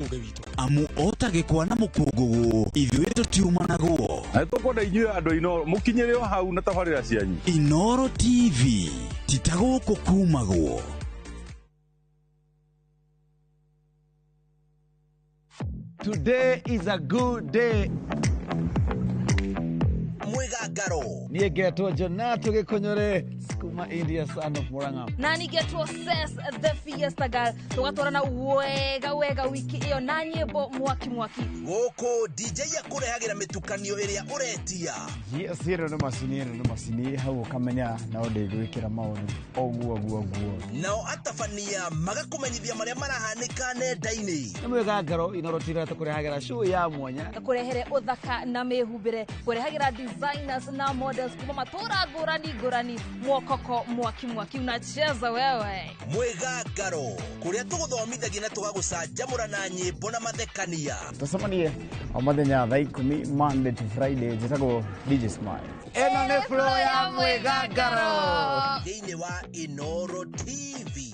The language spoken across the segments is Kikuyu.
Uge witũ. Amu ota gĩkwa na mũkũngũgũ ithuĩ tũtiumanagwo. Na tũkwenda inyuĩ andũ Inooro mũkinyĩre o hau na tabarĩra cianyu. Inooro TV ti ta gũkũ kumagwo. Today is a good day. Mwigangaro. Niĩ ngetwo Jonato Gĩkũnyũre kuma India, son of Murang'a. Na nĩngetwo Ses the Fiesta Girl, tũgatwarana wega wega wiki ĩyo na nyĩmbo mwaki mwaki. Gũkũ DJ akũrehagĩra mĩtukanio ĩrĩa ũretia. Yes, ĩno nĩ macini, ĩno nĩ macini hau ũkamenya no ndĩgwĩkĩra maũndũ ũguo ũguo ũguo. Nao atabania magakũmenyithia marĩa marahanĩka nenda-inĩ. Nĩ mwĩgangaro Inooro TV tũkũrehagĩra show ya mwanya. Kũrehere ũthaka na mĩhumbĩre, kũrehagĩra designers na models kuma matũra ngũrani ngũrani, mwokoko mwaki mwaki unacheza wewe. Mwĩgangaro kũrĩa tũgũthomithagia na tũgagũcanjamũra na nyĩmbo na mathekania. Tũcemanie o mũthenya thaa 10 Monday to Friday. Njĩtagwo DJ Smile. Ĩno nĩ flow ya mwĩgangaro. Thĩinĩ wa Inooro TV.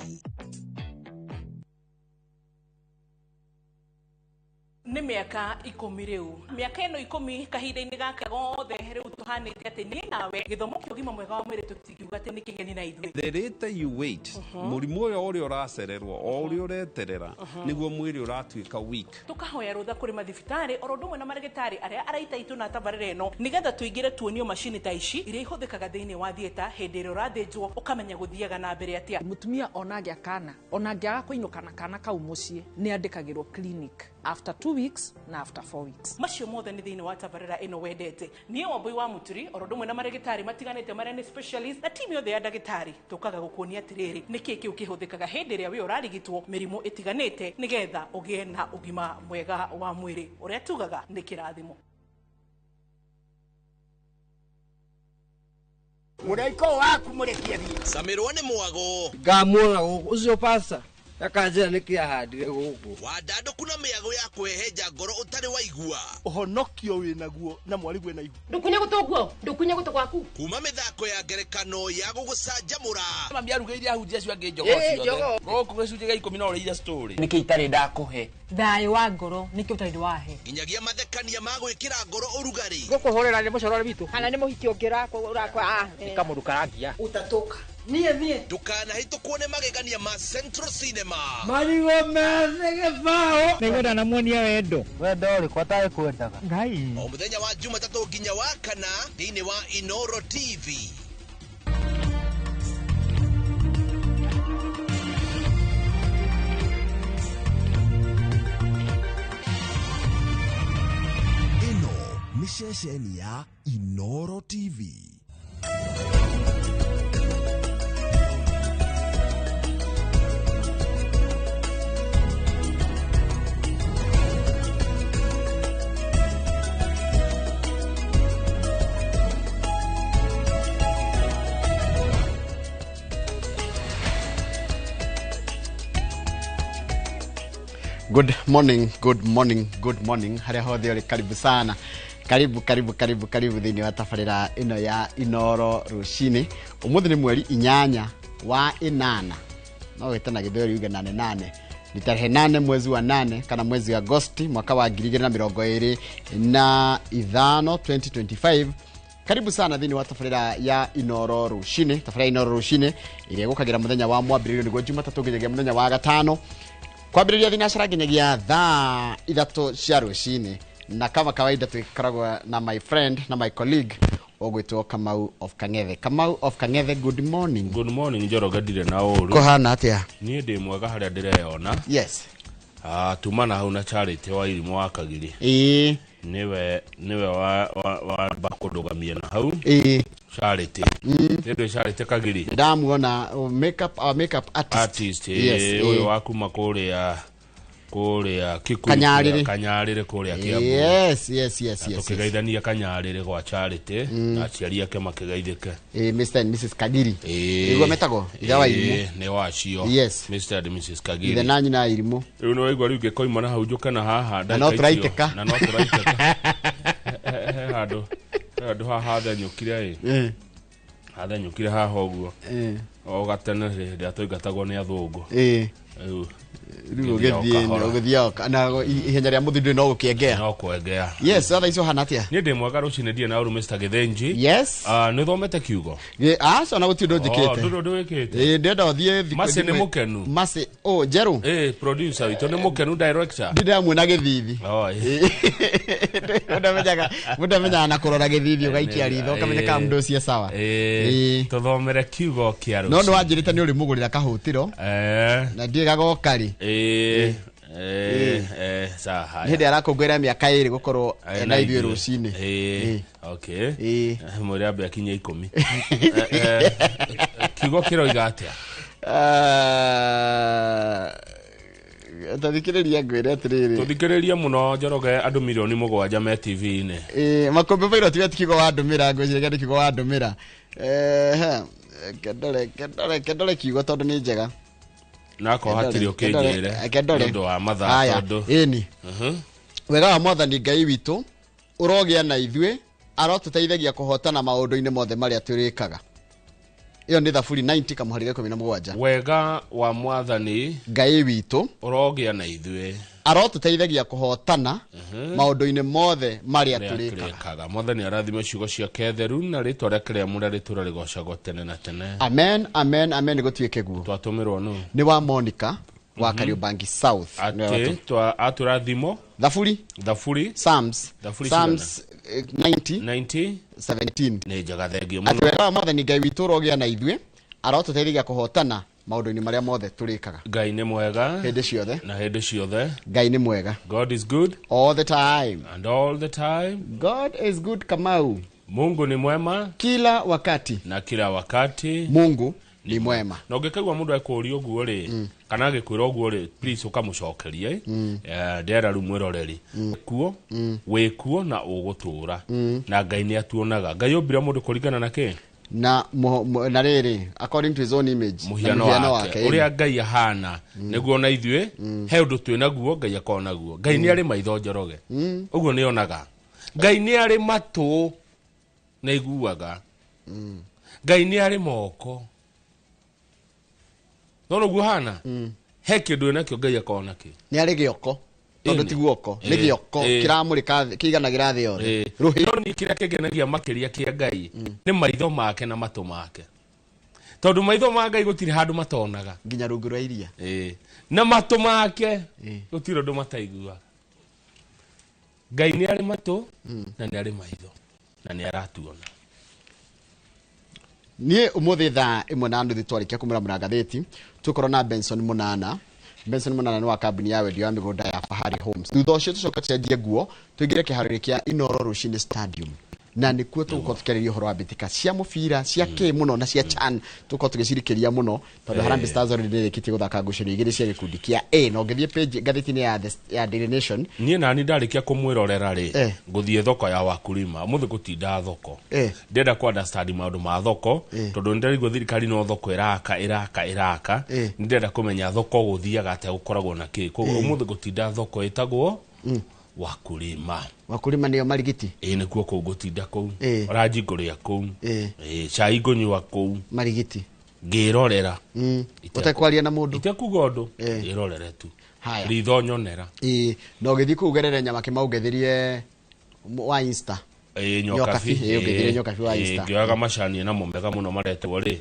Nĩ mĩaka 10 rĩu, mĩaka ĩno 10 kahinda-inĩ gaka gothe rĩu tũhanĩte atĩ niĩ nawe gĩthomo kĩa ũgima mwega wa mwĩrĩ tũtingiuga atĩ nĩ kĩgeni na ithuĩ. The later you wait, mũrimũ ũyũ ũrĩa ũracererwo o ũrĩa ũreterera nĩguo mwĩrĩ ũratuĩka weak. Tũkahoya rũtha kũrĩ mathibitarĩ oro ũndũ ũmwe na marĩgĩtarĩ arĩa araita itũ na tabarĩra ĩno nĩgetha tũingĩre tuonio macini ta ici iria ihũthĩkaga thĩinĩ wa theatre hĩndĩ ĩrĩa ũrathĩnjwo ũkamenya gũthiaga na mbere atĩa. Mũtumia ona angĩa kana ona angĩaga kũinũka na kana kau mũciĩ nĩ andĩkagĩrwo clinic after 2 weeks na after 4 weeks. Macio mothe nĩ thĩinĩ wa tabarĩra ĩno wendete. Niĩ Wambui wa Mũturi oro ũndũ ũmwe na marĩgĩtarĩ matiganĩte marĩa nĩ specialist na timu yothe ya ndagĩtarĩ tũkaga gũkuonia atĩrĩrĩ nĩkĩĩ kĩu kĩhũthĩkaga hĩndĩ ĩrĩa wĩ ũrarigitwo mĩrimũ ĩtiganĩte nĩgetha ũgĩe na ũgima mwega wa mwĩrĩ ũrĩa tugaga nĩ kĩrathimo. Mũraiko waku mũrekie thiĩ. Camirwo nĩ mwago. Ngamuona gũkũ ũcio pasta akanjĩra nĩkĩ ahandire gũkũ. Wandandũku na mĩago ya kũhehenja ngoro ũtarĩ waigua. Ũhonokio wĩnaguo na mwarigwe na ihu. Ndũkunye gũtũ guo, ndũkunye gũtũ gwaku. Kuma mĩthako ya ngerekano ya gũgũcanjamũra. Mami arugĩire ahunjia acio angĩ njogoo ciothe. Gũkũ gĩcunjĩ gĩa 10 no ũrĩire story. Nĩkĩ itarĩ ndakũhe? Thayũ wa ngoro nĩkĩ ũtarĩ wahe. Nginyagia mathekania ma gwĩkĩra ngoro ũrugarĩ. Gũkũhũrĩra nĩ mũcorore witũ. Kana nĩ mũhiki ũngĩ ũrakwa. Nĩ kamũndũ karangia. Ũtatũka. Niĩ niĩ. Ndũkanahĩtũkwo nĩ magegania ma Central Cinema. Marigũ methĩ gĩbaũ. Nĩngwenda na muonia wendo. Wendo ũrĩkũ atarĩ kwendaga? Ngai. O mũthenya wa Jumatatũ nginya wa kana thĩinĩ wa Inooro TV. Ĩno nĩ ceceni ya Inooro TV. Good morning, good morning, good morning. Harĩa hothe ũrĩ, karibu sana. Karibu, karibu, karibu, karibu thĩinĩ wa tabarĩra ĩno ya Inooro rũcinĩ. Ũmũthĩ nĩ mweri 8 wa 8. No wĩte na Gĩthweri uge nane nane. Ni tarehe 8 mwezi wa 8 kana mwezi wa Agosti mwaka wa 2025 2025. Karibu sana thĩinĩ wa tabarĩra ya Inooro rũcinĩ. Tabarĩra ya Inooro rũcinĩ ĩrĩa ĩgũkagĩra mũthenya wa Mwambĩrĩrio nĩguo Jumatatũ nginyagia mũthenya wa Gatano. Kwambĩrĩria thinacara nginyagia thaa 3 cia rũcinĩ, na kama kawaida tũgĩkoragwo na my friend na my colleague ũgwĩtwo Kamau of Kang'ethe. Kamau of Kang'ethe, good morning. Good morning Njoroge, ndirĩ na ũru. Kũhana atĩa? Niĩ ndĩ mwega harĩa ndĩreyona. Yes. Tuma na hau na Charity wa Irimũ wa Kagiri. Ĩĩ. Nĩwe wamba kũndũgamia na hau. Ĩĩ. Charity. Nĩ ndũ Charity Kagiri. Ndamuona makeup, our makeup artist. Yes, ũyũ wa kuma kũrĩa Kikuyu, Kanyarĩrĩ. Kanyarĩrĩ kũrĩa Kiambu. Yes, yes, yes, yes. Tũkĩgeithania Kanyarĩrĩ gwa Charity na aciari ake makĩgeithĩke. Mr and Mrs Kagiri. Nĩguo metagwo? Ithe wa Irimũ. Nĩ wacio. Yes. Mr and Mrs Kagiri. Ithe na nyina Irimũ. Rĩu nĩ waigua rĩu ngĩkoima na hau njũke na haha. Na no tũraitĩka. Na no tũraitĩka. He handũ. Handũ haha hathenyũkire ĩ. Hathenyũkire haha ũguo. O gatene hĩndĩ ĩrĩa twaingatagwo nĩ athũngũ. Rĩu Rĩu ũgĩthiĩ ũgĩthiĩ na ihenya rĩa mũthindu no gũkĩengea. No kwengea. Yes, thaa ici ũhana atĩa? Niĩ ndĩ mwega rũcinĩ ndirĩ na ũru Mr. Gĩthĩnji. Yes. Nĩ ũthomete kiugo? Aca ona gũtirĩ ũndũ njĩkĩte. Ndũrĩ ũndũ wĩkĩte. Ĩĩ ndĩrenda ũthiĩ thikũ. Mercy nĩ mũkenu. Mercy, oh njerũ. Ĩĩ producer witũ nĩ mũkenu director. Ndĩramwona gĩthithi. Mũndũ amenyaga na kũrora gĩthithi ũgaikia ritho ũkamenya kana mũndũ ũcio sawa. Ĩĩ tũthomere kiugo kĩa rũcinĩ. No nĩ wanjĩrĩte nĩ ũrĩmũgũrĩra kahũtĩro. Na ndiĩ gagoka rĩ. Ĩĩ. Sawa. Nĩ hĩndĩ arakũngũĩra mĩaka 2 gũkorwo na ithuĩ rũcinĩ. Ĩĩ. Okay. Mwĩre ambe akinye 10. Kiugo kĩroiga atĩa? Tathikĩrĩria ngwĩre atĩrĩrĩ. Tũthikĩrĩrie mũno Njoroge andũ milioni 7 me TV-inĩ. Makũmbĩ Pilot we ti kiugo wandũmĩra, ngwĩciria nĩ kiugo wandũmĩra. Kendore kiugo tondũ nĩ njega. Nako hatirĩ ũkĩnjĩre Kendore. nĩ ũndũ wa mathaa tondũ. Ĩni. Wega wa Mwathani Ngai witũ ũrogĩa na ithuĩ, arotũteithagia kũhotana maũndũ-inĩ mothe marĩa tũrĩkaga. Ĩyo nĩ Thaburi 90 kamũhari ga 17. Wega wa Mwathani Ngai witũ ũrogĩa na ithuĩ, arotũteithagia kũhotana maũndũ-inĩ mothe marĩa tũrĩkaga. Mwathani arathime ciugo ciake theru na rĩtwa rĩake rĩamũre rĩtũũre rĩgoocagwo tene na tene. Amen, amen, amen. Gũtuĩke guo. Twatũmĩrwo nũ? Nĩ wa Monica wa Kariobangi South. Atĩ atũrathimo Thaburi Psalms 90 17. Nĩ njega, thengio mũno. Atĩ wega wa Mwathani Ngai witũ ũrogĩa na ithuĩ, arotũteithagia kũhotana maũndũ-inĩ marĩa mothe tũrĩkaga. Ngai nĩ mwega hĩndĩ ciothe na hĩndĩ ciothe. Ngai nĩ mwega. God is good all the time and all the time. God is good Kamau. Mungu ni mwema kila wakati na kila wakati. Mungu ni mwema. Na ũngĩkaigua mũndũ ekũũria ũguo rĩ, kana agĩkwĩra ũguo rĩ, please ũkamũcokeria. Ndĩrera rĩu mwĩroreri kuo wĩ kuo na ũgũtũũra na Ngai nĩ atuonaga. Ngai ombire mũndũ kũringana na kĩ? Na na rĩrĩ, according to his own image, mũhiano wake ũrĩa Ngai ahana nĩguo na ithuĩ he ũndũ twĩ naguo Ngai akorwo naguo. Ngai nĩ arĩ maitho Njoroge, ũguo nĩ onaga. Ngai nĩ arĩ matũ na iguaga. Ngai nĩ arĩ moko. No ũguo hana he kĩndũ nakĩo Ngai akorwo nakĩo. Nĩ arĩ gĩoko tondũ ti guoko, nĩ gĩoko kĩramũrĩka kĩiganagĩra thĩ yothe. No nĩ kĩrĩa kĩngenagia makĩria kĩa Ngai nĩ maitho make na matũ make, tondũ maitho ma Ngai gũtirĩ handũ matonaga nginya rungu rwa iria. Na matũ make gũtirĩ ũndũ mataiguaga. Ngai nĩ arĩ matũ na nĩ arĩ maitho na nĩ aratuona. Niĩ ũmũthĩ thaa 1:30 twarĩkia kũmũramũra ngathĩti tũkorwo na Benson Mũnana. Benson Mũnana nĩ wa kambuni ya wendia wa mĩgũnda ya Fahari Homes. Thutha ũcio tũcoke tũcenjie nguo tũingĩre kĩharo-inĩ kĩa Inooro Rũcinĩ Stadium, na nĩkuo tũgũkorwo tũkĩarĩria ũhoro wa mbĩtĩka cia mũbira cia kĩ mũno na cia CHAN. Tũgũkorwo tũgĩcirikĩria mũno tondũ Harambee Stars already nĩrĩkĩtie gũthaka ngucanio 2 cia gĩkundi kĩa A. Na ũngĩthiĩ page ngathĩti-inĩ ya Daily Nation. Niĩ nani ndarĩkia kũmwĩrorera rĩ, ngũthiĩ thoko ya Wakulima ũmũthĩ gũtinda thoko. Ndĩrenda kũ understand maũndũ ma thoko tondũ nĩndĩraigua thirikari no thoko ĩraka. Nĩndĩrenda kũmenya thoko gũthiaga atĩa, gũkoragwo na kĩ. Koguo ũmũthĩ gũtinda thoko ĩtagwo Wakulima. Wakulima nĩyo Marigiti. Ĩĩ nĩkuo kũu ngũtinda kũu. Oranji ngũrĩa kũu. Cai ngũnyua kũu. Marigiti. Ngĩrorera. Ũtekwaria na mũndũ. Itekuga ũndũ. Ngĩrorere tu. Ritho nyonera. Na ũgĩthiĩ kũu ũgerere nyama kĩmau ũngethirie wa Insta. Nyokabi. Ũngethirie Nyokabi wa Insta. Ngĩoyaga macani namo mega mũno maretwo rĩ.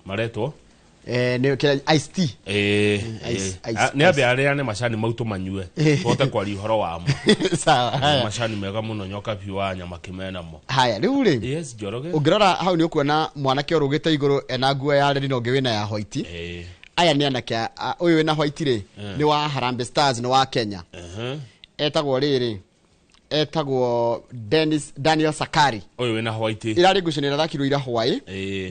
Maretwo? Nĩ kĩrĩa iced tea. Nĩ ambe arĩane macani mau tũmanyue tũhote kwaria ũhoro wamo. Sawa. Macani mega mũno Nyokabi wa nyama kĩmenamo. Haya rĩu rĩ. Yes, Njoroge. Ũngĩrora hau nĩ ũkuona mwanake ũrũgĩte igũrũ ena nguo ya red na ũngĩ wĩna ya white. Aya nĩ anake ũyũ wĩna white rĩ nĩ wa Harambee Stars, nĩ wa Kenya. Etagwo rĩrĩ, etagwo Dennis Daniel Sakari. Ũyũ wĩna white. Irarĩ ngucanio irathakirwo ira Hawaii.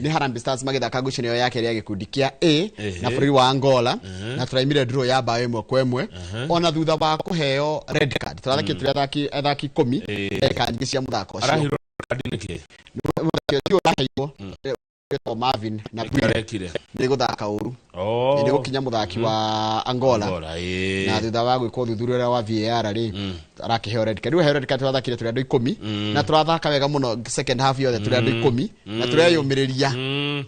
Nĩ Harambee Stars magĩthaka ngucanio ya kerĩ ya gĩkundi kĩa A na bũrũri wa Angola, na tũraimire draw ya bao 1-1. Ona thutha wa kũheo red card tũrathakire tũrĩ athaki 10 ndagĩka nyingĩ cia mũthako ũcio. Arahirwo card nĩkĩ? Mũthaki ũcio ũraheirwo etagwo Marvin na Bwire nĩ gũthaka ũru. Nĩ gũkinya mũthaki wa Angola. Na thutha wa gwĩkwo ũthuthuria ũrĩa wa VAR rĩ, arakĩheo red card. Rĩu aheo red card tũrathakire tũrĩ andũ 10 na tũrathaka wega mũno second half yothe tũrĩ andũ 10 na tũreyũmĩrĩria.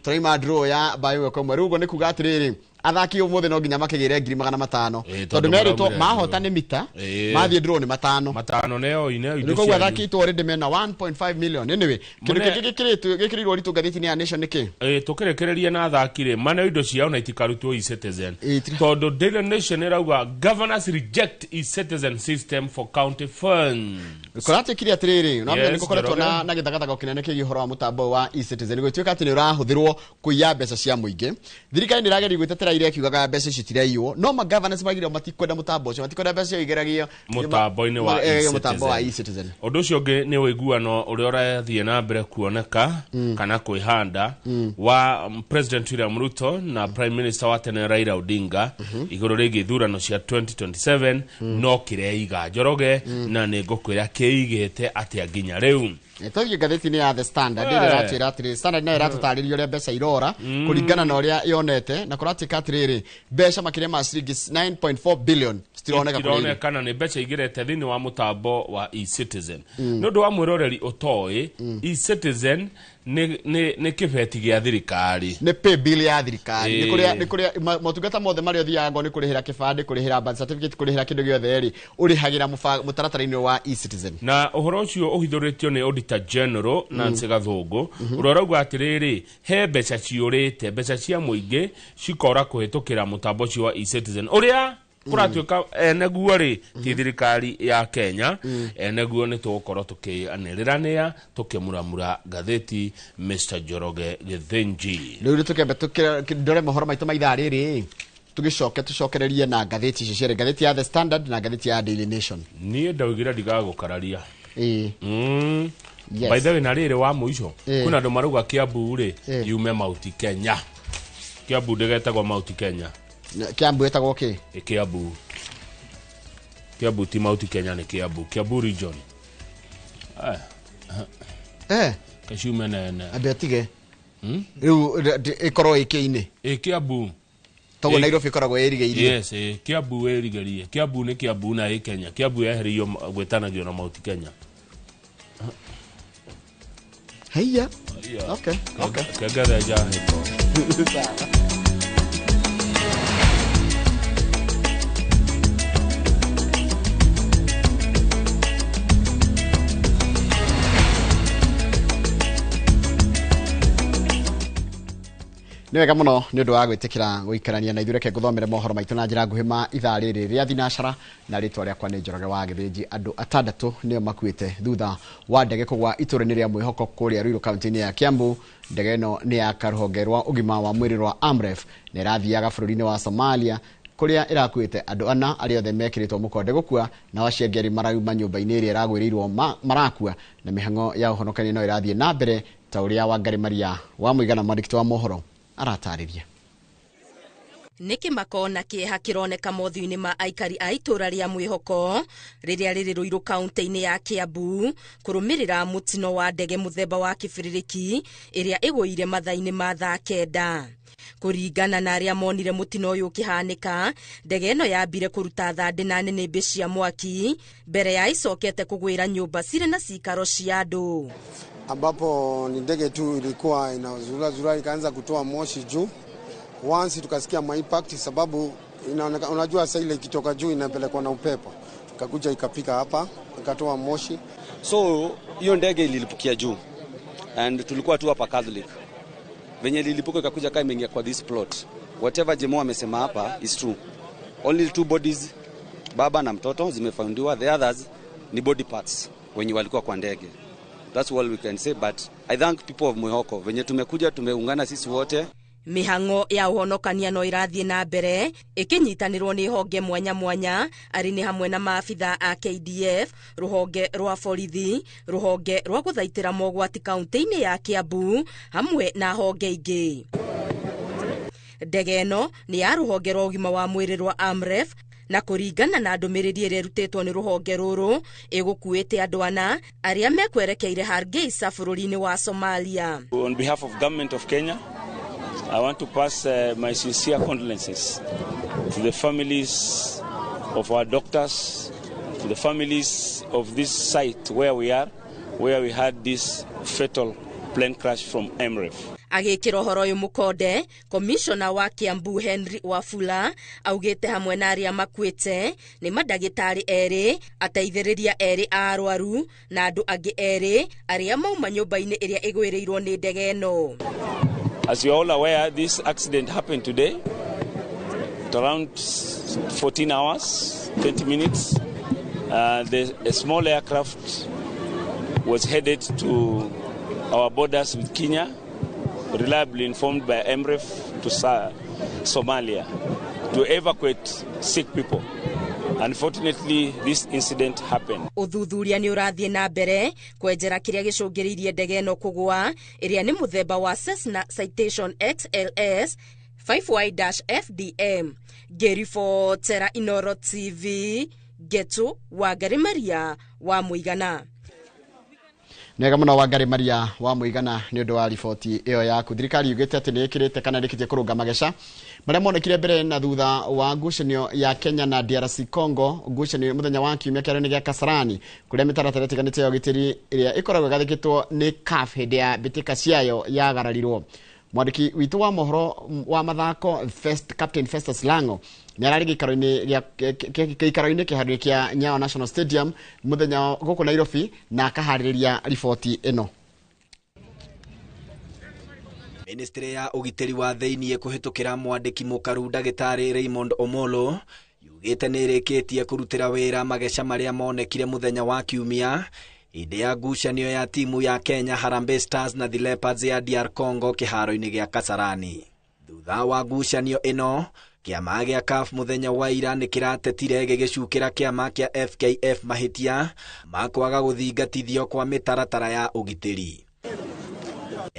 Tũraima draw ya bao 1-1. Rĩu ũguo nĩ kuga atĩrĩrĩ, Athaki ũmũthĩ no nginya makĩgĩre 500,000 tondũ merĩtwo mahota nĩ mita mathiĩ draw nĩ matano. Matano neo ine indo. Koguo athaki itũ already mena 1.5 million. Anyway, kĩndũ kĩngĩ gĩkĩrĩtwo gĩkĩrĩirwo ũritũ ngathĩti-inĩ ya Nation nĩkĩ? Tũkĩrĩkĩrĩria na athaki rĩ, maneo indo ciao na itikarutwo e-Citizen. Tondũ Daily Nation ĩrauga governors reject e-Citizen system for county funds. Kũratuĩkire atĩrĩrĩ, no nĩ gũkoretwo na gĩthagathago kĩnene kĩgiĩ ũhoro wa mũtambo wa e-Citizen gũtuĩka atĩ nĩ ũrahũthĩrwo kũiya mbeca cia mũingĩ. Thirikari nĩ ĩrageria gwĩtetera ira ĩkiugaga mbeca icio itiraiywo, no ma-governors magire matikwenda mũtambo ũcio, matikwenda mbeca icio igeragio mũtambo-inĩ wa e-Citizen. Ũndũ ũcio ũngĩ nĩ ũiguano ũrĩa ũrathiĩ na mbere kuoneka kana kwĩhanda wa President William Ruto na Prime Minister wa tene Raila Odinga igũrũ rĩgiĩ ithurano cia 2027 no kĩreiga Njoroge na nĩ ngũkwĩra kĩigĩte atĩa nginya rĩu. Tũthiĩ ngathĩti-inĩ ya The Standard ĩrĩa ĩratwĩra atĩrĩrĩ, Standard nayo ĩratũtarĩria ũrĩa mbeca irora kũringana na ũrĩa yonete, na kũratuĩka atĩrĩrĩ, mbeca makĩria ma ciringi 9.4 billion citironeka kũrĩa irĩ. Itironekana nĩ mbeca igĩrete thĩinĩ wa mũtambo wa e-Citizen. Nĩ ũndũ wa mwĩroreri ũtoĩ, e-Citizen nĩ kĩbeti gĩa thirikari, nĩ pay bill ya thirikari, nĩ kũrĩa nĩ kũrĩa motungata mothe marĩa ũthiaga nĩ kũrĩhĩra kĩbandĩ, kũrĩhĩra birth certificate, kũrĩhĩra kĩndũ gĩothe rĩ, ũrĩhagĩra mũtaratara-inĩ wa e-Citizen. Na ũhoro ũcio ũhithũrĩtio nĩ Auditor General Nancy Gathũngũ ũrĩa ũrauga atĩrĩrĩ, he mbeca ciũrĩte, mbeca cia mũingĩ cikora kũhĩtũkĩra mũtambo ũcio wa e-Citizen ũrĩa kũratuĩka eneguo rĩ ti thirikari ya Kenya, eneguo nĩ tũgũkorwo tũkĩanĩrĩranĩa tũkĩmuramura ngathĩti Mr. Njoroge Gĩthĩnji. Rĩu tũkĩambe tũkĩndore mohoro maitũ ma ithaa rĩrĩ, tũgĩcoke tũcokererie na ngathĩti icio cierĩ, ngathĩti ya The Standard na ngathĩti ya Daily Nation. Niĩ ndaugire ndigagũkararia. By the way, na rĩrĩ wa mũico kwĩna andũ marauga Kiambu rĩ yume Mount Kenya. Kiambu ndĩgetagwo Mount Kenya. Kiambu ĩtagwo kĩ? Kiambu. Kiambu ti Mount Kenya, nĩ Kiambu. Kiambu region. Kaciume nene. Ambe atige. Rĩu ĩkorwo ĩkĩ-inĩ. Kiambu. Toguo Nairobi ĩkoragwo ĩrigĩirie. Yes, Kiambu ĩrigĩrie. Kiambu nĩ Kiambu na ĩ Kenya. Kiambu yehereirio gwĩtanagio na Mount Kenya. Haiya. Okay. Okay. Kegere jahiko. Nĩ wega mũno nĩ ũndũ wa gwĩtĩkĩra gũikarania na ithuĩ, reke ngũthomere mohoro maitũ na njĩra nguhĩ ma ithaa rĩrĩ rĩa thinacara, na rĩtwa rĩakwa nĩ Njoroge wa Gĩthĩnji. Andũ atandatũ nĩo makuĩte thutha wa ndege kũgwa itũũra-inĩ rĩa Mwĩhoko kũrĩa Ruiru kaunti-inĩ ya Kiambu. Ndege ĩno nĩ ya karũhonge rwa ũgima wa mwĩrĩ rwa AMREF na ĩrathiaga bũrũri-inĩ wa Somalia kũrĩa ĩrakuĩte andũ ana arĩa othe mekĩrĩtwo mũkonde gũkua, nao acio angĩ erĩ marauma nyũmba-inĩ ĩrĩa ĩragwĩrĩirwo marakua, na mĩhang'o ya ũhonokania no ĩrathiĩ na mbere ta ũrĩa Wangari Maria wa Mũigana mwandĩki wa mohoro aratarĩria. Nĩ kĩmako na kĩeha kĩroneka mothiũ-inĩ ma aikari a itũũra rĩa Mwĩhoko rĩrĩa rĩrĩ Ruiru kaunti-inĩ ya Kiambu kũrũmĩrĩra mũtino wa ndege mũthemba wa kĩbĩrĩrĩki ĩrĩa ĩgũire mathaa-inĩ ma thaa 9. Kũringana na arĩa monire mũtino ũyũ ũkĩhanĩka, ndege ĩno yambire kũruta thandĩ na nĩnĩmbĩ cia mwaki mbere ya ĩcokete kũgwĩra nyũmba cirĩ na cikaro cia andũ, ambapo ni ndege tu ilikuwa inazura zura ikaanza kutoa moshi juu. Once tukasikia ma impact, sababu inaonekana, unajua sasa ile ikitoka juu inapelekwa na upepo, ikakuja ikapika hapa ikatoa moshi. So hiyo ndege ililipukia juu and tulikuwa tu hapa Catholic. Venye ililipuka ikakuja kama imeingia kwa this plot. Whatever Jemo amesema hapa is true. Only 2 bodies, baba na mtoto, zimefoundiwa. The others ni body parts wenye walikuwa kwa ndege. That's all we can say, but I thank people of Mwihoko. Venye tumekuja tumeungana sisi wote. Mĩhang'o ya ũhonokania no ĩrathiĩ na mbere ĩkĩnyitanĩrwo nĩ honge mwanya mwanya, arĩ nĩ hamwe na maabitha a KDF, rũhonge rwa borithi, rũhonge rwa gũthaitĩra mogwati kaunti-inĩ ya Kiambu hamwe na honge ingĩ. Ndege ĩno nĩ ya rũhonge rwa ũgima wa mwĩrĩ rwa AMREF, na kũringana na ndũmĩrĩri ĩrĩa ĩrutĩtwo nĩ rũhonge rũrũ, ĩgũkuĩte andũ ana arĩa mekwerekeire Hargeisa bũrũri-inĩ wa Somalia. On behalf of government of Kenya, I want to pass my sincere condolences to the families of our doctors, to the families of this site where we are, where we had this fatal plane crash from AMREF. Agĩkĩra ũhoro ũyũ mũkonde, komishona wa Kiambu Henry Wafula augĩte hamwe na arĩa makuĩte nĩ mandagĩtarĩ erĩ, ateithĩrĩria erĩ a arwaru na andũ angĩ erĩ arĩa mauma nyũmba-inĩ ĩrĩa ĩgwĩrĩirwo nĩ ndege ĩno. As you are all aware, this accident happened today at around 14 hours, 20 minutes. A small aircraft was headed to our borders with Kenya, reliably informed by MREF to Somalia to evacuate sick people. Unfortunately, this incident happened. Ũthuthuria nĩ ũrathiĩ na mbere kwenjera kĩrĩa gĩcũngĩrĩirie ndege ĩno kũgũa, ĩrĩa nĩ mũthemba wa Cessna Citation XLS 5Y-FDM. Ngĩribotera Inoro TV, Getu Wangari Maria wa Mũigana. Nega muno Wangari Maria wa Mũigana nĩ ũndũ wa riboti ĩyo yaku. Thirikari yugĩte atĩ nĩ ĩkĩrĩte kana ĩrĩkĩtie kũrũnga mageca marĩa monekire mbere na thutha wa ngucanio ya Kenya na DRC Congo, ngucanio mũthenya wa kiumia kĩaro-inĩ gĩa Kasarani, kũrĩa mĩtaratara ĩtiganĩte ya ũgitĩri ĩrĩa ĩkoragwo ĩgathĩkĩtwo nĩ CAF hĩndĩ ya mbĩtĩka ciayo yagararirwo. Mwandĩki witũ wa mohoro wa mathako Captain Festus Lango nĩ ararĩ gĩikaro-inĩ kĩharo-inĩ kĩa Nyayo National Stadium mũthenya gũkũ Nairobi na akaharĩrĩria riboti ĩno. Ministry ya ũgitĩri wa thĩiniĩ kũhĩtũkĩra mwandĩki mũkaru ndagĩtarĩ Raymond Omolo yugĩte nĩ ĩrĩkĩtie kũrutĩra wĩra mageca marĩa monekire mũthenya wa kiumia hĩndĩ ya ngucanio ya timu ya Kenya Harambee Stars na The Leopards ya DR Congo kĩharo-inĩ gĩa Kasarani. Thutha wa ngucanio ĩno, kĩama gĩa CAF mũthenya wa ira nĩ kĩratetire gĩgĩcukĩra kĩama kĩa FKF mahĩtia ma kwaga gũthingatithio kwa mĩtaratara ya ũgitĩri.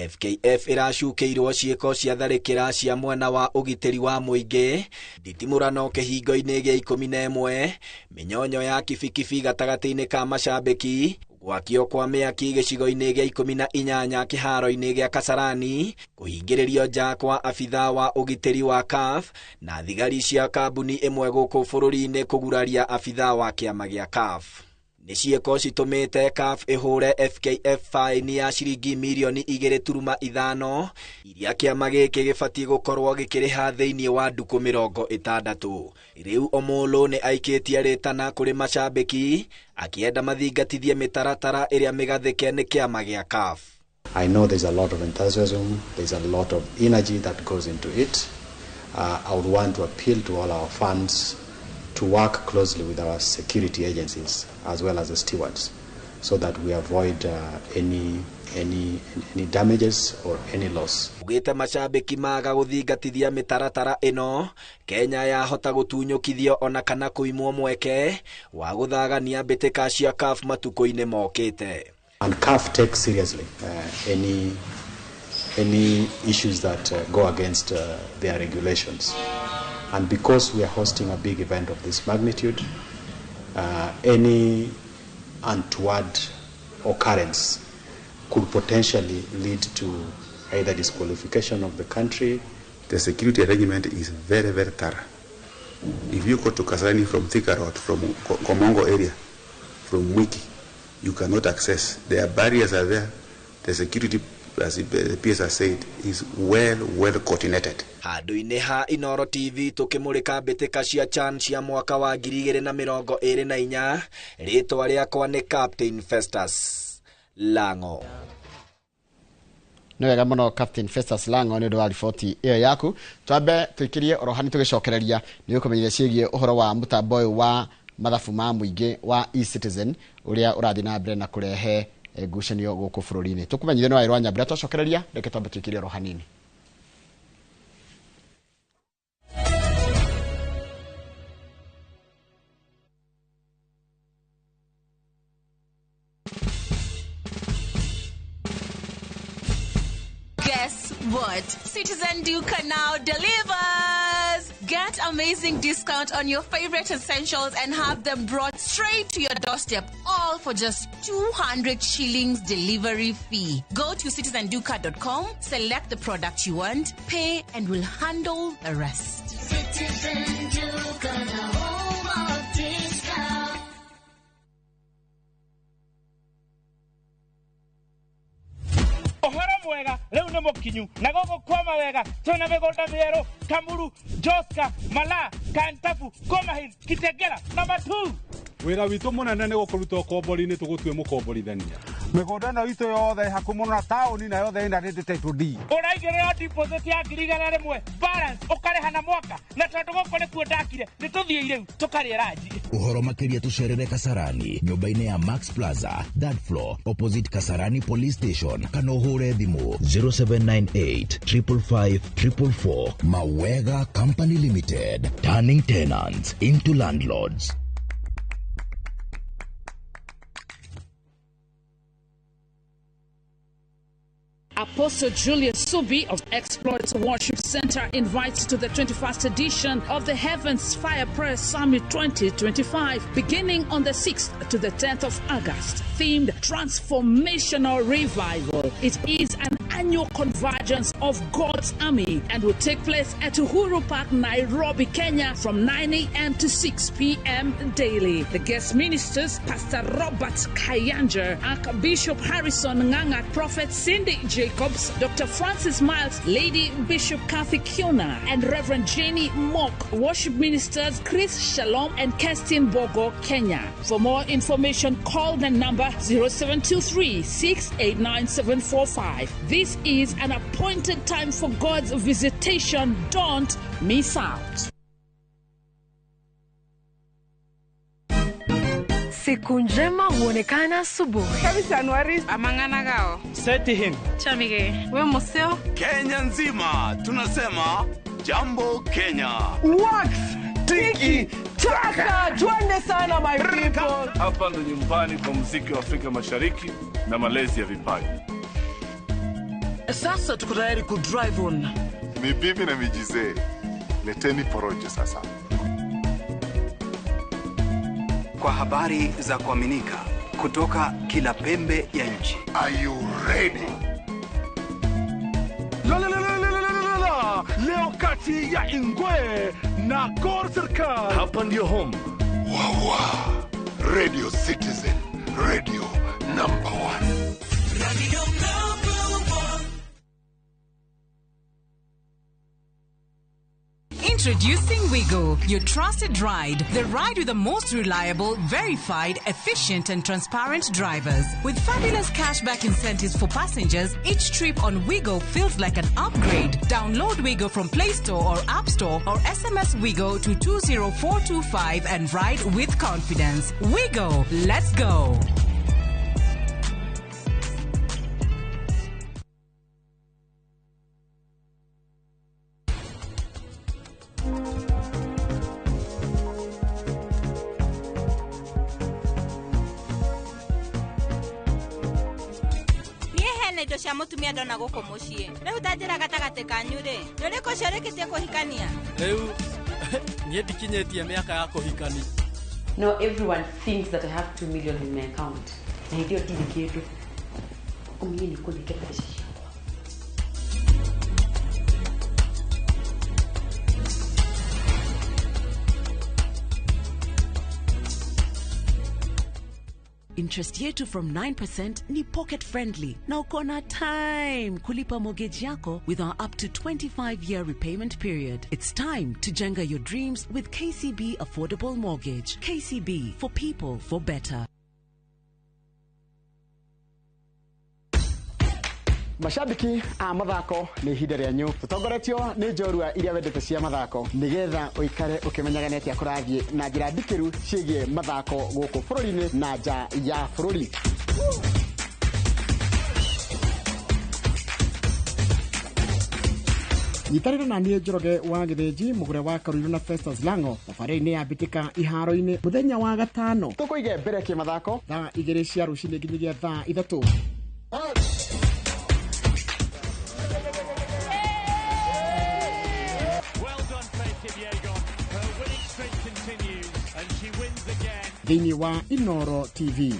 FKF ĩracukĩirwo ciĩko cia tharĩkĩra cia mwena wa ũgitĩri wa mũingĩ, nditimũrano kĩhingo-inĩ gĩa 11, mĩnyonyo ya kibikibi gatagatĩ-inĩ ka macambĩki, gwakio kwa mĩaki gĩcigo-inĩ gĩa 18 kĩharo-inĩ gĩa Kasarani, kũhingĩrĩrio nja kwa abithaa wa ũgitĩri wa CAF na thigari cia kambuni ĩmwe gũkũ bũrũri-inĩ kũguraria abithaa wa kĩama gĩa CAF. Nĩ ciĩko citũmĩte CAF ĩhũre FKF faini ya ciringi mirioni 2.5 iria kĩama gĩkĩ gĩbatiĩ gũkorwo gĩkĩrĩha thĩinĩ wa ndukũ 60. Rĩu Omolo nĩ aikĩtie rĩtana kũrĩ macambĩki akĩenda mathingatithie mĩtaratara ĩrĩa mĩgathĩke nĩ kĩama gĩa CAF. I know there's a lot of enthusiasm, there's a lot of energy that goes into it. I would want to appeal to all our fans to work closely with our security agencies as well as the stewards so that we avoid any damages or any loss. Ugite macambĩki maga gũthingatithia mĩtaratara ĩno, Kenya yahota gũtunyũkithio ona kana kũimwo mweke wa gũthagania mbĩtĩka cia CAF matukũ-inĩ mokĩte. And CAF takes seriously any issues that go against their regulations. And because we are hosting a big event of this magnitude, any untoward occurrence could potentially lead to either disqualification of the country. The security arrangement is very, very thorough. If you go to Kasarani from Thika Road, from Komongo area, from Mwiki, you cannot access. There barriers are there. The security, as the PS has said, is well coordinated. Handũ-inĩ ha Inoro TV tũkĩmũrĩka mbĩtĩka cia CHAN cia mwaka wa 2024, rĩtwa rĩakwa nĩ Captain Festus Lango. Nĩ wega mũno Captain Festus Lango nĩ ũndũ wa riboti ĩyo yaku. Twambe tũikĩrie oro hanini tũgĩcokereria nĩ ũkũmenyithia ciĩgiĩ ũhoro wa mũtambo ũyũ wa mathabu ma mũingĩ wa eCitizen ũrĩa ũrathiĩ na mbere na kũrehe ngucanio gũkũ bũrũri-inĩ. Tũkũmenyithia nĩ Wairũ Nyambura, twacokereria reke twambe tũikĩrie oro hanini. Guess what? Citizen Duka now delivers! Get amazing discount on your favorite essentials and have them brought straight to your doorstep, all for just 200 shillings delivery fee. Go to citizenduka.com, select the product you want, pay, and we'll handle the rest. Citizen Duka, the home of discount. Ohoro mwega, leo nĩ mũkinyu na gũkũ kwa mawega twĩna mĩgũnda mĩerũ Kamuru, Joska, Mala, Kantafu, Komahil, Kitegera na Matu. Wĩra witũ mũnene nĩ gũkũruta ũkombori-inĩ tũgũtue mũkomborithania. Mĩgũnda ĩno itũ yothe ĩ hakuhĩ mũno na taũni na yothe ĩna rĩndĩ title deed. Ũraigĩrĩra deposit ya 100,000 balance ũkarĩha na mwaka na tondũ gũkũ nĩkuo ndakire nĩ tũthiĩ rĩu tũkarĩe ranji. Ũhoro makĩria tũcerere Kasarani nyũmba-inĩ ya Max Plaza third floor opposite Kasarani Police Station kana ũhũre thimũ 0798 555 444. Mawega Company Limited, turning tenants into landlords. Apostle Julius Subi of Exploits Worship Center invites to the 21st edition of the Heavens Fire Prayer Summit 2025, beginning on the 6th to the 10th of August, themed Transformational Revival. It is an annual convergence of God's army and will take place at Uhuru Park, Nairobi, Kenya from 9 a.m. to 6 p.m. daily. The guest ministers, Pastor Robert Kayanja, Archbishop Harrison Nganga, Prophet Cindy Jacobs, Dr. Francis Miles, Lady Bishop Kathy Kiona, and Reverend Jenny Mock. Worship ministers Chris Shalom and Kerstin Bogo, Kenya. For more information, call the number 0723 689 745. This is an appointed time for God's visitation. Don't miss out. Siku njema huonekana asubuhi. Kabisa Anuari amangana gao. Seti him. Chamige. We museo. Kenya nzima tunasema Jambo Kenya. Wax tiki taka, twende sana my people. Hapa ndo nyumbani kwa muziki wa Afrika Mashariki na malezi ya vipaji. Sasa tuko tayari ku drive on. Ni bibi na mijizee. Leteni porojo sasa. Kwa habari za kuaminika kutoka kila pembe ya nchi. Are you ready? La la la la la la la. Leo kati ya Ingwe na Gor Serikali. Hapa ndio home. Wawa. Radio Citizen, radio number 1. Radio number 1. Introducing Wigo, your trusted ride. The ride with the most reliable, verified, efficient and transparent drivers. With fabulous cashback incentives for passengers, each trip on Wigo feels like an upgrade. Download Wigo from Play Store or App Store or SMS Wigo to 20425 and ride with confidence. Wigo, let's go. Indo cia mutumia ndona gũkũ mũciĩ rĩu ta njĩra gatagatĩ kanyu rĩ nĩ ũrĩkũ ũcio ũrĩkĩtie kũhikania? Rĩu niĩ ndikinyĩtie mĩaka ya kũhikania. No, everyone thinks that I have 2 million in my account. Na hĩndĩ ĩyo ndirĩ kĩndũ. Ũmenye nĩ kũnengera mbeca ciakwa. Interest yetu from 9% ni pocket friendly na uko na time kulipa mortgage yako with our up to 25-year repayment period. It's time to jenga your dreams with KCB Affordable Mortgage. KCB, for people, for better. Mashabiki a mathako nĩ ihinda rĩanyu tũtongoretio nĩ njorua iria wendete cia mathako nĩgetha ũikare ũkĩmenyaga nĩ atĩa kũrathiĩ na njĩra ndikĩru ciĩgiĩ mathako gũkũ bũrũri-inĩ na nja ya bũrũri. Nyitanĩra na niĩ Njoroge wa Gĩthĩnji mũgũre wa Karuiru na Festus Lango thabarĩ-inĩ ya mbĩtĩka iharo-inĩ mũthenya wa gatano tũkũige mbere kĩmathako thaa 2 cia rũcinĩ nginyagia thaa 3. Thĩinĩ wa Inoro TV.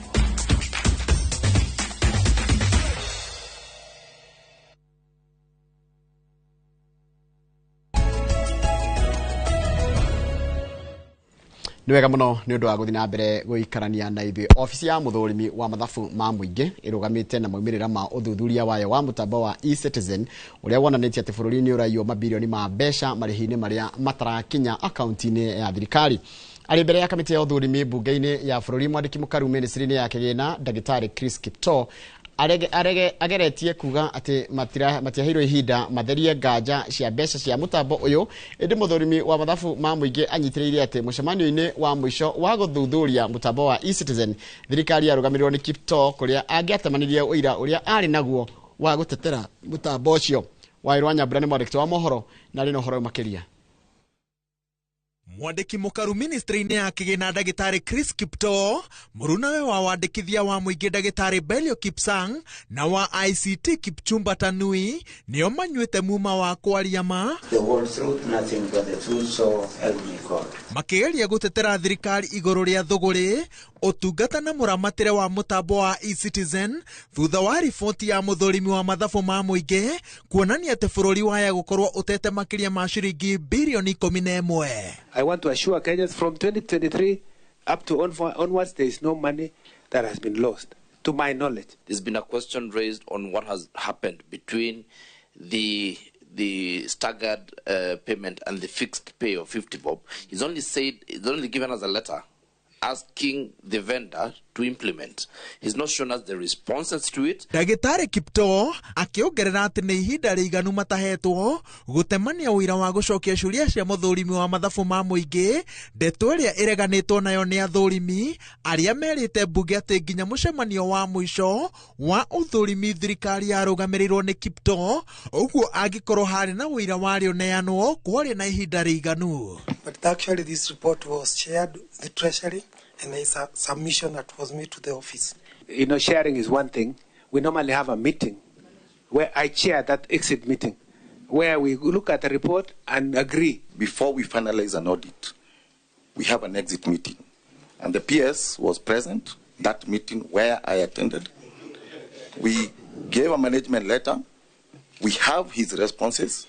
Nĩ wega mũno nĩ ũndũ wa gũthiĩ na mbere gũikarania na ithuĩ. Obici ya mũthũrimi wa mathabu ma mũingĩ ĩrũgamĩte na maumĩrĩra ma ũthuthuria wayo wa mũtambo wa eCitizen ũrĩa wonanĩtie atĩ bũrũri nĩ ũraiywo mabirioni ma mbeca marĩhi-inĩ marĩa matarakinya akaunti-inĩ ya thirikari. Arĩ mbere ya kamĩtĩ ya ũthũrimi mbunge-inĩ ya bũrũri, mwandĩki mũkaru ministry-inĩ ya kĩgĩna ndagĩtarĩ Chris Kiptoo ageretie kuga atĩ matiaheirwo ihinda matherie nganja cia mbeca cia mũtambo ũyũ, ĩndĩ mũthũrimi wa mathabu ma mũingĩ anyitĩrĩire atĩ mũcemanio-inĩ wa mũico wa gũthuthuria mũtambo wa eCitizen thirikari yarũgamĩrĩrwo nĩ Kiptoo kũrĩa angĩatemanirie ũira ũrĩa arĩ naguo wa gũtetera mũtambo ũcio. Wairwa Nyambura nĩ mwandĩki wa mohoro na arĩ na ũhoro makĩria. Mwandĩki mũkaru ministry-inĩ ya kĩgĩna ndagĩtarĩ Chris Kiptoo, mũrunawe wa wandĩkithia wa mũingĩ ndagĩtarĩ Belio Kipsang na wa ICT Kipchumba Tanui nĩo manyuĩte muma wa kwaria ma The whole truth, nothing but the truth, so help me God. Makĩgeria gũtetera thirikari igũrũ rĩa thũgũrĩ ũtungata na mũramatĩre wa mũtambo wa eCitizen thutha wa riboti ya mũthũrimi wa mathabu ma mũingĩ kuonania atĩ bũrũri waya gũkorwo ũtete makĩria ma ciringi birioni 11. I want to assure Kenyans from 2023 up to onwards, there is no money that has been lost, to my knowledge. There's been a question raised on what has happened between the staggered payment and the fixed pay of 50 bob. He's only said, he's only given us a letter asking the vendor to implement. He's not shown us the responses to it. Ndagĩtarĩ Kiptoo akĩongerera atĩ nĩ ihinda rĩiganu matahetwo gũtemania ũira wa gũcokia ciũria cia mũthũrimi wa mathabu ma mũingĩ, ndeto ĩrĩa ĩreganĩtwo nayo nĩ athũrimi arĩa merĩte mbunge atĩ nginya mũcemanio wa mũico wa ũthũrimi thirikari yarũgamĩrĩirwo nĩ Kiptoo, ũguo angĩkorwo harĩ na ũira warĩ ũneanwo kwarĩ na ihinda rĩiganu. But actually this report was shared with the Treasury and there is a submission that was made to the office. You know, sharing is one thing. We normally have a meeting where I chair that exit meeting, where we look at the report and agree. Before we finalize an audit, we have an exit meeting. And the PS was present, that meeting where I attended. We gave a management letter. We have his responses.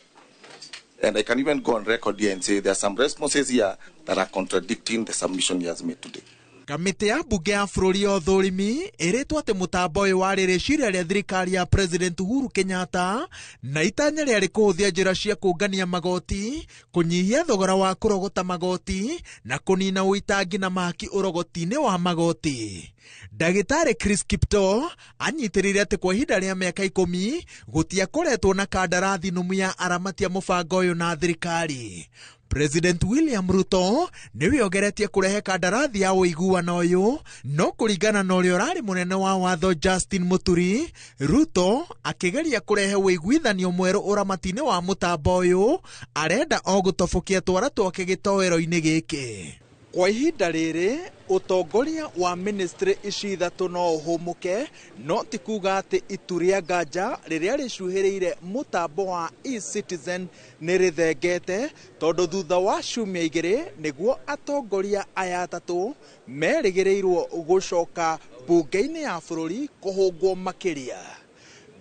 And I can even go on record here and say there are some responses here that are contradicting the submission he has made today. Kamĩtĩ ya mbunge ya bũrũri ya ũthũrimi ĩrĩtwo atĩ mũtambo ũyũ warĩ rĩciria rĩa thirikari ya President Uhuru Kenyatta na itanya rĩarĩ kũhũthia njĩra cia kũngania magoti, kũnyihia thogora wa kũrogota magoti na kũnina ũitangi na mahaki ũrogoti-inĩ wa magoti. Ndagĩtarĩ Chris Kiptoo anyitĩrĩire atĩ kwa ihinda rĩa mĩaka 10 gũtiakoretwo na kandarathi nũmu ya aramati a mũbango ũyũ na thirikari. President William Ruto nĩwe ogeretie kũrehe kandarathi ya ũiguano ũyũ, no kũringana na ũrĩa ũrarĩ mũnene wa watho Justin Muturi, Ruto akĩgeria kũrehe ũiguithanio mwerũ ũramati-inĩ wa mũtambo ũyũ, arenda o gũtobokia twara twake gĩtoero-inĩ gĩkĩ. Kwa ihinda rĩrĩ ũtongoria wa ministry ici ithatũ no ũhũmũke, no ti kuga atĩ itu rĩa nganja rĩrĩa rĩcuhĩrĩire mũtambo wa eCitizen nĩ rĩthengete, tondũ thutha wa ciumia 2 nĩguo atongoria aya atatũ merĩgĩrĩirwo gũcoka mbunge-inĩ ya bũrũri kũhũngwo makĩria.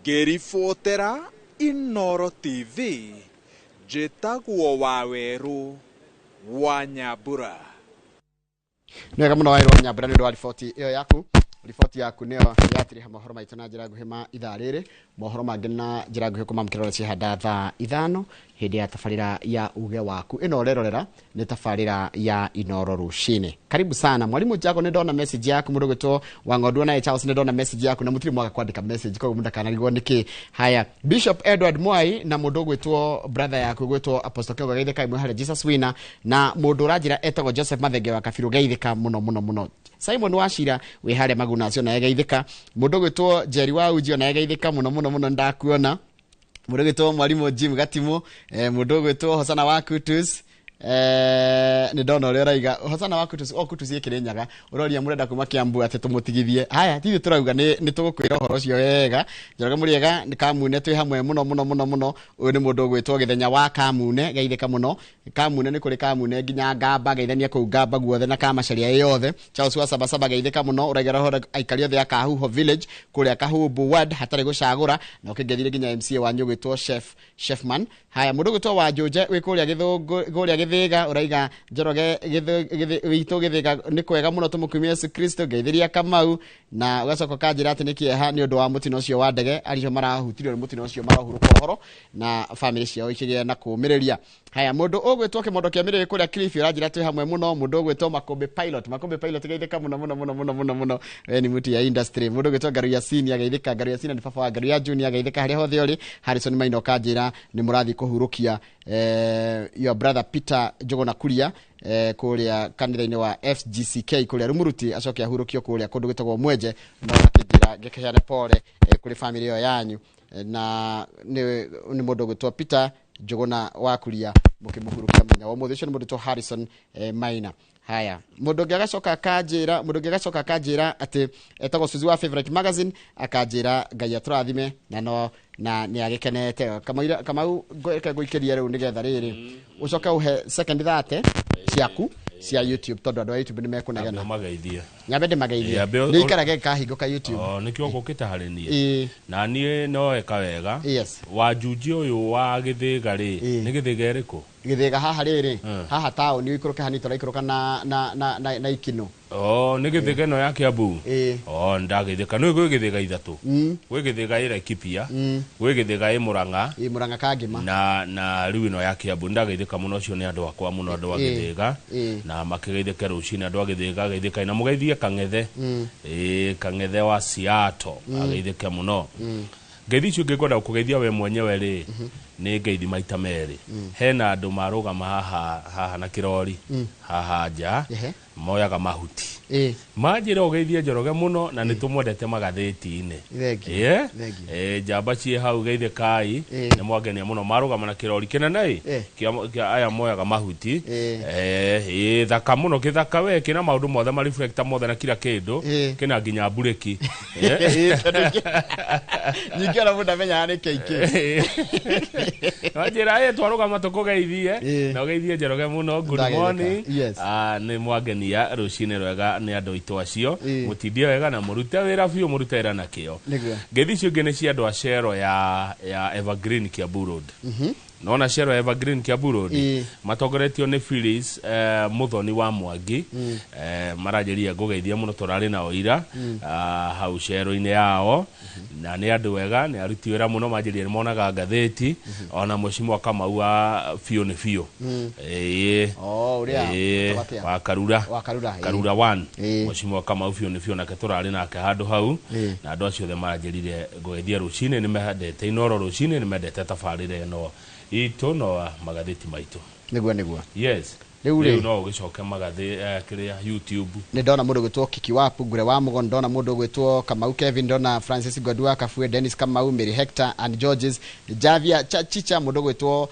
Ngĩribotera Inooro TV, njĩtagwo Wawerũ wa Nyambura. Nĩ wega mũno Wairũ wa Nyambura nĩ ũndũ wa riboti ĩyo yaku. Riboti yaku nĩyo yatiriha mohoro maitũ na njĩra nguhĩ ma ithaa rĩrĩ. Mohoro mangĩ na njĩra nguhĩ kũmamũkĩra cihanda thaa 5 hĩndĩ ya tabarĩra ya uge waku. Ĩno ũrerorera nĩ tabarĩra ya Inooro rũcinĩ. Karibu sana mwalimu Jago, nĩ ndona message yaku. Mũndũ gwĩtwo Wang'ondu naye Charles, nĩ ndona message yaku na mũtirĩ mwaga kwandĩka message koguo mũndakanarigwo nĩkĩ. Haya, Bishop Edward Mwai na mũndũ gwĩtwo brother yaku gwĩtwo Apostle Kĩongo geithĩka imwe harĩa Jesus Winner, na mũndũ ũranjĩra etagwo Joseph Mathenge wa Kabiru geithĩka mũno mũno mũno. Simon Wachira wĩ harĩa Maguna acio naye geithĩka. Mũndũ gwĩtwo Jerry wa Uji onaye geithĩka mũno mũno mũno, ndakuona. Mũndũ gwĩtwo Mwalimu Jim Gatimu, mũndũ gwĩtwo Hosana wa Kutus, nĩ ndona ũrĩa ũraiga Hosana wa Kutus, o Kutus ĩkĩrĩ Nyaga, ũroria mũrenda kuma Kiambu atĩ tũmũtigithie. Haya, tithuĩ tũrauga nĩ tũgũkwĩra ũhoro ũcio wega. Njoroge Mũrĩega nĩ Kamune, twĩ hamwe mũno mũno mũno mũno. Ũyũ nĩ mũndũ ũgwĩtwo Gĩthenya wa Kamune, geithĩka mũno. Kamune nĩ kũrĩ Kamune nginya Ngamba, geithania kũu Ngamba guothe na Kamacaria yothe. Charles wa Sabasaba geithĩka mũno, ũraigara ũhoro aikari othe a Kahuho Village kũrĩa Kahumbu Ward hatarĩ gũcagũra, na ũkĩngethire nginya MCA wanyu ũgwĩtwo Chef Chefman. Haya, mũndũ ũgwĩtwo Wanjũnje wĩ kũrĩa Gĩthũngũ, kũrĩa Githiga uraiga Njoroge witũ Githiga nĩ kwega mũno tũmũkumia Yesu Kristo ngeithĩria Kamau na ũgacoka ũkanjĩra atĩ nĩ kĩeha nĩ ũndũ wa mũtino ũcio wa ndege acio marahutirio nĩ mũtino ũcio marahurũka ũhoro na bamĩrĩ ciao ikĩgĩa na kũũmĩrĩria. Haya, mũndũ ũgwĩtwo kĩmondo kĩa mĩrĩrĩ kũrĩa Kilifi ũranjĩra twĩ hamwe mũno. Mũndũ ũgwĩtwo Makũmbĩ Pilot, Makũmbĩ Pilot geithĩka mũno mũno mũno mũno mũno mũno, we nĩ mutu ya industry. Mũndũ ũgwĩtwo Ngaru ya Senior geithĩka, Ngaru ya Senior nĩ baba wa Ngaru ya Junior geithĩka harĩa hothe ũrĩ. Harrison Maina ũkanjĩra nĩ mũrathiĩ kũhurũkia your brother Peter Njuguna Kuria kũrĩa kanitha-inĩ wa FGCK kũrĩa Rumuruti, acoke ahurũkio kũrĩa kũndũ gwĩtagwo Mwenje, na akĩnjĩra ngĩkĩheane pole kũrĩ famĩlĩ ĩyo yanyu, na nĩ mũndũ ũgwĩtwo Peter Njuguna wa Kuria mũkĩmũhurũkia mũthenya wa ũmũthĩ. Ũcio nĩ mũndũ ũgwĩtwo Harrison Maina. Haya, mũndũ ũngĩ agacoka akanjĩra, mũndũ ũngĩ agacoka akanjĩra atĩ etagwo Suzy wa Favorite Magazine, akanjĩra Ngai atũrathime na no na nĩ agĩkenete. Kamau ngwĩke ngũikĩrie rĩu nĩgetha rĩrĩ ũcoke ũhe second 30 ciaku cia YouTube tondũ andũ a YouTube nĩ mekũnegena. Mageithie. Nyambe ndĩmageithie. Nĩ ikarage ngahingũka YouTube. Oh, nĩkĩo ngũkĩte harĩ niĩ. Na niĩ no eka wega. Yes. Wanjunji ũyũ wa Gĩthĩga rĩ, nĩ Gĩthĩga ĩrĩkũ? Gĩthĩga haha rĩrĩ, haha taũni ũikũrũke hanini tũraikũrũka na Ikino. Oh, nĩ Gĩthĩga ĩno ya Kiambu? Oh, ndageithĩka. Nĩ gwĩ Gĩthĩga ithatũ. Gwĩ Gĩthĩga ĩ Laikipia, gwĩ Gĩthĩga ĩ Mũrang'a. Ĩ Mũrang'a Kangĩma. Na rĩu ĩno ya Kiambu. Ndageithĩka mũno, ũcio nĩ andũ akwa mũno, andũ a Gĩthĩga. Na makĩgeithĩke rũcinĩ andũ a Gĩthĩga, geithĩkai na mũgeithie Kang'ethe. Kang'ethe wa Seattle, ageithĩke mũno. Ngeithi icio ngĩkwenda kũgeithia we mwenyewe rĩ, nĩ ngeithi maita merĩ. Hena andũ marũgama haha haha na kĩrori haha nja, moyaga mahuti. Manjĩra ũgeithie Njoroge mũno na nĩ tũmwendete magathĩti-inĩ. Njamba ciĩ hau geithĩkai, nĩ mwangenia mũno. Marũgama na kĩrori kĩnene ĩ, aya moyaga mahuti. Thaka mũno kĩthaka we, kĩna maũndũ mothe ma reflector mothe na kila kĩndũ, kĩna nginya mburĩki. Ningĩ ona mũndũ amenyaga nĩ KK. Wanjĩra twarũgama tũkũgeithie na ũgeithie Njoroge mũno. Good morning. Nĩ mwangenia rũcinĩ rwega nĩ andũ aitũ acio. Mũtindie wega na mũrute wĩra biũ, mũrute wĩra na kĩo. Ngeithi icio ingĩ nĩ cia andũ a cero ya Evergreen Kiambu Road. Nona cero ya Evergreen Kiambu Road matongoretio nĩ Phyllis Muthoni wa Mwangi. Maranjĩria ngũgeithia mũno, tũrarĩ nao ira hau cero-inĩ yao, na nĩ andũ wega, nĩ aruti wĩra mũno, manjĩria nĩ monaga ngathĩti ona Mheshimiwa Kamau wa biũ nĩ biũ. Wa Karura, Karura 1, Mheshimiwa Kamau biũ nĩ biũ, nake tũrarĩ nake handũ hau, na andũ acio othe maranjĩrire ngũgeithia rũcinĩ, nĩ mendete Inooro rũcinĩ, nĩ mendete tabarĩra ĩno itũ no magathĩti maitũ. Nĩguo nĩguo. Yes. Rĩu no ũgĩcoke magathĩ kĩrĩa YouTube. Nĩ ndona mũndũ ũgwĩtwo Kiki Wapu Ngure wa Mũgo, ndona mũndũ ũgwĩtwo Kamau Kevin, ndona Francis Ngwendua Kabue, Dennis Kamau, Mary Hector and Georges, Javia Chicha, mũndũ ũgwĩtwo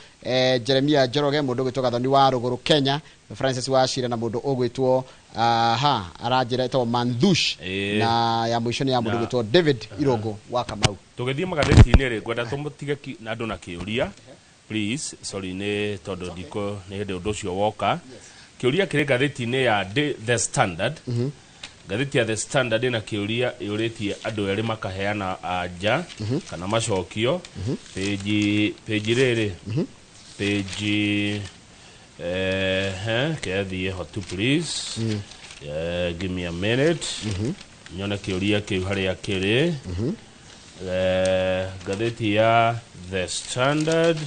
Jeremia Njoroge, mũndũ ũgwĩtwo Gathoni wa Rũgũrũ Kenya, Francis wa Shira, na mũndũ ũgwĩtwo aranjĩra etagwo Mandhush, na ya mũico nĩ ya mũndũ ũgwĩtwo David Irongo wa Kamau. Tũgĩthiĩ magathĩti-inĩ rĩ, ngwenda tũmũtige na andũ na kĩũria. Please, sorry nĩ tondũ ndiko nĩ hĩndĩ ũndũ ũcio woka. Kĩũria kĩrĩ ngathĩti-inĩ ya The Standard. Ngathĩti ya The Standard ĩna kĩũria yũrĩtie andũ erĩ makaheana anja kana macokio. Page rĩrĩ, page kĩathiĩ ho tu please. Give me a minute. Nyone kĩũria kĩu harĩa kĩrĩ. Ngathĩti ya The Standard,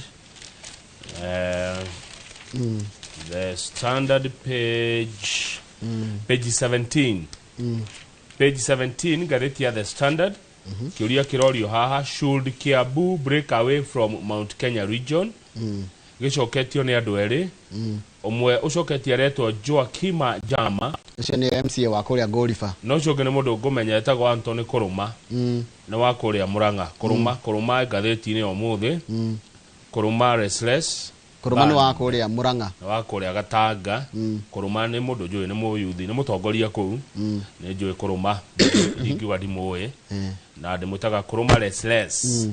The Standard page page 17. Page 17 ngathĩti ya The Standard. Kĩũria kĩrorio haha, should Kiambu break away from Mount Kenya region? Gĩcoketio nĩ andũ erĩ. Ũmwe ũcoketie aretwo Joakima Jama, ũcio nĩ MCA wa kũrĩa Ngũriba, na ũcio ũngĩ nĩ mũndũ ngũmenya etagwo Anthony Kũrũma, nĩ wa kũrĩa Mũrang'a. Kũrũma, Kũrũma ngathĩti-inĩ ũmũthĩ. Kũrũma restless. Kũrũma nĩ wa kũrĩa Mũrang'a, nĩ wa kũrĩa Gatanga. Kũrũma nĩ mũndũ njũĩ, nĩ mũyuthi, nĩ mũtongoria kũu, nĩ njũĩ Kũrũma, ndingiuga ndimũĩ, na ndĩmwĩtaga Kũrũma restless.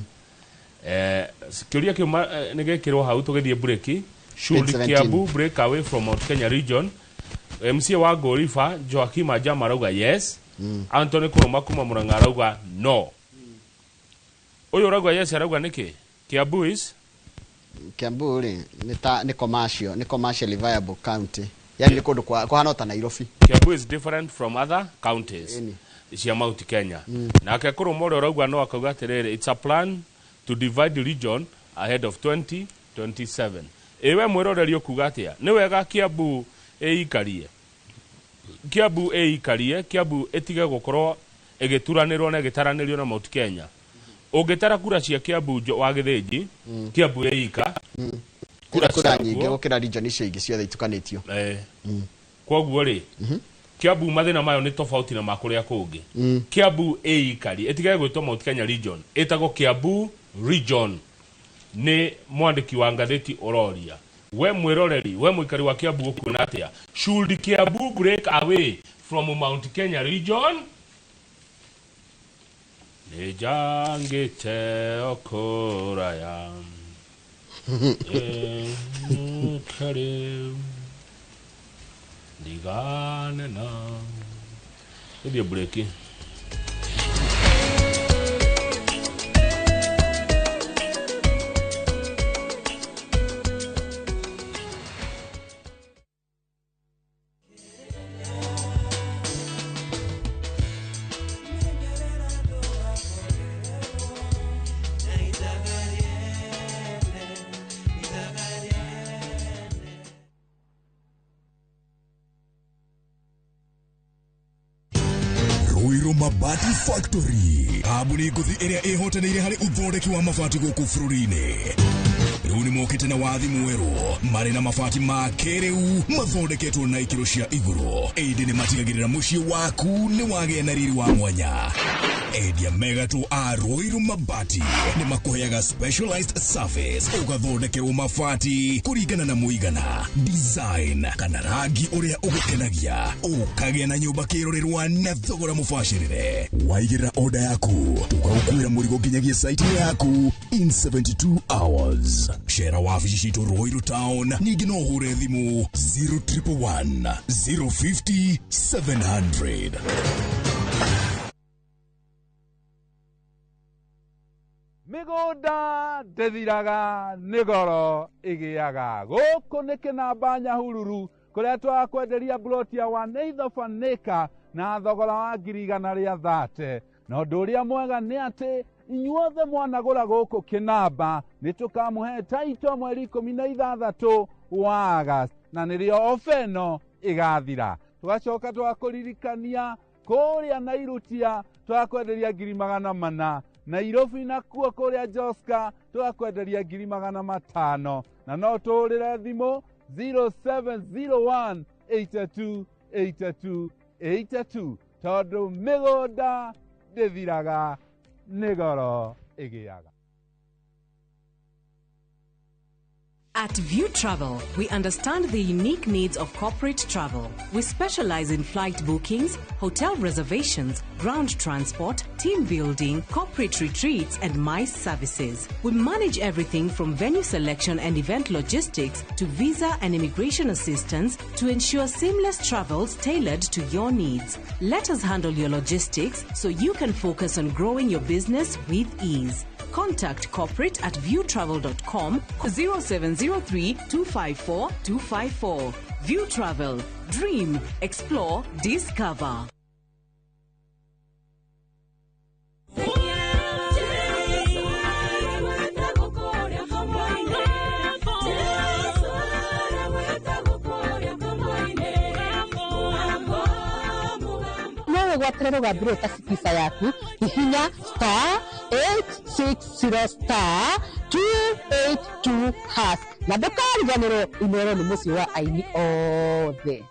Kĩũria kĩu nĩ gĩkĩrwo hau tũgĩthiĩ breki. Should Kiambu break away from Mount Kenya region? MCA wa Ngũriba Joakim Jama arauga yes. Anthony Kũrũma kuma Mũrang'a arauga no. Ũyũ ũrauga yes arauga nĩkĩ? Kiambu is Kiambu rĩ nĩ ta nĩ commercial, nĩ commercially viable county, yani nĩ kũndũ kũhana ta Nairobi. Kiambu is different from other counties cia Mount Kenya. Nake kũrũma ũrĩa ũrauga no akauga atĩrĩrĩ, it's a plan to divide the region ahead of 2027. Ĩwe mwĩroreri ũkuga atĩa? Nĩ wega Kiambu ĩikarie, Kiambu ĩikarie, Kiambu ĩtige gũkorwo ĩgĩturanĩrwo na ĩgĩtaranĩrio na Mount Kenya. Ũngĩtara kura cia Kiambu wa Gĩthĩnji, Kiambu ĩika kura kura nyingĩ gũkĩra region icio ingĩ ciothe itukanĩtio. Koguo rĩ, Kiambu mathĩna mayo nĩ tofauti na ma kũrĩa kũngĩ. Kiambu ĩikarie, ĩtige gwĩtwo Mount Kenya region, ĩtagwo Kiambu region. Nĩ mwandĩki wa ngathĩti ũroria, we mwĩroreri, we mũikari wa Kiambu ũkuona atĩa? Should Kiambu break away from Mount Kenya region? Nĩ njangĩte o kũraya kariu ndigane na tũthiĩ breki. Ruiru Mabati Factory, kambuni ngũthi ĩrĩa ĩhotanĩire harĩ ũthondeki wa mabati gũkũ bũrũri-inĩ. Rĩu nĩ mokĩte na wathi mwerũ, marĩ na mabati ma kĩrĩu mathondeketwo na ikĩro cia igũrũ, ĩndĩ nĩ matigagĩrĩra mũciĩ waku nĩ wagĩa na riri wa mwanya. Endia megatũ a Ruiru Mabati nĩ makũheaga specialized service, ũgathondekerwo mabati kũringana na mũigana, design kana rangi ũrĩa ũgũkenagia, ũkagĩa na nyũmba kĩrorerwa na thogora mũbacĩrĩre. Waigĩrĩra order yaku, tũgagũkuĩra mũrigo nginyagia site yaku in 72 hours. Cera wabici citũ Ruiru Town, ningĩ no ũhũre thimũ 0111 050 700. Mĩgũnda ndĩthiraga nĩ goro ĩgĩaga. Gũkũ nĩ kĩnamba Nyahururu kũrĩa twakwenderia ploti ya 1/8 of an acre na thogora wa 130,000. Na ũndũ ũrĩa mwega nĩ atĩ inyuothe mwanagũra gũkũ kĩnamba nĩ tũkamũhe taito mweri 16 wa August, na nĩrĩo ofa ĩno ĩgathira. Tũgacoka twakũririkania kũrĩa Nairutia twakwenderia 400,000, Nairobi nakuo kũrĩa Joska twakwenderia 500,000, na no tũhũrĩre thimũ 0701 82 82 82 tondũ mĩgũnda ndĩthiraga nĩ goro ĩgĩaga. At View Travel, we understand the unique needs of corporate travel. We specialize in flight bookings, hotel reservations, ground transport, team building, corporate retreats, and MICE services. We manage everything from venue selection and event logistics to visa and immigration assistance to ensure seamless travels tailored to your needs. Let us handle your logistics so you can focus on growing your business with ease. Contact corporate at viewtravel.com 0703 254 254. View Travel. Dream, explore, discover. Gwaterera rũgambĩ rũrũ ta Skiza yaku, hihinya star 860 star 282 hash na ndũkariganĩrwo Inooro nĩ mũciĩ wa aini othe.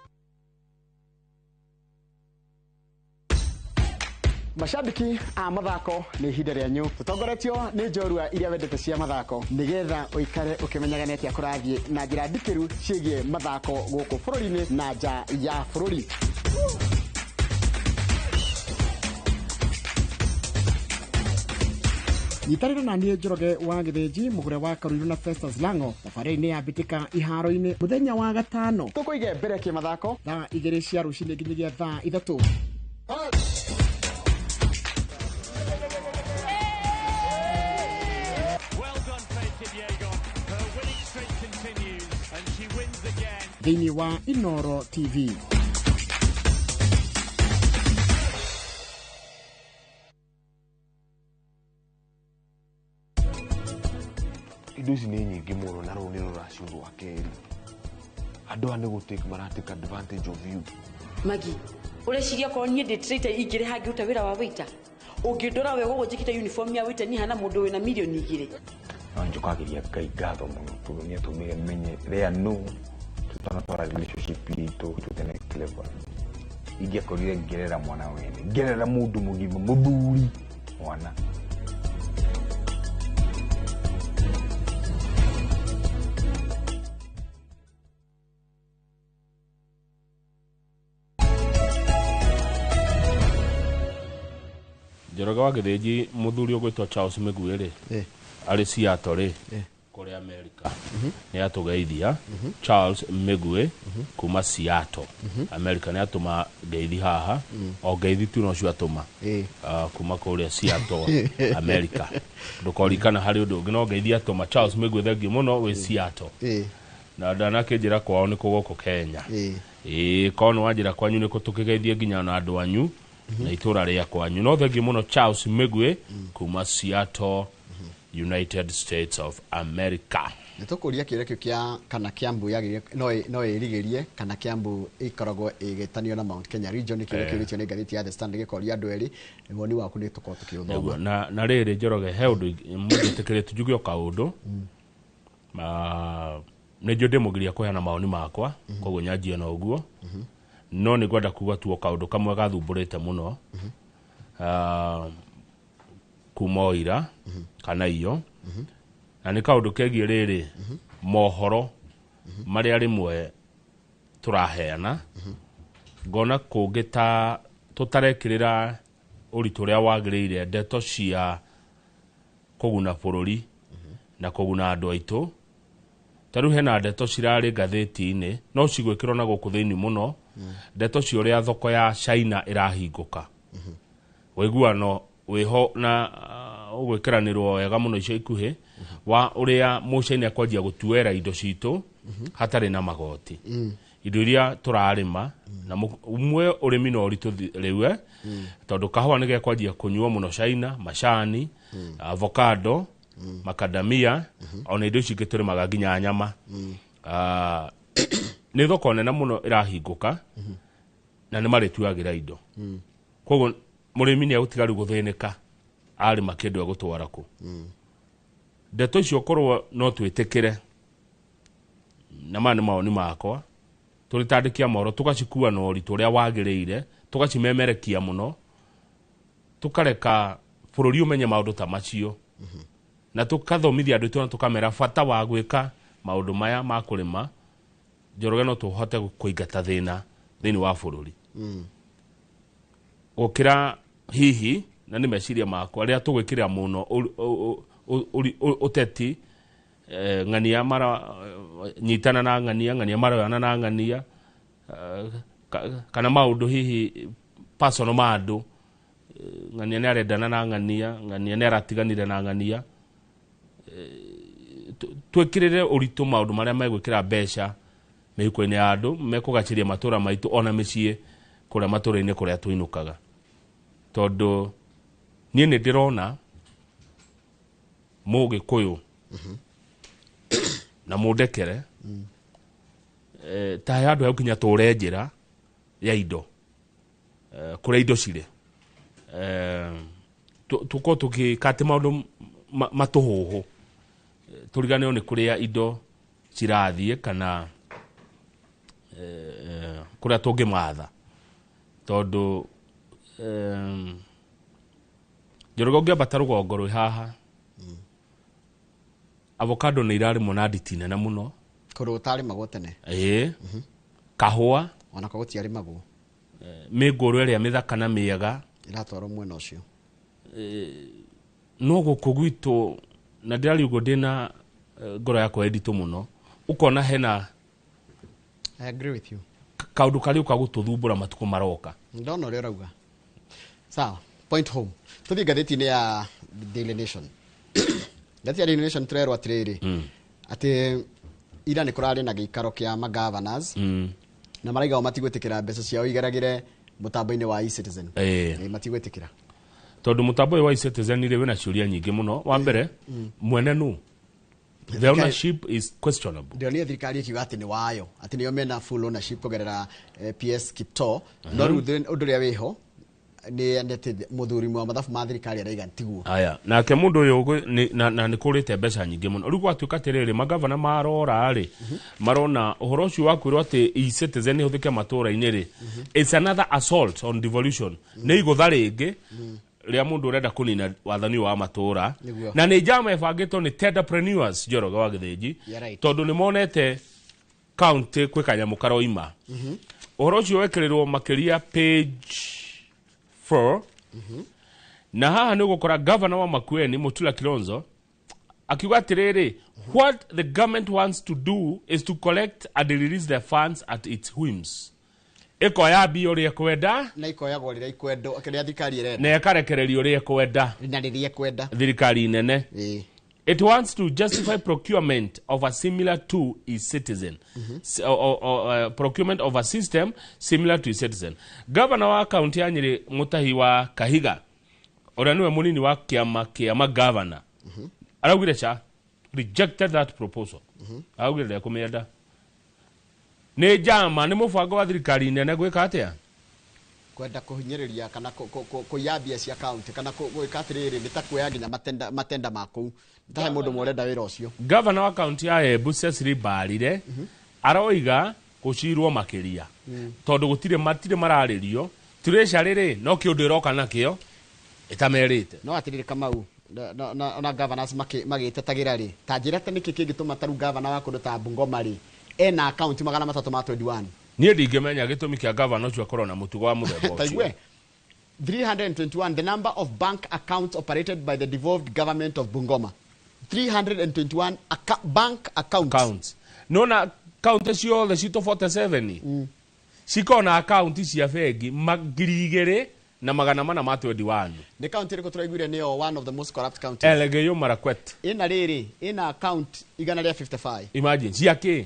Mashabiki a mathako nĩ ihinda rĩanyu tũtongoretio nĩ njorua iria wendete cia mathako nĩgetha ũikare ũkĩmenyaga nĩ atĩa kũrathiĩ na njĩra ndikĩru ciĩgiĩ mathako gũkũ bũrũri-inĩ na nja ya bũrũri. Nyitanĩra na niĩ Njoroge wa Gĩthĩnji mũgũre wa Karuiru na Festus Lango thabarĩ-inĩ ya mbĩtĩka iharo-inĩ mũthenya wa gatano tũkũige mbere kĩmathako thaa 2 cia rũcinĩ nginyagia thaa 3. Thĩinĩ wa Inoro TV. Indo ici nĩ nyingĩ mũno na rũu nĩ rũracio rwa kerĩ. Andũ aya nĩ gũtake maratake advantage of you. Magi, ũreciria korwo niĩ ndĩ traitor ingĩrĩ hangĩruta wĩra wa waiter? Ũngĩndora wega ũguo njĩkĩte uniform ya waiter niĩ hana mũndũ wĩna mirioni 2. No njũkagĩria Ngai ngatho mũno tondũ nĩ atũmire menye rĩa no tũtanatwara relationship itũ to the next level. Ingĩakorire ngĩrera mwana wene, ngĩrera mũndũ mũgima, mũthuri mwana. Njoroge wa Gĩthĩnji mũthuri ũgwĩtwo Charles Mĩguĩ rĩ, arĩ Seattle rĩ, kũrĩa America, nĩ atũgeithia. Charles Mĩguĩ kuma Seattle, America, nĩ atũma ngeithi haha. O ngeithi tu nocio atũma kuma kũrĩa Seattle, America. Ndũkorikana harĩ ũndũ ũngĩ, no ngeithi atũma. Charles Mĩguĩ, thengiũ mũno wĩ Seattle. Na ndanakĩnjĩra kwao nĩ kũ gũkũ Kenya. Ĩĩ, korwo nĩ wanjĩra kwanyu nĩ kũ, tũkĩgeithie nginya na andũ anyu na itũra rĩa kwanyu. No thengiũ mũno Charles Mĩguĩ kuma Seattle, United States of America. Nĩ tũkũria kĩũria kĩu kĩa kana Kiambu yagĩrĩire no ĩrigĩrie kana Kiambu ĩkoragwo ĩgĩtanio na Mount Kenya region. Kĩũria kĩũrĩtio nĩ ngathĩti ya The Standard gĩkoria andũ erĩ, woni waku nĩ tũkorwo tũkĩũthoma. Nĩguo, na rĩrĩ Njoroge, he ũndũ mũndĩtĩkĩrĩte njuge o kaũndũ. Nĩ njũ ndĩmũgiria kũheana mawoni makwa, koguo nyanjie na ũguo. No nĩ ngwenda kuga tu o kaũndũ kamwe gathumbũrĩte mũno kuma o ira kana iyo, na nĩ kaũndũ kegiĩ rĩrĩ mohoro marĩa rĩmwe tũraheana, ngona kũngĩ ta tũtarekĩrĩra ũritũ ũrĩa wagĩrĩire ndeto cia kũguna bũrũri na kũguna andũ aitũ. Ta rĩu hena ndeto cirarĩ ngathĩti-inĩ, no cigwĩkĩrwo na gũkũ thĩinĩ mũno, ndeto cia ũrĩa thoko ya China ĩrahingũka. Ũiguano wĩho na ũgwĩkĩranĩrwo wega mũno ica ikuhĩ wa ũrĩa mũcaina ekwanjia gũtuĩra indo citũ hatarĩ na magoti. Indo iria tũrarĩma na umwe ũrĩmi no ũritũ rĩu, tondũ kahũa nĩ gekwanjia kũnyuo mũno China, macani, avocado, macadamia, ona indo ici ingĩ tũrĩmaga nginya nyama. Nĩ thoko nene mũno ĩrahingũka na nĩ marĩtuagĩra indo. Koguo mũrĩmi nĩ egũtiga rĩu gũthĩnĩka arĩma kĩndũ egũtwara kũ. Ndeto icio korwo no twĩtĩkĩre, na maya nĩ mawoni makwa, tũrĩ ta andĩki a mohoro tũgacikua na ũritũ ũrĩa wagĩrĩire, tũgacimemerekia mũno, tũkareka bũrũri ũmenye maũndũ ta macio, na tũkathomithia andũ aitũ na tũkamera bata wa gwĩka maũndũ maya ma kũrĩma. Njoroge, no tũhote kũingata thĩna thĩinĩ wa bũrũri gũkĩra hihi, na nĩ meciria makwa, rĩrĩa tũgwĩkĩrĩra mũno ũteti, ng'ania mara nyitana na ng'ania, ng'ania maroyana na ng'ania, kana maũndũ hihi personal ma andũ, ng'ania nĩ arendana na ng'ania, ng'ania nĩ aratiganire na ng'ania. Twĩkĩrĩre ũritũ maũndũ marĩa megwĩkĩra mbeca mĩhuko-inĩ ya andũ, mekũgacĩria matũra maitũ ona mĩciĩ kũrĩa matũra-inĩ kũrĩa tũinũkaga. Tondũ niĩ nĩ ndĩrona mũgĩkũyũ na mũndekere, ta he handũ hegũkinya tũre njĩra ya indo, kũrĩa indo cirĩ, tũkorwo tũgĩka atĩ maũndũ matũhũhũ, tũriganĩrwo nĩ kũrĩa indo cirathiĩ kana kũrĩa tũngĩmatha. Tondũ Njoroge, ũngĩambata rũgongo rwĩ haha, avocado nĩ irarĩmwo na nditi nene mũno. Kũndũ gũtarĩmagwo tene. Ĩĩ. Kahũa onako gũtiarĩmagwo. Mĩngũrũ ĩrĩa mĩthaka na mĩega ĩratwarwo mwena ũcio. No gũkũ gwitũ, na ndĩraria ũguo ndĩna ngoro yakwa ĩnditũ mũno, ũkona hena I agree with you. Kaũndũ karĩa ũka gũtũthumbũra matukũ maroka. Ndona ũrĩa ũrauga. Sawa, point home. Tũthiĩ ngathĩti-inĩ ya Daily Nation. Ngathĩti ya Daily Nation tũrerwo atĩrĩrĩ, atĩ Ira nĩ kũrarĩ na gĩikaro kĩa magovernors na maraiga o matigwĩtĩkĩra mbeca ciao igeragĩre mũtambo-inĩ wa eCitizen. Matigwĩtĩkĩra. Tondũ mũtambo ũyũ wa eCitizen rĩ wĩna ciũria nyingĩ mũno. Wa mbere, mwene nũ? The ownership is questionable. Ndĩronire thirikari ĩkiuga atĩ nĩ wayo, atĩ nĩo mena full ownership kũgerera PS Kiptoo. No rĩu ũndũ ũrĩa wĩho nĩ atĩ mũthuri wa mathabu ma thirikari araiga tiguo. Aya, nake mũndũ ũyũ na nĩ kũrĩte mbeca nyingĩ mũno. Rĩu gwatuĩka atĩrĩrĩ, magavana marora rĩ, marona ũhoro ũcio wa kwĩrwo atĩ eCitizen ĩhũthĩke matũũra-inĩ rĩ, it's another assault on devolution. Nĩ igũtha rĩngĩ rĩa mũndũ ũrenda kũnina wathani wa matũũra. Na nĩ njama ĩbangĩtwo nĩ tenderpreneurs Njoroge wa Gĩthĩnji, tondũ nĩ monete county kwĩ kanyamũ karoima. Ũhoro ũcio wekĩrĩrwo makĩria page 4. Na haha nĩ ũgũkora governor wa Makueni Mutula Kilonzo akiuga atĩrĩrĩ, what the government wants to do is to collect and release the funds at its whims. Ĩkoya mbia ũrĩa ĩkwenda na ikoyagwo rĩrĩa ikwendwo, kĩrĩa thirikari ĩrenda, na ĩkarekererio ũrĩa ĩkwenda, na rĩrĩa ĩkwenda thirikari nene. It wants to justify procurement of a similar to eCitizen. Procurement of a system similar to eCitizen. Governor wa county ya Nyeri Mutahi wa Kahiga, ũrĩa nĩwe mũnini wa kĩama kĩa magavana, araugire cha rejected that proposal. Araugire ndekũmĩenda. Nĩ njama, nĩ mũbango wa thirikari nene gwĩka atĩa? Kwenda kũhinyĩrĩria kana kũiya mbia cia county kana gwĩka atĩrĩrĩ, nĩ ta kuoya nginya matenda ma kũu. Nĩ ta he mũndũ ũrenda wĩra ũcio. Governor wa county ya Embu Cecily Mbarire aroiga gũcirwo makĩria tondũ gũtirĩ matirĩ mararĩrio. Treasury rĩ no kĩũndũ ĩroka nakĩo ĩtamerĩte. No atĩrĩrĩ Kamau, ona governors magĩtetagĩra rĩ, ta njĩra ta nĩkĩ kĩngĩtũma ta rĩu governor wa kũndũ ta Bungoma rĩ ena account 321. Niĩ ndingĩmenya gĩtũmi kĩa governor ũcio akorwo na mũtugo wa mũthemba ũcio. Taigue 321, the number of bank accounts operated by the devolved government of Bungoma. 321 bank accounts. Nona county ciothe citũ 47 cikona account cia bengi 2421. Nĩ county ĩrĩkũ tũraiguire nĩyo one of the most corrupt counties? Elgeyo Marakwet. Ĩna rĩrĩ, ĩna account 155. Imagine cia kĩ?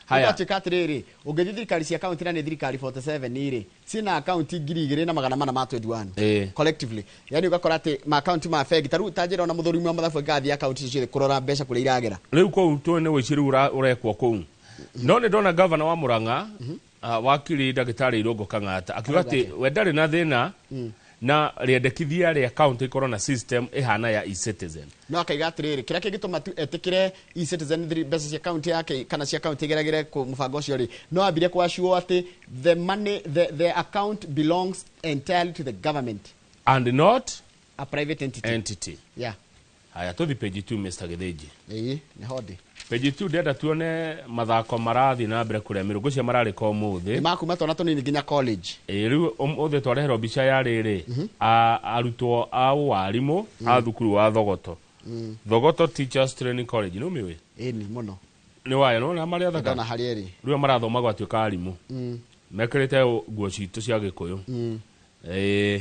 Haya. Ũgatuĩka atĩrĩrĩ, ũngĩthiĩ thirikari cia county na nĩ thirikari 47 rĩ, ciĩna account 2421 collectively. Yaani ũgakora atĩ ma account ma bengi ta rĩu ta njĩra ona mũthuri wa mathabu angĩgathiĩ account icio ciothe kũrora mbeca kũrĩa iragera. Rĩu kũu tũĩ nĩ ũici rĩu ũrekwo kũu. No nĩ ndona governor wa Murang'a, wakiri ndagĩtarĩ Irũngũ Kang'ata akiuga atĩ we ndarĩ na thĩna na rĩendekithia rĩa county ikorwo na system ĩhana ya eCitizen. No akaiga atĩrĩrĩ, kĩrĩa kĩngĩtũma tu etĩkĩre eCitizen mbeca cia county yake kana cia county igeragĩre mũbango ũcio rĩ, no ambire kwaciwo atĩ the money, the account belongs entirely to the government and not a private entity. Yeah. Haya, tũthi page 2 Mr. Gĩthĩnji. Ĩĩ, nĩ hodi. Page 2 ndĩrenda tuone mathako marathiĩ na mbere kũrĩa Mĩrũ. Ngwĩciria mararĩka ũmũthĩ. Nĩ makuma twana tũnini nginya college. Ĩĩ, rĩu ũmũthĩ twareherwo mbica ya rĩrĩ, arutwo a warimũ a thukuru wa Thogoto. Thogoto Teachers Training College, nĩ ũmĩũĩ? Ĩĩ, nĩ mũno. Nĩ waya, nĩ marĩa athaka? Ndona harĩa ĩrĩ. Rĩu marathoma gwatuĩka arimũ. Mekĩrĩte nguo citũ cia Gĩkũyũ. Ĩĩ,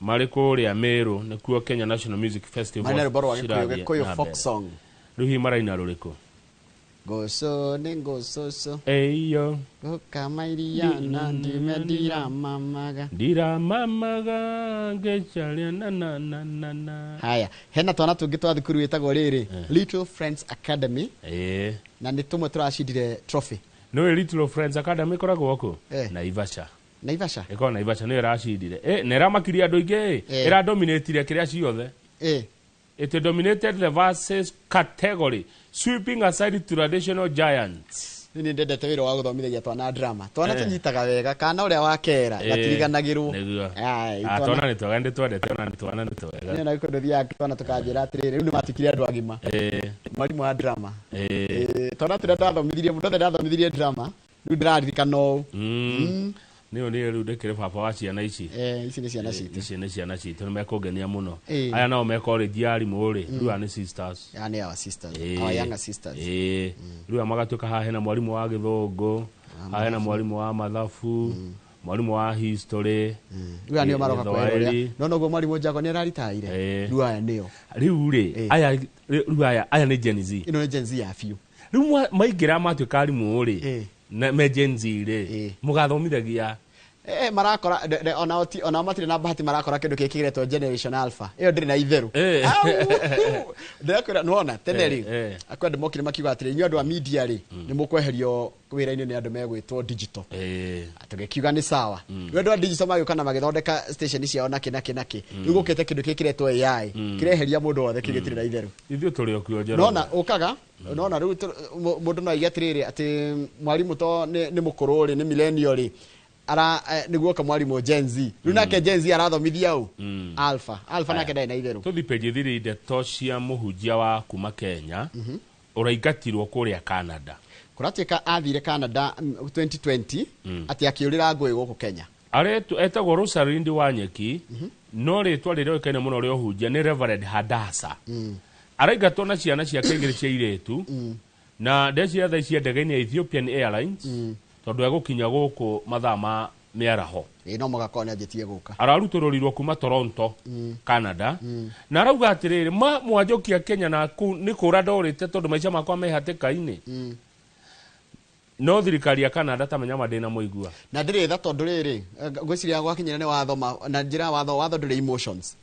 marĩ kũrĩa Meru, nĩkuo Kenya National Music Festival. Marĩ na rwĩmbo rwa Gĩkũyũ, Gĩkũyũ folk song. Rĩu hihi maraina rũrĩkũ? Goso ne gososo. Eyo. Gokama iria na ndime ndiramamaga. Ndiramamaga ngecharia na na na na na. Haya, hena twana tũngĩ twa thukuru ĩtagwo rĩrĩ, Little Friends Academy. Na nĩ tũmwe tũracindire trophy. Nĩũĩ Little Friends Academy ĩkoragwo kũ? Naivasha. Naivasha? Ĩkoragwo Naivasha, nĩyo ĩracindire. Na ĩramakirie andũ aingĩ, ĩradominatire kĩrĩa ciothe. It dominated the versus category, sweeping aside traditional giants. Nĩ ndendete wĩra wa gũthomithagia twana drama. Twana tũnyitaga wega, kana ũrĩa wa kera, gatiriganagĩrwo. Twana nĩ twega, nĩ twendete, ona twana nĩ twega. Nĩ na gĩkũndũ thiaga twana tũkanjĩra atĩrĩrĩ, rĩu nĩ matikire andũ agima. Mwarimũ wa drama. Twana tũrĩa ndathomithirie, mũndũ othe ndathomithirie drama, rĩu ndĩraririkana ũũ. Nĩyo nĩ rĩu ndĩkĩrĩ baba wa ciana ici. Ici nĩ ciana citũ. Ici nĩ ciana citũ, nĩ mekũngenia mũno. Aya nao me college ya arimũ rĩ, rĩu aya nĩ sisters. Aya nĩ our sisters, our younger sisters. Rĩu aya magatuĩka haha hena mwarimũ wa gĩthũngũ, haha hena mwarimũ wa mathabu, mwarimũ wa history. Rĩu aya nĩo maroka kwĩrorera. No noguo mwarimũ Jago nĩ araritaire. Rĩu aya nĩo. Rĩu rĩ, aya rĩu aya nĩ Gen Z. Ĩno nĩ Gen Z ya biũ. Rĩu maingĩra matuĩka arimũ rĩ, na me Gen Z rĩ, mũgathomithagia? Marakora onao onao matirĩ na bahati, marakora kĩndũ gĩkĩ gĩretwo Generation Alpha, ĩyo ndĩrĩ na itherũ. Ndĩrakwĩra, nĩwona tene rĩ, akwĩ andũ mokire makiuga atĩrĩ, inyuĩ andũ a media rĩ, nĩ mũkweherio wĩra-inĩ nĩ andũ megwĩtwo digital. Tũgĩkiuga nĩ sawa. Rĩu andũ a digital magĩũka na magĩthondeka station ciao nakĩ nakĩ nakĩ. Rĩu gũkĩte kĩndũ gĩkĩ kĩretwo AI, kĩreheria mũndũ wothe, kĩu gĩtirĩ na itherũ. Ithuĩ tũrĩ o kuo, Njoroge. Nona ũkaga nona rĩu mũndũ no aige atĩrĩrĩ, atĩ mwarimũ to nĩ mũkũrũ rĩ, nĩ millennial rĩ, ara nĩguo oka mwarimũ Gen Z. Rĩu nake Gen Z arathomithia ũ? Alpha Alpha nake ndarĩ na itherũ. Tũthi page 3, ndeto cia mũhunjia wa kuma Kenya ũraingatirwo kũrĩa Canada. Kũratuĩka athire Canada 2020, atĩ akĩũrĩra ngũĩ gũkũ Kenya. Aretwo, etagwo Rosalind Wanyeki, no rĩtwa rĩrĩa rĩoĩkaine mũno rĩa ũhunjia nĩ Reverend Hadasa. Araingatwo na ciana ciake igĩrĩ cia irĩtu, na ndeciria thaa ici ndege-inĩ ya Ethiopian Airlines, tondũ egũkinya gũkũ mathaa ma mĩaraho. Ĩ, no mũgakorwo nĩ anjĩtie gũka. Ararutũrũrirwo kuma Toronto, Canada, na arauga atĩrĩrĩ, ma mwanjokia Kenya na kũu nĩ kũra ndorĩte, tondũ maica makwa me hatĩka-inĩ. No thirikari ya Canada tamenya ndĩna mũigua. Na ndĩrĩ tha, tondũ rĩrĩ, ngwĩciria gwakinyĩra nĩ watho na njĩra ya watho, watho ndũrĩ emotions.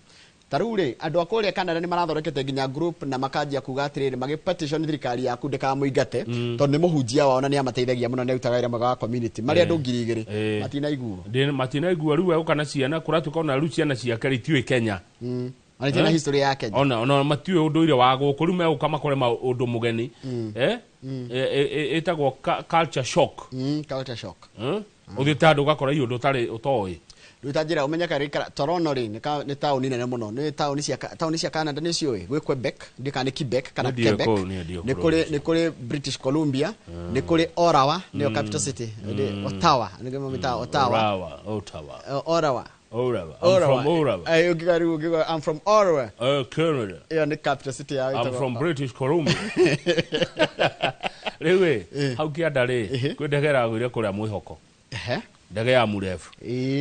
Ta rĩu rĩ, andũ a kũrĩa Canada nĩ marathondekete nginya group na makanjia kuga atĩrĩrĩ, magĩ petition thirikari yaku ndĩkamũingate, tondũ nĩ mũhunjia wao na nĩ amateithagia mũno, nĩ arutaga wĩra mwega wa community. Marĩ andũ 2000 matinaiguo. Matinaigua. Rĩu egũka na ciana, kũratuĩka ona rĩu ciana ciake rĩ itiũĩ Kenya. Ona itirĩ na history ya Kenya. Ona matiũĩ ũndũire wa gũkũ. Rĩu megũka makore maũndũ mũgeni. Ĩtagwo culture shock. Culture shock. Ũthiĩte handũ ũgakora iũndũ ũtarĩ ũtoĩ. Rĩu ta njĩra ũmenye karĩ Toronto rĩ, nĩ taũni nene mũno, nĩ taũni cia Canada nĩ ciũĩ gwĩ Quebec, ndiũ kana nĩ Quebec kana Nĩ ndiũĩ Quebec. Kũu, nĩ ndiũĩ Nĩ bũrũri kũrĩ ũcio. Nĩ kũrĩ British Columbia, nĩ kũrĩ Ottawa, nĩyo capital city. Ottawa nĩguo mamĩtaga, Ottawa. Ottawa, Ottawa. Ottawa. Ottawa. I'm Ottawa. from Ottawa. Ũngiuga rĩu, ũngiuga I'm from Ottawa. Canada. Ĩyo nĩ capital city yao I'm ĩtagwo- from British Columbia. Rĩu ĩ, hau kĩanda rĩ, kwĩ ndege ĩragũire kũrĩa mwĩhoko. Ndege ya Murefu.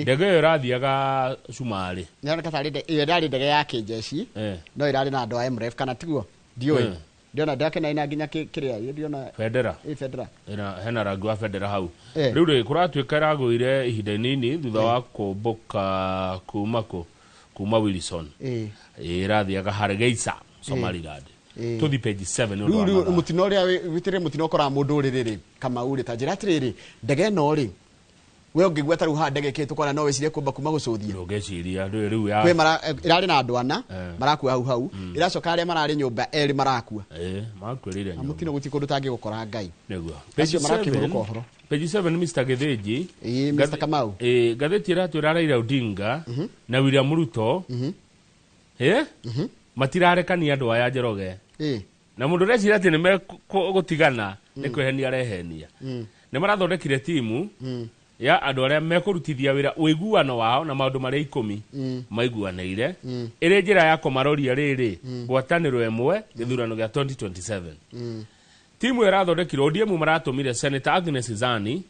Ndege ĩyo ĩrathiaga Cumarĩ. Nĩroneka tarĩ ĩyo ĩrarĩ ndege ya kĩnjeshi, no ĩrarĩ na andũ a MRF kana tiguo, ndiũĩ. Ndiona ndakena ina nginya kĩrĩa ndiona. Bendera. Ĩ, bendera. Ĩna hena rangi wa bendera hau. Rĩu rĩ, kũratuĩka ĩragũire ihinda inini thutha wa kũmbũka kuma kũ? Kuma Wilson. Ĩrathiaga Hargeisa, Somaliland. Tũthi page 7 nĩ ũndũ Rĩu wa rĩu mathaa. Mũtino ũrĩa wĩtĩrĩ mũtino ũkoraga mũndũ rĩrĩ rĩ, Kamau rĩ, ta njĩra atĩrĩrĩ, ndege ĩno rĩ, we ũngĩgua ta rĩu haha ndege ĩkĩhĩtũka, no wĩcirie kũmba kuma gũcũthia. Ndũngĩciria rĩu rĩu ya Kwĩ mara ĩrarĩ na andũ ana, marakua hau hau, ĩracoka arĩa mararĩ nyũmba erĩ marakua. Makuĩrĩire Na nyũmba. mũtino gũtirĩ kũndũ tangĩgũkora Ngai. Nĩguo. Acio marakĩhurũka ũhoro. Page 7, Mr. Gĩthĩnji. Ĩĩ, Mr. Kamau. Ngathĩti ĩratwĩra Raila Odinga na William Ruto matirarekania andũ aya, Njoroge. Na mũndũ ũreciria atĩ nĩ megũtigana nĩ kwĩhenia arehenia. Nĩ marathondekire timu ya andũ arĩa mekũrutithia wĩra ũiguano wao na maũndũ marĩa 10 maiguanĩire, ĩrĩ njĩra ya kũmaroria rĩrĩ ngwatanĩro ĩmwe gĩthurano gĩa 2027. Timu ĩyo ĩrathondekirwo, ODM maratũmire Senator Agnes Zani,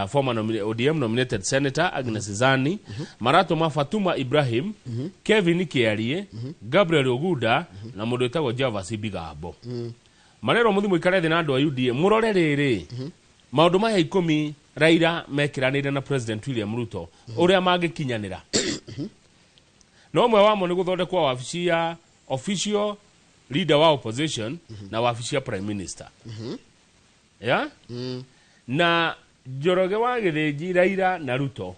former ODM nominated Senator Agnes Zani, maratũma Fatuma Ibrahim, Kevin Kiarie, Gabriel Oguda na mũndũ wĩtagwo Javas Bigambo. Marerwo mũthi mũikare thĩ na andũ a UDA, mũrore rĩrĩ maũndũ maya 10 Raila mekĩranĩire na President William Ruto ũrĩa mangĩkinyanĩra. No ũmwe wamo nĩ gũthondekwo wabici ya official leader wa opposition na wabici ya prime minister ya na Njoroge wa Gĩthĩnji. Raila na Ruto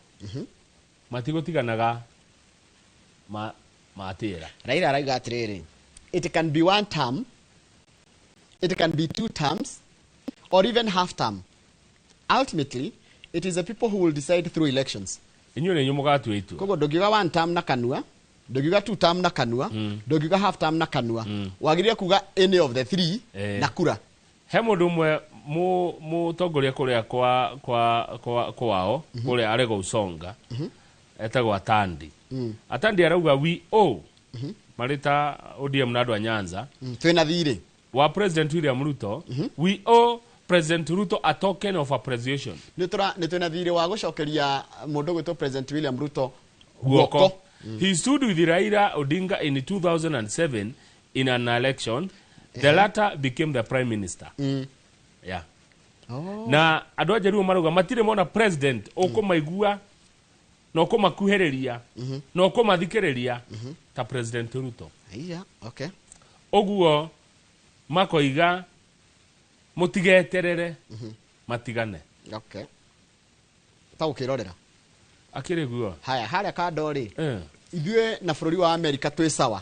matigũtiganaga matĩra. Raila arauga atĩrĩrĩ, it can be one term, it can be two terms, or even half term. Ultimately, it is the people who will decide through elections. Inyuĩ nĩ inyuĩ mũgatua itua. Koguo ndũngiuga one term na kanua, ndũngiuga two term na kanua, ndũngiuga half term na kanua, wagĩrĩire kuga any of the three na kura. He mũndũ ũmwe mũtongoria kũrĩa kwa kwao kũrĩa arega Usonga, etagwo Atandi. Atandi arauga we owe marĩ ta ODM na andũ a Nyanza twĩna thirĩ wa President William Ruto. We owe President Ruto a token of appreciation. Nĩ twĩna thirĩ wa gũcokeria mũndũ gwĩtwo President William Ruto guoko. He stood with Raila Odinga in 2007 in an election. The latter became the prime minister. Yeah. Na andũ a Jaluo marauga matirĩ mona president ũkũmaigua na ũkũmakuhĩrĩria na ũkũmathikĩrĩria ta President Ruto. Iya, okay. Ũguo makoiga mũtigeterere matigane. Okay. Ta ũkĩrorera. Akĩrĩ guo. Haya, harĩa kando rĩ. Ithuĩ na bũrũri wa Amerika twĩ sawa.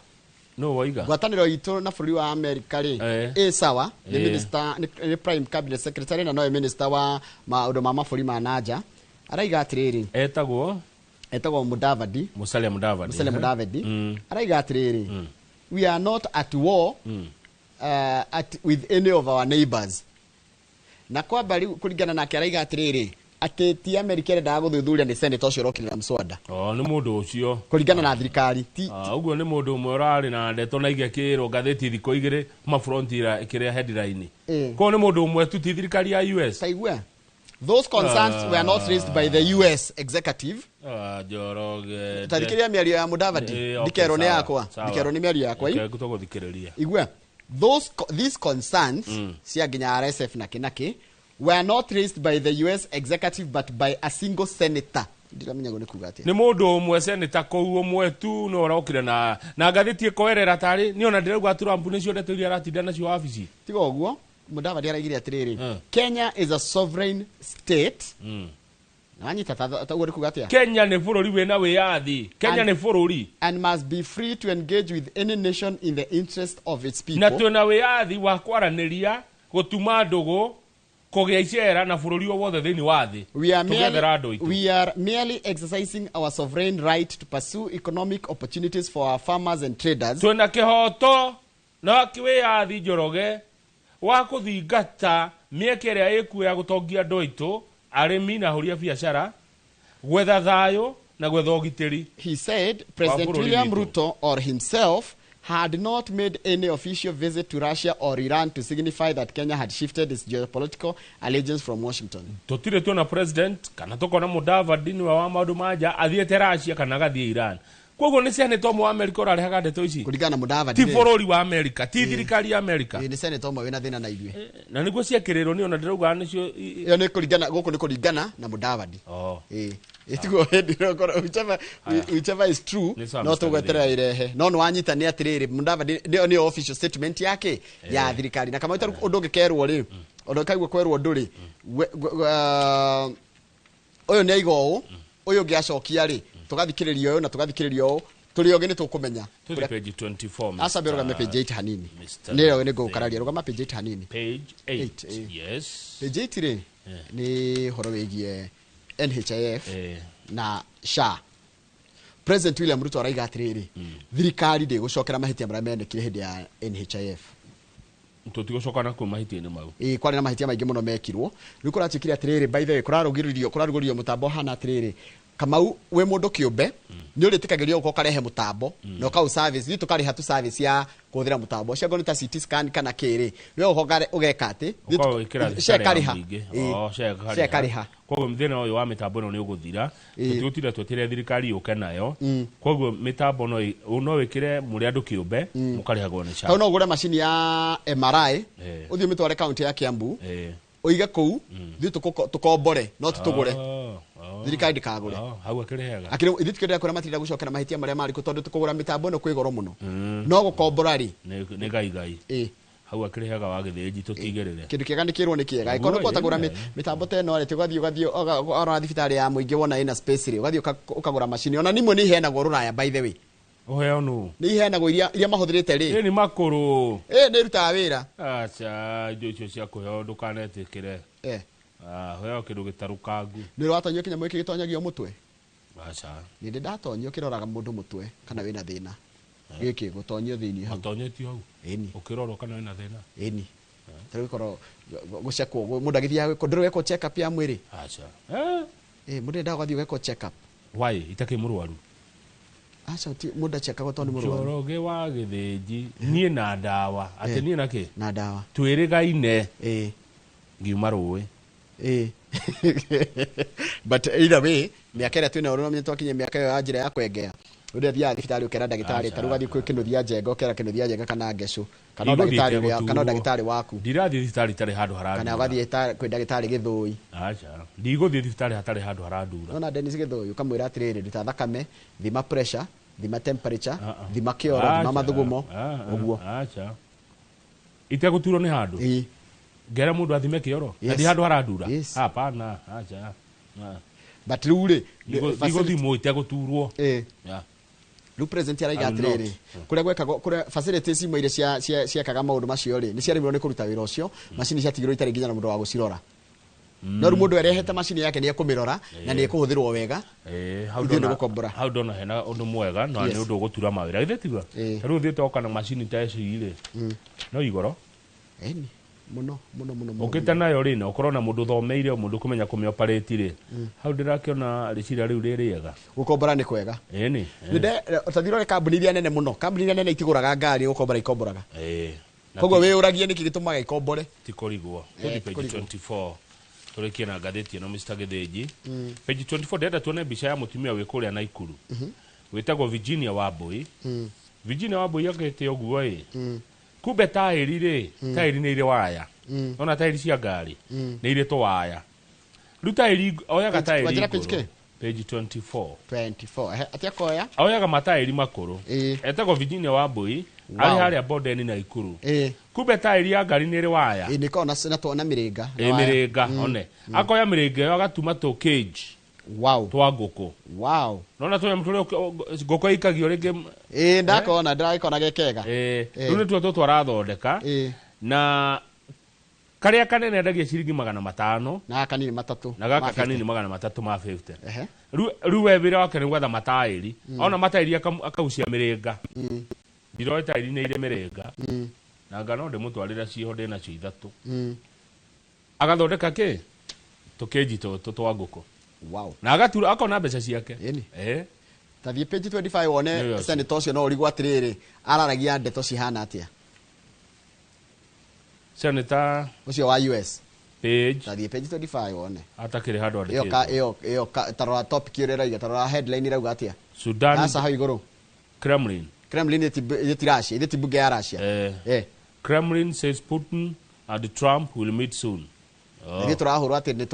No waiga. Ngwatanĩro itũ na bũrũri wa Amerika rĩ ĩ sawa. Nĩ minister, nĩ prime cabinet secretary na nowe minister wa maũndũ ma mabũrũri ma nanja. Araiga atĩrĩrĩ. Etagwo? Etagwo Mudavadi. Musalia Mudavadi. Musalia Mudavadi. Araiga atĩrĩrĩ. We are not at war with any of our neighbors. Na kwamba rĩu kũringana nake araiga atĩrĩrĩ atĩ ti Amerika ĩrendaga gũthuthuria nĩ senator ũcio ũrokire na mswada. Oh, nĩ mũndũ ũcio. Kũringana na thirikari ti. Ũguo nĩ mũndũ ũmwe ũrarĩ na ndeto na igekĩrwo ngathĩti thikũ igĩrĩ kuma Frontier ĩkĩrĩa headline. Koguo nĩ mũndũ ũmwe tu ti thirikari ya US. Taigua. Those concerns were not raised by the US executive. Njoroge. Tathikĩrĩria mĩario ya Mudavadi. Ndikerwo nĩ yakwa. Ndikerwo nĩ mĩario yakwa. Ngũtũgũthikĩrĩria. Igua. These concerns cia nginya RSF na kĩ were not raised by the US executive but by a single senator. Ndiramenya ngo nĩ kuga atĩa. Nĩ mũndũ ũmwe senator kũu ũmwe tu no ũrokire na ngathĩti ĩkoerera tarĩ niĩ ona ndĩrauga Trump nĩcio ndeto iria aratinda nacio wabici. Tiga ũguo Mudavadi araigire atĩrĩrĩ, Kenya is a sovereign state. Na wanyita ta ũguo nĩ kuga atĩa? Kenya nĩ bũrũri wĩna wĩyathi. Kenya nĩ bũrũri. And must be free to engage with any nation in the interest of its people. Na twĩna wĩyathi wa kwaranĩria, gũtuma ndũgũ, kũgĩa icera na bũrũri o wothe thĩinĩ wa thĩ. We are merely exercising our sovereign right to pursue economic opportunities for our farmers and traders. Twĩna kĩhoto na wĩyathi Njoroge wa kũthingata mĩeke ĩrĩa ĩkuo ya gũtongia andũ aitũ, arĩmi na ahũri a biacara, gwetha thayũ na gwetha ũgitĩri. He said President William Ruto or himself had not made any official visit to Russia or Iran to signify that Kenya had shifted its geopolitical allegiance from Washington. Tũtirĩ tuona president kana tũkona Mudavadi nĩwe wa maũndũ ma nja athiĩte Russia kana agathiĩ Iran. Koguo nĩ senator ũmwe wa Amerika ũrarehaga ndeto ici. Kũringana na Mudavadi. Ti bũrũri wa Amerika, ti thirikari ya Amerika. Nĩ senator ũmwe wĩna thĩna na ithuĩ. Na nĩguo ciekĩrĩrwo nĩ ona ndĩrauga nĩcio. Ĩyo nĩ kũringana, gũkũ nĩ kũringana na Mudavadi. Ĩtiguo hĩndĩ whichever is true no tũgweterera irehe. No nĩ wanyita nĩ atĩrĩrĩ Mudavadi nĩ official statement yake ya thirikari. Na kama ũndũ ũngĩkerwo rĩ, ũndũ ũkaigua kwerwo ũndũ rĩ, ũyũ nĩ aiga ũũ, ũyũ ũngĩ acokia rĩ, tũgathikĩrĩria ũyũ na tũgathikĩrĩria ũũ, tũrĩ ogĩ nĩ tũkũmenya. Tũthiĩ page 24. Aca mbere rũgame page 8 hanini. Nĩ rĩo nĩ ngũgũkararia, rũgama page 8 hanini. Page 8. Yes. Page 8 rĩ nĩ ũhoro wĩgiĩ NHIF na SHA. President William Ruto araiga atĩrĩrĩ, thirikari ndĩgũcokera mahĩtia marĩa menekire hĩndĩ ya NHIF. Tũtigũcoka na kũu mahĩtia-inĩ mau. Ĩĩ, kwarĩ na mahĩtia maingĩ mũno mekirwo. Rĩu kũratuĩkire atĩrĩrĩ, by the way, kũrarugũririo mũtambo ũhana atĩrĩrĩ, Kamau wĩ mũndũ kĩũmbe nĩ ũrĩtĩkagĩrio gũka ũkarehe mũtambo na ũkaũ service, ithuĩ tũkarĩha tu service ya kũhũthĩra mũtambo ũcio, angorwo nĩ ta CT scan kana kĩrĩ, we ũgoka ũgeka atĩ SHA ĩkarĩha. SHA ĩkarĩha. Koguo thĩna ũyũ wa mĩtambo ĩno nĩ ũgũthira, tũtigũtinda twetereire thirikari yũke nayo. Koguo mĩtambo no wĩkĩre mũrĩ andũ kĩũmbe mũkarĩhagwo nĩ SHA. Hau no ũgũre macini ya MRI ũthiĩ ũmĩtware kaunti ya Kiambu ũige kũu, ithuĩ tũkombore no tũtũgũre. Thirikari ndĩkagũre. Hau akĩrĩ hega. Akĩrĩ ithuĩ tũkĩenderea kuona matirenda gũcokera mahĩtia marĩa marĩ kuo tondũ tũkũgũra mĩtambo ĩno kwĩ goro mũno. No gũkombora rĩ nĩ gaigai. Hau akĩrĩ hega wa gĩthĩnji tũtigĩrĩre. Kĩndũ kĩega nĩ kĩrwo nĩ kĩega. Angĩkorwo nĩ kũhota kũgũra mĩtambo ta ĩno rĩ, ũgathiĩ ũgathiĩ thibitarĩ ya mũingĩ wona ĩna space rĩ, ũgathiĩ ũkagũra macini. Ona nimwe nĩ iheanagwo rũraya by the way. Ũheo nũ? Nĩ iheanagwo iria mahũthĩrĩte rĩ. Ĩ nĩ makũrũ. Ĩ nĩ irutaga wĩra. Aca, indo icio cia kũheo ndũkanetĩkĩre. Heo kĩndũ gĩtarũkangu. Nĩ ũratonyio kĩnyamũ gĩkĩ gĩtonyagio mũtwe? Aca. Nĩ ndĩ ndatonyio kĩroraga mũndũ mũtwe kana wĩna thĩna. Gĩkĩ gũtonyio thĩinĩ hau. Gũtonyetio hau? Ĩni. Ũkĩrorwo kana wĩna thĩna? Ĩni. Ta rĩu korwo gũcekwo, mũndũ agĩthiaga gwĩkwo, ndũrĩ wekwo check up ya mwĩrĩ? Aca. Mũndũ endaga gũthiĩ gwĩkwo check up. Why? Itakĩ mũrwaru? Aca, mũndũ achekagwo tondũ nĩ mũrwaru. Njoroge wa gĩthĩnji, niĩ na ndawa. Atĩ niĩ na kĩ? Na ndawa. Twĩrĩgaine. Ngiuma rũĩ. But either way, mĩaka ĩrĩa twĩnayo rĩu no twakinyia mĩaka ĩyo ya njĩra ya kwengea. Ũrĩa thiaga thibitarĩ ũkera ndagĩtarĩ, Aca. ta rĩu ũgathiĩ kwĩ Kĩnuthia Njenga, ũkera Kĩnuthia Njenga kana Ngecũ, kana o Ndigũthiĩ ndagĩtarĩ ũrĩa, kana o itegũturwo. ndagĩtarĩ waku. Ndirathiĩ thibitarĩ itarĩ handũ Kana harandura. ũgathiĩ kwĩ ndagĩtarĩ Gĩthũi. Aca, ndigũthiĩ thibitarĩ hatarĩ handũ harandura. Nona Dennis Gĩthũi, ũkamwĩra atĩrĩrĩ, ruta thakame, thima pressure, thima temperature, thima kĩoro, thima Aca, mathugumo, ũguo. Aca, itegũturwo nĩ handũ ngera mũndũ athime kĩoro na Yes. ndi handũ harandura. Yes. Hapana, aca. Ah. But rĩu rĩ, Ndigũthimwo itegũturwo. Eh. Yeah. Rĩu president araiga I will not. atĩrĩrĩ, kũrĩa gwekagwo, kũrĩa facilities imwe iria ciekaga maũndũ macio rĩ, nĩ ciaremirwo nĩ kũruta wĩra ũcio, macini ciatigirwo itarĩ nginya na mũndũ wa gũcirora. No rĩu mũndũ erehete macini yake nĩ ekũmĩrora na nĩ ĩkũhũthĩrwo wega. Eh, hau Ithuĩ nĩ ndona- gũkombora. hau ndona hena ũndũ mwega na Yes. nĩ ũndũ ũgũtura mawĩra githĩ tigua Eh. ta rĩu ũthiĩte oka na macini ta ici rĩ, no igoro. Ĩni, mũno mũno mũno mũno. Ũkĩte nayo rĩ, na ũkorwo na mũndũ ũthomeire, o mũndũ ũkũmenya kũmĩoperate rĩ, hau ndĩrakĩona rĩciria rĩu rĩ rĩega. Gũkombora nĩ kwega. Ĩni. Ũtathiĩ ũrore kambuni iria nene mũno, kambuni iria nene itigũraga ngari, gũkombora ikomboraga. Eh. Na Koguo wĩyũragie nĩkĩ gĩtũmaga ikombore. Ti kũrigwo. Eh, Tũthiĩ ti page kũrigwo. 24 tũrĩkie na ngathĩti ĩno, Mr. Gĩthĩnji. Page 24 ndĩrenda tuone mbica ya mũtumia wĩ kũrĩa Naikuru wĩtagwo Virginia Wambui. Virginia Wambui akĩte ũguo ĩ, kumbe taĩri rĩ, taĩri nĩ irĩ waya. Ona taĩri cia ngari nĩ irĩ tũwaya. Rĩu taĩri oyaga taĩri Wanjĩra page ngũrũ. kĩ? Page 24. 24. Ehe, atĩa koya? Oyaga mataĩri makũrũ. Etagwo Virginia Wambui, arĩ Wow. harĩa Bondeni Naikuru. Kumbe taĩri ya ngari nĩ ĩrĩ waya. Ĩ, nĩkoragwo na mĩrĩnga. Na Ĩ, waya. mĩrĩnga one. Akoya mĩrĩnga ĩyo agatuma tũ cage Wow. twa ngũkũ. Wow. Nona tũnyamũ tũrĩa ngũkũ ĩikagio rĩngĩ. Ĩ, ndakona, ndĩragĩkona ge kega. Eh, rĩu nĩtuo tũtũ arathondeka, na karĩa kanene endagia ciringi 500, Na gaka kanini 300. Na gaka Ma 50. kanini 300 ma 50. Ehe. Rĩu we wĩra wake nĩ gwetha mataĩri. Ona mataĩri akaucia mĩrĩnga. Ndiroĩ taĩri nĩ irĩ mĩrĩnga. Na nga no ndĩmũtwarĩre ciho, ndĩ nacio 3. Agathondeka kĩ tũkĩnji tũtũ twa ngũkũ. Wow. Na agatura akona mbeca ciake. Ĩni. Eh. Ta thiĩ page 25 wone Nĩwe ũcio. senator ũcio, no ũrigwo atĩrĩrĩ, araragia ndeto cihana atĩa. Senator ũcio wa US. Page. Ta thiĩ page 25 wone. Atakĩrĩ handũ Ĩyo ka andĩkĩtwo. ĩyo ta rora topic ĩrĩa ĩrauga, ta rora headline ĩrauga atĩa. Sudan. Aca hau igũrũ. Kremlin. Kremlin ĩ ti Russia, ĩ ti mbunge ya Russia. Eh. Eh. Kremlin says Putin and Trump will meet soon. Oh. Ithuĩ tũrahũrwo atĩ nĩ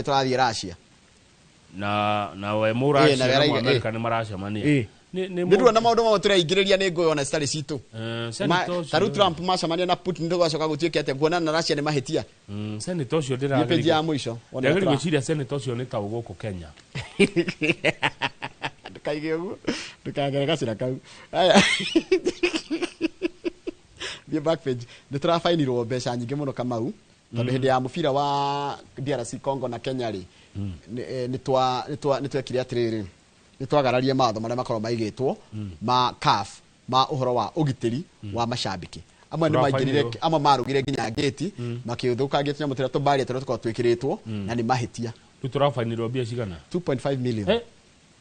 tũrathiĩ Russia. Na we Eh, na mũracia we na araiga, Mũamerika eh. nĩ maracemania. Eh. Nĩ Nĩ ndũrona maũndũ mamwe tũreingĩrĩria nĩ ngũĩ ona citarĩ citũ. Senator ũcio Ta rĩu Trump macemania na Putin tũgacoka gũtuĩke atĩa kuonana na Russia nĩ mahĩtia. Senator ũcio Nĩ page ya mũico. Wone ndĩrageria tũra- gwĩciria senator ũcio nĩ ta gũkũ Kenya. Ndũkaige ũguo, ndũkagere gacĩra kau. Aya. Thiĩ back page. Nĩ tũrabainirwo mbeca nyingĩ mũno Kamau, tondũ hĩndĩ ya mũbira wa DRC Congo na Kenya rĩ, nĩ twekire atĩrĩrĩ, nĩ twagararie mawatho marĩa makoragwo maigĩtwo ma CAF ma ũhoro wa ũgitĩri wa macambĩki. Amwe nĩ maingĩrire, Tũrabainirwo. amwe marũgire nginya ngĩti, makĩthũkangia tũnyamũ tũrĩa tũmbaria tũrĩa tũkoragwo twĩkĩrĩtwo, na nĩ mahĩtia. Rĩu tũrabainirwo mbia cigana? 2.5 million. Eh.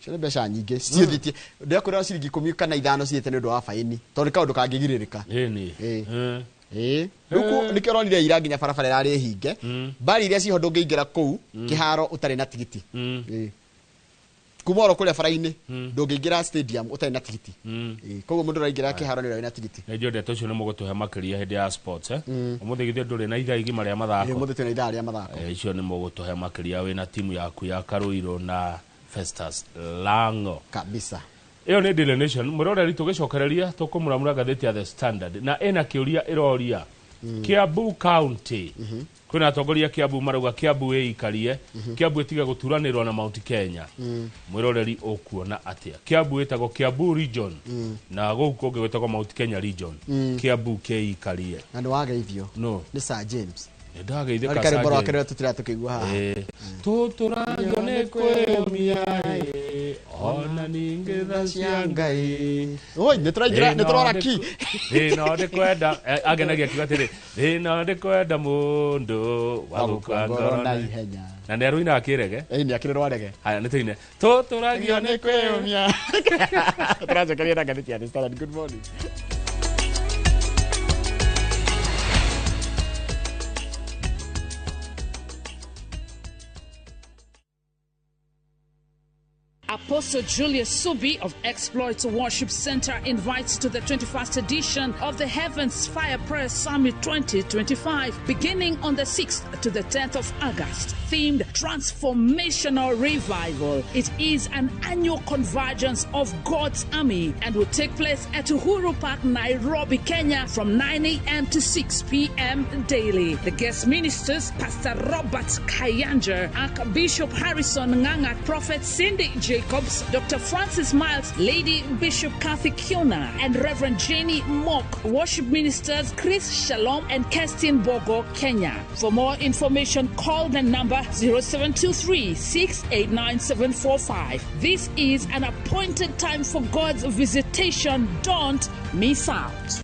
Cio nĩ mbeca nyingĩ ciũthĩtie, ndĩrakwĩra ciringi 10 kana 5 ciĩte nĩ ũndũ wa baini, tondũ nĩ kaũndũ kangĩgirĩrĩka. Ĩni. Ĩĩ. Ĩĩ. Rĩu nĩkĩo ũronire ira nginya barabara ĩrarĩ hinge, mbari iria ciho ndũngĩingĩra kũu kĩharo ũtarĩ na tigiti. Ĩĩ. Kuma oro kũrĩa bara-inĩ ndũngĩingĩra stadium ũtarĩ na tigiti. Ĩĩ. Koguo mũndũ ũraingĩra kĩharo nĩ ũrĩa wĩna tigiti. Nĩ njũĩ ndeto icio nĩ mũgũtũhe makĩria hĩndĩ ya sports, eh? Ũmũthĩ githĩ ndũrĩ na ithaa igima rĩa Ĩĩ, mathako? ũmũthĩ twĩna ithaa rĩa mathako. Eh, icio nĩ mũgũtũhe makĩria wĩna timu yaku ya Karũirũ na Festus Lango. Kabisa. Ĩyo nĩ Daily Nation. Mwĩroreri, tũgĩcokereria tũkũmũramũra ngathĩti ya The Standard, na ĩna kĩũria ĩroria, Kiambu County kwĩna atongoria Kiambu marauga Kiambu ĩikarie, Kiambu ĩtige gũturanĩrwo na Mount Kenya. Mwĩroreri, ũkuona atĩa? Kiambu ĩtagwo Kiambu region, na gũkũ kũngĩ gwĩtagwo Mount Kenya region. Kiambu kĩikarie. Na nĩ wageithio No. nĩ Sir James. Nĩ ndageithĩka. Arĩ Sir karwĩmbo rwake James. rũrĩa tũtira tũkĩigua haha. Eh, tũtũragio nĩ kwĩyũmia ĩ, ona ningĩ tha cia Ngai. Oi, nĩ tũraingĩra, nĩ tũrora ki. Thĩna ndĩkwenda, agenagia akiuga atĩrĩ, thĩna ndĩkwenda mũndũ wa gũkua ngoro na ihenya. Na nĩ arũinaga kĩrege. Ĩĩ, nĩ akĩrĩ rwarege. Haya, nĩ tũine tũtũragio nĩ kwĩyũmia. Tũracokeria na ngathĩti ya The Standard. Good morning. Apostle Julius Subi of Exploits Worship Center invites to the 21st edition of the Heavens Fire Prayer Summit 2025, beginning on the 6th to the 10th of August, themed Transformational Revival. It is an annual convergence of God's army and will take place at Uhuru Park, Nairobi, Kenya, from 9 a.m. to 6 p.m. daily. The guest ministers, Pastor Robert Kayanja, Archbishop Harrison Nganga, Prophet Cindy Jacobs, Dr. Francis Miles, Lady Bishop Kathy Kiona, and Reverend Jenny Mock. Worship ministers Chris Shalom and Kerstin Bogo, Kenya. For more information, call the number 0723 689 745. This is an appointed time for God's visitation. Don't miss out.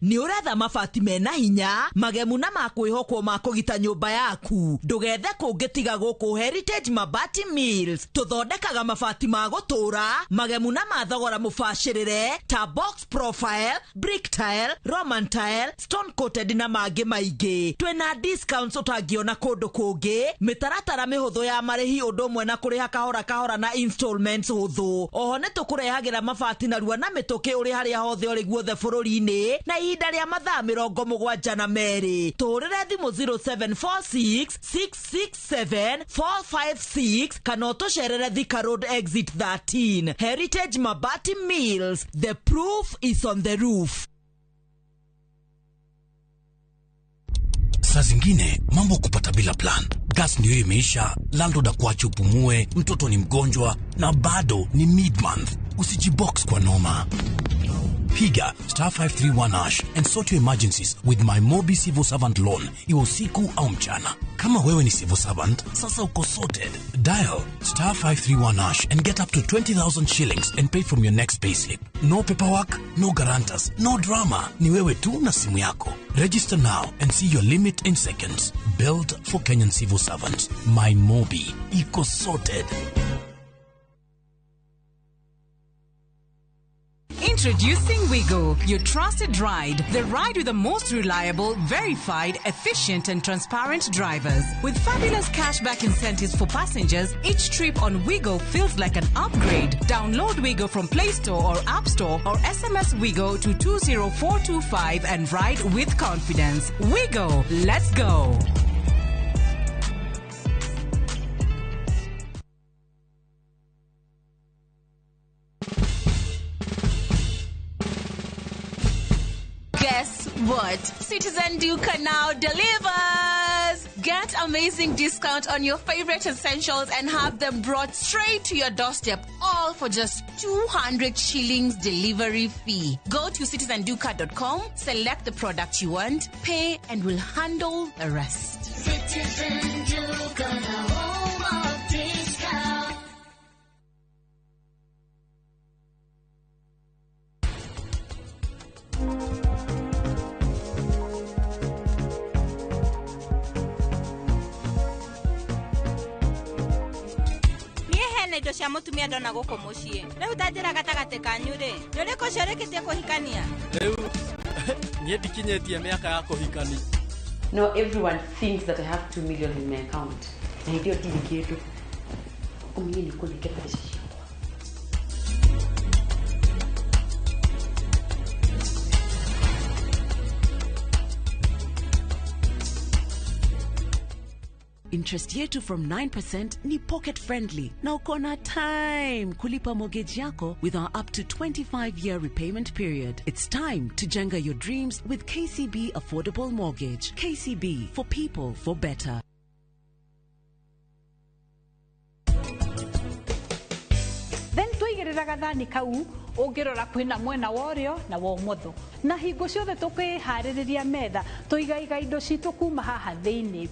Nĩ ũretha mabati mena hinya magemu na makwĩhokwo ma kũgita nyũmba yaku. Ndũgethe kũngĩ tiga gũkũ Heritage Mabati Mills. Tũthondekaga mabati ma gũtũũra magemu na ma thogora mũbacĩrĩre ta box profile, brick tile, roman tile, stone coated na mangĩ maingĩ. Twĩna discounts ũtangĩona kũndũ kũngĩ, mĩtaratara mĩhũthũ ya marĩhi ũndũ ũmwe na kũrĩha kahora kahora na installments hũthũ. Oho nĩ tũkũrehagĩra mabati narua na mĩtũkĩ ũrĩ harĩa hothe ũrĩ guothe bũrũri-inĩ na ihinda rĩa mathaa 72. Tũhũrĩre thimũ 0746 667 456 kana ũtũcerere Thika Road exit 13. Heritage Mabati Mills, the proof is on the roof. Saa zingine mambo kupata bila plan. Gas ndio imeisha, landlord akuache upumue, mtoto ni mgonjwa na bado ni mid-month. Usijibox kwa noma. Piga star 531 hash and sort your emergencies with my Mobi Civil Servant Loan, iwe usiku au mchana. Kama wewe ni civil servant, sasa uko sorted. Dial star 531 hash and get up to 20,000 shillings and pay from your next payslip. No paperwork, no guarantors, no drama. Ni wewe tu na simu yako. Register now and see your limit in seconds. Built for Kenyan civil servants. My Mobi. Iko sorted. Introducing Wigo, your trusted ride. The ride with the most reliable, verified, efficient and transparent drivers. With fabulous cashback incentives for passengers, each trip on Wigo feels like an upgrade. Download Wigo from Play Store or App Store or SMS Wigo to 20425 and ride with confidence. Wigo, let's go. Guess what? Citizen Duka now delivers! Get amazing discount on your favorite essentials and have them brought straight to your doorstep, all for just 200 shillings delivery fee. Go to citizenduka.com, select the product you want, pay, and we'll handle the rest. Citizen Duka, the home of discount. Indo cia mutumia ndona gũkũ mũciĩ. Rĩu ta njĩra gatagatĩ kanyu rĩ, nĩ ũrĩkũ ũcio ũrĩkĩtie kũhikania? Rĩu niĩ ndikinyĩtie mĩaka ya kũhikania. No, everyone thinks that I have 2 million in my account. Na hĩndĩ ĩyo ndirĩ kĩndũ. Ũmenye nĩ ũkũnengera mbeca ciakwa. Interest yetu from 9% ni pocket friendly na uko na time kulipa mortgage yako with our up to 25-year repayment period. It's time to jenga your dreams with KCB Affordable Mortgage. KCB, for people, for better. Then tũigĩrĩra gathani kau ũngĩrora kwĩna mwena wa ũrĩo na wa ũmotho, na hingo ciothe tũkĩharĩrĩria metha tũigaiga indo citũ kuma haha thĩinĩ.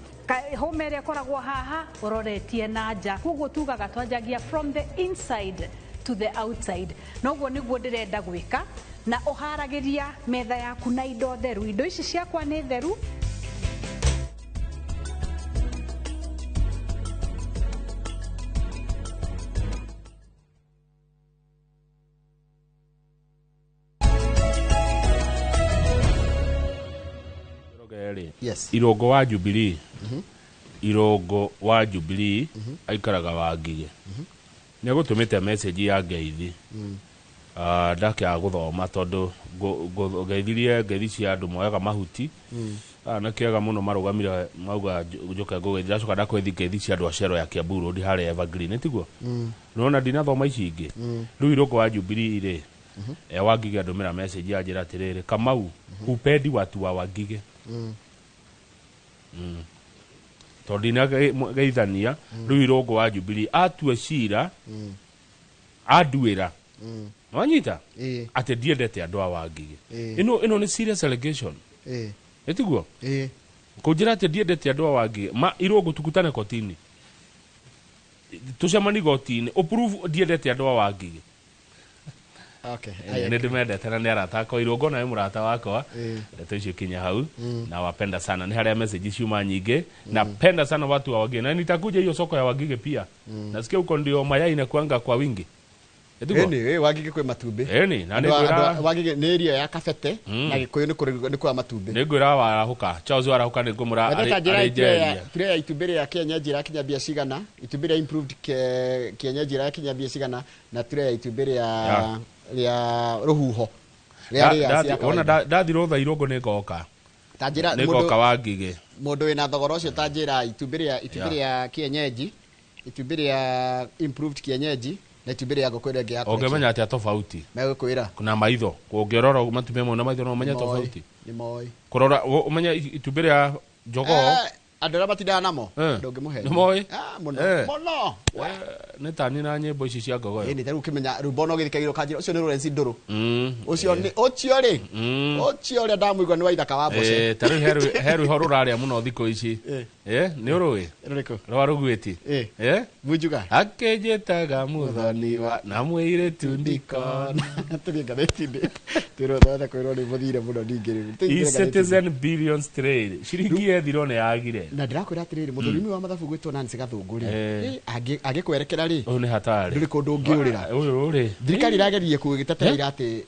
Homa ĩrĩa ĩkoragwo haha ũroretie na nja, koguo tugaga twanjagia from the inside to the outside. Noguo nĩguo ndĩrenda gwĩka, na ũharagĩria metha yaku na indo theru. Indo ici ciakwa nĩ theru. Yes. Irongo wa Jubilee. Irũngũ wa Jubilee aikaraga Wangige nĩ agũtũmĩte message ya ngeithi. Ndakĩaga gũthoma tondũ ngeithirie ngeithi cia andũ moyaga mahuti. Na kĩega mũno marũgamire mauga njoke ngũgeithia, ndacoka ndakwethi ngeithi cia andũ a Cero ya Kiambu Road harĩa Evergreen, tiguo? Nĩwona ndinathoma ici ingĩ. Rĩu Irũngũ wa Jubilee rĩ, Wangige andũmĩra message yanjĩra atĩrĩrĩ, Kamau, hupendi watu wa Wangige. Tondũ ndinageithania. Rĩu Irũngũ wa Jubilee atue cira anduĩra, wanyita? Ĩĩ. Atĩ ndiendete andũ a Wangige. Ĩno nĩ serious allegation. Ĩtiguo? Ĩĩ. Kũnjĩra atĩ ndiendete andũ a Wangige, ma Irũngũ, tukutane kotini, tucemani goti-inĩ, ũprove ndiendete andũ a Wangige. Okay. Nĩ ndĩmendete na nĩ arata akwa. Irũngũ nawe mũrata wakwa. Ndeto icio kinya hau. Nawapenda sana, nĩ harĩa message ciuma nyingĩ. Napenda sana watu wa Wangige na nitakuja hiyo soko ya Wangige pia. Nasikia huko ndio mayai inakuanga kwa wingi. Ĩtiguo? Ĩni, Wangige kwĩ matumbĩ. Ĩni, na Andũ a- nĩngwĩra andũ a Wangige nĩ area ya Kabete na Gĩkũyũ nĩ kũrĩ nĩ kwa matumbĩ. Nĩngwĩra warahũka, Charles warahũka, nĩngũmũra Wendete njĩra arĩ njeria. tray ya itumbĩ rĩa kienyeji ĩrakinya mbia cigana, itumbĩ rĩa improved kienyeji ĩrakinya mbia cigana, na tray ya itumbĩ rĩa rĩa rũhuho rĩa layers ya Wona kawaida. ndathi rũtha Irũngũ nĩ ngoka. Ta njĩra Nĩ ngoka Wangige. Mũndũ wĩna thogora ũcio, ta njĩra itumbĩ rĩa kienyeji, itumbĩ rĩa improved kienyeji na itumbĩ rĩa ngũkũ ĩrĩa ĩngĩ ya kũrekia. Ũngĩmenya atĩa tofauti? Megũkwĩra. Na maitho, ũngĩrora matumbĩ mamwe na maitho no ũmenye Nĩmoĩ, tofauti. Nĩmoĩ. Kũrora ũmenye itumbĩ rĩa jogoo. Andũ arĩa matindaga namo ndũngĩmũhe. Nĩmoĩ? Ah, mũno. Mũno. Nĩ tani na nyĩmbo ici cia ngogoyo. Ĩni, ta rĩu ũkĩmenya rwĩmbo no gĩthikagĩrwo kanjĩra ũcio nĩ Lawrence Ndũrũ. Ũcio nĩ ũcio rĩ, ũcio ũrĩa ndamũigua nĩ waithaka wa mboco. Ta rĩu he rwĩho rũrarĩa mũno thikũ ici. Nĩ ũrũĩ? Rũrĩkũ? Rwa rũgwĩti. Munjuga. Akĩnjĩtaga mũthoni wa na mũirĩtu ndikona. Tũthiĩ ngathĩti-inĩ twĩrwo twatha kwĩrwo nĩ mũthire mũno ningĩ rĩu. Tũingĩre ngathĩti-inĩ. E-Citizen Billions Trail ciringi yethirwo nĩ yagire. Na ndĩrakwĩra atĩrĩrĩ, mũthũrimi wa mathabu gwĩtwo Nancy Gathũngũ rĩ, angĩkwerekera rĩ, Ũyũ nĩ hatarĩ. Ndũrĩ kũndũ ũngĩũrĩra. Ũyũ rĩ, thirikari ĩrageria kũgĩtetera ira atĩ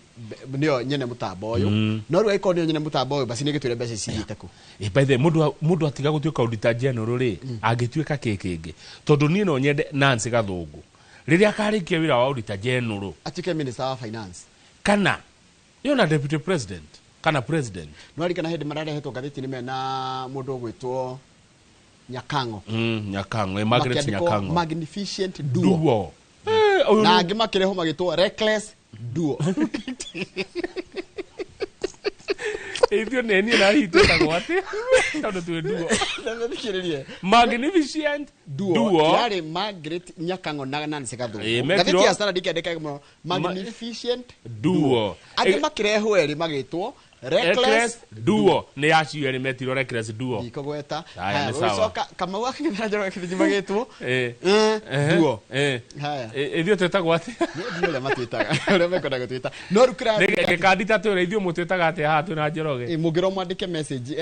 nĩyo nyene mũtambo ũyũ, no rĩu angĩkorwo nĩyo nyene mũtambo ũyũ, basi nĩ ĩgĩtwĩre mbeca ici ithiĩte kũ. By the way, mũndũ atiga gũtuĩka auditor general rĩ, angĩtuĩka kĩ kĩngĩ? Tondũ niĩ no nyende Nancy Gathũngũ rĩrĩa akarĩkia wĩra wa auditor general atuĩke minister wa finance kana yona deputy president kana president. No arikana hĩndĩ mararehetwo ngathĩti-inĩ mena mũndũ ũgwĩtwo Nyakang'o. Nyakang'o, Margaret. Makĩandĩkwo Nyakang'o. Magnificent duo. Duo. Ũyũ Na angĩ makĩrehwo magĩtwo reckless duo. Ithuĩ nĩ niĩ na hihi twĩtagwo atĩ tondũ twĩ duo? Thikĩrĩrie. Magnificent duo, duo. Yarĩ Margaret Nyakang'o na Nancy Gathũngũ. Mekirwo- Ngathĩti ya Standard ĩkĩandĩka mũno magnificent duo. Angĩ makĩrehwo erĩ magĩtwo reckless Reckless duo. Nĩ acio erĩ metirwo reckless duo. Ndikũgweta. Haya, nĩ sawa. Gũgĩcoka Kamau akĩng'ethera Njoroge Kĩthĩnji magĩtwo duo. Haya. Ithuĩ twĩtagwo atĩ? Niĩ ndiũĩ ũrĩa matwĩtaga, ũrĩa mekwenda gũtwĩta, no rĩu kĩrĩa Gĩkandita twĩra ithuĩ mũtwĩtaga atĩa haha twĩna Njoroge? Mũngĩrwo mwandĩke message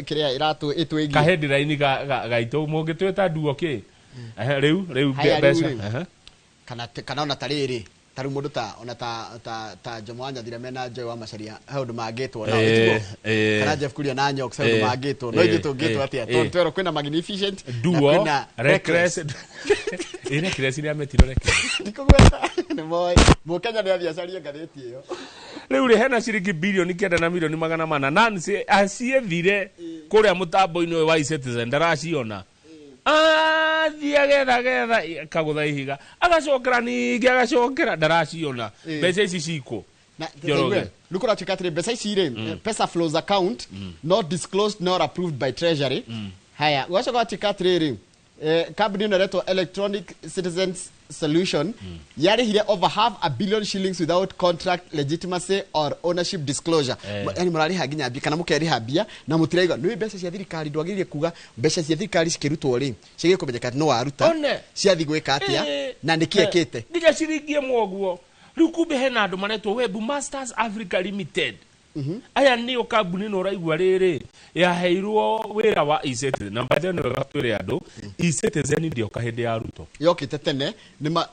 kĩrĩa ĩratũ ĩtwĩgiĩ. Kaheadline gaitũ mũngĩtwĩta duo kĩ? Ehe, rĩu Haya, rĩu mbeca. rĩu. Kana ona ta rĩrĩ, ta rĩu mũndũ ta ona ta Jomo wa Nyathira mena Joy wa Macharia he ũndũ mangĩtwo nao, ĩtiguo? Kana Jeff Kuria na Nyox he ũndũ mangĩtwo, no ithuĩ tũngĩtwo atĩa? Tondũ twerwo kwĩna magnificent na duo kwĩna reckless. Reckless nĩ ametirwo reckless. Ndikũgweta, nĩ moĩ mũkenya nĩ athiĩ acarie ngathĩti ĩyo. Rĩu rĩ, hena ciringi 9,400,000,000 Nancy aciethire kũrĩa mũtambo-inĩ ũyũ wa eCitizen, ndaraciona. Athiĩ agetha getha kagũtha ihiga, agacokera ningĩ, agacokera, ndaraciona. Mbeca ici cikũ? Na Njoroge. rĩu kũratuĩka atĩrĩ, mbeca ici rĩ, pesa flows account not disclosed nor approved by treasury. Haya, gũgacoka gwatuĩka atĩrĩrĩ, kambuni ĩno ĩretwo Electronic Citizens Solution yarĩhire over half a billion shillings without contract legitimacy or ownership disclosure. Yani mũrarĩha nginya mbia kana mũkerĩha mbia na mũtiraigua nĩ mbeca cia thirikari. Ndwagĩrĩire kuga mbeca cia thirikari cikĩrutwo rĩ, ciagĩrĩire kũmenyeka atĩ no waruta, One. ciathiĩ gwĩka atĩa na nĩkĩ ekĩte. Nginya ciringi ĩmwe ũguo. Rĩu kumbe hena andũ maretwo Web Masters Africa Limited. Aya nĩo kambuni ĩno ũraigua rĩrĩ yaheirwo wĩra wa eCitizen. Na by the way, nĩ wega twĩre andũ, eCitizen ndĩoka hĩndĩ ya Ruto. Yokĩte tene, nĩ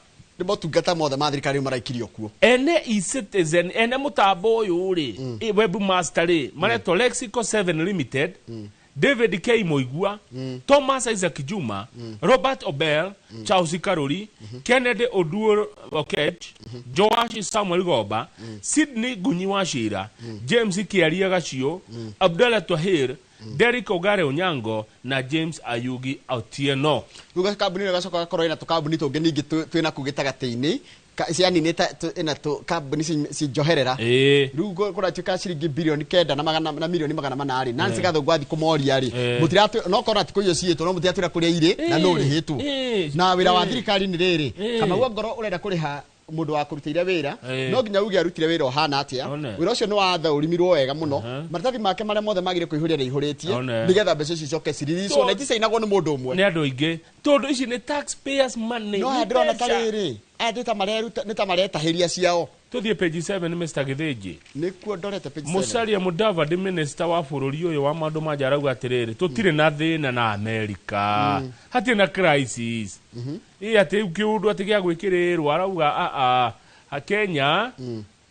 motungata mothe ma thirikari maraikirio kuo. Ene eCitizen, ene mũtambo ũyũ rĩ, webmaster rĩ, maretwo Lexico 7 Limited. David K Muigua, Thomas Isaac Juma, Robert Obel, Charles Karuri, Kennedy Oduor Okech, Joash Samuel Goba, Sydney Gunyi Wachira, James Kiaria Gachio, Abdallah Twahir, Derek Ogare Onyango na James Ayugi Otieno. Rĩu kambuni ĩno ĩgacoka gakorwo ĩna tũkambuni tũngĩ ningĩ twĩna kũu gĩtagatĩ-inĩ. Yani nĩ ta ĩna kambuni cinjoherera. Rĩu kũratuĩka ciringi bilioni 9 na magana na milioni 400 rĩ. Nancy Gathũngũ athiĩ kũmoria rĩ. Mũtiratwĩ no korwo ti kũiywo ciĩtwo no mũtiratwĩra kũrĩa irĩ na nũ ũrĩhĩtwo. Na wĩra wa thirikari nĩ rĩrĩ. Kamau ongorwo ũrenda kũrĩha mũndũ wa kũrutĩire wĩra no nginya uge arutire wĩra ũhana atĩa. Wĩra ũcio nĩ wathũrimirwo wega mũno. Maratathi make marĩa mothe magire kũihũria nĩ aihũrĩtie nĩgetha mbeca icio icoke ciriricwo na iticainagwo nĩ mũndũ ũmwe. Nĩ andũ aingĩ tondũ ici nĩ taxpayers money. No aya ndĩrona ta rĩrĩ aya nĩ ta maretahĩria ciao. Tũthiĩ page 7 Mr. Githinji. Nĩkuo ndorete page 7. Musalia Mudavadi minister wa bũrũri ũyũ wa maũndũ ma nja arauga atĩrĩrĩ tũtirĩ na thĩna na America, hatirĩ na crisis ĩ atĩ kĩũndũ atĩ gĩa gwĩkĩrĩrwo arauga a a Kenya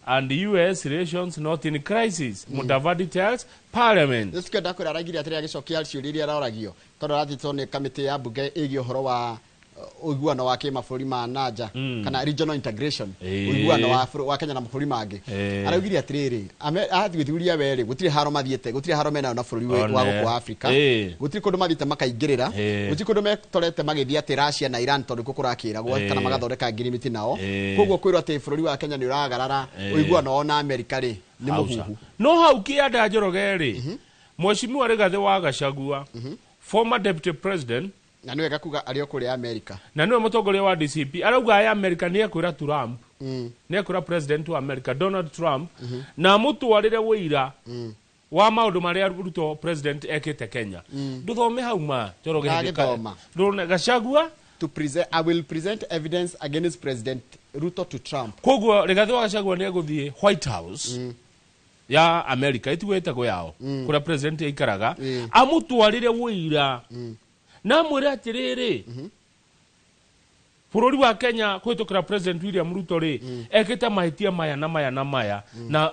and US relations not in crisis. Mudavadi tells parliament. Nĩsikio ndakwĩra araigire atĩrĩ agĩcokia ciũria iria aroragio tondũ arathitwo nĩ kamĩtĩ ya mbunge ĩgiĩ ũhoro wa ũiguano wa kĩmabũrũri ma nanja kana regional integration, ũiguano wa Kenya na mabũrũri mangĩ. Araugire atĩrĩrĩ athiĩ gwĩthuria werĩ gũtirĩ haro mathiĩte gũtirĩ haro menayo na bũrũri wa gũkũ Africa, gũtirĩ kũndũ mathiĩte makaingĩrĩra, gũtirĩ kũndũ metorete magĩthiĩ atĩ Russia na Iran tondũ nĩkuo kũrakĩragwo kana magathondeka ngirimiti nao. Koguo kwĩrwo atĩ bũrũri wa Kenya nĩ ũragarara ũiguano wao na America rĩ nĩ mũhuhu. No hau kĩanda Njoroge rĩ Mheshimiwa Rigathĩ wa Gachagua, former deputy president, na nĩ wega kuga arĩ o kũrĩa America na nĩwe mũtongoria wa DCP arauga aya America nĩ ekwĩra Trump, nĩ ekwĩra president wa America Donald Trump na amũtwarĩre wũira wa maũndũ marĩa Ruto president ekĩte Kenya. Ndũthome hau ma Njoroge hĩndĩ Ndagĩthoma. Gachagua to present, I will present evidence against President Ruto to Trump. Koguo Rigathĩ wa Gachagua nĩ egũthiĩ White House ya America ĩtiguo ĩtagwo yao kũrĩa president aikaraga amũtwarĩre wũira na amwĩre atĩrĩrĩ bũrũri wa Kenya kũhĩtũkĩra President William Ruto rĩ ekĩte mahĩtia maya na maya na maya na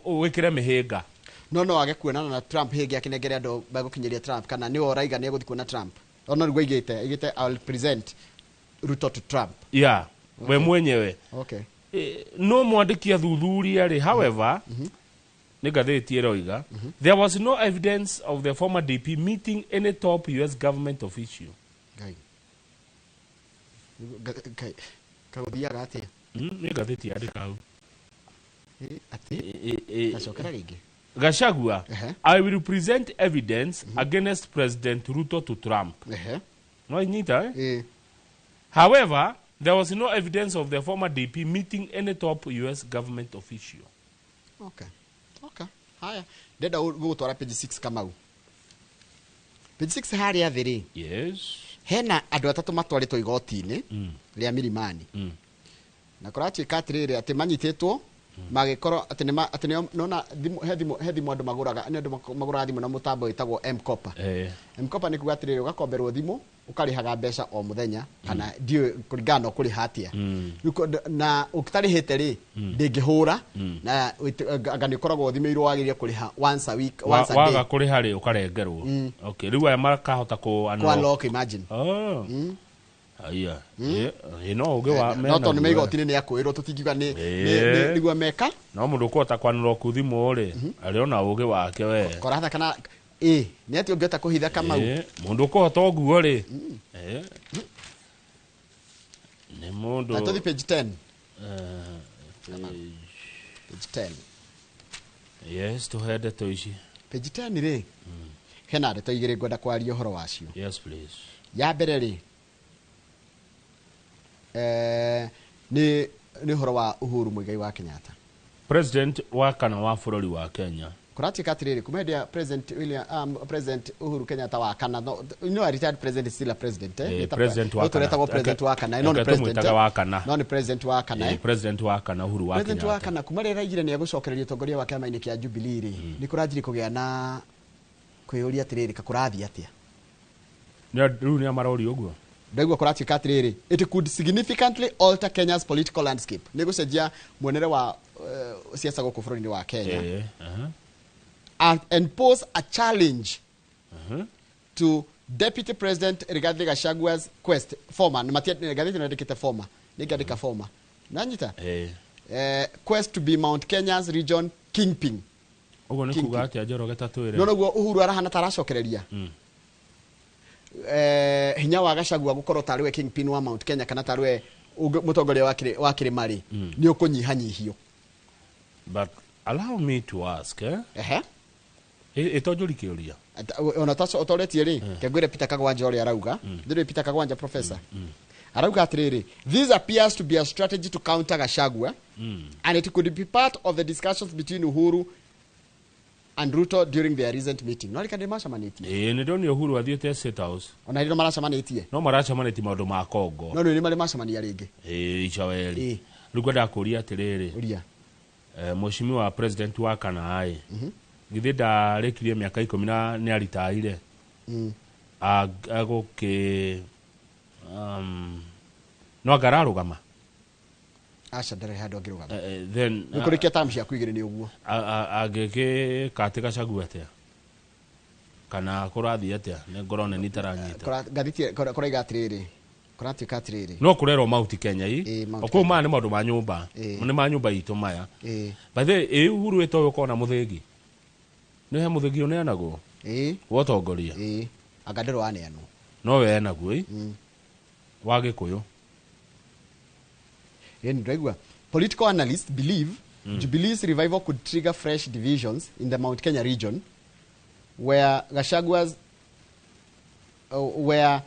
wĩkĩre mĩhĩnga. No age kuonana na Trump hĩngĩ akĩnengere andũ megũkinyĩria Trump kana nĩwe ũraiga nĩ egũthiĩ kuona Trump. Ona nĩguo aigĩte I will present Ruto to Trump. Yeah, we mwenyewe. Okay. No mwandĩki athuthuria rĩ however nĩ ngathĩti ĩroiga there was no evidence of the former DP meeting any top US government official. Ngai. Kagũthiaga atĩa? Nĩ ngathĩti yandĩka hau. Atĩ? Gacokera rĩngĩ. Gachagua, I will present evidence against President Ruto to Trump. No inyita eh? However, there was no evidence of the former DP meeting any top US government official. Okay. Okay. Haya. Ndenda gũgũtwara page 6 Kamau. Page 6 harĩa thĩ rĩ. Yes. Hena andũ atatũ matwarĩtwo igoti-inĩ rĩa Milimani. Na kũratuĩka atĩrĩrĩ atĩ manyitĩtwo magĩkorwo atĩ nĩ atĩ nona thimũ he thimũ andũ magũraga nĩ andũ magũraga thimũ na mũtambo wĩtagwo M-Kopa. M-Kopa nĩ kuga atĩrĩrĩ ũgakomberwo thimũ ũkarĩhaga mbeca o mũthenya kana ndiũĩ kũringana na ũkũrĩha atĩa. Na ũtarĩhĩte rĩ ndĩngĩhũra na anga nĩ ũkoragwo ũthimĩirwo wagĩrĩire kũrĩha once a week, once a day. Waga kũrĩha rĩ ũkarengerwo. Okay, rĩu aya makahota kũ unlock, imagine. Oh. Aya. No ũgĩ wa no tondũ nĩ igoti-inĩ nĩ akwĩrwo tũtingiuga nĩ nĩguo meka. No mũndũ ũkũhota kũ unlock thimũ rĩ arĩ ona ũgĩ wake we. Koratha kana nĩ atĩ ũngĩhota kũhitha Kamau. Mũndũ ũkũhota ũguo rĩ nĩ mũndũ. Tũthiĩ page 10. Page 10. Yes, tũhe ndeto ici. Page 10 rĩ hena ndeto igĩrĩ ngwenda kwaria ũhoro wacio. Yes please. Ya mbere rĩ nĩ ũhoro wa Uhuru Muigai wa Kenyatta. President wa kana wa bũrũri wa Kenya. Kũratuĩka atĩrĩrĩ kuma hĩndĩ ya President William President Uhuru Kenyatta wa kana no a retired president is still a president president wa kana tũretagwo president wa kana no nĩ president wa kana no nĩ president wa kana president wa kana Uhuru wa Kenyatta president wa kana kuma rĩrĩa aigire nĩ egũcokereria ũtongoria wa kĩama-inĩ kĩa Jubilee rĩ nĩ kũranjirie kũgĩa na kwĩyũria atĩrĩrĩ kakũrathiĩ atĩa. Rĩu nĩ amaroria ũguo. Ndaigua kũratuĩka atĩrĩrĩ it could significantly alter Kenya's political landscape. Nĩ gũcenjia muonere wa siasa gũkũ bũrũri-inĩ wa Kenya. And pose a challenge To Deputy President Rigathi Gachagua's quest former nĩ matia ngathĩti ĩno yandĩkĩte former, nĩngĩandĩka former nanyita. Quest to be Mount Kenya's region kingpin. Ũguo nĩ kuga atĩa, Njoroge, ta twĩre? No noguo Uhuru arahana ta aracokereria hinya wa Gachagua gukorwo tarĩ we kingpin wa Mount Kenya kana tarĩ we mũtongoria wa kĩrĩma rĩ, nĩ ũkũnyihanyihio. But allow me to ask, eh? Ehe. Ĩtonjũri kĩũria. Ona ũtoretie rĩ, kengwĩre Peter Kagwanja ũrĩa arauga. Ndĩrĩ Peter Kagwanja professor arauga atĩrĩrĩ, "This appears to be a strategy to counter Gachagua and it could be part of the discussions between Uhuru and Ruto during their recent meeting." No rika macemanĩtie. Ĩĩ, nĩ ndonire Uhuru athiĩte State House. Ona rĩrĩa maracemanĩtie. No maracemanĩtie maũndũ ma Kongo. No nĩ marĩ macemania rĩngĩ. Ĩĩ, icaweri rĩu ngwendaga kũria atĩrĩrĩ. Ũria. Mheshimiwa president wa kana ĩ, githĩ ndarĩkirie mĩaka 10 na nĩ aritaire? Agũkĩ no anga ararũgama? Aca, ndarĩ handũ angĩrũgama. Then nĩ kũrĩkia term ciaku igĩrĩ nĩ ũguo. Angĩgĩka atĩ Gachagua atĩa kana kũrathiĩ atĩa? Nĩ ngorwo nĩ nitaranyita. Ngathĩti kũraiga atĩrĩrĩ, kũratuĩka atĩrĩrĩ, no kũrerwo Mount Kenya i. Mount Okũu maya nĩ maũndũ ma nyũmba. Nĩ ma nyũmba itũ maya. By the way, ĩ Uhuru ĩtoĩ ũkorwo na mũthĩgi, nĩ he mũthĩgi ũneanagwo wa ũtongoria? Ĩĩ, anga ndĩrĩ waneanwo. No we enaguo ĩ wa Gĩkũyũ. Ĩĩ, nĩndĩraigua political analysts believe Jubilee's revival could trigger fresh divisions in the Mount Kenya region where Gachagua's where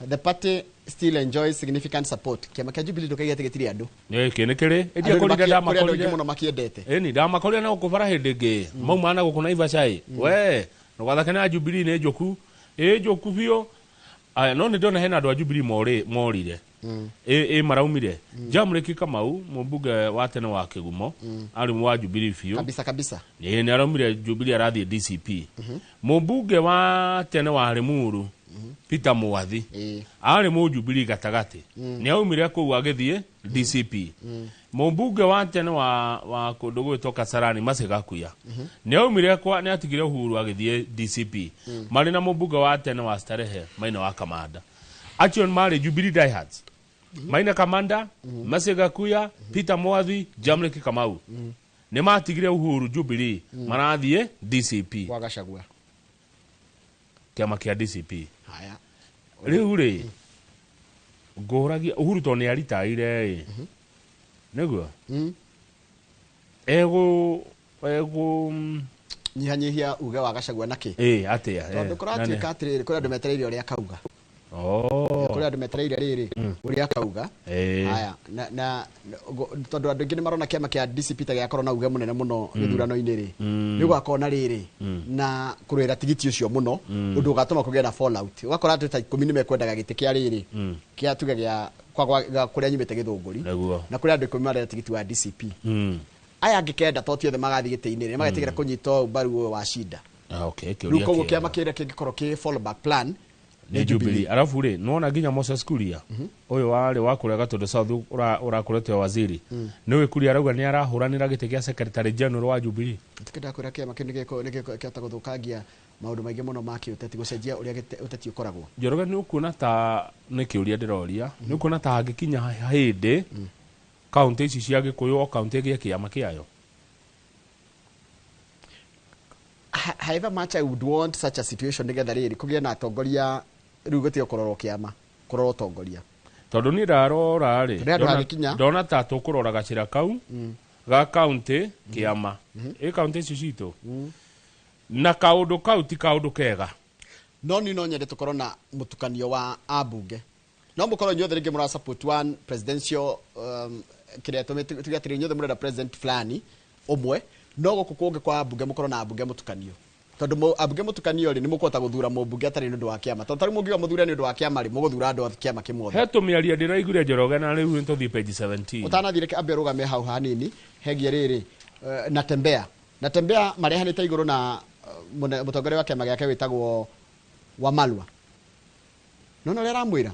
the party still enjoys significant support. Kĩama kĩa Jubilee ndũkaiga atĩ gĩtirĩ andũ. Gĩkĩ nĩ kĩrĩ. Andũ nĩ Ĩndĩ kũrĩ andũ aingĩ ndamakorire mũno makĩendete. Ĩni ndamakorire na gũkũ bara hĩndĩ ĩngĩ mauma na gũkũ Naivasha ĩ, we ndũgathake na Jubilee, nĩ njũku, ĩ njũku biũ. Aya, no nĩ ndĩrona hena andũ a Jubilee morire. Ĩ maraumire Jamriki Kamau, mũmbunge wa tene wa Kĩgumo, arĩ wa Jubilee biũ. Kabisa kabisa. Ĩ nĩ araumire Jubilee arathiĩ DCP. Mũmbunge wa tene wa Limuru Peter Mwathi arĩ mũjubilee gatagatĩ, nĩ aumire kũu agĩthiĩ DCP. Mũmbunge wa tene wa kũndũ gwĩtwo Kasarani Mercy Gakuya nĩ aumire kwa nĩ atigire Uhuru agĩthiĩ DCP, marĩ na mũmbunge wa tene wa Starehe Maina wa Kamanda. Acio marĩ Jubilee diehards: Maina Kamanda, Mercy Gakuya, Peter Mwathi, Jamleki Kamau nĩ matigire Uhuru Jubilee marathiĩ DCP. Kwa Gachagua. Kĩama kĩa DCP. Haya. Rĩu rĩ, ngũragia Uhuru tondũ nĩ aritaire ĩ, nĩguo egũ nyihanyihia uge wa Gachagua nake. Ĩ atĩa? Tondũ kũratuĩka atĩrĩrĩ, kũrĩ andũ metereire ũrĩa akauga. Kũrĩ andũ metereire rĩrĩ ũrĩa akauga. Haya, na tondũ andũ aingĩ nĩ marona kĩama kĩa DCP ta gĩakorwo na uge mũnene mũno gĩthurano-inĩ rĩ, nĩ gũgakorwo na rĩrĩ na kũrũĩra tigiti ũcio mũno, ũndũ ũgatũma kũgĩe na fallout, ũgakora andũ ta 10 nĩ mekwendaga gĩtĩ kĩa rĩrĩ kĩa tuge gĩa kwa kũrĩa nyumĩte Gĩthũngũri, na kũrĩ andũ 10 marenda tigiti wa DCP. Aya angĩ 9 to ti othe magathiĩ gĩtĩ-inĩ, nĩ magetigĩra kũnyita mbaru ũyũ wa Shida. Ah, okay, rĩu kĩũria koguo kĩega. kĩama kĩrĩa kĩngĩkorwo kĩ fallback plan nĩ Jubilee. Arabu rĩ, nĩwona nginya Moses Kuria ũyũ warĩ wa kũrĩa Gatũndũ South ũrakoretwo waziri, nĩwe Kuria arauga nĩ arahũranĩra gĩtĩ gĩa secretary general wa Jubilee. Tikenda kwĩra kĩama kĩu nĩ kĩhota gũthũkangia maũndũ maingĩ mũno ma kĩũteti, gũcenjia ũrĩa ũteti ũkoragwo. Njoroge, nĩ ũkuona ta nĩ kĩũria ndĩroria, nĩ ũkuona ta hangĩkinya hĩndĩ kaunti ici cia Gĩkũyũ o kaunti ĩgĩe kĩama kĩayo? However much I would want such a situation, nĩgetha rĩrĩ kũgĩe na atongoria, rĩu gũtige kũrorwo kĩama, kũrorwo ũtongoria. Tondũ niĩ ndarora rĩ, Tondũ andũ hagĩkinya. Ndona ta tũkũrora gacĩra kau ga kaunti kĩama ĩ kaunti ici citũ, na kaũndũ kau ti kaũndũ kega. No niĩ no nyende tũkorwo na mũtukanio wa ambunge, no mũkorwo inyuothe rĩngĩ mũra support one presidential, kĩrĩa tuge atĩrĩ, inyuothe mũrenda president fulani ũmwe, no gũkũ kũngĩ kwa ambunge mũkorwo na ambunge mũtukanio, tondũ ambunge mũtukanio rĩ, nĩ mũkũhota gũthura mũmbunge atarĩ nĩ ũndũ wa kĩama, tondũ tarĩu mũngiuga mũthure nĩ ũndũ wa kĩama rĩ, mũgũthura andũ a kĩama kĩmwe othe. He tũmĩaria ndĩraiguire, Njoroge, na rĩu nĩ tũthiĩ page 17. Ũtanathire, reke ambe ũrũgame hau hanini hegie rĩrĩ, Natembea Natembea marehanĩte igũrũ na mũtongoria wa kĩama gĩake wĩtagwo Wamalwa, nona ũrĩa aramwĩra,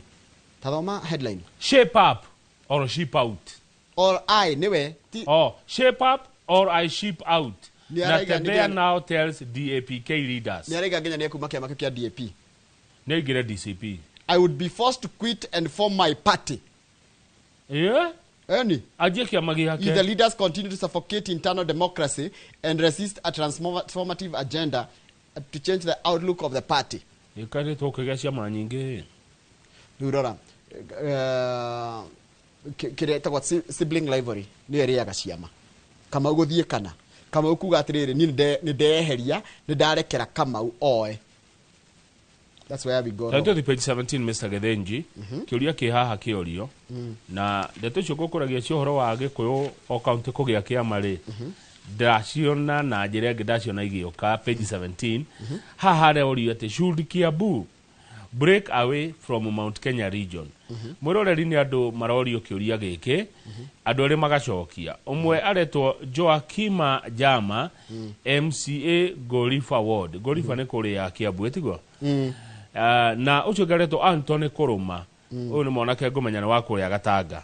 tathoma headline. Shape up or ship out. Or I nĩwe ti. Oh, shape up or I ship out. Nĩ araiga- Natembeya now tells DAPK leaders. Nĩ araiga nginya nĩ ekuma kĩama kĩu kĩa DAP. Nĩ aingĩre DCP. I would be forced to quit and form my party. Yeah? Eni. Anjie kĩama If the gĩake. leaders continue to suffocate internal democracy and resist a transformative agenda to change the outlook of the party. Ĩkarĩ tũkĩgĩa ciama nyingĩ. Rĩu rora kĩrĩa ĩtagwo sibling rivalry nĩyo ĩrĩaga ciama. Kamau gũthiĩ kana Kamau kuga atĩrĩrĩ, niĩ nĩ ndeyeheria, nĩ ndarekera Kamau oe. That's where we go wrong. Tũthiĩ page 17, Mr. Gethenji. Kĩũria kĩ haha kĩorio na ndeto icio ngũkũragia cia ũhoro wa Gĩkũyũ o kaunti kũgĩa kĩama rĩ, ndaciona na njĩra ĩngĩ, ndaciona igĩũka page 17 haha hareorio atĩ should Kiambu break away from Mount Kenya region? Mwĩroreri, nĩ andũ marorio kĩũria gĩkĩ, andũ erĩ magacokia. Ũmwe aretwo Joakima Jama, MCA Gorifa Ward. Gorifa nĩ kũrĩa Kiambu, ĩtiguo? Na ũcio ũngĩ aretwo Anthony Kũrũma. Ũyũ nĩ mwanake ngũmenya nĩ wa kũrĩa Gatanga,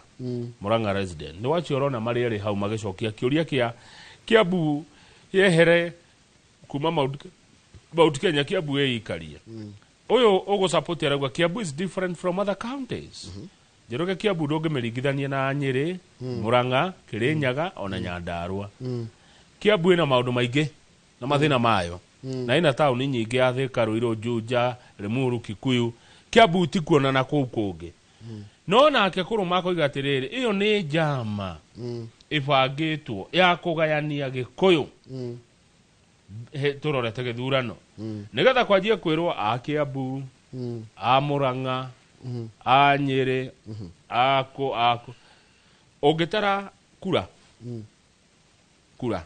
Murang'a resident. Nĩ wacio ũrona marĩ erĩ hau magĩcokia kĩũria kĩa Kiambu yehere kuma Mount Kenya, Kiambu ĩikarie. Ũyũ ũgũsupport arauga Kiambu is different from other counties. Njoroge, Kiambu ndũngĩmĩringithania na Nyĩrĩ, Murang'a, Kĩrĩnyaga ona Nyandarua. Kiambu ĩna maũndũ maingĩ na mathĩna mayo na ĩna taũni nyingĩ ya Thika, Ruiru, Juja, Limuru, Kikuyu. Kiambu ti kuonana kũu kũngĩ. No nake Kũrũma akoiga atĩrĩrĩ, ĩyo nĩ njama ĩbangĩtwo ya kũgayania Gĩkũyũ tũrorete gĩthurano, nĩgetha kwanjie kwĩrwo a Kiambu, a Murang'a, a Nyĩrĩ, akũ akũ. Ũngĩtara kura kura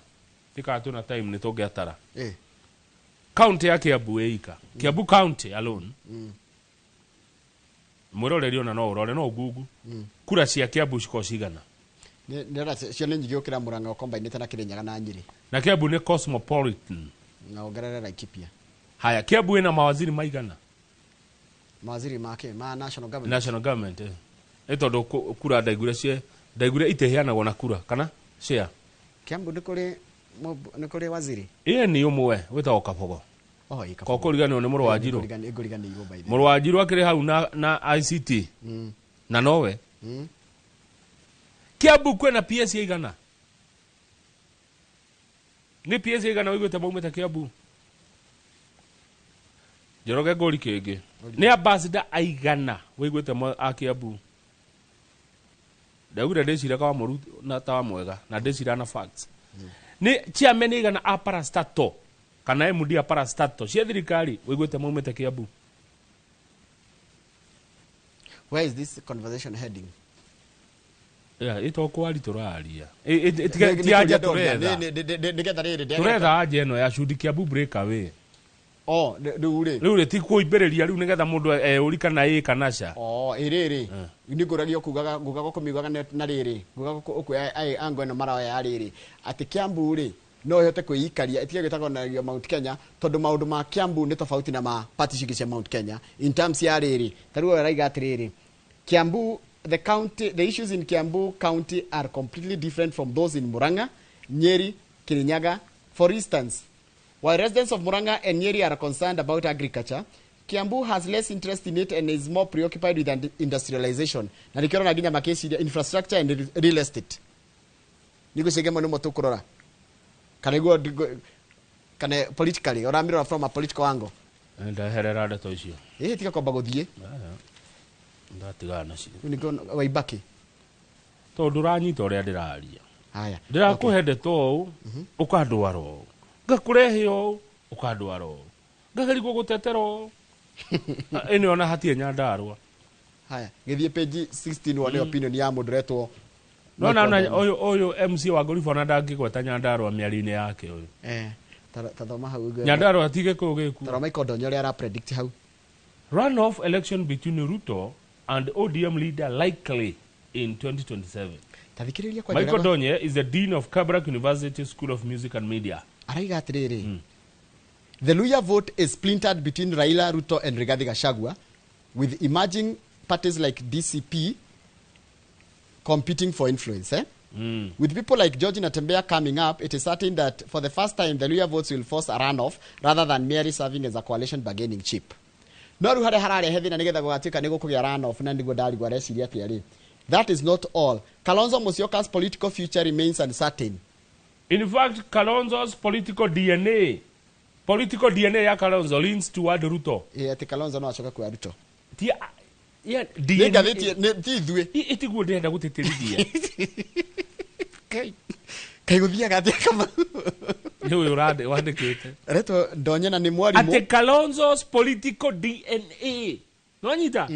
tikaga twĩna time nĩ tũngĩatara kaunti ya Kiambu ĩika, Kiambu county alone, mwĩroreri ona no ũrore no ngungu kura cia Kiambu cikorwo cigana. Ndĩrona cio nĩ nyingĩ gũkĩra Murang'a ũkombainĩte na Kĩrĩnyaga na Nyĩrĩ. Na Kiambu nĩ cosmopolitan. Na ongerere Laikipia. Haya, Kiambu ĩna mawaziri maigana? Mawaziri make ma national government? National government, eh. Nĩ tondũ kura ndaiguire cie ndaiguire itiheanagwo na kura kana share. Kiambu nĩ kũrĩ nĩ kũrĩ waziri? Ĩĩ, nĩ ũmwe wĩtagwo Kabogo. Oh, ĩ. Ko kũriganĩrwo nĩ mũrũ wa Njirũ. Ngũriganĩirwo by the Mũrũ wa Njirũ akĩrĩ hau na ICT na nowe. Kiambu kwĩna PS igana? Nĩ PS igana wĩiguĩte maumĩte Kiambu? Njoroge, ngũri kĩngĩ, nĩ ambassador aigana wĩiguĩte a Kiambu? Ndaugire ndĩciraga wa mũru na ta wa mwega na ndĩcira na facts. Nĩ chairman igana a parastatal kana MD a parastatal cia thirikari wĩiguĩte maumĩte Kiambu? Where is this conversation heading? Yeah, ĩto kwari tũraria. Ti anja tũretha. Nĩgetha rĩrĩ Tũretha anja ĩno ya should Kiambu break away. Oh, rĩu rĩ. Rĩu rĩ ti kũimbĩrĩria rĩu nĩgetha mũndũ eũri kana ĩ kana ca. Oh, ĩrĩrĩ nĩ ngũragio kugaga ngugaga kũmiugaga na rĩrĩ ngugaga ũkuoya ango ĩno maroya ya rĩrĩ atĩ Kiambu rĩ no ĩhote kwĩikaria ĩtige gwĩtagwo na Mount Kenya, tondũ maũndũ ma Kiambu nĩ tofauti na ma party cingĩ cia Mount Kenya in terms ya rĩrĩ. Ta rĩu ũyũ araiga atĩrĩrĩ, Kiambu the county, the issues in Kiambu County are completely different from those in Murang'a, Nyeri, Kirinyaga. For instance, while residents of Murang'a and Nyeri are concerned about agriculture, Kiambu has less interest in it and is more preoccupied with industrialization. Na nikĩona na nginya makĩciria infrastructure and real estate. Nĩguo ciĩge nĩmo tũkũrora. Kana nĩguo kana politically ũramirora from a political angle. Ndeherera ndeto icio. Ĩĩ, tiga kwamba gũthiĩ. Ndatigana nacio. Rĩu nĩkĩo Waibaki. Tondũ ndũranyita ũrĩa ndĩraria. Haya. Ndĩrakũhe ndeto ũũ, ũkandwara ũũ, ngakũrehe ũũ, ũkandwara ũũ, ngageria gũgũtetera ũũ. Ĩno ona hatirĩ Nyandarũa. Haya, gĩthiĩ page 16 wone opinion ya mũndũ ũretwo Nona Michael ona Ndonyo. Ũyũ MC wa Ngoriba ona ndangĩgweta Nyandarũa mĩario-inĩ yake ũyũ. Eh, ta thoma hau ũigue. Nyandarũa ti Gĩkũyũ gĩkuo. Tarora Michael Ndonyo ũrĩa ara predict hau. Runoff election between Ruto and ODM leader likely in 2027. Ta thikĩrĩria kwa Michael njĩra- Donye is the Dean of Kabarak University School of Music and Media. Araiga atĩrĩrĩ, the Luhya vote is splintered between Raila, Ruto and Rigathi Gachagua, with emerging parties like DCP competing for influence, eh? With people like George Natembeya coming up, it is certain that for the first time the Luhya votes will force a runoff rather than merely serving as a coalition bargaining chip. No rĩu harĩa hararehe thĩna nĩgetha gũgatuĩka nĩ gũkũgĩa runoff, na nĩguo ndarigwo areciria atĩa rĩ. That is not all. Kalonzo Musyoka's political future remains uncertain. In fact, Kalonzo's political DNA, political DNA ya Kalonzo leans toward Ruto. Ĩ, atĩ Kalonzo no acoke kwa Ruto. Ti yeah, Nĩ ngathĩti nĩ ti ithuĩ. Itiguo ndĩrenda gũtĩtĩrithia. Kai gũthiaga atĩa kama Nĩ ũyũ wandĩkĩte. Retwo Ndonye na nĩ mwarimũ. Atĩ Kalonzo's political DNA. Nĩwanyita?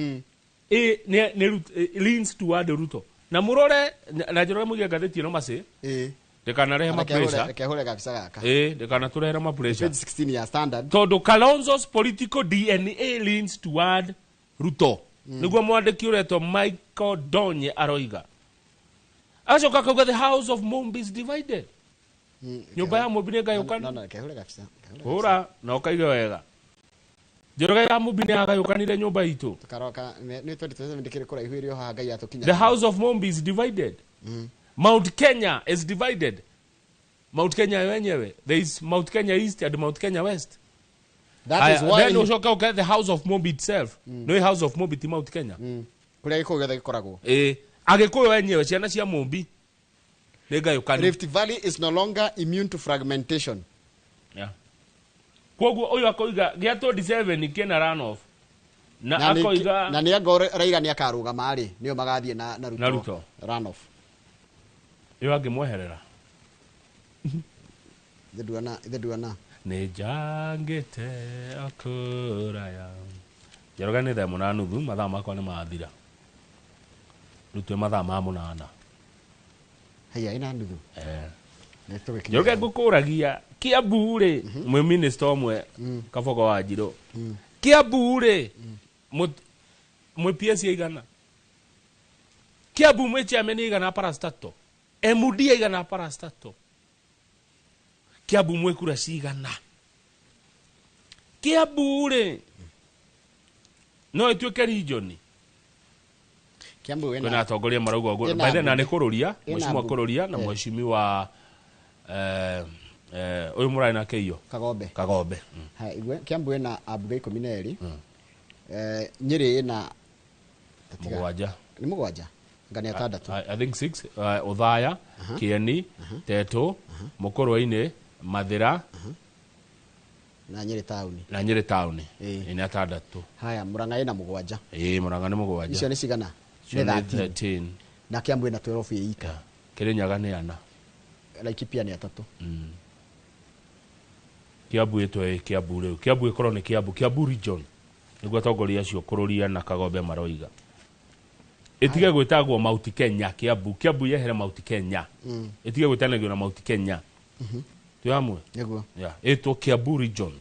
Ĩ, nĩ leans toward Ruto. Na mũrore na njorore mũige ngathĩti ĩno macĩ. Ĩ. Ndĩkanarehe ma pressure. Reke hũre gabica gaka. Ĩ, ndĩkanatũrehere ma pressure. Page 16 ya Standard. Tondũ Kalonzo's political DNA leans toward Ruto. Nĩguo mwandĩki ũretwo Michael Donye aroiga. Acoka akauga the house of Mumbi is divided. Nyũmba ya Mumbi nĩ ngayũkanu. No, no, reke hũre gabica. Hũra na ũkaige wega. Njoroge ya Mumbi nĩ yagayũkanire nyũmba itũ. Tũkaroka nĩ 2027 ndĩkĩrĩ kũraihu ĩrĩ o haha Ngai atũkinya. The house of Mumbi is divided. Mount Kenya is divided. Mount Kenya wenyewe. There is Mount Kenya East and Mount Kenya West. That is why Then ũcoke ũke the house of Mumbi itself. No house of Mumbi ti Mount Kenya. Kũrĩa gĩkũyũ gĩothe gĩkoragwo. Ĩ, Agĩkũyũ wenyewe ciana cia Mumbi nĩ ngayũkanu. Rift Valley is no longer immune to fragmentation. Yeah. Koguo ũyũ akoiga gĩa 27 kĩna runoff. Na akoiga na nĩ anga Raila nĩ akarũgama rĩ, nĩo magathiĩ na Ruto. Na Ruto. Runoff. Ĩyo angĩmweherera. Ithe nduona. Nĩ njangĩte akũraya. Njoroge nĩ thaa 8:30, mathaa makwa nĩ mathira. Rĩu twĩ mathaa ma 8. Haya, ina nuthu. Eh. Nĩ tũgĩkinya. Njoroge ngũkũragia Kiambu rĩ, mwĩ minister ũmwe Kabogo wa Njirũ. Kiambu rĩ, mwĩ PS igana. Kiambu mwĩ chairman igana parastato. MD igana parastato. Kiambu mwĩ kura cigana. Kiambu rĩ, no ĩtuĩke region. Kiambu wĩna Kwĩna atongoria marauga ũguo. Ĩna By then na nĩ mbunge. kũrũria, Ĩna mheshimiwa mbunge. Kũrũria na mheshimiwa ũyũ mũrarĩ nake iyo. Kagombe. Kagombe. Haya, igwe Kiambu ĩna ambunge 12. Nyĩrĩ ĩna Mũgwanja. Nĩ mũgwanja? Nga nĩ atandatũ. I think 6. Othaya, Kieni, Teto, Mũkũrwe-inĩ, Mathĩra na Nyĩrĩ taũni. Na Nyĩrĩ taũni. Ĩ nĩ atandatũ. Haya, Murang'a ĩna 7. Ĩ, Murang'a nĩ 7. Icio nĩ cigana? Icio Nĩ nĩ 13. 13. Na Kiambu ĩna 12 ĩ ika. Kĩrĩnyaga nĩ 4. Laikipia nĩ 3. Kiambu ĩtwe Kiambu rĩu. Kiambu ĩkorwo nĩ Kiambu, Kiambu region. Nĩguo atongoria acio Kũrũria na Kagombe maroiga. Ĩtige gwĩtagwo Mount Kenya Kiambu. Kiambu yehere Mount Kenya. Ĩtige gwĩtanagio na Mount Kenya. Twĩ hamwe? Nĩguo. Yeah. Ĩtwo Kiambu region.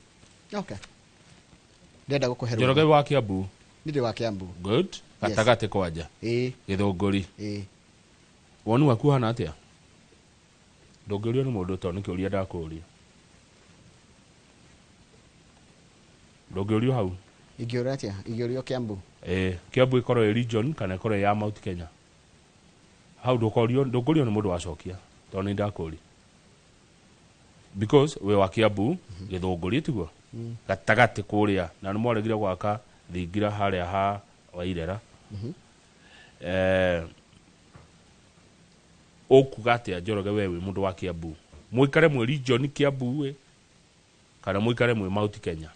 Okay. Ndĩrenda gũkũhe Njoroge rũgano. wa Kiambu. Nĩ ndĩ wa Kiambu. Good. Yes. Gatagatĩ kwanja. Ĩ. Gĩthũngũri. Ĩ. Woni waku ũhana atĩa? Ndũngĩũrio nĩ mũndũ tondũ nĩ kĩũria ndakũũria. Ndũngĩũrio hau. Ingĩũrio atĩa? Ingĩũrio Kiambu. Ĩ, Kiambu ĩkorwo ĩ region kana ĩkorwo ĩ ya Mount Kenya. Hau ndũkorio, ndũngĩũrio nĩ mũndũ wacokia tondũ nĩ ndakũũria. Because wĩ wa Kiambu, Gĩthũngũri tiguo? Gatagatĩ kũrĩa na nĩ mwaregire gwaka thingira harĩa ha Wairera. Ũkuga atĩa Njoroge we wĩ mũndũ wa Kiambu? Mũikare mwĩ region Kiambu ĩ, kana mũikare mwĩ Mount Kenya?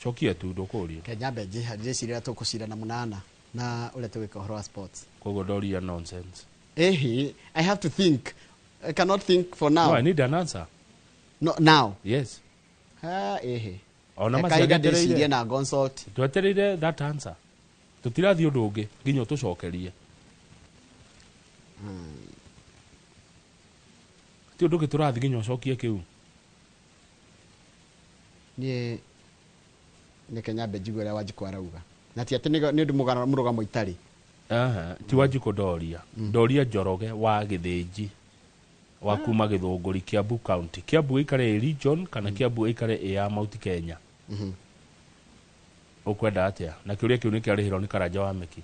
Cokia tu ndũkũũrio. Ke nyambe ndĩciria tũkũcira na 8 na ũrĩa tũgĩka ũhoro wa sports. Koguo ndoria nonsense. Ehi, I have to think. I cannot think for now. No, I need an answer. No, now. Yes. Ha, ehe. Ona Reke kahinda maciagĩtereire. ndĩcirie na consult. Twetereire that answer. Tũtirathiĩ ũndũ ũngĩ nginya ũtũcokerie. Ti ũndũ ũngĩ tũrathiĩ nginya ũcokie kĩu. Niĩ nĩke nyambe njigue ũrĩa Wanjikũ arauga. Na ti atĩ nĩ ũndũ mũrũgamo itarĩ. Aha, ti Wanjikũ ndoria. Ndoria Njoroge wa Gĩthĩnji. Wa kuma Gĩthũngũri, Kiambu County. Kiambu ĩikare ĩ region kana Kiambu ĩikare ĩ ya Mount Kenya. Ukwenda atia na kiuria kiu nikiarihirwo ni Karanja wa Meki.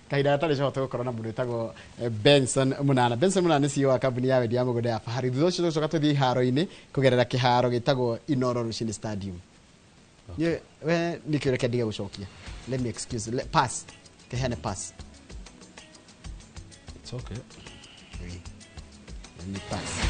Kahinda gatarĩ cohote gũkorwo na mũndũ wĩtagwo Benson Munana. Benson Munana nĩ CEO wa kambuni ya wendia wa mĩgũnda ya Fahari. Thutha ũcio tũgũcoka tũthiĩ iharo-inĩ kũgerera kĩharo gĩtagwo Inoro Rũcinĩ Stadium. Niĩ we nĩ kĩũria kĩa ndige gũcokia. Let me excuse, pass. Kĩheane pass. It's okay. Let me pass.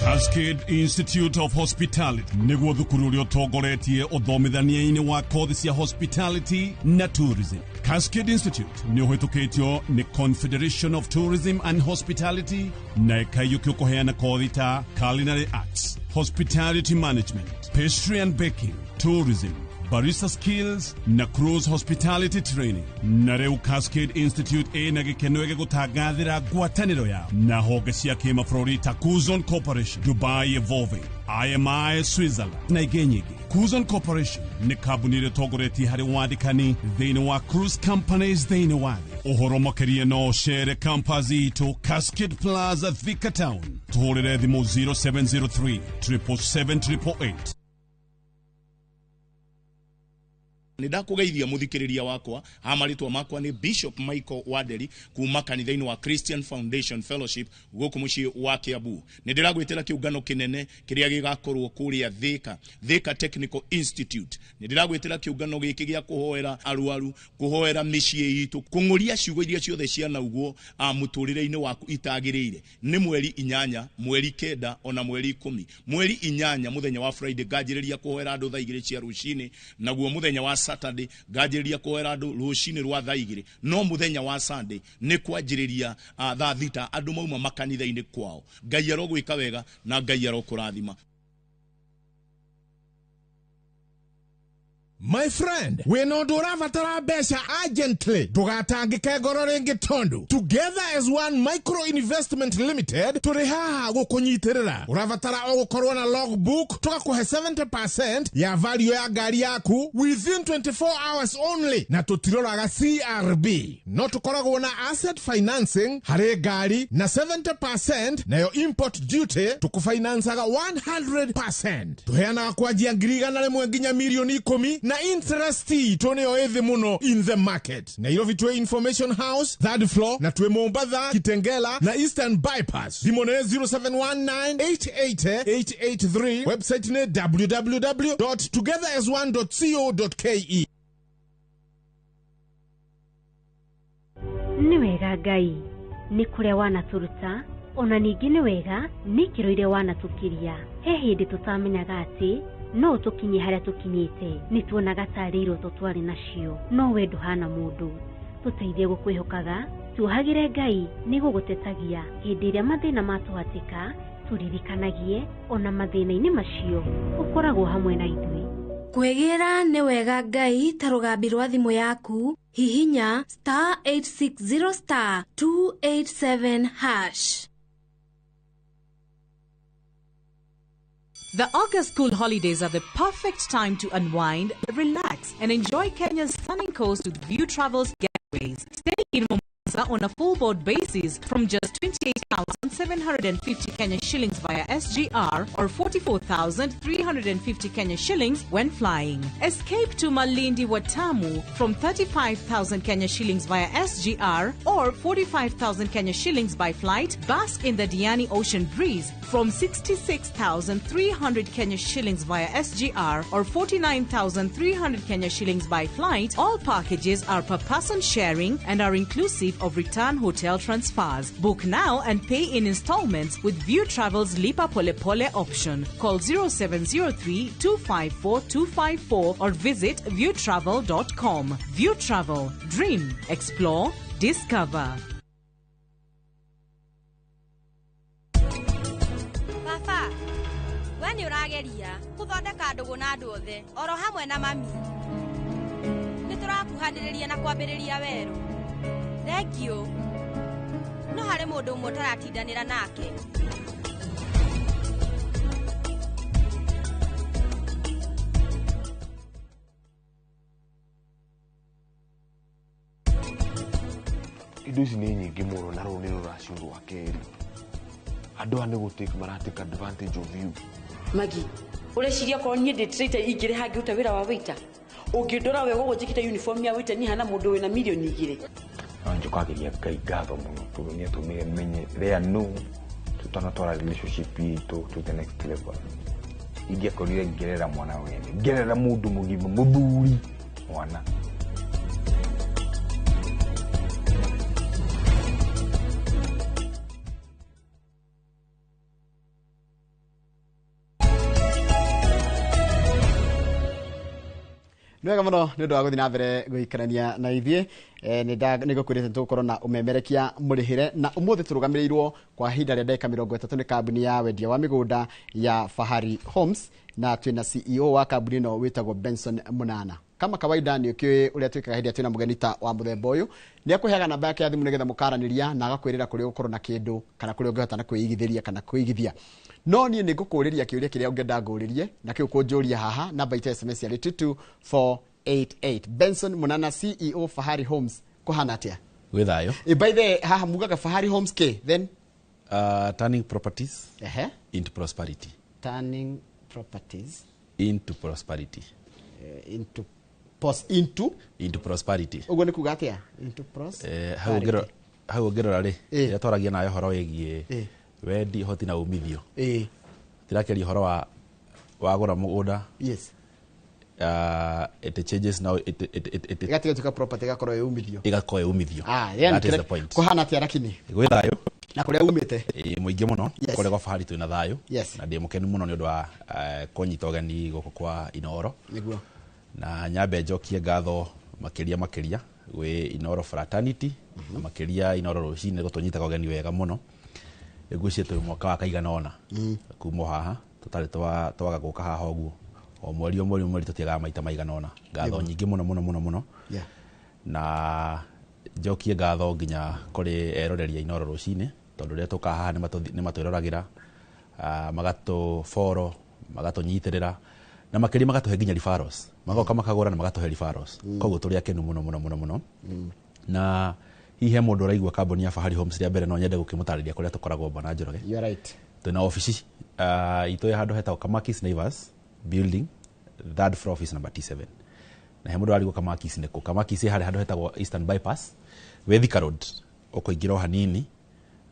Cascade Institute of Hospitality niguo thukuru uria utongoretie uthomithania-ini wa kothi cia hospitality na tourism. Cascade Institute ni uhitukitio ni Confederation of Tourism and Hospitality na ikaiyukio kuheana kothi ta culinary arts, hospitality management, pastry and baking, tourism, barista skills na cruise hospitality training. Na rĩu Cascade Institute ĩna gĩkeno gĩgũtangathĩra ngwatanĩro yao na honge cia kĩmabũrũri ta Kuzon Corporation, Dubai Evolving, IMI Switzerland na ingĩ nyingĩ. Kuzon Corporation nĩ kambuni ĩrĩa ĩtongoretie harĩ wandĩkani thĩinĩ wa cruise companies thĩinĩ wa thĩ. Ũhoro makĩria no ũcere campus itũ Cascade Plaza, Thika Town. Tũhũrĩre thimũ 0703 777 888. Nĩ ndakũgeithia mũthikĩrĩria wakwa ha marĩtwa makwa nĩ Bishop Michael Wanderi kuma kanitha-inĩ wa Christian Foundation Fellowship gũkũ mũciĩ wa Kiambu. Nĩ ndĩragwĩtĩra kĩũngano kĩnene kĩrĩa gĩgakorwo kũrĩa Thika, Thika Technical Institute. Nĩ ndĩragwĩtĩra kĩũngano gĩkĩ gĩa kũhoera arwaru, kũhoera mĩciĩ itũ, kũng'ũria ciugo iria ciothe cianaugwo mũtũrĩre-inĩ waku itagĩrĩire. Nĩ mweri 8, mweri 9 ona mweri 10. Mweri 8 mũthenya wa Friday nganjĩrĩria kũhoera andũ thaa 2 cia rũcinĩ, naguo mũthenya wa Saturday nganjĩrĩria kũhoera andũ rũcinĩ rwa thaa 2, no mũthenya wa Sunday nĩ kwanjĩrĩria thaa 6 andũ mauma makanitha-inĩ kwao. Ngai arogwĩka wega na Ngai arokũrathima. My friend, wĩna ũndũ ũrabatara mbeca urgently, ndũgatangĩke ngoro rĩngĩ tondũ Together as One Micro Investment Limited tũrĩ haha gũkũnyitĩrĩra. Ũrabatara o gũkorwo na logbook, tũgakũhe 70% ya value ya ngari yaku within 24 hours only, na tũtiroraga CRB. No tũkoragwo na asset financing harĩ ngari na 70% nayo import duty tũkũfinancaga 100%. Tũheanaga kwanjia 100,000 nginya 10,000,000 na interest itũ nĩyo ĩthĩ mũno in the market. Nairobi twĩ Information House third floor, na twĩ Mombatha, Kitengela na Eastern Bypass. Thimũ nĩ 0719888883, website nĩ www.togetherasone.co.ke. Nĩ wega Ngai nĩ kũrĩa wanatũruta, ona ningĩ nĩ wega nĩ ikĩro iria wanatũkiria. He hĩndĩ tũtamenyaga atĩ no tũkinye harĩa tũkinyĩte, nĩ tuonaga tarĩ iroto twarĩ nacio, no we ndũhana mũndũ. Tũteithie gũkwĩhokaga, tuohagĩre Ngai nĩ gũgũtetagia hĩndĩ ĩrĩa mathĩna matũhatĩka, tũririkanagie ona mathĩna-inĩ macio ũkoragwo hamwe na ithuĩ. Kwĩgĩra nĩ wega Ngai ta rũgambi rwa thimũ yaku, hihinya *860*287#. The August school holidays are the perfect time to unwind, relax, and enjoy Kenya's stunning coast with View Travel's getaways. Stay in Mombasa on a full board basis from just 28,750 Kenya shillings via SGR or 44,350 Kenya shillings when flying. Escape to Malindi Watamu from 35,000 Kenya shillings via SGR or 45,000 Kenya shillings by flight. Bask in the Diani Ocean breeze from 66,300 Kenya shillings via SGR or 49,300 Kenya shillings by flight. All packages are per person sharing and are inclusive of return hotel transfers. Book now and pay in installments with View Travel's Lipa Pole Pole option. Call 0703 254 254 or visit viewtravel.com. View Travel. Dream, explore, discover. Baba, we nĩ ũrageria gũthondeka ndũgũ na andũ othe oro hamwe na mami. Nĩ Nĩtũrakuhanĩrĩria na kwambĩrĩria werũ. Thengiũ. No harĩ mũndũ ũmwe tũratindanĩra nake. Indo ici nĩ nyingĩ mũno na rũrũ nĩ rũracio rwa kerĩ. Andũ aya nĩ gũtake maratake advantage of you. Magi, ũreciria korwo niĩ ndĩ traitor ingĩrĩ hangĩruta wĩra wa waiter? Ũngĩndora wega ũguo njĩkĩte uniform ya waiter niĩ hana mũndũ wĩna mirioni 2. No njũkagĩria Ngai ngatho mũno tondũ nĩ atũmire menye rĩa no tũtanatwara relationship itũ to the next level. Ingĩakorire ngĩrera mwana wene, ngĩrera mũndũ mũgima, mũthuri mwana. Nĩ wega mũno nĩ ũndũ wa gũthiĩ na mbere gũikarania na ithuĩ. Nĩ ngũkwĩrĩte tũgũkorwo na ũmemerekia mũrĩhĩre na ũmũthĩ tũrũgamĩrĩirwo kwa ihinda rĩa ndagĩka 30 nĩ kambuni ya wendia wa mĩgũnda ya Fahari Homes na twĩna CEO wa kambuni ĩno wĩtagwo Benson Munana. Kama kawaida nĩ ũkĩũĩ ũrĩa twĩkaga hĩndĩ ĩrĩa twĩna mũgeni ta wa mũthemba ũyũ, nĩ akũheaga namba yake ya thimũ nĩgetha mũkaranĩria na agakwĩrĩra kũrĩa ũgũkorwo na kĩndũ kana kũrĩa ũngĩhota na kwĩigithĩria kana kwĩigithia. No niĩ nĩ ngũkũrĩria kĩũria kĩrĩa ũngĩenda ngũrĩrie na kĩu kũnjũria haha namba itũ ya SMS yarĩ 22488. Benson Munana CEO Fahari Homes, kũhana atĩa? Gwĩ thayũ. By the haha mugaga Fahari Homes ke then turning properties into prosperity. Turning properties into prosperity. Into pos into into prosperity. Ũguo nĩ kuga atĩa? Into pros. Hau ũngĩrora rĩ, rĩrĩa twaragia nawe ũhoro wĩgiĩ wendi, hoti na umithio. Tirakeria ũhoro wa wagũra mũgũnda. Yes. It changes now, it igatiga tuka property igakorwo ĩ umithio. Igakorwo ĩ umithio. That is the point. Kũhana atĩa lakini? Gwĩ thayũ. Na kũrĩa umĩte? Mũingĩ mũno. Kũrĩa gwa Fahari twĩna thayũ. Yes. Na ndĩ mũkenu mũno nĩ ũndũ wa kũnyita ũgeni gũkũ kwa Inooro. Nĩguo. Na nyambe njokie ngatho makĩria gwĩ Inooro Fraternity na makĩria Inooro rũcinĩ gũtũnyitaga ũgeni wega mũno. Ngwĩciria twĩ mwaka wa kaigana ũna kuma haha tũtarĩ twaga gũka haha ũguo. O mweri o mweri o mweri tũtiagaga maita maigana ũna. Ngatho nyingĩ mũno mũno mũno mũno. Na njokie ngatho nginya kũrĩ eroreri a Inooro rũcinĩ tondũ rĩrĩa tũka haha nĩ matwĩroragĩra, magatũ follow, magatũnyitĩrĩra na makĩria magatũhe nginya referrals. Magoka makagũra na magatũhe referrals. Koguo tũrĩ akenu mũno mũno mũno mũno. Na hihi he mũndũ ũraigua kambuni ya Fahari Homes rĩa mbere no nyende gũkĩmũtarĩria kũrĩa tũkoragwo Bwana Njoroge. You are right. Twĩna obici itũ ya handũ hetagwo Kamakis Naivas building, third floor office number T7. Na he mũndũ arigwo Kamakis nĩkũ? Kamakis ĩ harĩa handũ hetagwo Eastern Bypass, wĩ Thika Road, ũkũingĩra o hanini,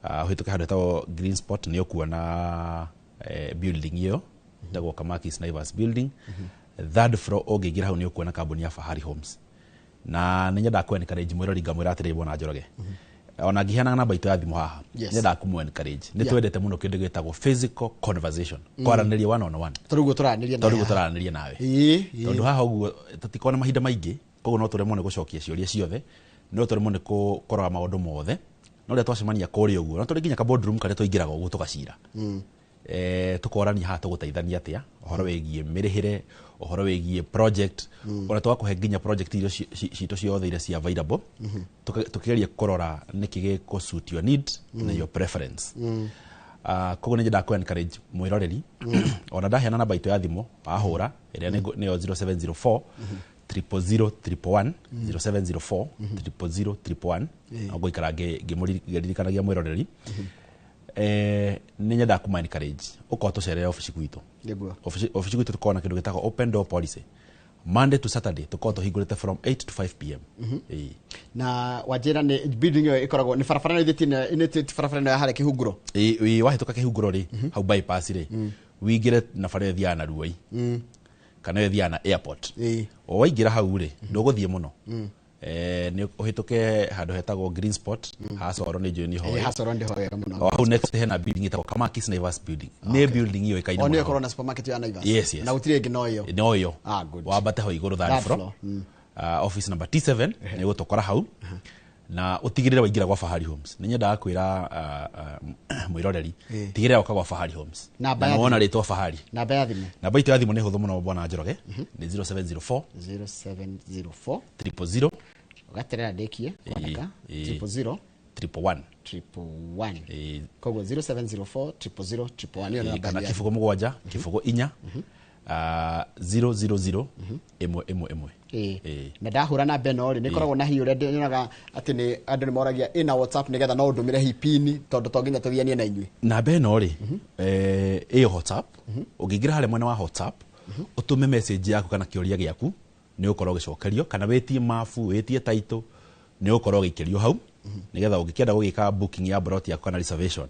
ũhĩtũke handũ hetagwo Green Spot nĩ ũkuona building ĩyo ĩtagwo Kamakis Naivas building. Third floor ũngĩingĩra hau nĩ ũkuona kambuni ya Fahari Homes. Na nĩ nyendaga kũ encourage mwĩrori ngamwĩra atĩrĩ Bwana Njoroge. Ona ngĩheanaga namba itũ ya thimũ haha, nyendaga kũmũ encourage. Nĩ twendete mũno kĩndũ gĩtagwo physical conversation, kwaranĩria one on one. Tondũ ũguo tũraranĩria nawe. Tondũ ũguo tũraranĩria nawe. Tondũ haha ũguo tũtikoragwo na mahinda maingĩ, koguo no tũremwo nĩ gũcokia ciũria ciothe, no tũremwo nĩ kũrora maũndũ mothe. No rĩrĩa twacemania kũrĩa ũguo, no tũrĩ nginya ka boardroom karĩa tũingĩraga ũguo tũgacira. Tũkorania haha tũgũteithania atĩa ũhoro wĩgiĩ mĩrĩhĩre, ũhoro wĩgiĩ project, ona tũgakũhe nginya project iria citũ ciothe iria ci available, tũkĩgeria kũrora nĩkĩ gĩkũ suit your need na your preference. Koguo nĩ nyendaga kũ encourage mwĩroreri, ona ndaheana namba itũ ya thimũ wahũra ĩrĩa nĩyo 0704 000 111, 0704 000 111, na ngũikara ngĩririkanagia mwĩroreri. Nĩ nyendaga kũma encourage ũkorwo tũcerere obici gwitũ. Obici gwitũ tũkoragwo na kĩndũ gĩtagwo open door policy. Monday to Saturday tũkoragwo tũhingũrĩte from 8 to 5 pm. Na wanjĩra nĩ building ĩyo ĩkoragwo nĩ barabara ĩno ĩthĩtie barabara ĩno ya harĩa Kĩhunguro. Wahĩtũka Kĩhunguro rĩ, hau bypass rĩ, wĩingĩre na bara ĩyo ĩthiaga na Ruai kana ĩyo ĩthiaga na airport. O waingĩra hau rĩ, ndũgũthiĩ mũno. Nĩ ũhĩtũke handũ hetagwo Green Spot, Hasoro nĩ njũĩ nĩ hoĩ. Hasoro ndĩ hoĩ mũno. O hau next hena building ĩtagwo Kamakis Naivas building. Nĩ building ĩyo ĩkaine mũno. O nĩyo ĩkoragwo na supermarket ya Naivas. Yes, yes. Na gũtirĩ ĩngĩ no ĩyo. No ĩyo. Good. Wambate hau igũrũ third floor. Office number T7 nĩ ũgũtũkora hau. Na utigirire waingira gwa Fahari Homes. Nĩ nyendaga kwĩra mwĩroreri tigĩrĩra ũka gwa Fahari Homes. Namba ya wona thimũ. rĩtwa Fahari. Namba ya thimũ. Namba itũ ya thimũ nĩ hũthũ mũno bwana Njoroge. Nĩ 0704 0704 000 ugaterera ndikie kwandika 000 111 111. Koguo 0704 000 111 ĩyo nĩ namba kana ya kibugo mũgwanja kibugo inya 000 ĩmwe ĩmwe ĩmwe. Na ndahũra namba ĩno rĩ, nĩ ĩkoragwo na hihi ũrĩa nyonaga atĩ nĩ andũ nĩ moragia ĩna WhatsApp nĩgetha no ũndũmĩre hihi pini tondũ to nginya tũthianie na inyuĩ. Namba ĩno rĩ, ĩyo WhatsApp, ũngĩingĩra harĩa mwena wa WhatsApp ũtũme message yaku kana kĩũria gĩaku nĩ ũkorwo ũgĩcokerio, kana wĩtie mabu wĩtie title nĩ ũkorwo ũgĩikĩrio hau nĩgetha ũngĩkĩenda gũgĩka booking ya plot yaku kana reservation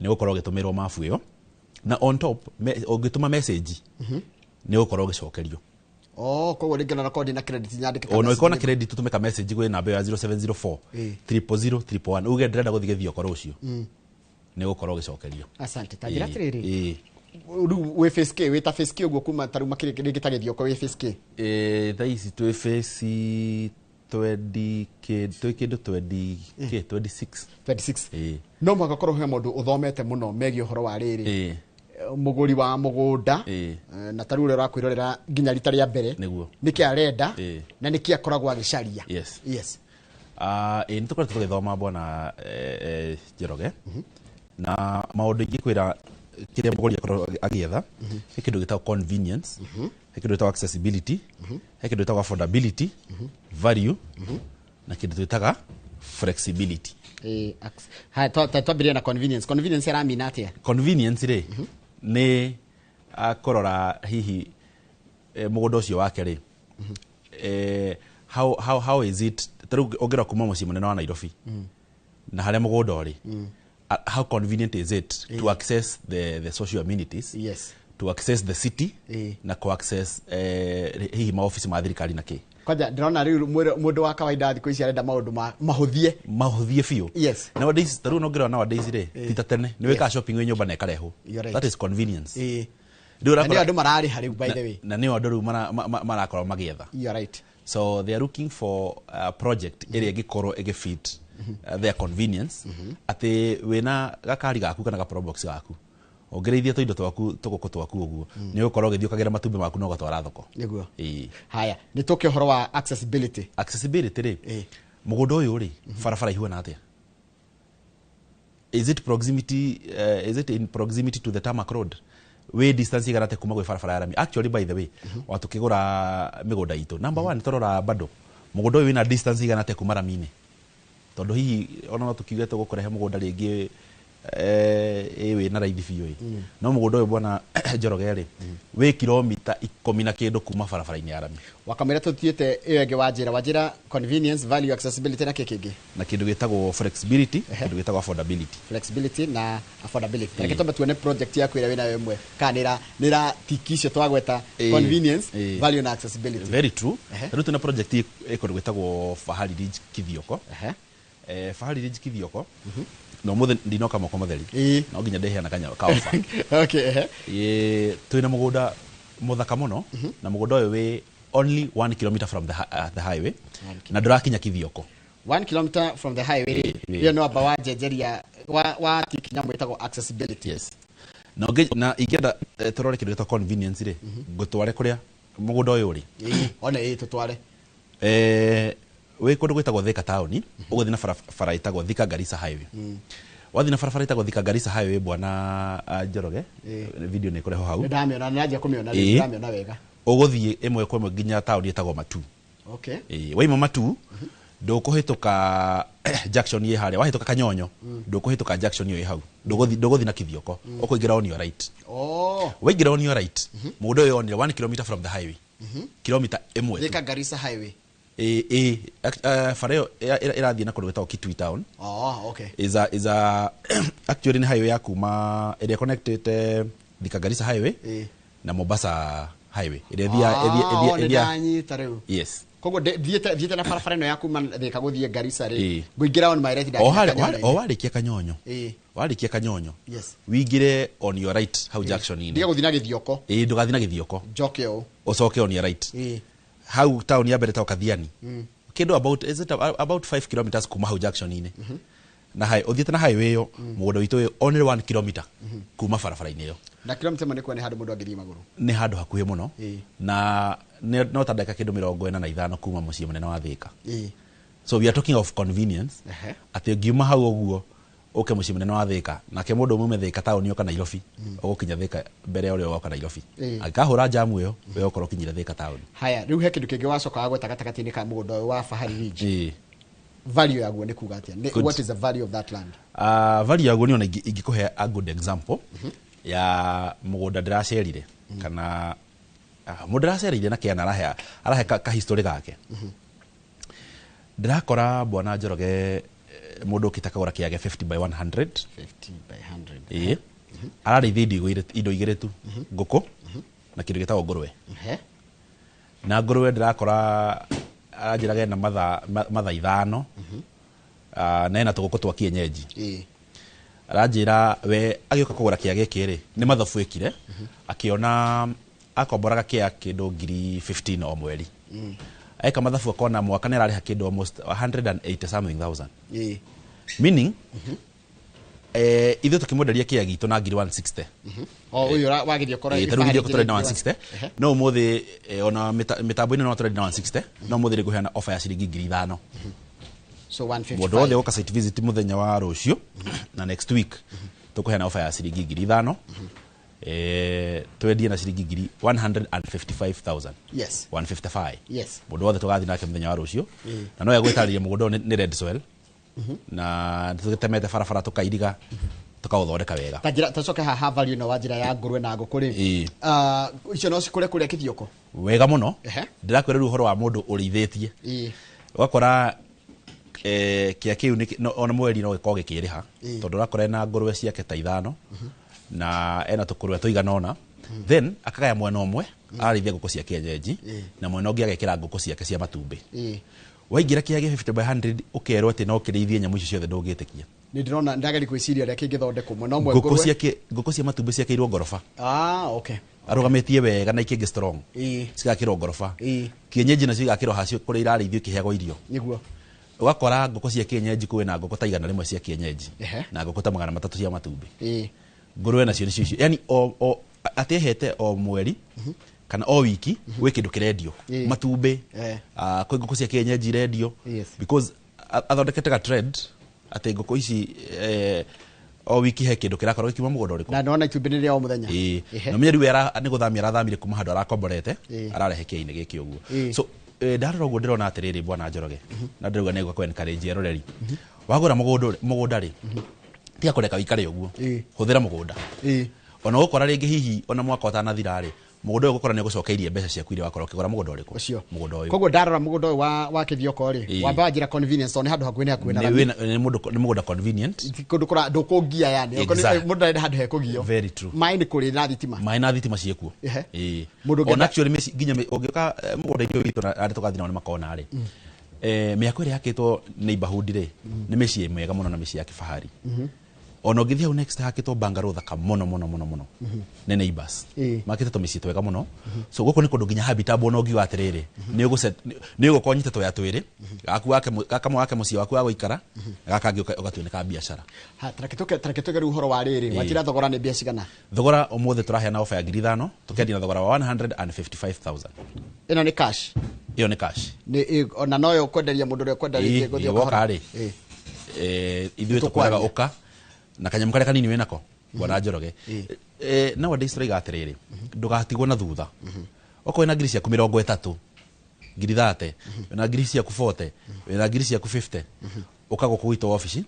nĩ ũkorwo ũgĩtũmĩrwo mabu ĩyo. Na on top ũngĩtũma message nĩ ũkorwo ũgĩcokerio. Oh, koguo rĩngĩ ona korwo ndina credit nyandĩke. Ona ũngĩkorwo na credit ũtũme ka message gwĩ namba ĩyo ya 0704 000 111 uge ndĩrenda gũthiĩ Gĩthioko rũciũ nĩ ũgũkorwo ũgĩcokerio. Asante. Ta njĩra atĩrĩrĩ, rĩu wĩ face K, wĩ ta face K ũguo kuma ta rĩu makĩria rĩngĩ ta Gĩthioko wĩ face K? Thaa ici twĩ face 20 k, twĩ kĩndũ 20 k, 26. 26. No mũhaka ũkorwo he mũndũ ũthomete mũno megiĩ ũhoro wa rĩrĩ mũgũri wa mũgũnda na ta rĩu ũrĩa ũrakwĩrorera nginya rita rĩa mbere nĩkĩ arenda na nĩkĩ akoragwo agĩcaria. Yes. Yes. Nĩ tũkoretwo tũgĩthoma bwana Njoroge na maũndũ ingĩkwĩra kĩrĩa mũgũri akoragwo agĩetha he kĩndũ gĩtagwo convenience, he kĩndũ gĩtagwo accessibility, he kĩndũ gĩtagwo affordability, value na kĩndũ twĩtaga flexibility. Haya, twambĩrĩrie na convenience. Convenience ĩramina atĩa? Convenience rĩ nĩ kũrora hihi mũgũnda ũcio wake rĩ, how is it ta rĩu ũngĩrora kuma mũciĩ mũnene wa Nairobi na harĩa mũgũnda ũrĩ, how convenient is it to access the social amenities, yes, to access the city na ku access hihi maofici ma thirikari na kĩ. Kwanja ndĩrona rĩu mũndũ wa kawaida thikũ ici arenda maũndũ mahũthie mahũthie biũ. Yes. Nowadays ta rĩu no ngĩrora nowadays rĩ ti ta tene nĩ wĩkaga shopping wĩ nyũmba na ĩkarehwo. That is convenience. Rĩu na nĩo andũ mararĩha rĩu by the way. Na nĩo andũ rĩu marakorwo magĩetha. You're right. So they are looking for a project ĩrĩa ĩngĩkorwo ĩgĩfit their convenience atĩ wĩna gakari gaku kana ga probox gaku ũngĩrĩithia tũindo twaku tũgũkũ twaku ũguo nĩ ũgũkorwo ũgĩthiĩ ũkagĩra matumbĩ maku na ũgatwara thoko. Nĩguo. Haya, nĩ tũke ũhoro wa accessibility. Accessibility rĩ, mũgũnda ũyũ rĩ barabara ihuana atĩa? Is it proximity, is it in proximity to the tarmac road? Wĩ distance igana atĩa kuma gwĩ barabara ya rami? Actually by the way, watukĩgũra mĩgũnda itũ number 1 tũrora bado mũgũnda ũyũ wĩna distance igana atĩa kuma rami-inĩ, tondũ hihi ona no tũkiuge tũgũkũrehe mũgũnda rĩngĩ wĩna raithi biũ ĩ, no mũgũnda ũyũ bwana Njoroge rĩ wĩ kilomita 10 na kĩndũ kuma barabara-inĩ ya rami. Wakamwĩra tũthiĩte ĩyo ĩngĩ wanjĩra convenience, value, accessibility na kĩ kĩngĩ na kĩndũ gĩtagwo flexibility, kĩndũ gĩtagwo affordability. Flexibility na affordability. Reke twambe tuone project yaku ĩrĩa wĩnayo ĩmwe kana nĩra tiki icio twagweta convenience, value na accessibility. Very true. Rĩu twĩna project ĩ kũndũ gwĩtagwo Fahari Ridge Kithioko. Fahari Ridge Kithioko no muthe ndinoka moko matheri no nginya ndeheana kanya ka offer. Okay. Twina mũgũnda mũthaka mũno na mũgũnda ũyũ wĩ only 1 kilometer from the highway na ndũrakinya Kithioko. 1 kilometer from the highway ĩyo no amba wanjenjeria wa tiki nyamũ ĩtagwo accessibility. Yes. Na na ingĩenda tũrore kĩndũ gĩtagwo convenience rĩ ngũtware kũrĩa mũgũnda ũyũ ũrĩ. Ona tũtware wĩ kũndũ gwĩtagwo Thika taũni ũgũthiĩ na barabara ĩtagwo Thika Garissa Highway. Wathiĩ na barabara ĩtagwo Thika Garissa Highway bwana Njoroge, video nĩ ĩkũreho hau. Nĩndamĩona, nĩndanjia kũmĩona rĩu, ndĩramĩona wega. Ũgũthiĩ ĩmwe kwa ĩmwe nginya taũni ĩtagwo Matu. Okay. Waima Matu ndũkũhĩtũka junction ĩ harĩa, wahĩtũka Kanyonyo ndũkũhĩtũka junction ĩyo ĩ hau, ndũgũthiĩ na Kithioko, ũkũingĩra on your right. Waingĩra on your right, mũgũnda ũyũ onire 1 kilometer from the highway. Kilomita ĩmwe. Thika Garissa Highway. Bara ĩyo ĩrathiĩ na kũndũ gwĩtagwo Kitui town. Oh, okay. Is a actually nĩ highway ya kuma ĩrĩa connected Thika Garissa Highway na Mombasa Highway. Ĩrĩa ĩthiĩ nĩndanyita rĩu. Yes. Koguo thiĩte na barabara ĩno ya kuma Thika gũthiĩ Garissa rĩ, ngũingĩra on my right o warĩkia Kanyonyo. Warĩkia Kanyonyo. Yes. Wĩingĩre on your right hau junction-inĩ. Ndiga gũthiĩ na Gĩthioko. Ndũgathiĩ na Gĩthioko. Njoke ũũ. Ũcoke on your right. Hau town ya mbere ta Kathiani. Kindu about, is it about 5 kilometers kuma hau junction-inĩ, na hai ũthiĩte na highway ĩyo, mũgũnda witũ ũyũ only 1 kilometer kuma barabara-inĩ ĩyo. Na kilomita ĩmwe nĩ kuona nĩ handũ mũndũ angĩthiĩ magũrũ. Nĩ handũ hakuhĩ mũno, na no ta ndagĩka kĩndũ 45 kuma mũciĩ mũnene wa Thika. So we are talking of convenience, atĩ ũngiuma hau ũguo ũke mũciĩ mũnene wa Thika, nake mũndũ ũmwe Thika taũni oka Nairobi, ũgũkinya Thika mbere ya ũrĩa ũgoka Nairobi. Angĩkahũra jamu ĩyo, we ũkorwo ũkinyire Thika taũni. Haya, rĩu he kĩndũ kĩngĩ wacoka wagweta gatagatĩ-inĩ ka mũgũnda ũyũ wa Fahari Ridge. Value yaguo nĩ kuga atĩa? What is the value of that land? Value yaguo nĩ ona ingĩkũhe a good example ya mũgũnda ndĩracerire, kana mũndũ ndĩracerire na kĩana arahe ka history gake. Ndĩrakora bwana Njoroge, mũndũ ũkĩte akagũra kĩage 50 by 100. 50 by 100. Ĩĩ. Ararĩithia indo igĩrĩ tu, ngũkũ na kĩndũ gĩtagwo ngũrwe. Na ngũrwe ndĩrakora aranjĩraga ena matha 5, na ena tũgũkũ twa kienyeji. Aranjĩra we agĩũka kũgũra kĩa gĩkĩ rĩ, nĩ mathabu ĩkire, akĩona akomboraga kĩa kĩndũ ngiri 15 o mweri. Eka mathabu akona mwaka nĩ ararĩha kĩndũ almost 180 something thousand. Meaning, ithuĩ tũkĩmwenderia kĩa gitũ na ngiri 160. O ũyũ wagĩthiĩ ũkora Ĩĩ, ta rĩu gĩthiĩ ũkora na 160. No ũmũthĩ, ona mĩtambo-inĩ no tũrendia na 160, no ũmũthĩ nĩngũheana offer ya ciringi ngiri 5. So 155. Mũndũ wothe ũgoka site visit mũthenya wa rũciũ na next week, tũkũheana offer ya ciringi ngiri 5. Twendie na ciringi ngiri 155,000. 155. Mũndũ wothe tũgathiĩ nake mũthenya wa rũciũ. Na no egwĩtarĩria mũgũnda ũyũ nĩ red soil. Na tũgĩtemete barabara tũkairiga, tũkaũthondeka wega. Ta njĩra, tũcoke haha value ĩno wa njĩra ya ngũrwe na ngũkũ rĩ. Icio no cikũre kũrĩa kĩthioko? Wega mũno. Ndĩrakwĩra rĩu ũhoro wa mũndũ ũrĩithĩtie. Ũgakora, kĩa kĩu nĩ ona mweri no gĩkorwo gĩkĩrĩha, tondũ ũrakora ena ngũrwe ciake ta 5, na ena tũkũrwe tũigana ũna. Then akagaya mwena ũmwe ararĩithia ngũkũ cia kienyeji, na mwena ũngĩ agekĩra ngũkũ ciake cia matumbĩ. Waingĩra kĩage 50 by 100 ũkerwo atĩ no kĩrĩithie nyamũ icio ciothe, ndũngĩtĩkia. Nĩ ndĩrona ndageria gwĩciria ũrĩa kĩngĩthondekwo mwena ũmwe ngũkũ ngũrwe. Ciake, ngũkũ cia matumbĩ ciakĩirwo ngoroba. Okay. Arũgamĩtie wega na ikĩngĩ strong. Cigakĩrwo ngoroba. Kienyeji nacio igakĩrwo hacio kũrĩa irarĩithio ikĩheagwo irio. Ũgakora ngũkũ cia kienyeji kwĩna ngũkũ ta 100 cia kienyeji, na ngũkũ ta 300 cia matumbĩ. Ngũrwe nacio nĩcio icio. Yaani o atĩ ehete o mweri kana o wiki gwĩ kĩndũ kĩrendio. Matumbĩ, kwĩ ngũkũ cia kienyeji irendio. Because athondekete ga trend atĩ ngũkũ ici, o wiki he kĩndũ kĩrakorwo gĩkiuma mũgũnda ũrĩkũ. Na nĩwona itumbĩ nĩ rĩa o mũthenya. Ĩĩ. Na ũmenye rĩu nĩ gũthamia arathamire kuma handũ arakomborete, ararehe kĩainĩ gĩkĩ ũguo. So, ndarora ũguo ndĩrona atĩrĩrĩ bwana Njoroge, na ndĩrauga nĩ ngũkũ encourage eroreri. Wagũra mũgũnda rĩ, tiga kũreka wĩikare ũguo. Hũthĩra mũgũnda. Ona ũgũkora rĩngĩ hihi ona mwaka ũtanathira rĩ, mũgũnda ũyũ ũgũkora nĩ ũgũcokeirie mbeca ciaku iria wakorwo ũkĩgũra mũgũnda ũrĩkũ? Ũcio. Mũgũnda ũyũ. Koguo ndarora mũgũnda ũyũ wa kĩthioko rĩ, wamba wanjĩra convenience tondũ nĩ handũ hakuhĩ nĩ hakuhĩ na Nĩ rami. wĩna, nĩ mũndũ, nĩ mũgũnda convenient. Ti kũndũ kũra, ndũkũngia yani. Okorwo nĩ mũndũ arenda handũ hekũgio. Very true. Maĩ nĩ kũrĩ na thitima. Maĩ na thitima ciĩkuo. Mũndũ ũngĩenda Ona actually mĩciĩ, nginya ũngĩũka, mũgũnda-inĩ ũyũ witũ na arĩa tũgathiĩ nao nĩ makona rĩ. Mĩako ĩrĩa yakĩtwo neighborhood rĩ, nĩ mĩciĩ mĩega mũno na mĩciĩ ya kĩbahari. Ona ũngĩthiĩ hau next hakĩtwo bungalow thaka mũno mũno mũno mũno. Nĩ neighbors. Makĩte tũmĩciĩ twega mũno. So gũkũ nĩ kũndũ nginya habitable, ona ũngiuga atĩrĩrĩ, nĩ ũgũkorwo ũnyite tũya twĩrĩ, gaku wake gakamwe wake mũciĩ waku wa gũikara, gaka kangĩ ũgatua nĩ ka biacara. Ha, tareke tũke rĩu ũhoro wa rĩrĩ, wanjĩra thogora nĩ mbia cigana? Thogora ũmũthĩ tũraheana offer ya ngiri 5, tũkendia na thogora wa 155,000. Ĩno nĩ cash? Ĩyo nĩ cash. Nĩ, ona noyo kwenderia mũndũ ũrĩa ũkwenda rĩngĩ gũthiĩ Woka ũkahora. rĩ. Ithuĩ Tũkwaria. tũkwĩraga ũka na kanyamũ karĩa kanini wĩnako, bwana Njoroge. Nowadays tũraiga atĩrĩrĩ, ndũgatigwo na thutha. Okorwo wĩna ngiri ciaku 30, ngiri 30, wĩna ngiri ciaku 40, wĩna ngiri ciaku 50, ũka gũkũ gwitũ obici,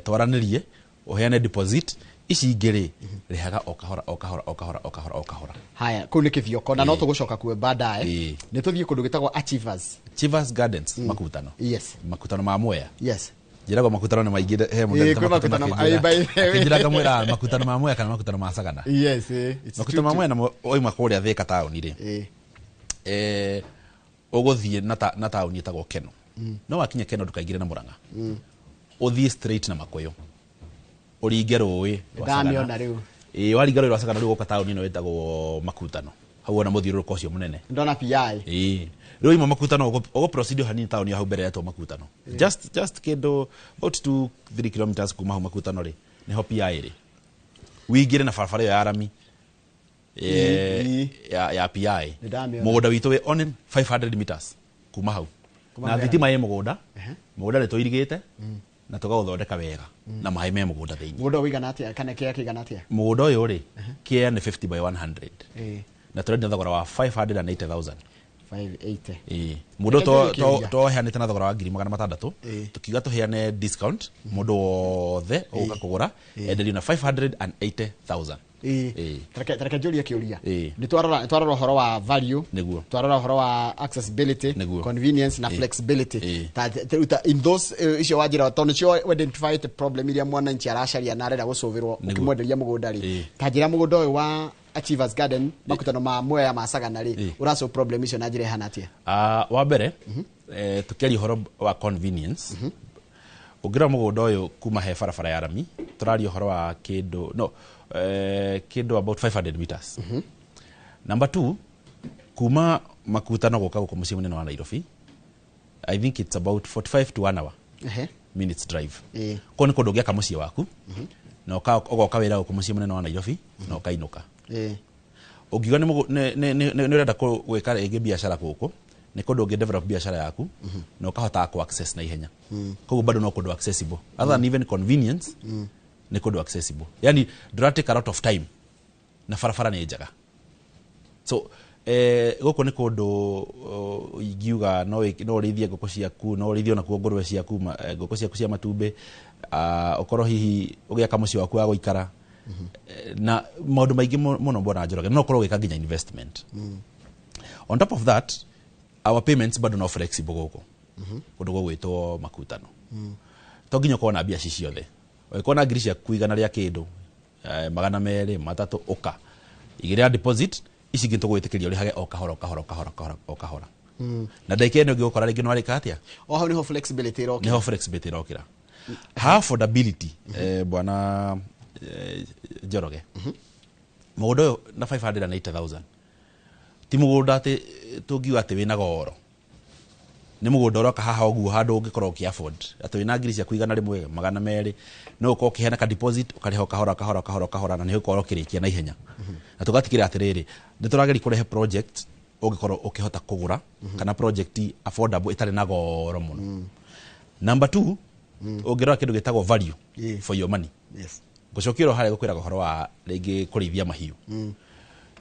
twaranĩrie, ũheane deposit, ici ingĩ rĩ, rĩhaga o kahora, o kahora, o kahora, o kahora, o kahora. Haya, kũu nĩ kĩbioko, na no tũgũcoka kuo baadaye. Nĩ tũthiĩ kũndũ gĩtagwo Achievers. Achievers Gardens, Makutano. Makutano ma Mwea. Njĩragwo makutano nĩ maingĩ, he mũndũ Kwĩ wĩtagwo makutano ma- makĩnjĩra. Ai, by the way. Akĩnjĩra ngamwĩra makutano ma Mwea kana makutano ma Sagana. Yes, it's Makutano ma true, Mwea namo oima kũrĩa Thika taũni rĩ. Ũgũthiĩ na taũni ĩtagwo Keno. No wakinya Keno ndũkaingĩre na Mũrang'a. Ũthiĩ straight na Makũyũ. Ũringe rũĩ rwa Ndamĩona Sagana. rĩu. Waringa rũĩ rwa Sagana rĩu ũgoka taũni ĩno ĩtagwo Makutano. Hau wona mũthiũrũrũko ũcio mũnene. Ndona PI. Ĩĩ. Rĩu ima Makutano ũgũ proceed hanini taũni ya hau mbere yetwo Makutano. Just kĩndũ about 2 3 kilometers kuma hau Makutano rĩ, nĩho PI rĩ. Wĩingĩre na barabara ĩyo ya rami ya PI. Nĩndamĩona. Mũgũnda witũ wĩ only 500 meters kuma hau. Kuma Na hau. thitima ĩ mũgũnda. Mũgũnda nĩ tũirigĩte na tũkaũthondeka wega na maĩ me mũgũnda thĩinĩ. Mũgũnda ũigana atĩa kana kĩea kĩigana atĩa? Mũgũnda ũyũ rĩ, kĩea nĩ 50 by 100. Na tũrendia thogora wa 580,000. 580. Ĩĩ. Mũndũ Reke njũrie kĩũria. toheanĩte na thogora wa 600,000, tukiuga tũheane discount mũndũ wothe ũgũka kũgũra enderio na 580,000. Ĩĩ. Tareke njũrie kĩũria. Ĩĩ. Nĩ twarora ũhoro wa value. Nĩguo. Twarora ũhoro wa accessibility. Nĩguo. Convenience na flexibility. Ta in those icio wanjĩra tondũ nĩcio identify the problem iria mwananchi aracaria na arenda gũcũvĩrwo Nĩguo. ũkĩmwenderia mũgũnda rĩ. Ta njĩra mũgũnda ũyũ wa Achievers Garden makutano ma Mwea ma Sagana rĩ, ũrasolve problem icio na njĩra ĩhana atĩa? Wa mbere, tũkĩaria ũhoro wa convenience, ũngĩrora mũgũnda ũyũ kuma he barabara ya rami, tũraria ũhoro wa kĩndũ no kĩndũ about 500 meters. Number 2, kuma Makutano gũka gũkũ mũciĩ mũnene wa Nairobi, I think it's about 45 to 1 hour minutes drive. Koguo nĩ kũndũ ũngĩaka mũciĩ waku na ũgoka wĩra gũkũ mũciĩ mũnene wa Nairobi na ũkainũka. Ũngiuga nĩ ũrenda gwĩka rĩngĩ biacara gũkũ, nĩ kũndũ ũngĩ develop biacara yaku na ũkahota kũ access na ihenya. Koguo bado no kũndũ accessible. Other than even convenience, nĩ kũndũ accessible. Yani ndũra take a lot of time na barabara nĩ njega. So gũkũ nĩ kũndũ ingiuga no ũrĩithie ngũkũ ciaku, no ũrĩithie onakuo ngũrwe ciaku, ngũkũ ciaku cia matumbĩ, ũkorwo hihi ũgĩaka mũciĩ waku wa gũikara. Na maũndũ maingĩ mũno Bwana Njoroge, no ũkorwo ũgĩka nginya investment. On top of that, our payments bado no flexible gũkũ. Kũndũ gũgwĩtwo Makutano. To nginya ũkorwo na mbia ci ciothe. Ũngĩkorwo na ngiri ciaku 100 rĩa kĩndũ, 200, 300 ũka. Igĩrĩ ya deposit, ici ingĩ tũgwĩtĩkĩria ũrĩhage o kahora, o kahora, o kahora, kahora, o kahora. Na ndagĩka ĩno ĩngĩ ũgũkora rĩngĩ nĩ warĩka atĩa? O hau nĩho flexibility ĩrokĩra. Nĩho flexibility ĩrokĩra. Ha affordability, Bwana Njoroge. Mũgũnda ũyũ na 580,000. Ti mũgũnda atĩ tũngiuga atĩ wĩna goro. Nĩ mũgũnda ũroka haha ũguo handũ ũngĩkorwo ũkĩ afford. Atĩ wĩna ngiri ciaku 100, 200, no ũkorwo ũkĩheana ka deposit, ũkarĩha o kahora, kahora, kahora, kahora, na nĩ ũgũkorwo ũkĩrĩkia na ihenya. Na tũgatigĩrĩra atĩrĩrĩ, nĩ tũrageria kũrehe project ũngĩkorwo ũkĩhota kũgũra, kana project affordable ĩtarĩ na goro mũno. Number 2, ũngĩrora kĩndũ gĩtagwo value for your money. Ngũcokia oro harĩa gũkwĩraga ũhoro wa rĩngĩ kũrĩithia mahiũ.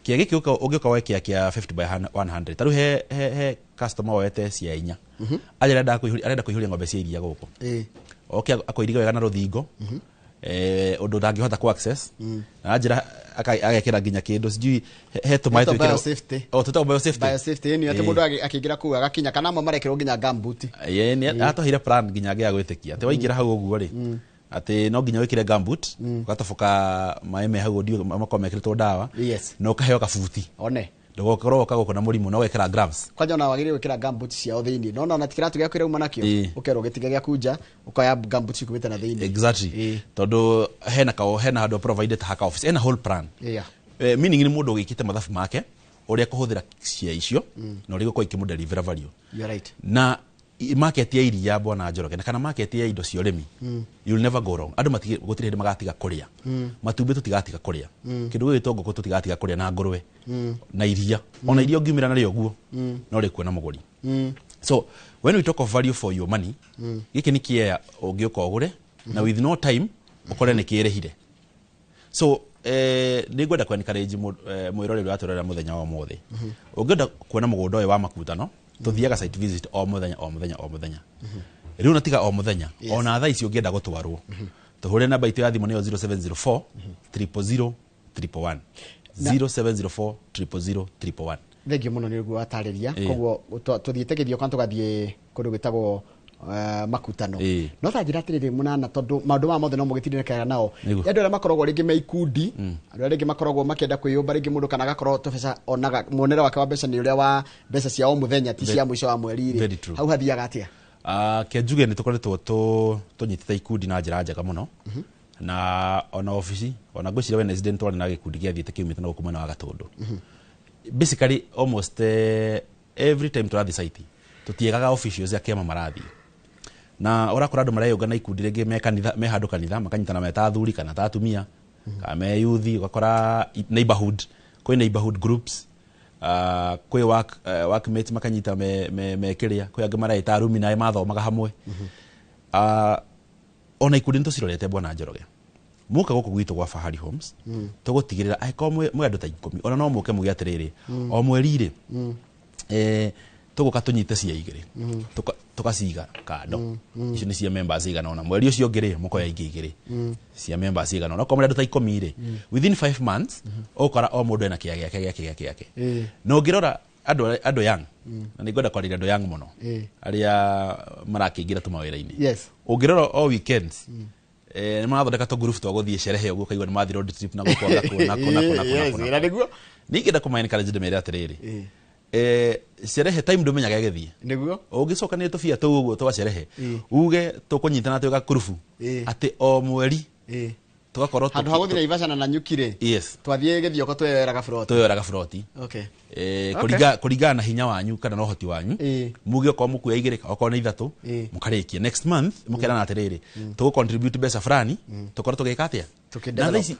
Kĩea gĩkĩ ũngĩũka woe kĩea kĩa 50 by 100. Ta rĩu he customer woete cia 4. Arenda kũihũria ng'ombe cia iria gũkũ. Oke akoiriga wega na rũthingo. Ũndũ ndangĩhota ku access. Na njĩra agekĩra nginya kĩndũ sijui he tũmaĩ Ĩtagwo twĩkĩra- biosafety. O, tũtagwo biosafety. Biosafety, ĩni, atĩ mũndũ akĩingĩra kũu agakinya, kana amwe marekĩrwo nginya gumboot. Ĩĩ, nĩ atũheire plan nginya ngĩaga gwĩtĩkia. Atĩ waingĩra hau ũguo rĩ, atĩ no nginya wĩkĩre gumboot, ũgatoboka maĩ me hau ũndio makorwo mekĩrĩtwo ndawa, na ũkaheo kabuti. One. Ndũgokorwo ũka gũkũ na mũrimũ, na ũgekĩra gloves. Kwanja ona wagĩrĩirwo gwĩkĩra gumboot ciao thĩinĩ. No ona ti kĩratũ gĩaku kĩrauma nakĩo, ũkerwo gĩtige gĩaku nja, ũkoya gumboot cikumĩte na thĩinĩ. Exactly. Tondũ hena handũ provided haka office, hena whole plan. Meaning nĩ mũndũ ũgĩkĩte mathabu make ũrĩa kũhũthĩra cia icio, na ũrĩa igũkorwo ikĩmũdelivera value. You're right. Na market ya iria Bwana Njoroge, na kana market ya indo cia ũrĩmi, you'll never go wrong. Andũ gũtirĩ hĩndĩ magatiga kũrĩa. Matumbĩ tũtigatiga kũrĩa. Kĩndũ gĩgwĩtwo ngũkũ tũtigatiga kũrĩa, na ngũrwe, na iria. Ona iria ũngiumĩra narĩo ũguo, no rĩkuona mũgũri. So when we talk of value for your money, gĩkĩ nĩ kĩea ũngĩũka ũgũre, na with no time ũkore nĩ kĩrĩhire. So nĩ ngwenda kũ encourage mwĩroreri ũrĩa ũratũrorera mũthenya wa ũmũthĩ. Ũngĩenda kuona mũgũnda ũyũ wa Makutano, tũthiaga site visit o mũthenya, o mũthenya, o mũthenya. Rĩu na tiga o mũthenya, ona thaa ici ũngĩenda gũtwarwo, tũhũre namba itũ ya thimũ nĩyo 0704 000 111. 0704 000 111. Thengiũ mũno nĩ ũguo watarĩria. Koguo tũthiĩte gĩthio kana tũgathiĩ kũndũ gwĩtagwo Makutano. No ta njĩra atĩrĩrĩ mũnana, tondũ maũndũ maya mothe no mũgĩtindĩrĩkaga nao. Andũ arĩa makoragwo rĩngĩ me ikundi, andũ arĩa rĩngĩ makoragwo makĩenda kwĩyũmba, rĩngĩ mũndũ kana agakorwo tũbeca onaga muonere wake wa mbeca nĩ ũrĩa wa mbeca cia o mũthenya, ti cia mũico wa mweri rĩ. Very true. Hau hathiaga atĩa? Ke njuge nĩ tũkoretwo tũnyitĩte ikundi na njĩra njega mũno. Na ona obici, ona ngwĩciria Wednesday nĩ twarĩ na gĩkundi gĩathiĩte kiumĩte na gũkũ mwena wa Gatũndũ. Basically almost every time tũrathiĩ site tũtiegaga officials a kĩama marathiĩ na ũrakora andũ mareyũngana ikundi rĩngĩ me kanitha, me handũ kanitha, makanyitana me ta athuri kana ta atumia kana me youth. Ũgakora neighborhood, kwĩ neighborhood groups, kwĩ workmates makanyita me kĩrĩa, kwĩ angĩ mareita arumi nae mathomaga hamwe. Ona ikundi nĩtũcirorete, bwana Njoroge. Muka gũkũ gwitũ gwa Fahari Homes, tũgũtigĩrĩra angĩkorwo mwĩ andũ ta 10, ona no mũke muge atĩrĩrĩ, o mweri rĩ, tũgũka tũnyite cia igĩrĩ, tũkaciga kando, icio nĩ cia members igana ũna. Mweri ũcio ũngĩ rĩ, mũkoya ingĩ igĩrĩ cia members igana ũna. Okorwo mũrĩ andũ ta 10 rĩ, within 5 months ũgũkora o mũndũ ena kĩa gĩake gĩake gĩake gĩake. Na ũngĩrora andũ young, na nĩ ngwenda kwarĩria andũ young mũno arĩa marakĩingĩra tu mawĩra-inĩ, ũngĩrora o weekends, nĩ marathondeka tũgurubu twa gũthiĩ sherehe ũguo, ũkaigua nĩ mathiĩ road trip na gũkũ na kũ na kũ na kũ na kũ na kũ na Na kũ. Nĩguo. Ningĩenda kũma encourage, ndĩmere atĩrĩrĩ, sherehe time ndũmenyaga ĩgĩthiĩ. Ũngĩcokanĩria tũbia tũu ũguo twa sherehe, uge tũkũnyitana twĩ gakurubu, atĩ o mweri tũgakorwo Handũ ha gũthiĩ Naivasha na Nanyuki rĩ, twathiĩ Gĩthioko tweyera buroti. Tweyera gaburoti. Kũringana na hinya wanyu kana na ũhoti wanyu, muge okorwo mũkuoya igĩrĩ, okorwo nĩ ithatũ, mũkarĩkia. Next month mũkerana atĩrĩrĩ, tũgũ contribute mbeca fulani, tũkorwo tũgĩka atĩa. Na thaa ici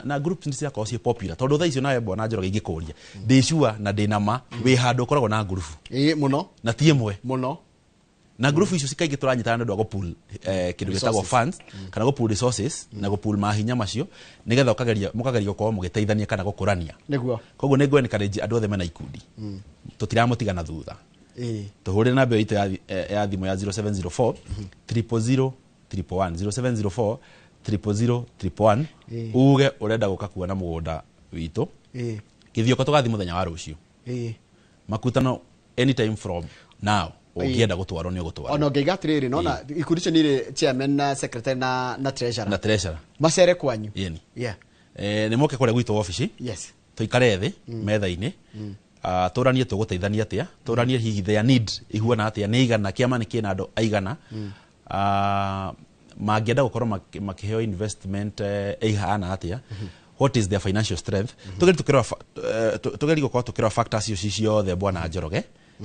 na groups nĩ cirakorwo ciĩ popular, tondũ thaa icio nawe bwana Njoroge ingĩkũria, ndĩ sure na ndĩ na ma wĩ handũ ũkoragwo na ngurubu. Ĩĩ, mũno. Na ti ĩmwe. Mũno. Na ngurubu icio kaingĩ tũranyitana nĩ ũndũ wa gũpool kĩndũ gĩtagwo Resources. funds kana gũpool resources na gũpool mahinya macio, nĩgetha ũkageria mũkageria gũkorwo mũgĩteithania kana gũkũrania. Koguo nĩ ngũ encourage andũ othe mena ikundi, tũtiramũtiga na thutha. Tũhũrĩre namba ĩyo itũ ya thimũ ya 0704 000 111, 0704 000 111, uge ũrenda gũka kuona mũgũnda witũ Gĩthioko. Tũgathiĩ mũthenya wa rũciũ. Makutano anytime from now, ũngĩenda gũtwarwo nĩ ũgũtwarwo. Ona ũngĩiga atĩrĩrĩ, nona ikundi icio nĩ irĩ chairman na secretary na treasurer. Na treasurer. Macere kwanyu. Yeni. Nĩ moke kũrĩa gwitũ obici, tũikare thĩ metha-inĩ, tũranie tũgũteithania atĩa, tũranie hihi their need ihuana atĩa, nĩ igana kĩama nĩ kĩna andũ aigana, mangĩenda gũkorwo makĩheo investment ĩhana atĩa, what is their financial strength. Tũgerie tũkĩrora tũgerie gũkorwo tũkĩrora factors icio ciothe, bwana Njoroge,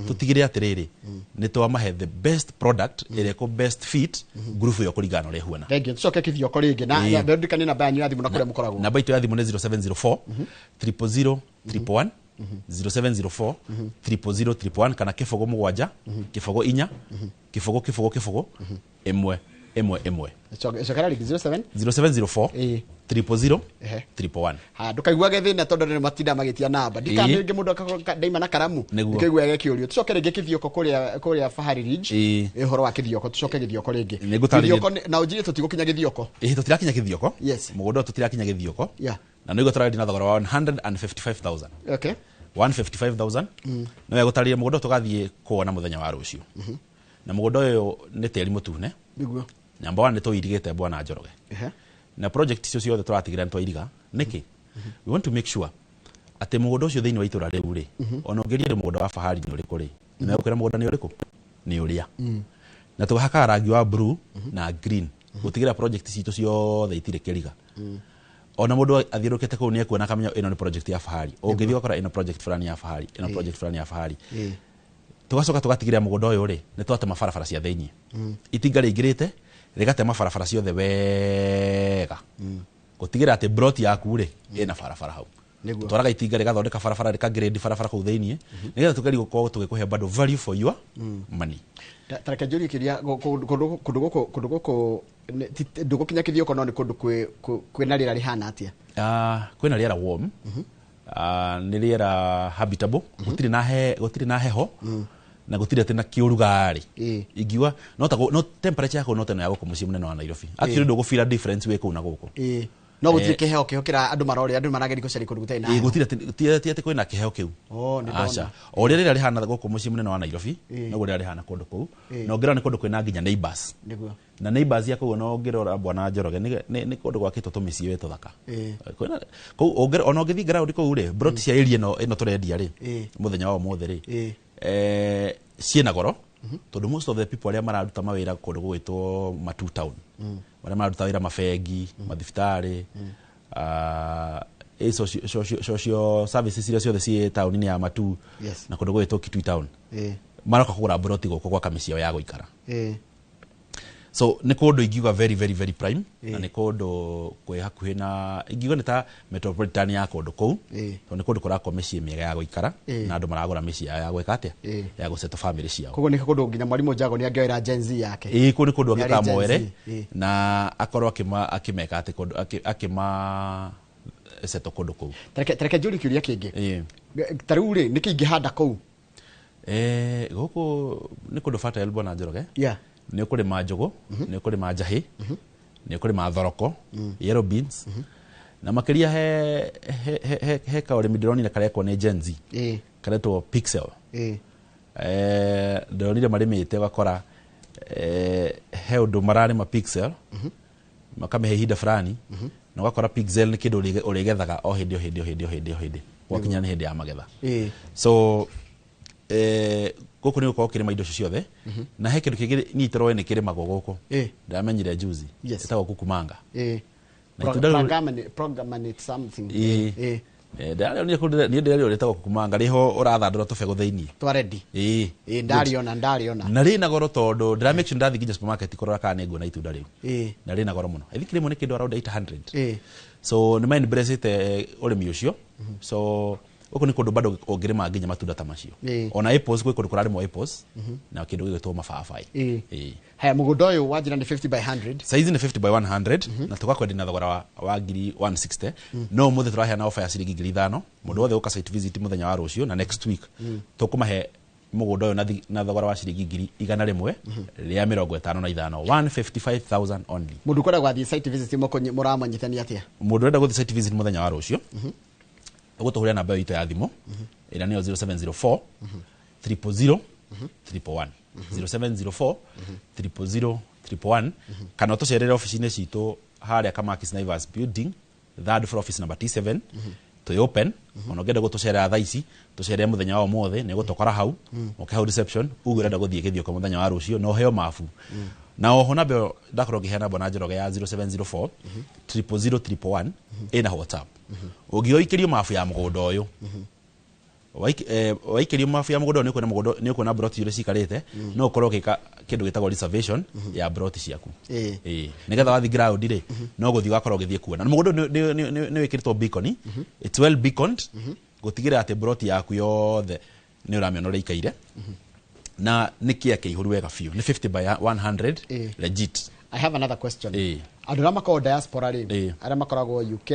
tũtigĩrĩre atĩrĩrĩ, nĩ twamahe the best product ĩrĩa ĩkũ best fit ngurubu ĩyo kũringana na ũrĩa ĩhuana. Thank you. Tucoke Kithioko rĩngĩ na ndirikanie namba yanyu ya thimũ na kũrĩa mũkoragwo. Namba itũ ya thimũ nĩ 0704 000 111, 0704 000 111, kana 0 7 0 4 0 0 0 1 1 1. Cokera rĩngĩ, 07 0704 000 111. Ha, ndũkaiguage thĩna tondũ nĩ matinda magĩtia namba. Ndikana rĩngĩ mũndũ ndaima na karamu. Ndũkaiguage kĩũrio. Tucoke rĩngĩ Kithioko kũrĩa Fahari Ridge. Ũhoro wa Kithioko, tucoke Gĩthioko rĩngĩ. Nĩngũtarĩria. Gĩthioko na ũnjĩre tũtigũkinya Gĩthioko. Ĩĩ, tũtirakinya Gĩthioko. Mũgũnda ũyũ tũtirakinya Gĩthioko. Na nĩguo tũrarendia na thogora wa 155,000. 155,000. No wegũtarĩria mũgũnda ũyũ tũgathiĩ kuona mũthenya wa rũciũ. Na mũgũnda ũyũ nĩ tĩri mũtune. Number one, nĩ tũirigĩte, bwana Njoroge. Na project icio ciothe tũratigĩrĩra nĩ twairiga. Nĩkĩ? We want to make sure atĩ mũgũnda ũcio thĩinĩ wa itũra rĩu rĩ, ona ũngĩria nĩ mũgũnda wa Fahari nĩ ũrĩkũ rĩ, nĩ megũkwĩra mũgũnda nĩ ũrĩkũ, nĩ ũrĩa. Na tũhakaga rangi wa blue na green gũtigĩrĩra project citũ ciothe itirĩ kĩriga. Ona mũndũ athiũrũrũkĩte kũu nĩ ekuona akamenya ĩno nĩ project ya Fahari. Ũngĩthiĩ ũgakora ĩno project fulani ya Fahari, ĩno project fulani ya Fahari. Tũgacoka tũgatigĩrĩra mũgũnda ũyũ rĩ, nĩ twatema barabara cia thĩiniĩ. Itinga rĩingĩrĩte rĩgatema barabara ciothe wega gũtigĩrĩra atĩ plot yaku rĩ, ĩna barabara hau. Twaraga itinga rĩgathondeka barabara, rĩka grade barabara kũu thĩiniĩ, nĩgetha tũgerie gũkorwo tũgĩkũhe bado value for your money. Ta reke njũrie kĩũria, kũndũ gũkũ ndũgũkinya Kĩthioko, no nĩ kũndũ kwĩna rĩera rĩhana atĩa? Kwĩna rĩera warm, nĩ rĩera habitable, gũtirĩ na heho na gũtirĩ atĩ na kĩũrugarĩ. Ingiuga no ta no temperature yaku no ta ĩno ya gũkũ mũciĩ mũnene wa Nairobi. Actually ndũgũfeel difference wĩ kũu na gũkũ. No gũtirĩ kĩheho kĩra andũ marorĩa, andũ marageria gũcaria kũndũ gũtarĩ na Ĩĩ, heho. gũtirĩ ti atĩ kwĩna kĩheho kĩu. Oh, nĩ ndona. Aca, o ũrĩa rĩera rĩhana gũkũ mũciĩ mũnene wa Nairobi, noguo rĩera rĩhana kũndũ kũu. Na ũngĩrora nĩ kũndũ kwĩna nginya neighbors. Na neighbors ya kũu, no ũngĩrora, bwana Njoroge, nĩ kũndũ gwakĩtwo tũmĩciĩ wĩ tũthaka. Kwĩna kũu ona ũngĩthiĩ ground kũu rĩ, plot cia area ĩno tũrendia rĩ, mũthenya wa ũmũthĩ rĩ, ciĩna goro tondũ most of the people arĩa mararuta mawĩra kũndũ gũgwĩtwo Matu Town, arĩa mararuta wĩra mabengi, mathibitarĩ, Social services iria ciothe ciĩ taũni-inĩ ya Matu na kũndũ gwĩtwo Kitui town. Maroka kũgũra broti gũkũ gwaka mĩciĩ yao ya gũikara. So nĩ kũndũ ingiuga very very very prime, na nĩ kũndũ kwĩ hakuhĩ na ingiuga nĩ ta metropolitan ya kũndũ kũu, tondũ nĩ kũndũ kũrakwo mĩciĩ mĩega ya gũikara na andũ maragũra mĩciĩ yao ya gwĩka atĩa, ya gũsettle family ciao. Koguo nĩ kũndũ nginya mwarimũ Jago nĩ angĩoera Gen Z yake. Ĩĩ, kũu nĩ kũndũ Nĩ arĩ angĩũka Gen Z. moere na akorwo akĩmeka atĩ kũndũ akĩma settle kũndũ kũu. Tareke njũrie kĩũria kĩngĩ. Ta rĩu rĩ, nĩkĩ ingĩhanda kũu? Gũkũ nĩ kũndũ fertile, bwana Njoroge. Nĩ ũkũrĩma njũgũ, nĩ ũkũrĩma njahĩ, nĩ ũkũrĩma thoroko, yellow beans, na makĩria he kaũrĩmi ndĩronire karekwo nĩ Gen Z karetwo Pixel. Ndĩronire marĩmĩte ũgakora he ũndũ mararĩma Pixel, makamĩhe ihinda fulani, na ũgakora Pixel nĩ kĩndũ ũrĩgethaga o hĩndĩ o hĩndĩ o hĩndĩ o hĩndĩ o hĩndĩ gwakinya nĩ hĩndĩ ya magetha. So gũkũ nĩ gũkorwo ũkĩrĩma indo icio ciothe, na he kĩndũ kĩngĩ niĩ itoĩ nĩ kĩrĩmagwo gũkũ, ndamenyire juzi, ĩtagwo kukumanga. Na itunda rĩu- Programming something. Ĩĩ. Ndĩrarĩonire kũndũ, niĩ ndĩrarĩo rĩtagwo kukumanga, rĩho ũrathandũra tũbegũ thĩiniĩ. Twa ready. Ĩĩ. Ĩĩ, ndariona, ndariona. Na rĩna goro tondũ ndĩra make sure ndathiĩ nginya supermarket kũrora kana nĩ nguona itunda rĩu. Na rĩna goro mũno. I think rĩmwe nĩ kĩndũ around 800. So nĩ ma embrace ũrĩmi ũcio. So gũkũ nĩ kũndũ bado ũngĩrĩma nginya matunda ta macio. Ona apples, gwĩ kũndũ kũrarĩmwo apples na kĩndũ gĩgwĩtwo mababaĩ. Ĩĩ. Haya, mũgũnda ũyũ wanjĩra nĩ 50 by 100. Saizi nĩ 50 by 100 na tũgakwendia na thogora wa ngiri 160, no ũmũthĩ tũraheana offer ya ciringi 5,000. Mũndũ wothe ũka site visit mũthenya wa rũciũ na next week, tũkũmahe mũgũnda ũyũ na thogora wa ciringi 155,000, 155,000 only. Mũndũ ũkwenda gwathiĩ site visit mũramanyithania atĩa? Mũndũ ũrenda gũthiĩ site visit mũthenya wa rũciũ, ũgũtũhũrĩra namba ĩyo itũ ya thimũ ĩrĩa nĩyo 0704 000 111, 0704 000 111, kana ũtũcerere ofici-inĩ citũ harĩa Kamakis Naivas building, third floor, office number T7. Twĩ open. Ona ũngĩenda gũtũcerera thaa ici, tũcerere mũthenya wa ũmũthĩ, nĩ ũgũtũkora hau. Ũke hau reception uge ũrenda gũthiĩ gĩthiũko mũthenya wa rũciũ na ũheo mabu. Na oho namba ĩyo ndakorwo ngĩheana, bwana Njoroge, ya 0704 000 111, ĩna WhatsApp. Ũngĩoikĩrio mabu ya mũgũnda ũyũ, waikĩrio mabu ya mũgũnda ũyũ, nĩ ũkuona mũgũnda, nĩ ũkuona broti ũrĩa cikarĩte, no ũkorwo ũgĩka kĩndũ gĩtagwo reservation ya broti ciaku. Ĩĩ, nĩgetha wathiĩ ground rĩ, no gũthiĩ ũgakorwo ũgĩthiĩ kuona. Na mũgũnda ũyũ nĩ wĩkĩrĩtwo beacon, it's well beaconed, gũtigĩrĩra atĩ broti yaku yothe nĩ ũramĩona ũrĩa ĩikaire, na nĩ kĩa kĩihũru wega biũ, nĩ 50 by 100 legit. I have another question. Andũ arĩa makoragwo diaspora rĩ, arĩa makoragwo UK,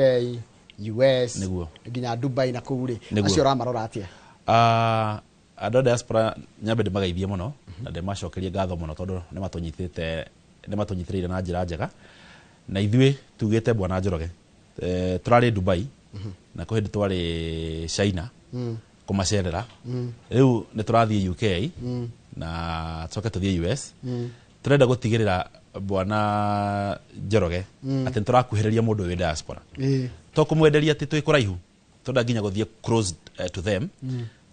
US, nginya Dubai na kũu rĩ, acio ũramarora atĩa? Ah, andũ a diaspora nyambe ndĩmageithie mũno na ndĩmacokerie ngatho mũno tondũ nĩ matũnyitĩrĩire na njĩra njega. Na ithuĩ tugĩte, bwana Njoroge, tũrarĩ Dubai na kwĩ hĩndĩ twarĩ China kũmacerera. Rĩu nĩ tũrathiĩ UK na tũcoke tũthiĩ US. Tũrenda gũtigĩrĩra, bwana Njoroge, atĩ nĩ tũrakuhĩrĩria mũndũ wĩ diaspora, to kũmwenderia atĩ twĩ kũraihu, tũrenda nginya gũthiĩ close to them,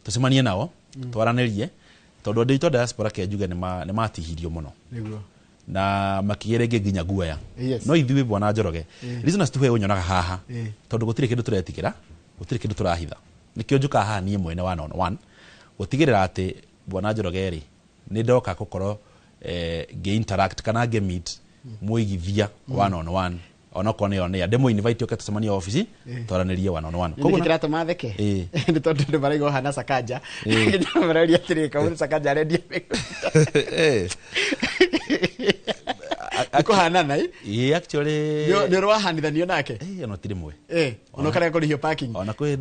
tũcemanie nao, twaranĩrie, tondũ andũ aitũ a diaspora, ke njuge, nĩ matihirio mũno na makĩgĩa rĩngĩ nginya guoya. No ithuĩ, bwana Njoroge, listeners, tuhe ũnyonaga haha tondũ gũtirĩ kĩndũ tũretigĩra, gũtirĩ kĩndũ tũrahitha. Nĩkĩo njũkaga haha niĩ mwene one on one gũtigĩrĩra atĩ, bwana Njoroge rĩ, nĩ ndoka gũkorwo ngĩ-interact kana ngĩ-meet mũigithia one on one, onokorwo nĩ on air, ndĩmũ invite oke tũcemanie ofici, twaranĩrie one on one. Nĩ kĩratũma theke nĩ tondũ andũ maraigua ũhana Sakaja. Nginya maroria atĩrĩ, kaũndũ Sakaja arendia mĩgũnda kũhanana ĩ? Ĩĩ, actually. Nĩ ũrĩ wahanithanio nake? Ĩĩ, ona ti rĩmwe. Ona ũkarega kũrĩhio parking? Ona kwĩ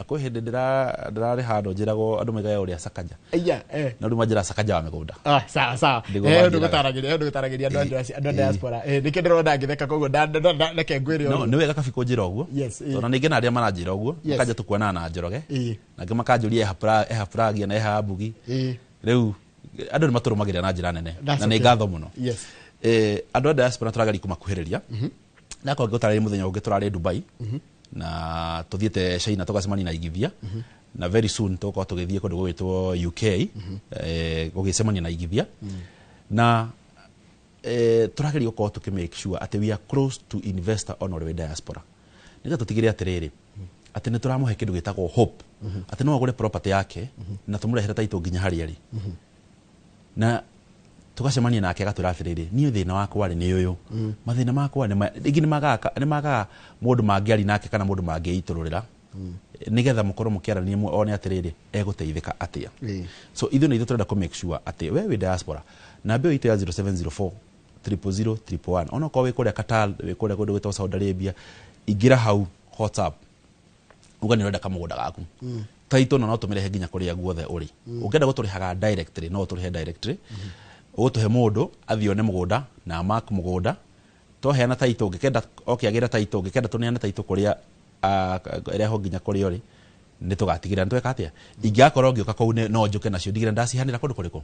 hĩndĩ ndĩrarĩ handũ njĩragwo andũ maigaga ũrĩa Sakaja. Aya, eh. Na rĩu manjĩra Sakaja wa mĩgũnda. Ah, sawa sawa. Nĩguo Ũndũ manjĩraga. gũtaragĩria, ũndũ gũtaragĩria andũ a diaspora. Nĩkĩo ndĩrona ngĩtheka, koguo reke ngwĩre No ũguo. nĩ wega kabi kũnjĩra ũguo, tondũ ningĩ na arĩa maranjĩra ũguo makanja tũkuonana na Njoroge, na angĩ makanjũria eha Pragia na eha Mbugi. Rĩu andũ nĩ matũrũmagĩrĩra na njĩra nene That's na nĩ okay. ngatho mũno. Andũ a diaspora tũrageria kũmakuhĩrĩria. Nakorwo ngĩgũtarĩria, mũthenya ũngĩ tũrarĩ Dubai na tũthiĩte China tũgacemania na igithia, na very soon tũgũkorwo tũgĩthiĩ kũndũ gũgwĩtwo UK, gũgĩcemania na igithia, na tũrageria gũkorwo tũkĩ make sure atĩ we are close to investor on ũrĩa wĩ diaspora, nĩgetha tũtigĩre atĩrĩrĩ Atĩ nĩ tũramũhe kĩndũ gĩtagwo hope, atĩ no agũre property yake na tũmũrehere title nginya harĩa arĩ, na tũgacemania nake agatwĩra atĩrĩrĩ, niĩ thĩna wakwa rĩ nĩ ũyũ, mathĩna makwa nĩ rĩngĩ nĩ magaga mũndũ mangĩaria nake kana mũndũ mangĩitũrũrĩra, nĩgetha mũkorwo mũkĩarania one atĩrĩrĩ egũteithĩka atĩa. So ithuĩ nĩ ithuĩ tũrenda kũ make sure atĩ we wĩ diaspora, namba ĩyo itũ ya 0704 000 111, onokorwo wĩ kũrĩa Qatar, wĩ kũrĩa kũndũ gwĩtagwo Saudi Arabia, ingĩra hau WhatsApp uga nĩ ũrenda kamũgũnda gaku, title na no tũmĩrehe nginya kũrĩa guothe ũrĩ. Ũngĩenda gũtũrĩhaga directly, no ũtũrĩhe directly, ũgũtũhe mũndũ athiĩ one mũgũnda na mark mũgũnda, twaheana title, ũngĩkenda oke agĩre title, ũngĩkenda tũneane title kũrĩa ĩrehwo nginya kũrĩa ũrĩ, nĩ tũgatigĩrĩra nĩ tweka atĩa. Ingĩgakorwo ngĩũka kũu no njũke nacio ndigĩre ndacihanĩra kũndũ kũrĩkũ.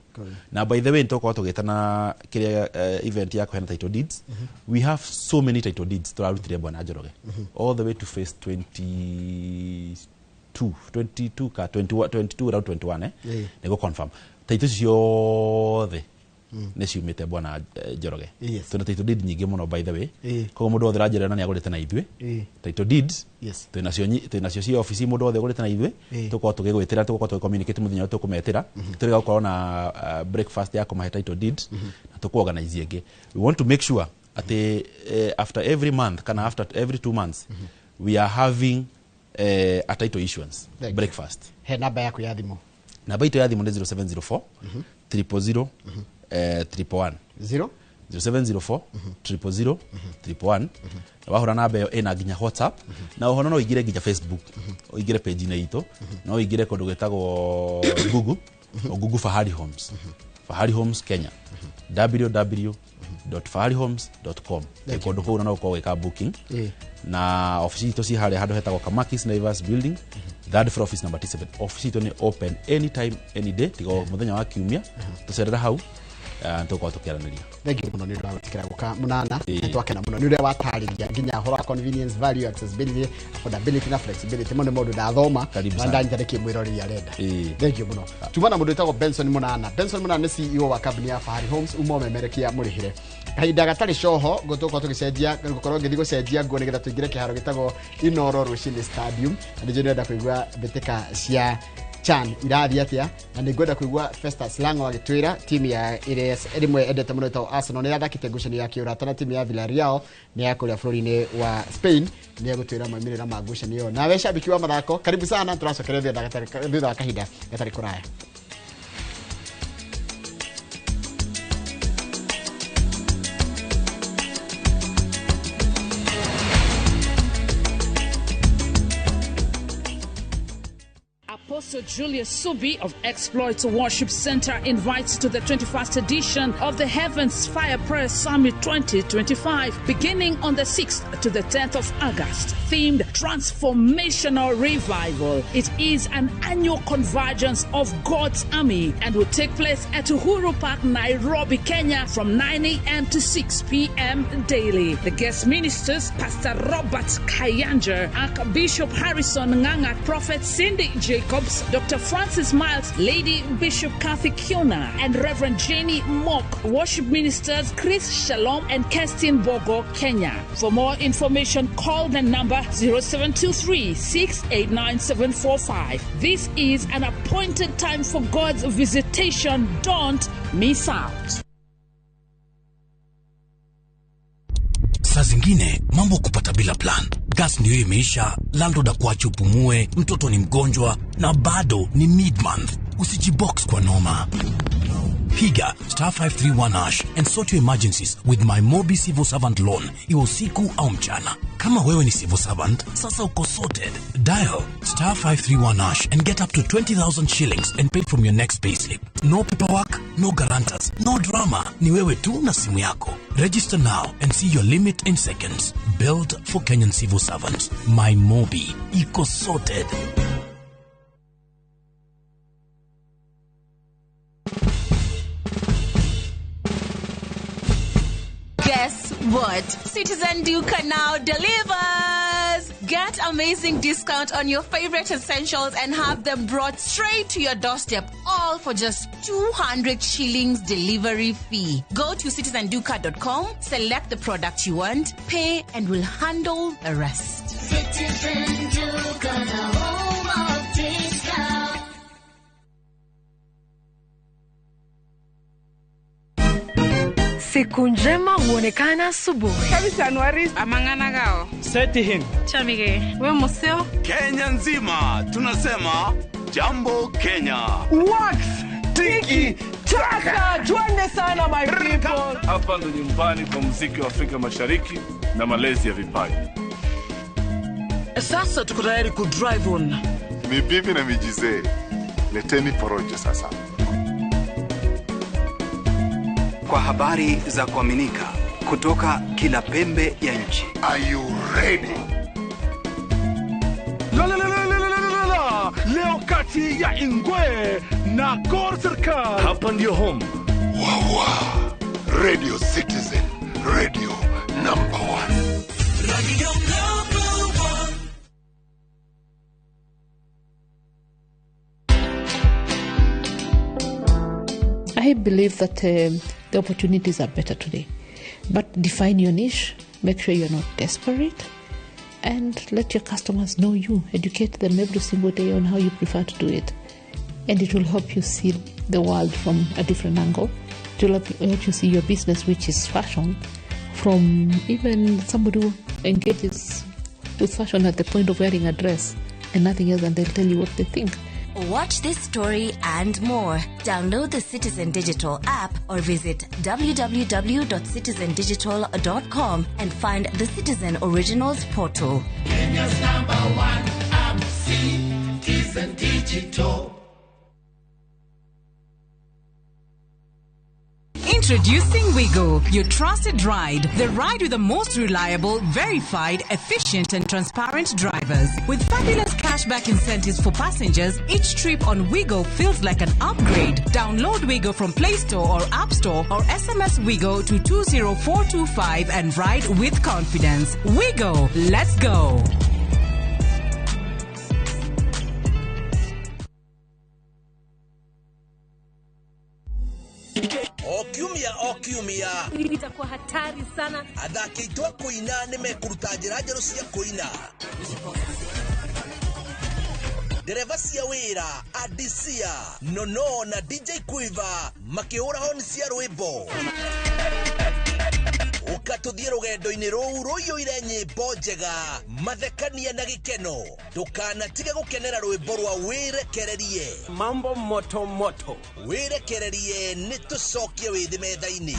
Na by the way, nĩ tũgũkorwo tũgĩtana kĩrĩa event ya kũheana title deeds. We have so many title deeds tũrarutire Bwana Njoroge all the way to phase 22 22 ka 21 22 around 21, nĩguo confirm title ciothe nĩ ciumĩte Bwana Njoroge. Twĩna title deed nyingĩ mũno, by the way. Koguo mũndũ wothe ũranjĩra na nĩ agũrĩte na ithuĩ title deeds, twĩnacio ci ofici, mũndũ wothe ũgũrĩte na ithuĩ, tũkorwo tũgĩgwĩtĩra, tũgũkorwo tũgĩcommunicate mũthenya ũrĩa tũkũmetĩra, tũrĩga gũkorwo na breakfast ya kũmahe title deeds na tũkũ-organize ĩngĩ. We want to make sure atĩ after every month kana after every 2 months we are having a title issuance Thank you. breakfast. He namba yaku ya thimũ. Namba itũ ya thimũ nĩ 0704 000 111. 0 0704 000 111. Wahũra namba ĩyo ĩna nginya WhatsApp, na oho no ũingĩre nginya Facebook, ũingĩre page-inĩ itũ, no ũingĩre kũndũ gwĩtagwo Google, o Google Fahari Homes, Fahari Homes Kenya, www.faharihomes.com. Thank you. Kũndũ kũu na no ũkorwo ũgĩka booking, na ofici itũ ci harĩa handũ hetagwo Kamakis Naivas Building, third floor, office number T7. Ofici itũ nĩ open anytime any day tiga o mũthenya wa kiumia. Tũcerera hau, tũgũkorwo tũkĩaranĩria. Thank you mũno nĩ ũndũ wa gwĩtĩkĩra gũka mũnana. Nĩ twakena mũno nĩ ũrĩa watarĩria nginya ũhoro wa convenience value, accessibility, affordability na flexibility. Mo nĩ maũndũ ndathoma Karibu na sana. ndanyita nĩkĩ mwĩroreri arenda. Thank you mũno. Tuma na mũndũ wĩtagwo Benson Mũnana. Benson Mũnana nĩ CEO wa kambuni ya Fahari Homes, uma ũmemerekia mũrĩhĩre kahinda gatarĩ coho. Gũtũkorwo tũgĩcenjia, gũkorwo ngĩthiĩ gũcenjia nguo nĩgetha tũingĩre kĩharo gĩtagwo Inoro Rũcinĩ Stadium, na nĩ ndĩrenda kũigua mbĩtĩka cia CHAN irathiĩ atĩa, na nĩ ngwenda kũigua Festus Lango agĩtwĩra timu ya ĩrĩa ĩrĩmwe endete mũno ĩtagwo Arsenal nĩ yathakĩte ngucanio ya kĩũrata na timu ya Villarreal nĩ ya kũrĩa bũrũri-inĩ wa Spain. Nĩ egũtwĩra maumĩrĩra ma ngucanio ĩyo. Nawe shabiki wa mathako, karibu sana, tũracokereria thutha wa kahinda gatarĩ kũraya. Apostle Julius Subi of Exploits Worship Center invites to the 21st edition of the Heavens Fire Prayer Summit 2025, beginning on the 6th to the 10th of August, themed Transformational Revival. It is an annual convergence of God's army and will take place at Uhuru Park, Nairobi, Kenya, from 9 a.m. to 6 p.m. daily. The guest ministers, Pastor Robert Kayanja, Archbishop Harrison Nganga, Prophet Cindy Jacobs, Dr. Francis Miles, Lady Bishop Kathy Kiona, and Reverend Jenny Mock. Worship ministers Chris Shalom and Kerstin Bogo, Kenya. For more information, call the number 0723 689 745. This is an appointed time for God's visitation. Don't miss out. Saa zingine mambo kupata bila plan. Gas ndiyo imeisha, landlord akuache upumue, mtoto ni mgonjwa na bado ni mid-month. Usijibox kwa noma. Piga star 531 hash and sort your emergencies with my Mobi Civil Servant Loan, iwe usiku au mchana. Kama wewe ni civil servant, sasa uko sorted. Dial star 531 hash and get up to 20,000 shillings and pay from your next payslip. No paperwork, no guarantors, no drama. Ni wewe tu na simu yako. Register now and see your limit in seconds. Built for Kenyan civil servants. My Mobi. Iko sorted. Guess what? Citizen Duka now delivers! Get amazing discount on your favorite essentials and have them brought straight to your doorstep, all for just 200 shillings delivery fee. Go to citizenduka.com, select the product you want, pay, and we'll handle the rest. Citizen Duka, Siku njema huonekana asubuhi. Amang'ana Setihin. Chamige. We museo. Kenya nzima tunasema jambo Kenya. Wax tiki taka, twende sana my people. Hapa ndo nyumbani kwa muziki wa Afrika Mashariki na malezi ya vipaji. Sasa tuko tayari ku drive on. Mibibi na mijizee, leteni porojo sasa. Kwa habari za kuaminika kutoka kila pembe ya nchi. Are you ready? La la la la la la la. Leo kati ya Ingwe na Gor Serikal. Hapa ndio home. Wawa. Radio Citizen, radio number 1. Radio number 1. I believe that the opportunities are better today. But define your niche, make sure you're not desperate, and let your customers know you. Educate them every single day on how you prefer to do it. And it will help you see the world from a different angle. It will help you see your business, which is fashion, from even somebody who engages with fashion at the point of wearing a dress and nothing else, and they'll tell you what they think. Watch this story and more. Download the Citizen Digital app or visit www.citizendigital.com and find the Citizen Originals portal. Kenya's number 1 app, Citizen Digital. Introducing Wigo, your trusted ride. The ride with the most reliable, verified, efficient and transparent drivers. With fabulous cashback incentives for passengers, each trip on Wigo feels like an upgrade. Download Wigo from Play Store or App Store or SMS Wigo to 20425 and ride with confidence. Wigo, let's go. Okiumia itakuwa hatari sana. Athaki aitũ a kũina nĩ mekũruta njĩra njerũ cia kũina. Ndereba cia wĩra Adisia Nono na DJ Quiver makĩhũra honi cia rwĩmbo. Ũka tũthiĩ rũgendo-inĩ rũu rũiyũire nyĩmbo njega, mathekania na gĩkeno. Ndũkanatige gũkenera rwĩmbo rwa wĩrekererie. Mambo moto moto. Wĩrekererie nĩ tũcokie wĩthĩ metha-inĩ.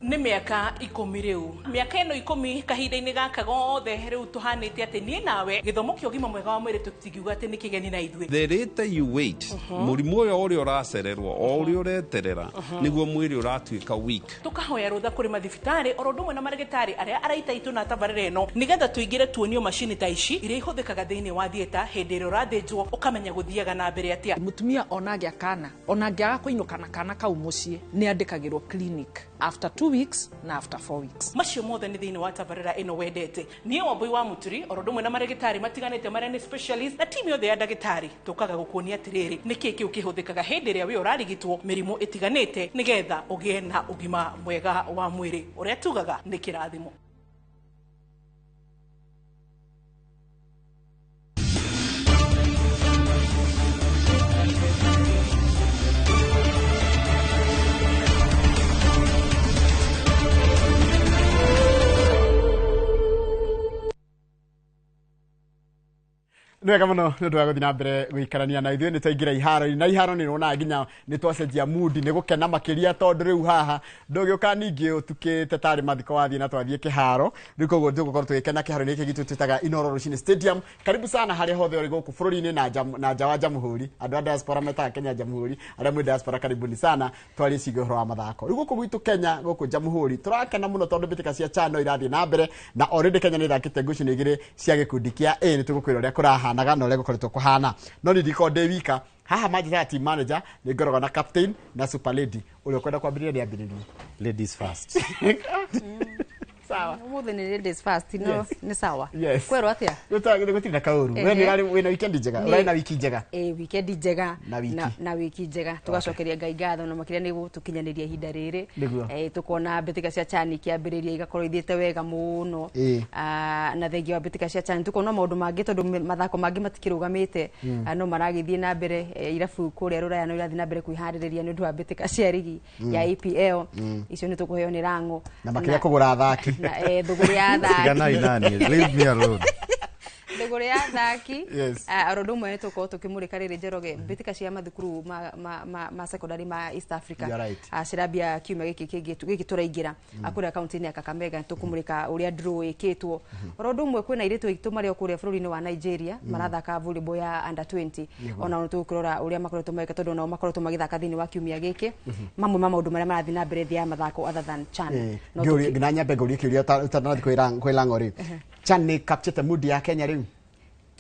Nĩ mĩaka 10 rĩu. Mĩaka ĩno 10 kahinda-inĩ gaka gothe rĩu tũhanĩte atĩ niĩ nawe gĩthomo kĩa ũgima mwega wa mwĩrĩ tũtingiuga atĩ nĩ kĩgeni na ithuĩ. The later you wait, mũrimũ ũyũ ũrĩa ũracererwo o ũrĩa ũreterera nĩguo mwĩrĩ ũratuĩka weak. Tũkahoya rũtha kũrĩ mathibitarĩ oro ũndũ ũmwe na marĩgĩtarĩ arĩa araita itũ na tabarĩra ĩno nĩgetha tũingĩre tuonio macini ta ici iria ihũthĩkaga thĩinĩ wa theatre hĩndĩ ĩrĩa ũrathĩnjwo ũkamenya gũthiaga na mbere atĩa. Mũtumia ona agĩa kana ona angĩaga kũinũka na kana kau mũciĩ nĩ andĩkagĩrwo clinic after 2 weeks na after 4 weeks. Macio mothe nĩ thĩinĩ wa tabarĩra ĩno wendete. Niĩ Wambui wa Mũturi oro ũndũ ũmwe na marĩgĩtarĩ matiganĩte marĩa nĩ specialist na timu yothe ya ndagĩtarĩ tũkaga gũkuonia atĩrĩrĩ nĩkĩĩ kĩu kĩhũthĩkaga hĩndĩ ĩrĩa wĩ ũrarigitwo mĩrimũ ĩtiganĩte nĩgetha ũgĩe na ũgima mwega wa mwĩrĩ ũrĩa tugaga nĩ kĩrathimo. Nĩ wega mũno nĩ ũndũ wa gũthiĩ na mbere gũikarania na ithuĩ nĩ twaingĩra iharo-inĩ na iharo nĩ ũronaga nginya nĩ twacenjia mood nĩ gũkena makĩria tondũ rĩu haha ndũgĩũka ningĩ ũtukĩte tarĩ mathiko wathiĩ na twathiĩ kĩharo rĩu koguo tũgũkorwo tũgĩkena kĩharo-inĩ gĩkĩ gitũ twĩtaga Inooro Rũcinĩ Stadium. Karibu sana harĩa hothe ũrĩ gũkũ bũrũri-inĩ na nja wa jamhuri. Andũ a diaspora metaga Kenya jamhuri, arĩa mwĩ diaspora karibuni sana twarie ciĩgiĩ ũhoro wa mathako. Rĩu gũkũ gwitũ Kenya gũkũ jamhuri tũrakena mũno tondũ mbĩtĩka cia CHAN irathiĩ na mbere na already Kenya nĩ ĩthakĩte ngucanio igĩrĩ cia gĩkundi kĩa A. Nĩ tũgũkwĩra ũrĩa kũrahanaga na ũrĩa gũkoretwo kũhana. No nĩ ndikorwo ndĩ wika haha manjĩtaga team manager, nĩ ngoragwo na captain na super lady. Ũrĩa ũkwenda kwambĩrĩria nĩ ambĩrĩrie. Ladies first. Sawa. Umuthi ni ladies first, no. Yes. Ni sawa. Yes. Kwerwo atia? Gũtirĩ na kaũru. We nĩ ũrarĩ wĩna weekend njega? Ũrarĩ na wiki njega? Ĩ, weekend njega. Na wiki. Na wiki njega. Tugacokeria Ngai ngatho na makĩria nĩ gũtũkinyanĩria ihinda rĩrĩ. Nĩguo. Tukona mbĩtĩka cia CHAN ikĩambĩrĩria igakorwo ithiĩte wega mũno. Na thengia wa mbĩtĩka cia CHAN tukona maũndũ mangĩ tondũ mathako mangĩ matikĩrũgamĩte. No maragĩthiĩ na mbere, irabu kũrĩa rũraya no irathiĩ na mbere kwĩharĩrĩria nĩ ũndũ wa mbĩtĩka cia rigi ya EPL. Icio nĩ tũkũheo nĩ Rang'o. Na makĩria kũgũra athaki. Na thũgũrĩ ya athaki. Tiganai nani, leave me alone. Thũgũrĩ ya athaki. Yes. Oro ũndũ ũmwe nĩ tũgũkorwo tũkĩmũrĩka rĩrĩ Njoroge mbĩtĩka cia mathukuru ma secondary ma East Africa. You're right. Cirambia kiumia gĩkĩ kĩngĩ gĩkĩ tũraingĩra. Kũrĩa kaunti-inĩ ya Kakamega nĩ tũkũmũrĩka ũrĩa draw ĩkĩtwo. Oro ũndũ ũmwe kwĩna airĩtu aitũ marĩ o kũrĩa bũrũri-inĩ wa Nigeria marathaka volleyball ya under 20. Ona nĩ tũgũkĩrora ũrĩa makoretwo magĩka tondũ onao makoretwo magĩthaka thĩinĩ wa kiumia gĩkĩ. Mamwe ma maũndũ marĩa marathiĩ na mbere thĩ ya mathako other than CHAN. No Ngĩũrie na nyambe ngũrie kĩũria ũtanathiĩ kwĩ Lang'o rĩ. CHAN nĩ capturete mood ya Kenya rĩu?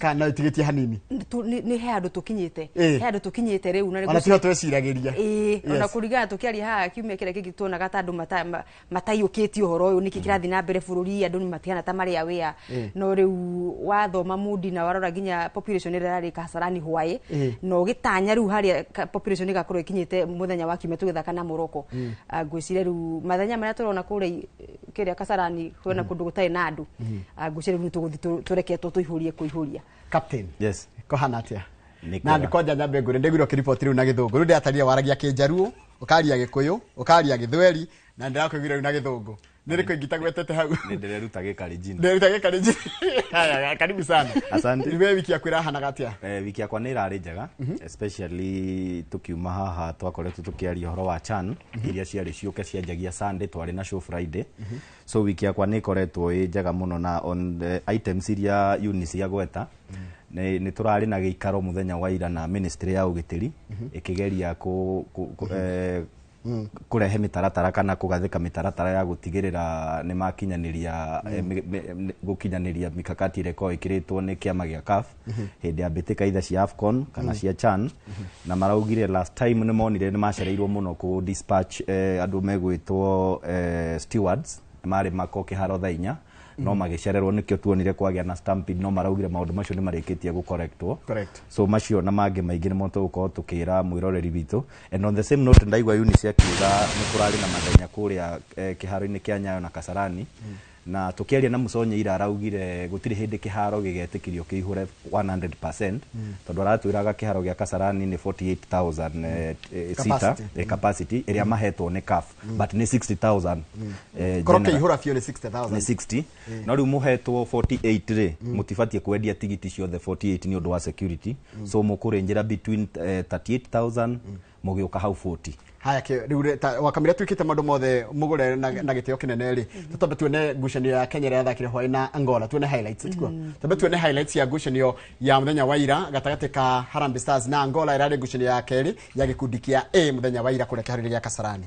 Kana no ĩtigĩtie hanini? Nĩ he handũ tũkinyĩte. He handũ tũkinyĩte rĩu na Ona tiho tweciragĩria. Ĩĩ, ona kũringana tũkĩaria haha kiumia kĩrĩa kĩngĩ tuonaga ta andũ mataiyũkĩtie ũhoro ũyũ nĩkĩ kĩrathiĩ na mbere bũrũri, andũ matihana ta marĩ aware. No rĩu wathoma mood na warora nginya population ĩrĩa ĩrarĩ Kasarani hwaĩ, na ũgĩtanya rĩu harĩa population ĩgakorwo ĩkinyĩte mũthenya wa kiumia tũgĩthaka na Morocco. Ngwĩciria rĩu mathenya marĩa tũrona kũrĩa kĩrĩa Kasarani kwĩna kũndũ gũtarĩ na andũ. Ngwĩciria rĩu nĩtũgũthiĩ tũreketwo tũihũrie kũihũria. Captain. Yes. Kohana atia? Na ndikonja nyambe ngure ndiguirwo kiripoti riu na githungu. Riu ndĩrataria waragia Kĩnjaruo, ũkaria Gĩkũyũ, ũkaria Gĩthweri na ndĩrakũiguire riu na githungu. Nĩ rĩkũ ingĩtagwetete hau? Nĩ ndĩreruta Gĩkalenjin. Ndĩreruta Gĩkalenjin. Haya, karibu sana. Asante. We wiki yaku ĩrahanaga atĩa? Wiki yakwa nĩ ĩrarĩ njega, especially tukiuma haha twakoretwo tũkĩaria ũhoro wa CHAN iria ciarĩ ciũke cianjagia Sunday, twarĩ na show Friday. So wiki yakwa nĩ ĩkoretwo ĩ njega mũno na on the items iria Eunice agweta nĩ tũrarĩ na gĩikaro mũthenya wa ira na ministry ya ũgitĩri ĩkĩgeria kũrehe mĩtaratara kana kũgathĩka mĩtaratara ya gũtigĩrĩra nĩ makinyanĩria gũkinyanĩria mikakati ĩrĩa ĩkoragwo ĩkĩrĩtwo nĩ kĩama gĩa CAF hĩndĩ ya mbĩtĩka either cia AFCON kana cia CHAN. Na maraugire last time nĩ monire nĩ macereirwo mũno kũ dispatch andũ megwĩtwo stewards marĩ mako kĩharo thaa inya no magĩcererwo nĩkĩo tuonire kwagĩa na stampede, no maraugire maũndũ macio nĩ marĩkĩtie gũcorrectwo. So macio na mangĩ maingĩ nĩmo tũgũkorwo tũkĩra mwĩroreri witũ. And on the same note ndaigua Eunice akiuga nĩ kũrarĩ na mathenya kũrĩa kĩharo-inĩ kĩa Nyayo na Kasarani. Na tũkĩaria na Musonye ira araugire gũtirĩ hĩndĩ kĩharo gĩgetĩkĩrio kĩihũre 100% tondũ aratwĩraga kĩharo gĩa Kasarani nĩ 48,000 seater capacity ĩrĩa mahetwo nĩ CAF, but nĩ 60,000. Korwo kĩihũra biũ nĩ 60,000. Nĩ 60. No rĩu mũhetwo 48 rĩ, mũtibatiĩ kwendia tigiti ciothe 48 nĩ ũndũ wa security. So mũkũrĩnjĩra between 38,000 mũgĩũka hau 40. Haya, riu wakamira twikite maundu mothe mugure na gitio kinene ri, tutambe tuone ngucanio ya Kenya ĩrĩa yathakire hwaĩ na Angola, tuone highlights tikuo. Tambe tuone highlights ya ngucanio ya muthenya wa ira gatagatĩ ka Harambee Stars na Angola, ĩrarĩ ngucanio ya kerĩ ya gĩkundi kĩa A muthenya wa ira kũrĩa kĩharo-inĩ gĩa Kasarani.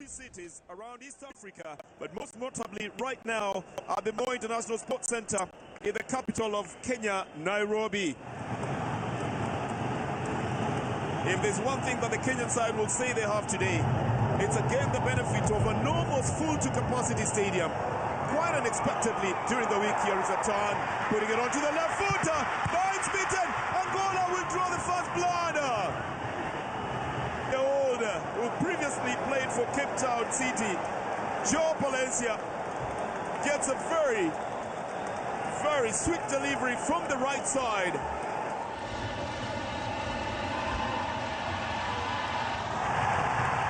Cities around East Africa, but most notably right now at the Moi International Sports Center in the capital of Kenya, Nairobi. If there's one thing that the Kenyan side will say they have today, it's again the benefit of an almost full to capacity stadium. Quite unexpectedly during the week, here is a turn, putting it onto the left foot. Vines beaten. Angola will draw the first blood. The old, who previously played for Cape Town City, Joe Palencia, gets a very, very sweet delivery from the right side.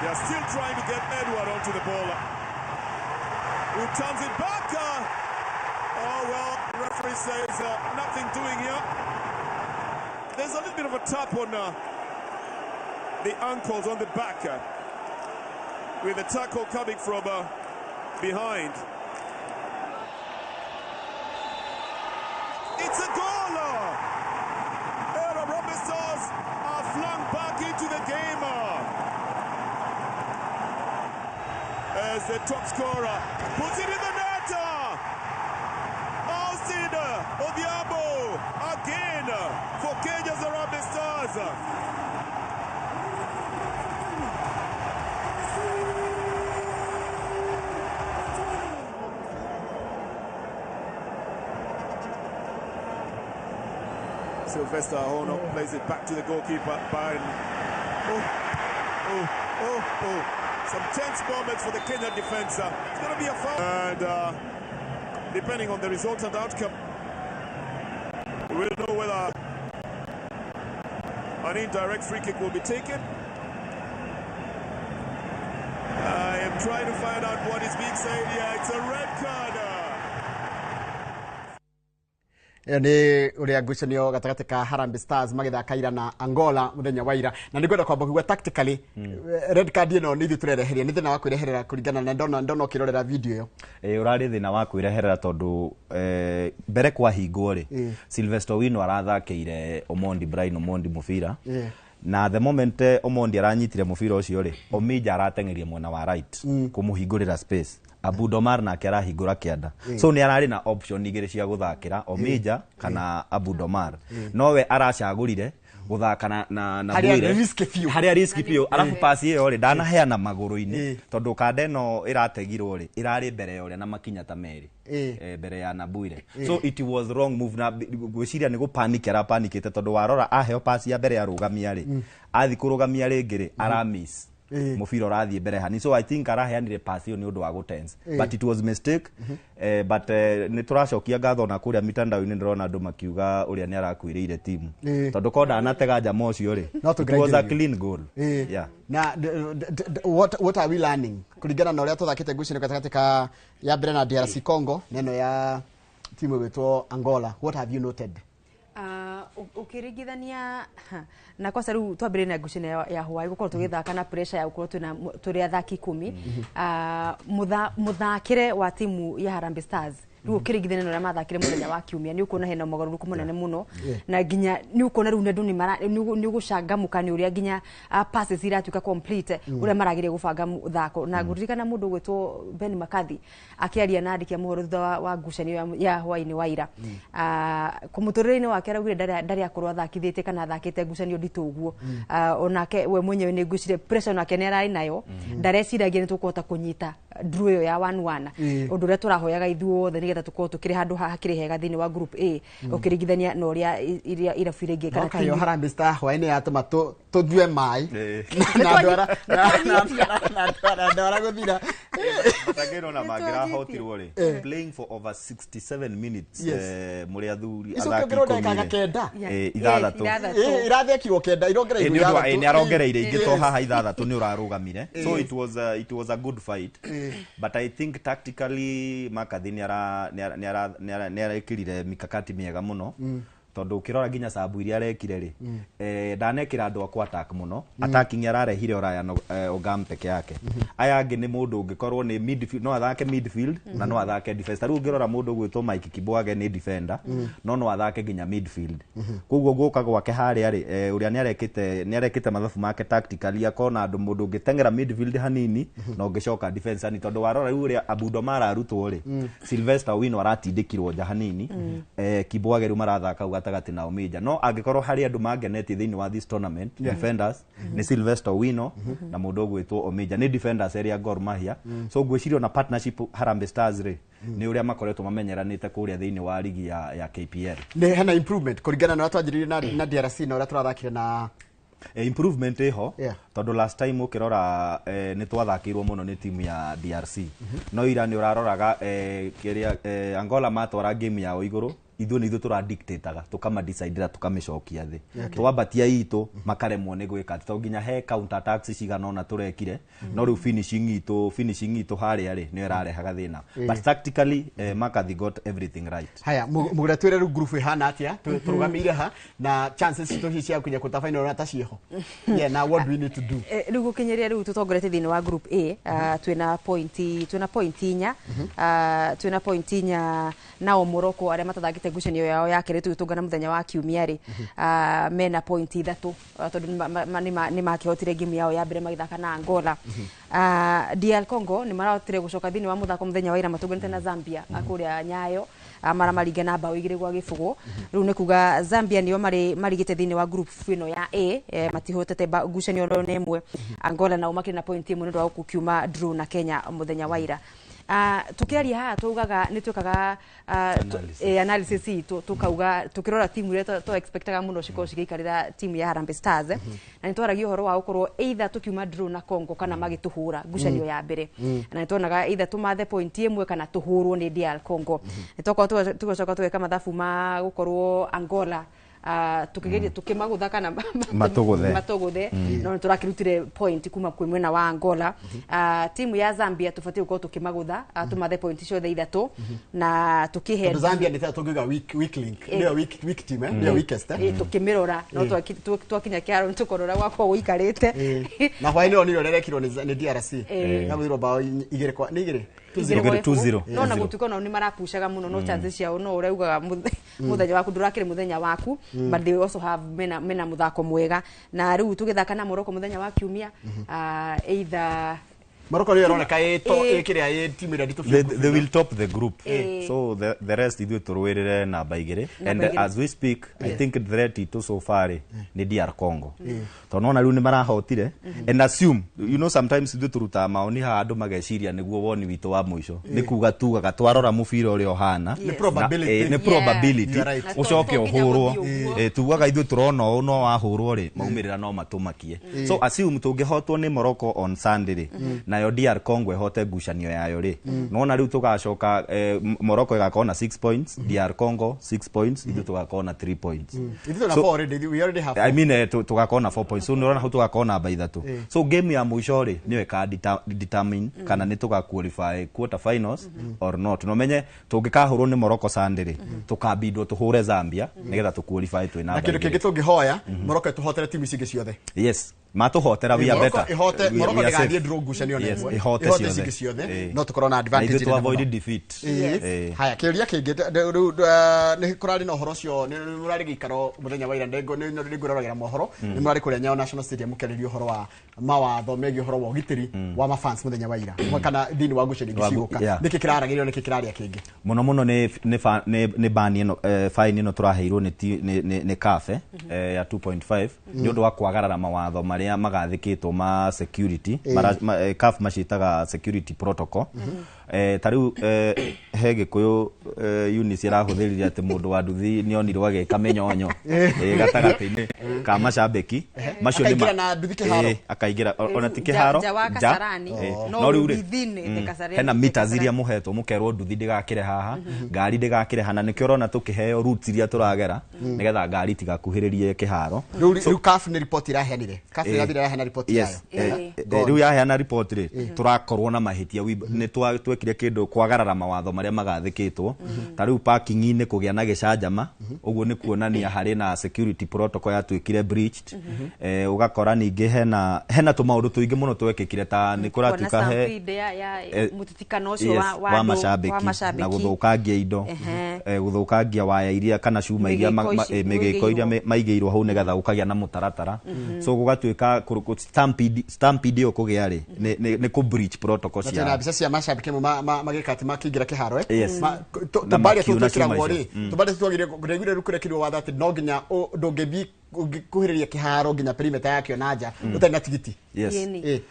They are still trying to get Edward onto the ball, who turns it back. Oh, well, the referee says nothing doing here. There's a little bit of a tap on the ankles on the back, with the tackle coming from behind. It's a goal! Harambee Stars are flung back into the game. As the top scorer puts it in the net. Austin Odhiambo again for Kenya's Harambee Stars. Sylvester Ahono plays it back to the goalkeeper, Byron. Oh, oh, oh, oh. Some tense moments for the Kenya defense. It's going to be a foul. And depending on the resultant outcome, we'll know whether an indirect free kick will be taken. I am trying to find out what is being said here. It's a red card. Ĩyo nĩ ũrĩa ngucanio gatagatĩ ka Harambee Stars magĩthaka ira na Angola mũthenya wa ira, na nĩ ngwenda kwamba kuuga tactically, red card ĩno nĩ ithuĩ tũrereheria, nĩ thĩna wa kwĩreherera kũringana na ndona ũkĩrorera video ĩyo. Ĩ, ũrarĩ thĩna wa kwĩreherera tondũ mbere kwahingwo rĩ, Sylvester Owino arathakĩire Omondi, Brian Omondi mũbira, na the moment Omondi aranyitire mũbira ũcio rĩ, Omija arateng'eria mwena wa right kũmũhingũrĩra space. Abud Omar nake arahingũra kĩanda, so nĩ ararĩ na option igĩrĩ cia gũthakĩra, Omija kana Abud Omar, nowe aracagũrire gũthaka na Harĩa Bwire. Risk biũ. Harĩa risk biũ. Arabu pasi ĩyo rĩ, ndanaheana magũrũ-inĩ, tondũ kanda ĩno ĩrategirwo rĩ, ĩrarĩ mbere ya ũrĩa na makinya ta merĩ mbere ya Nabwire. So it was wrong move, na gwĩciria nĩ gũpanic arapanikĩte, tondũ warora aheo pasi ya mbere ya rũgamia rĩ, athi kũrũgamia rĩngĩ rĩ, aramiss mũbira, ũrathiĩ mbere hani. So I think araheanire pass ĩyo nĩ ũndũ wa gũtense, but it was mistake. But nĩ tũracokia ngatho na kũrĩa mitandao-inĩ ndĩrona andũ makiuga ũrĩa nĩ arakuĩrĩire timu, tondũ ko ndanatega njama ũcio rĩ, No it was a tũngĩraingĩrire. Clean goal. Yeah. Na what are we learning kũringana na ũrĩa tũthakĩte ngucanio gatagatĩ ka ya mbere na DRC Congo na ĩno ya timu ĩgwĩtwo Angola? What have you noted? Ũkĩringithania na kwanza rĩu twambĩrĩrie na ngucanio ya Hawaii, gũkorwo tũgĩthaka na pressure ya gũkorwo tũrĩ athaki 10, mũthakĩre wa timu ya Harambee Stars rĩu ũkĩringithania na ũrĩa mathakire mũthenya wa kiumia, nĩ ũkuona hena mogarũrũku mũnene mũno, na nginya nĩ ũkuona rĩu andũ nĩ ũgũcangamũka nĩ ũrĩa nginya passes iratuĩka complete, ũrĩa marageria gũbanga mũthako. Na ngũririkana mũndũ ũgwĩtwo Ben McCarthy akĩaria na andĩki a mohoro thutha wa ngucanio ya hwaĩ-inĩ wa ira, mũtũrĩre-inĩ wake araugire ndarĩ akorwo athakithĩtie kana athakĩte ngucanio nditũ ũguo. Onake we mwenyewe nĩ ngwĩciria pressure onake nĩ ararĩ nayo, ndareciragia nĩ tũkũhota kũnyita draw ĩyo ya 1-1, ũndũ ũrĩa tũrahoyaga ithuothe nĩgetha tũkorwo tũkĩrĩ handũ hakĩrĩ hega thĩinĩ wa group A, ũkĩringithania na ũrĩa iria irabu iria ingĩ kana timu. Harambee Star hwaĩ-inĩ yatũma tũnyue maĩ na andũ arĩa gũthira. Matangĩrwo na mangĩrahotirwo rĩ, playing for over 67 minutes, mũrĩ athuri Icio athaki ũkĩongererwo ndagĩka 10 rĩ. 9. 6. Irathekirwo 9, irongereirwo Nĩ ũndũ wa- 6. Nĩ arongereire ingĩ to haha 6 nĩ ũrarũgamire. So it was a good fight, but I think tactically McCarthy nĩ arekĩrire mikakati mĩega mũno, tondũ ũkĩrora nginya sabu iria arekire rĩ, ndanekĩra andũ akwa attack mũno. Attacking ararehire Orion Ogam peke yake. Aya angĩ nĩ mũndũ ũngĩkorwo nĩ midfield, no athake midfield na no athake defense. Ta rĩu ũngĩrora mũndũ ũgwĩtwo Mike Kibwage nĩ defender, no athake nginya midfield. Koguo gũka gwake harĩa rĩ, ũrĩa nĩ arekĩte mathabu make tactically, akona andũ mũndũ ũngĩteng'era midfield hanini na ũngĩcoka defense hanini, tondũ warora rĩu ũrĩa Abudo ararutwo rĩ, Sylvester Owino aratindĩkirwo nja hanini, Kibwage rĩu marathaka hau gatagatĩ na Omija. No angĩkorwo harĩ andũ mangenetie thĩinĩ wa this tournament, defenders nĩ Sylvester Owino na mũndũ ũgwĩtwo Omija, nĩ defenders erĩa Gor Mahia. So ngwĩciria ona partnership Harambee Stars rĩ, nĩ ũrĩa makoretwo mamenyeranĩte kũrĩa thĩinĩ wa ligi ya KPL. Nĩ hena improvement kũringana na ũrĩa twanjĩrĩirie na DRC na ũrĩa tũrathakire na Improvement ĩho, tondũ last time ũkĩrora nĩ twathakĩirwo mũno nĩ timu ya DRC, no ira nĩ ũraroraga kĩrĩa Angola matwara game yao igũrũ, ithuĩ nĩ ithuĩ tũradictataga, tũkamadecidera, tũkamĩcokia thĩ. Twambatia itũ makaremwo nĩ gwĩka atĩ, tondũ nginya he counter attacks cigana ũna tũrekire, no rĩu finishing itũ harĩa rĩ nĩyo ĩrarehaga thĩna. But tactically, McCarthy got everything right. Haya, mũgũra, twĩre rĩu group ĩhana atĩa, tũrũgamĩire ha, na chances citũ hihi cia gũkinya quarter final ta ciĩho? Yeah, na what do we need to do? Rĩu gũkinyĩria rĩu tũtongoretie thĩinĩ wa group A, twĩna point 4, twĩna point 4. Nao Morocco arĩa matathakĩte ngucanio yao ya kerĩ tũgĩtũngana mũthenya wa kiumia rĩ, mena point 3, tondũ nĩ makĩhotire game yao ya mbere magĩthaka na Angola. DR Congo nĩ marahotire gũcoka thĩinĩ wa mũthako mũthenya wa ira matũnganĩte na Zambia kũrĩa Nyayo, maramaringa na bao 2-0. Rĩu nĩ kuga Zambia nĩo marĩ marigĩte thĩinĩ wa group ĩno ya A, matihotete ngucanio ona ĩmwe. Angola nao makĩrĩ na point 1 nĩ ũndũ wa gũkiuma draw na Kenya mũthenya wa ira. Tukiaria haha tugaga nĩ twĩkaga analysis itũ, tukauga tukirora timu iria to expectaga mũno cikorwo cigĩikarĩra timu ya Harambee Stars, na nĩ twaragia ũhoro wa gũkorwo either tukiuma draw na Congo kana magĩtũhũra ngucanio ya mbere, na nĩ tuonaga either tũmathe point ĩmwe kana tũhũrwo nĩ DR Congo. Nĩ twakorwo tũgacoka tũgeka mathabu ma gũkorwo Angola, tukigeria tukimagutha kana matuguthe, no turakirutire point kuma kwi mwena wa Angola. Timu ya Zambia tubatie gukorwo tukimagutha, tumathe point ciothe ithatu na tukihe Zambia ni tukiuga weak link, ndio weak team, ndio weakest, tukimirora no twakinya kiaro tukorora gwakwa guikarite. Na hwaini onire rerekirwo ni DRC na gwirwo bao igire kwa ni igire 2-0, no na gutuko no ni marapushaga muno, no chances ciao no uraugaga muthenya waku ndurakire muthenya waku, but they also have mena muthako mwega. Na riu tugithaka na Morocco muthenya wa kiumia, either Morocco ni ironeka ikiria i team ira nditu. They will top the group, so the rest ithuĩ tũrũĩrĩre namba igĩrĩ, and as we speak I think the threat itu so far ni DR Congo, tondũ nona rĩu nĩ marahotire. And assume, you know, sometimes ithuĩ tũrutaga maoni haha andũ mageciria nĩguo woni witũ wa mũico, nĩ kuga tugaga twarora mũbira ũrĩa ũhana nĩ probability ũcoke ũhũrwo, tugaga ithuĩ tũrona ũũ no wahũrwo rĩ maumĩrĩra no matũmakie. So assume tũngĩhotwo nĩ Morocco on Sunday rĩ, nayo DR Congo ihote ngucanio yayo rĩ, nona rĩu tũgacoka Morocco ĩgakorwo na 6 points, DR Congo 6 points, ithuĩ tũgakorwo na 3 points. Ithuĩ na 4 already, we already have 4. I mean tũgakorwo na 4 points, so nĩũrona hau tũgakorwo namba ithatũ. So game ya mũico rĩ nĩyo ĩka determine kana nĩ tũga qualify quarter finals or not. No menye tũngĩkahũrwo nĩ Morocco Sunday rĩ, tũkambindwo tũhũre Zambia nĩgetha tũ qualify twĩ namba. Na kĩndũ kĩngĩ tũngĩhoya Morocco ĩtũhotere timu ici ingĩ ciothe. Yes, matũhotera we are better. Ihote Morocco ndĩgathiĩ draw ngucanio na ĩmwe, ihote ciothe ciothe, no tukorwo na advantage to avoid defeat. Haya, kĩũria kĩngĩ rĩu nĩ kũrarĩ na ũhoro ũcio, nĩ mũrarĩ gĩikaro mũthenya wa ira, nĩngũroragĩra mohoro, nĩ mũrarĩ kũrĩa Nyayo National Stadium mũkĩarĩria ũhoro wa mawatho megiĩ ũhoro wa ũgitĩri wa mafans mũthenya wa ira kana thĩinĩ wa ngucanio ingĩ cigũka, nĩkĩ kĩraragĩrio, nĩkĩ kĩrarĩa kĩngĩ? Mũno mũno nĩ ban ĩno, fine ĩno tũraheirwo nĩ CAF ya 2.5 nĩ ũndũ wa kwagarara mawatho marĩa magathĩkĩtwo ma security, CAF maciĩtaga security protocol. Ta rĩu he Gĩkũyũ Eunice ĩrahũthĩrire atĩ mũndũ wa nduthi nĩonirwo agĩka mĩnyonyo gatagatĩ-inĩ ka macambĩki macio nĩ akaingĩra ona ti kĩharo nja, no rĩu rĩ hena meters iria mũhetwo mũkerwo nduthi ndĩgakĩre haha, ngari ndĩgakĩre haha, na nĩkĩo ũrona tũkĩheo routes iria tũragera nĩgetha ngari itigakuhĩrĩrie kĩharo. Rĩu CAF nĩ report iraheanire, CAF ĩrathire yaheana report yayo. Rĩu yaheana report rĩ, tũrakorwo na mahĩtia, nĩ twekire kĩndũ kwagarara mawatho marĩa magathĩkĩtwo. Ta rĩu parking-inĩ kũgĩa na gĩcanjama, ũguo nĩ kuonania harĩ na security protocol yatuĩkire breached. Ũgakora ningĩ hena tũmaũndũ tũingĩ mũno twekĩkire, ta nĩ kũratuĩka he mũtitikano ũcio wa macambĩki na gũthũkangia indo, gũthũkangia waya iria kana cuma iria mĩgĩko iria maigĩirwo hau nĩgetha gũkagĩa na mũtaratara. So gũgatuĩka stampede ĩyo kũgĩa rĩ nĩ kũ breach protocol cia na mbica cia macambĩki magĩka atĩ makĩingĩra kĩharo, tũmbarĩa tũu twĩkĩragwo rĩ, tũmbarĩa tũu twagĩrĩire ndaiguire rĩu kũrekĩrwo watho atĩ no nginya ndũngĩthiĩ ũngĩkuhĩrĩria kĩharo nginya perimeter yakĩo na nja ũtarĩ na tigiti.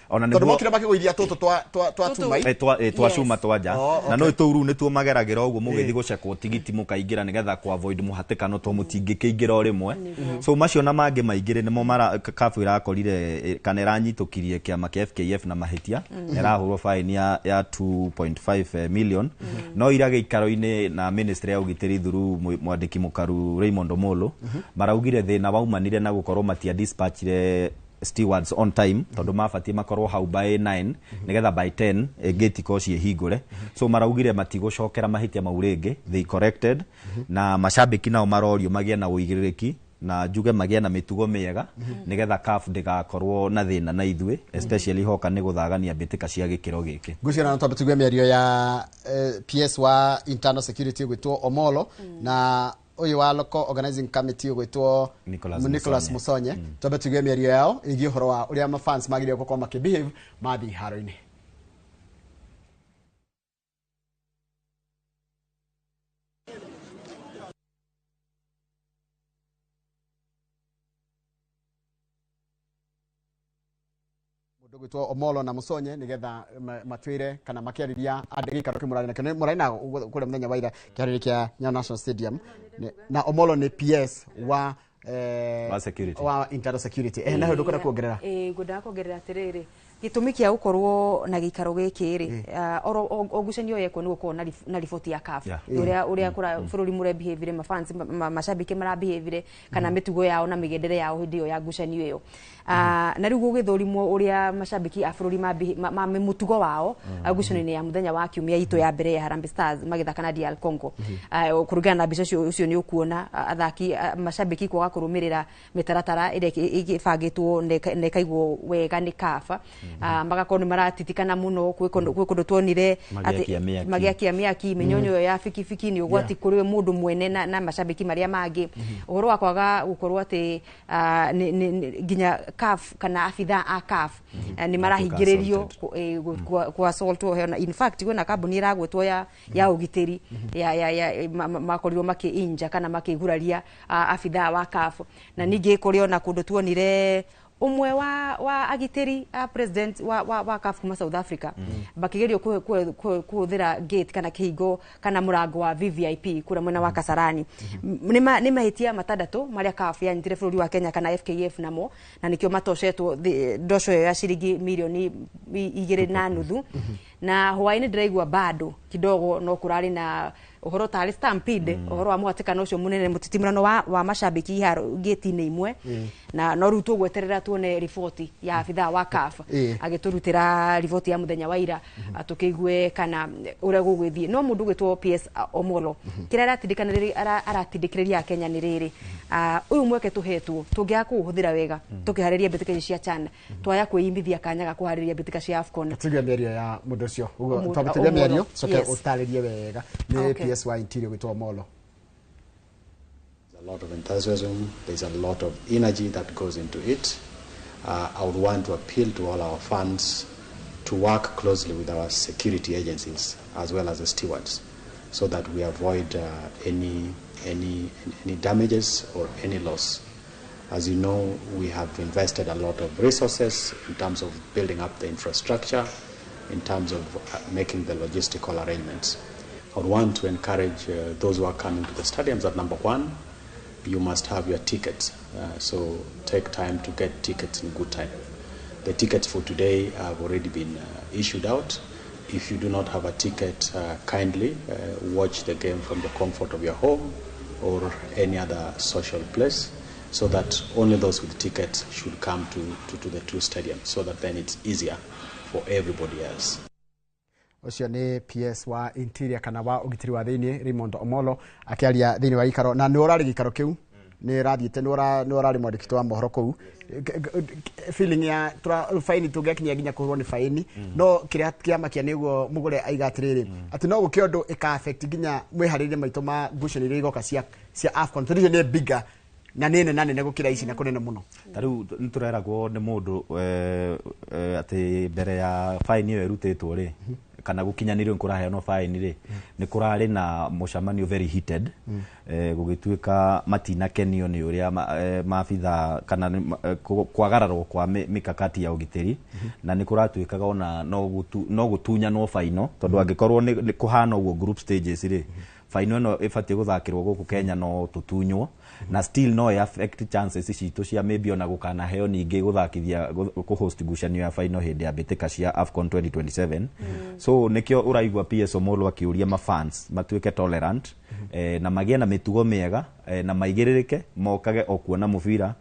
Tondũ mokire makĩgũithia tũtũ twa cuma twa cuma twa nja, na no tũu rĩu nĩtuo mageragĩra ũguo mũgĩthiĩ gũcekwo tigiti mũkaingĩra nĩgetha kũ avoid mũhatĩkano to mũtingĩkĩingĩra o rĩmwe. So macio na mangĩ maingĩ nĩmo CAF ĩrakorire kana ĩranyitũkirie kĩama kĩa FKF na mahĩtia, ĩrahũrwo fine ya 2.5 million. No ira gĩikaro-inĩ na ministry ya ũgitĩri through mwandĩki mũkaru Raymond Omolo maraugire thĩna waumanire na gũkorwo matia dispatchire stewards on time, tondu mabatie makorwo hau by 9 nigetha by 10 gate ikorwo ciĩhingũre. So maraugire matigũcokera mahĩtia mau rĩngĩ, they corrected, na macambĩki nao marorio magĩe na ũigĩrĩrĩki na njuge magĩe na mĩtugo mĩega nigetha CAF ndĩgakorwo na thĩna na ithuĩ, especially hoka nĩ gũthagania mbĩtĩka cia gĩkĩro gĩkĩ. Ngwĩciria no twambe tũigue mĩario ya PS wa internal security gwĩtwo Omolo na ũyũ wa local organizing committee gwĩtwo Nicholas Musonye. Twambe tũigue mĩario yao ĩgiĩ ũhoro wa ũrĩa mafans magĩrĩirwo gũkorwo makĩbehave mathiĩ iharo-inĩ. Ndũgwĩtwo Omolo na Musonye nigetha matwĩre kana makĩarĩria andũ gĩikaro kĩu mũrarĩ nakĩo. Mũrarĩ na kũrĩa mũthenya wa ira kĩharĩrĩ kĩa Nyayo National Stadium. Na Omolo nĩ PS wa wa security, wa internal security. Na ndũkwenda kuongerera? Ngwendaga kuongerera atĩrĩrĩ, gĩtũmi kĩa gũkorwo na gĩikaro gĩkĩ rĩ, oro ngucanio yekwo nĩ gũkorwo na riboti ya CAF ũrĩa bũrũri mũrebehave, mafans macambĩki marabehave, kana mĩtugo yao na mĩgendere yao hĩndĩ ĩyo ya ngucanio ĩyo. Na rĩu gũgĩthũrimwo ũrĩa macambĩki a bũrũri ma mũtugo wao ngucanio-inĩ ya mũthenya wa kiumia itũ ya mbere ya Harambee Stars magĩthaka na DR Congo. Kũringana na mbica ũcio nĩ ũkuona athaki macambĩki kwaga kũrũmĩrĩra mĩtaratara ĩrĩa ĩbangĩtwo na ĩkaigwo wega nĩ CAF. Magakorwo nĩ maratitikana mũno, kwĩ kũndũ tuonire magĩakia mĩaki, mĩnyonyo ya bikibiki nĩ ũgwati kũrĩ mũndũ mwene na macambĩki marĩa mangĩ. Ũhoro wa kwaga gũkorwo atĩ nginya CAF kana abithaa a CAF nĩ marahingĩrĩrio kwa assault. In fact kwĩna kambuni ĩragwetwo ya ũgitĩri ya makorirwo makĩinja kana makĩguraria abithaa wa CAF. Na ningĩ kũrĩ ona kũndũ tuonire ũmwe wa agitĩri a president wa CAF kuma South Africa makĩgerio kũhũthĩra gate kana kĩhingo kana mũrango wa VVIP kũrĩa mwena wa Kasarani. Nĩ mahĩtia matandatũ marĩa CAF yanyitire bũrũri wa Kenya kana FKF namo, na nĩkĩo matocetwo ndoco ĩyo ya ciringi mirioni 2.5. Na hwaĩ-inĩ ndĩraigua bado kidogo no kũrarĩ na ũhoro tarĩ stampede, ũhoro wa mũhatĩkano ũcio mũnene, mũtitimũrano wa macambĩki iharo gate-inĩ imwe. Na no rĩu tũgweterera tuone riboti ya abithaa wa CAF agĩtũrutĩra riboti ya mũthenya wa ira, tũkĩigue kana ũrĩa gũgũthiĩ. No mũndũ ũgwĩtwo PS Omolo kĩrĩa aratindĩkĩrĩria Kenya nĩ rĩrĩ, ũyũ mweke tũhetwo tũngĩaga kũũhũthĩra wega tũkĩharĩria mbĩtĩka ici cia CHAN, twaya kwĩimithia kanya ga kũharĩria mbĩtĩka cia AFCON. Tuge mĩario ya mũndũ ũcio, ũguo tuge mĩario coke ũtarĩrie wega. Nĩ PS wa Interior gwĩtwo Omolo. A lot of enthusiasm, there's a lot of energy that goes into it. I would want to appeal to all our fans to work closely with our security agencies as well as the stewards, so that we avoid any damages or any loss. As you know, we have invested a lot of resources in terms of building up the infrastructure, in terms of making the logistical arrangements. I would want to encourage those who are coming to the stadiums that, number one, you must have your tickets. So take time to get tickets in good time. The tickets for today have already been issued out. If you do not have a ticket, kindly watch the game from the comfort of your home or any other social place, so that only those with tickets should come to the two stadiums, so that then it's easier for everybody else. Ũcio nĩ PS wa Interior kana wa ũgitĩri wa thĩinĩ Raymond Omolo akĩaria thĩinĩ wa gĩikaro. Na nĩ ũrarĩ gĩikaro kĩu, nĩ ũrathiĩte, nĩ ũrarĩ mwandĩki wa mohoro kũu. Feeling ya faini tũngĩakinyia nginya kũhũrwo nĩ faini, no kĩrĩa kĩamakia nĩguo mũgũre aiga atĩrĩrĩ atĩ no gũkĩ ũndũ ĩka affect nginya mwĩharĩrie maitũ ma ngucanio iria igoka cia AFCON, tondũ icio nĩ bigger na nĩ nene nene gũkĩra ici na kũnene mũno. Ta rĩu nĩ tũreragwo nĩ mũndũ atĩ mbere ya faini ĩyo ĩrutĩtwo rĩ, kana gũkinyanĩrio nĩ kũraheanwo faini rĩ, nĩ kũrarĩ na mũcemanio very heated, gũgĩtuĩka matinakenio nĩ ũrĩa maabithaa kana kwagararwo kwa mikakati ya ũgitĩri, na nĩ kũratuĩkaga ona no gũtunyanwo faino, tondũ angĩkorwo nĩ kũhana ũguo group stages rĩ, faino ĩno ĩbatiĩ gũthakĩrwo gũkũ Kenya no tũtunywo, na still no affect chances citũ cia maybe ona gũkanaheo ningĩ gũthakithia kũhost ngucanio ya faino hĩndĩ ya mbĩtĩka cia AFCON 2027. So nĩkĩo ũraigua PS Omolo akĩũria mafans matuĩke tolerant, na magĩe na mĩtugo mĩega, na maigĩrĩrĩke mokage o kuona mũbira.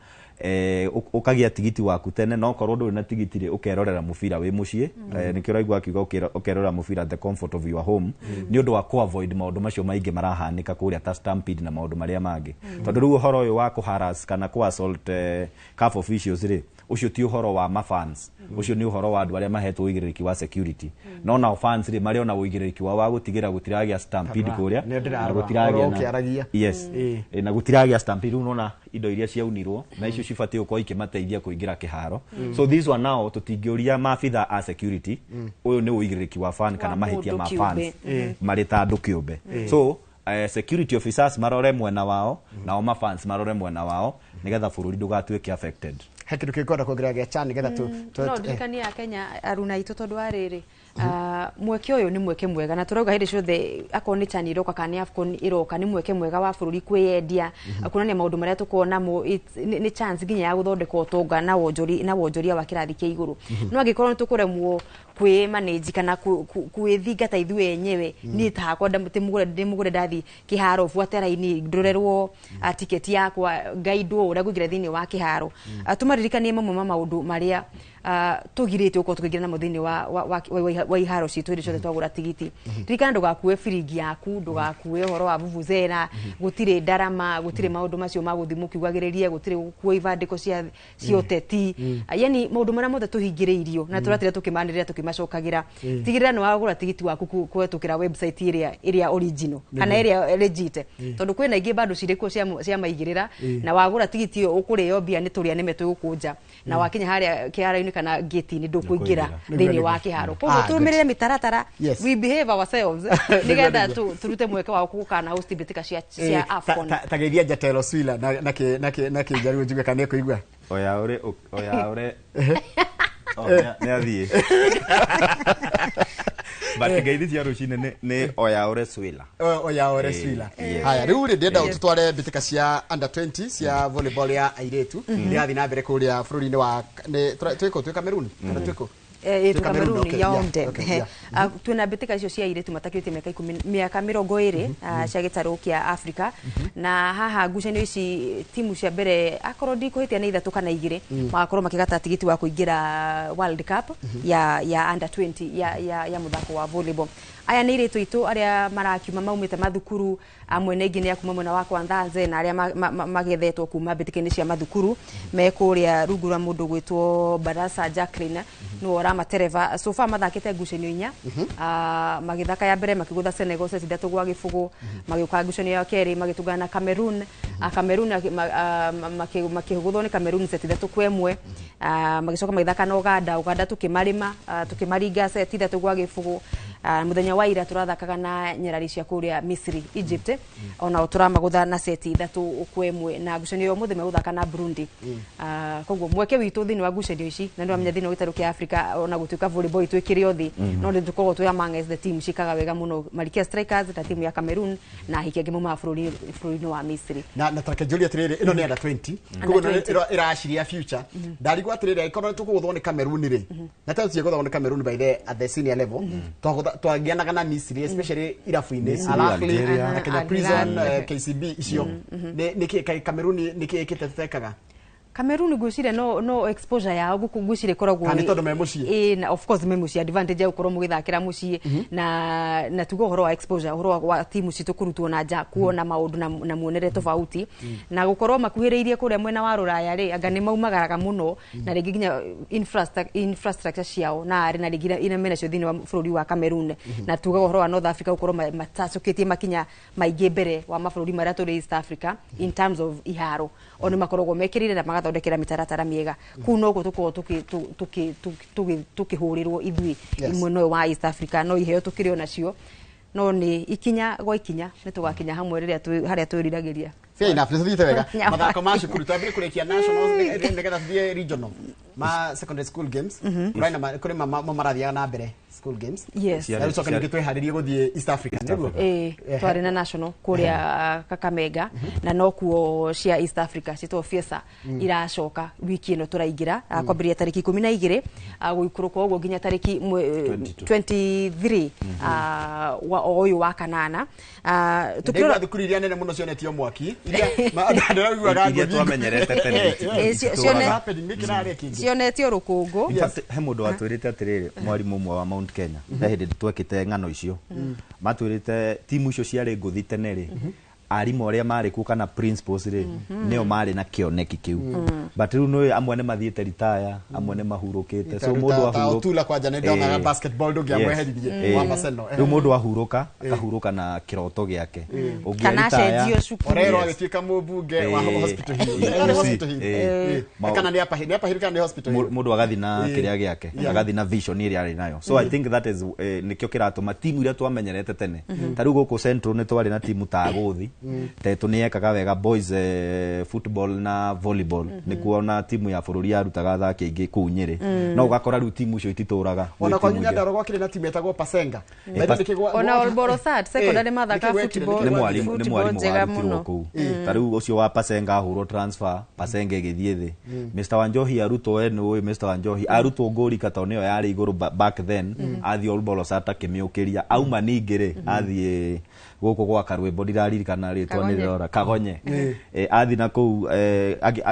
Ũkagĩa tigiti waku tene, no korwo ndũrĩ na tigiti rĩ, ũkerorera mũbira wĩ mũciĩ. Nĩkĩo ũraigua akiuga ũkerorera mũbira the comfort of your home, nĩ ũndũ wa kũ-avoid maũndũ macio maingĩ marahanĩka kũrĩa ta stampede na maũndũ marĩa mangĩ. Tondũ rĩu ũhoro ũyũ wa kũ-harass kana kũ-assault CAF officials rĩ, ũcio ti ũhoro wa mafans, ũcio nĩ ũhoro wa andũ arĩa mahetwo ũigĩrĩrĩki wa security. No nao fans rĩ, marĩ ona ũigĩrĩrĩki wao wa gũtigĩra gũtiragĩa stampede kũrĩa, na gũtiragĩa, yes, na gũtiragĩa stampede. Rĩu nona indo iria ciaunirwo na icio cibatiĩ gũkorwo ikĩmateithia kũingĩra kĩharo. So this one now tũtingĩũria maabithaa a security, ũyũ nĩ ũigĩrĩrĩki wa fan kana mahĩtia ma fans marĩ ta andũ kĩũmbe. So Security officers marore mwena wao nao mafans marore mwena wao nigetha bururi ndugatuike affected. He kindu kingikwenda kuongerera gia chan nigetha tu no ndirikania Kenya aruna itu tondu ariri mweke uyu ni mweke mwega na turauga hindi ciothe akorwo ni CHAN iroka kana ni AFCON iroka ni mweke mwega wa bururi kwiyendia kuonania maundu maria tukuona mo ni chance nginya ya guthondeka utonga na wonjori na wonjoria wa kirathi kia iguru. No angikorwo ni tukuremwo kwi manage kana kwithingata ithuĩ enyewe ni ta hakwa ndimugure ndathi kiharo buate raini ndorerwo tiketi yakwa ngaidwo uria ngũingĩra thĩinĩ wa kiharo. Tumaririkanie mamwe ma maundu maria tugirite ukorwo tukiingira namo thĩinĩ wa iharo citũ hĩndĩ ciothe twagũra tigiti. Ririkana ndũgakue biringi yaku, ndũgakue ũhoro wa vuvuzela, gũtirĩ ndarama, gũtirĩ maũndũ macio ma gũthiĩ mũkiugagĩrĩria, gũtirĩ gũkua ibandĩko cia ũteti, yani maũndũ marĩa mothe tũhingĩrĩirio na tũratira tũkĩmanĩrĩra tũkĩmacokagira. Tigĩrĩra nĩ wagũra tigiti waku kũhetũkĩra website ĩrĩa original kana ĩrĩa legit, tondũ kwĩna ingĩ bado cirĩ kuo cia maigĩrĩra, na wagũra tigiti ĩyo ũkũrĩo mbia nĩ tũrĩa nĩme tũgũkũnja, na wakinya harĩa kĩharo-inĩ kana gate-inĩ ndũkũingĩra thĩinĩ wa kĩharo. Koguo tũrũmĩrĩre mĩtaratara, we behave ourselves nĩgetha tũrute mweke wa gũkana host mbĩtĩka cia AFCON. Ta geithia Njatelo Swila na kĩnjaruo njigue kana nĩekũigua. Oya ure nĩ athiĩ. But ngeithi cia rũcinĩ nĩ Oya ure Swila. Oya ure Swila. Haya rĩu rĩ ndĩrenda ũtũtware mbĩtĩka cia under 20 cia volleyball ya airĩtu irathiĩ na mbere kũrĩa bũrũri-inĩ wa twĩkũ twĩ Cameroon kana twĩkũ Cameroon Yaounde. Twĩna mbĩtĩka icio cia airĩtu matakĩrĩtie mĩaka mĩaka 20 cia gĩtarũ kĩa Africa, na haha ngucanio ici timu cia mbere akorwo ndikũhĩtia nĩ 3 kana 2 magakorwo makĩgata tigiti wa kũingĩra World Cup ya under 20 ya mũthako wa volleyball. Aya nĩ airĩtu aitũ arĩa marakiuma maumĩte mathukuru amwe na ingĩ nĩ a kuma mwena wa Kwanthanze na arĩa magethetwo kuma mbĩtĩka-inĩ cia mathukuru me kũrĩa rungu rwa mũndũ gwĩtwo Barasa Jacqueline nĩwe ũramatereba. So far mathakĩte ngucanio 4, magĩthaka ya mbere makĩgũtha Senegal seti 3-0, magĩũka ngucanio ya kerĩ magĩtũngana na Cameroon, Cameroon makĩgũthwo nĩ Cameroon seti 3-1, magĩcoka magĩthaka na Uganda, Uganda tũkĩmarĩma tũkĩmaringa seti 3-0. Mũthenya wa ira tũrathakaga na nyarari cia kũrĩa Misri, Egypt, ona tũramagũtha na seti 3-1, na ngucanio ya ũmũthĩ megũthaka na Burundi. Koguo mweke witũ thĩinĩ wa ngucanio ici na nĩwamenya thĩinĩ wa gĩtarũ kĩa Africa ona gũtuĩka volleyball itũ ĩkĩrĩ o thĩ, no nĩ tũkoragwo twĩ among the team cikaga wega mũno, Malkia Strikers na timu ya Cameroon na ahiki angĩ maumaga bũrũri-inĩ wa Misri. Na tareke njũrie atĩrĩrĩ, ĩno nĩ under 20 koguo ĩraciria future. Ndarigwo atĩrĩrĩ, angĩkorwo nĩ tũkũgũthwo nĩ Cameroon rĩ, na tũtiegũthwo nĩ Cameroon by the at the senior level, twagianaga na Misri especially irabu-inĩ Al Ahly na Kenya Prison, KCB icio nĩ Cameroon nĩ kĩ ĩkĩte tũtekaga? Cameroon ngwĩciria no exposure yao gũkũ ngwĩciria ĩkoragwo Kana nĩ tondũ me mũciĩ? Na of course me mũciĩ, advantage ya gũkorwo mũgĩthakĩra mũciĩ, na tuge ũhoro wa exposure, ũhoro wa timu citũ kũrutwo na nja kuona maũndũ na muonere tofauti, na gũkorwo makuhĩrĩirie kũrĩa mwena wa rũraya rĩ, anga nĩ maumagaraga mũno, na rĩngĩ nginya infrastructure ciao na arĩ na rĩngĩ ina menacio thĩinĩ wa bũrũri wa Cameroon. Na tuge ũhoro wa North Africa gũkorwo matacũkĩtie makinya maingĩ mbere wa mabũrũri marĩa tũrĩ East Africa in terms of iharo, o nĩ makoragwo mekĩrĩire na magathondekera mĩtaratara mĩega. Kũu nokuo tũkoragwo tũkĩhũrĩrwo ithuĩ mwena ũyũ wa East Africa, no iheo tũkĩrĩ o nacio, no nĩ ikinya gwa ikinya nĩ tũgakinya hamwe rĩrĩa harĩa twĩriragĩria. Fair enough, nĩ tũthiĩte wega. Mathako ma cukuru twambire kũrĩkia nationals nĩgetha tũthiĩ regional ma secondary school games. Kũrĩ ma marathiaga na mbere school games. Yes. Na rĩu coka ningĩ twĩharĩrie gũthiĩ East Africa, nĩguo? Twarĩ na national kũrĩa Kakamega, na nokuo cia East Africa citwo Fiesa iracoka wiki ĩno tũraingĩra, kwambĩrĩria tarĩki 12 gũikũrũka ũguo nginya tarĩki 23 wa ũyũ wa kanana. Tukĩrora thukuru iria nene mũno cionetio mwaki iria twamenyerete tene cionetio rũkũngũ. He mũndũ watwĩrĩte atĩrĩrĩ, mwarimũ ũmwe wa Mount Kenya, he hĩndĩ twekĩte ng'ano icio, matwĩrĩte timu icio ciarĩ ngũthi tene rĩ, Arimũ arĩa marĩ kuo kana principals rĩ, nĩo marĩ na kĩoneki kĩu. But rĩu nĩ amwe nĩ mathiĩte ritaya, amwe nĩ mahurũkĩte. So mũndũ ahurũka Otula kwanja nĩ ndonaga basketball ndũngĩamweheririe wa Maseno. Rĩu mũndũ ahurũka, akahurũka na kĩroto gĩake. Ũngĩ Kana ritaya- acenjio cukuru. Orero Yes. agĩtuĩka mũmbunge wa Hospital Hill. Arĩ Hospital Hill. Kana nĩ Upper Hill, nĩ Upper Hill kana nĩ Hospital Hill? Mũndũ agathi na kĩrĩa gĩake, agathi na vision ĩrĩa arĩ nayo. So I think that is nĩkĩo kĩratũma timu iria twamenyerete tene, ta rĩu gũkũ Central nĩ twarĩ na timu ta Gũthi Tetũ, nĩ yekaga wega boys, football na volleyball. Nĩkuo na timu ya bũrũri yarutaga athaki aingĩ kũu Nyĩrĩ. No ũgakora rĩu timu icio ititũraga Ona gwĩ kwanyu timu ingĩ. Nyandarua gwakĩrĩ na timu ĩtagwo Pasenga. Ona Olborosat secondary mathaka football. Nĩ mwarimũ, nĩ Football mwarimũ njega warutirwo mũno. kũu. Ta rĩu ũcio wa Pasenga ahũrwo transfer, Pasenga ĩgĩthiĩ thĩ. Mr Wanjohi arutwo, we nĩ ũĩ Mr Wanjohi, arutwo ngũrika tondũ nĩyo yarĩ igũrũ back then. Athiĩ Olborosat akĩmĩũkĩria, auma ningĩ rĩ, athiĩ gũkũ gwa Karwĩmbo, ndiraririkana rĩtwa nĩ Kagonye. rĩrora Kagonye. Athiĩ na kũu,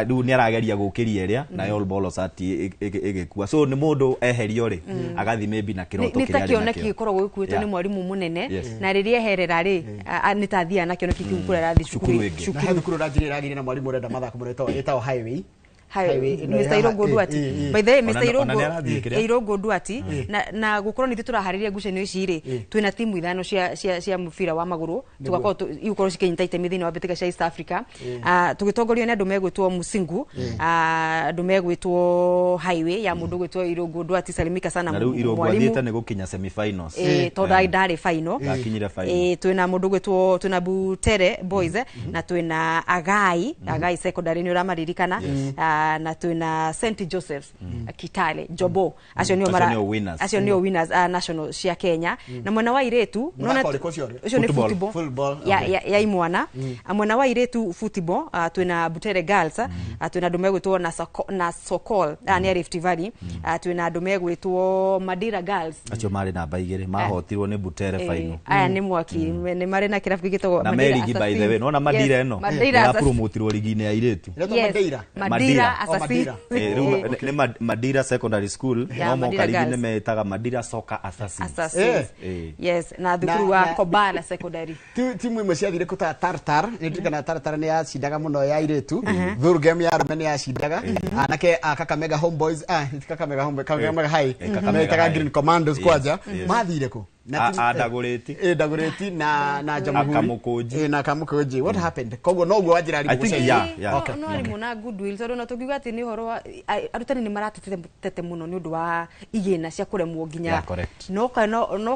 rĩu nĩ arageria gũkĩria ĩrĩa nayo Olborosat ĩgĩkua. So nĩ mũndũ eherio rĩ, agathiĩ maybe na kĩroto Nĩ ta kĩrĩa arĩ kĩoneki nakĩo. gĩkoragwo gĩkuĩtwo nĩ mwarimũ mũnene, na rĩrĩa eherera rĩ, nĩ ta athiaga na kĩoneki kĩu kũrĩa arathiĩ Cukuru cukuru. ĩngĩ. Na he thukuru ũranjĩrĩra ĩragĩire na mwarimũ ũrenda mathako mũno ĩtagwo Highway. Highway ĩno Mr. ĩhaha- Irũngũ Duati. By the way, Mr. Ona Irũngũ nĩ arathiĩ kĩrĩa? Irũngũ Duati, na gũkorwo nĩ ithuĩ tũraharĩria ngucanio ici rĩ, twĩna timu ithano cia mũbira wa magũrũ tugakorwo igũkorwo cikĩnyita itemi thĩinĩ wa mbĩtĩka cia East Africa. Tũgĩtongorio nĩ andũ megwĩtwo Musingu, andũ megwĩtwo Highway ya mũndũ gwĩtwo Irũngũ Duati, salimika sana Na rĩu Irũngũ mwalimu. athiĩte nĩ gũkinya semifinals. Tondũ ndarĩ final. Ndakinyire final. Twĩna mũndũ gwĩtwo, twĩna Butere Boys, na twĩna Agai Secondary, nĩ ũramaririkana. Na twĩna St Joseph's Kitale Jobo, acio nĩo Acio nĩo winners. Acio nĩo winners national cia Kenya. Na mwena wa irĩtu Mũthako ũrĩkũ ũcio ũrĩ? Ũcio nĩ Football. football. Football, ya, okay. ya imwana. Mwena wa irĩtu football, twĩna Butere Girls, twĩna andũ megwĩtwo na Sokol, nĩ a Rift Valley, twĩna andũ megwĩtwo Madira Girls. Acio marĩ namba igĩrĩ, mahotirwo nĩ Butere final. Aya nĩ mwaki, nĩ marĩ na kĩrabu gĩtagwo Na Madeira me rigi, by the way Assassins. nona Madira Yes, ĩno Madeira Assassins. ĩrapromotirwo rigi-inĩ ya airĩtu. Ĩretwo Yes, Madeira? Madeira Madeira. Oh, Assassins. Madeira. Rĩu nĩ Madira Secondary School, Yeah, no moka Madira rigi nĩ Girls. metaga Madira Soccer Assassins. Assassins. Yes, na thukuru wa Kobala Secondary. Timu imwe ciathire kũ ta Tartar, nĩ ndirikana Tartar nĩ yacindaga mũno ya airĩtu, Thurgem ya arũme nĩ yacindaga, anake a Kakamega Homeboys, ti Kakamega Homeboys, Kakamega High, Kakamega metaga High. Green Commandos Yes, kwanja, yes. mathire kũ? Na Ndagũrĩti. Ndagũrĩti na Jamhuri. Akamũkũnji. Na Kamũkũnji. What happened? Koguo noguo wanjĩra I arimũ think, gũcenjia. yeah. Okay. No arimũ na goodwill, tondũ ona tũngiuga atĩ nĩ ũhoro wa arutani nĩ maratete mũno nĩ ũndũ wa igĩna cia kũremwo nginya. Yeah, correct. No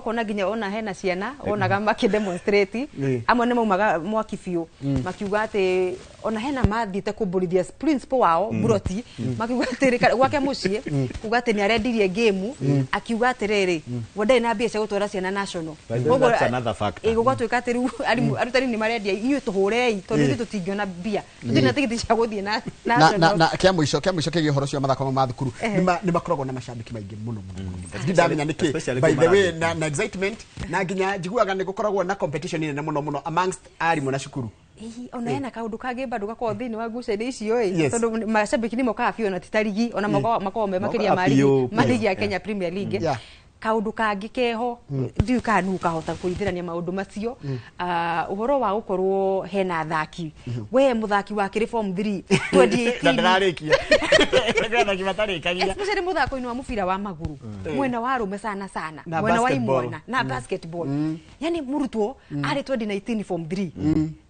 kona nginya ona hena ciana onaga makĩdemonstrate, amwe nĩ maumaga mwaki biũ makiuga atĩ ona hena mathiĩte kũmbũrithia principal wao Buroti, makiuga atĩ gwake mũciĩ kuga atĩ nĩ arendirie game, akiuga atĩrĩrĩ, we ndarĩ na mbia cia gũtwara ciana national. By the way, Koguo, that's another factor. Gũgatuĩka atĩ rĩu arutani nĩ marendia, inyuĩ tũhũrei tondũ ithuĩ tũtingĩona mbia, tũtirĩ na tigiti cia gũthiĩ na na national. Na kĩa mũico, kĩa mũico kĩgiĩ ũhoro ũcio wa mathako mau ma thukuru, nĩ makoragwo na macambĩki maingĩ mũno mũno mũno. Ndindamenya nĩkĩ, Especially by the way, kuma na excitement, na nginya njiguaga nĩ gũkoragwo na competition nene mũno mũno amongst arimũ na cukuru. Ĩĩ, ona hena kaũndũ kangĩ bado gakoragwo thĩinĩ wa ngucanio icio ĩ, Yes. tondũ macambĩki nĩ mokaga biũ na ti ta rigi, ona makoragwo me makĩria ma Mokaga rigi biũ, ma rigi ya biũ. Kenya Premier League. Yeah. Kaũndũ kangĩ keho ndiũĩ kana nũ kahota kũringithania maũndũ macio, ũhoro wa gũkorwo hena athaki, we mũthaki wa kĩrĩ form 3 2018 Na ndĩrarĩkia. Kwĩ athaki matarĩkagia. Especially mũthako-inĩ wa mũbira wa magũrũ, mwena wa arũme sana sana, Na mwena wa basketball. imwana na basketball, yani mũrutwo arĩ 2019 form 3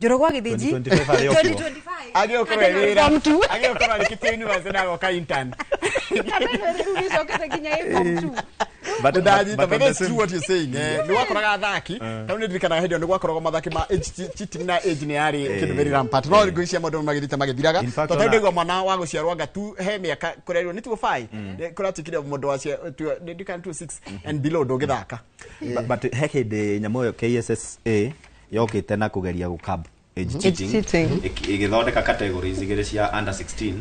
Njoroge wa Gĩthĩnji 2025 arĩ o kuo. 2025 Agĩũkorwo Andũ wĩra. form 2. Agĩũkorwo arĩkĩtie university na agoka intern. Rĩu nĩcokete nginya ĩ form 2. Ndanyita, But on but the that's same- true what you're saying. Nĩ wakoraga athaki, ta rĩu nĩ ndirikanaga hĩndĩ ĩyo nĩ gwakoragwo mathaki ma age cheating na age nĩ yarĩ kĩndũ very rampant. No thikũ ici maũndũ magĩthiĩte magĩthiraga. In fact, Tondũ ona- ndaigua mwana wa gũciarwo anga tu he mĩaka kũrerirwo nĩ 205. Kũratuĩkire mũndũ wa ndirikana 26 and below ndũngĩthaka. But he hĩndĩ nyamũ ĩyo KSSA yokĩte na kũgeria gũcurb age cheating, cheating. Ĩgĩthondeka categories igĩrĩ cia under 16,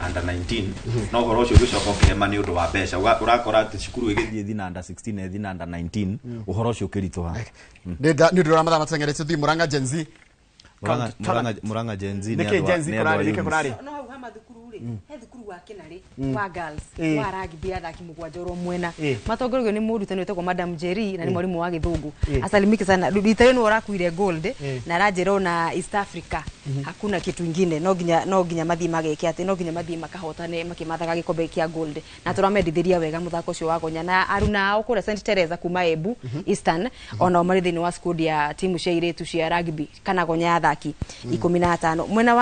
under 19, no ũhoro ũcio ũgĩcoka ũkĩrema nĩ ũndũ wa mbeca. Ũrakora atĩ cukuru ĩgĩthiĩ thina under 16 na ĩthiĩ na under 19, ũhoro ũcio ũkĩritũha. Nĩ ũndũ wa mathaa mateng'erete tũthiĩ Murang'a Gen Z. Murang'a Gen Z nĩ Nĩkĩ andũ Gen Z nĩ andũ a kũrarĩ? Nĩkĩ Eunice. kũrarĩ? No hau ha mathukuru rĩ, he thukuru wa Kĩnarĩ wa girls wa rugby athaki 7 oro mwena matongorio nĩ mũrutani wĩtagwo Madam Jerry na nĩ mwarimu wa gĩthũngũ. Asalimike sana rita rĩu nĩwe ũrakuire gold na aranjĩra ona East Africa hakuna kitu ingine, no nginya mathiĩ mageke atĩ no nginya mathiĩ makahotane makĩmathaga gĩkombe kĩa gold, na tũramendithĩria wega mũthako ũcio wa gonya. Na aruna ao kũrĩa St Teresa kuma Embu Eastern onao marĩ thĩinĩ wa squad ya timu cia airĩtu cia rugby kana gonya ya athaki 15. Mwena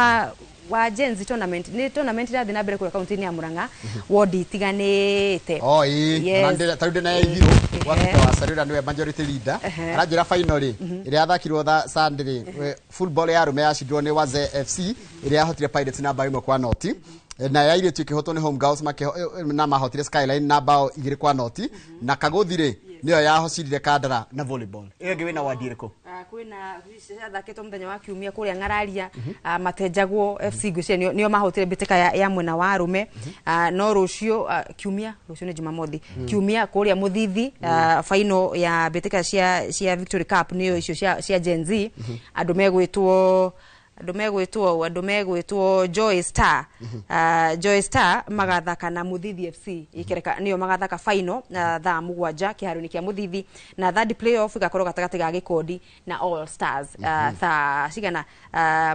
wa Gen Z tournament ni tournament irathi na mbere kũrĩa kaunti-inĩ ya Murang'a wodi itiganĩte. Oh ii tarudi na ithiru wakita wa Sarura niwe majority leader aranjĩra final ri ĩrĩa yathakirwo tha Sunday ri football ya arũme yacindirwo nĩ Waze FC ĩrĩa yahotire Pirates na bao 1-0, na ya airĩtu ĩkĩhotwo nĩ Home Girls na mahotire Skyline na bao 2-0, na Kagothi rĩ nĩyo yahocirire Kandara na volleyball. Ĩyo ĩngĩ wĩna wadi ĩrĩkũ? Kwĩna ciathakĩtwo mũthenya wa kiumia kũrĩa Ng'araria, matenjagwo FC ngwĩciria nĩo mahotire mbĩtĩka ya mwena wa arũme, no rũciũ kiumia, rũciũ nĩ Jumamothi, kiumia kũrĩa Mũthithi final ya mbĩtĩka cia Victory Cup nĩyo icio cia Gen Z, andũ megwĩtwo Joy Star, Joy Star magathaka na Mũthithi FC ikereka nĩyo magathaka final thaa 7 kĩharo-inĩ kĩa Mũthithi, na third playoff igakorwo gatagatĩ ga Gĩkondi na All Stars thaa cigana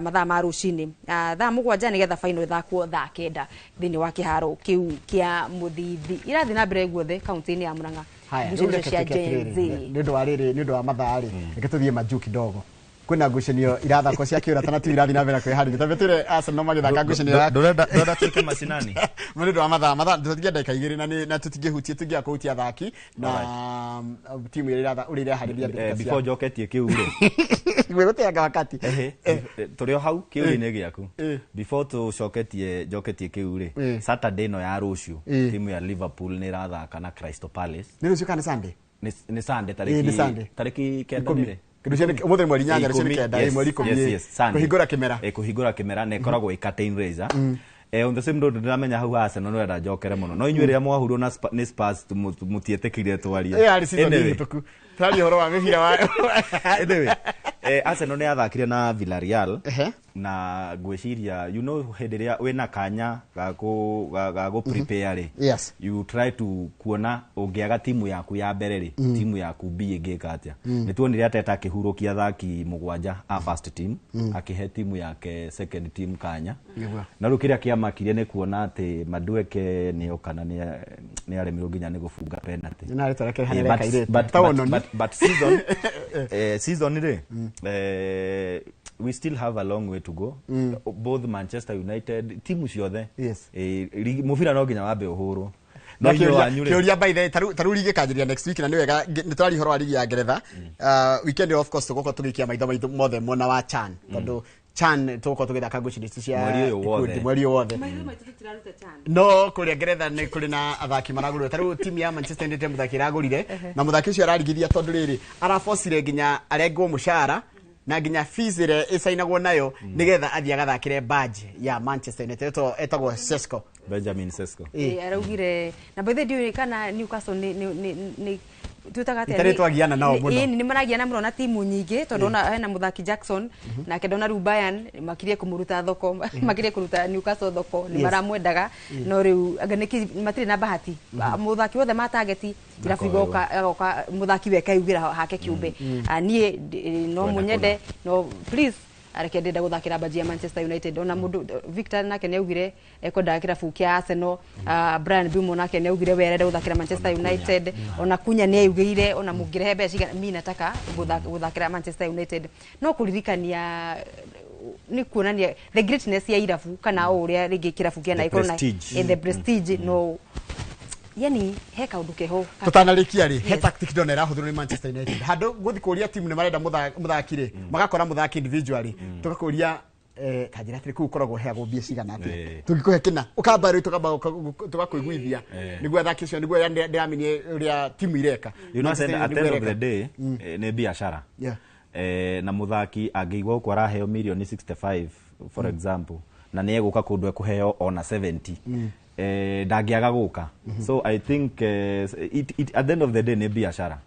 mathaa ma rũcinĩ thaa 7 nĩgetha final ĩthakwo thaa 9 thĩinĩ wa kĩharo kĩu kĩa Mũthithi. Irathiĩ na mbere guothe kaunti-inĩ ya Murang'a. Nĩ ũndũ wa rĩrĩ, nĩ ũndũ wa mathaa rĩ, reke tũthiĩ majuu kidogo. Kwĩna ngucanio irathakwo cia kĩũrata na timu irathiĩ na mbere kwĩharĩria. Tambe twĩre Arsenal magĩthaka ngucanio ya ndũrenda tuĩke macinani nĩ ũndũ wa mathaa tũtigia ndagĩka 2 na tũtingĩhutia tũngĩaga kũhutia athaki na timu ĩrĩa ũrĩa ĩreharĩria mbĩtĩka cia before njoketie kĩu rĩ gwĩgũteanga wakati tũrĩ o hau kĩũria-inĩ gĩaku before tũcoketie njoketie kĩu rĩ, Saturday ĩno ya rũciũ timu ya Liverpool nĩ ĩrathaka na Crystal Palace. Nĩ rũciũ kana Sunday? Nĩ Sunday tarĩki 9 nĩ Kindu mweri 8 rũciũ nĩ 9, mweri 10 kũhingũra kĩmera. Kũhingũra kĩmera na ĩkoragwo ĩ curtain raiser. On the same note ndĩramenya hau Arsenal no enda njokere mũno, no inyuĩ rĩrĩa mwahurwo na nĩ Spurs mũtietĩkire twarie. Yarĩ season hĩtũku twarie ũhoro wa mĩbira wa anyway Arsenal nĩ yathakire na Villarreal na ngwĩciria you know hĩndĩ ĩrĩa wĩna kanya ga gũ prepare rĩ, you try to kuona ũngĩaga timu yaku ya mbere rĩ, timu yaku B ĩngĩka atĩa. Nĩ tuonire Arteta akĩhurũkia athaki 7 a first team akĩhe timu yake second team kanya, na rĩu kĩrĩa kĩamakirie nĩ kuona atĩ Madueke nĩ oka na nĩ aremirwo nginya nĩ gũbunga penalty. But season season rĩ, we still have a long way to go. Both Manchester United timu ciothe mũbira no nginya wambe ũhũrwo. No kĩũria by the taru ligi kanjĩria next week na nĩ wega nĩ tũraria ũhoro wa ligi ya Ngeretha weekend of course tũgũkorwo tũgĩikia maitho maitũ mothe mwena wa CHAN tondũ CHAN tũgũkorwo tũgĩthaka ngucanio ici cia mweri ũyũ wothe. No kũrĩa Ngeretha nĩ kũrĩ na athaki maragũrire, tarĩu timu ya Manchester United mũthaki ĩragũrire na mũthaki ũcio ararigithia tondũ rĩrĩ arabocire nginya arengwo mũcara na nginya fees ĩrĩa ĩcainagwo nayo nĩgetha athiĩ agathakĩre badge ya Manchester United etagwo Sesko, Benjamin Sesko. Araugire na by the way kana Newcastle nĩ tuĩtaga atĩa nĩ twagiana nao mũno. Nĩ maragiana mũno na timu nyingĩ tondũ ona hena mũthaki Jackson nake ndona rĩu Bayern makirie kũmũruta thoko, makirie kũruta Newcastle thoko, nĩ maramwendaga no rĩu anga nĩkĩ matirĩ na bahati mũthaki wothe ma target irabu igoka agoka mũthaki we kaugĩra hake kĩũmbe niĩ no mũnyende no please areke ndenda guthakira baji ya Manchester United. Ona mundu Victor nake ni augire ekwendaga kirabu kia Arsenal, Brian Mbeumo nake ni augire we arenda guthakira Manchester United, ona Kunya ni augire ona mungirehe mbeca cigana mi nataka guthakira Manchester United. No kuririkania ni kuonania the greatness ya irabu kana o uria ringi kirabu kia na ikorwo na the prestige no yani he kaundu keho tutanarikia ri he tactic ndona irahuthirwo ni Manchester United handu guthi kuria timu ni marenda muthaki ri magakora muthaki individually tugakuria kanjira atiri kuu ukoragwo heagwo mbia cigana atia tungikuhe kina ukamba riu tukamba tugakuiguithia niguo athaki acio niguo ndiraminie uria timu ireka. You know, at the end of the day ni biashara na muthaki angĩigua uko araheo milioni 65 for example na nĩ egũka kũndũ ekuheo ona 70 Ndangĩaga gũka. So I think it at the end of the day nĩ biacara.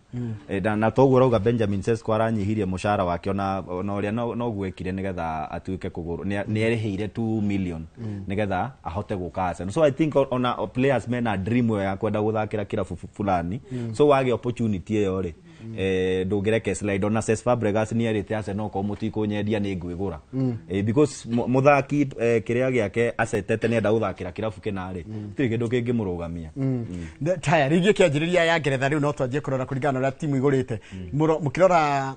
Na toguo rauga Benjamin Sesko aranyihirie mũcara wake ona ũrĩa noguo ekire nĩgetha atuĩke kũgũrwo, nĩ erĩhĩire 2 million nĩgetha ahote gũka Arsenal. So I think ona players mena dream ĩyo ya kwenda gũthakĩra kĩrabu fulani. So wagĩa opportunity ĩyo rĩ, ndũngĩreke slide. Ona Cesc Fabregas nĩ erĩte Arsenal okorwo mũtikũnyendia nĩ ngwĩgũra. Because mũthaki kĩrĩa gĩake acetete nĩ enda gũthakĩra kĩrabu kĩna rĩ, gũtirĩ kĩndũ kĩngĩmũrũgamia. Taya rĩngĩ kĩanjĩrĩria ya Ngeretha rĩu no twanjie kũrora kũringana na ũrĩa timu igũrĩte. Mũkĩrora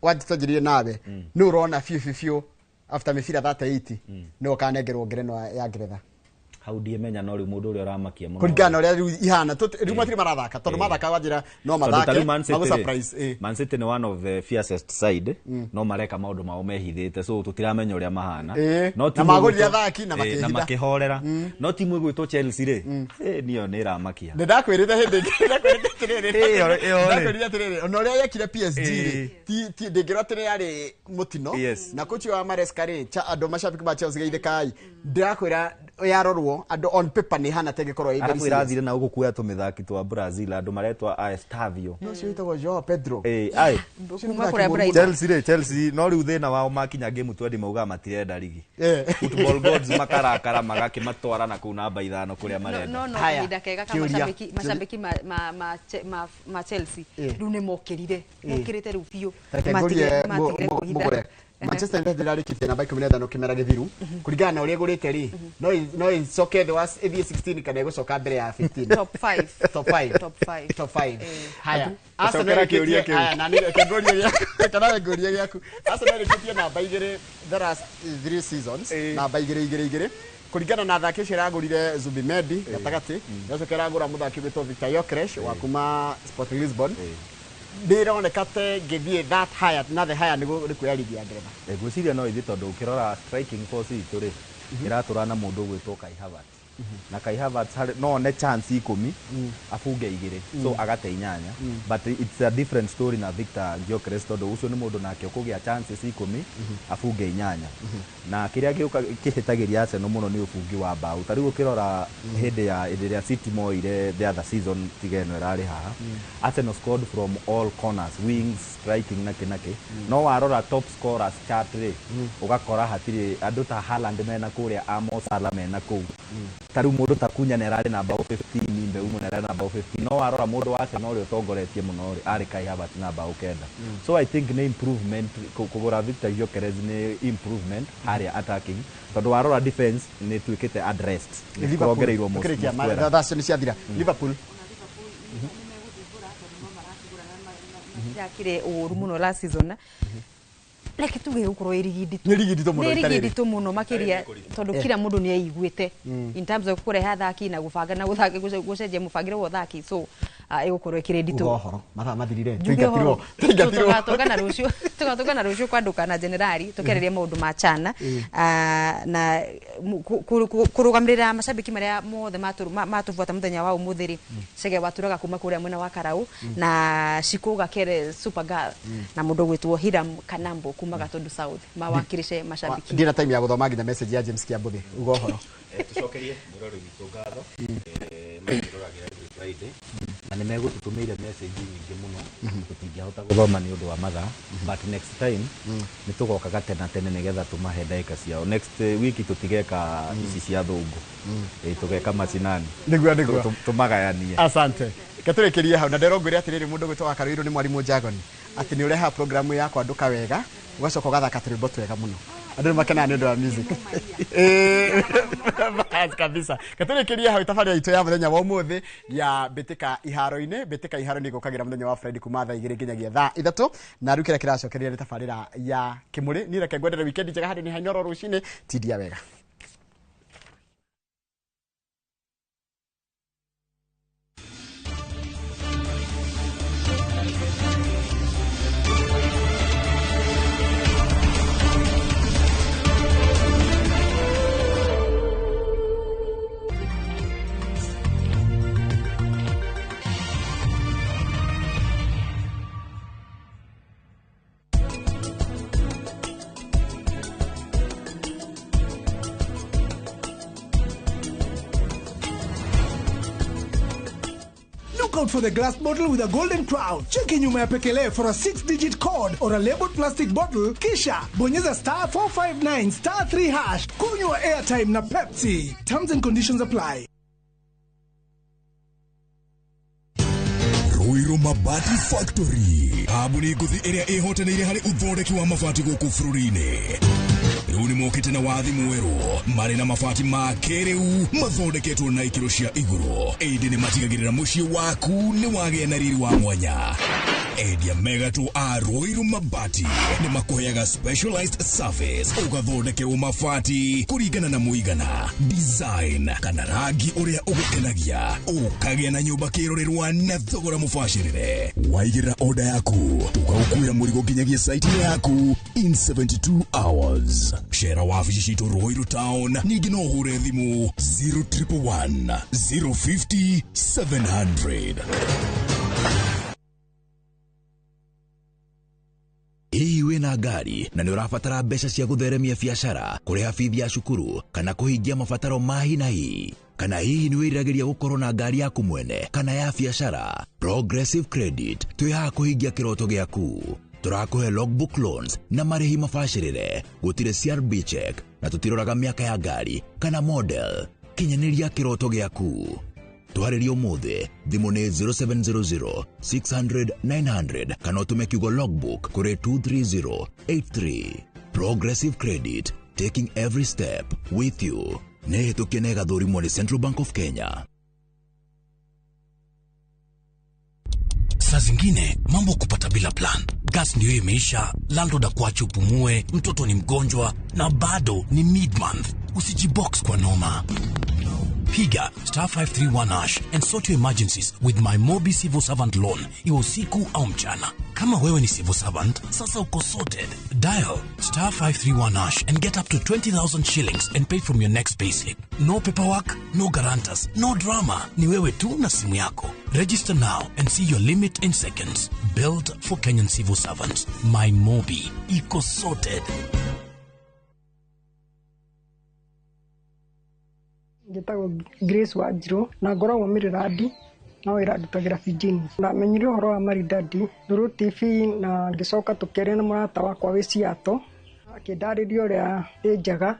wanjĩtanjĩrĩrie nawe, nĩ ũrona biũ biũ biũ after mĩbira 38 nĩ ũkanengerwo ngerenwa ya Ngeretha? Hau ndiemenya, no rĩu mũndũ ũrĩa ũramakia mũno kũringana na ũrĩa rĩu ihana, rĩu matirĩ marathaka, tondũ mathaka wanjĩra no mathake Man City magũ rĩ, surprise. Man City nĩ one of the fiercest side, no mareka maũndũ mao mehithĩte, so tũtiramenya ũrĩa mahana. No Na timu magũrire ĩgwĩtwo- athaki na na makĩhitha. makĩhorera. No timu ĩgwĩtwo Chelsea rĩ, niyo nĩ ĩramakia. Nĩ ndakwĩrĩte hĩndĩ ĩngĩ, ndakwĩrĩte atĩrĩrĩ, Ĩyo rĩ. ndakwĩrire atĩrĩrĩ, ona ũrĩa yekire PSG rĩ, ti ndĩngĩrwo atĩ nĩ yarĩ mũtino. Na kochi wa Maresca rĩ, andũ macabiki ma Chelsea geithĩkai, ndĩrakwĩra yarorwo andũ on paper nĩ ihana ta ĩngĩkorwo ĩ very Arabu serious. irathire na gũkũ kuoya tũmĩthaki twa Brazil andũ maretwa Estavio. No ũcio wĩtagwo Joao Pedro. Ai. Kuma kũrĩa Brighton. Chelsea rĩ, Chelsea no rĩu thĩna wao makinya game 20 maugaga matirenda rigi. Football gods makarakara magakĩmatwara na kũu namba 5 kũrĩa marenda. No Haya, kahinda kega ka kĩũria. macabiki ma Chelsea rĩu nĩ mokĩrire, mokĩrĩte rĩu biũ. Reke ngũrie Matigire kũhitha. mũgũre. Manchester United ĩrarĩkĩtie namba 15 kĩmera gĩthiru, kũringana na ũrĩa ĩgũrĩte rĩ, no ĩcoke thĩ wa ĩthiĩ 16 kana ĩgũcoka mbere ya 15? Top 5. Top 5. Top 5. Top 5. Haya, Arsenal Cokera kĩũria ĩrĩkĩtie kĩu. Haya, na nĩ reke ngũrie gĩaku, kana we ngũrie gĩaku. Arsenal ĩrĩkĩtie namba 2 the last 3 seasons, namba 2 2 2, kũringana na athaki acio ĩragũrire Zubimendi gatagatĩ, yacoka ĩragũra mũthaki ũgwĩtwo Victor Gyökeres wa kuma Sporting Lisbon, ndĩroneka ta ĩngĩthiĩ that higher na the higher nĩ kuoya ligi ya Ngeretha. Ngwĩciria no ithiĩ, tondũ ũkĩrora striking force itũ rĩ, ĩratũra na mũndũ ũgwĩtwo Kai Havertz, na Kai Havertz no one chance 10 abunge 2, so agate 8. But it's a different story na Victor Gyökeres, tondũ ũcio nĩ mũndũ nake ũkũgĩa chances 10 abunge 8. Na kĩrĩa gĩũka kĩhĩtagĩria Arsenal mũno nĩ ũbungi wa mbaũ. Ta rĩu ũkĩrora hĩndĩ ya hĩndĩ ĩrĩa City moire the other season, tiga ĩno ĩrarĩ haha, Arsenal scored from all corners, wings, striking na kĩ na kĩ. No warora top scorers chart rĩ, ũgakora hatirĩ andũ ta Haaland mena kũrĩa, a Mo Salah mena kũu. Ta rĩu mũndũ ta Cunha nĩ ararĩ na mbaũ 15, Mbeumo nĩ ararĩ na mbaũ 15, no warora mũndũ wa Arsenal ũrĩa ũtongoretie mũno rĩ, arĩ Kai Havertz na mbaũ 9. So I think nĩ improvement, kũgũra Victor Gyökeres nĩ improvement harĩa attacking, tondũ warora defense nĩ ĩtuĩkĩte addressed. Nĩ kũrongereirwo Tũkĩrĩkia, Mosquera. thaa cio nĩ ciathira. Liverpool. Yakire ũru mũno last season, reke tuge gũkorwo ĩ riginditũ. Nĩ riginditũ mũno nĩ rita rĩrĩ. Riginditũ mũno makĩria, tondũ kila mũndũ nĩ aiguĩte in terms of kũrehe athaki na gũbanga na gũthaki gũcenjia mũbangĩre wa ũthaki, so ĩgũkorwo ĩkĩrĩ nditũ. Uga ũhoro, mathaa mathirire. Njuge Tũingatirwo. ũhoro. Tũingatirwo. Tũgatũngana rũciũ, tũgatũngana rũciũ kwandũka na generali tũkĩarĩria maũndũ ma chana. Na kũrũgamĩrĩra macambĩki marĩa mothe matũbuata mũthenya wa ũmũthĩ rĩ, Chege waturaga kuma kũrĩa mwena wa Karau, na Shiko Gakere Super Girl, na mũndũ ũgwĩtwo Hiram Kanambo kuma Gatundu South mawakirice macambĩki. Ndina time ya gũthoma nginya message ya James Kiambuthi. Uga ũhoro. Tucokerie mwĩrori witũ ngatho, makĩroragĩra every Friday, na nĩ megũtũtũmĩire message nyingĩ mũno, tũtingĩhota gũthoma nĩ ũndũ wa mathaa, but next time nĩ tũgokaga tena tene nĩgetha tũmahe ndagĩka ciao. Next wiki tũtigeka ici cia thũngũ. Tũgeka macinani. Nĩguo. Tũmagayanie. Asante. Reke hau na ndĩrwo ngwĩre atĩrĩrĩ, mũndũ gwĩtwo wa Karũirũ nĩ mwarimũ Jagoni, atĩ nĩ ũrehaga programu ya kwandũka wega, ũgacoka ũgathaka tũrwĩmbo twega mũno, andũ nĩ makenaga nĩ ũndũ wa music. Bas kabisa, katũrĩkĩrie hau tabarĩra itũ ya mũthenya wa ũmũthĩ ya mbĩtĩka iharo-inĩ. Mbĩtĩka iharo-inĩ ĩgũkagĩra mũthenya wa Friday kuma thaa 2 nginyagia thaa 3, na rĩu kĩrĩa kĩracokereria nĩ tabarĩra ya kĩmũrĩ. Niĩ reke ngwendere weekend njega handũ nĩ hainoro rũcinĩ. Tindia wega. out for the glass bottle with a golden crown. Cheki nyuma ya pekele for a 6-digit code or a labeled plastic bottle, kisha bonyeza star 459 star 3 hash. Kunywa airtime na Pepsi. Terms and conditions apply. Ruiru Mabati Factory kambuni ngũthi ĩrĩa ĩhotanĩire harĩ ũthondeki wa mabati gũkũ bũrũri-inĩ. Rĩu nĩ mokĩte na wathi mwerũ marĩ na mabati ma kĩrĩu mathondeketwo na ikĩro cia igũrũ, ĩndĩ nĩ matigagĩrĩra mũciĩ waku nĩ wagĩa na riri wa mwanya. Endia megatũ a Ruiru Mabati nĩ makũheaga specialized service, ũgathondekerwo mabati kũringana na mũigana, design kana rangi ũrĩa ũgũkenagia, ũkagĩa na nyũmba kĩrorerwa na thogora mũbacĩrĩre. Waigĩrĩra order yaku tũgagũkuĩra mũrigo nginyagia site yaku in 72 hours. Cera wabici citũ Ruiru Town, ningĩ no ũhũre thimũ 0111 050 700. Hihi wĩna ngari na nĩ ũrabatara mbeca cia gũtheremia biacara, kũrĩha bithi ya cukuru kana kũhingia mabataro ma hi na hi? Kana hihi nĩ wĩriragĩria gũkorwo na ngari yaku mwene kana ya biacara? Progressive Credit twĩ haha kũhingia kĩroto gĩaku. Tũrakũhe logbook loans na marĩhi mabacĩrĩre, gũtirĩ CRB check na tũtiroraga mĩaka ya ngari kana model. Kinyanĩria kĩroto gĩaku. Twarĩrie ũmũthĩ, thimũ nĩ 0700 600 900 kana ũtũme kiugo logbook kũrĩ 23083. Progressive Credit, taking every step with you. Nĩ hĩtũkie na ĩgathũrimwo nĩ Central Bank of Kenya. Saa zingine mambo kupata bila plan. Gas ndio imeisha, landlord akuache upumue, mtoto ni mgonjwa na bado ni mid-month. Usijibox kwa noma. Piga star 531 hash and sort your emergencies with my Mobi Civil Servant Loan, iwe usiku au mchana. Kama wewe ni civil servant, sasa uko sorted. Dial star 531 hash and get up to 20,000 shillings and pay from your next payslip. No paperwork, no guarantors, no drama. Ni wewe tu na simu yako. Register now and see your limit in seconds. Built for Kenyan civil servants. My Mobi. Iko sorted. Njĩtagwo Grace Wanjirũ na ngoragwo Mĩrĩrandi no wĩra ndutagĩra Fijini. Ndamenyire ũhoro wa Maridadi through TV na ngĩcoka tũkĩaria na mũrata wakwa wĩ Seattle, akĩndarĩria ũrĩa ĩ njega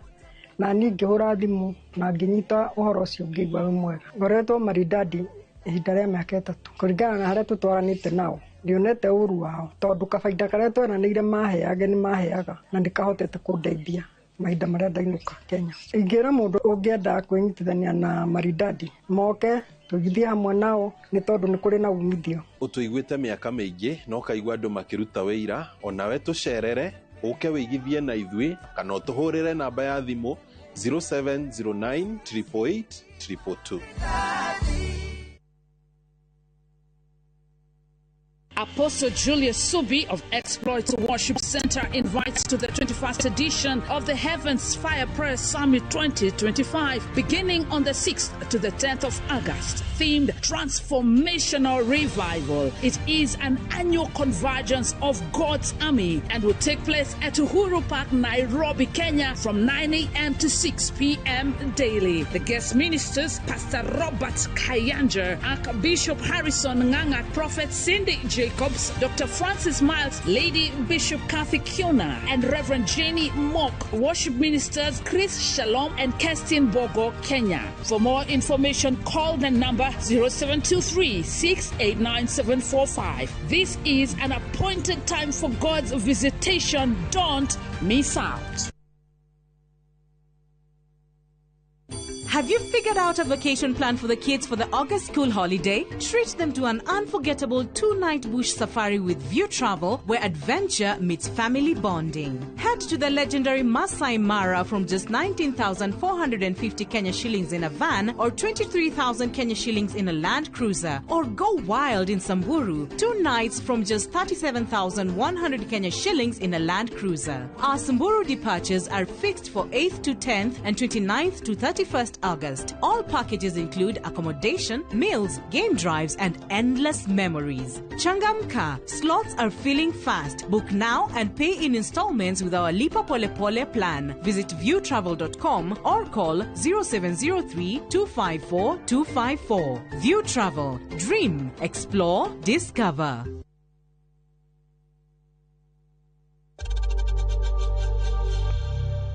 na niĩ ngĩhũra thimũ na ngĩnyita ũhoro ũcio ngĩigua wĩ mwega. Ngoretwo Maridadi ihinda rĩa mĩaka 3 kũringana na harĩa tũtwaranĩte nao. Ndionete ũru wao tondũ kabaida karĩa tweranĩire maheage nĩ maheaga na ndĩkahotete kũndeithia mahinda marĩa ndainũka Kenya. Ingĩra mũndũ ũngĩenda kwĩnyitithania na Maridadi moke tũgithie hamwe nao nĩ tondũ nĩ kũrĩ na umithio. Ũtũiguĩte mĩaka mĩingĩ na ũkaigua andũ makĩruta wĩira, onawe tũcerere ũke wĩigithie na ithuĩ kana ũtũhũrĩre namba ya thimũ 0709 888 222. Apostle Julius Subi of Exploits Worship Center invites to the 21st edition of the Heavens Fire Prayer Summit 2025, beginning on the 6th to the 10th of August, themed Transformational Revival. It is an annual convergence of God's army and will take place at Uhuru Park, Nairobi, Kenya, from 9 a.m. to 6 p.m. daily. The guest ministers, Pastor Robert Kayanja, Archbishop Harrison Nganga, Prophet Cindy Jacobs, Dr. Francis Miles, Lady Bishop Kathy Kiona, and Reverend Jenny Mock. Worship ministers Chris Shalom and Kerstin Bogo, Kenya. For more information, call the number 0723 689 745. This is an appointed time for God's visitation. Don't miss out. Have you figured out a vacation plan for the kids for the August school holiday? Treat them to an unforgettable 2-night bush safari with View Travel, where adventure meets family bonding. Head to the legendary Masai Mara from just 19,450 Kenya shillings in a van or 23,000 Kenya shillings in a Land Cruiser. Or go wild in Samburu, 2 nights from just 37,100 Kenya shillings in a Land Cruiser. Our Samburu departures are fixed for 8th to 10th and 29th to 31st August. All packages include accommodation, meals, game drives, and endless memories. Changamka, slots are filling fast. Book now and pay in installments with our Lipa Pole Pole plan. Visit viewtravel.com or call 0703 254 254. View Travel. Dream, explore, discover.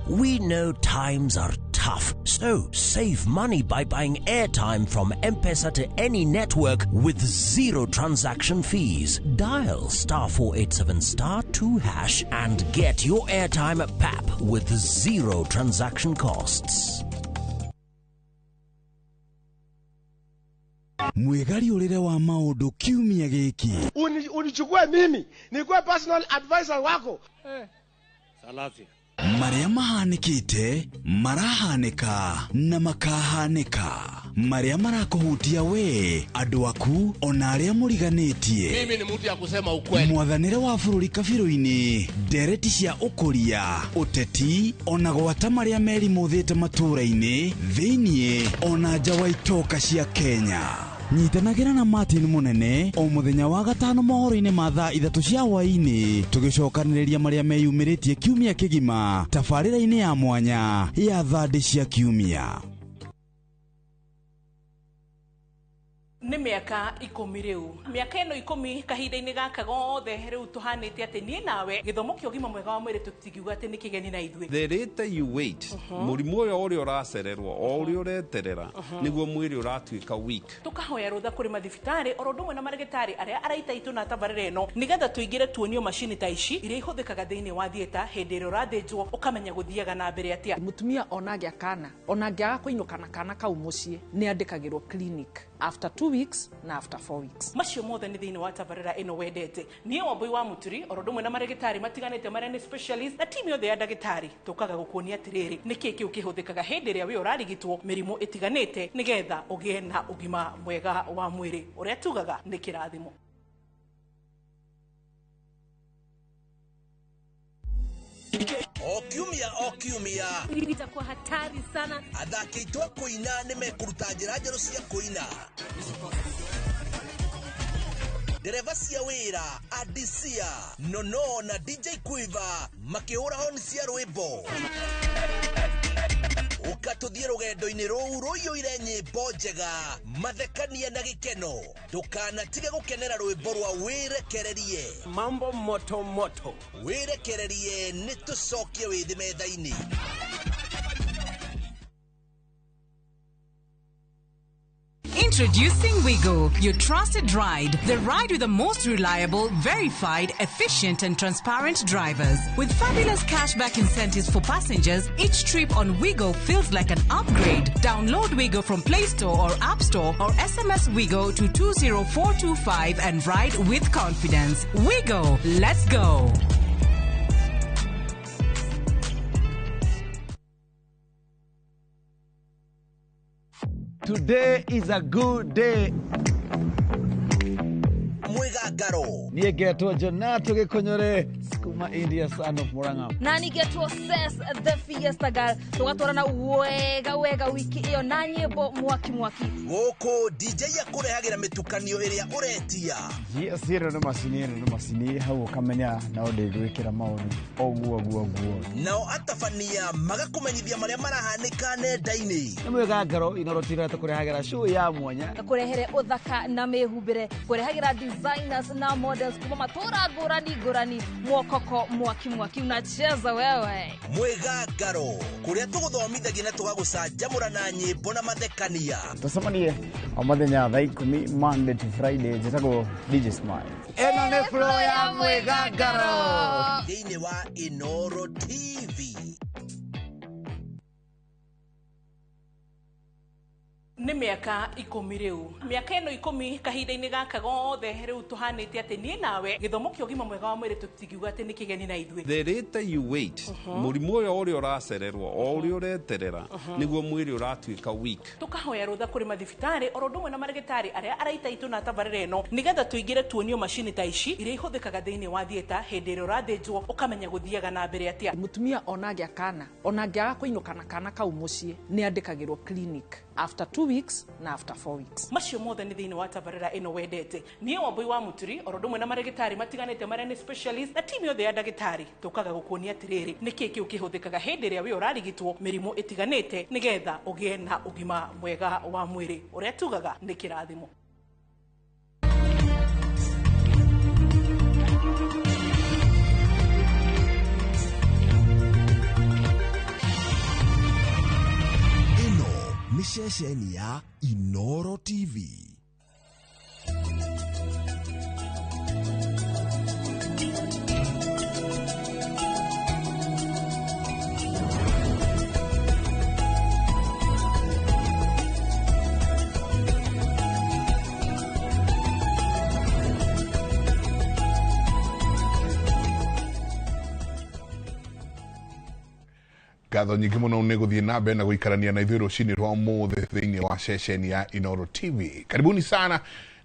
We know times are tough, so save money by buying airtime from M-Pesa to any network with zero transaction fees. Dial *487 *2# and get your airtime at PAP with zero transaction costs. Mwigariũrĩre wa maũndũ kiumia gĩkĩ. Unichukue mimi nikuwe personal advisor wako. Salasia. Marĩa mahanĩkĩte, marahanĩka na makahanĩka. Marĩa marakũhutia we, andũ aku, ona arĩa mũriganĩtie. Mimi ni mtu ya kusema ukweli. Mwathanĩre wa bũrũri kabirũ-inĩ, ndereti cia ũkũria, ũteti, ona gwata marĩa merimũthĩte matũũra-inĩ, thĩiniĩ, ona nja wa itoka cia Kenya. Nyitanagĩra na Martin Munene o mũthenya wa gatano mohoro-inĩ ma thaa 3 cia hwaĩ-inĩ, tũgĩcokanĩrĩria marĩa meyumĩrĩtie kiumia kĩgima tabarĩra-inĩ ya mwanya ya thandĩ cia kiumia. Nĩ mĩaka 10 rĩu. Mĩaka ĩno 10 kahinda-inĩ gaka gothe rĩu tũhanĩte atĩ niĩ nawe gĩthomo kĩa ũgima mwega wa mwĩrĩ tũtingiuga atĩ nĩ kĩgeni na ithuĩ. The later you wait, mũrimũ ũyũ ũrĩa ũracererwo o ũrĩa ũreterera nĩguo mwĩrĩ ũratuĩka weak. Tũkahoya rũtha kũrĩ mathibitarĩ oro ũndũ ũmwe na marĩgĩtarĩ arĩa araita itũ na tabarĩra ĩno nĩgetha tũingĩre tuonio macini ta ici iria ihũthĩkaga thĩinĩ wa theatre hĩndĩ ĩrĩa ũrathĩnjwo ũkamenya gũthiaga na mbere atĩa. Mũtumia ona angĩa kana ona angĩaga kũinũka na kana kau mũciĩ nĩ andĩkagĩrwo clinic after 2 weeks na after 4 weeks. Macio mothe nĩ thĩinĩ wa tabarĩra ĩno wendete. Niĩ Wambui wa Mũturi oro ũndũ ũmwe na marĩgĩtarĩ matiganĩte marĩa nĩ specialist na timu yothe ya ndagĩtarĩ tũkaga gũkuonia atĩrĩrĩ nĩkĩĩ kĩu kĩhũthĩkaga hĩndĩ ĩrĩa wĩ ũrarigitwo mĩrimũ ĩtiganĩte nĩgetha ũgĩe na ũgima mwega wa mwĩrĩ ũrĩa tugaga nĩ kĩrathimo. O kiumia itakuwa hatari sana. Athaki aitũ a kũina nĩ mekũruta njĩra njerũ cia kũina. Ndereba cia wĩra Adisia Nono na DJ Quiver makĩhũra honi cia rwĩmbo. Ũka tũthiĩ rũgendo-inĩ rũu rũiyũire nyĩmbo njega, mathekania na gĩkeno. Ndũkanatige gũkenera rwĩmbo rwa wĩrekererie. Mambo moto moto. Wĩrekererie nĩ tũcokie wĩthĩ metha-inĩ. Introducing Wigo, your trusted ride. The ride with the most reliable, verified, efficient and transparent drivers. With fabulous cashback incentives for passengers, each trip on Wigo feels like an upgrade. Download Wigo from Play Store or App Store or SMS Wigo to 20425 and ride with confidence. Wigo, let's go. Today is a good day. Mwigangaro. Niĩ ngetwo Jonato Gĩkũnyũre kuma India, son of Murang'a. Na nĩngetwo Ses the Fiesta Girl. Tũgatwarana wega wega wiki ĩyo na nyĩmbo mwaki mwaki. Gũkũ DJ akũrehagĩra mĩtukanio ĩrĩa ũretia. Yes, ĩno nĩ macini, ĩno nĩ macini, hau ũkamenya no ndĩgwĩkĩra maũndũ ũguo ũguo ũguo. Nao atabania magakũmenyithia marĩa marahanĩka nenda-inĩ. Nĩ mwĩgangaro Inoro TV tũkũrehagĩra show ya mwanya. Kũrehere ũthaka na mĩhumbĩre, kũrehagĩra designers na models kuma matũra ngũrani ngũrani, mwokoko mwaki mwaki unacheza wewe. Mwĩgangaro kũrĩa tũgũthomithagia na tũgagũcanjamũra na nyĩmbo na mathekania. Tũcemanie o mũthenya thaa 10 Monday to Friday. Njĩtagwo DJ Smile. Ĩno nĩ flow ya mwĩgangaro thĩinĩ wa Inoro TV. Nĩ mĩaka 10 rĩu. Mĩaka ĩno 10 kahinda-inĩ gaka gothe rĩu tũhanĩte atĩ niĩ nawe gĩthomo kĩa ũgima mwega wa mwĩrĩ tũtingiuga atĩ nĩ kĩgeni na ithuĩ. The later you wait, mũrimũ ũyũ ũrĩa ũracererwo o ũrĩa ũreterera nĩguo mwĩrĩ ũratuĩka weak. Tũkahoya rũtha kũrĩ mathibitarĩ oro ũndũ ũmwe na marĩgĩtarĩ arĩa araita itũ na tabarĩra ĩno nĩgetha tũingĩre tuonio macini ta ici iria ihũthĩkaga thĩinĩ wa theatre hĩndĩ ĩrĩa ũrathĩnjwo ũkamenya gũthiaga na mbere atĩa. Mũtumia ona angĩa kana ona angĩaga kũinũka na kana kau mũciĩ nĩ andĩkagĩrwo clinic after 2 weeks na after 4 weeks. Macio mothe nĩ thĩinĩ wa tabarĩra ĩno wendete. Niĩ Wambui wa Mũturi oro ũndũ ũmwe na marĩgĩtarĩ matiganĩte marĩa nĩ specialist na timu yothe ya ndagĩtarĩ tũkaga gũkuonia atĩrĩrĩ nĩkĩĩ kĩu kĩhũthĩkaga hĩndĩ ĩrĩa wĩ ũrarigitwo mĩrimũ ĩtiganĩte nĩgetha ũgĩe na ũgima mwega wa mwĩrĩ ũrĩa tugaga nĩ kĩrathimo. Nĩ ceceni ya Inoro TV. Ngatho nyingĩ mũno nĩ gũthiĩ na mbere na gũikarania na ithuĩ rũcinĩ rwa ũmũthĩ thĩinĩ wa ceceni ya Inoro TV. Karibuni sana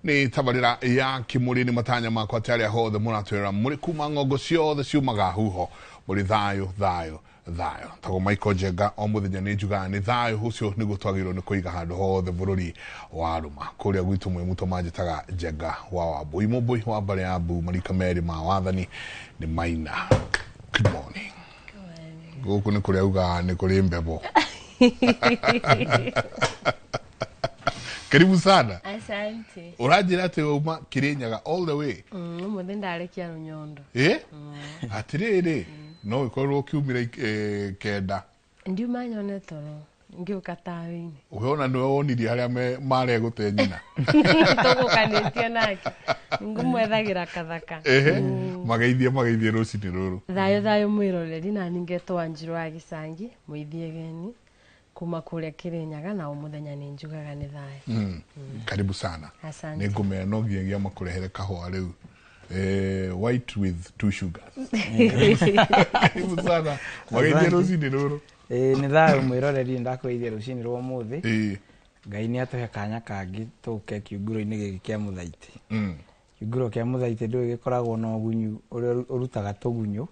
nĩ tabarĩra ya Kĩmũrĩ. Nĩ matanya makwa atĩ arĩa hothe mũratwĩrora mũrĩ kuma ng'ongo ciothe ciumaga huho mũrĩ thayũ thayũ thayũ. Tagwo Michael Njenga o mũthenya nĩ njugaga nĩ thayũ ũcio nĩguo twagĩrĩirwo nĩ kũiga handũ hothe bũrũri wa rũma. Kũrĩa gwitũ mwĩ mũto manjĩtaga Njenga wa Wambui, Mũmbui wa mbarĩ ya Mbu, marika merĩ ma wathani nĩ Maina. Good morning. Gũkũ nĩ kũrĩa ugaga nĩ kũrĩ mbebo. Karibu sana. Asante. Ũranjĩra atĩ wauma Kirinyaga all the way. Ũmũthĩ ndarĩkia Rũnyondo. Atĩrĩrĩ, no ĩkorwo ũkiumire 9. Ndiuma nyone toro ngĩũka taũni. Ũhona nĩwe wonirie harĩa maregũte nyina. Tũgũkanĩtie nake. Ngũmwethagĩra kathaka. Mageithie mageithie rũcinĩ rũrũ. Thayũ thayũ mwĩroreri na ningetwo Wanjiru wa Gĩcangi mũithiegeni kuma kũrĩa Kirinyaga na ũmũthenya nĩ njugaga nĩ thayũ. Karibu sana. Asante. Nĩ ngũmera no nginyagia makũrehere kahũa rĩu. White with 2 sugars. Karibu sana. Mageithie rũcinĩ rũrũ. Nĩ thayũ mwĩroreri ndakũgeithia rũcinĩ rwa ũmũthĩ. Ngai nĩ atũhe kanya kangĩ tũke kiunguro-inĩ gĩkĩ kĩa Mũthaitĩ. Kiunguro kĩa Mũthaitĩ ndũĩ gĩkoragwo na ũgunyu ũrĩa ũrutaga tũgunyũ.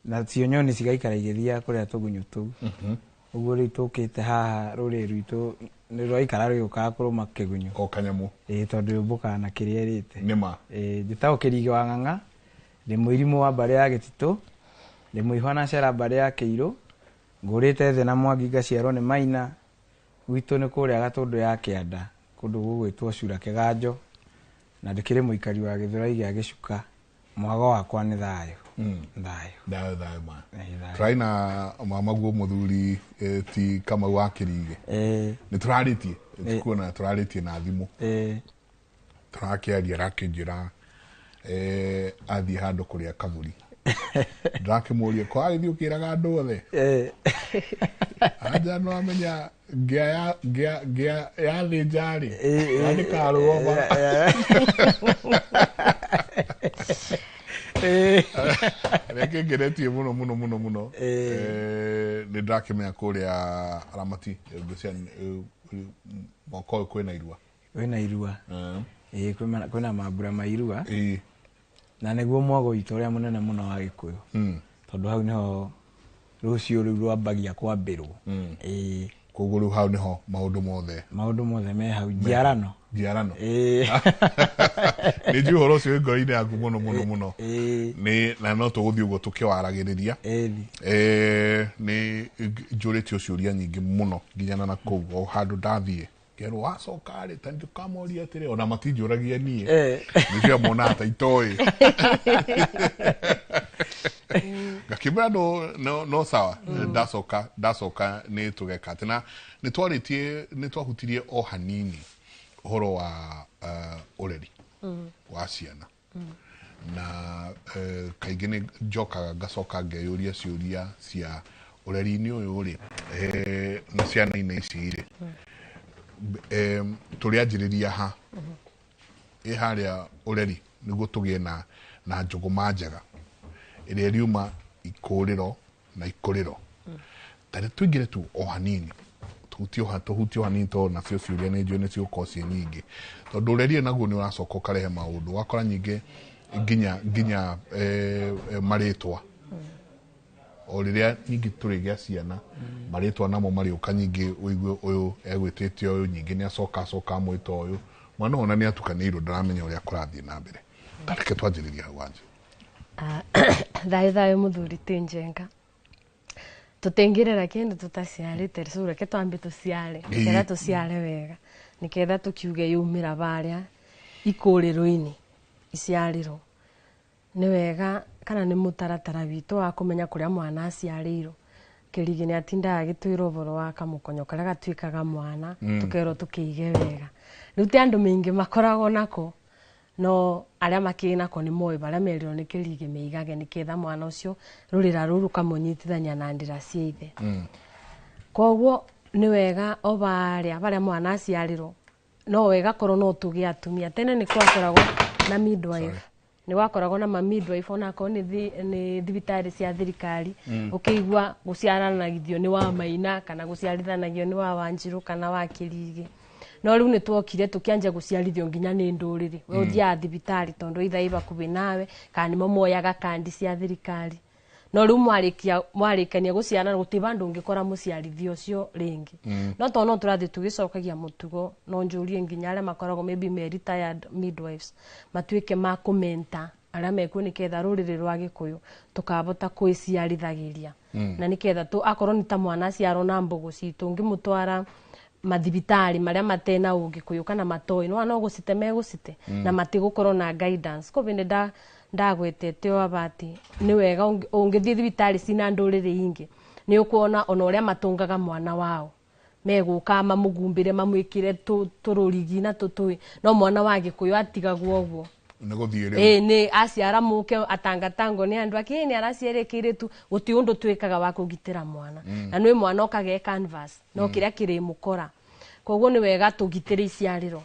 Nacio nyoni cigaikara igĩthiaga kũrĩa tũgunyũ tũu. Ũguo rĩu tũkĩte haha rũrĩrĩ rwitũ nĩ rwaikara rũgĩũkaga kũrũma kĩgunyũ. O kanyamũ. Tondũ yũmbũkaga na kĩrĩa ĩrĩte. Nĩma. Njĩtagwo Kĩrigĩ wa Ng'ang'a, ndĩ mũirimũ wa mbarĩ ya Gĩtitũ, ndĩ mũihwa na cera mbarĩ ya Kĩirũ, ngũrĩte thĩ na Mwangi ngaciarwo nĩ Maina, gwitũ nĩ kũrĩa Gatũndũ ya Kĩanda, kũndũ gũgwĩtwo Cura Kĩganjo, na ndĩkĩrĩ mũikari wa Gĩthũrai gĩa Gĩcuka. Mwago wakwa nĩ thayũ. Thayũ. Thayũ thayũ ma. Tũrarĩ na mama guo mũthuri ti Kamau wa Kĩrigĩ. Nĩ tũrarĩtie, tikuona tũrarĩtie na thimũ. Tũrakĩaria arakĩnjĩra athiĩ handũ kũrĩa kaburi. Ndĩrakĩmũria ko agĩthiĩ ũkĩraga andũ othe. Anja no amenya ngĩa yathĩnja rĩ, yandĩkarũgoma. Reke ngeretie mũno mũno mũno mũno. Nĩ ndĩrakĩmenya kũrĩa Aramati mwaka ũyũ kwĩna irua. Kwĩna irua. Kwĩna mambura ma irua. Na nĩguo mwago witũ ũrĩa mũnene mũno wa Gĩkũyũ. Tondũ hau nĩho rũciũ rũu rwambagia kwambĩrwo. Koguo rĩu hau nĩho maũndũ mothe. Maũndũ mothe me hau njiarano. Njiarano. Nĩ njũĩ ũhoro ũcio wĩ ngoro-inĩ yaku mũno mũno mũno. Nĩ na no tũgũthiĩ ũguo tũkĩwaragĩrĩria. Nĩ njũrĩtio ciũria nyingĩ mũno nginya na kũu o handũ ndathiĩ. Ngerwo wacoka rĩ ta ndũkamoria atĩrĩ ona matinjũragia niĩ. Nĩcio monaga ta itoĩ. Ngakĩmwĩra no sawa ndacoka nĩ tũgeka atĩ na nĩ twarĩtie nĩ twahutirie o hanini ũhoro wa ũreri wa ciana na kaingĩ nĩ njokaga ngacoka ngeyũria ciũria cia ũreri-inĩ ũyũ rĩ na ciana-inĩ ici rĩ Tũrĩanjĩrĩria ha ĩ harĩa ũreri nĩguo tũgĩe na njũgũma njega ĩrĩa ĩriuma ikũrĩro na ikũrĩro. Tarĩ tũingĩre tu o hanini, tũhutie o hanini, tondũ nacio ciũria nĩ njũĩ nĩ cigũkorwo ciĩ nyingĩ, tondũ ũreri naguo nĩ ũracoka ũkarehe maũndũ, wakora nyingĩ nginya marĩtwa. O rĩrĩa nyingĩ tũrĩgĩa ciana, marĩtwa namo marĩũka nyingĩ, ũigue ũyũ egwĩtĩte ũyũ, nyingĩ nĩ acoka amwĩta ũyũ, mwana ona nĩ atukanĩirwo, ndaramenya ũrĩa kũrathiĩ na mbere. Tareke twanjĩrĩria hau wanje. Thayũ thayũ mũthuri ti njenga, tũtingĩrera kĩndũ tũtaciarĩte, so reke twambe tũciare, nĩgetha tũciare wega, nĩgetha tũkiuge yumĩra barĩa ikũrĩro-inĩ iciarĩrwo nĩ wega, kana nĩ mũtaratara witũ wa kũmenya kũrĩa mwana aciarĩirwo. Kĩrigi nĩ atindaga agĩtwĩra ũhoro wa kamũkonyo karĩa gatuĩkaga mwana, tũkerwo tũkĩige wega. Rĩu ti andũ maingĩ makoragwo nako, no arĩa makĩrĩ nako nĩ moĩ barĩa merirwo nĩ kĩrigi meigage, nĩketha mwana ũcio rũrĩra rũu rũkamũnyitithania na ndĩra cia ithe. Koguo nĩ wega o barĩa mwana aciarĩrwo, no wega korwo no tũgĩe atumia. Tene nĩ gwakoragwo na midwife, nĩ gwakoragwo na ma midwife onakorwo nĩ thibitarĩ cia thirikari, ũkĩigua gũciaranagithio nĩ wa Maina kana gũciarithanagio nĩ wa Wanjirũ kana wa Kĩrigi. No rĩu nĩ twokire tũkĩanjia gũciarithio nginya nĩ ndũrĩrĩ. We ũthiaga thibitarĩ tondũ itha ĩ hakuhĩ nawe, kana nĩmo moyaga kandi cia thirikari. No rĩu mwarĩkania gũciarana, gũtirĩ vandũ ũngĩkora mũciarithio ũcio rĩngĩ. No tondũ no tũrathiĩ tũgĩcokagia mũtugo, no njũrie nginya arĩa makoragwo maybe me retired midwives matuĩke ma kũmenta arĩa mekuo, nĩketha rũrĩrĩ rwa Gĩkũyũ tũkabota kwĩciarithagĩria. Na nĩketha akorwo nĩ ta mwana aciarwo na mbũgũ citũ, ũngĩmũtwara mathibitari marĩa matena ũgĩkũyũ kana matoĩ, no gũcite megũcite, na matigũkorwo na guidance. Koguo nĩ ndagwetete o abati nĩ wega ũngĩthiĩ thibitarĩ cina ndũrĩrĩ ingĩ, nĩ ũkuona ona ũrĩa matũngaga mwana wao, megũka mamũgumbĩre mamwĩkĩre tũrũrigi na tũtũĩ, no mwana wa Gĩkũyũ atigagwo ũguo. Nĩ gũthiĩ rĩu. Nĩ aciara mũke atangatango nĩ andũ ake, nĩ araciarĩkĩire tu, gũtirĩ ũndũ twĩkaga wa kũgitĩra mwana. Na nĩ mwana okaga e canvas, no kĩrĩa kĩrĩmũkora. Koguo nĩ wega tũgitĩre iciarĩro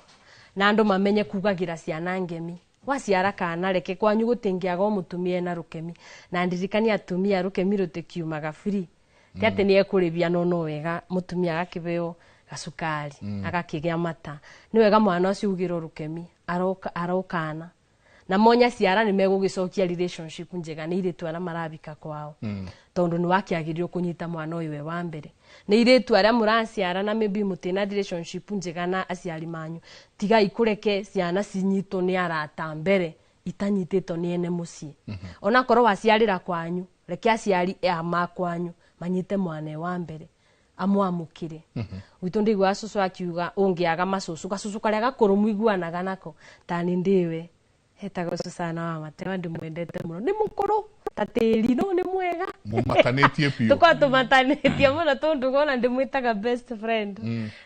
na andũ mamenye kugagĩra ciana ngemi. Waciara kana reke kwanyu gũtingĩaga o mũtumia ena rũkemi, na ndirikania atumia rũkemi rũtikiumaga free, ti atĩ nĩ ekũrĩbia, no wega mũtumia agakĩheo gacukari, agakĩgĩa mata. Nĩ wega mwana ũcio ugĩrwo rũkemi arokana na monya ciara nĩ megũgĩcokia relationship njega nĩ irĩtu arĩa marabika kwao, tondũ nĩ wakĩagĩrĩirwo kũnyita mwana ũyũ we wa mbere. Nĩ irĩtu arĩa mũraciara na maybe mũtĩna relationship njega na aciari manyu, tigai kũreke ciana cinyitwo nĩ arata mbere itanyitĩtwo nĩ ene mũciĩ. Onakorwo waciarĩra kwanyu, reke aciari a ma kwanyu manyite mwana wa mbere, amwamũkĩre. Gwitũ ndiguaga cũcũ akiuga ũngĩaga macũcũ, gacũcũ karĩa gakũrũ mũiguanaga nako, ta nĩ ndĩwe hetagwo Susana wa Matewa, ndĩmwendete mũno, nĩ mũkũrũ ta tĩri no nĩ mwega. Mũmatanĩtie biũ. Tũkoragwo tũmatanĩtie mũno tondũ wona ndĩmwĩtaga best friend.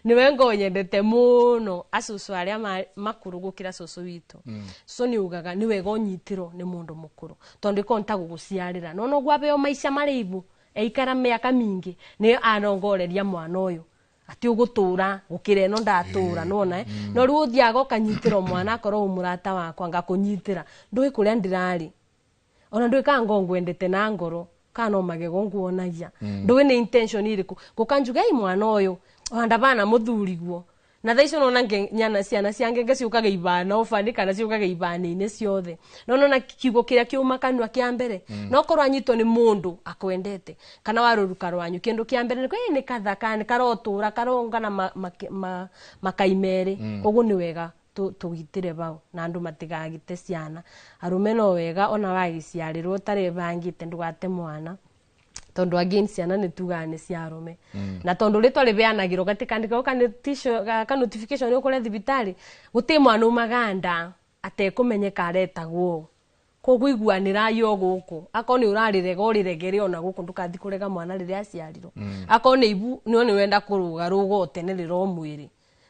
Nĩwe ngoo nyendete mũno acũcũ arĩa makũrũ gũkĩra cũcũ witũ. Cũcũ nĩ ugaga nĩ wega ũnyitĩrwo nĩ mũndũ mũkũrũ, tondũ ĩkorwo nĩ ta gũgũciarĩra, no noguo abeo maica maraibu eikara mĩaka mĩingĩ, nĩ arongoreria mwana ũyũ ati ũgũtũra gũkĩra ĩno ndatũra, nĩwona. No rĩu ũthiaga ũkanyitĩrwo mwana, akorwo wĩ mũrata wakwa ngakũnyitĩra, ndũĩ kũrĩa ndĩrarĩ, ona ndũĩ kana ngo ngwendete na ngoro kana no magego nguonagia, ndũĩ nĩ intention ĩrĩkũ gũkanjuga ĩ mwana ũyũ ona ndabana mũthuriguo. Na thaa icio nona nyana ciana cia ngenge ciũkaga ibana ũbani kana ciũkaga ibana-inĩ ciothe, no nona kiugo kĩrĩa kiuma kanua kĩa mbere, no korwo anyitwo nĩ mũndũ akwendete kana wa rũruka rwanyu, kĩndũ kĩa mbere nĩ kathaka, nĩ karotũra karongana makai merĩ. Koguo nĩ wega tũgitĩre bau na andũ matigagite ciana. Arũme no wega ona wagĩciarĩrwo ũtarĩ bangĩte ndũgate mwana, tondu again ciana nĩ tugaga nĩ cia arũme, na tondu rĩtwa rĩbeanagĩrwo gatikandĩkagwo ka notification ũkore thibitarĩ, gũtirĩ mwana umaga nda atekũmenyeka aretagwo. Koguo iguanĩrai o gũkũ, akorwo nĩ ũrarĩrega ũrĩregere ona gũkũ, ndũkathi kũrega mwana rĩrĩa aciarirwo. Akorwo nĩ ibu no nĩ wenda kũrũga rũga o tene rĩro mwĩrĩ,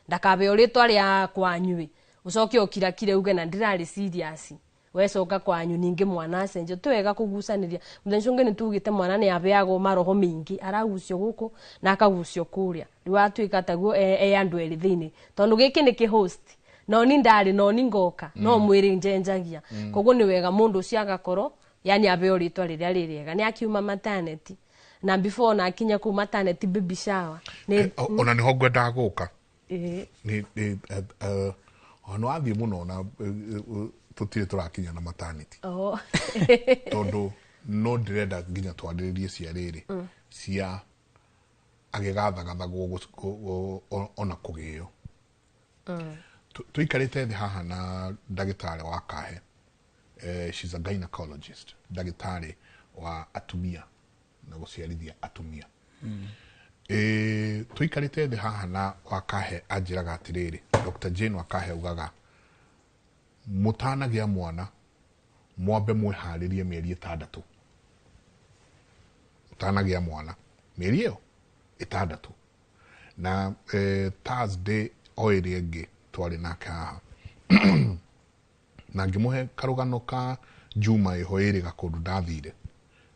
ndakabeo rĩtwa rĩa kwanyu, ũcoke ũkirakire uge na ndirarĩ serious. Wecoka kwanyu ningĩ mwana acenjio. Ti wega kũgucanĩria. Mũthenya ũcio ũngĩ nĩ tugĩte mwana nĩ abeagwo maroho maingĩ, aragucio gũkũ na akagucio kũrĩa, rĩu atuĩka taguo e andũ erĩ thĩinĩ, tondũ gĩkĩ nĩ kĩhost no ni ndarĩ no ni ngoka no mwĩrĩ njenjagia. Koguo nĩ wega mũndũ ũcio agakorwo yani abeo rĩtwa rĩrĩa rĩ rĩega. Nĩ akiuma maternity na before na akinya kũu maternity baby shower nĩ Ona nĩho ngwendaga gũka. Ĩĩ. Nĩ ona wathiĩ mũno na tũtirĩ tũrakinya na maternity. Oh. Tondũ no ndĩrenda nginya twarĩrĩrie cia rĩrĩ cia agĩgathagathagwo ona kũgĩo. Tũikarĩte thĩ haha na ndagĩtarĩ wa kahe, she's a gynecologist, ndagĩtarĩ wa atumia na gũciarithia atumia. Tũikarĩte thĩ haha na Wakahe anjĩraga atĩrĩrĩ, Dr. Jane Wakahe augaga mũtanagĩa mwana mwambe mwĩharĩrie mĩeri 6. Mũtanagĩa mwana mĩeri ĩyo 6. Na Thursday o ĩrĩa ĩngĩ twarĩ nake haha na ngĩmũhe karũgano ka Juma ĩho ĩrĩ gakũndũ ndathire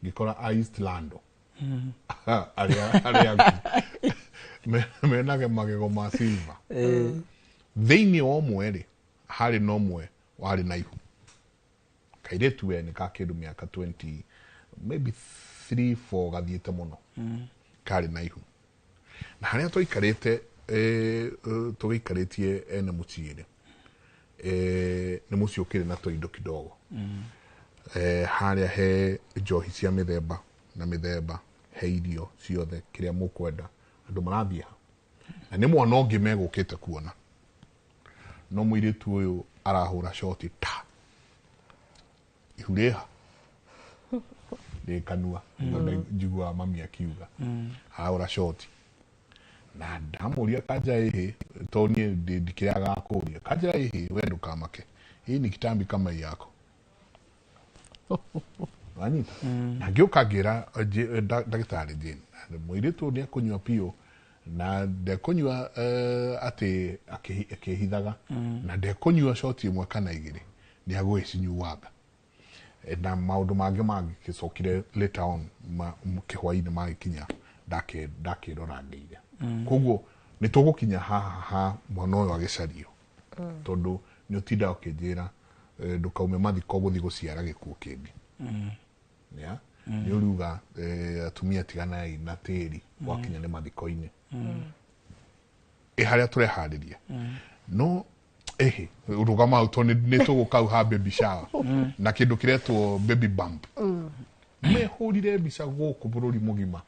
ngĩkora a East Lando arĩa menage magego ma silver. Thĩinĩ wa ũmwe rĩ, harĩ na ũmwe warĩ na ihu, kairĩtu we nĩ ka kĩndũ mĩaka 20 maybe 3 4 gathiĩte mũno, karĩ na ihu. Na harĩa twaikarĩte tũgĩikarĩtie ene mũciĩ rĩ, nĩ mũciĩ ũkĩrĩ na tũindo kidogo. Harĩa he njohi cia mĩthemba na mĩthemba, he irio ciothe kĩrĩa mũkwenda, andũ marathiĩ ha. Na nĩ mwana ũngĩ megũkĩte kuona, no mũirĩtu ũyũ arahũra shoti ta ihu rĩha rĩ kanua, njiguaga mami akiuga arahũra shoti. Na ndamũria kanja ĩhĩ, tondũ niĩ ndikĩrĩaga kũria kanja ĩhĩ, we ndũkamake, hii ni kitambi kama hii yako. Wanyita? Na ngĩũka ngĩra ndagĩtarĩ Jane, mũirĩtu ũyũ nĩekũnyua piũ na ndekũnyua atĩ akĩhithaga, na ndekũnyua shoti ĩmwe kana igĩrĩ, nĩagũgĩcinyuaga. Na maũndũ mangĩ mangĩcokire later on kĩhwainĩ magĩkinya ndakĩrorangĩire. Koguo nĩ tũgũkinya haha ha mwana ũyũ agĩcario, tondũ nĩ ũtindaga ũkĩnjĩra ndũkaume mathiko gũthiĩ gũciara gĩkuũ kĩngĩ. Yeah? Nĩ ũriuga atumia tiganai na tĩri wakinya nĩ mathiko-inĩ. Ĩ harĩa tũreharĩria. No ĩhĩ rũgama hau tondũ nĩ tũgũka hau ha baby shower na kĩndũ kĩretwo baby bump. Mehũrire mbica gũkũ bũrũri mũgima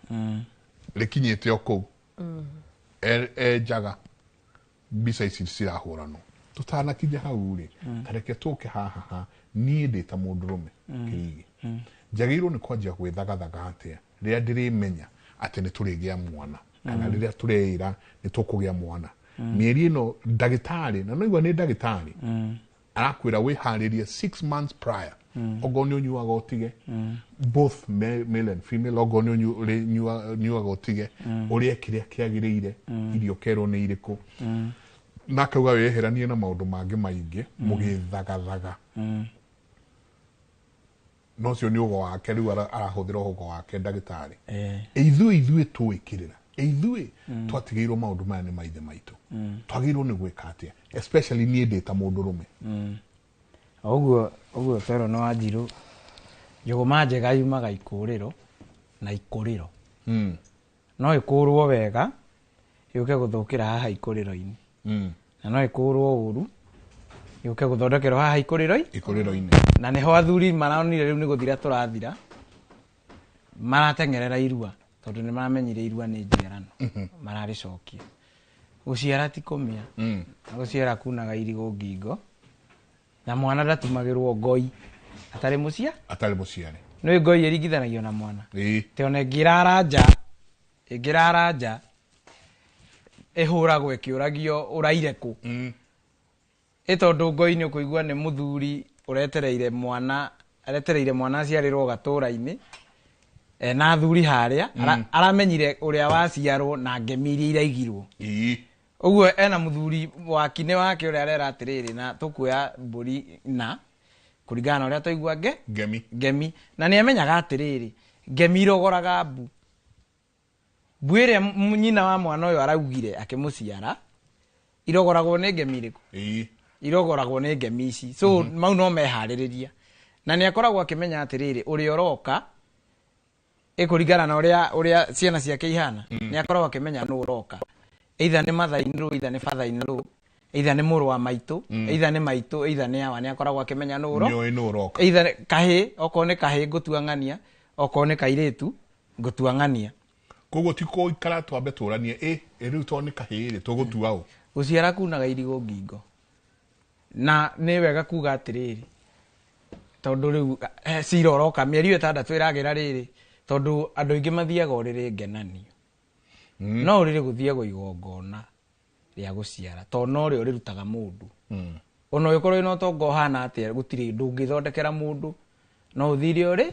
rĩkinyĩte o kũu enjaga mbica ici cirahũranwo. Tũtanakinya hau rĩ, tareke tũke haha ha niĩ ndĩ ta mũndũrũme kĩigi, njagĩrĩirwo nĩ kwanjia gwĩthagathaga atĩa rĩrĩa ndĩrĩmenya atĩ nĩ tũrĩgĩa mwana kana rĩrĩa tũreĩra nĩ tũkũgĩa mwana. Mĩeri ĩno ndagĩtarĩ, na noigua nĩ ndagĩtarĩ arakwĩra wĩharĩrie 6 months prior. Okorwo nĩ ũnyuaga ũtige, both male and female, okorwo nĩ ũnyuaga ũtige, ũrĩe kĩrĩa kĩagĩrĩire, irio ũkerwo nĩ irĩkũ, na akauga wĩyeheranie na maũndũ mangĩ maingĩ mũgĩthagathaga. No ũcio nĩ ũgo wake rĩu arahũthĩra ũgo wake ndagĩtarĩ. Ithuĩ tũĩkĩrĩra, ithuĩ twatigĩirwo maũndũ maya nĩ maithe maitũ, twagĩrĩirwo nĩ gwĩka atĩa, especially niĩ ndĩ ta mũndũrũme? Ũguo twerwo nĩ Wanjirũ, njũgũma njega yumaga ikũrĩro na ikũrĩro. No ĩkũrwo wega yũke gũthũkĩra haha ikũrĩro-inĩ, na no ĩkũrwo ũru yũke gũthondekerwo haha ikũrĩro-inĩ. Na nĩho athuri maronire rĩu nĩ gũthira tũrathira, marateng'erera irua tondũ nĩ maramenyire irua nĩ njiarano, mararĩcokia. Gũciara ti kũmĩa, na gũciara kunaga irigũ ngingo, na mwana ndatumagĩrwo ngoi atarĩ mũcia, atarĩ mũciare. Nĩ ngoi ĩringithanagio na mwana. Te ona ĩngĩrara nja ĩhũragwo ĩkĩũragio ũraire kũ. Ĩ tondũ ngoi nĩ ũkũigua nĩ mũthuri ũretereire mwana, aretereire mwana aciarĩrwo gatũra-inĩ, ena athuri harĩa, aramenyire ũrĩa waciarwo na ngemi iria iraigirwo. Ũguo ena mũthuri wakinĩ wake ũrĩa arera atĩrĩrĩ, na tũkuoya mbũri na Kũringana na ũrĩa twaigua ngemi. Ngemi. Na nĩ amenyaga atĩrĩrĩ, ngemi irogoraga mbu. Mbu ĩrĩa nyina wa mwana ũyũ araugire akĩmũciara, irogoragwo nĩ ngemi irĩkũ? Irogoragwo nĩ ngemi ici. So mau no meharĩrĩria. Na nĩ akoragwo akĩmenya atĩrĩrĩ, ũrĩa ũroka ĩkũringana na ũrĩa ciana ciake ihana. Nĩ akoragwo akĩmenya nũ ũroka. Either nĩ mother in law, either nĩ father in law, either nĩ mũrũ wa maitũ, either nĩ maitũ, either nĩ awa, nĩ akoragwo akĩmenya nũ ũroka. Nĩoĩ nũ ũroka. Either kahĩ, okorwo nĩ kahĩ ngũtua ng'ania, okorwo nĩ kairĩtu ngũtua ng'ania. Koguo ti kũikara twambe tũranie, rĩu tondũ nĩ kahĩ rĩ, tũgũtua ũ? Gũciara kunaga irigũ ngingo. Na nĩ wega kuga atĩrĩrĩ, tondũ rĩu cira ũroka mĩeri 6 ĩragĩra rĩrĩ, tondũ andũ aingĩ mathiaga ũrĩrĩ ngenanio. No ũrĩrĩ gũthiagwo igongona rĩa gũciara, tondũ no rĩo rĩrutaga mũndũ. Ona ũngĩkorwo wĩna ũtonga ũhana atĩa, gũtirĩ ndũngĩthondekera mũndũ, no ũthire ũrĩ,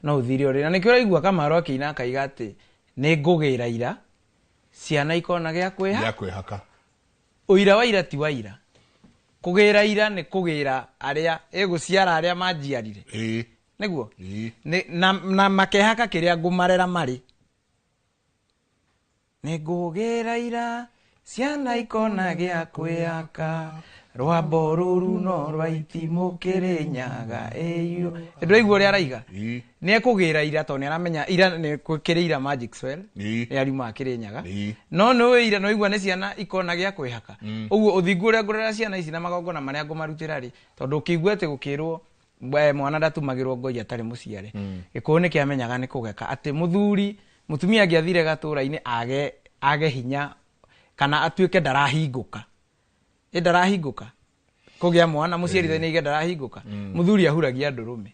no ũthire ũrĩ. Na nĩkĩo ũraigua Kamaru akĩina akaiga atĩ nĩ ngũgĩra ira, ciana ikona gĩa kwĩha. Gĩa kwĩhaka. Ũira wa ira ti wa ira. Kũgĩra ira nĩ kũgĩra arĩa ĩgũciara arĩa manjiarire. Nĩguo? Na makehaka kĩrĩa ngũmarera marĩ. Nĩ ngũgĩra ira, ciana ikona gĩa kwĩhaka, rwambo rũru no rwa itimũ kĩrĩnyaga ĩiyũ. Ndũraigua ũrĩa araiga? Nĩ ekũgĩra ira tondũ nĩ aramenya ira nĩ kĩrĩ ira Magic Swell, nĩ ariuma Kĩrĩnyaga. No nĩ ira no igua nĩ ciana ikona gĩa kwĩhaka. Ũguo ũthingu ũrĩa ngũrera ciana ici na magongona marĩa ngũmarutĩra rĩ, tondũ ũkĩigua atĩ gũkĩrwo mwana ndatumagĩrwo ngoi atarĩ mũciare. Gĩkũyũ nĩ kĩamenyaga nĩ kũgeka atĩ mũthuri mũtumia angĩathire gatũra-inĩ age hinya kana atuĩke ndarahingũka. Ĩ ndarahingũka kũgĩa mwana mũciarithania aige ndarahingũka. Mũthuri ahuragia ndũrũme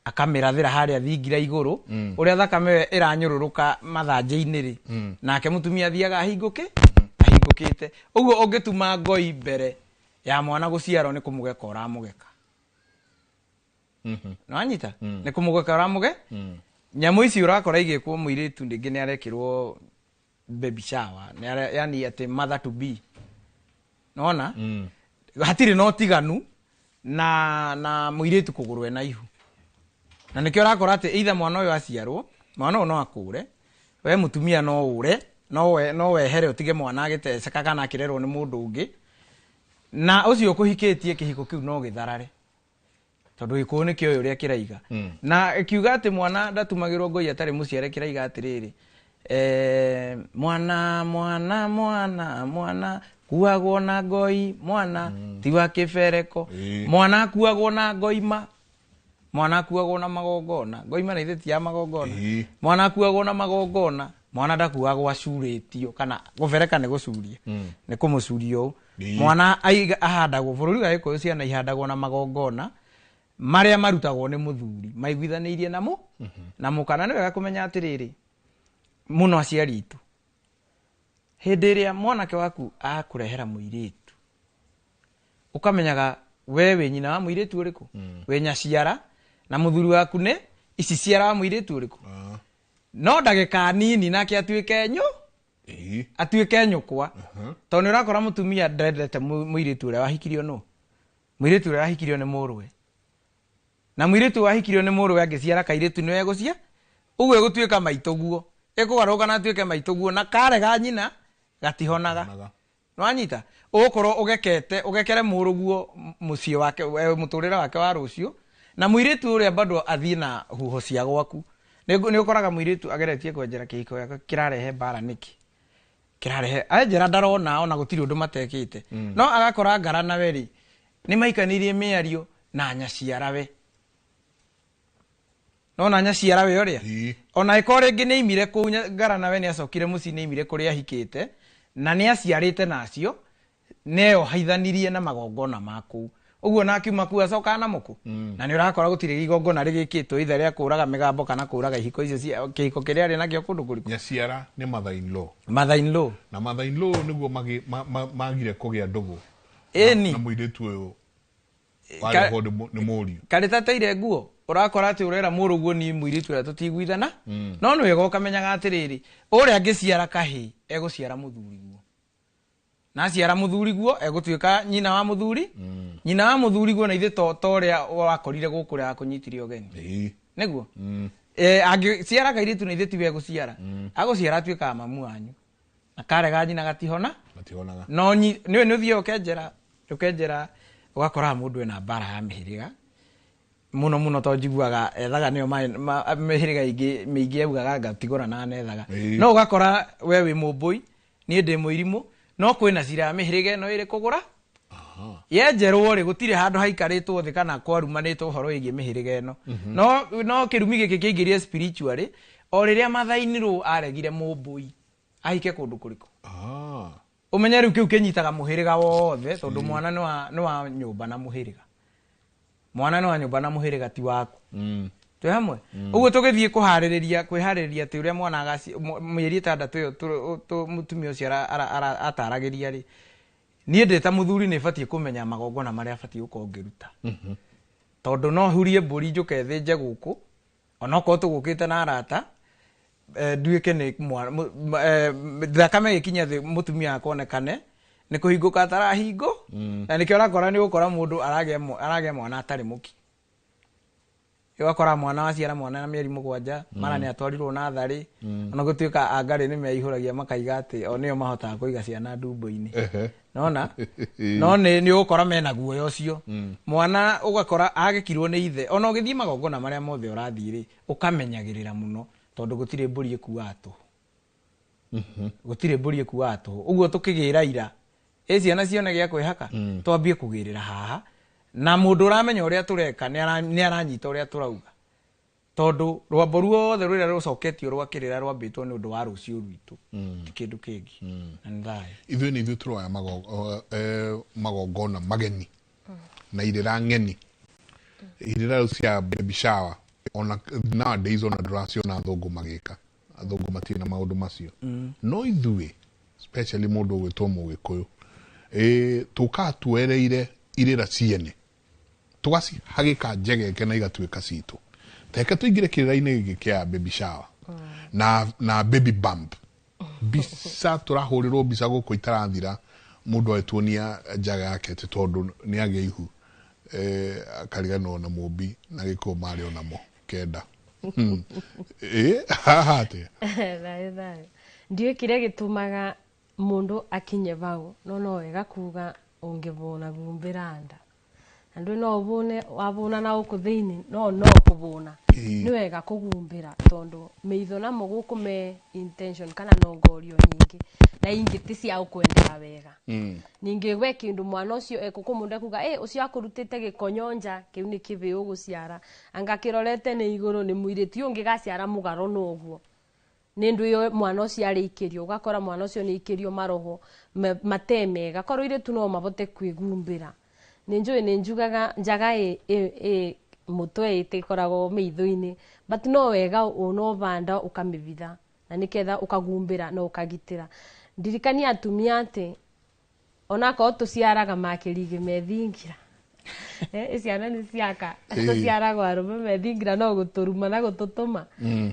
akamĩrathĩra harĩa thingira igũrũ, ũrĩa thakame ĩranyũrũrũka mathanjĩ-inĩ rĩ, nake mũtumia athiaga ahingũkĩte. Ũguo ũngĩtuma ngoi mbere ya mwana gũciarwo nĩ kũmũgeka ũramũgeka. Nĩwanyita? Nĩ kũmũgeka ũramũge? Nyamũ ici ũrakora igĩkwo mũirĩtu rĩngĩ nĩ arekĩrwo baby shower, yani atĩ mother to be. Nĩwona? Hatirĩ na ũtiganu na mũirĩtu kũgũrwo ena ihu. Na nĩkĩo ũrakora atĩ either mwana ũyũ aciarwo, mwana ũyũ no akũre, we mũtumia no ũre, no wehere ũtige mwana agĩteceka kana akĩrerwo nĩ mũndũ ũngĩ, na ũcio ũkũhikĩtie kĩhiko kĩu no gĩtharare. Tondũ gĩkũyũ nĩkĩoĩ ũrĩa kĩraiga. Na ĩkiuga atĩ mwana ndatumagĩrwo ngoi atarĩ mũciare kĩraiga atĩrĩrĩ, mwana mwana mwana mwana kuagwo na ngoi, mwana ti wa kĩbereko. Mwana akuagwo na ngoima, mwana akuagwo na magongona. Ngoima na ithe ti ya magongona. Mwana akuagwo na magongona, mwana ndakuagwo acurĩtio kana gũbereka nĩ gũcuria, nĩ kũmũcuria ũũ. Mwana ahandagwo bũrũri wa Gĩkũyũ, ciana ihandagwo na magongona marĩa marutagwo nĩ mũthuri maiguithanĩirie namo na mũkana. Nĩ wega kũmenya atĩrĩrĩ, mũno aciari aitũ, hĩndĩ ĩrĩa mwanake waku akũrehera mũirĩtu, ũkamenyaga we wĩ nyina wa mũirĩtu ũrĩkũ, wĩ nyaciara, na mũthuri waku nĩ ici ciara wa mũirĩtu ũrĩkũ. No ndagĩka nini nake atuĩke atuĩke nyũkwa. Tondũ nĩ ũrakora mũtumia ndendete mũirĩtu ũrĩa wahikirio nũ, mũirĩtu ũrĩa wahikirio nĩ mũrũwe. Na mũirĩtu wahikirio nĩ mũrũwe angĩciara kairĩtu nĩwe egũcia, ũguo ĩgũtuĩka maitũguo, ĩkũgarũrũka na atuĩke maitũguo, na karega nyina gatihonaga. Nĩwanyita? Ũgũkorwo ũgekete, ũgekere mũrũguo mũciĩ wake, mũtũrĩre wake wa rũciũ, na mũirĩtu ũrĩa bado athiĩ na huho cia gwaku. Nĩ ũkoraga mũirĩtu ageretie kwenjera kĩhiko gĩake kĩrarehe mbara nĩkĩ? Kĩrarehe, enjera ndarona ona gũtirĩ ũndũ matekĩte. No agakora ngara nawe rĩ, nĩ maikanĩirie mĩario na nyaciara we. Nona nyaciara we ũrĩa? Ona ĩkorwo rĩngĩ nĩ aimire kũu ngara nawe nĩ acokire mũciĩ, nĩ aimire kũrĩa ahikĩte, na nĩ aciarĩte nacio, nĩeyohaithanirie na magongona ma kũu. Ũguo na akiuma kũu acokaga na mũkũ. Na nĩ ũrakora gũtirĩ igongona rĩgĩkĩtwo either rĩa kũraga mĩgambo kana kũraga ihiko icio cia kĩhiko kĩrĩa arĩ nakĩo kũndũ kũrĩkũ. Nyaciara nĩ mother in law. Mother in law. Na mother in law nĩguo magire kũgĩa ndũgũ. Ĩni. Na mũirĩtu ũyũ warehwo nĩ mũriũ. Karĩtateire nguo, ũrakora atĩ ũrera mũrũguo ni mũirĩtu ũrĩa tũtiguithana. No nĩ wega ũkamenyaga atĩrĩrĩ, ũrĩa angĩciara kahĩĩ egũciara mũthuriguo. Na aciara mũthuri guo egũtuĩka nyina wa mũthuri. Nyina wa mũthuri guo na ithe to ũrĩa wakorire gũkũ ũrĩa wakũnyitire ũgeni. Nĩguo? Angĩciara kairĩtu na ithe tiwe egũciara. Agũciara atuĩkaga mamu wanyu. Na karega nyina gatihona. Gatihonaga. No nĩwe nĩ ũthiaga ũkenjera ũgakora mũndũ ena mbara ya mĩhĩrĩga. Mũno mũno to njiguaga ethaga nĩyo mĩhĩrĩga ĩngĩ mĩingĩ yaugaga ngatigũra na nethaga. No ũgakora we wĩ mũmbũi, niĩ ndĩ mũirimũ, no kwĩna cira ya mĩhĩrĩga ĩno ĩrĩ kũgũra. Yenjerwo rĩ gũtirĩ handũ haikarĩtwo thĩ kana kwarumanĩtwo ũhoro wĩgiĩ mĩhĩrĩga ĩno. No kĩrumi gĩkĩ kĩingĩrie spiritually o rĩrĩa mathainirwo aregire mũmbũi ahike kũndũ kũrĩkũ. Ũmenye rĩu kĩu kĩnyitaga mũhĩrĩga wothe tondũ mwana nĩ wa nyũmba na mũhĩrĩga. Mwana nĩ wa nyũmba na mũhĩrĩga ti waku. Twĩ hamwe? Ũguo tũgĩthiĩ kwĩharĩrĩria atĩ ũrĩa mwana mĩeri 6 ĩyo mũtumia ũcio ataragĩria rĩ, niĩ ndĩ ta mũthuri nĩ batiĩ kũmenya magongona marĩa batiĩ gũkorwo ngĩruta. Tondũ no hurie mbũri njũke thĩnje gũkũ, onokorwo tũgũkĩte na arata, nduĩke nĩ thakame ĩgĩkinya thĩ mũtumia wakwa onekane nĩ kũhingũka atarahingo. Na nĩkĩo ũrakora nĩ ũgũkora mũndũ aragĩa mwana atarĩ mũki. Ũgakora mwana waciara mwana na mĩeri 7 mara nĩ atwarirwo natharĩ. Ona gũtuĩka angarĩ nĩ meihũragia makaiga atĩ o nĩo mahotaga kũiga ciana ndumbo-inĩ. Nona? No nĩ ũgũkora mena guoya ũcio. Mwana ũgakora agĩkirwo nĩ ithe. Ona ũgĩthiĩ magongona marĩa mothe ũrathiĩ rĩ, ũkamenyagĩrĩra mũno tondũ gũtirĩ mbũri ĩkuaga tũhũ. Gũtirĩ mbũri ĩkuaga tũhũ. Ũguo tũkĩgĩra ira, ĩ ciana cione gĩa kwĩhaka, twambie kũgĩrĩra haha. Na mũndũ ũramenya ũrĩa tũreka nĩ aranyita ũrĩa tũrauga. Tondũ rwambo ruothe rũrĩa rũcoketio rwa kĩrĩra rwambĩtwo nĩ ũndũ wa rũciũ rwitũ. Ti kĩndũ kĩngĩ. Na nĩ thayũ. Ithuĩ nĩ ithuĩ tũroya magongona mageni na irĩra ng'eni. Irĩra rĩu cia baby shower ona nowadays ona ndũraciona athũngũ magĩka. Athũngũ matirĩ na maũndũ macio. No ithuĩ especially mũndũ ũgwĩtwo mũgĩkũyũ, tũkaga tuereire irĩra ciene tũgacihagĩka njegeke na igatuĩka citũ. Teke tũingĩre kĩrĩra-inĩ gĩkĩ kĩa baby shower na baby bump. Mbica tũrahũrĩrwo mbica gũkũ itarathira mũndũ agĩtuonia njaga yake atĩ tondũ nĩ agĩa ihu, akariganĩrwo na mũmbi na gĩkũyũ marĩ onamo 9. Haha atĩa? Thayũ thayũ. Ndiũĩ kĩrĩa gĩtũmaga mũndũ akinye bau, no wega kuga ũngĩbũna gumbĩra nda. Na ndũĩ no ũbũne, wabũna na gũkũ thĩinĩ, no kũbũna. Nĩ wega kũgumbĩra tondũ maitho namo gũkũ me intention kana nongorio nyingĩ na ingĩ ti cia gũkwendera wega. Ningĩ we kĩndũ mwana ũcio ekũkũ mũndũ ekuga, ũcio akũrutĩte gĩkonyo nja, kĩu nĩ kĩbĩ ũgũciara. Anga kĩrorete nĩ igũrũ nĩ mũirĩtu ũyũ ũngĩgaciara mũgarũ no ũguo. Nĩ ndũ ĩyo mwana ũcio arĩikĩrio, ũgakora mwana ũcio nĩ aikĩrio maroho matemega. Korwo irĩtu no mabote kwĩgumbĩra. Nĩ njũĩ nĩ njugaga njaga ĩ mũtwe ĩtĩkoragwo maitho-inĩ, but no wega ũnobanda ũkamĩbitha na nĩketha ũkagumbĩra na ũkagitĩra. Ndirikania atumia atĩ onakorwo tũciaraga makĩrigĩ methingira. Ciana nĩ ciaka tũciaragwo arũme methingira no gũtũruma na gũtũtũma.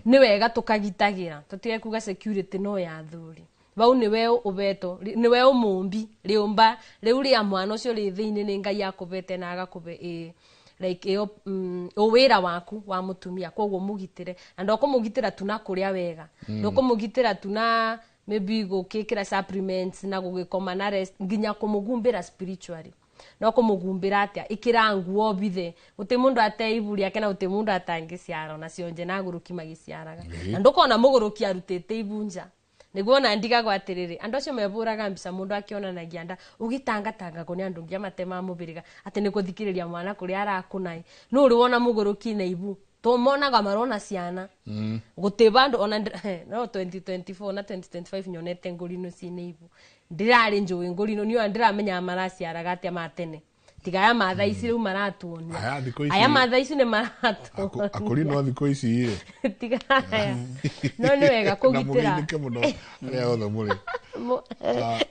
Nĩ wega tũkagitagĩra, tũtige kuga security no ya athuri. Bau nĩwe ũbetwo, nĩwe ũmũmbi, rĩũmba rĩu rĩa mwana ũcio rĩ thĩinĩ nĩ Ngai akũbete na agakũbe like ĩyo wĩra waku wa mũtumia, koguo mũgitĩre. Na ndũkũmũgitĩra tu na kũrĩa wega, ndũkũmũgitĩra tu na maybe gũkĩkĩra supplements na gũgĩkoma na rest, nginya kũmũgumbĩra spiritually. No kũmũgumbĩra atĩa? Ĩkĩra nguo bithe. Gũtirĩ mũndũ ate ibu rĩake na gũtirĩ mũndũ atangĩciara, ona cionje na agũrũki magĩciaraga. Na ndũkona mũgũrũki arutĩte ibu nja. Nĩguo ona ndigagwo atĩrĩrĩ, andũ acio mebũraga mbica mũndũ akĩonanagia nda, ũgĩtangatangagwo nĩ andũ nginya matemaga mũbĩrĩga atĩ nĩ gũthikĩrĩria mwana kũrĩa arakũna. Nũ ũrĩ wona mũgũrũki na ibu? Tũmonaga marona ciana. Gũtirĩ bandũ ona no 2024 na 2025 nyonete ngũrino ciĩna ibu. Ndĩrarĩ njũĩ ngũrino, niĩ ona ndĩramenya maraciaraga atĩa ma tene. Tiga aya ma thaa ici rĩu maratuonia. Aya ma thaa ici nĩ maratuonia. Akũrino thikũ ici ĩ. Tiga aya. No nĩ wega kũgitĩra. Na mũgeithĩke mũno arĩa othe mũrĩ.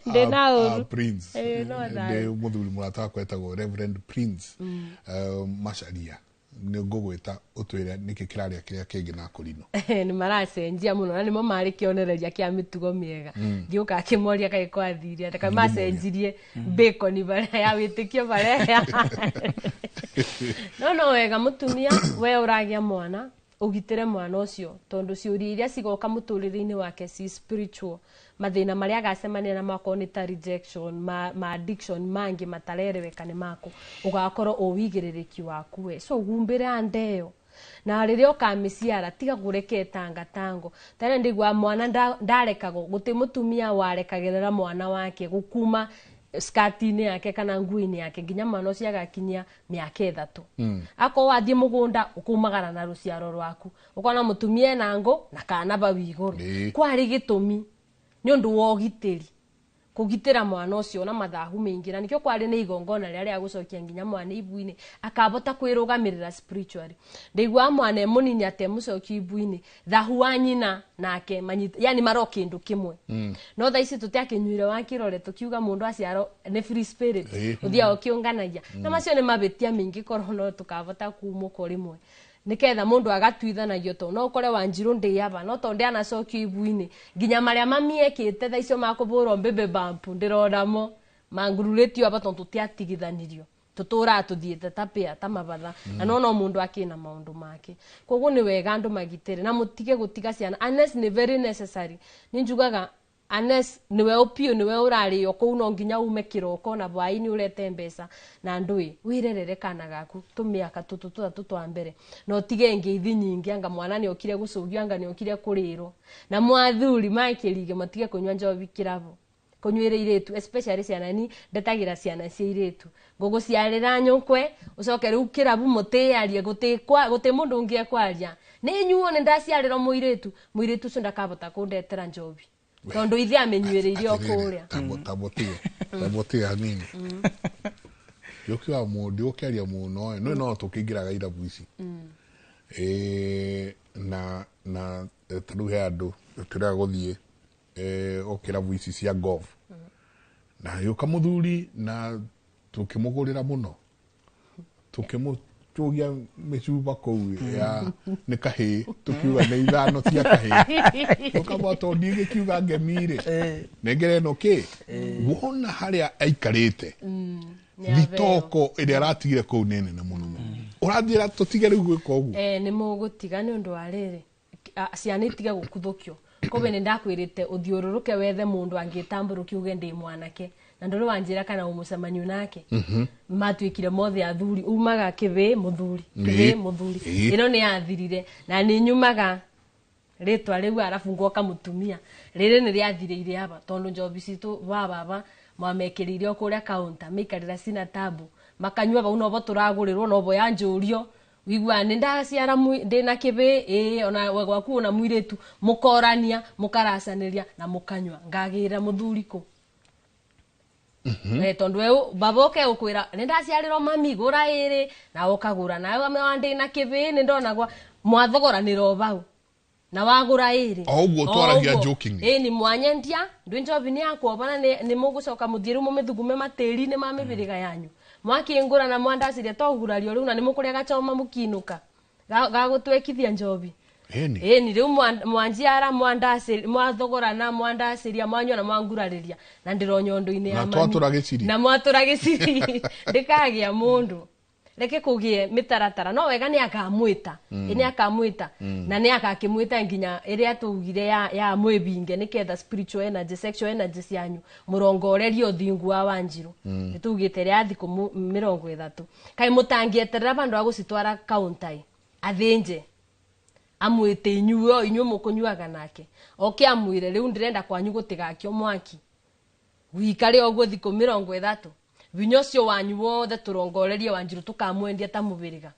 Ndĩ na ũru. Prince. No Ndĩ thayũ. mũthuri mũrata wakwa etagwo Reverend Prince, Macharia. Nĩ ngũgwĩta ũtwĩre nĩkĩ kĩrarĩa kĩrĩa kĩngĩ na kũrino. Nĩ maracenjia mũno na nĩmo marĩ kĩonereria kĩa mĩtugo mĩega. Ndiũka akĩmoria kaĩ kwathire atĩa, kaĩ macenjirie bacon barĩa ya wĩtĩkio barĩa. No wega mũtumia we ũragĩa mwana ũgitĩre mwana ũcio tondũ ciũria iria cigoka mũtũrĩre-inĩ wake ci spiritual, mathĩna marĩa agacemania namo akorwo nĩ ta rejection, ma addiction mangĩ matarereweka nĩ maku, ũgakorwo ũwĩigĩrĩrĩki waku we. So humbĩra ndeyo na rĩrĩa ũkamĩciara tiga kũreke tangatango. Tene ndigua mwana ndarekagwo, gũtĩ mũtumia warekagĩrĩra mwana wake gũkuma skati-inĩ yake kana nguo-inĩ yake nginya mwana ũcio agakinyia mĩaka 3. Akorwo wathiĩ mũgũnda ũkumagara na rũciaro rwaku, ũkona mũtumia ena ngũ na kana bau igũrũ. Kwarĩ gĩtũmi nĩ ũndũ wa ũgitĩri, kũgitĩra mwana ũcio na mathahu maingĩ, na nĩkĩo kwarĩ na igongona rĩrĩa rĩa gũcokia nginya mwana ibu-inĩ akabota kwĩrũgamĩrĩra spiritually. Ndaiguaga mwana e mũnini atemũcokia ibu-inĩ, thahu wa nyina nake manyita, yani maro kĩndũ kĩmwe. No thaa ici tũtiakĩnyuire wa kĩrore tũkiuga mũndũ aciarwo nĩ free spirit, ũthiaga ũkĩũnganagia. Na macio nĩ mabĩtia maingĩ korwo no tũkabota kumũko rĩmwe niketha mundu agatuithanagio to no ukore Wanjiru ndiyaba no to ndianacokio ibu-inĩ nginya maria mami ekite thaa icio makũbũrwo mbembe bampu ndironamo mangururĩtio aba tondu tutiatigithanirio tuturaga tuthiĩte ta pĩa ta mabatha. Na no mundu akina maundu make. Koguo ni wega andu magitire na mutige gutiga ciana unless ni very necessary. Ni njugaga unless niwe upio niwe urarĩo kũu no nginya ume kĩroko na hwaĩ-inĩ ũrete mbeca na ndũĩ wirerere kana gaku tũmĩaka tũtũ tũtatũ twa mbere na ũtige ngeithi nyingĩ anga mwana nĩokire gũcũgio anga nĩokire kũrĩrwo. Na mwathuri makĩrige matige kũnyua njobi kĩrabu kũnyuĩra irĩtu especially ciana ni ndetagĩra ciana cia irĩtu ngũgũciarĩra nyũkwe ũcoke rĩu kĩrabu mũtĩarie gũtĩ mũndũ ũngĩ ekwaria nĩ nyuo nĩ ndaciarĩrwo mũirĩtu mũirĩtu ũcio ndakabota kũndetera njobi tondu ithe amenyuĩrĩire o kũrĩa. Tabotia hanini. Yokiwa mundu ukiaria muno no no tukingiraga irabu ici. Na taru he andu turega guthie o kirabu ici cia golf. Na yoka muthuri na tukimugurira muno. Tukimutugia micuba kuu ya ni kahii tukiuga ni ithano cia kahii tukamba to ndigĩkiuga ngemire nengere no ki wona haria aikarite thitoko ĩrĩa aratigire kũu nĩ nene mũno. Ũranjĩra tũtige rĩu gwĩka ũguo? Nĩ mũgũtiga nĩ ũndũ wa rĩrĩ ciana itige gũkuthũkio. Kobe nĩ ndakwĩrĩte ũthiũrũrũke wethe mũndũ angĩtambũrũkia uge ndĩ mwanake na ndũrĩ wanjĩra kana ũmũcemanio nake. Matuĩkire mothe athuri umaga kĩbĩ mũthuri kĩbĩ mũthuri ĩno nĩ yathirire na nĩ nyumaga rĩtwa rĩu arabu ngoka mũtumia rĩrĩ nĩ rĩathirĩire aba tondũ njobi citũ wa baba mwamekĩrĩire o kũrĩa counter maikarĩra cina tabu makanyua bau nobo tũragũrĩrwo nobo yanjũrio wigua nĩ ndaciara ndĩna kĩbĩ ĩĩ ona gwaku ona mũirĩtu mũkorania mũkaracanĩria na mũkanyua ngagĩra mũthuri kũ. Tondu we baba oke ukwira nĩ ndaciarĩrwo mami gũra ĩrĩ na ũkagũra nawe ndĩna kĩbĩ nĩ ndonagwa mwathogoranĩra o bau na wagũra ĩrĩ o ũguo twaragia joking. Ĩĩ ni mwanyendia ndwĩ njobi nĩ yakwa bana nĩ mũgũcoka mũthiĩ rĩu mũmĩthugume matĩri-inĩ ma mĩbĩrĩga yanyu mwakĩngũra na mwandaciria to gurario rĩu na nĩ mũkũrĩa gachoma mũkinũka gagũtwekithia njobi. Ĩni rĩu mwanjiara mwandacĩria mwathogorana mwandacĩria mwanyua na mwangurarĩria na ndĩro nyondo-inĩ ya mami na mwatũra gĩciri ndĩkagĩa mũndũ. Reke kũgĩe mĩtaratara no wega nĩ akamwĩta nĩ akamwĩta na nĩ agakĩmwĩta nginya ĩrĩa tugire ya mwĩbinge nĩketha spiritual energy sexual energy cianyu mũrongorerie ũthingu wa Wanjiru. Nĩ tugĩte rĩa thikũ 30 kaĩ mũtangĩeterera bandũ a gũcitwara counter athĩnje amwĩte inyuĩ inyuĩ mũkũnyuaga nake oke amwĩre rĩu ndĩrenda kwanyu gũtigakio mwaki wikare ũguo thikũ 30 winya ũcio wanyu wothe tũrongorerie Wanjiru tũkamwendia ta mũbĩrĩga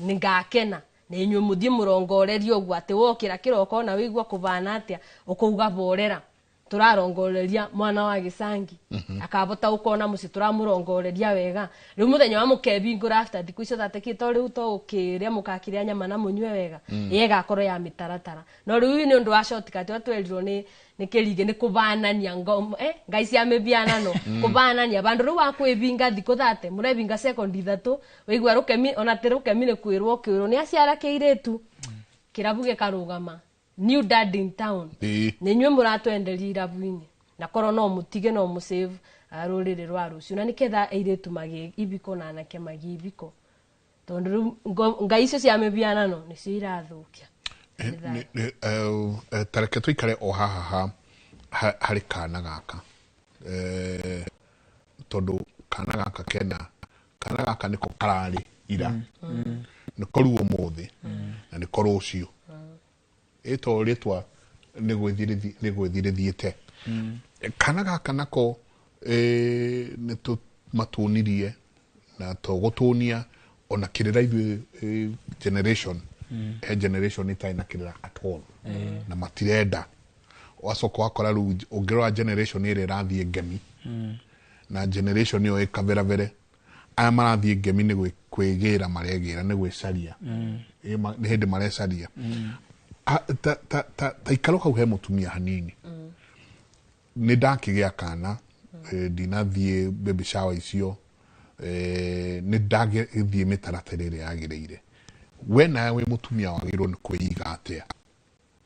nĩngakena na inyuĩ mũthiĩ mũrongorerie ũguo atĩ wokĩra kĩroko na wĩigua kũbana atĩa ũkauga borera Turarongoreria mwana wa gicangi akabota ukona muci turamurongoreria wega riu muthenya wa mukebingura after thiku icio thatikito riu to ukiria mukakiria nyama na munyue wega yega akorwo ya mitaratara no riu ni undu wa shortcut watwerirwo ni kirige ni kubanania ngomo ngai cia mibianano kubanania bandu riu wakwibinga thiku thate murebinga sekondi ithatu wigua rukemi ona ti rukemi ni kwirwo kwirwo ni aciara kiiritu kirabu gikarugama new dad in town ni nywe muratwenderia irabu-inĩ na korwo no mutige no musave rũrĩrĩ rwa rũciũ na nĩketha airĩtu magĩe ibiko na anake magĩe ibiko tondũ rĩu ngai icio cia mĩhianano nĩcio irathũkia. Tareke tũikare o haha harĩ kana gaka tondũ kana gaka kena kana gaka nĩko kararĩ ira nĩko rĩu ũmũthĩ na nĩko rũciũ ito ritwa nigwithirithiite kana gaka nako ni tumatunirie na tugutunia ona kirira ithuĩ generation he generation itarĩ na kirira at all na matirenda wacoka wakora rĩu ũngĩrora generation ĩrĩa ĩrathiĩ ngemi na generation ĩyo ĩkaberavere aya marathiĩ ngemi nĩ kwĩgĩra maregĩra nĩ gwĩcaria nĩ hĩndĩ marecaria ta ikaro hau he mutumia hanini ni ndakĩgĩa kana ndinathiĩ baby shower icio nĩ ndagĩthiĩ mĩtaratara ĩrĩa yagĩrĩire we nawe wĩ mũtumia wagĩrĩirwo nĩ kwĩiga atĩa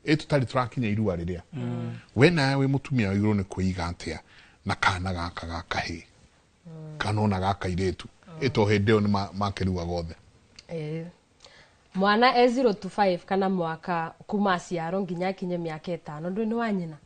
ĩ tũtarĩ tũrakinya irua rĩrĩa we nawe wĩ mũtumia wagĩrĩirwo nĩ kwĩiga atĩa na kana gaka ga kahĩĩ kana ona ga kairĩtu ĩ to hĩndĩ ĩyo nĩ makĩrua gothe. Mwana e 0 to 5 kana mwaka kuma aciarwo nginya akinye miaka ĩtano ndũ nĩ wa nyina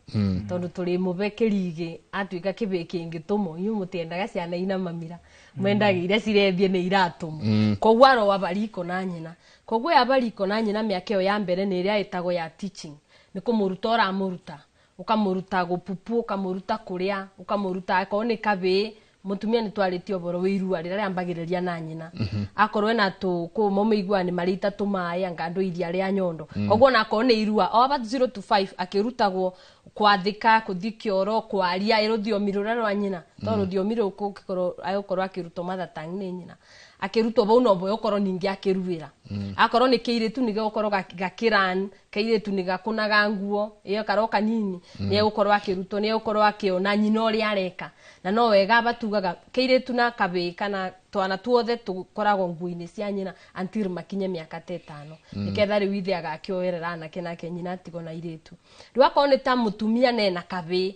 tondu tũrĩ mũbe kĩrigĩ atuĩka kĩbĩ kĩngĩtũmwo inyuĩ mũtiendaga ciana ina mamira mwendaga iria cirethiĩ nĩ iratũmwo koguo aroa bariko na nyina koguo ya bariko na nyina mĩaka ĩyo ya mbere nĩ ĩrĩa ĩtagwo ya teaching nĩ kũmũruta ũramũruta ũkamũruta gũpupu ũkamũruta kũrĩa ũkamũruta akorwo nĩ kabĩĩ mutumia ni twarĩtie ũhoro wĩ irua rĩrĩa rĩambagĩrĩria na nyina akorwo ena tũkũma ũmĩigua nĩ marĩita tũmaĩ anga andũ iria rĩa nyondo koguo ona akorwo nĩ irua o aba 0 to 5 akĩrutagwo kwathĩka kũthiĩ kĩoro kwaria rũthiomi rũrĩa rwa nyina to rũthiomi rũu kũngĩkorwo agũkorwo akĩrutwo mother tongue nĩ nyina akĩrutwo bau no boyo ũkorwo ningĩ akĩruĩra akorwo nĩ kĩirĩtu nĩ gĩgũkorwo gakĩran kĩirĩtu nĩ gakũnaga nguo ĩyo karoka nini nĩ egũkorwo akĩrutwo nĩ egũkorwo akĩona nyina ũrĩa areka na no wega batugaga kĩirĩtu na kabĩĩ kana twana tuothe tũkoragwo nguo-inĩ cia nyina until makinye mĩaka ta ĩtano nĩketha rĩu ithe agakĩoerera anake nake nyina atigwo na irĩtu rĩu akorwo nĩ ta mũtumia nena kabĩĩ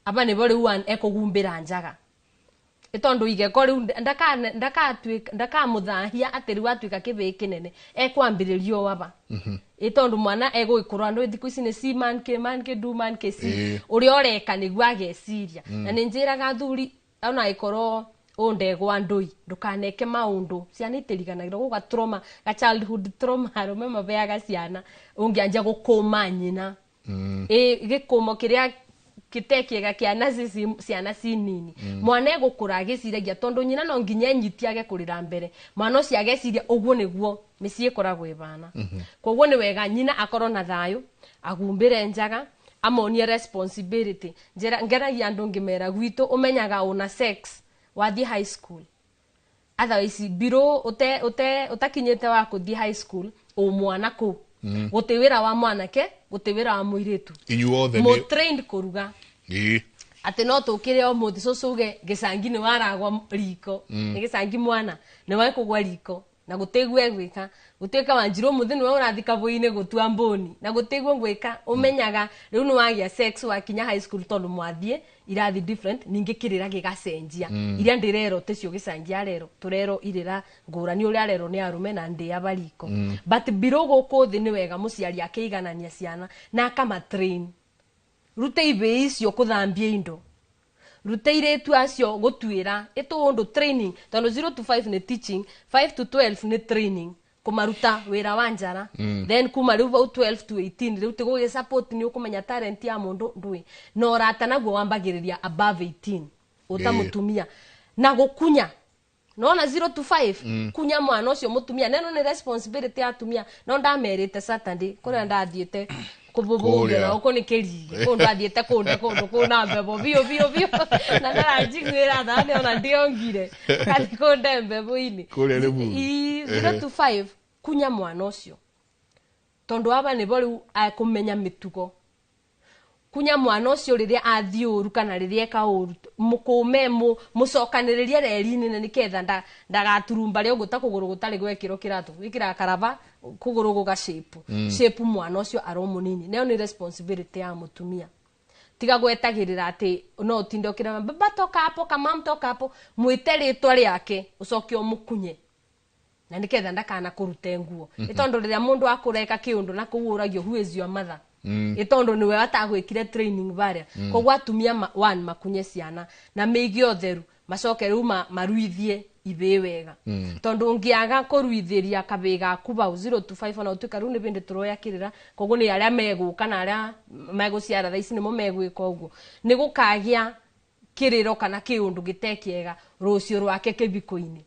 aba nĩbo rĩu ekũgumbĩra njaga tondu igeko riu ndakamũthahia atĩ rĩu atuĩka kĩbĩĩ kĩnene ekwambĩrĩrio waba ĩ tondu mwana egũgĩkũrwo andũ thikũ ici nĩ C man K man K do man K C ũrĩa ũreka nĩguo ageciria na nĩ njĩraga athuri ona ĩkorwo ũndegwa ndũi ndũkaneke maũndũ ciana itiriganagĩrwo gũga trauma ga childhood trauma arũme mabeaga ciana ũngĩanjia gũkũma nyina ĩ gĩkũmo kĩrĩa kĩtekiega kĩana ciana ci nini mwana egũkũra agĩciragia tondu nyina no nginya enyitiage kũrĩra mbere mwana ũcio ageciria ũguo nĩguo mĩciĩ ĩkoragwo ĩbana koguo nĩ wega nyina akorwo na thayũ agumbĩre njaga amonie responsibility njĩra ngeragia andũ ngĩmera gwitũ ũmenyaga ũna sex wathiĩ high school otherwise biro ũtakinyĩte wa kũthiĩ high school ũ mwana kũu gũtĩ wĩra wa mwanake gũtĩ wĩra wa mũirĩtu inyuothe nĩ trained kũruga atĩ no tũkĩre o mũthĩ cũcũ uge gĩcangi nĩ waragwa riko nĩ gĩcangi mwana nĩ wekũgwa riko na gũtĩgue gwĩka gũtuĩka Wanjirũ mũthĩ nĩwe ũrathiĩ kabũi-inĩ gũtua mbũni na gũtĩguo gwĩka ũmenyaga rĩu nĩ wagĩa sex wakinya high school tondũ mwathiĩ irathi different ningĩ kĩrĩra gĩgacenjia iria ndĩrerwo tĩcio gĩcangi arerwo tũrerwo irĩra ngũrani ũrĩa arerwo nĩ arũme na ndĩa bariko but biro gũkũ thĩ nĩ wega mũciari akĩiganania ciana na akamatrain rute ibĩ icio kũthambia indo rute irĩtu acio gũtuĩra ĩtũũndũ training tondũ 0 to 5 nĩ teaching 5 to 12 nĩ training kũmaruta wĩra wa njara then kuma rĩu bau 12 to 18 rĩu tigũgĩ support nĩ ũkũmenya talent ya mũndũ ndũĩ na ũrata naguo wambagĩrĩria above 18 ũta mũtumia na gũkunya nona 0 to 5 kunya mwana ũcio mũtumia neno nĩ responsibility ya atumia no ndamerĩte Saturday kũrĩa ndathiĩte Kũbũbũria na gũkũ nĩ kĩrigi kũndũ athiĩte kũndũ kũndũ kũna mbebo biũ biũ biũ na ndaranjiguĩra tha nĩ ona ndiongire kathi kũnde mbebo-inĩ Kũrĩa Limuru. 0 to 5 kunya mwana ũcio tondu aba nĩbo rĩu akũmenya mĩtugo kunya mwana ũcio rĩrĩa athiĩ ũru kana rĩrĩa eka ũru mũkũme mũcokanĩrĩrie reri-inĩ na nĩketha ndagaturumba rĩa ũguo ta kũgũrũ gũtarĩ gwekĩrwo kĩratũ gwĩkĩra karaba kũgũrũ gũga shape shape mwana ũcio arĩ o mũnini nayo nĩ responsibility ya mũtumia tiga gwetagĩrĩra atĩ no ũtinde ũkĩrema baba toka hapo kamam toka hapo mwĩte rĩtwa rĩake ũcoke ũmũkunye na nĩketha ndakana kũrute nguo nĩ tondũ rĩrĩa mũndũ akũreka kĩũndũ na kũu ũragio who is your mother itondo niwe atagwikire training varia koguo atumia one makunye ciana na mĩige ũtheru macoke rĩu maruithie ibĩ wega tondu ũngĩaga kũruithĩria kabĩ gaku bau 0 to 5 ona ũtuĩka rĩu nĩ bĩndĩ tũroya kĩrĩra koguo nĩ arĩa megũka na arĩa megũciara thaa ici nĩmo megwĩka ũguo nĩ gũkagĩa kĩrĩro kana kĩũndũ gĩtekĩega rũciũ rwake kĩbiko-inĩ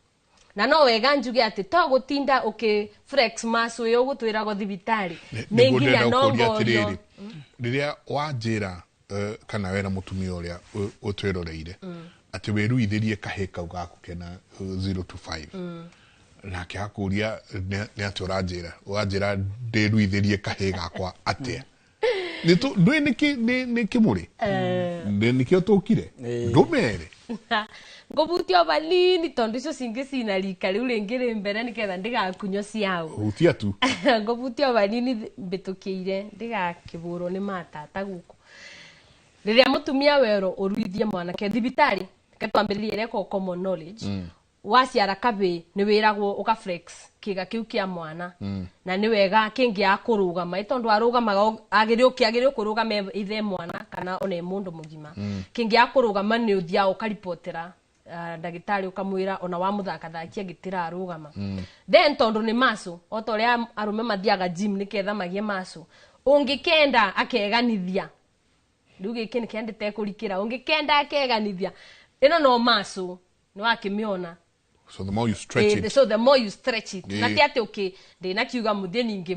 na no wega njuge atĩ to gũtinda ũkĩ flex muscle ĩyo ũgũtwĩragwo thibitarĩ nĩ nginya no ngorio rĩrĩa wanjĩra kana wena mũtumia ũrĩa ũtwĩroreire atĩ wĩruithĩrie kahĩ kau gaku kena 0 to 5 nake akũria nĩ atĩ ũranjĩra ũranjĩra ndĩruithĩrie kahĩ gakwa atĩa ndũĩ nĩ kĩmũrĩ nĩkĩo tũkire ndũmere ngũbutia vanini tondu icio cingĩ cina rika rĩu rĩngĩ rĩ mbere nĩgetha ndigakunywo ciao hutia tu ngũbutia vanini mbĩtũkĩire ndigakĩbũrwo nĩ matata gũkũ rĩrĩa mũtumia werwo ũruithie mwanake thibitarĩ reke twambĩrĩrie ĩrĩa ĩkoragwo common knowledge waciara kabĩ nĩ wĩragwo ũka flex kĩga kĩu kĩa mwana na nĩ wega kĩngĩaga kũrũgama ĩ tondũ arũgamaga agĩrĩirwo kũrũgama ithe mwana kana ona e mũndũ mũgima kĩngĩaga kũrũgama nĩ ũthiaga ũkaribotera ndagĩtarĩ ũkamwĩra ona wamũthakathakia gĩtirarũgama then tondũ nĩ muscle o ta ũrĩa arũme mathiaga gym nĩketha magĩe muscle ũngĩkenda akeganithia rĩu gĩkĩ nĩkĩo ndĩtekũrikĩra ũngĩkenda akeganithia ĩno no muscle nĩ wakĩmĩona. So the more you stretch it. So the more you stretch it. Na ti atĩ ũkĩ ndĩnakiuga mũthiĩ ningĩ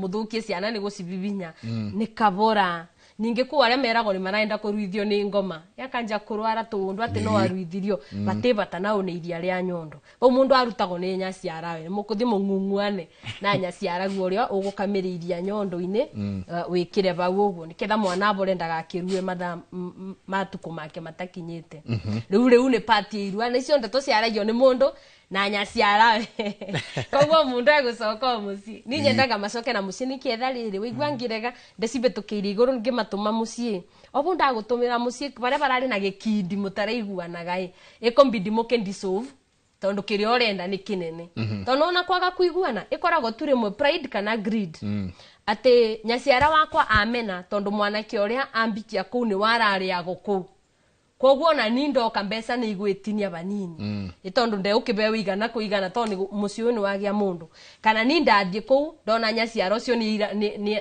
mũthũkie ciana nĩ gũcibibinya nĩ kabora ningĩ kũu arĩa meragwo nĩ marenda kũruithio nĩ ngoma yakanja kũrwara tũũndũ atĩ no aruithirio batĩ bata nao nĩ iria rĩa nyondo bau mũndũ arutagwo nĩ nyaciarawe mũkũthiĩ mũng'ung'uane na nyaciaraguo ũrĩa ũgũkamĩrĩa iria nyondo-inĩ wĩkĩre bau ũguo nĩketha mwana abore ndagakĩrue mathaa matukũ make matakinyĩte rĩu nĩ part ya irua na icio ndeto ciaragio nĩ mũndũ na nyaciarawe koguo mũndũ egũcoka o mũciĩ niĩ nyendaga macoke na mũciĩ nĩketha rĩrĩ waigua ngĩrega ndĩcibĩtũkĩire igũrũ ngĩmatũma mũciĩ obu ndagũtũmĩra mũciĩ barĩa bararĩ na gĩkindi mũtaraiguanaga ĩ ĩkũmbindi mũkĩndissolve tondũ kĩrĩa ũrenda nĩ kĩnene tondũ ona kwaga kũiguana ĩkoragwo tu rĩmwe pride kana greed atĩ nyaciara wakwa amena tondũ mwanake ũrĩa ambikia kũu nĩ wararĩagwo kũu koguo ona ni ndoka mbeca nĩ igwĩtinia vanini nĩ tondũ ndeũkĩbeo igana kũigana tondũ mũciĩ ũyũ nĩ wagĩa mũndũ kana ni ndathiĩ kũu ndona nyaciara ũcio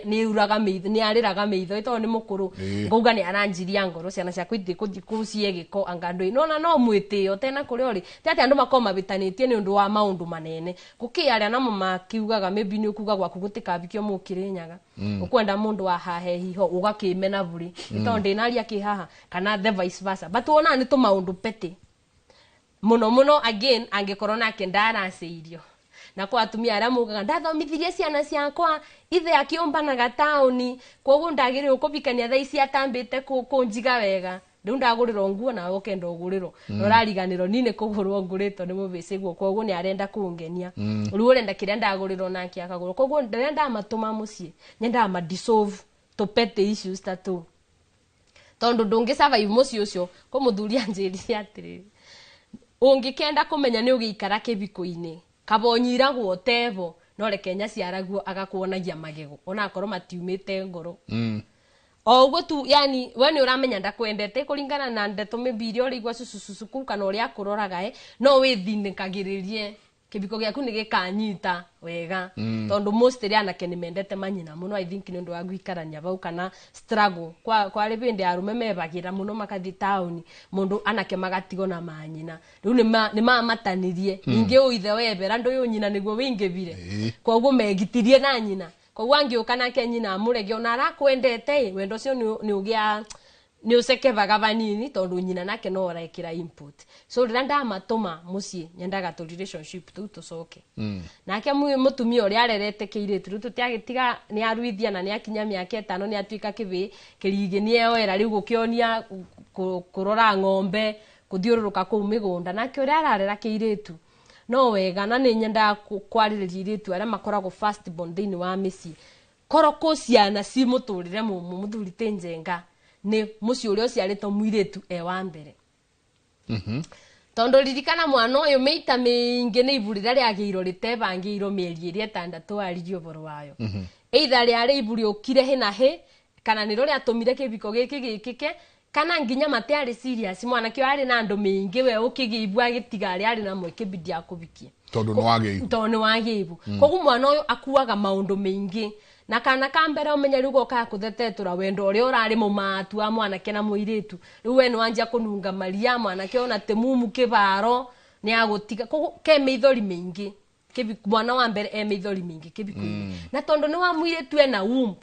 nĩ uraga nĩ arĩraga maitho nĩ tondũ nĩ mũkũrũ ngauga nĩ aranjiria ngoro ciana ciakwa ithiĩ kũthiĩ kũu ciĩ gĩko anga ndũĩ nona no mwĩtĩo tena kũrĩa ũrĩ ti atĩ andũ makorwo mabĩtanĩtie nĩ ũndũ wa maũndũ manene gũkĩ arĩa namo makiugaga maybe nĩ ũkuga gwaku gũtikabikio mũkĩrĩnyaga ũkwenda mũndũ wa hahe hiho ũgakĩmena bũrĩ nĩ tondũ ndĩnaria kĩ haha kana the vice versa but wona nĩ tũmaũndũ petty mũno mũno again angĩkorwo nake ndaracĩirio na kwa atumia arĩa mugaga ndathomithirie ciana ciakwa ithe akĩũmbanaga taũni koguo ndagĩrĩirwo kũbikania thaa ici atambĩte kũnjiga wega rĩu ndagũrĩrwo nguo nawe ũkenda ũgũrĩrwo na ũrariganĩrwo ni nĩ kũgũrwo ngũrĩtwo nĩ mũbĩcĩguo koguo nĩ arenda kũngenia rĩu ũrenda kĩrĩa ndagũrĩrwo nake akagũrwo koguo rĩrĩa ndamatũma mũciĩ nyendaga ma dissolve tũ petty issues ta tũu tondu ndũngĩ survive mũciĩ ũcio kũ mũthuri anjĩrire atĩrĩrĩ ũngĩkenda kũmenya nĩ ũgĩikara kĩbiko-inĩ kaba ũnyiragwo tevo no reke nyaciaraguo agakuonagia magego onakorwo matiumĩte ngoro o ũguo tu yani we nĩ ũramenya ndakwendete kũringana na ndeto maybe iria ũrĩigua cucucucu kana ũrĩa akũroraga no wĩthinĩkagĩrĩrie kĩbiko gĩaku nĩ gĩkanyita wega tondu most rĩa anake nĩ mendete manyina mũno I think nĩ ũndũ wa gũikarania bau kana struggle kwa kwarĩ bĩndĩ arũme mebagĩra mũno makathi taũni mũndũ anake magatigwo na manyina rĩu nĩ mamatanirie ningĩ ũyũ ithe webera ndũyũ nyina nĩguo wĩingĩbire koguo megitirie na nyina Koguo angĩũka nake nyina amũrege ona arakwendete wendo ũcio nĩ ũgĩa nĩ ũcekebaga vanini tondũ nyina nake no arekĩra input. So rĩrĩa ndamatũma mũciĩ nyendaga tũ relationship tũu tũcoke. Nake mũtumia ũrĩa arerete kĩirĩtu rĩu tũtiagĩtiga nĩ aruithia na nĩ akinya mĩaka 5 nĩ atuĩka kĩbĩ kĩrigĩ nĩ eoera rĩu gũkĩonia kũrora ng'ombe kũthiũrũrũka kũu mĩgũnda. Nake ũrĩa ararera kĩirĩtu no wega na nĩ nyendaga kwarĩrĩria irĩtu arĩa makoragwo first born thĩinĩ wa mĩciĩ. Korwo kũ ciana ci mũtũrĩre mũmũ mũthuri ti Njenga nĩ mũciĩ ũrĩa ũciarĩtwo mũirĩtu e wa mbere. Tondũ ririkana mwana ũyũ mĩita mĩingĩ nĩ ibu rĩrĩa rĩagĩirwo rĩtebangĩirwo mĩeri ĩrĩa 6 aririe ũboro wayo. Either rĩarĩ ibu rĩũkire hĩ na hĩ kana nĩrĩo rĩatũmire kĩbiko gĩkĩ gĩkĩke kana nginya matiarĩ serious mwanake ũyũ arĩ na andũ mĩingĩ we ũkĩgĩa ibu agĩtiga arĩa arĩ na mweke bidi ya kũbikia. Tondũ nĩ wagĩa ibu. Tondũ nĩ wagĩa ibu. Koguo mwana ũyũ akuaga maũndũ maingĩ. Na kana ka mbere ũmenye rĩu gokaga kũthetetũra wendo ũrĩa ũrarĩ mũmatu wa mwanake na mũirĩtu. Rĩu we nĩ wanjia kũnunga maria mwanake ona te mumu kĩbaro nĩ agũtiga. Koguo ke mĩithori mĩingĩ. Mwana wa mbere e mĩithori mĩingĩ kĩbiko-inĩ. Na tondũ nĩ wa mũirĩtu ena womb.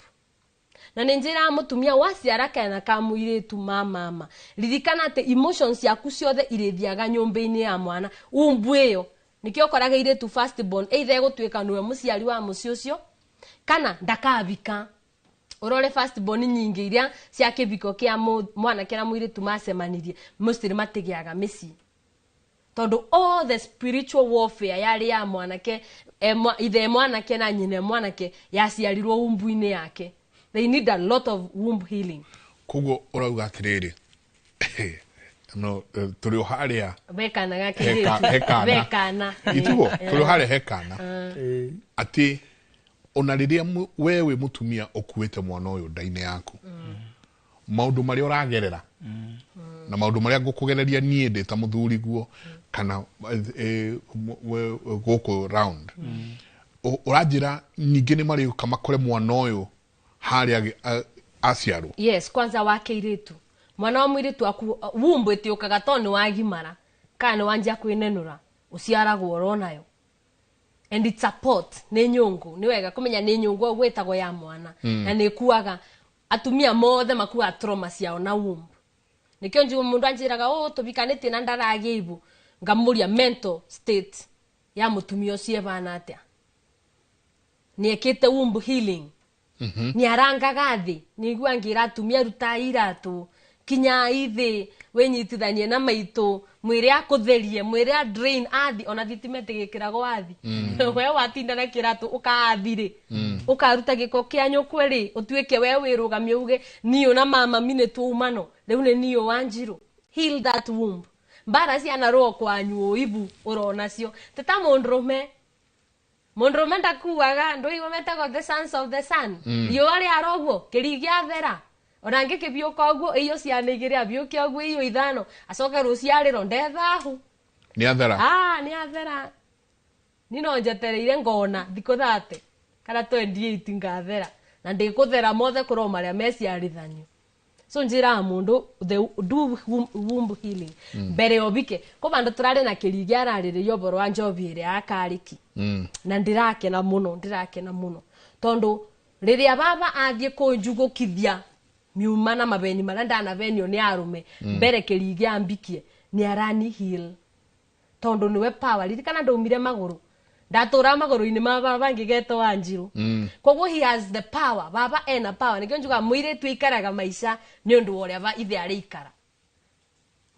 Na nĩ njĩra mũtumia waciara kana ka mũirĩtu ma mama. Ririkana atĩ emotions ciaku ciothe irĩthiaga nyũmba-inĩ ya mwana. Womb ĩyo nĩkĩo ũkoraga irĩtu first born either egũtuĩka nĩwe mũciari wa mũciĩ ũcio kana ndakabika. Ũrore first born nyingĩ iria cia kĩbiko kĩa mwanake na mũirĩtu macemanirie mostly matigĩaga mĩciĩ. Tondũ all the spiritual warfare yarĩ ya mwanake, ithe mwanake na nyina mwanake yaciarirwo womb-inĩ yake. They need a lot of womb healing. Koguo ũrauga atĩrĩrĩ, no tũrĩ o harĩa Wekana gake rĩu. Wekana. Itugo tũrĩ o harĩa hekana. Atĩ ona rĩrĩa we wĩ mũtumia ũkuĩte mwana ũyũ nda-inĩ yaku, maũndũ marĩa ũragerera na maũndũ marĩa ngũkũgereria niĩ ndĩ ta mũthuri guo kana gũkũ round, ũranjĩra ningĩ nĩ marĩũka makore mwana ũyũ harĩa aciarwo. Yes, kwanza wake irĩtu. Mwana wa mũirĩtu aku womb ĩtĩũkaga tondũ nĩ wagimara kana nĩ wanjia kwĩnenũra ũciaragwo oronayo. And it's a pot, nĩ nyũngũ. Nĩ wega kũmenya nĩ nyũngũ gwĩtagwo ya mwana. Na nĩ ĩkuaga atumia mothe makuaga trauma ciao na womb. Nĩkĩo njugo mũndũ anjĩraga oh tũbikanĩtie na ndaragĩa ibu, ngamũria mental state ya mũtumia ũcio ĩbana atĩa. Nĩ ekĩte womb healing. Nĩ arangaga thĩ, nĩigua ngĩra atumia ruta iratũ kinya ithĩ wĩnyitithanie na maitũ mwĩrĩ akũtherie mwĩrĩ a drain athi ona thitima ĩtigĩkĩragwo athi. We watinda na kĩratũ ũkaathi rĩ, ũkaruta gĩko kĩa nyũkwe rĩ, ũtuĩke we wĩrũgamie uge niũ na mama mi nĩ twaumano rĩu nĩ niũ Wanjirũ. Heal that womb. Mbara cianarũo kwanyu ibu ũrona cio tĩ ta mũndũrũme. Mũndũrũme ndakuaga ndũigua metagwo the sons of the sun. Riũa rĩara ũguo kĩrigi gĩathera ona ngĩkĩbiũka ũguo iyo ciana igĩrĩ abiũke ũguo iyo 5 acoke rũciarĩro ndethahu. Nĩ athera. Nĩ athera. Ni no njetereire ngona thikũ 30 kana 28 ngathera na ndĩkũthera mothe kũrwo marĩa meciarithanio. So njĩraga mũndũ the do womb healing mbere obike ko bandũ tũrarĩ na kĩrigi ararĩrĩria ũboro wa njobi ĩrĩa ya karĩki. Na ndĩrakena mũno tondũ rĩrĩa baba athiĩ kũnjugũkithia miuma na mabeni marĩa ndanabenio nĩ arũme mbere kĩrigi ambikie nĩ arani heal tondũ nĩwe power. Ririkana ndaumire magũrũ ndatũra magũrũ-inĩ ma baba ngĩgetwo Wanjirũ. Koguo he has the power. Baba ena power. Nĩkĩo njugaga mũirĩtu aikaraga maica nĩ ũndũ wa ũrĩa ithe arĩikara.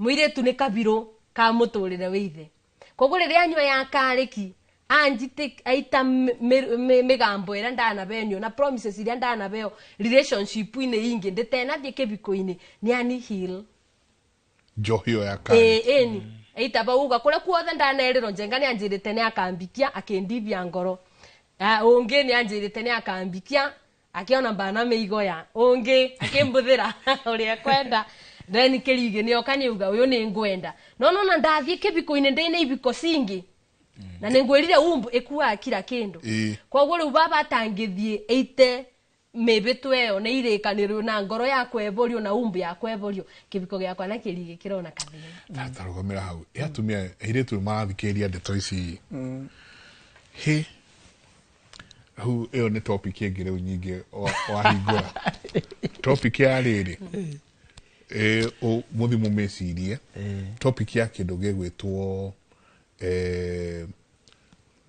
Mũirĩtu nĩ kabirũ ka mũtũrĩre wa ithe. Koguo rĩrĩa anyua ya karĩki anjite aita mĩgambo ĩrĩa ndanabenio na promises iria ndanabeo relationship-inĩ ingĩ ndĩtenathiĩ kĩbiko-inĩ nĩ ani heal. Njohi ĩyo ya karĩki. Ĩni. Aita bauga kũrĩa kuothe ndanerĩrwo Njenga nĩ anjĩrĩte nĩ akambikia akĩndibia ngoro. Ũngĩ nĩ anjĩrĩte nĩ akambikia akĩona mbana mĩigoya. Ũngĩ akĩmbũthĩra ũrĩa ekwenda. Then kĩrigi nĩ oka nĩ uga ũyũ nĩ ngwenda. No nona ndathiĩ kĩbiko-inĩ ndĩna ibiko cingĩ. Na nĩ ngwĩrire womb ĩkuaga kira kĩndũ. Koguo rĩu baba atangĩthiĩ ĩite mĩbĩtũ ĩyo nĩ irĩkanĩrwo na ngoro yakwa eborio na womb yakwa eborio kĩbiko gĩakwa na kĩrigi kĩrona kathĩna. Tarũgamĩra hau. Ĩ atumia airĩtu marathikĩrĩria ndeto ici. Hĩ. Hau ĩyo nĩ topic ĩngĩ rĩu nyingĩ wahingũra. Topic ya rĩrĩ, mũthi mũmĩcirie. Topic ya kĩndũ gĩgwĩtwo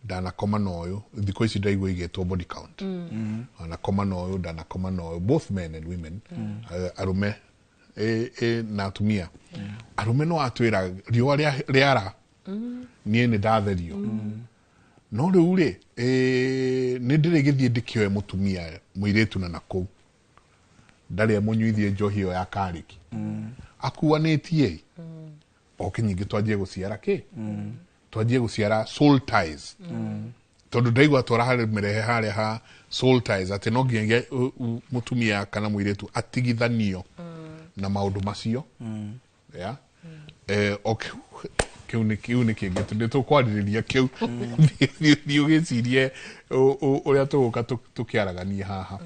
ndanakoma na ũyũ, thikũ ici ndaigua igĩtwo body count. Ndanakoma na ũyũ, ndanakoma na ũyũ, both men and women. Arũme na atumia. Arũme no atwĩra riũa rĩara niĩ nĩ ndatherio. No rĩu rĩ, nĩ ndĩrĩgĩthiĩ ndĩkĩoe mũtumia mũirĩtu na nakũu ndarĩ amũnyuithie njohi ĩyo ya karĩki. Akuanĩtie oke nyingĩ twanjie gũciara kĩ, twanjie gũciara soul ties. Tondũ ndaigua twara harĩ mĩrehe harĩa ha soul ties, atĩ no nginyagia mũtumia kana mũirĩtu atigithanio na maũndũ macio. Yeah. Okay. Kĩu nĩ kĩngĩ nĩ tũkwarĩrĩria kĩu. Thiĩ ũgĩcirie ũrĩa tũgũka tũkĩaragania haha.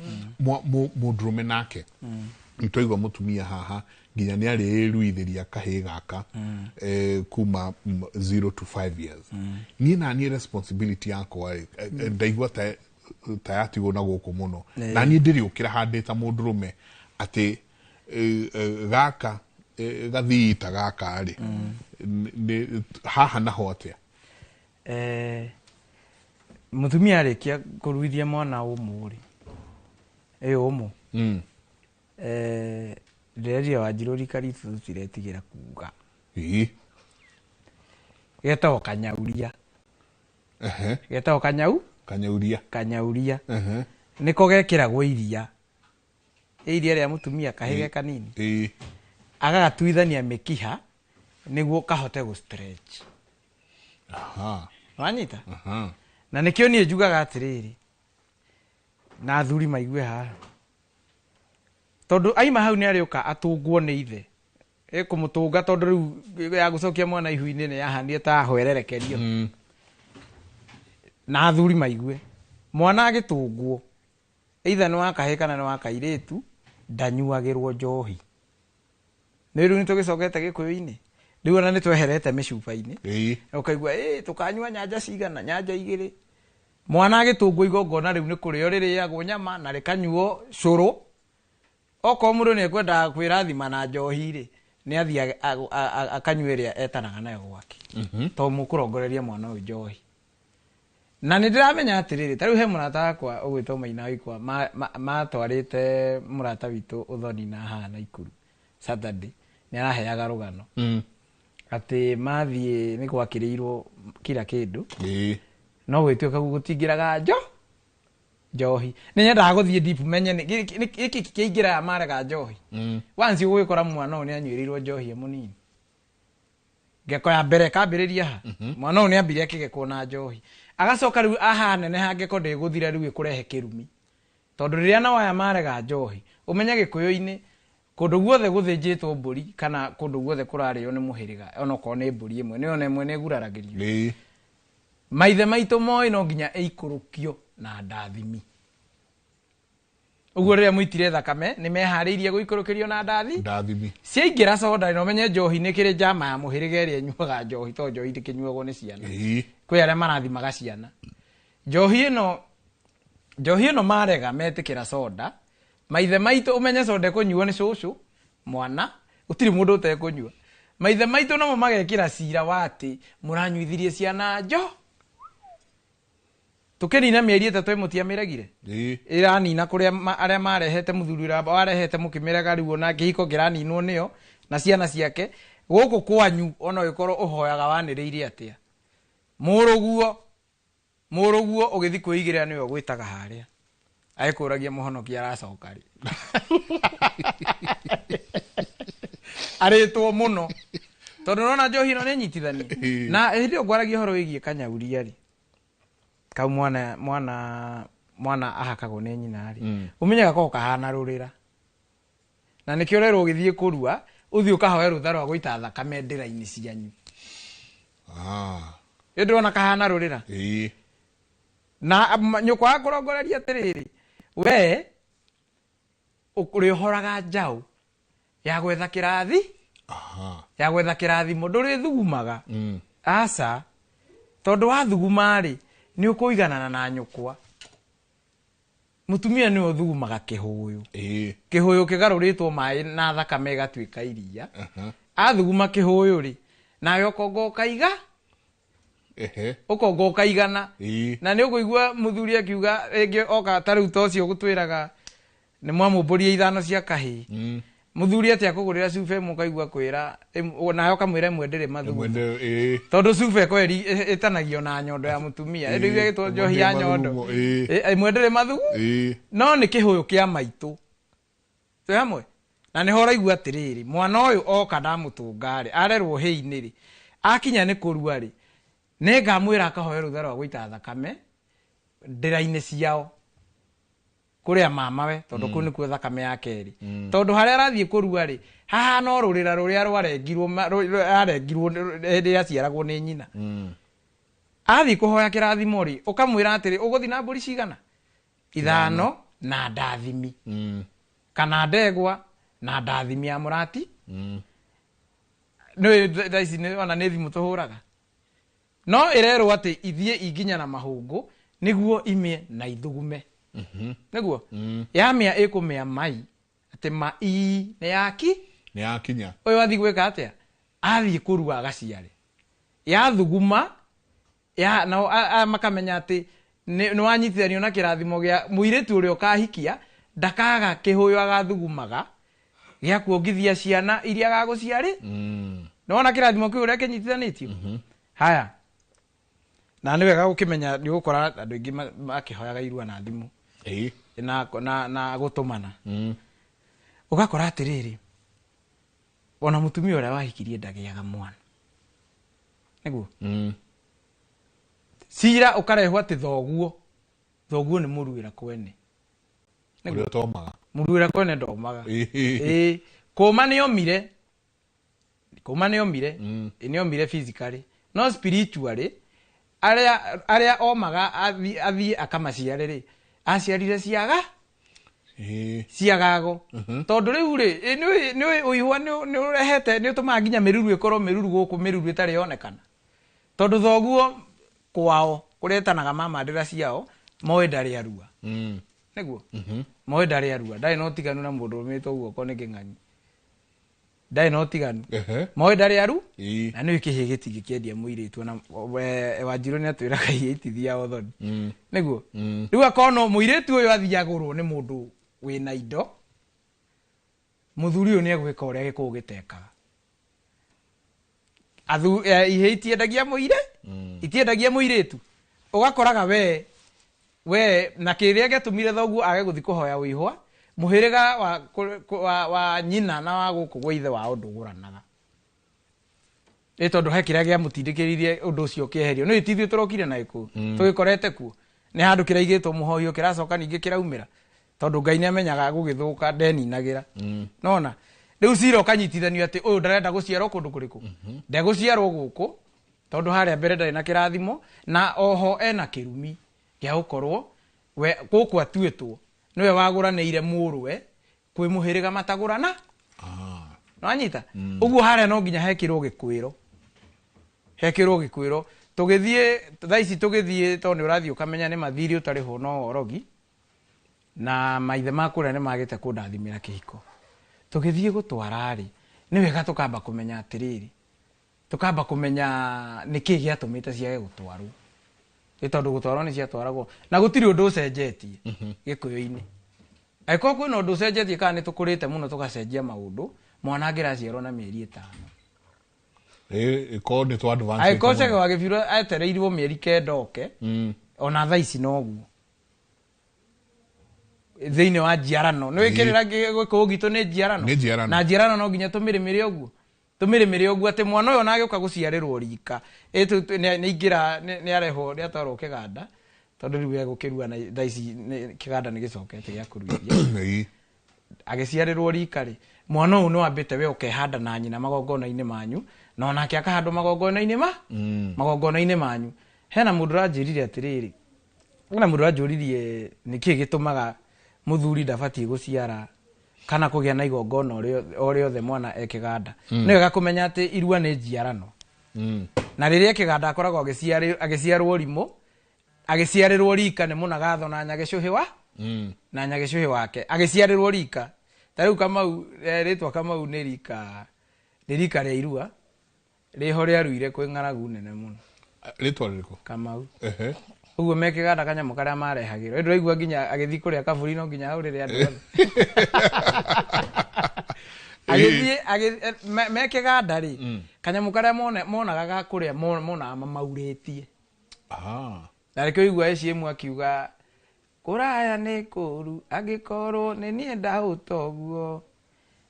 Mũndũrũme nake nĩ twaigua mũtumia haha nginya nĩ arĩruithĩria kahĩĩ gaka kuma 0 to 5 years. Niĩ na niĩ responsibility yakwa rĩ, ndaigua ta yatigwo na gũkũ mũno. Na niĩ ndĩrĩũkĩra handĩ ta mũndũrũme atĩ gaka gathiita gaka rĩ, haha naho atĩa? Mũtumia arĩkia kũruithia mwana ũmũ rĩ, ĩ ũmũ. Ndĩrerire Wanjirũ rika ritũ tũtiretigĩra kuga. Getagwo kanyauria. Getagwo kanyau? Kanyauria. Kanyauria. Nĩko gekĩragwo iria. Iria rĩa mũtumia kahĩge kanini. Agagatuithania mĩkiha nĩguo kahote gũ stretch. Wanyita? Na nĩkĩo niĩ njugaga atĩrĩrĩ, na athuri maigue haha, tondũ aima hau nĩ arĩũka atũngwo nĩ ithe, ĩkũmũtũnga tondũ rĩu ya gũcokia mwana ihu-inĩ nĩ yahanire ta ahwererekerio. Na athuri maigue, mwana agĩtũngwo either nĩ wa kahĩĩ kana nĩ wa kairĩtu, ndanyuagĩrwo njohi. Nĩ rĩu nĩ tũgĩcokete gĩkũyũ-inĩ, rĩu ona nĩ tweherete mĩcuba-inĩ. Ũkaigua tũkanyua nyanja cigana, nyanja igĩrĩ. Mwana agĩtũngwo igongona rĩu nĩ kũrĩo rĩrĩagwo nyama na rĩkanyuo cũrũ. Okorwo mũndũ nĩ ekwendaga kwĩrathima na njohi rĩ, nĩ athiĩ akanyua ĩrĩa etanaga nayo gwake. Tondũ mũkũrongoreria mwana ũyũ njohi. Na nĩ ndĩramenya atĩrĩrĩ, ta rĩu he mũrata wakwa ũgwĩtwo Maina Waikwa, matwarĩte mũrata witũ ũthoni na haha Naikuru Saturday, nĩ araheaga rũgano. Atĩ mathiĩ nĩ gwakĩrĩirwo kila kĩndũ. No gwĩtuĩka gũtingĩraga njohi. Nĩ nyendaga gũthiĩ deep menye nĩ gĩkĩ kĩingĩraga marega njohi. Once ũgũgĩkora mwana ũyũ nĩ anyuĩrĩirwo njohi e mũnini. Ngeko ya mbere ĩkambĩrĩria ha. Mwana ũyũ nĩ ambire akĩgekwo na njohi. Agacoka rĩu aha neneha ngeko ndĩgũthira rĩu ĩkũrehe kĩrumi. Tondũ rĩrĩa nao aya marega njohi, ũmenye gĩkũyũ-inĩ kũndũ guothe gũthĩnjĩtwo mbũri kana kũndũ guothe kũrarĩo nĩ mũhĩrĩga, onokorwo nĩ mbũri ĩmwe, nĩ ona ĩmwe nĩ ĩguraragĩrio. Maithe maitũ moĩ no nginya ĩikũrũkio na ndathimi. Ũguo rĩrĩa mũitire thakame nĩ meharĩirie gũikũrũkĩrio na ndathi. Ndathimi. Ciaingĩra soda na ũmenye njohi nĩ kĩrĩ njama ya mũhĩrĩga ĩrĩa ĩnyuaga njohi, tondũ njohi ndĩkĩnyuagwo nĩ ciana. Kwĩ arĩa marathimaga ciana. Njohi ĩno marega metĩkĩra soda, maithe maitũ ũmenye soda ĩkũnyuo nĩ cũcũ, mwana, gũtirĩ mũndũ ũtekũnyua. Maithe maitũ namo magekĩra cira wa atĩ mũranyuithirie ciana njo. Tũkĩnina mĩeri 3 mũtiamĩregire. Ĩranina kũrĩa arĩa marehete mũthuri ũrĩa warehete mũkĩmĩrega rĩu ona kĩhiko kĩraninwo nĩo na ciana ciake. Gũkũ kwanyu ona ũgĩkorwo ũhoyaga wanĩrĩire atĩa. Mũrũguo ũgĩthiĩ kwĩigĩrĩra nĩwe ũgwĩtaga harĩa. Agĩkũragia mũhonokia aracoka rĩ. Arĩtwo mũno. Tondũ ũrona njohi ĩno nĩ nyitithanie. Na hĩndĩ ĩyo ngwaragia ũhoro wĩgiĩ kanyauria rĩ, kau mwana ahakagwo nĩ nyina rĩ, ũmenye gakoragwo kahana rũrĩra. Na nĩkĩo ũrerwo ũgĩthiĩ kũrua, ũthiĩ ũkahoe rũtha rwa gũita thakame ndĩra-inĩ cianyu. Ĩ ndũrona kahana rũrĩra? Na nyũkwa akũrongoreria atĩrĩrĩ, we ũrĩohoraga njaũ ya gwetha kĩrathi? Ya gwetha kĩrathimo, ndũrĩthugumaga. Aca, tondũ wathuguma rĩ, nĩ ũkũiganana na nyũkwa. Mutumia nĩwe ũthugumaga kĩhũyũ. Kĩhũyũ kĩgarũrĩtwo maĩ na thakame ĩgatuĩka iria. Athuguma kĩhũyũ rĩ, nawe ũkongo ũkaiga, ũkongo ũkaigana. Na nĩ ũkũigua mũthuri akiuga rĩngĩ oka ta rĩu ta ũcio ũgũtwĩraga nĩ mwamũmbũria 5 cia kahĩĩ. Mũthuri atĩ akũgũrĩra cuba ĩmwe ũkaigua kwĩra, nawe ũkamwĩra ĩmwe ndĩrĩ mathugumo. Tondũ cuba ĩkoragwo ĩtanagio na nyondo ya mũtumia. Ĩndĩ ĩgĩtwo njohi ya nyondo. Ĩmwe ndĩrĩ mathugu. No nĩ kĩhũyũ kĩa maitũ. Twĩ hamwe? Na nĩho ũraigua atĩrĩrĩ, mwana ũyũ oka ndamũtũnga rĩ, arerwo hĩinĩ rĩ, akinya nĩ kũrua rĩ, nĩngamwĩra akahoe rũtha rwa gũita thakame ndĩra-inĩ ciao kũrĩa mamawe, tondũ kũu nĩkuo thakame yake ĩrĩ. Tondũ harĩa arathiĩ kũrua rĩ, haha no rũrĩra rũrĩa rwarengirwo rarengirwo hĩndĩ ĩrĩa aciaragwo nĩ nyina. Athiĩ kũhoya kĩrathimo rĩ, ũkamwĩra atĩrĩ, ũgũthiĩ na mbũri cigana? 5 na ndathimi. Kana ndegwa na ndathimi ya mũrati. Nĩ thaa ici ona nĩ thimũ tũhũraga. No ĩrerwo atĩ ithiĩ inginya na mahũngũ nĩguo imĩe na ithugume. Nĩguo? Yamĩa ĩkũmĩa mai, atĩ mai nĩ yaki? Nĩ yakinya. Ũyũ athiĩ gwĩka atĩa? Athiĩ kũrua agaciare. Yathuguma, nao makamenya atĩ nĩ wanyitithanio na kĩrathimo gĩa mũirĩtu ũrĩa ũkahikia, ndakaga kĩhũyũ agathugumaga gĩa kuongithia ciana iria agagũciarĩ. Nĩwona kĩrathimo kĩu ũrĩa kĩnyitithanĩtio? Haya. Na nĩ wega gũkĩmenya nĩ ũgũkora andũ aingĩ makĩhoyaga irua na thimũ. Na gũtũmana. Ũgakora atĩrĩrĩ, ona mũtumia ũrĩa wahikirie ndagĩaga mwana. Nĩguo? Cira ũkarehwo atĩ thoguo. Thoguo nĩ mũruĩra kwene. Ũrĩa ũtomaga. Mũruĩra kwene ndomaga. Kũma nĩomire. Kũma nĩomire. Nĩomire physically. No spiritually, arĩa omaga athiĩ akamaciare rĩ, aciarire ciaga? Ciagago. Tondũ rĩu rĩ, nĩ ũihwa nĩ ũrehete, nĩ ũtũmaga nginya mĩruru ĩkorwo mĩruru gũkũ, mĩruru ĩtarĩ yonekana. Tondũ thoguo kwao, kũrĩa etanaga mama ndĩra ciao, moĩ ndarĩ arua. Nĩguo? Moĩ ndarĩ arua. Ndarĩ na ũtiganu na mũndũ ũmĩtwo guoko nĩ kĩng'ang'i. Ndarĩ na ũtiganu. Moĩ ndarĩ aru? Na nĩũĩ kĩhĩĩ gĩtingĩkĩendia mũirĩtu ona Wanjirũ nĩatwĩraga ihĩĩ itithiaga ũthoni. Nĩguo? Rĩu akorwo no mũirĩtu ũyũ athiĩ agũrwo nĩ mũndũ wĩna indo, mũthuri ũyũ nĩegwĩka ũrĩa gĩkũyũ gĩtekaga. Ihĩĩ itiendagia mũire, itiendagia mũirĩtu. Ũgakoraga we na kĩrĩa gĩatũmire thoguo age gũthiĩ kũhoya ũihwa, mũhĩrĩga wa nyina na wa gũkũ gwa ithe wao ndũgũranaga. Ĩ tondũ he kĩrĩa gĩamũtindĩkĩrĩirie ũndũ ũcio ũkĩeherio. Nĩ ti ithuĩ tũrokire na gĩkũyũ, tũgĩkorete kuo. Nĩ handũ kĩraigĩtwo mũhoio kĩracoka ningĩ kĩraumĩra. Tondũ Ngai nĩamenyaga gũgĩthũka ndeninagĩra. Nona rĩu cira ũkanyitithanio atĩ ũyũ ndarenda gũciarwo kũndũ kũrĩkũ? Ndegũciarwo gũkũ tondũ harĩa mbere ndarĩ na kĩrathimo na oho ena kĩrumi gĩa gũkorwo we gũkũ atuĩtwo nĩwe wagũranĩire mũrũwe kwĩ mũhĩrĩga matagũrana. Nĩwanyita? Ũguo harĩa no nginya hekĩrwo gĩkwĩro. Hekĩrwo gĩkwĩro. Tũgĩthiĩ thaa ici tũgĩthiĩ tondũ nĩ ũrathiĩ ũkamenya nĩ mathirĩ ũtarĩhwo no orogi na maithe ma kũrĩa nĩ magĩte kũndathimĩra kĩhiko. Tũgĩthiĩ gũtwara rĩ, nĩ wega tũkamba kũmenya atĩrĩrĩ, tũkamba kũmenya nĩkĩ gĩatũmĩte ciage gũtwarwo. Nĩ tondũ gũtwarwo nĩ ciatwaragwo na gũtirĩ ũndũ ũcenjetie gĩkũyũ-inĩ. Angĩkorwo kwĩna ũndũ ũcenjetie kana nĩ tũkũrĩte mũno tũgacenjia maũndũ, mwana angĩraciarwo na mĩeri 5. Ĩkorwo nĩ tũ advance Angĩkorwo Chege wa Gĩbirũ etereirwo mĩeri 9 oke, ona thaa ici noguo. Thĩinĩ wa njiarano. Nĩ wĩkĩrĩra gĩkũyũ gitũ nĩ njiarano. Nĩ njiarano. Na njiarano no nginya tũmĩrĩmĩre ũguo. Tũmĩrĩmĩre ũguo atĩ mwana ũyũ ona agĩũka gũciarĩrwo rika. Nĩ aingĩra, nĩ arehwo, nĩ atwarwo kĩganda. Tondũ rĩu egũkĩrua na thaa ici kĩganda nĩ gĩcokete gĩa kũruithia. Agĩciarĩrwo rika rĩ, mwana ũyũ nĩ wambĩte we ũkehanda na nyina magongona-inĩ manyu, na onake akahandwo magongona-inĩ ma? Magongona-inĩ manyu. Hena mũndũ ũranjĩrire atĩrĩrĩ, hena mũndũ ũranjũririe nĩkĩĩ gĩtũmaga mũthuri ndabatiĩ gũciara kana kũgĩa na igongona o rĩothe mwana e kĩganda. Nĩ wega kũmenya atĩ irua nĩ njiarano. Na rĩrĩa kĩganda akoragwo agĩciarwo rimũ, agĩciarĩrwo rika nĩ mũnagatho na nyagĩcũhĩ wa? Na nyagĩcũhĩ wake agĩciarĩrwo rika ta rĩu Kamau, rĩtwa Kamau nĩ rika, nĩ rika rĩa irua rĩho rĩaruire kwĩ ng'aragu nene mũno. Rĩtwa rĩrĩkũ? Kamau. Ehe. Ũguo me kĩganda kanyamũ karĩa marehagĩrwo ĩ ndũraigua nginya agĩthiĩ kũrĩa kaburi no nginya ahũrĩre andũ othe. Agĩthiĩ me kĩganda rĩ, kanyamũ karĩa monaga ga kũrĩa monaga mamaurĩtie. Na nĩkĩo ũigua ĩci akiuga kũraya nĩ kũũru angĩkorwo nĩ niĩ ndahũta ũguo,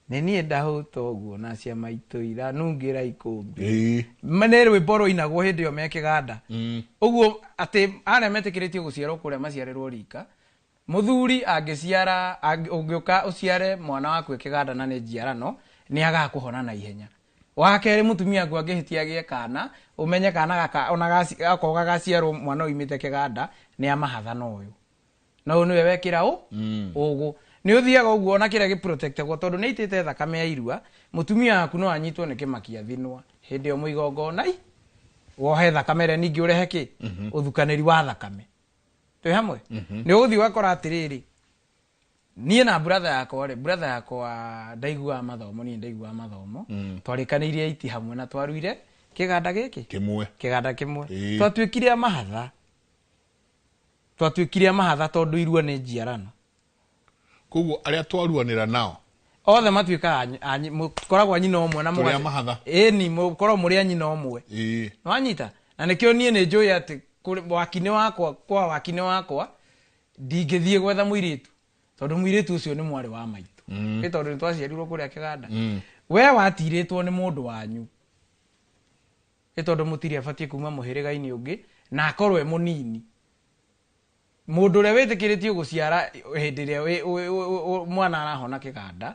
nĩ niĩ ndahũta ũguo na ciama itũ iranungĩra ikũmbĩ. Nĩ rwĩmbo rũinagwo hĩndĩ ĩyo me kĩganda. Ũguo atĩ arĩa metĩkĩrĩtio gũciarwo kũrĩa maciarĩrwo rika, mũthuri angĩciara, ũngĩũka ũciare mwana waku kĩganda na nĩ njiarano, nĩ agakũhona na ihenya. Wa kerĩ mũtumia waku angĩhĩtia agĩe kana, ũmenye kana gaka ona akorwo gagaciarwo mwana oimĩte kĩganda, nĩ amahatha na ũyũ. Na ũyũ nĩwe wekĩra ũgũ. Nĩ ũthiaga ũguo ona kĩrĩa gĩprotectagwo tondũ nĩ aitĩte thakame ya irua, mũtumia waku no anyitwo nĩ kĩmakia thinwa. Hĩndĩ ĩyo mũigongona i, wohe thakame ĩrĩa ningĩ ũrehe kĩ? Ũthukanĩri wa thakame. Twĩ hamwe? Nĩ ũgũthiĩ ũgakora atĩrĩrĩ, niĩ na brother yakwa rĩ, brother yakwa ndaiguaga mathomo, niĩ ndaiguaga mathomo. Twarĩkanĩirie iti hamwe na twaruire kĩganda gĩkĩ? Kĩmwe. Kĩganda kĩmwe. Twatuĩkire a mahatha. Twatuĩkire a mahatha tondũ irua nĩ njiarano. Koguo arĩa twaruanĩra nao othe matuĩkaga mũkoragwo a nyina ũmwe na Tũrĩ a mũgace- mahatha. Ĩni, mũkoragwo mũrĩ a nyina ũmwe. Nĩwanyita? Na nĩkĩo niĩ nĩ njũĩ atĩ wakinĩ wakwa, kwa wakinĩ wakwa, ndingĩthiĩ gwetha mũirĩtu tondũ mũirĩtu ũcio nĩ mwarĩ wa maitũ. Nĩ tondũ nĩ twaciarirwo kũrĩa kĩganda. We watirĩtwo nĩ mũndũ wanyu. Nĩ tondũ mũtirĩ abatiĩ kuma mũhĩrĩga-inĩ ũngĩ na akorwo e mũnini. Mũndũ ũrĩa wĩtĩkĩrĩtio gũciara hĩndĩ ĩrĩa mwana arahona kĩganda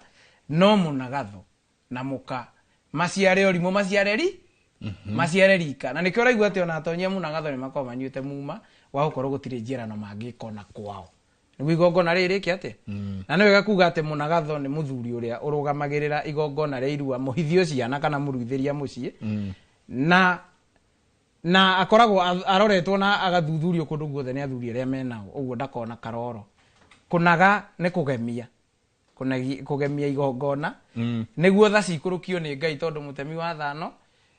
no mũnagatho na mũka maciare ũrimũ, maciare ri? Maciare rika. Na nĩkĩo ũraigua atĩ ona atonyia mũnagatho nĩ makoragwo manyuĩte muma wa gũkorwo gũtirĩ njiarano mangĩkona kwao. Nĩguo igongona rĩrĩ rĩke atĩa? Na nĩ wega kuga atĩ mũnagatho nĩ mũthuri ũrĩa ũrũgamagĩrĩra igongona rĩa irua, mũhithio ciana kana mũruithĩria mũciĩ. Na akoragwo aroretwo na agathuthurio kũndũ guothe nĩ athuri arĩa menao, ũguo ndakona karoro. Kũnaga nĩ kũgemia. Kũgemia igongona. Nĩguo tha cikũrũkio nĩ Ngai tondũ mũtemi wa thano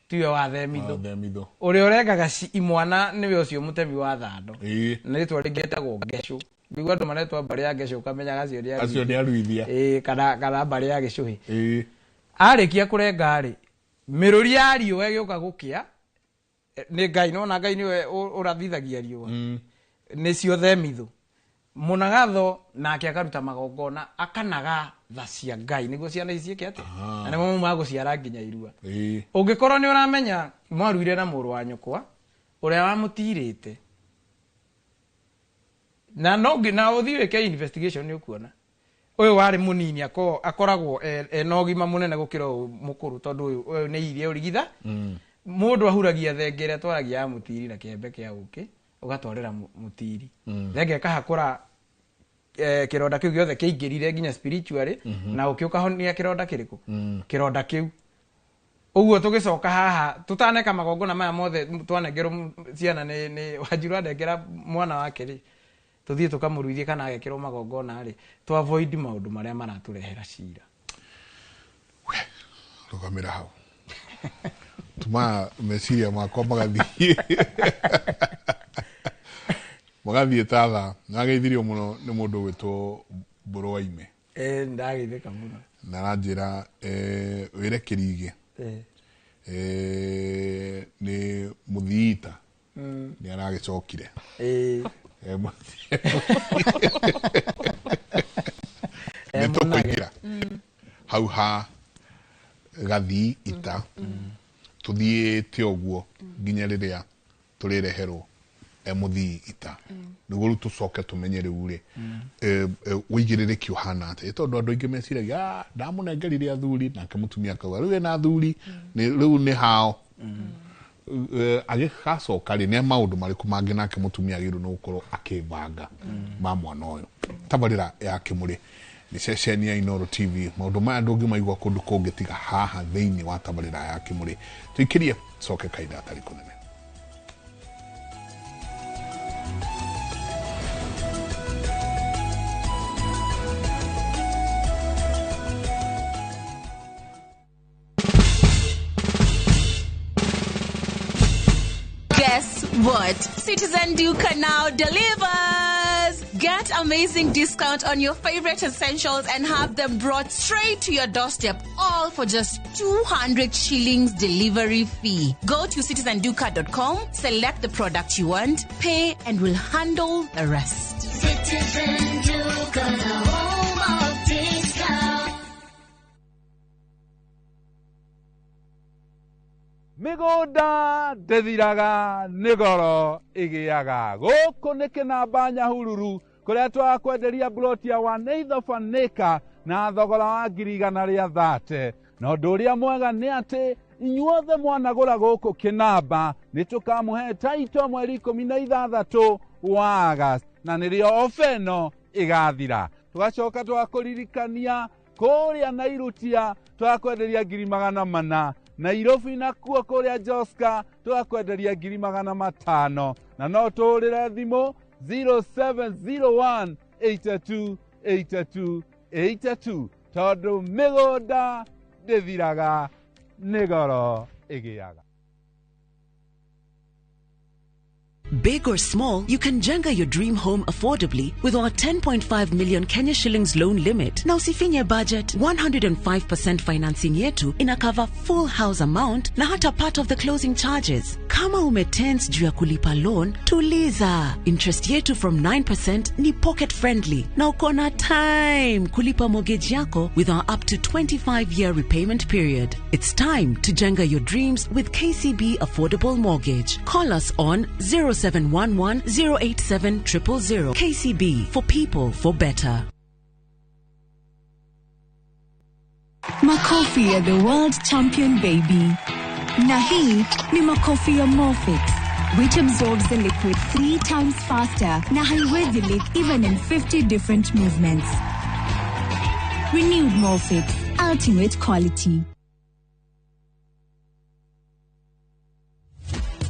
tiwe wa themithũ. Wa themithũ. Ũrĩa ũrengaga imwana nĩwe ũcio mũtemi wa thano. Na rĩtwa rĩngĩ etagwo Ngecũ. Nĩguo andũ maretwa mbarĩ ya Ngecũ ũkamenyaga acio nĩ Acio nĩ aruithia. Kana mbarĩ ya Gĩcũhĩ. Arĩkia kũrenga rĩ, mĩrũri ya riũa ĩgĩũka gũkĩa, nĩ Ngai, nĩwona Ngai nĩwe ũrathithagia riũa. Nĩcio themithũ. Mũnagatho nake akaruta magongona, akanaga tha cia Ngai nĩguo ciana ici ciĩke atĩa? Na nĩmo maumaga gũciara nginya irua. Ũngĩkorwo nĩ ũramenya mwaruire na mũrũ wa nyũkwa ũrĩa wamũtirĩte, na no na ũthiĩ wĩke investigation nĩ ũkuona ũyũ warĩ mũnini akoragwo ena ũgima mũnene gũkĩra ũyũ mũkũrũ tondũ ũyũ nĩ iria ũrigitha. Mũndũ ahuragia thenge ĩrĩa twaragia ya mũtiri na kĩembe kĩa ũkĩ, ũgatwarĩra mũtiri. Thenge ĩkahakũra, kĩronda kĩu gĩothe kĩingĩrire nginya spiritually, na ũkĩ ũkahonia kĩronda kĩrĩkũ? Kĩronda kĩu. Ũguo tũgĩcoka haha tũtaneka magongona maya mothe twanengerwo ciana nĩ Wanjiru anengera mwana wake rĩ, tũthiĩ tũkamũruithie kana agekĩrwo magongona rĩ, tũ avoid maũndũ marĩa maratũrehera cira. We, rũgamĩra hau. Tuma meciria makwa magathiĩ. Magathiĩ ta thaa. Nageithirio mũno nĩ mũndũ ũgwĩtwo Mbũrũ wa Ime. Ndageithĩka mũno. Na aranjĩra, wĩre Kĩrigĩ. Nĩ mũthiita. Nĩ aragĩcokire. Nĩ tũkũingĩra. Hau ha gathii ita. Tũthiĩte ũguo nginya rĩrĩa tũrĩreherwo mũthii ita. Nĩguo rĩu tũcoke tũmenye rĩu rĩ, ũigĩrĩrĩki ũhana atĩa? Tondũ andũ aingĩ meciragia, ndamũnengerire athuri, nake mũtumia akauga, rĩu ena athuri, rĩu nĩ hao. Agĩgacoka rĩ, nĩ maũndũ marĩkũ mangĩ nake mũtumia agĩrĩirwo nĩ gũkorwo akĩbanga ma mwana ũyũ? Tabarĩra ya Kĩmũrĩ nĩ ceceni ya Inooro TV. Maũndũ maya ndũngĩmaigua kũndũ kũngĩ tiga haha thĩinĩ wa tabarĩra ya Kĩmũrĩ. Tũikĩrie, coke kahinda gatarĩ kũnene. what? Citizen Duka now delivers! Get amazing discount on your favorite essentials and have them brought straight to your doorstep, all for just 200 shillings delivery fee. Go to citizenduka.com, select the product you want, pay, and we'll handle the rest. Citizen Duka, the home of discount. Mĩgũnda ndĩthiraga nĩ goro ĩgĩaga gũkũ nĩ kĩnamba Nyahururu kũrĩa twakwenderia mburoti ya 1/8 of an acre na thogora wa 130,000 na ũndũ ũrĩa mwega nĩ atĩ inyuothe mwanagũra gũkũ kĩnamba nĩ tũkamũhe taito mweri 16 wa August na nĩrĩo ofa ĩno ĩgathira. Tũgacoka tũgakũririkania kũrĩa Nairutia twakwenderia 400,000, Nairobi nakuo kũrĩa Joska twakwenderia 500,000 na no tũhũrĩre thimũ 0701 82 82 82 tondũ mĩgũnda ndĩthiraga nĩ goro ĩgĩaga. Big or small, you can jenga your dream home affordably with our 10.5 million Kenya shillings loan limit. Na usifinye budget, 105% financing yetu ina cover full house amount na hata part of the closing charges. Kama umetense juu ya kulipa loan, tuliza. Interest yetu from 9% ni pocket friendly. Na uko na time kulipa mortgage yako with our up to 25-year repayment period. It's time to jenga your dreams with KCB Affordable Mortgage. Call us on 0711 087 000. KCB, for people, for better. Makofi ya the world champion baby. Na hii ni makofi ya Morfix, which absorbs the liquid 3 times faster na haiwezi leak even in 50 different movements. Renewed Morfix, ultimate quality.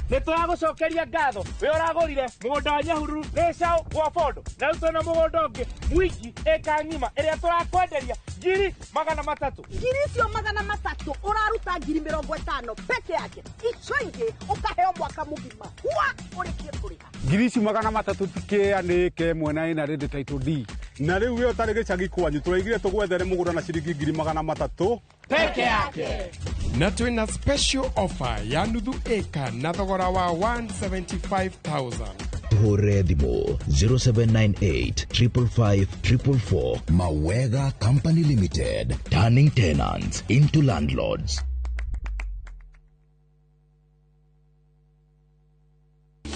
Nĩ tũragũcokeria ngatho we ũragũrire mũgũnda wa Nyahururu Gĩcaũ gwa Bondo na rĩu twĩna mũgũnda ũngĩ mwingi ĩka ng'ima ĩrĩa tũrakwenderia 300,000. Ngiri icio 300 ũraruta 50,000 peke yake, icio ingĩ ũkaheo mwaka mũgima wa ũrĩkie kũrĩha. Ngiri ici 300 tikĩa nĩ ĩka ĩmwe na ĩna rĩndĩ title D na rĩu we ũtarĩ gĩcagi kwanyu tũraigire tũgwethere mũgũnda na ciringi 300,000 peke yake. Na twina special offer ya nuthu eka na thogora wa 175,000. Tuhũrĩre thimũ 0798 555 444. Mawega Company Limited, turning tenants into landlords.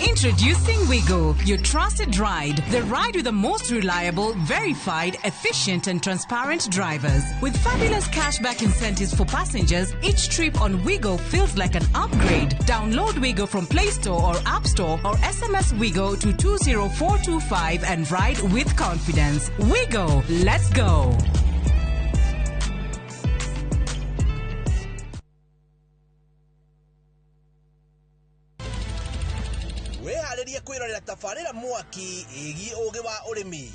Introducing Wigo, your trusted ride. The ride with the most reliable, verified, efficient and transparent drivers. With fabulous cashback incentives for passengers, each trip on Wigo feels like an upgrade. Download Wigo from Play Store or App Store or SMS Wigo to 20425 and ride with confidence. Wigo, let's go. Wĩharĩrie kwĩrorera tabarĩra mwaki ĩgiĩ ũgĩ wa ũrĩmi.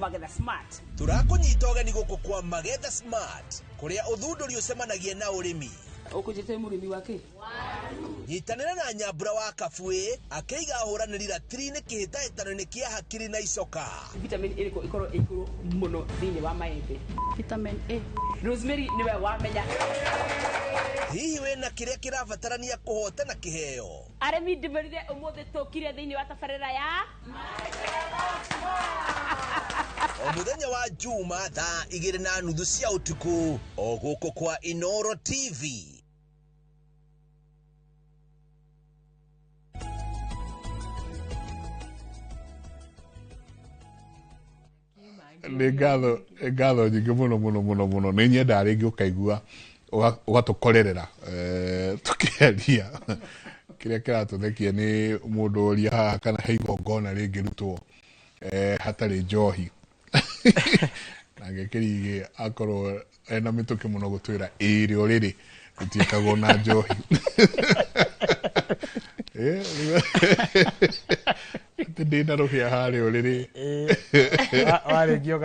Magetha Smart. Tũrakũnyita ũgeni gũkũ kwa Magetha Smart kũrĩa ũthundũri ũcemanagia na ũrĩmi. Ũkũnjĩte mũrĩmi wa kĩ? Nyitanĩra na Nyambura wa Kabuĩ akĩiga ahũranĩri ratiri-inĩ kĩhĩtahĩtano-inĩ kĩa hakiri na icoka. Vitamin ĩrĩkũ ĩkorwo ĩ igũrũ mũno thĩinĩ wa maembe? Vitamin A. Rosemary nĩwe wamenya. Hihi wĩna kĩrĩa kĩrabatarania kũhotana kĩheo? Arĩmi ndĩmerire ũmũthĩ tũkire thĩinĩ wa tabarĩra ya O mũthenya wa Juma thaa 2:30 cia ũtukũ o gũkũ kwa Inoro TV. Nĩ ngatho nyingĩ mũno mũno mũno mũno. Nĩ nyendaga rĩngĩ ũkaigua ũgatũkorerera tũkĩaria. Kĩrĩa kĩratũthekia nĩ mũndũ ũria haha kana he igongona rĩngĩrutwo hatarĩ njohi. Na ngĩkĩrigĩ akorwo ena mĩtũkĩ mũno gũtwĩra ĩĩ rĩo rĩrĩ rĩtiĩkagwo na njohi. Atĩ ndĩna rũhĩa harĩa ũrĩrĩ. Warĩkia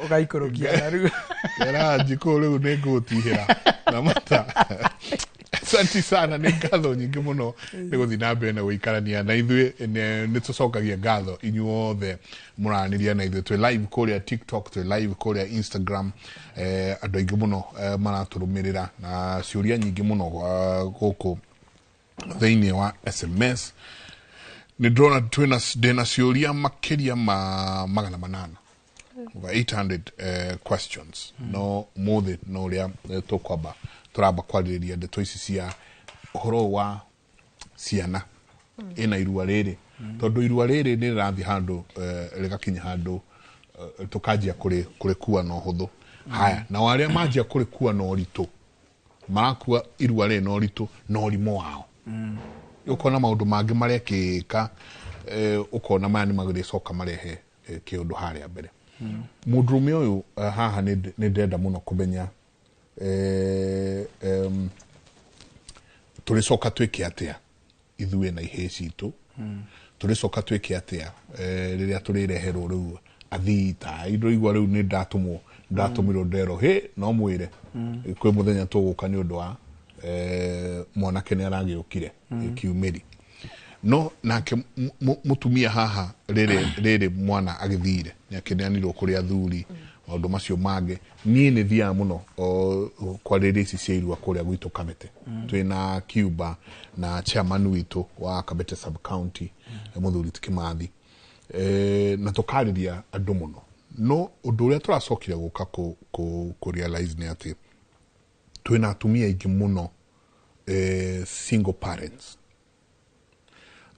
ũgaikũrũkia na rĩu. Kera njikũ rĩu nĩ ngũgũtihĩra na mata. Asante sana, nĩ ngatho nyingĩ mũno nĩ gũthiĩ na mbere na gũikarania na ithuĩ. Nĩ tũcokagia ngatho inyuothe mũranĩria na ithuĩ. Twĩ live kũrĩa TikTok, twĩ live kũrĩa Instagram. Andũ aingĩ mũno maratũrũmĩrĩra na ciũria nyingĩ mũno gũkũ thĩinĩ wa SMS. Nĩ ndĩrona twĩna ndĩna ciũria makĩria ma 800, over 800 questions. No mũthĩ no ũrĩa tũkwamba tũramba kwarĩrĩria ndeto ici cia ũhoro wa ciana ĩna irua rĩrĩ, tondũ irua rĩrĩ nĩ rĩrathiĩ handũ, rĩgakinya handũ tũkanjia kũrĩkua na ũhũthũ. Haya, na arĩa manjia kũrĩkua na ũritũ, marakua irua rĩrĩ na ũritũ na ũrimũ wao. Ũkona maũndũ mangĩ marekĩka, ũkona maya nĩ magĩcoka marehe kĩũndũ harĩa mbere. Mũndũrũme ũyũ haha nĩ ndĩrenda mũno kũmenya tũrĩcoka twĩke atĩa ithuĩ na ihĩĩ citũ, tũrĩcoka twĩke atĩa rĩrĩa tũrĩreherwo rĩu athii ta ndũigua rĩu nĩ ndatũmwo, ndatũmirwo nderwo hĩ no mwĩre kwĩ mũthenya tũgũka nĩ ũndũ wa mwanake nĩ aragĩũkire kiumĩri. No nake mũtumia haha rĩrĩ mwana agĩthire nĩ akĩneanirwo kũrĩ athuri, maũndũ macio mangĩ. Niĩ nĩ thiaga mũno kwarĩrĩria ici cia irua kũrĩa gwitũ Kabete. Twĩna Cuba na chairman witũ wa Kabete sub county, mũthuri ti Kĩmathi, na tũkarĩria andũ mũno. No ũndũ ũrĩa tũracokire gũka kũ realize nĩ atĩ twĩna atumia aingĩ mũno, single parents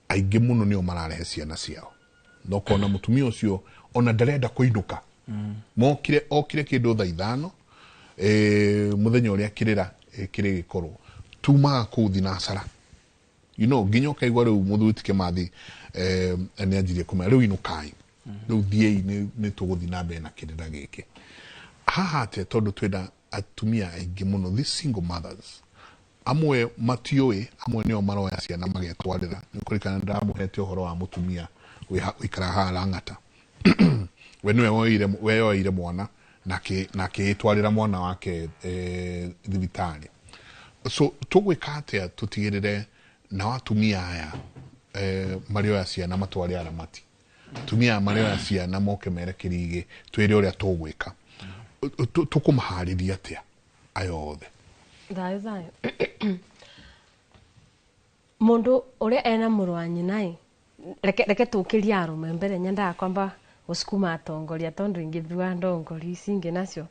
aingĩ mũno nĩo mararehe ciana ciao, na ũkona mũtumia ũcio ona ndarenda kũinũka. Mokire okire kĩndũ thaa 5 mũthenya ũrĩa kĩrĩra kĩrĩ gĩkorwo tumaga kũu thinacara, you know, nginya ũkaigua rĩu mũthuri ti Kĩmathi nĩ anjirie kũmera rĩu inũkai, rĩu thiĩi, nĩ tũgũthiĩ na mbere na kĩrĩra gĩkĩ haha atĩa, tondũ twĩna atumia aingĩ mũno, these single mothers, amwe matiũĩ, amwe nĩo maroya ciana magetwarĩra. Nĩ kũririkana ndĩramũhete ũhoro wa mũtumia ũikaraga haha Lang'ata, we nĩwe weyoeire mwana na akĩĩtwarĩra mwana wake thibitarĩ. So tũgwĩka atĩa tũtigĩrĩre nao atumia aya marĩoya ciana matware aramati, atumia aya marĩoya ciana moke mere kĩrigĩ, twĩre ũrĩa tũgwĩka, tũkũmaharĩria atĩa aya othe? Thayũ thayũ. Mũndũ ũrĩa ena mũrũ wa nyina ĩ, reke tũkĩrie arũme mbere, nyendaga kwamba gũcukuma atongoria tondũ ingĩthua ndongori ici ingĩ nacio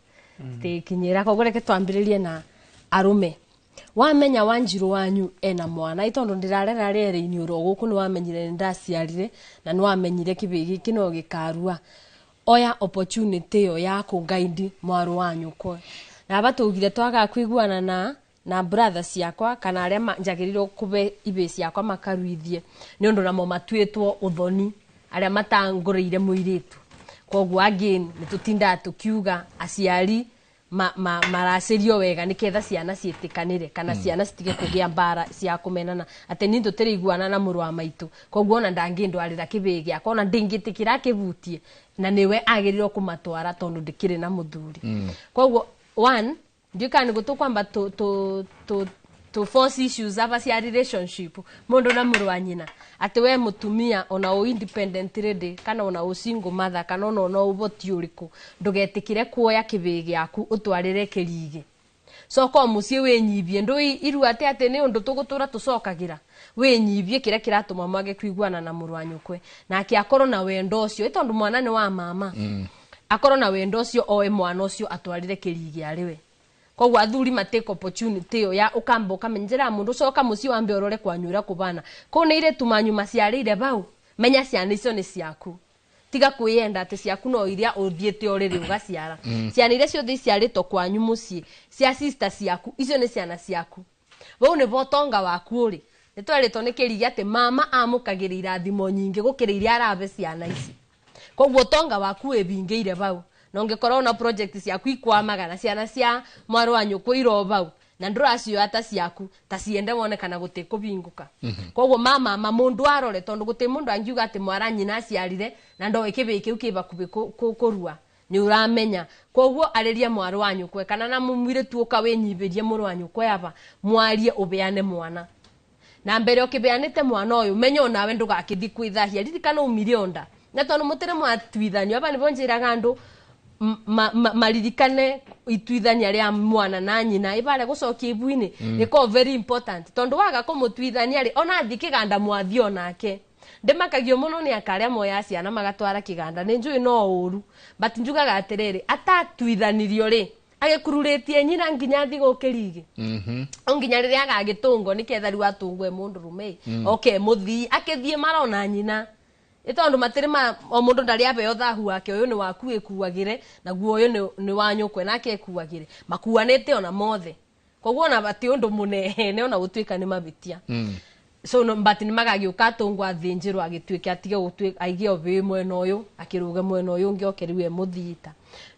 citikinyĩra. Koguo reke twambĩrĩrie na arũme. Wamenya Wanjirũ wanyu ena mwana ĩ, tondũ ndĩrarera rĩera-inĩ oro gũkũ, nĩ wamenyire nĩ ndaciarire na nĩ wamenyire kĩbĩĩ gĩkĩ no gĩkarua. Oya opportunity ĩyo ya kũguide mwarũ wa nyũkwa. Na aba tũgire twagaga kũiguana na brother ciakwa kana arĩa njagĩrĩirwo kũbe ibĩ ciakwa makaruithie nĩ ũndũ namo matuĩtwo ũthoni arĩa matangũrĩire mũirĩtu. Koguo again nĩ tũtindaga tũkiuga aciari maracĩrio wega nĩketha ciana ciĩtĩkanĩre kana ciana citige kũgĩa mbara cia kũmenana atĩ niĩ tũtĩrĩiguana na mũrũ wa maitũ, koguo ona ndangĩndwarĩra kĩbĩĩ gĩakwa, ona ndingĩtĩkĩra akĩbutie na nĩwe agĩrĩirwo kũmatwara tondũ ndĩkĩrĩ na mũthuri. Koguo one, ndiũĩ kana nĩguo tũkwamba to force issues aba cia relationship mũndũ na mũrũ wa nyina, atĩ we mũtumia ona ũ independent lady kana ona ũ single mother kana ona ũboti ũrĩkũ, ndũgetĩkĩre kuoya kĩbĩĩ gĩaku ũtwarĩre kĩrigĩ. Coka o mũciĩ wĩnyibie, ndũĩ irua atĩ atĩ nĩ ũndũ tũgũtũra tũcokagĩra, wĩnyibie kĩrĩa kĩratũma mwage kũiguana na mũrũ wa nyũkwe, nake akorwo na wendo ũcio, ĩ tondũ mwana nĩ wa mama, akorwo na wendo ũcio oe mwana ũcio atwarĩre kĩrigĩ arĩwe. Koguo athuri matake opportunity ĩyo ya ũkamba ũkamenya njĩra ya mũndũ, coka mũciĩ wambe ũrore kwanyu ũrĩa kũbana, kũu nĩ irĩtu manyu maciarĩire bau, menya ciana icio nĩ ciaku, tiga kwĩyenda atĩ ciaku no iria ũthiĩte ũrĩrĩ ũgaciara. Ciana iria ciothe iciarĩtwo kwanyu mũciĩ cia sister ciaku, icio nĩ ciana ciaku, vau nĩvo ũtonga waku ũrĩ. Nĩ twerĩtwo nĩ kĩrigi atĩ mama amũkagĩra irathimo nyingĩ gũkĩra iria arabe ciana ici, koguo ũtonga waku wĩbingĩire vau. Na ũngĩkorwo na project ciaku ikwamaga na ciana cia mwarĩ wa nyũkwa iro vau na ndũracioya ta ciaku, ta ciende wone kana gũtikũbingũka. Koguo mama ma mũndũ arore, tondũ gũtĩ mũndũ angiuga atĩ mwara nyina aciarire na ndoĩ kĩbĩĩ kĩu kĩ bakubĩ kũrua. Nĩ ũramenya koguo arĩria mwarĩ wa nyũkwe kana na mũmwĩrĩtu ũka wĩnyibĩrie mũrũ wa nyũkwe aba mwarie ũbeane mwana na mbere ũkĩbeanĩte mwana ũyũ menye onawe ndũgakĩthi kwĩthahia ririkana umire onda na tondũ mũtĩrĩ mwatuithanio aba nĩbo njĩraga andũ maririkane ituithania rĩa mwana na nyina ibare gũcokia ibu-inĩ ĩkoragwo very important tondũ waga kũmũtuithania rĩ ona athi kĩganda mwathi onake ndĩmakagio mũno nĩ aka arĩa moya ciana magatwara kĩganda nĩ njũĩ no ũru but njugaga atĩrĩrĩ atatuithanirio rĩ agĩkururĩtie nyina nginya athi gũkĩrigi nginya rĩrĩa agagĩtũngwo nĩketha rĩu atũngwo e mũndũ rũme oke mũthii akĩthiĩ marona nyina ĩtondũ matĩrĩ ma o mũndũ ndarĩ abeo thahu wake ũyũ nĩ waku ĩkuagĩre naguo ũyũ nĩ wa nyũkwe nake ĩkuagĩre makuanĩte ona mothe koguo ona bati ũndũ mũnene ona gũtuĩka nĩ mabĩtia so no but nĩ magagĩũka atũngwo athĩnjĩrwo agĩtuĩke atige gũtuĩka aige obĩ mwena ũyũ akĩrũge mwena ũyũ ũngĩ oke rĩu e mũthiita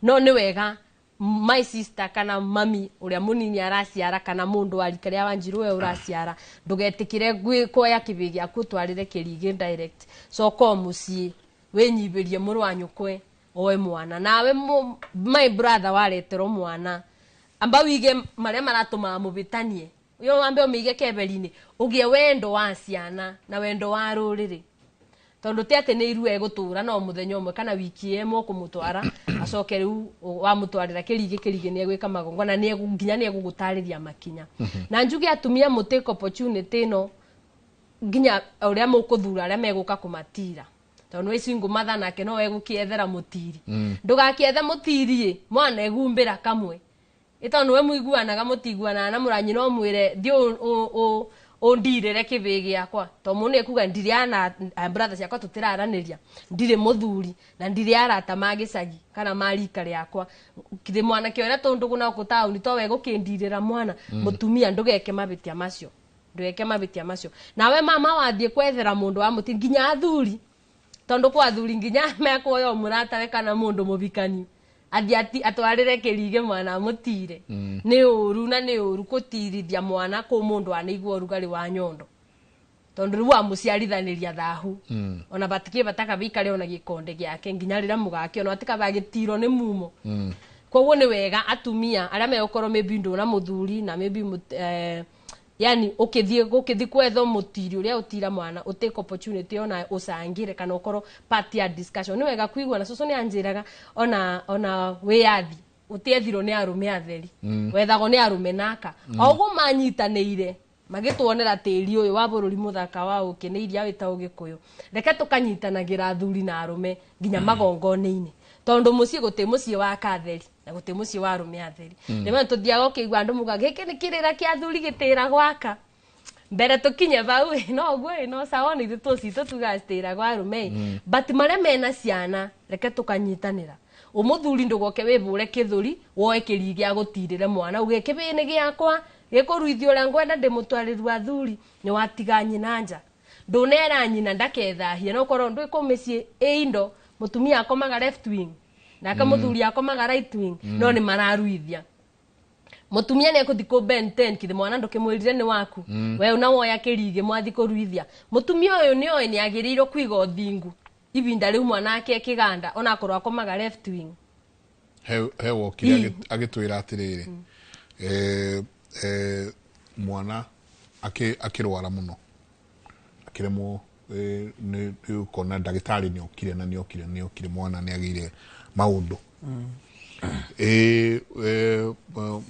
no nĩ wega my sister kana mami uria munini araciara kana mundu wa rika ria Wanjiru we uraciara ndugetikire kuoya kĩbĩ gĩaku ũtwarĩre kĩrigĩ direct coka o mũciĩ wĩnyibĩrie mũrũ wa nyũkwe oe mwana nawe my brother wareterwo mwana amba wige maria maratũmaga mũbĩtanie uyo wambe ũmĩige keberi-inĩ ũgĩe wendo wa ciana na wendo wa rũrĩrĩ tondu ti ati ni irue gutura no muthenya umwe kana wiki ĩmwe kumutwara acoke riu wamutwarira kirigi kirigi ni egwika magongona ni nginya ni egugutariria makinya na njuge atumia mutake opportunity ino nginya uria mukuthura aria meguka kumatira tondu wi single mother nake no egukiethera mutiri ndugakiethe mutiri mwana egumbira kamwe itondu we muiguanaga mutiguanaga na muranyi no mwire thi undirire kĩbĩ gĩakwa to mũndũ ekuga ndirĩ ana brother ciakwa tũtiraranĩria ndirĩ mũthuri na ndirĩ arata ma gĩcagi kana ma rika rĩakwa kithĩ mwanake ũrĩa tũndũgũ na gũkũ taũni to we gũkĩndirĩra mwana mũtumia ndũgeke mabĩtia macio ndũgeke mabĩtia macio nawe mama wathiĩ kwethera mũndũ wa mũti nginya athuri tondũ kwa athuri nginya mekuoya mũratawe kana mũndũ mũbikani athiĩ atwarĩre kĩrige mwana amũtire nĩ ũru na nĩ ũru kũtirithia mwana kũ mũndũ anaigua ũrugarĩ wa nyondo tondũ rĩu amũciarithanĩria thahu ona batikĩ bataka bikare ona gĩkonde gĩake nginya rĩrĩa mũgakĩona atikaba gĩtiro nĩ mumo koguo nĩ wega atumia arĩa megũkorwo maybe ndũna mũthuri na maybe yani ũkĩthiĩ kwetha mũtiri ũrĩa ũtira mwana ũtake opportunity ona ũcangire kana ũkorwo part ya discussion nĩ wega kuigua na cũcũ nĩ anjĩraga ona wĩyathi ũtiethirwo nĩ arũme atheri wethagwo nĩ arũme naka o ũguo manyitanĩire magĩtuonera tĩri ũyũ wa bũrũri mũthaka wa ũkĩ nĩ iria wĩtagwo Gĩkũyũ reke tũkanyitanagĩra athuri na arũme nginya magongona-inĩ tondu muciĩ gũtĩ mũciĩ wa katheri na gũtĩ mũciĩ wa arũme atheri rĩmwe tũthiaga ũkĩigua andũ muga gĩkĩ nĩ kĩrĩra kĩa athuri gĩtĩra gwaka mbere tũkinye bau no ũguo no sawa nĩ ithuĩ tũcitũ tugaga citĩra gwa arũme but marĩa mena ciana reke tũkanyitanĩra ũmũthuri ndũgoke wĩbũre kĩthũri woe kĩrigi gĩa gũtirĩre mwana uge kĩbĩnĩ gĩakwa gĩkũruithio ũrĩa ngwenda ndĩmũtwarĩru athuri nĩ watiga nyina nja ndũnera nyina ndakethahie no korwo ndwĩ kũ mĩciĩ ĩ indo mutumia akomaga left wing nake muthuri akomaga right wing no ni mararuithia mutumia ni ekuthi ku Ben 10 kithi mwana ndukimwirire ni waku we una woya kirige mwathi kuruithia mutumia uyu ni oe ni agiriirwo kwiga uthingu ibinda riu mwana ake kiganda ona akorwo akomaga left wing he wokire agitwira atiriri mwana akirwara muno akiremwo nĩ ũkona ndagĩtarĩ nĩ okire na nĩ okire nĩ okire mwana nĩ agĩire maũndũ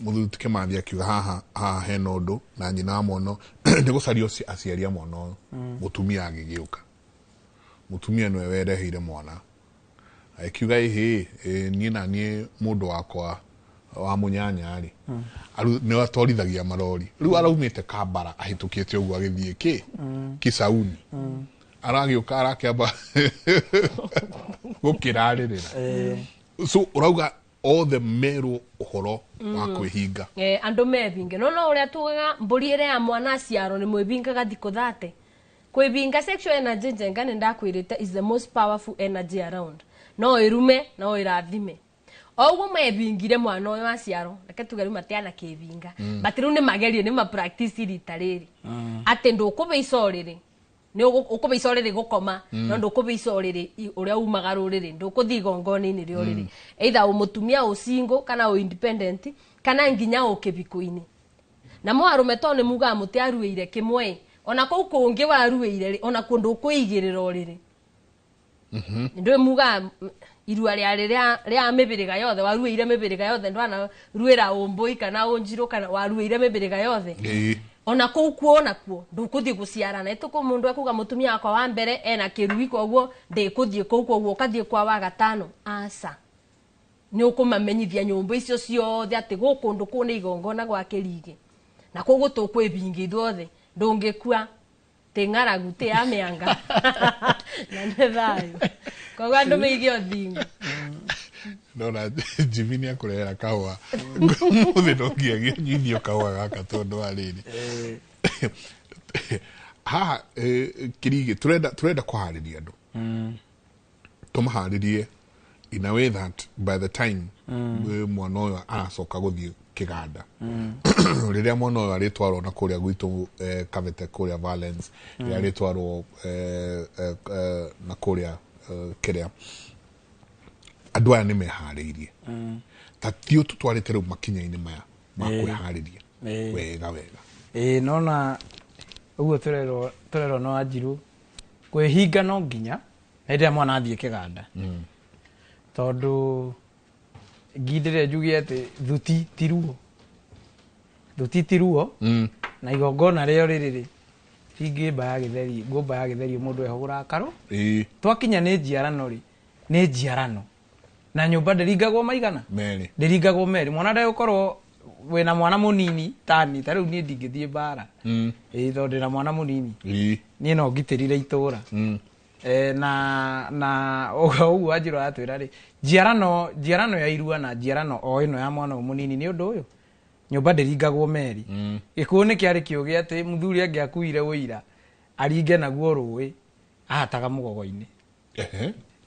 mũthuri ti Kĩmathi akiuga haha hena ũndũ na nyina wa mwana nĩ gũcario aciari a mwana ũyũ mũtumia agĩgĩũka mũtumia nĩwe wereheire mwana akiuga ĩhĩ niĩ na niĩ mũndũ wakwa wa mũnyanya rĩ nĩ atwarithagia marori rĩu araumĩte Kambara ahĩtũkĩte ũguo agĩthiĩ kĩ Kisauni aragĩũka arakĩamba gũkĩrarĩrĩra so ũrauga othe merwo ũhoro wa kwĩhinga andũ mebinge no ũrĩa tugaga mbũri ĩrĩa ya mwana aciarwo nĩ mwĩbingaga thikũ thate kwĩbinga sexual energy njenga nĩ ndakwĩrĩte is the most powerful energy around no ĩrume no ĩrathime oguo mebingire mwana ũyũ aciarwo reke tuge rĩu matiana kĩbinga but rĩu nĩ magerie nĩ ma practice rita rĩrĩ atĩ ndũkũbĩica ũrĩrĩ Nĩ ũkũbaica ũrĩrĩ gũkoma no ndũkũbaica ũrĩrĩ ũrĩa umaga rũrĩrĩ ndũkũthiĩ igongona-inĩ rĩa ũrĩrĩ either ũmũtumia ũ single kana ũ independent kana nginya ũ kĩbiko-inĩ. Na mo arũme to nĩ mugaga mũtiaruĩire kĩmwe ona kũu kũngĩ waruĩire rĩ ona kuo ndũkwĩigĩrĩra ũrĩrĩ. Ndũĩ mugaga irua rĩarĩ rĩa mĩbĩrĩga yothe waruĩire mĩbĩrĩga yothe ndwanaruĩra ũmbũi kana ũnjirũ kana waruĩire mĩbĩrĩga yothe. Ona kũu kuo nakuo ndũkũthiĩ gũciarana ĩtũkũ mũndũ ekuga mũtumia wakwa wa mbere ena kĩrui koguo ndĩkũthiĩ kũu koguo ũkathiĩ kwa wa gatano aca. Nĩ ũkũmamenyithia nyũmba icio ciothe atĩ gũkũ ndũ kũu nĩ igongona gwa kĩrigĩ na koguo tũkwĩbinga ithuothe ndũngĩkua tĩ ng'aragu tĩ ya mĩanga na nĩ thayũ koguo andũ meige ũthingu. Ndona Jimmy nĩ akũrehera kahũa mũthĩ no nginya nyuithio kahũa gaka tondũ wa rĩrĩ haha Kĩrigĩ turenda kũharĩria andũ tũmaharĩrie in a way that by the time mwana ũyũ aracoka gũthiĩ kĩganda rĩrĩa mwana ũyũ arĩtwarwo na kũrĩa gwitũ Kabete kũrĩa Valence rĩrĩa arĩtwarwo na kũrĩa kĩrĩa andũ aya nĩ meharĩirie ta tio tũtwarĩte rĩu makinya-inĩ maya ma kwĩharĩria wega wega. Ĩĩ nona ũguo tũrerwo no Wanjirũ kwĩhinga no nginya hĩndĩ ĩrĩa mwana athiĩ kĩganda tondũ ngindĩre njuge atĩ thuti ti ruo thuti ti ruo na igongona rĩo rĩrĩ ti ngĩmba ya gĩtheri ngũmba ya gĩtheri mũndũ ehũgũraga karũ. Twakinya nĩ njiarano rĩ nĩ njiarano na nyũmba ndĩringagwo maigana merĩ ndĩringagwo merĩ mwana ndegũkorwo wĩna mwana mũnini tani ta rĩu niĩ ndingĩthiĩ mbara ĩĩ tondũ ndĩna mwana mũnini niĩ no ngitĩrire itũra na ũguo Wanjirũ aratwĩra rĩ njiarano ya irua na njiarano o ĩno ya mwana ũyũ mũnini nĩ ũndũ ũyũ nyũmba ndĩringagwo merĩ. Gĩkũyũ nĩ kĩarĩ kĩũgĩ atĩ mũthuri angĩakuire ũira aringe naguo rũĩ ahataga mũgogo-inĩ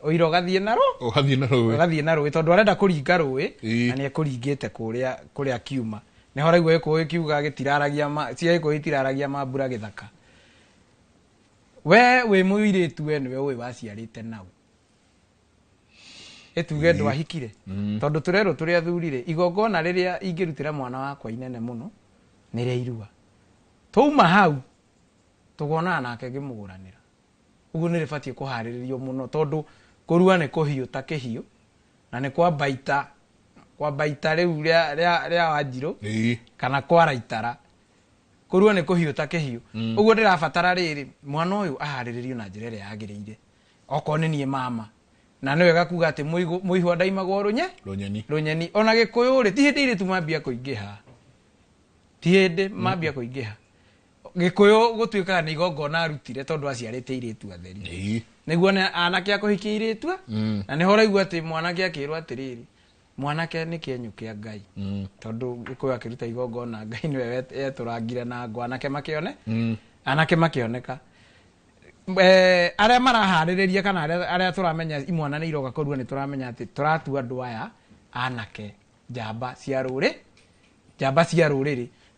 ũira ũgathiĩ na rũ ũgathiĩ na rũĩ tondũ arenda kũringa rũĩ na nĩ ekũringĩte kũrĩa kiuma nĩho ũraigua gĩkũyũ kiuga gĩtiraragia cia gĩkũyũ itiraragia mambura gĩthaka. We wĩ mũirĩtu we nĩwe ũĩ waciarĩte nau ĩtuge ndwahikire tondũ tũrerwo tũrĩ athuri rĩ igongona rĩrĩa ingĩrutĩra mwana wakwa inene mũno nĩ rĩa irua twauma hau tũkonaga nake ngĩmũgũranĩra ũguo nĩ rĩbatiĩ kũharĩrĩrio mũno tondũ kũrua nĩ kũhiũ ta kĩhiũ na nĩ kwamba ita rĩu rĩa Wanjirũ kana kwara itara kũrua nĩ kũhiũ ta kĩhiũ ũguo ndĩrabatara rĩrĩ mwana ũyũ aharĩrĩrio na njĩra ĩrĩa yagĩrĩire okorwo nĩ niĩ mama na nĩ wega kuga atĩ mũihwa ndaimagwo rũnyeni ona gĩkũyũ rĩ ti hĩndĩ airĩtu mambia kũingĩha ti hĩndĩ mambia kũingĩha gĩkũyũ gũtuĩkaga nĩ igongona arutire tondũ aciarĩte airĩtu atheri nĩguo anake akũhikia airĩtu na nĩho ũraigua atĩ mwanake akĩrwo atĩrĩrĩ mwanake nĩ kĩenyũ kĩa Ngai tondũ gĩkũyũ akĩruta igongona Ngai nĩwe etũrangire na ngo anake makĩone anake makĩoneka arĩa maraharĩrĩria kana arĩa tũramenya imwana nĩ iroka kũrua nĩ tũramenya atĩ tũratua andũ aya anake njamba cia rũrĩrĩ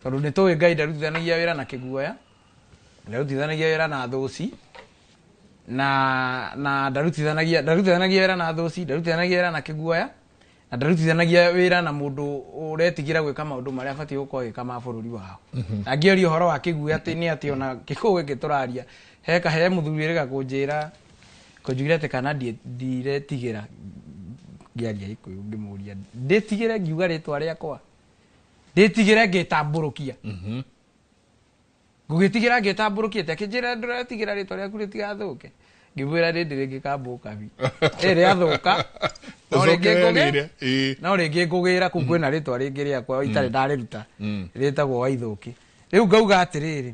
tondũ nĩ tũĩ Ngai ndarutithanagia wĩra na kĩguoya ndarutithanagia wĩra na thũci na ndarutithanagia wĩra na thũci ndarutithanagia wĩra na kĩguoya na ndarutithanagia wĩra na mũndũ ũretigĩra gwĩka maũndũ marĩa abatiĩ gũkorwo agĩka ma bũrũri wao. Angĩoria ũhoro wa kĩguoya atĩ nĩ atĩ ona gĩkũyũ gĩkĩ tũraria he mũthuri wĩrĩga kũnjĩra kũnjugĩra atĩ kana ndiretigĩra ngĩaria gĩkũyũ ngĩmũria ndĩtigĩre ngiuga rĩtwa rĩakwa ndĩtigĩre ngĩtambũrũkia ngũgĩtigĩra ngĩtambũrũkia atĩ akĩnjĩra ndũretigĩra rĩtwa rĩaku rĩtigathũke ngĩmwĩra rĩndĩ rĩngĩ kambũka bi rĩathũka no rĩngĩ ngũgĩra kũu kwĩna rĩtwa rĩngĩ rĩakwa itarĩ ndarĩruta rĩtagwo Waithũkĩ. Rĩu ngauga atĩrĩrĩ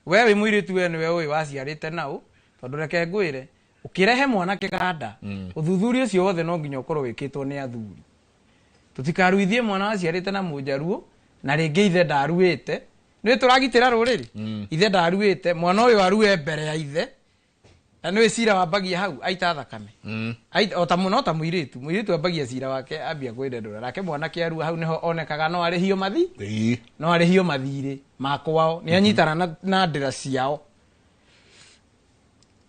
we wĩ mũirĩtu we nĩwe ũĩ waciarĩte nau tondũ reke ngwĩre ũkĩrehe mwana kĩganda ũthuthuria ũcio wothe no nginya ũkorwo wĩkĩtwo nĩ athuri tũtikaruithie mwana waciarĩte na mũnjaruo na rĩngĩ ithe ndaruĩte nĩ tũragitĩra rũrĩrĩ ithe ndaruĩte mwana ũyũ arue mbere ya ithe na nĩ cira wambagia hau aita thakame o ta mũno ta mũirĩtu mũirĩtu ambagia cira wake ambia kwĩndendũra nake mwanake arua hau nĩho onekaga no arĩhio mathi no arĩhio mathirĩ ma kwao nĩ anyitana na ndĩra ciao.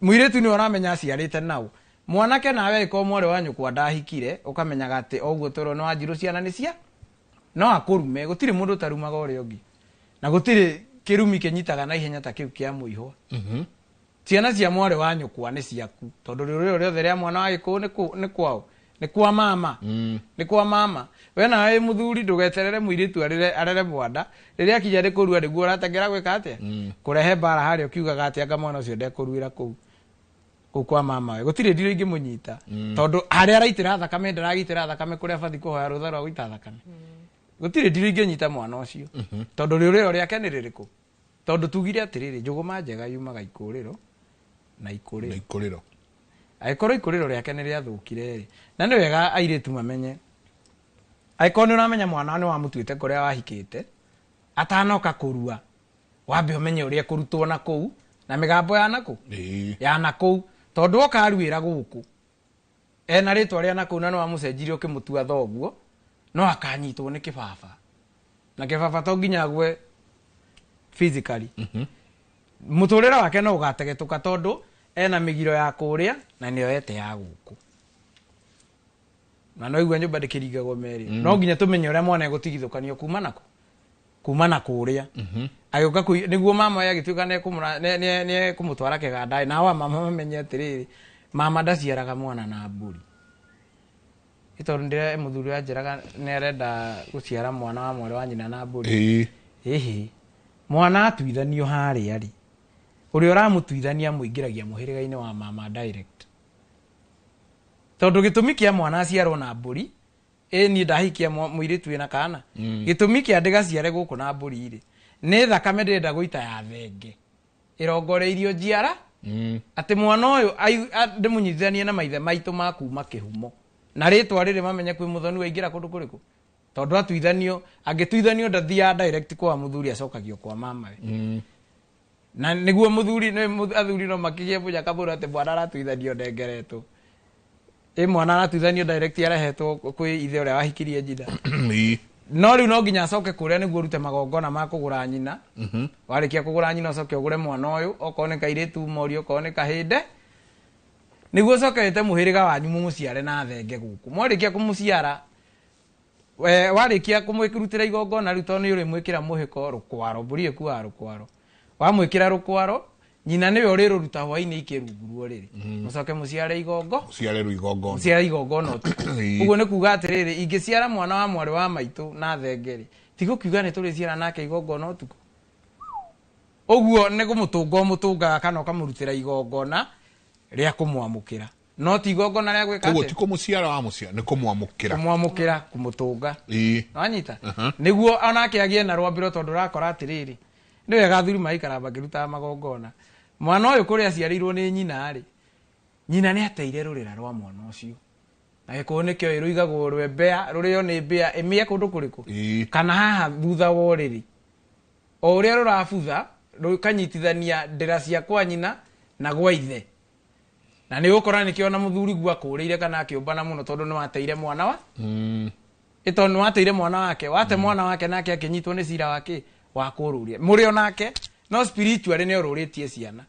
Mũirĩtu nĩwe ũramenya aciarĩte nau. Mwanake nawe angĩkorwo mwarĩ wa nyũkwa ndahikire, ũkamenyaga atĩ oguo twerwo nĩ wanjirũ ciana nĩ cia no akũrume, gũtirĩ mũndũ ũtarumaga ũrĩa ũngĩ. Na gũtirĩ kĩrumi kĩnyitaga na ihenya ta kĩu kĩa mũihwa. Ciana cia mwarĩ wa nyũkwa nĩ ciaku, tondũ rũrĩrĩ rĩothe rĩa mwana wa gĩkũyũ nĩ kwao, nĩ kwa mama. Nĩ kwa mama. We nawe wĩ mũthuri ndũgeterere mũirĩtu arere mwana, rĩrĩa akinya nĩ kũrua nĩguo ũrateng'era gwĩka atĩa? Kũrehe mbara harĩa ũkiugaga atĩ anga mwana ũcio ndekũruĩra kũu. Kũu kwa mama we. Gũtirĩ ndirũ ingĩmũnyita. Tondũ harĩa araitĩra thakame ndaragitĩra thakame kũrĩa abatiĩ kũhoya rũtha rwa gũita thakame. Gũtirĩ ndirũ ingĩnyita mwana ũcio. Tondũ rĩũrĩro rĩake nĩ rĩrĩkũ? Tondũ tugire atĩrĩrĩ, njũgũma njega yumaga ikũrĩro na ikũrĩro. Na ikũrĩro. Angĩkorwo ikũrĩro rĩake nĩ rĩathũkire rĩ, na nĩ wega airĩtu mamenye. Angĩkorwo nĩ ũramenya mwana nĩ wamũtuĩte kũrĩa wahikĩte, atanoka kũrua, wambe ũmenye ũrĩa ekũrutwo na kũu, na mĩgambo ya nakũ? Ya nakũu. Tondũ oka aruĩra gũkũ, ena rĩtwa rĩa nakũu na nĩ wamũcenjirie ũkĩmũtua thoguo, no akanyitwo nĩ kĩbaba. Na kĩbaba to nginya agwe physically. Mũtũrĩre wake no ũgategetũka tondũ ena mĩgiro ya kũrĩa na nĩyo ete ya gũkũ. Na no igua nyũmba ndĩkĩringagwo merĩ. No nginya tũmenye ũrĩa mwana egũtigithũkanio kuma nakũ? Kuma na kũrĩa. Agĩũka nĩguo mama we agĩtuĩka nĩ ekũmũtwara kĩganda-ĩ, na awa mama mamenye atĩrĩrĩ, mama ndaciaraga mwana na mbũri. Nĩ tondũ ndĩra mũthuri wanjĩraga nĩ arenda gũciara mwana wa mwarĩ wa nyina na mbũri. Ĩhĩ. Mwana atuithanio harĩa rĩ, ũrĩa ũramũtuithania amũingĩragia mũhĩrĩga-inĩ wa mama direct. Tondũ gĩtũmi kĩa mwana aciarwo na mbũri, ĩ niĩ ndahikia mũirĩtu wĩna kana. Gĩtũmi kĩa ndĩgaciare gũkũ na mbũri rĩ, nĩ thakame ndĩrenda gũita ya thenge. Ĩrongoreirio njiara, atĩ mwana ũyũ ndĩmũnyitithanie na maithe maitũ ma kuma kĩhumo. Na rĩtwa rĩrĩ mamenye kwĩ mũthoni waingĩra kũndũ kũrĩkũ. Tondũ atuithanio, angĩtuithanio ndathiaga direct kwa mũthuri acokagio kwa mamawe. Na nĩguo mũthuri, nĩ athuri no makĩgĩe mũnyaka mũno atĩ mwana aratuithanio ndengeretwo. Ĩ mwana aratuithanio direct arehetwo kwĩ ithe ũrĩa wahikirie nyina. No rĩu no nginya acoke kũrĩa nĩguo ũrute magongona ma kũgũra nyina. Warĩkia kũgũra nyina ũcoke ũgũre mwana ũyũ, okorwo nĩ kairĩtu morio, okorwo nĩ kahĩndĩ. Nĩguo ũcoke wĩte mũhĩrĩga wanyu mũmũciare na thenge gũkũ. Mwarĩkia kũmũciara, we, warĩkia kũmwĩrutĩra igongona rĩu tondũ nĩ ũrĩmwĩkĩra mũhĩko rũkwaro, mbũri ĩkuaga rũkwaro. Wamwĩkĩra rũkwaro, nyina nĩwe ũrĩrũruta hwaĩ-inĩ ikĩrungurwo rĩrĩ. Mũcoke mũciare igongo. Mũciare rĩu igongona. Mũciare igongona ũtukũ. Ũguo nĩ kuuga atĩrĩrĩ, ingĩciara mwana wa mwarĩ wa maitũ na thenge rĩ, ti gũkiuga nĩ tũrĩciara nake igongona ũtukũ. Ũguo nĩ kũmũtũnga ũmũtũngaga kana ũkamũrutĩra igongona rĩa kũmwamũkĩra. No ti igongona rĩa gwĩka Koguo atĩa? ti kũmũciara wa mũciara, nĩ kũmwamũkĩra. Kũmwamũkĩra, kũmũtũnga. Wanyita? Nĩguo onake agĩe na rwambĩro tondũ ũrakora atĩrĩrĩ, nĩ wega athuri maikara makĩrutaga magongona. Mwana ũyũ kũrĩa aciarĩirwo nĩ nyina rĩ, nyina nĩ ateire rũrĩra rwa mwana ũcio. Na gĩkũyũ nĩkĩo rũigagwo rwembea, rũrĩo nĩ mbĩa, ĩmĩe kũndũ kũrĩkũ? Kana haha thutha wa ũrĩrĩ. O ũrĩa rũrabutha, rũkanyitithania ndĩra cia kwa nyina na gwa ithe. Na nĩ ũgũkora nĩkĩo ona mũthuri guo akũrĩire kana akĩũmbana mũno tondũ nĩ wateire mwana wa? Ĩ tondũ nĩ wateire mwana wake, wate mwana wake nake akĩnyitwo nĩ cira wake wa kũrũria. Mũrĩ onake, no spiritually nĩ orũrĩtie ciana.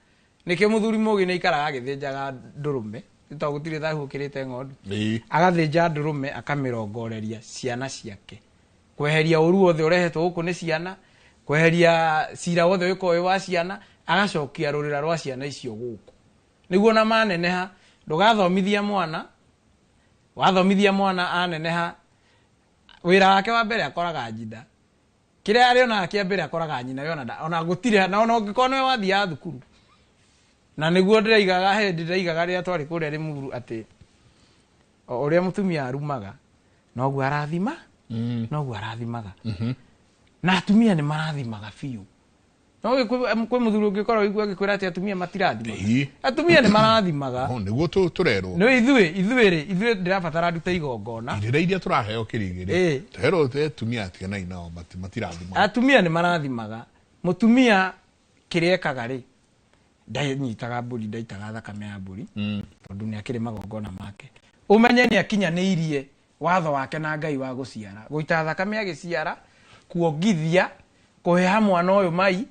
Nĩkĩo mũthuri mũgĩ nĩ aikaraga agĩthĩnjaga ndũrũme, nĩ tondũ gũtirĩ thahu ũkĩrĩte ng'ondu. Agathĩnja ndũrũme akamĩrongoreria ciana ciake. Kweheria ũru wothe ũrehetwo gũkũ nĩ ciana, kweheria cira wothe wĩkoragwo wĩ wa ciana, agacokia rũrĩra rwa ciana icio gũkũ. Nĩguo ona maneneha, ndũgathomithia mwana, wathomithia mwana aneneha, wĩra wake wa mbere akoraga nyina. Kĩrĩa arĩonaga kĩa mbere akoraga nyina, we ona gũtirĩ, na ona ũngĩkorwo nĩwe wathiaga thukuru. Na nĩguo ndĩraigaga, he ndĩraigaga rĩrĩa twarĩ kũrĩa Limuru atĩ o ũrĩa mũtumia arumaga, noguo arathima, noguo arathimaga. Na atumia nĩ marathimaga biũ. No kwĩ mũthuri ũngĩkorwo ũigua agĩkwĩra atĩ atumia matirathimaga. Atumia nĩ marathimaga. No, nĩguo tũrerwo. Nĩ ithuĩ rĩ, ithuĩ ndĩrabatara ndute igongona. Irĩra iria tũraheo kĩrigĩrĩ. Tũherwo atĩ atumia atiganai nao matirathimaga. Atumia nĩ marathimaga. Mũtumia kĩrĩa ekaga rĩ, ndanyitaga mbũri, ndaitaga thakame ya mbũri, tondũ nĩ akĩrĩ magongona make. Ũmenye nĩ akinyanĩirie watho wake na Ngai wa gũciara. Gũita thakame agĩciara, kuongithia, kũheha mwana ũyũ mai,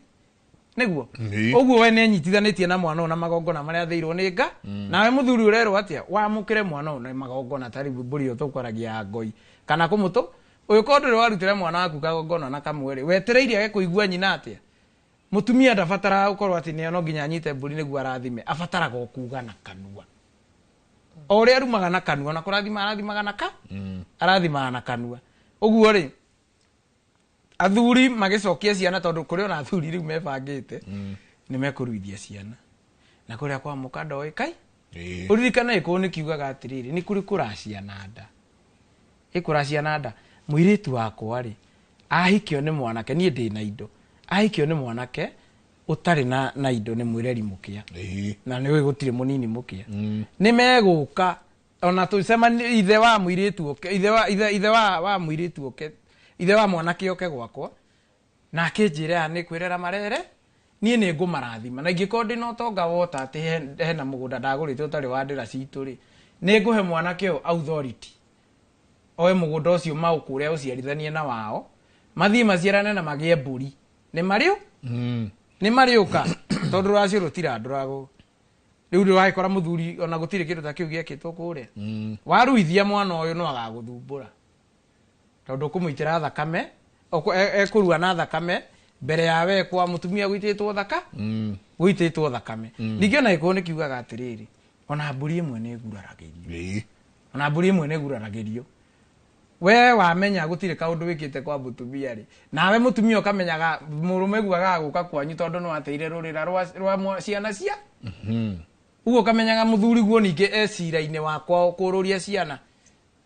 Nĩguo ũguo we nĩanyitithanĩtie na mwana ũyũ na magongona marĩa athĩirwo nĩ nga. Nawe mũthuri ũrerwo atĩa wamũkĩre mwana ũyũ na magongona ta rĩu mbũri ĩyo tũkwaragia ya ngoi kana kũmũtũ ũyũ korwo ndũrĩ warutĩra mwana waku kagongona na kamwe rĩ, wetereire age kũigua nyina atĩa? Mũtumia ndabataraga gũkorwo atĩ nĩ no nginya anyite mbũri nĩguo arathime, abataraga o kuga na kanua. O ũrĩa arumaga na kanua na kũrathima arathimaga na ka arathimaga na kanua. Ũguo rĩ, athuri magĩcokia ciana tondũ kũrĩ ona athuri rĩu mebangĩte nĩ mekũruithia ciana na kũrĩa kwa mũka ndoĩ kai. Ũririkane gĩkũyũ nĩ kiugaga atĩrĩrĩ, nĩ kũrĩ kũracia na nda. Ĩkũracia na nda, mũirĩtu wakwa rĩ ahikio nĩ mwanake, niĩ ndĩ na indo, ahikio nĩ mwanake ũtarĩ na indo nĩ mwĩreri mũkĩa. Na nĩ ũĩ gũtirĩ mũnini mũkĩa. Nĩ megũka ona tũcemanie ithe wa mũirĩtu oke, ithe wa ithe ithe wa wa mũirĩtu oke, ithe wa mwanake oke gwakwa na akĩnjĩre haha nĩ kwĩrera marere, niĩ nĩ ngũmarathima. Na ingĩkorwo ndĩna ũtonga wota atĩ hena mũgũnda ndagũrĩte ũtarĩ wa ndĩra citũ rĩ, nĩ ngũhe mwanake ũyũ authority oe mũgũnda ũcio maũkũre aũciarithanie na wao, mathiĩ maciarane na magĩe mbũri. Nĩ marĩ nĩ marĩũka tondũ rũracio rũtirandũragwo. Rĩu nĩ wagĩkora mũthuri ona gũtirĩ kĩndũ ta kĩu gĩekĩtwo kũrĩa. Waruithia mwana ũyũ no agagũthumbũra tondũ ũkũmũitĩra thakame, ekũrua na thakame mbere ya we kwa mũtumia gũitĩtwo thaka gũitĩtwo thakame. Ningĩ ona gĩkũyũ nĩ kiugaga atĩrĩrĩ, ona mbũri ĩmwe nĩ ĩguraragĩrio. Ona mbũri ĩmwe nĩ ĩguraragĩrio. We wamenya gũtirĩ kaũndũ wĩkĩte kwa mũtumia rĩ, nawe mũtumia ũkamenyaga mũrũme guagaga gũka kwanyu tondũ nĩ wateire rũrĩra rwa ciana cia ũguo ũkamenyaga mũthuri guo ningĩ e cira-inĩ wa kwao kũrũria ciana.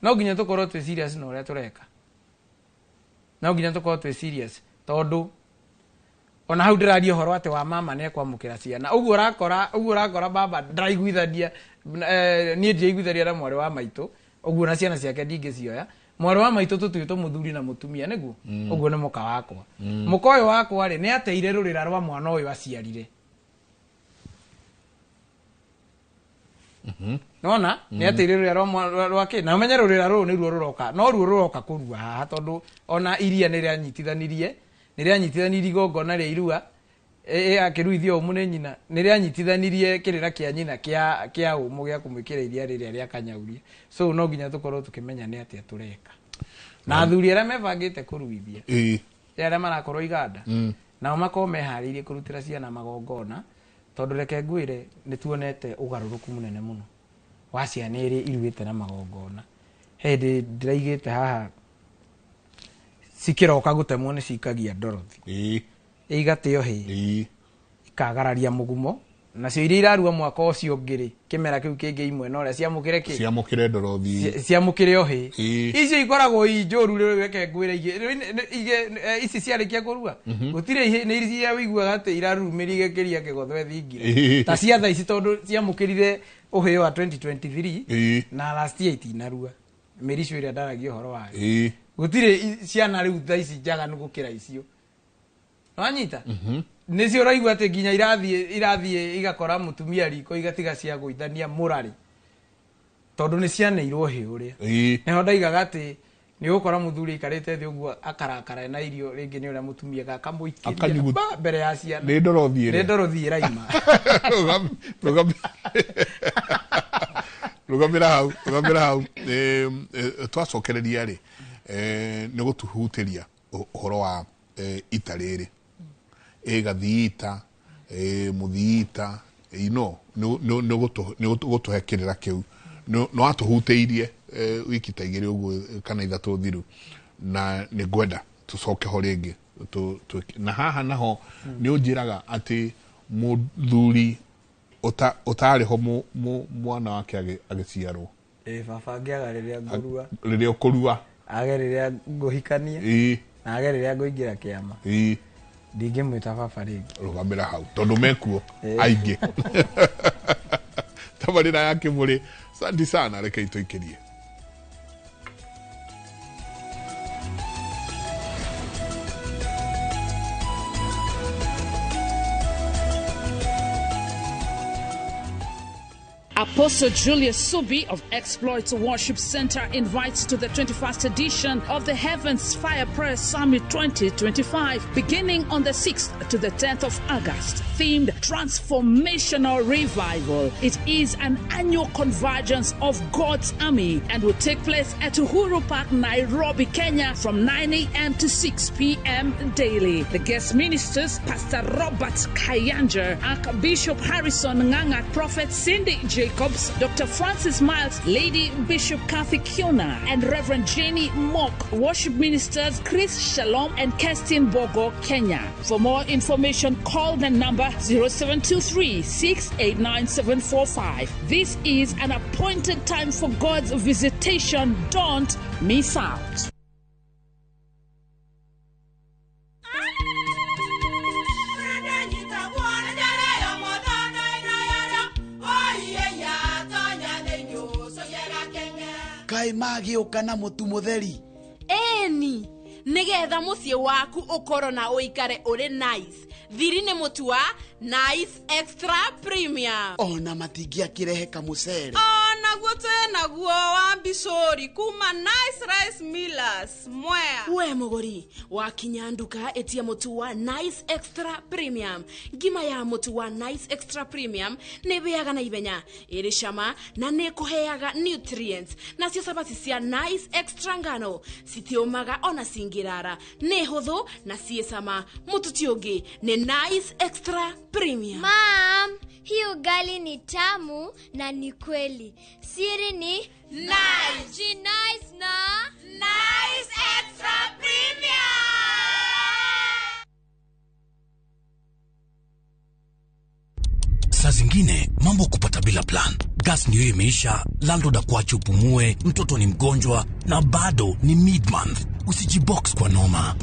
No nginya tũkorwo twĩ serious na ũrĩa tũreka. No nginya tũkorwo twĩ serious tondũ ona hau ndĩraria ũhoro atĩ wa mama nĩ ekwamũkĩra ciana. Ũguo ũrakora baba ndaraiguithania, niĩ ndiraiguithania na mwarĩ wa maitũ, ũguo na ciana ciake ndingĩcioya. Mwarĩ wa maitũ tũtuĩtwo mũthuri na mũtumia nĩguo? Ũguo nĩ mũka wakwa. Mũka ũyũ wakwa rĩ, nĩ ateire rũrĩra rwa mwana ũyũ aciarire. Nona nĩ ateire rũrĩra rwa rwa kĩ? Na ũmenye rũrĩra rũrũ nĩruo rũroka. No ruo rũroka kũrua haha tondũ ona iria nĩ rĩanyitithanirie, nĩ rĩanyitithanirie igongona rĩa irua, akĩruithio ũmũ nĩ nyina, nĩ rĩanyitithanirie kĩrĩra kĩa nyina kĩa ũmũ gĩa kũmwĩkĩra iria rĩrĩa rĩa kanyauria. So no nginya tũkorwo tũkĩmenya nĩ atĩa tũreka. Na athuri arĩa mebangĩte kũruithia, arĩa marakorwo iganda, nao makorwo meharĩirie kũrutĩra ciana magongona, tondũ reke ngwĩre nĩ tuonete ũgarũrũku mũnene mũno wa ciana iria iruĩte na magongona. He hĩndĩ ndĩraigĩte haha cikĩroka gũtemwo nĩ cikagia ndorothi. Igatĩo hĩ. Ikagararia mũgumo. Nacio iria irarua mwaka ũcio ũngĩ rĩ, kĩmera kĩu kĩngĩ imwe na ũrĩa ciamũkĩre kĩ? Ciamũkĩre ndorothi. Ciamũkĩre o hĩ. Icio ikoragwo i njũru rĩu reke ngwĩre igĩ ici ciarĩkia kũrua. Gũtirĩ nĩ iria ũiguaga atĩ irarurumĩria igĩkĩria kĩgotho ĩthingira. Ta cia thaa ici tondũ ciamũkĩrire ũhĩo wa 2023 na last year itinarua. Mĩrico ĩrĩa ndaragia ũhoro wayo. Gũtirĩ ciana rĩu thaa ici njaganu gũkĩra icio. Wanyita? Nĩcio ũraigua atĩ nginya irathiĩ igakora mũtumia riko igatiga cia gũithania mũrarĩ. Tondũ nĩ cianeirwo hĩ ũrĩa. Nĩho ndaigaga atĩ nĩ ũgũkora mũthuri aikarĩte thĩ ũguo akarakara na irio rĩngĩ nĩ ũrĩa mũtumia akamũikĩria mbere ya ciana. Nĩ ndorothi ĩrĩa. Nĩ ndorothi ĩraima. Rũgamĩra hau, rũgamĩra hau. Twacokereria rĩ, nĩ gũtũhutĩria ũhoro wa ita rĩrĩ. Gathiita, mũthiita, no nĩ gũtũhe kĩrĩra kĩu. Nĩ watũhutĩirie wiki ta igĩrĩ ũguo kana ithatũ thiru, na nĩ ngwenda tũcoke ho rĩngĩ. Na haha naho nĩ ũnjĩraga atĩ mũthuri ũtarĩ ho mwana wake agĩciarwo. Baba angĩaga rĩrĩa ngũrua. Rĩrĩa ũkũrua. Age rĩrĩa ngũhikania. Na age rĩrĩa ngũingĩra kĩama. Ndingĩmwĩta baba rĩngĩ. Rũgamĩra hau tondũ mekuo aingĩ. Tabarĩra ya Kĩmũrĩ, asante sana, reke itũikĩrie. Apostle Julius Subi of Exploits Worship Center invites to the 21st edition of the Heavens Fire Prayer Summit 2025, beginning on the 6th to the 10th of August, themed Transformational Revival. It is an annual convergence of God's army and will take place at Uhuru Park, Nairobi, Kenya, from 9 a.m. to 6 p.m. daily. The guest ministers, Pastor Robert Kayanja, Archbishop Harrison Nganga, Prophet Cindy Jacobs, Dr. Francis Miles, Lady Bishop Kathy Kiona, and Reverend Jenny Mock. Worship ministers Chris Shalom and Kerstin Bogo, Kenya. For more information, call the number 0723 689 745. This is an appointed time for God's visitation. Don't miss out. Kaĩ magĩũka na mũtu mũtheri? Eni nigetha mũciĩ waku ũkorwo na ũikare ũrĩ nice. Thiri nĩ mũtu wa Nice Extra Premium. Ona matingĩakĩrehe kamũcere. Onaguo twĩ naguo wa mbicũri kuma Nice Rice Millers Mwea. We mũgũri wakinya nduka ĩtia mũtu wa Nice Extra Premium. Ngima ya mũtu wa Nice Extra Premium nĩ ĩhĩaga na ihenya, ĩrĩ cama na nĩ ĩkũheaga nutrients. Nacio cabaci cia Nice Extra ngano citiũmaga ona cingĩrara, nĩ hũthũ na ciĩ cama. Mũtu ti ũngĩ nĩ Nice Extra Premium. Mom, hii ugali ni tamu na ni kweli. Siri ni Nice. Nice na Nice Extra Premium. Saa zingine mambo kupata bila plan. Gas ndio imeisha, landlord akuache upumue, mtoto ni mgonjwa na bado ni mid-month. Usijibox kwa noma.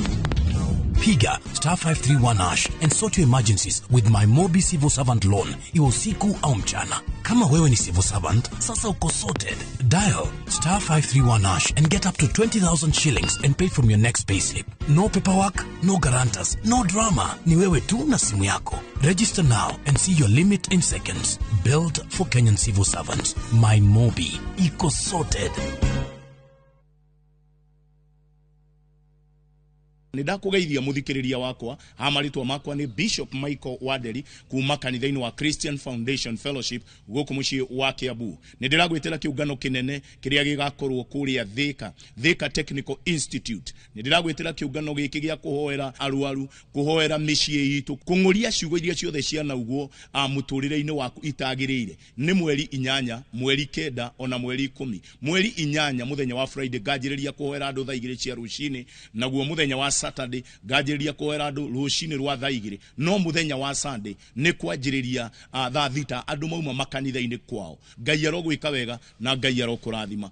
Piga star 531 hash and sort your emergencies with my Mobi Civil Servant Loan, iwe usiku au mchana. Kama wewe ni civil servant, sasa uko sorted. Dial star 531 hash and get up to 20,000 shillings and pay from your next payslip. No paperwork, no guarantors, no drama. Ni wewe tu na simu yako. Register now and see your limit in seconds. Built for Kenyan civil servants. My Mobi. Iko sorted. Nĩ ndakũgeithia mũthikĩrĩria wakwa ha marĩtwa makwa nĩ Bishop Michael Wanderi kuma kanitha-inĩ wa Christian Foundation Fellowship gũkũ mũciĩ wa Kiambu. Nĩ ndĩragwĩtĩra kĩũngano kĩnene kĩrĩa gĩgakorwo kũrĩa Thika, Thika Technical Institute. Nĩ ndĩragwĩtĩra kĩũngano gĩkĩ gĩa kũhoera arwaru, kũhoera mĩciĩ itũ, kũng'ũria ciugo iria ciothe cianaugwo mũtũrĩre-inĩ waku itagĩrĩire. Nĩ mweri 8, mweri 9 ona mweri 10. Mweri 8 mũthenya wa Friday nganjĩrĩria kũhoera andũ thaa 2 cia rũcinĩ, naguo mũthenya wa Saturday nganjĩrĩria kũhoera andũ rũcinĩ rwa thaa 2, no mũthenya wa Sunday nĩ kwanjĩrĩria thaa 6 andũ mauma makanitha-inĩ kwao. Ngai arogwĩka wega na Ngai arokũrathima.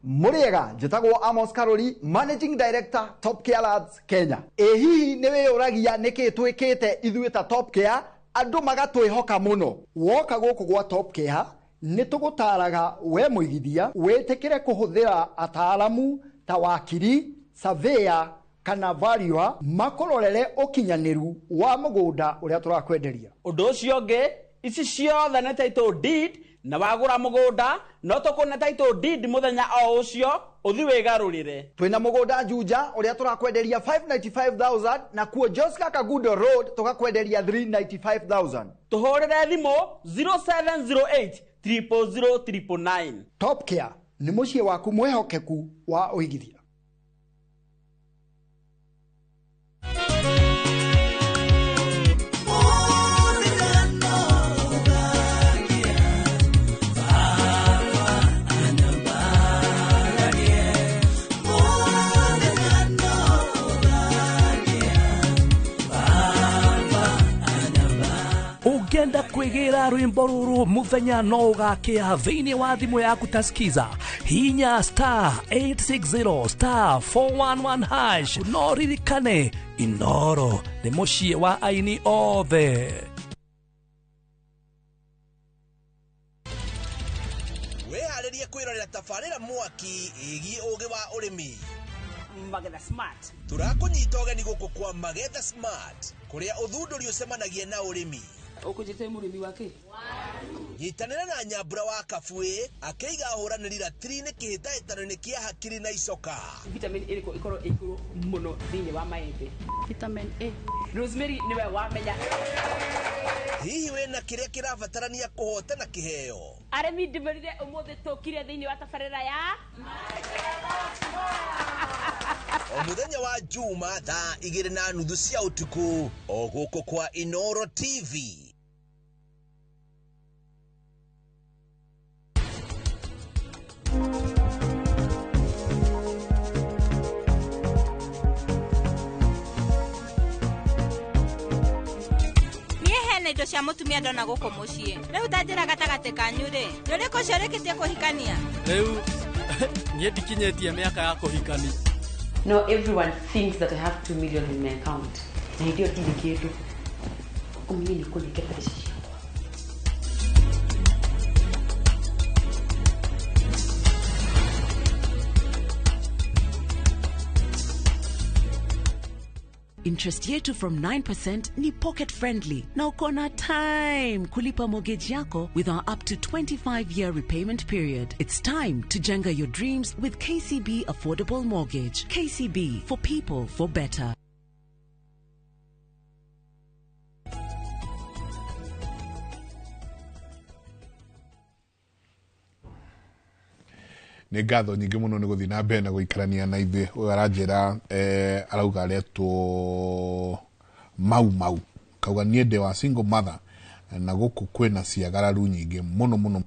Mũrĩega, njĩtagwo Amos Karori, Managing Director Top Care Labs Kenya. Ĩ hihi nĩ wĩyũragia nĩkĩ twĩkĩte ithuĩ ta Top Care andũ magatwĩhoka mũno? Woka gũkũ gwa Top Care nĩ tũgũtaraga we mũigithia wĩtĩkĩre kũhũthĩra ataaramu ta wakiri, surveyor kana valuer makũrorere ũkinyanĩru wa mũgũnda ũrĩa tũrakwenderia. Ũndũ ũcio ũngĩ, ici ciothe nĩ title deed, na wagũra mũgũnda no tũkũne title deed mũthenya o ũcio ũthi wĩgarũrĩre. Twĩna mũgũnda Juja ũrĩa tũrakwenderia 595,000 na kuo Joska Kagundo Road tũgakwenderia 395,000. Tũhũrĩre thimũ 0708 000 999. Top Care nĩ mũciĩ waku mwĩhokeku wa ũigithia. Ũngĩenda kwĩgĩra rwĩmbo rũrũ mũthenya no ũgakĩa thĩinĩ wa thimũ yaku ta skiza, hinya star 860 star 411 hash. No ririkane Inoro nĩ mũciĩ wa aini othe. Wĩharĩrie kwĩrorera tabarĩra mwaki ĩgiĩ ũgĩ wa ũrĩmi. Magetha Smart. Tũrakũnyita ũgeni gũkũ kwa Magetha Smart, kũrĩa ũthundũri ũcemanagia na ũrĩmi. Ũkũnjĩte mũrĩmi wa kĩ? Nyitanĩra na Nyambura wa Kabui akĩiga ahũranĩri ratiri-inĩ kĩhĩtahĩtano-inĩ kĩa hakiri na icoka. Vitamin ĩrĩkũ ĩkorwo ĩ igũrũ mũno thĩinĩ wa maembe? Vitamin A. Rosemary nĩwe wamenya. Hihi wĩna kĩrĩa kĩrabatarania kũhotana kĩheo? Arĩmi ndĩmwĩrire ũmũthĩ tũkire thĩinĩ wa tabarĩra ya O mũthenya wa Juma thaa 2:30 cia ũtukũ o gũkũ kwa Inoro TV. Niĩ hena indo cia mũtumia ndona gũkũ mũciĩ. Rĩu ta njĩra gatagatĩ kanyu rĩ, nĩ ũrĩkũ ũcio ũrĩkĩtie kũhikania? Rĩu niĩ ndikinyĩtie mĩaka ya kũhikania. No, everyone thinks that I have 2 million in my account. Na hĩndĩ ĩyo ndirĩ kĩndũ. Ũmenye nĩ ũkũnengera mbeca ciakwa. Interest yetu from 9% ni pocket friendly na uko na time kulipa mortgage yako with our up to 25-year repayment period. It's time to jenga your dreams with KCB Affordable Mortgage. KCB, for people, for better. Nĩ ngatho nyingĩ mũno nĩ gũthiĩ na mbere na gũikarania na ithuĩ. Ũyũ aranjĩra arauga aretwo Mau Mau, kauga niĩ ndĩ wa single mother na gũkũ kwĩna ciagararu nyingĩ mũno mũno mũno.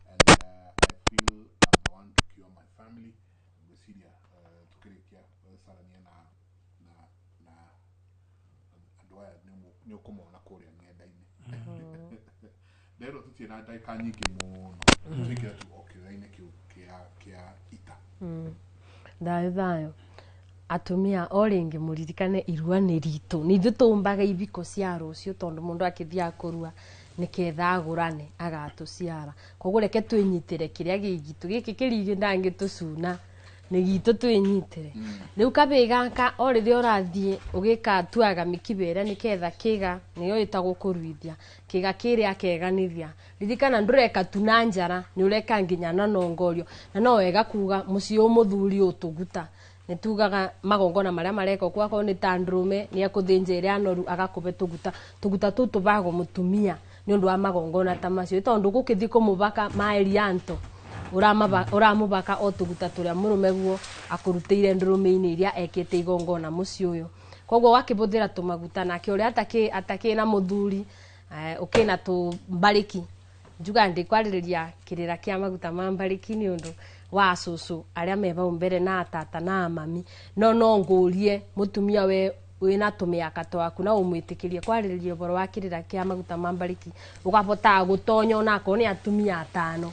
And I feel I'm the one to cure my family. Ngwĩciria tũkĩrĩkia carania na andũ aya nĩ ũkũmona kũrĩa ng'enda-inĩ. Nderwo tũtirĩ na ndagĩka nyingĩ mũno, tũingĩre tu o kĩũria-inĩ kĩu kĩa ita. Thayũ thayũ atumia o rĩngĩ mũririkane irua nĩ ritũ, nĩ ithuĩ tũmbaga ibiko cia rũciũ tondũ mũndũ akĩthiaga kũrua nĩketha agũrane agatũciara. Koguo reke twĩnyitĩre kĩrĩa gĩ gitũ, gĩkĩ kĩrigĩ ndangĩtũcuna, nĩ gitũ twĩnyitĩre. Rĩu kabĩĩ gaka o rĩrĩa ũrathiĩ ũgĩkatuaga mĩkiba ĩrĩa nĩketha kĩga, nĩyo ĩtagwo kũruithia, kĩga kĩrĩa akeganithia. Ririkana ndũreka tu na njara, nĩ ũreka nginya na nongorio. Na no wega kuga mũciĩ ũyũ mũthuri ũtũguta. Nĩ tugaga magongona marĩa marekwo kwa akorwo nĩ ta ndũrũme nĩ ekũthĩnja ĩrĩa noru agakũbe tũguta. Tũguta tũu tũbagwo mũtumia nĩ ũndũ wa magongona ta macio, tondũ gũkĩthiĩ kũmũbaka maerianto ũramũbaka o tũguta tũrĩa mũrũme guo akũrutĩire ndũrũme-inĩ iria ekĩte igongona mũciĩ ũyũ. Koguo wakĩbũthĩra tũmaguta nake ũrĩa atakĩ na mũthuri ũkĩna tũmbarĩki. Njuga ndĩkwarĩrĩria kĩrĩra kĩa maguta ma mbarĩki nĩ ũndũ wa cũcũ arĩa me hau mbere na tata na mami, no no ngũrie mũtumia we wĩna tũmĩaka twaku na ũmwĩtĩkĩrie kwarĩrĩria ũhoro wa kĩrĩra kĩa maguta ma mbarĩki, ũkabotaga gũtonya onakorwo nĩ atumia atano,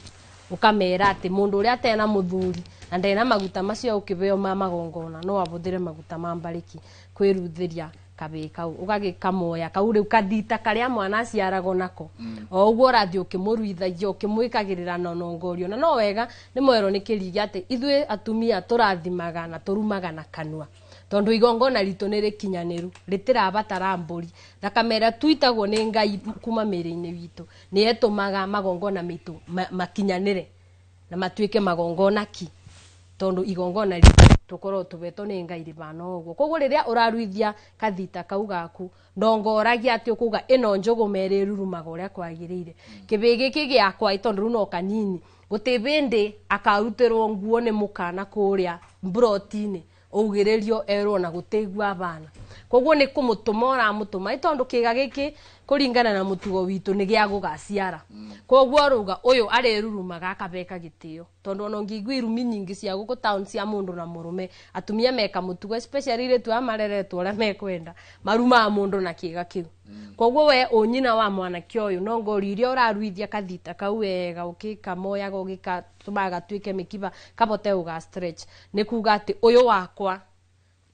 ũkamera atĩ mũndũ ũrĩa atena mũthuri na ndena maguta macio ũkĩbeo ma magongona no abũthĩre maguta ma mbarĩki kwĩruthĩria kabĩĩ kau, ũgagĩkamoya kau rĩu kathita karĩa mwana aciaragwo nako. O ũguo ũrathiĩ ũkĩmũruithagia ũkĩmwĩkagĩrĩra na nongorio. Na no wega nĩ mwerwo nĩ kĩrigi atĩ ithuĩ atumia tũrathimaga na tũrumaga na kanua, tondũ igongona ritũ nĩ rĩkinyanĩru, rĩtirabatara mbũri. Thakame ĩrĩa tuitagwo nĩ Ngai kuma mĩĩrĩ-inĩ witũ nĩ ĩtũmaga magongona maitũ makinyanĩre na matuĩke magongona ki, tondũ igongona ritũ tũkorwo tũbetwo nĩ Ngai rĩbana ũguo. Koguo rĩrĩa ũraruithia kathita kau gaku, ndongoragia atĩ ũkuga ĩno njũgũma ĩrĩrurumaga ũrĩa kwagĩrĩire. Kĩbĩĩ gĩkĩ gĩakwa tondũ rĩu no kanini, gũtĩ bĩndĩ akarutĩrwo nguo nĩ mũkana kũrĩa mburoti-inĩ augĩrĩrio erwo na gũtĩgua abana. Koguo nĩ kũmũtũma ũramũtũma, tondũ kĩga gĩkĩ kũringana na mũtugo witũ nĩ gĩa gũgaciara. Koguo rauga ũyũ arĩrurumaga akabeka gĩtĩo, tondũ ona ũngĩigua irumi nyingĩ cia gũkũ town cia mũndũ na mũrũme, atumia meka mũtugo especially airĩtu aya mareretwo ũrĩa mekwenda, marumaga mũndũ na kĩga kĩu. Koguo we ũnyina wa mwanake ũyũ no ngori iria ũraruithia kathita kau wega ũgĩkamoyaga ũgĩgatũmaga gatuĩke mĩkiba kabote gũga stretch, nĩ kuga atĩ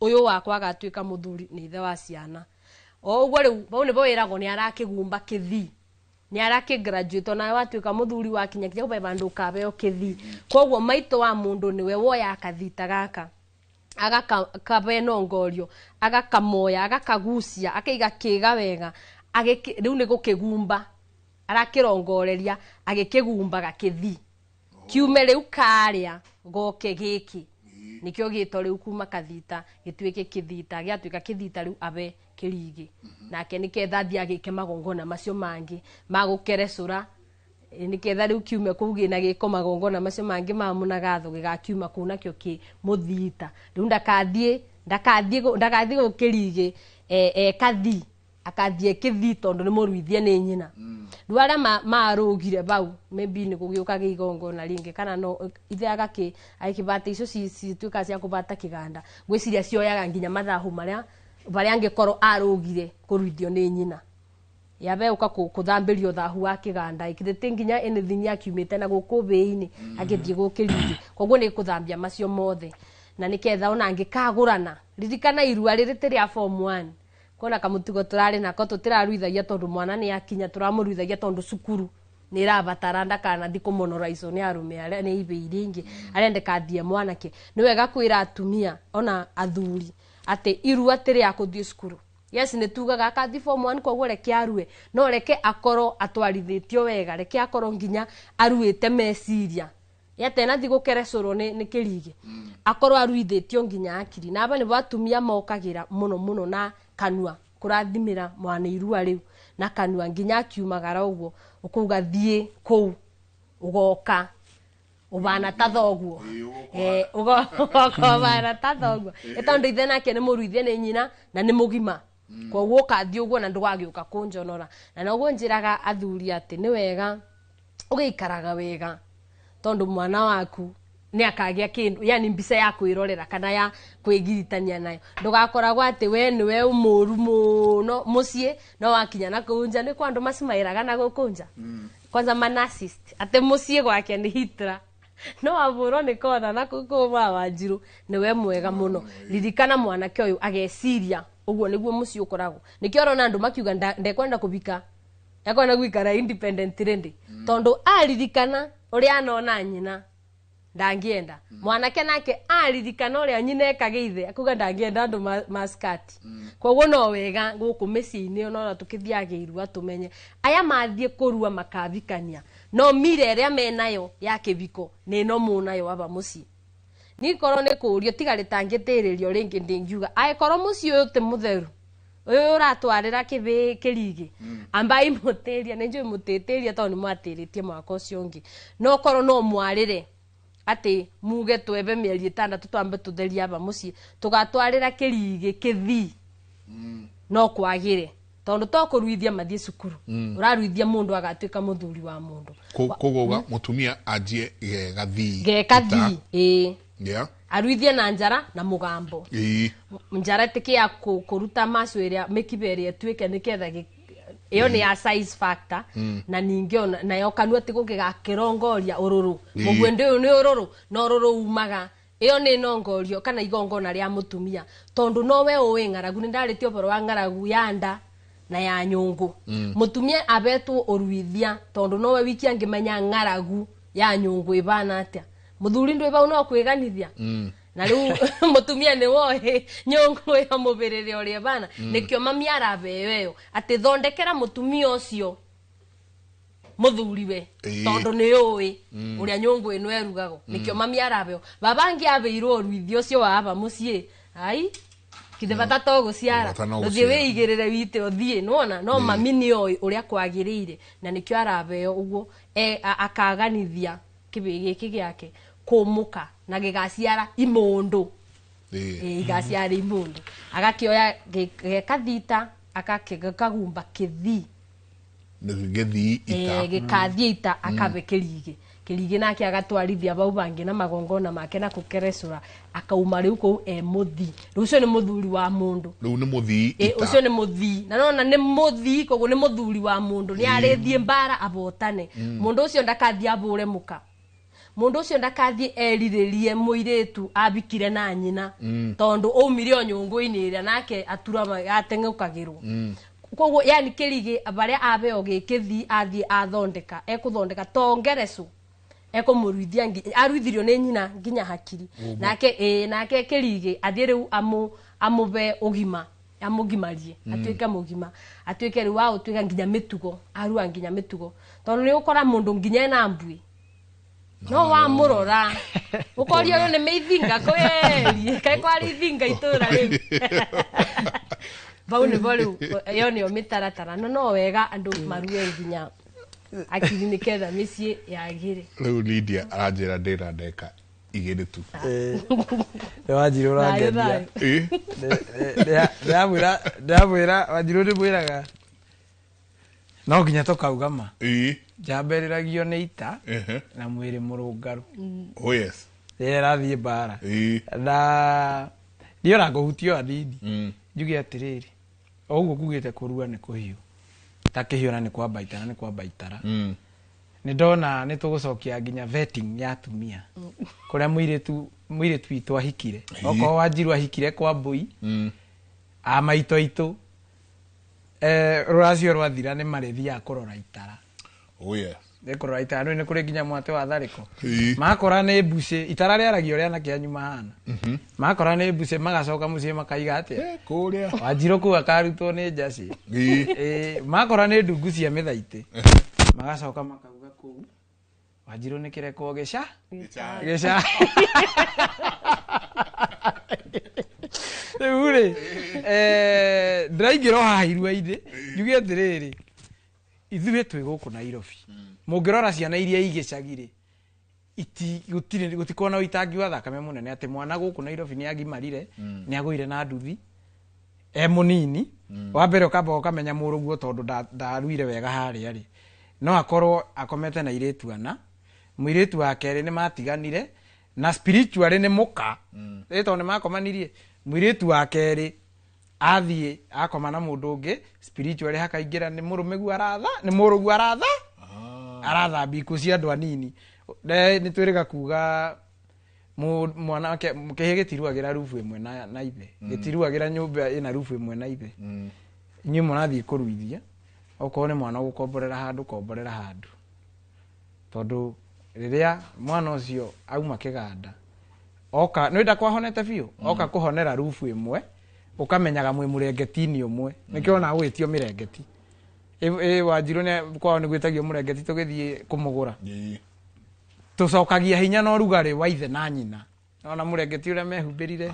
ũyũ wakwa agatuĩka mũthuri nĩ ithe wa ciana. O ũguo rĩu bau nĩbo wĩragwo nĩ arakĩgumba kĩthii, nĩ arakĩ graduate onawe watuĩka mũthuri wakinya kinya kũbe bandũ ũkabeo kĩthii. Koguo maitũ wa mũndũ nĩwe woya kathita gaka agakabe nongorio, agakamoya, agakagucia, akaiga kĩga wega, Rĩu nĩ gũkĩgumba arakĩrongoreria agĩkĩgumbaga kĩthi kiume rĩu karĩa goke gĩkĩ nĩkĩo gĩto rĩu kuma kathita gĩtuĩke kĩthita gĩatuĩka kĩthita rĩu abe kĩrigĩ nake nĩketha athiĩ agĩke magongona macio mangĩ magũkerecũra nĩketha rĩu kiume kũu gĩna gĩko magongona macio mangĩ ma mũnagatho gĩgakiuma kũu nakĩo kĩ mũthita rĩu ndakathiĩ gũkĩrigĩ kathi akathiĩ kĩthi tondũ nĩ mũruithie nĩ nyina rĩu arĩa marũgire bau maybe nĩ gũgĩũka gĩigongona rĩngĩ kana no ithe agakĩbata icio cituĩkaga cia kũbata kĩganda ngwĩciria cioyaga nginya mathahu marĩa barĩa angĩkorwo arũgire kũruithio nĩ nyina yabe ũka kũthambĩrio thahu wa kĩganda ĩkĩrĩte nginya anything yakiumĩte na gũkũ bĩinĩ agĩthiĩ gũkĩrigĩ koguo nĩ kũthambia macio mothe na nĩketha ona angĩkagũrana ririkana irua rĩrĩ ti rĩa form 1 kona kamũtugo tũrarĩ nako tũtĩraruithagia tondũ mwana nĩ akinya tũramũruithagia tondũ cukuru nĩ ĩrabatara ndakanathi kũmonoraicwo nĩ arũme arĩa nĩ ibe iria ingĩ arĩa ndĩkathiĩ mwanake nĩ wega kwĩra atumia ona athuri atĩ irua ti rĩa kũthiĩ cukuru yes nĩ tugaga akathi form 1 koguo reke arue no reke akorwo atwarithĩtio wega reke akorwo nginya aruĩte meciria yatenathi gũkerecũrwo nĩ kĩrigĩ akorwo aruithĩtio nginya akiri na aba nĩbo atumia mokagĩra mũno mũno na kanua kũrathimĩra mwana irua rĩu na kanua nginya akiumagara ũguo ũkauga thiĩ kũu ũgoka ũbana ta thoguo ũgoka ũbana ta thoguo ĩtondũ ithe nake nĩ mũruithie nĩ nyina na nĩ mũgima koguo ũkathiĩ ũguo na ndũgagĩũka kũnjonora na noguo njĩraga athuri atĩ nĩ wega ũgĩikaraga wega tondũ mwana waku nĩ akagĩa kĩndũ yani mbica ya kwĩrorera kana ya kwĩgiritania nayo ndũgakoragwo atĩ we nĩwe mũru mũno mũciĩ no wakinya na kũu nja nĩ kwa andũ macimaĩraga na gũkũ nja kwanza manasist atĩ mũciĩ gwake nĩ Hitler no wabũrwo nĩ kona na kũu wa Wanjirũ nĩwe mwega mũno ririkana mwanake ũyũ ageciria ũguo nĩguo mũciĩ ũkoragwo nĩkĩo ũrona andũ makiuga ndekwenda kũbika ekwenda gũikara independent rĩndĩ tondũ aririkana ũrĩa anona nyina ndangĩenda mwanake nake aririkana ũrĩa nyina ekage ithe akuga ndangĩenda andũ maskati koguo no wega gũkũ mĩciĩ-inĩ onona tũkĩthiaga irua tũmenye aya mathiĩ kũrua makabikania no mira ĩrĩa menayo ya kĩbiko nĩ ĩno mũnayo aba mũciĩ nikorwo nĩ kũũrio tiga rĩtangĩtĩrĩrio rĩngĩ ndĩngiuga angĩkorwo mũciĩ ũyũ ti mũtheru ũyũ ũratwarĩra kĩrigĩ ambai mũtĩria nĩ njũĩ mũtĩtĩria tondũ nĩ mwatĩrĩtie mwaka ũcio ũngĩ no korwo no mwarĩre atĩ muge twebe mĩeri 6 twambe tũtherie aba mũciĩ tũgatwarĩra kĩrigĩ kĩthii no kwagĩre tondũ to kũruithia mathiĩ cukuru ũraruithia mũndũ agatuĩka mũthuri wa mũndũ koguo mũtumia anjie gegathii gekathii ĩĩ aruithie na njara na mũgambo njara tĩkĩ ya kũruta macu ĩrĩa mĩkiba ĩrĩa ĩtuĩke nĩketha ĩyo nĩ ya size factor na ningĩ nayo kanua ti gũgĩgakĩrongoria ũrũrũ mũgwĩndĩ ũyũ nĩ ũrũrũ na ũrũrũ umaga ĩyo nĩ nongorio kana igongona rĩa mũtumia tondũ nowe ũĩ ng'aragu nĩ ndarĩtie ũhoro wa ng'aragu ya nda na ya nyũngũ mũtumia abetwo ũruithia tondũ nowe wiki angĩmenya ng'aragu ya nyũngũ ĩbana atĩa mũthuri ndũ ĩbau no kwĩganithia na rĩu mũtumia nĩ woĩ nyũngũ ĩyo mũbĩrĩre ũrĩa ĩbana nĩkĩo mami arabeo ĩyo atĩ thondekera mũtumia ũcio mũthuriwe tondũ nĩ ũĩ ũrĩa nyũngũ ĩno ĩrugagwo nĩkĩo mami arabeo baba angĩabeirwo ũruithio ũcio wa aba mũciĩ ai kithe bata to gũciara ũthiĩ wĩigĩrĩre wite ũthiĩ nĩwona no mami nĩ oĩ ũrĩa kwagĩrĩire na nĩkĩo arabeo ũguo akaganithia kĩbĩ gĩkĩ gĩake kũmũka na gĩgaciara imũndũ igaciara imũndũ agakĩoya gekathita akakagumba kĩthii gĩkathiĩ ita akabe kĩrigĩ kĩrigĩ nake agatwarithia bau bangĩ na magongona make na kũkerecũra akauma rĩu kũu e mũthii rĩu ũcio nĩ mũthuri wa mũndũ rĩu nĩ mũthii ita ũcio nĩ mũthii na nona nĩ mũthii koguo nĩ mũthuri wa mũndũ nĩ arĩthiĩ mbara abotane mũndũ ũcio ndakathiĩ abũre mũka mũndũ ũcio ndakathiĩ erirĩrie mũirĩtu abikire na nyina tondũ aumire o nyũngũ-inĩ ĩrĩa nake atura ateng'ũkagĩrwo koguo yani kĩrigĩ barĩa abeo gĩkĩthii athiĩ athondeka ekũthondeka to ngerecũ ekũmũruithia aruithirio nĩ nyina nginya hakiri nake nake kĩrigĩ athiĩ rĩu amũbe ũgima Amũgimarie, atuĩke mũgima, atuĩke rĩu wa gũtuĩka nginya mĩtugo, arua nginya mĩtugo, tondũ nĩ ũkora mũndũ nginya ena mbui no wamũrora ũkoria ũyũ nĩ mĩithinga kweri kaĩ kwarĩ ithinga itũra rĩu. Bau nĩbo rĩu ĩyo nĩyo mĩtaratara, no no wega andũ marue nginya akiri nĩketha mĩciĩ yagĩre. Rĩu Lydia aranjĩra ndĩna ndeka 2 tu. Wanjiru ũrangenia. Ndĩramwĩra Wanjiru ndĩmwĩraga no nginya tũkauga ma. Njambĩrĩragio nĩ ita na mwĩrĩ mũrũngaru. Oh yes. Rĩrĩa ĩrathiĩ mbara. Na niĩ ona ngũhutio hanini. Njuge atĩrĩrĩ, o ũguo kugĩte kũrua nĩ kũhiũ. Ta kĩhiũ na nĩ kwamba itara nĩ kwamba itara. Nĩ ndona nĩ tũgũcokia nginya vetting ya atumia. Kũrĩa mũirĩtu witũ ahikire. Okorwo Wanjiru ahikire kwa mbũi, a maitũ aitũ, rũracio rwathira nĩ marĩthiaga kũrora itara. Oh yes. Nĩ kũrora itara, nĩ kũrĩ nginya mwatĩ wa tharĩko. Makora nĩ mbucĩ, itara rĩaragio ũrĩa anake anyu mahana. Makora nĩ mbucĩ magacoka mũciĩ makaiga atĩa? Kũrĩa. Wanjiru kũu akarutwo nĩ njacĩ. Makora nĩ ndungu cia mĩthaitĩ. Magacoka makauga kũu Wanjiru nĩ kĩrekwo gĩca? Gĩca. Rĩu rĩ, ndĩraingĩra o haha irua-inĩ, njuge atĩrĩrĩ, ithuĩ twĩ gũkũ Nairobi. Mũngĩrora ciana iria i gĩcagi rĩ, gũtikoragwo na ũitangi wa thakame mũnene atĩ mwana gũkũ Nairobi nĩ agimarire, nĩ agũire na nduthi, e mũnini. Wa mbere ũkamba ũkamenya mũrũguo tondũ ndaruire wega harĩa rĩ. No akorwo akomete na airĩtu ana, mũirĩtu wa kerĩ nĩ matiganire, na spiritually nĩ mũka. Ĩ tondũ nĩ makomanirie, mũirĩtu wa kerĩ athiĩ akoma na mũndũ ũngĩ, spiritually hakaingĩra nĩ mũrũmegu aratha, nĩ mũrũgu aratha, arathambia ikuũ cia andũ anini. Nĩ twĩrĩga kuga mwanake kĩhĩ gĩtiruagĩra rubu ĩmwe na ithe. Gĩtiruagĩra nyũmba ĩna rubu ĩmwe na ithe. Inyuĩ mũrathiĩ kũruithia, okorwo nĩ mwana ũgũkomborera handũ, komborera handũ. Tondũ rĩrĩa mwana ũcio auma kĩganda, oka, nĩ wenda kwahonete biũ, oka kũhonera rubu ĩmwe, ũkamenyaga mwĩ mũrengeti-inĩ ũmwe. Nĩkĩo ona ũgwĩtio mĩrengeti. Wanjiru nĩ kwao nĩ gwĩtagio mũrengeti tũgĩthiĩ kũmũgũra. Tũcokagia hinya na ũrugarĩ wa ithe na nyina. Ona mũrengeti ũrĩa mehumbĩrire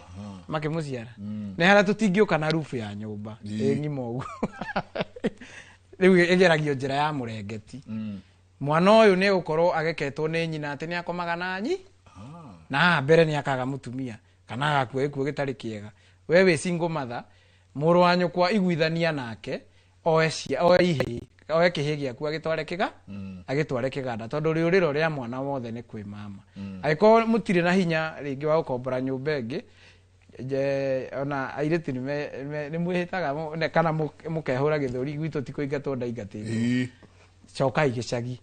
makĩmũciara. Nĩ harĩa tũtingĩũka na rubu ya nyũmba. Ĩ ng'ima ũguo. Rĩu ĩgeragio njĩra ya mũrengeti. Mwana ũyũ nĩ egũkorwo ageketwo nĩ nyina atĩ nĩ akomaga na nyi. Na haha mbere nĩ akaga mũtumia kana agakua gĩkuũ gĩtarĩ kĩega. We wĩ single mother, mũrũ wa nyũkwa iguithania nake, oe ihĩĩ, oe kĩhĩĩ gĩaku agĩtware kĩga, agĩtware kĩganda, tondũ rĩũrĩro rĩa mwana wothe nĩ kwĩ mama. Angĩkorwo mũtirĩ na hinya rĩngĩ wa gũkombora nyũmba ĩngĩ, ona airĩtu nĩ mwĩhĩtaga kana mũkehũra gĩthũri, gwitũ ti kũingatwo ndaingatĩtwo. Cokai gĩcagi.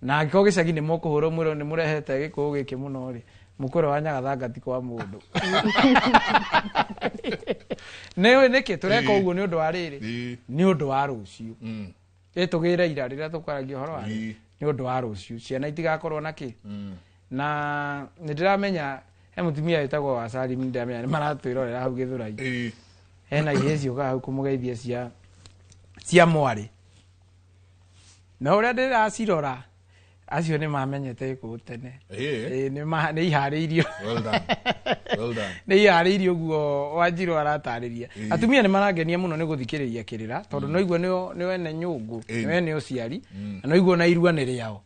Na angĩkorwo gĩcagi nĩ mũkũhũrwo mwĩrwo nĩ mũrehete gĩkũyũ gĩkĩ mũno rĩ, mũkũrũ wa Nyagathanga ti kwa mũndũ. Nĩ nĩkĩ tũreka ũguo nĩ ũndũ wa rĩrĩ? Nĩ ũndũ wa rũciũ. Ĩ tũgĩre ira rĩrĩa tũkwaragia ũhoro wa rĩ, nĩ ũndũ wa rũciũ. Ciana itigakorwo na kĩ? Na nĩ ndĩramenya he mũtumia wĩtagwo wa Salim, nĩ ndĩramenya nĩ maratwĩrorera hau Gĩthũrai. Hena ihĩĩ ciũkaga hau kũmũgeithia cia mwarĩ. Na ũrĩa ndĩracirora, acio nĩ mamenyete gĩkũyũ tene. Nĩ iharĩirio. Well done. Well done. Nĩ iharĩirio ũguo Wanjiru aratarĩria. Atumia nĩ marangenia mũno nĩ gũthikĩrĩria kĩrĩra, tondũ no igua nĩo ene nyũngũ, nĩo ene ũciari, na no igua ona irua nĩ rĩao.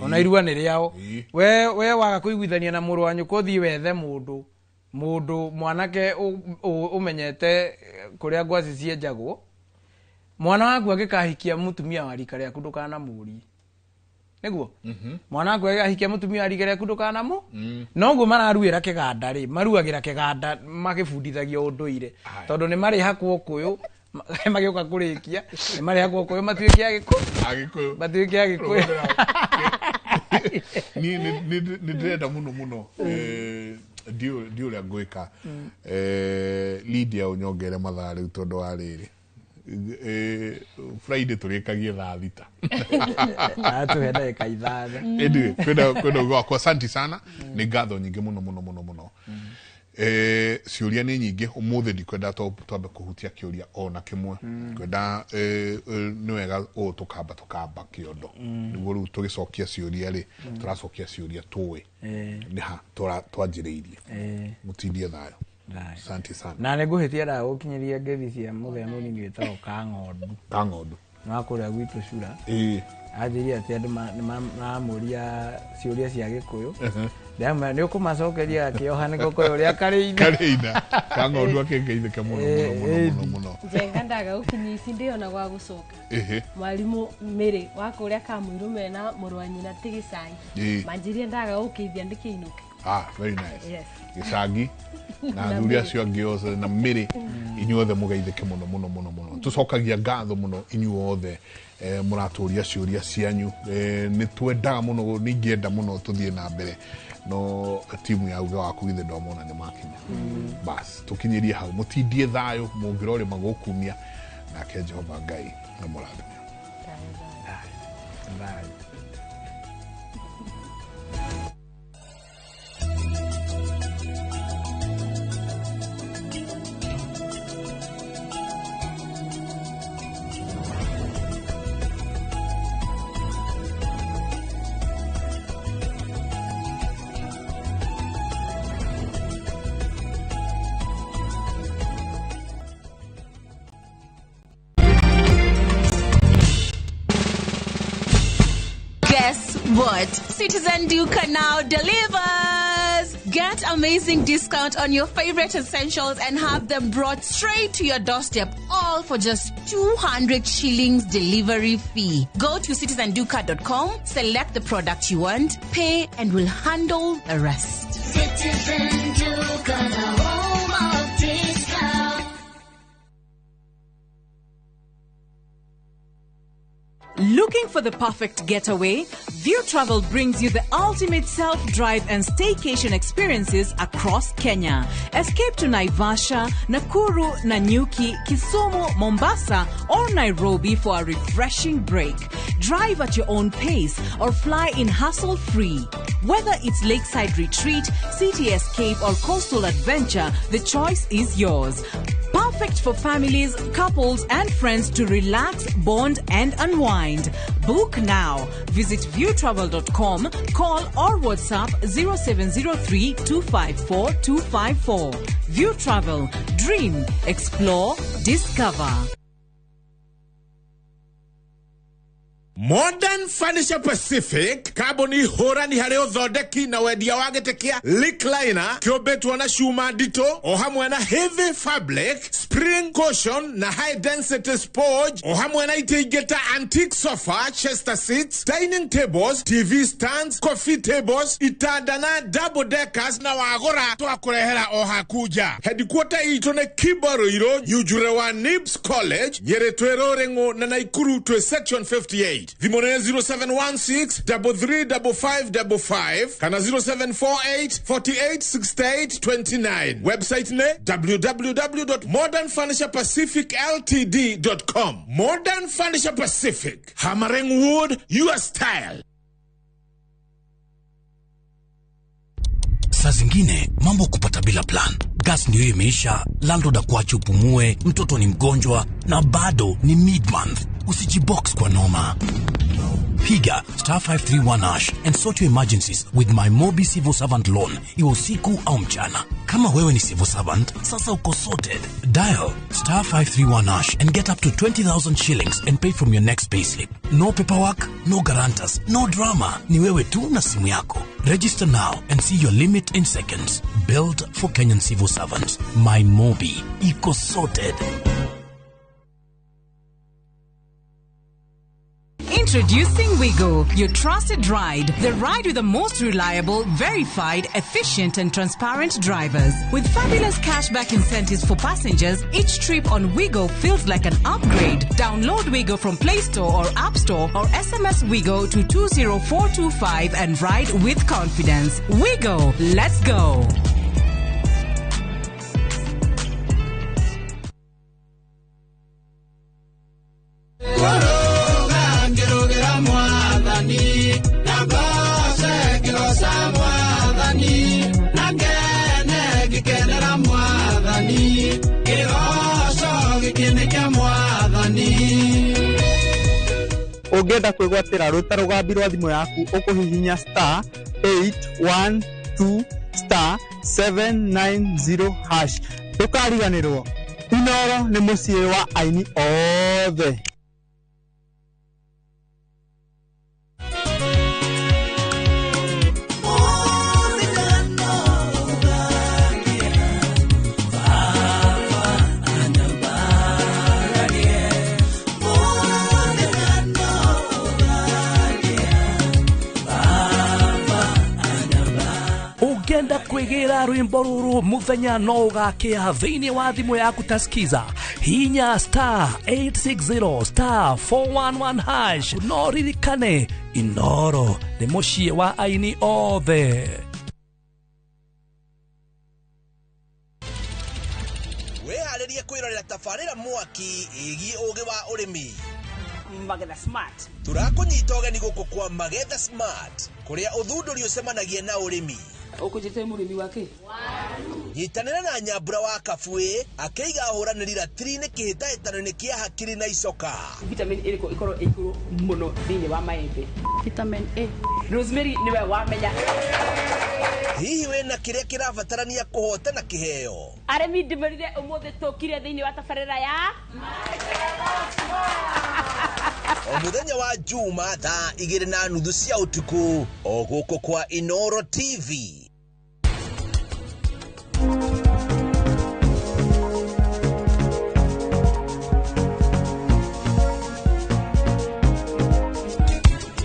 Ona irua nĩ rĩao. We waga kũiguithania na mũrũ wa nyũkwa ũthiĩ wethe mũndũ mwanake ũmenyete kũrĩa ngwacĩ cienjagwo. Mwana waku angĩkahikia mũtumia wa rika rĩaku ndũkanamũrie. Nĩguo? Mwana waku angĩkahikia mũtumia wa rika rĩaku ndũkanamũ? Noguo mararuĩra kĩganda rĩ, maruagĩra kĩganda magĩbundithagio ũndũire. Tondũ nĩ marĩhakwo ũkũyũ, magĩũka kũrĩkia, nĩ marĩhakwo ũkũyũ matuĩke Agĩkũyũ. Agĩkũyũ. Matuĩke Agĩkũyũ. Niĩ nĩ ndĩrenda mũno mũno. Ndiũ ũrĩa ngwĩka. Lydia ũnyongere mathaa rĩu tondũ wa rĩrĩ. Friday tũrĩkagie thaa 6. Atũhe ndagĩka 5. Anyway, kwĩna ũgĩ wakwa, asante sana. Nĩ ngatho nyingĩ mũno mũno mũno mũno. Ciũria nĩ nyingĩ ũmũthĩ, ndikwenda twambe kũhutia kĩũria ona kĩmwe. Kwenda nĩ wega ũũ tũkamba kĩondo, nĩguo rĩu tũgĩcokia ciũria rĩ, tũracokia ciũria tũĩ nĩ ha twanjĩrĩirie. Mũtindie thayũ. Asante sana. Na nĩ ngũhĩtia ndagũkinyĩria ngeithi cia mũthee mũnini wĩtagwo Kang'ondu. Kang'ondu wa kũrĩa gwitũ Cura. Anjĩrire atĩ andũ nĩ maramũria ciũria cia Gĩkũyũ. Ndamwĩra nĩ ũkũmacokeria akĩoha nĩ gũkũyũ ũrĩa karĩina. Karĩina. Kang'ondu akĩngeithĩke mũno mũno mũno mũno mũno. Njenga ndaga gũkinyia ici ndĩona gwa gũcoka. Mwarimũ Mĩrĩ wa kũrĩa Kamũirũ mena mũrũ wa nyina ti Gĩcangi. Manjĩrire ndaga gũkĩithia ndĩkĩinũke. Ah, very nice. Yes. Gĩcangi na athuri acio angĩ othe na Mĩrĩ, inyuothe mũgeithĩke mũno mũno mũno mũno. Tũcokagia ngatho mũno inyuothe mũratũria ciũria cianyu. Nĩ twendaga mũno, nĩ ingĩenda mũno tũthiĩ na mbere, no timu ya uge waku githĩ ndwamona nĩ makinya. Bas tũkinyĩrie hau, mũtindie thayũ, mũngĩrorĩma gũkumia nake Jehova Ngai na mũrathime. Thayũ. Guess what? Citizen Duka now delivers! Get amazing discount on your favorite essentials and have them brought straight to your doorstep, all for just 200 shillings delivery fee. Go to citizenduka.com, select the product you want, pay, and we'll handle the rest. Citizen Duka, the home of discount. Looking for the perfect getaway? View Travel brings you the ultimate self-drive and staycation experiences across Kenya. Escape to Naivasha, Nakuru, Nanyuki, Kisumu, Mombasa, or Nairobi for a refreshing break. Drive at your own pace or fly in hassle-free. Whether it's lakeside retreat, city escape, or coastal adventure, the choice is yours. Perfect for families, couples, and friends to relax, bond, and unwind. Book now. Visit viewtravel.com, call or WhatsApp 0703 254 254. View Travel. Dream, explore, discover. Modern Furniture Pacific kambuni hũrani harĩ ũthondeki na wendia wa gĩtĩ kĩa recliner kĩũmbĩtwo na cuma nditũ o hamwe na heavy fabric, spring cushion na high density sponge o hamwe na itĩ ingĩ ta antique sofa, chester seats, dining tables, TV stands, coffee tables, itanda na double deckers, na wagũra twakũrehera o haku nja. Headquarter itũ nĩ Kibaruirũ, Nyunjure wa Nibs College, Nyĩrĩ twĩ Rũrĩng'ũ na Naikuru twĩ section 58. Thimũ nĩ 0716 335555 kana 0748 48 68 29. Website nĩ www.modernfurniturepacificltd.com. Modern Furniture Pacific, hammering wood your style. Saa zingine mambo kupata bila plan. Gas ndio imeisha, landlord akuache upumue, mtoto ni mgonjwa na bado ni mid-month. Usijibox kwa noma. Piga star 531 hash and sort your emergencies with my Mobi Civil Servant Loan, iwe usiku au mchana. Kama wewe ni civil servant, sasa uko sorted. Dial star 531 hash and get up to 20,000 shillings and pay from your next payslip. No paperwork, no guarantors, no drama. Ni wewe tu na simu yako. Register now and see your limit in seconds. Built for Kenyan civil servants. My Mobi. Iko sorted. Introducing Wigo, your trusted ride. The ride with the most reliable, verified, efficient and transparent drivers. With fabulous cashback incentives for passengers, each trip on Wigo feels like an upgrade. Download Wigo from Play Store or App Store or SMS Wigo to 20425 and ride with confidence. Wigo, let's go. Mwathani, na ngene ngikene. Ũngĩenda kwĩgwatĩra rwĩ ta rũgambi rwa thimũ yaku ũkũhihinya star 812 star 790 hash. Ndũkariganĩrwo, Inooro nĩ mũciĩ wa aini othe. Ũngĩenda kwĩgĩra rwĩmbo rũrũ mũthenya no ũgakĩa thĩinĩ wa thimũ yaku ta skiza, hinya star 860 star 411 hash. No ririkane, Inooro nĩ mũciĩ wa aini othe. Wĩharĩrie kwĩrorera tabarĩra mwaki ĩgiĩ ũgĩ wa ũrĩmi. Magetha Smart. Tũrakũnyita ũgeni gũkũ kwa Magetha Smart, kũrĩa ũthundũri ũcemanagia na ũrĩmi. Ũkũnjĩte mũrĩmi wake? Nyitanĩra na Nyambura wa Kabuĩ akĩiga ahũranĩri ratiri-inĩ kĩhĩtahĩtano-inĩ kĩa hakiri na icoka. Vitamin ĩrĩkũ ĩkorwo ĩ igũrũ mũno thĩinĩ wa maembe? Vitamin A. Rosemary nĩwe wamenya. Hihi wĩna kĩrĩa kĩrabatarania kũhotana kĩheo? Arĩmi ndĩmerire ũmũthĩ tũkire thĩinĩ wa tabarĩra ya O mũthenya wa Juma thaa 2:30 cia ũtukũ o gũkũ kwa Inooro TV.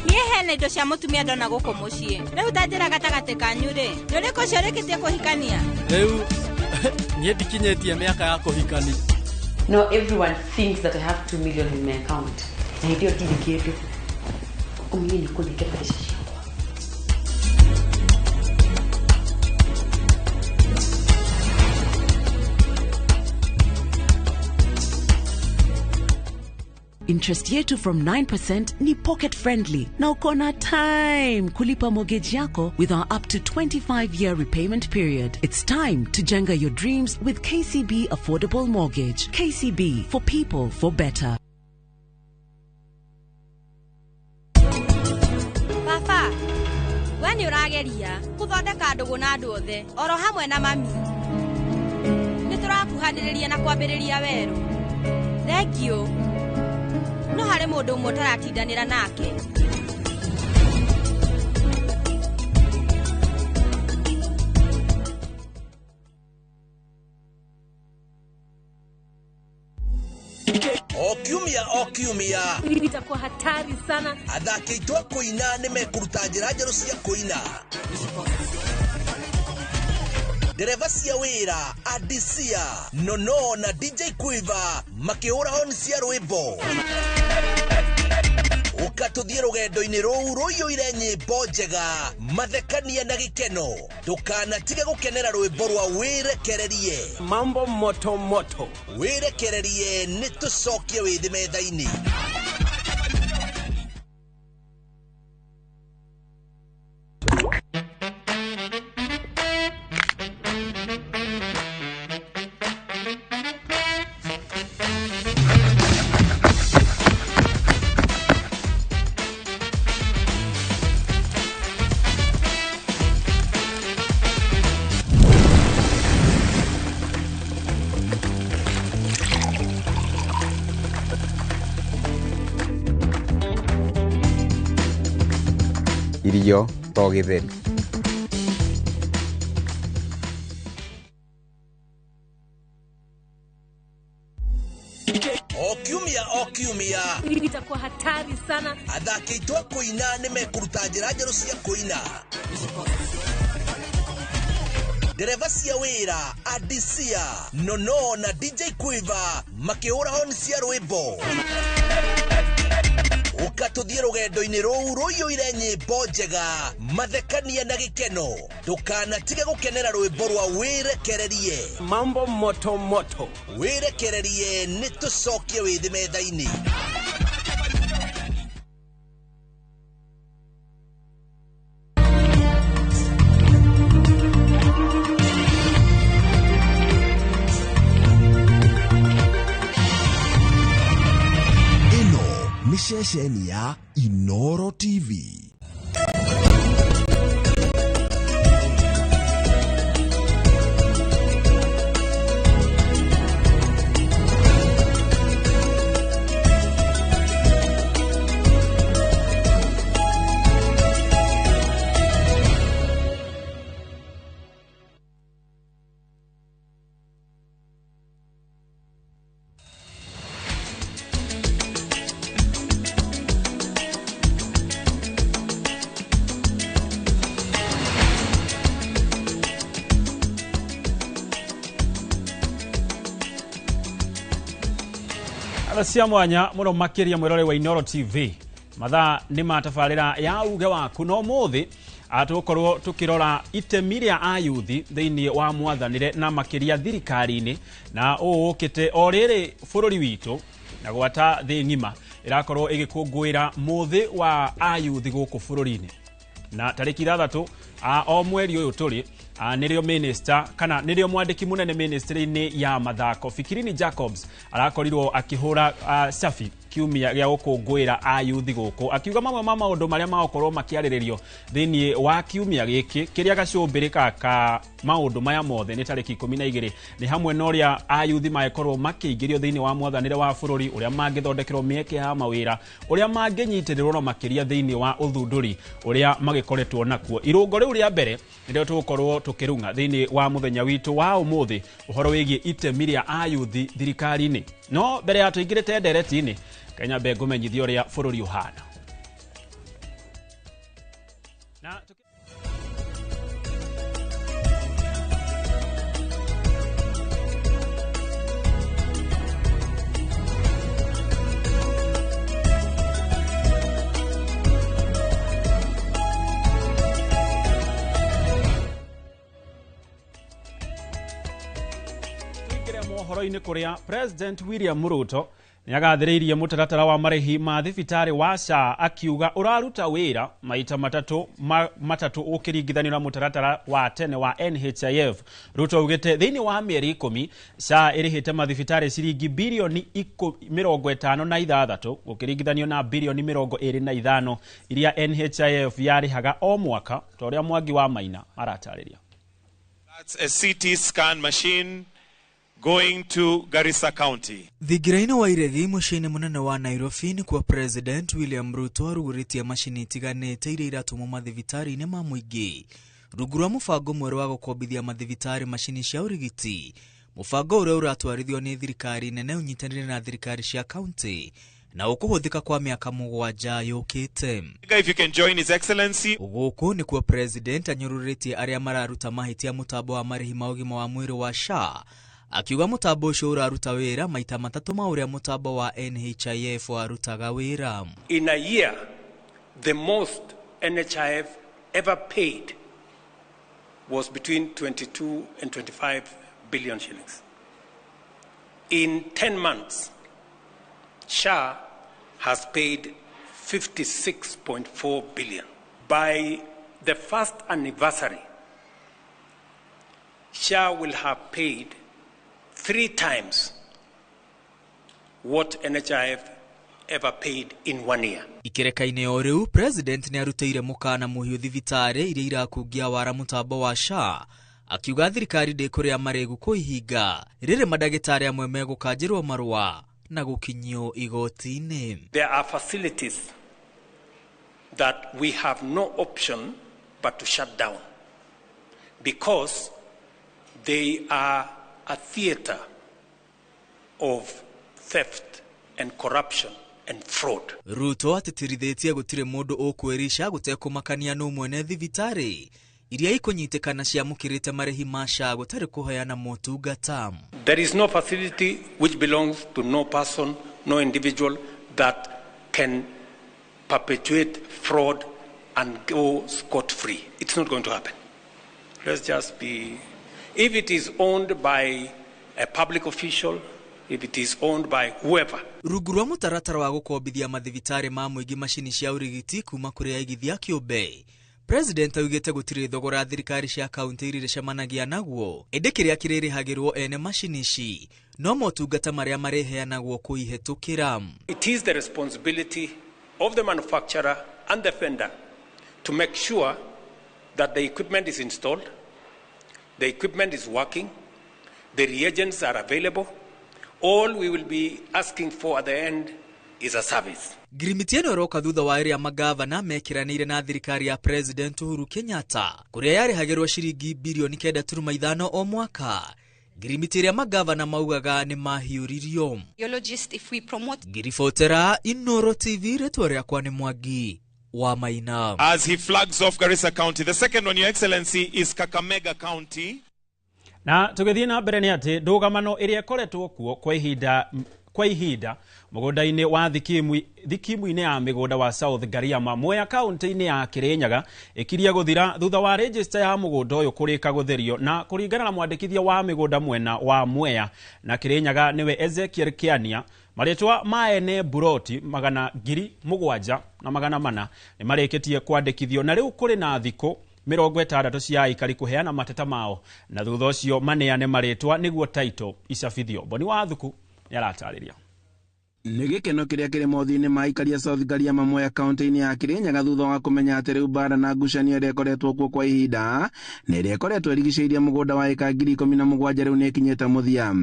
Niĩ hena indo cia mũtumia ndona gũkũ mũciĩ. Rĩu ta njĩra gatagatĩ kanyu rĩ, nĩ ũrĩkũ ũcio ũrĩkĩtie kũhikania? Rĩu niĩ ndikinyĩtie mĩaka ya kũhikania. No, everyone thinks that I have 2 million in my account. Na hĩndĩ ĩyo ndirĩ kĩndũ. Ũmenye nĩ kũnengera mbeca ciakwa. Interest yetu from 9% ni pocket friendly na uko na time kulipa mortgage yako with our up to 25-year repayment period. It's time to jenga your dreams with KCB Affordable Mortgage. KCB, for people, for better. Baba, we nĩ ũrageria gũthondeka ndũgũ na andũ othe oro hamwe na mami. Nĩ tũrakuhanĩrĩria na kwambĩrĩria werũ. Thank you. No harĩ mũndũ ũmwe ũtaratindanĩra nake. O kiumia o kiumia itakuwa hatari sana. Athaki aitũ a kũina nĩ mekũruta njĩra njerũ cia kũina. Ndereba cia wĩra Adisia, Nono na DJ Quiver makĩhũra honi cia rwĩmbo. Ũka tũthiĩ rũgendo-inĩ rũu rũiyũire nyĩmbo njega, mathekania na gĩkeno. Ndũkanatige gũkenera rwĩmbo rwa wĩrekererie. Mambo moto moto. Wĩrekererie nĩ tũcokie wĩthĩ metha-inĩ. Irio to gĩtheri. O kiumia o kiumia itakuwa hatari sana. Athaki aitũ a kũina nĩ mekũruta njĩra njerũ cia kũina. Ndereba cia wĩra Adisia, Nono na DJ Quiver makĩhũra honi cia rwĩmbo. Ũka tũthiĩ rũgendo-inĩ rũu rũiyũire nyĩmbo njega, mathekania na gĩkeno. Ndũkanatige gũkenera rwĩmbo rwa wĩrekererie. Mambo moto moto. Wĩrekererie nĩ tũcokie wĩthĩ metha-inĩ. Ceceni ya ya Inoro TV. Cia mwanya muno makiria mwirore wa Inoro TV mathaa ni matabarira ya uge waku no muthi atukorwo tukirora itemi ria ayuthi thiini wa mwathanire na makiria thirikari-ini na uukite o riri bururi witu na gwata thi ng'ima irakorwo igikungwira muthi wa ayuthi guku bururi-ini na tariki 6 o mweri uyu turi nirio minister kana nirio mwandiki munene ministry-ini ya mathako Fikirini Jacobs arakorirwo akihura safi kiumia gĩa gũkũngũĩra ayuthi gũkũ akiuga mamwe ma maũndũ marĩa magũkorwo makĩarĩrĩrio thĩinĩ wa kiumia gĩkĩ kĩrĩa gacũmbĩrĩ ka maũndũ maya mothe nĩ tarĩki 12 nĩ hamwe na ũrĩa ayuthi magĩkorwo makĩingĩrio thĩinĩ wa mwathanĩre wa bũrũri ũrĩa mangĩthondekerwo mĩeke ya mawĩra ũrĩa mangĩnyitĩrĩrwo na makĩria thĩinĩ wa ũthundũri ũrĩa magĩkoretwo nakuo irũngo rĩu rĩa mbere nĩrĩo tũgũkorwo tũkĩrung'a thĩinĩ wa mũthenya witũ wa ũmũthĩ ũhoro wĩgiĩ itemi rĩa ayuthi thirikari-inĩ no mbere ya tũingĩrĩte ndereti-inĩ Kenya mbe ngũmenyithia ũrĩa bũrũri ũhana. Tũingĩre mohoro-inĩ kũrĩa President William Ruto nĩagathĩrĩirie mũtaratara wa marĩhi ma thibitarĩ wa SHA akiuga ũraruta wĩra maita matatũ ũkĩringithanio na mũtaratara wa tene wa NHIF. Ruto augĩte thĩinĩ wa mĩeri 10 SHA ĩrĩhĩte mathibitarĩ ciringi birioni 56 gũkĩringithanio na birioni 25 iria NHIF yarĩhaga o mwaka ta ũrĩa Mwangi wa Maina aratarĩria. That's a CT scan machine going to Garissa County. Thingira-inĩ wa iregi mũciĩ-inĩ mũnene wa Nairobi nĩkuo President William Ruto arugũrĩtie macini itiganĩte iria iratũmwo mathibitarĩ-inĩ ma mũingĩ rungu rwa mũbango mwerũ wa gũkombithia mathibitarĩ macini cia ũrigiti, mũbango ũrĩa ũratwarithio nĩ thirikari nene ũnyitanĩire na thirikari cia kaunti na ũkũhũthĩka kwa mĩaka 7 yũkĩte. If you can join His Excellency. Gũkũ nĩkuo President anyũrũrĩtie arĩa mararuta mahĩtia mũtambo wa marĩhi ma ũgima wa mwĩrĩ wa SHA akiuga mũtambo ũcio ũraruta wĩra maita matatũ ma ũrĩa mũtambo wa NHIF warutaga wĩra. In a year, the most NHIF ever paid was between 22 and 25 billion shillings. In 10 months, SHA has paid 56.4 billion. By the first anniversary, SHA will have paid 3 times what NHIF ever paid in 1 year. Ikereka-inĩ o rĩu President nĩarutĩire mũkana mũhiũ thibitarĩ iria irakungia wara mũtambo wa SHA akiuga thirikari ndĩkũrĩa marĩgu kũihinga rĩrĩ mandagĩtarĩ amwe megũkanjĩrwo marũa na gũkinyio igoti-inĩ. There are facilities that we have no option but to shut down because they are a theater of theft and corruption and fraud. Ruto atĩtĩrithĩtie gũtirĩ mũndũ ũkwĩrica gũtekũmakania nũ mwene thibitarĩ iria ikũnyitĩkana ciamũkĩrĩte marĩhi ma SHA gũtarĩ kũheana motungata. There is no facility which belongs to no person, no individual that can perpetuate fraud and go scot-free. It's not going to happen. Let's just be... If it is owned by a public official, if it is owned by whoever. Rungu rwa mũtaratara wa gũkombithia mathibitarĩ ma mũingĩ macini cia ũrigiti kuma kũrĩ aigithia kĩũmbe, President augĩte gũtirĩ thogora thirikari cia kaunti iria icemanagia naguo, ĩndĩ kĩrĩa kĩrĩrĩhagĩrwo ene macini ici no motungata marĩa marĩheanagwo kũihĩtũkĩra. It is the responsibility of the manufacturer and the vendor to make sure that the equipment is installed, the equipment is working, the reagents are available. All we will be asking for at the end is a service. Ngirimiti ĩno ĩroka thutha wa ĩrĩa magavana mekĩranĩire na thirikari ya President Uhuru Kenyatta kũrĩa yarĩhagĩrwo ciringi birioni 9.5 o mwaka. Ngirimiti ĩrĩa magavana maugaga nĩ mahiũririo. Ngiribotera Inooro TV, rĩtwa rĩakwa nĩ Mwangi wa Maina. As he flags off Garissa County. The second one, Your Excellency, is Kakamega County. Na tũgĩthiĩ na mbere nĩ atĩ ndũgamano ĩrĩa ĩkoretwo kuo kwa ihinda mũgũnda-inĩ wa thikimu-inĩ ya mĩgũnda wa South Gariama Mwea kaunti-inĩ ya Kirinyaga ĩkirie gũthira thutha wa register ya mũgũnda ũyũ kũrĩka gũtherio na kũringana na mwandĩkithia wa mĩgũnda mwena wa Mwea na Kirinyaga nĩwe Ezekiel Kiania marĩtwa ma ene buroti 7,400 nĩ marĩkĩtie kwandĩkithio na rĩu kũrĩ na thikũ 60 cia aikari kũheana mateta mao na thutha ũcio maneane marĩtwa nĩguo title icabithio. Boni wa Thuku nĩaratarĩria. Nĩ gĩkeno kĩrĩa kĩrĩ mothiũ-inĩ ma aikari a South Gariama Mwea kaunti-inĩ ya Kirinyaga thutha wa kũmenya atĩ rĩu mbara na ngucanio ĩrĩa ĩkoretwo kuo kwa ihinda na ĩrĩa ĩkoretwo ĩrigicĩirie mũgũnda wa ĩka 17,000 rĩu nĩ ĩkinyĩte mũthia.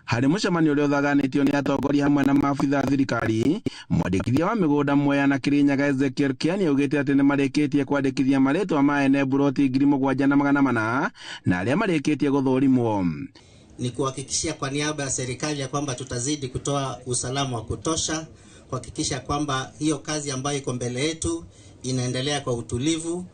Harĩ mũcemanio ũrĩa ũthaganĩtio nĩ atongoria hamwe na maabitha a thirikari, mwandĩkithia wa mĩgũnda Mwea na Kirinyaga Ezekiel Kiani augĩte atĩ nĩ marĩkĩtie kwandĩkithia marĩtwa ma ene buroti 7,400 na arĩa marĩkĩtie gũthũrimwo. Ni kuhakikishia kwa niaba ya serikali ya kwamba tutazidi kutoa usalama wa kutosha, kuhakikisha kwamba hiyo kazi ambayo iko mbele yetu inaendelea kwa utulivu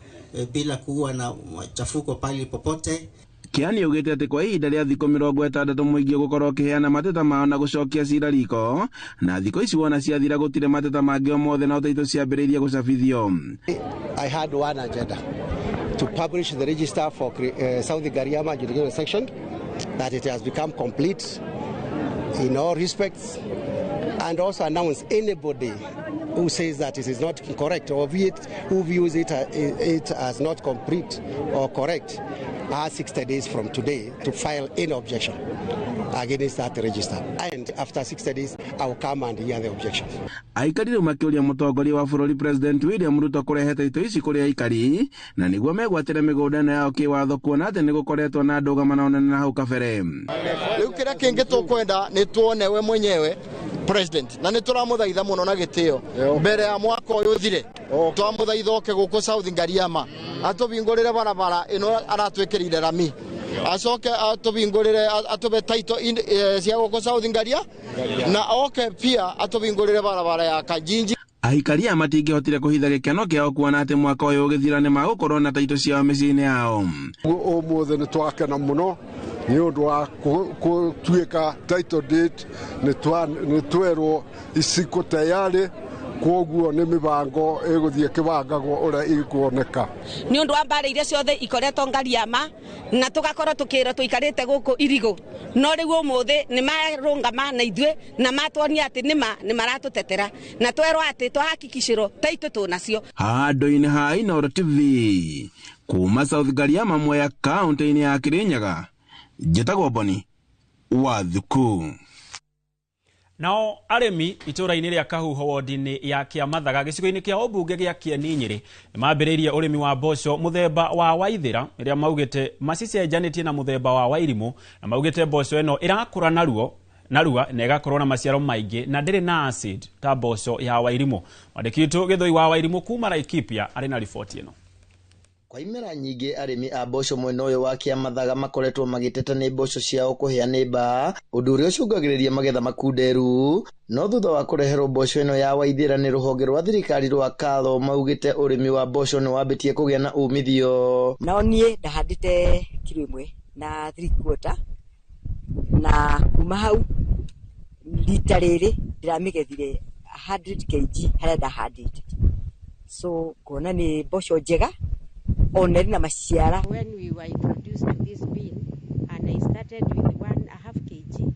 bila kuwa na machafuko pali popote. Kiani augĩte atĩ kwa ihinda rĩa thikũ 60 mũingĩ ũgũkorwo ũkĩheana mateta mao na gũcokia cira riko, na thikũ ici wona ciathira gũtirĩ mateta mangĩ o mothe na taitũ ciambĩrĩirie gũcabithio. I had one agenda, to publish the register for South Gariama jurisdictional section, that it has become complete in all respects, and also announce anybody who says that it is not correct or who views it as not complete or correct has 60 days from today to file any objection against that register. And after 60 days, I will come and hear the objections. Aikari rĩu makĩũria mũtongoria wa bũrũri President William Ruto kũrehe taitũ ici kũrĩ aikari na nĩguo megwatĩre mĩgũnda ĩno yao kĩwatho kuona atĩ nĩ gũkoretwo na ndũgamano nene na hau kabere. Rĩu kĩrĩa kĩngĩ tũkwenda nĩ tuone we mwenyewe President, na nĩ tũramũthaitha mũno na gĩtĩo mbere ya mwaka ũyũ ũthire twamũthaitha oke gũkũ South Gariama atũhingũrĩre barabara ĩno aratwĩkĩrĩire rami, acoke atũhingũrĩre atũbe title cia gũkũ South Ngaria, na oke pia atũhingũrĩre barabara ya Kajinji. Aikari aya matingĩhotire kũhitha gĩkeno kĩao kuona atĩ mwaka ũyũ ũgĩthira nĩ magũkorwo na taitũ ciao mĩciĩ-inĩ yao. Ũmũthĩ nĩ twakena mũno nĩ ũndũ wa gũtuĩka title deed nĩ twerwo iciko tayarĩ, koguo nĩ mĩbango ĩgũthiĩ kĩbangagwo ũrĩa ĩkuoneka. Nĩ ũndũ wa mbara iria ciothe ikoretwo Ngariama na tũgakorwo tũkĩrwo tũikarĩte gũkũ irigũ, no rĩu ũmũthĩ nĩ marũngama na ithuĩ na matuonia atĩ nĩma nĩ maratũtetera na twerwo atĩ twahakikicĩrwo taitũ tũnacio. Handũ-inĩ ha Inooro TV kuma South Gariama Mwea kaunti-inĩ ya Kirinyaga, njĩtagwo Boni wa Thuku. Nao arĩmi itũũra-inĩ rĩa Kahuho wodi-inĩ ya Kĩamathaga gĩcigo-inĩ kĩa ũmbunge gĩa Kĩeni Nyĩrĩ nĩmambĩrĩirie ũrĩmi wa mboco mũthemba wa Waithĩra ĩrĩa maugĩte macicenjanĩtie na mũthemba wa Wairimũ, na maugĩte mboco ĩno ĩrakũra narua na ĩgakorwo na maciaro maingĩ na ndĩrĩ na acid ta mboco ya Wairimũ. Mwandĩki witũ Gĩthũi wa Wairimũ kuma Laikipia arĩ na riboti ĩno. Kwa imera nyingĩ arĩmi a mboco mwena ũyũ wa Kĩamathaga makoretwo magĩteta nĩ mboco ciao kũhĩa nĩ mbaa, ũndũ ũrĩa ũcũngagĩrĩria magetha makunderu. No thutha wa kũreherwo mboco ĩno ya Waithĩra nĩ rũhonge rwa thirikari rwa Katho, maugĩte ũrĩmi wa mboco nĩ wambĩtie kũgĩa na umithio. Nao niĩ ndahandĩte kiro 1 na 3/4 na kuma hau rita rĩrĩ ndĩramĩgethire 100 kg harĩa ndahandĩte, so kuona nĩ mboco njega ona na maciara. When we were introduced to this bean and I started with 1.5 kg,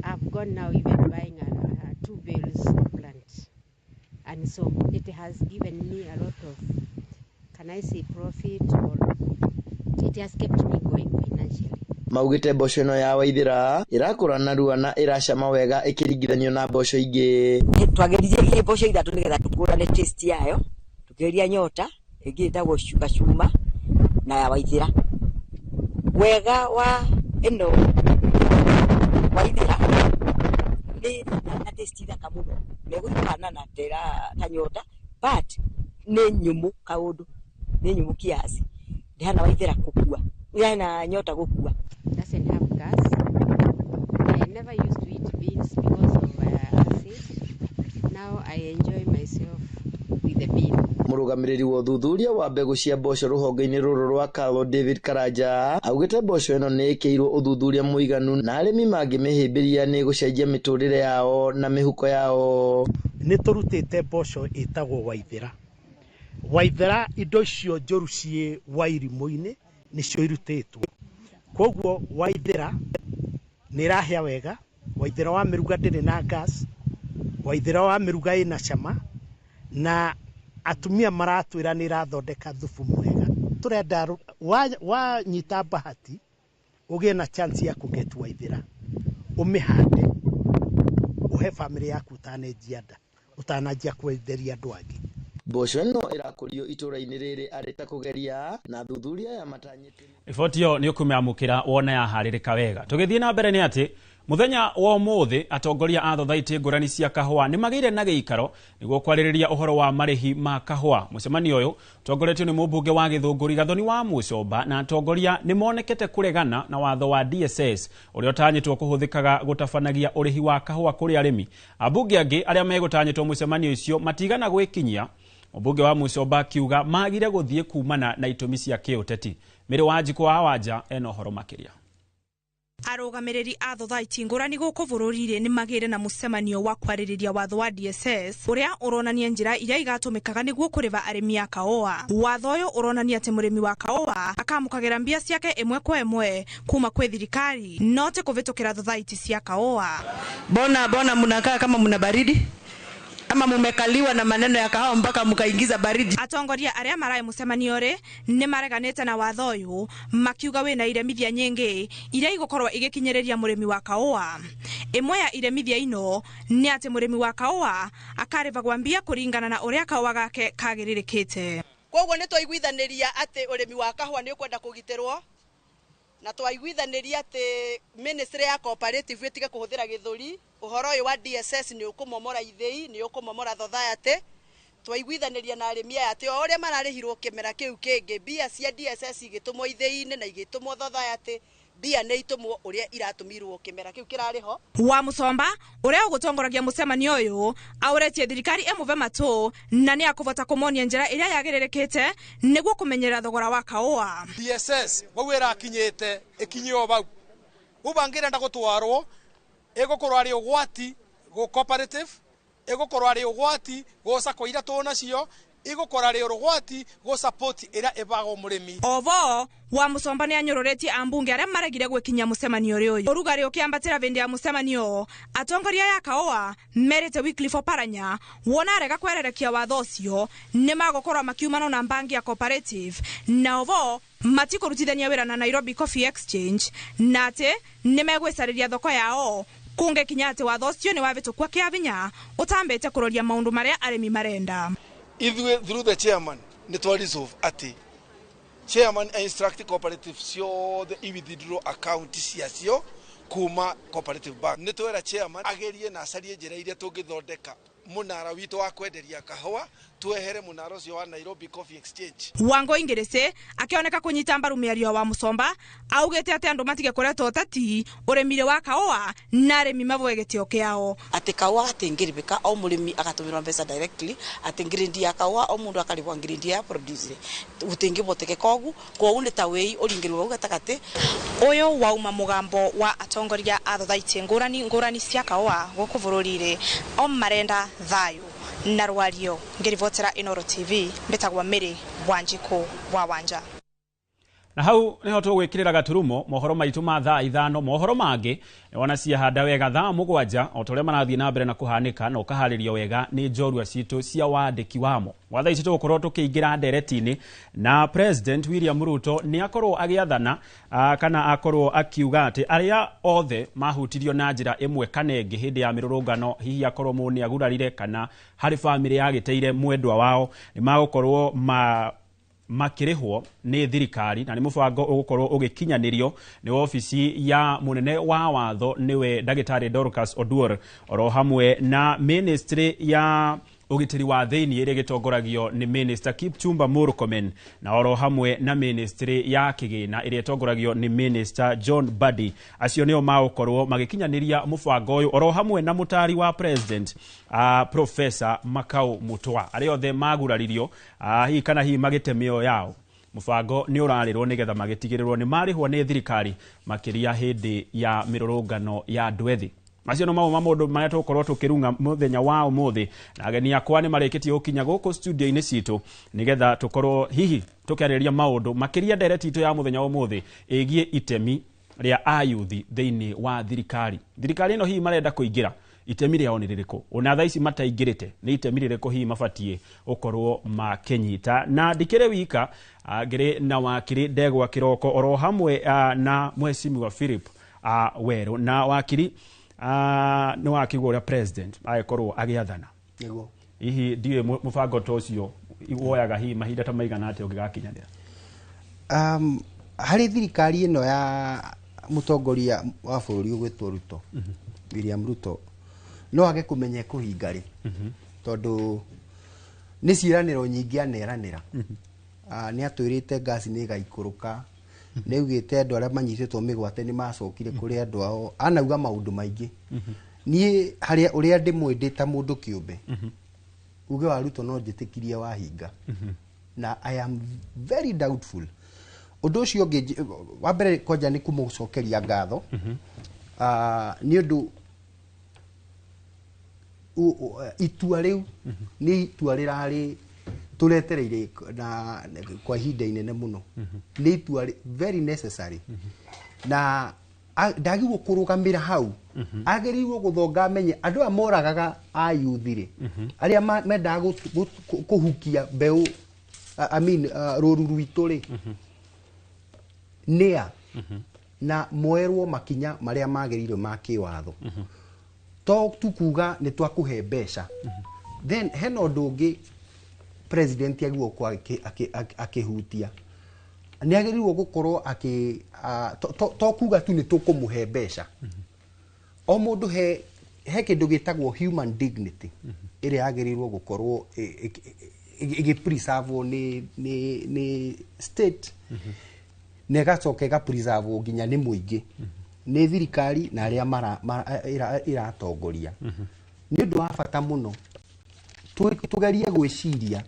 I've gone now even buying a 2 bales plant, and so it has given me a lot of, can I say, profit, or it has kept me going financially. Maugĩte mboco ĩno ya Waithĩra ĩrakũra narua na ĩracama wega ĩkĩringithanio na mboco ingĩ. Twageririe mboco ithatũ nĩgetha tũkũrane taste yayo, tũkĩgeria Nyota, ĩngĩ ĩtagwo Gacuma na ya Waithĩra. Wega wa ĩno Waithĩra nĩ na taste thaka mũno, na ĩgũthiĩ ta Nyota, but nĩ nyũmũ kaũndũ, nĩ nyũmũ kiasi, ndĩhana Waithĩra gũkua, ndĩhana Nyota gũkua. Doesn't have gas. I never used to eat beans because of acid. Now I enjoy myself with the bean. Mũrũgamĩrĩri wa ũthuthuria wa mbegũ cia mboco rũhonge-inĩ rũrũ rwa Kalo David Karanja augĩte mboco ĩno nĩ ĩkĩirwo ũthuthuria mũiganu na arĩmi mangĩmĩhĩmbĩria nĩ ĩgũcenjia mĩtũrĩre yao na mĩhuko yao. Nĩ tũrutĩte mboco ĩtagwo Waithĩra. Waithĩra indo icio njũru ciĩ wairimũ-inĩ nĩcio irutĩtwo. Koguo Waithĩra nĩ ĩrahĩa wega, Waithĩra wa mĩruga ndĩrĩ na gas, Waithĩra wa mĩruga ĩna cama, na atumia maratwĩra nĩ ĩrathondeka thubu mwega. Tũrenda wanyita bahati ũgĩe na chance ya kũget Waithĩra, ũmĩhande, ũhe famĩlĩ yaku ũtanenjia nda, ũtananjia kwenderia andũ angĩ. Mboco ĩno ĩrakũrio itũra-inĩ rĩrĩ arĩ ta kũgeria na thuthuria ya matanyĩte. Riboti ĩyo nĩ ũkũmĩamũkĩra wona yaharĩrĩka wega. Tũgĩthiĩ na mbere nĩ atĩ mũthenya wa ũmũthĩ atongoria a thothaitĩ ngũrani cia kahũa nĩ magĩire na gĩikaro nĩguo kwarĩrĩria ũhoro wa marĩhi ma kahũa. Mũcemanio ũyũ ũtongoretio nĩ mũmbunge wa Gĩthũngũri Gathoni wa Mũcomba na atongoria nĩ monekete kũregana na watho wa DSS ũrĩa ũtanyĩtwo kũhũthĩkaga gũtabanagia ũrĩhi wa kahũa kũrĩ arĩmi. Ambunge angĩ arĩa megũtanyĩtwo mũcemanio ũcio matigana gwĩkinyia. Mũmbunge wa Mũcomba akiuga magire gũthiĩ kumana na itũmi cia kĩũteti. Mĩrĩ wa Njikũ wa Wanja ena ũhoro makĩria. Arũgamĩrĩri a thothaiti ngũrani gũkũ bũrũri-inĩ nĩ magĩire na mũcemanio wa kwarĩrĩria watho wa DSS ũrĩa ũronania njĩra iria igatũmĩkaga nĩguo kũrĩva arĩmi a kahũa. Watho ũyũ ũronania atĩ mũrĩmi wa kahũa akamũkagĩra mbia ciake ĩmwe kwa ĩmwe kuma kwĩ thirikari no ti kũvĩtũkĩra thothaiti cia kahũa. Bona mnakaa kama mna baridi ama mumekaliwa na maneno ya kahawa mpaka mukaingiza baridi. Atongoria aria maraĩ mũcemanio rĩ nĩ mareganĩte na watho ũyũ makiuga wĩna iremithia nyingĩ iria igũkorwo igĩkinyĩrĩria mũrĩmi wa kahũa. Ĩmwe ya iremithia ino nĩ atĩ mũrĩmi wa kahũa akarĩvagwa mbia kũringana na ũrĩa kahũa gake kagĩrĩrĩkĩte. Koguo nĩ twaiguithanĩria atĩ ũrĩmi wa kahũa nĩ ũkwenda kũgitĩrwo na twaiguithanĩria atĩ ministry ya cooperative ĩtige kũhũthĩra gĩthũri. Ũhoro ũyũ wa DSS nĩ ũkũmomora ithĩi, nĩ ũkũmomora thothaitĩ. Twaiguithanĩria na arĩmi aya atĩ o ũrĩa mararĩhirwo kĩmera kĩu kĩngĩ, mbia cia DSS igĩtũmwo ithĩi-inĩ na igĩtũmwo thothaitĩ, mbia nĩ itũmwo ũrĩa iratũmirwo kĩmera kĩu kĩrarĩ ho. Wa Mũcomba ũrĩa ũgũtongoragia mũcemanio ũyũ aũretie thirikari ĩmũve matũ na nĩ akũvota kũmonia njĩra ĩrĩa yagĩrĩrĩkĩte nĩguo kũmenyerera thogora wa kahũa. DSS vau ĩrakinyĩte ĩkinyio vau ũbangĩrenda gũtwarwo ĩgũkorwo arĩ ũgwati gũ cooperative, ĩgũkorwo arĩ ũgwati gũ sacco iria tũnacio, ĩgũkorwo arĩ ũgwati gũ support ĩrĩa ĩbagwo mũrĩmi. Ovo wa Mũcomba nĩ anyũrũrĩtie ambunge arĩa maregire gwĩkinyia mũcemanio ũyũ. Ũrugarĩ ũkĩambatĩra vĩndĩ ya mũcemanio, atongoria ya kahũa merĩte Wycliffe Oparanya wona arega kwererekia watho ũcio nĩ magũkorwo makiumana na mbangi ya cooperative na ovo matikũrutithania wĩra na Nairobi Coffee Exchange na atĩ nĩ megwĩcarĩria thoko yao kũngĩkinya atĩ watho ũcio nĩ wavĩtũkua kĩa vinya ũtambĩte kũroria maũndũ marĩa arĩmi marenda. Ithuĩ through the chairman nĩ twa resolve atĩ chairman instruct cooperative ciothe i withdraw account ciacio kuma cooperative bank. Nĩ twera chairman agerie na acarie njĩra iria tũngĩthondeka mũnara witũ wa kwenderia kahũa, twehere mũnara ũcio wa Nairobi Coffee Exchange. Wango Ingirisi akĩoneka kũnyita mbaru mĩario wa Mũcomba augĩte atĩ andũ matige kũreta ũteti ũrĩmire wa kahũa na arĩmi mavoe gĩtĩo kĩao. Atĩ kahũa gatingĩrĩbĩka o mũrĩmi agatũmĩrwo mbeca directly, atĩ ngirindi ya kahũa o mũndũ akarĩbwa ngirindi ya produce gũtingĩboteke kogu kwogu nĩ ta wĩi ũringĩrwo hau gatagatĩ. Ũyũ wauma mũgambo wa atongoria a thothaitĩ ngũrani ngũrani cia kahũa gũkũ bũrũri-inĩ o marenda thayũ na rwario. Ngĩribotera Inooro TV mbĩtagwo Mary Wanjikũ wa Wanja. Na hau niho tũgwĩkĩrĩra gaturumo mohoro maitũ ma thaa 5, mohoro mangĩ wona ciahanda wega thaa 7 o ta ũrĩa marathiĩ na mbere na kũhanĩka na ũkaharĩrio wega nĩ njorua citũ cia wandĩki wamo. Gwa thaa ici tũgũkorwo tũkĩingĩra ndereti-inĩ na President William Ruto nĩ akorwo agĩathana kana akorwo akiuga atĩ arĩa othe mahutirio na njĩra ĩmwe kana ĩngĩ hĩndĩ ya mĩrũrũngano, hihi akorwo mũndũ nĩ agurarire kana harĩ bamĩrĩ yagĩteire mwendwa wao, nĩ magũkorwo makĩrĩhwo nĩ thirikari, na nĩ mũbango ũgũkorwo ũgĩkinyanĩrio nĩ obici ya mũnene wa watho nĩwe ndagĩtarĩ Dorcas Oduor, oro hamwe na ministry ya ũgitĩri wa thĩinĩ ĩrĩa ĩgĩtongoragio nĩ Minister Kipchumba Murkomen, na oro hamwe na ministry ya kĩgĩna ĩrĩa ĩtongoragio nĩ Minister John Mbadi. Acio nĩo magũkorwo magĩkinyanĩria mũbango ũyũ, oro hamwe na mũtari wa President Professor Makau Mutua. Arĩa othe maguraririo hihi kana hihi magĩte mĩoyo yao, mũbango nĩ ũrarĩrwo nĩgetha magĩtigĩrĩrwo nĩ marĩhwo nĩ thirikari makĩria hĩndĩ ya mĩrũrũngano ya andũ ethĩ. Macio no mamwe ma maũndũ marĩa tũgũkorwo tũkĩrunga mũthenya wa ũmũthĩ, na ageni akwa nĩ marĩkĩtie gũkinya gũkũ studio-inĩ citũ nĩgetha tũkorwo hihi tũkĩarĩrĩria maũndũ makĩria ndereti itũ ya mũthenya wa ũmũthĩ ĩgiĩ itemi rĩa ayuthi thĩinĩ wa thirikari. Thirikari ĩno hihi marenda kũingĩra, itemi rĩao nĩ rĩrĩkũ? Ona thaa ici mataingĩrĩte, nĩ itemi rĩrĩkũ hihi mabatiĩ gũkorwo makĩnyita? Na ndikĩrĩ wika, ngĩrĩ na wakiri Ndegwa Kĩroko oro hamwe na mheshimiwa Philip Werũ. Na wakiri nĩ wakigwo ũrĩa president agĩkorwo agĩathana. Nĩguo. Hihi ndiũĩ mũbango ta ũcio woyaga hihi mahinda ta maigana atĩa ũngĩgakinyanĩra? Harĩ thirikari ĩno ya mũtongoria wa bũrũri ũgwĩtwo Ruto, William Ruto, no age kũmenya kũhinga rĩ, tondũ nĩ ciĩranĩro nyingĩ aneranĩra. Nĩ atwĩrĩte ngasi nĩ ĩgaikũrũka, nĩ augĩte andũ arĩa manyitĩtwo mĩgwate nĩ macokire kũrĩ andũ ao, anauga maũndũ maingĩ. Niĩ harĩa ũrĩa ndĩmũĩ ndĩ ta mũndũ kĩũmbe, uge wa Ruto no njĩtĩkirie wahinga, na I am very doubtful. Ũndũ ũcio ũngĩ, wa mbere kwanja nĩ kũmũcokeria ngatho, nĩ ũndũ itua rĩu nĩ itua rĩrarĩ tũretereire na kwa ihinda inene mũno, nĩ itua very necessary, na ndagĩrĩirwo kũrũgamĩra hau, agĩrĩirwo gũthonga amenye andũ aya moragaga ayuthi rĩ, arĩa mendaga kũhukia mbeũ, I mean rũru rwitũ rĩ, nĩa na moerwo makinya marĩa magĩrĩire ma kĩwatho, to tu kuga nĩ twakũhe mbeca. Then hena ũndũ ũngĩ president agĩrĩirwo gũkorwo akĩhutia, nĩ agĩrĩirwo gũkorwo akĩ to kuga tu nĩ tũkũmũhe mbeca. O mũndũ he kĩndũ gĩtagwo human dignity ĩrĩa yagĩrĩirwo gũkorwo ĩgĩpreservwo nĩ state, na ĩgacoka ĩgapreservwo nginya nĩ mũingĩ, nĩ thirikari na arĩa ĩratongoria. Nĩ ũndũ wa bata mũno tũgerie gwĩciria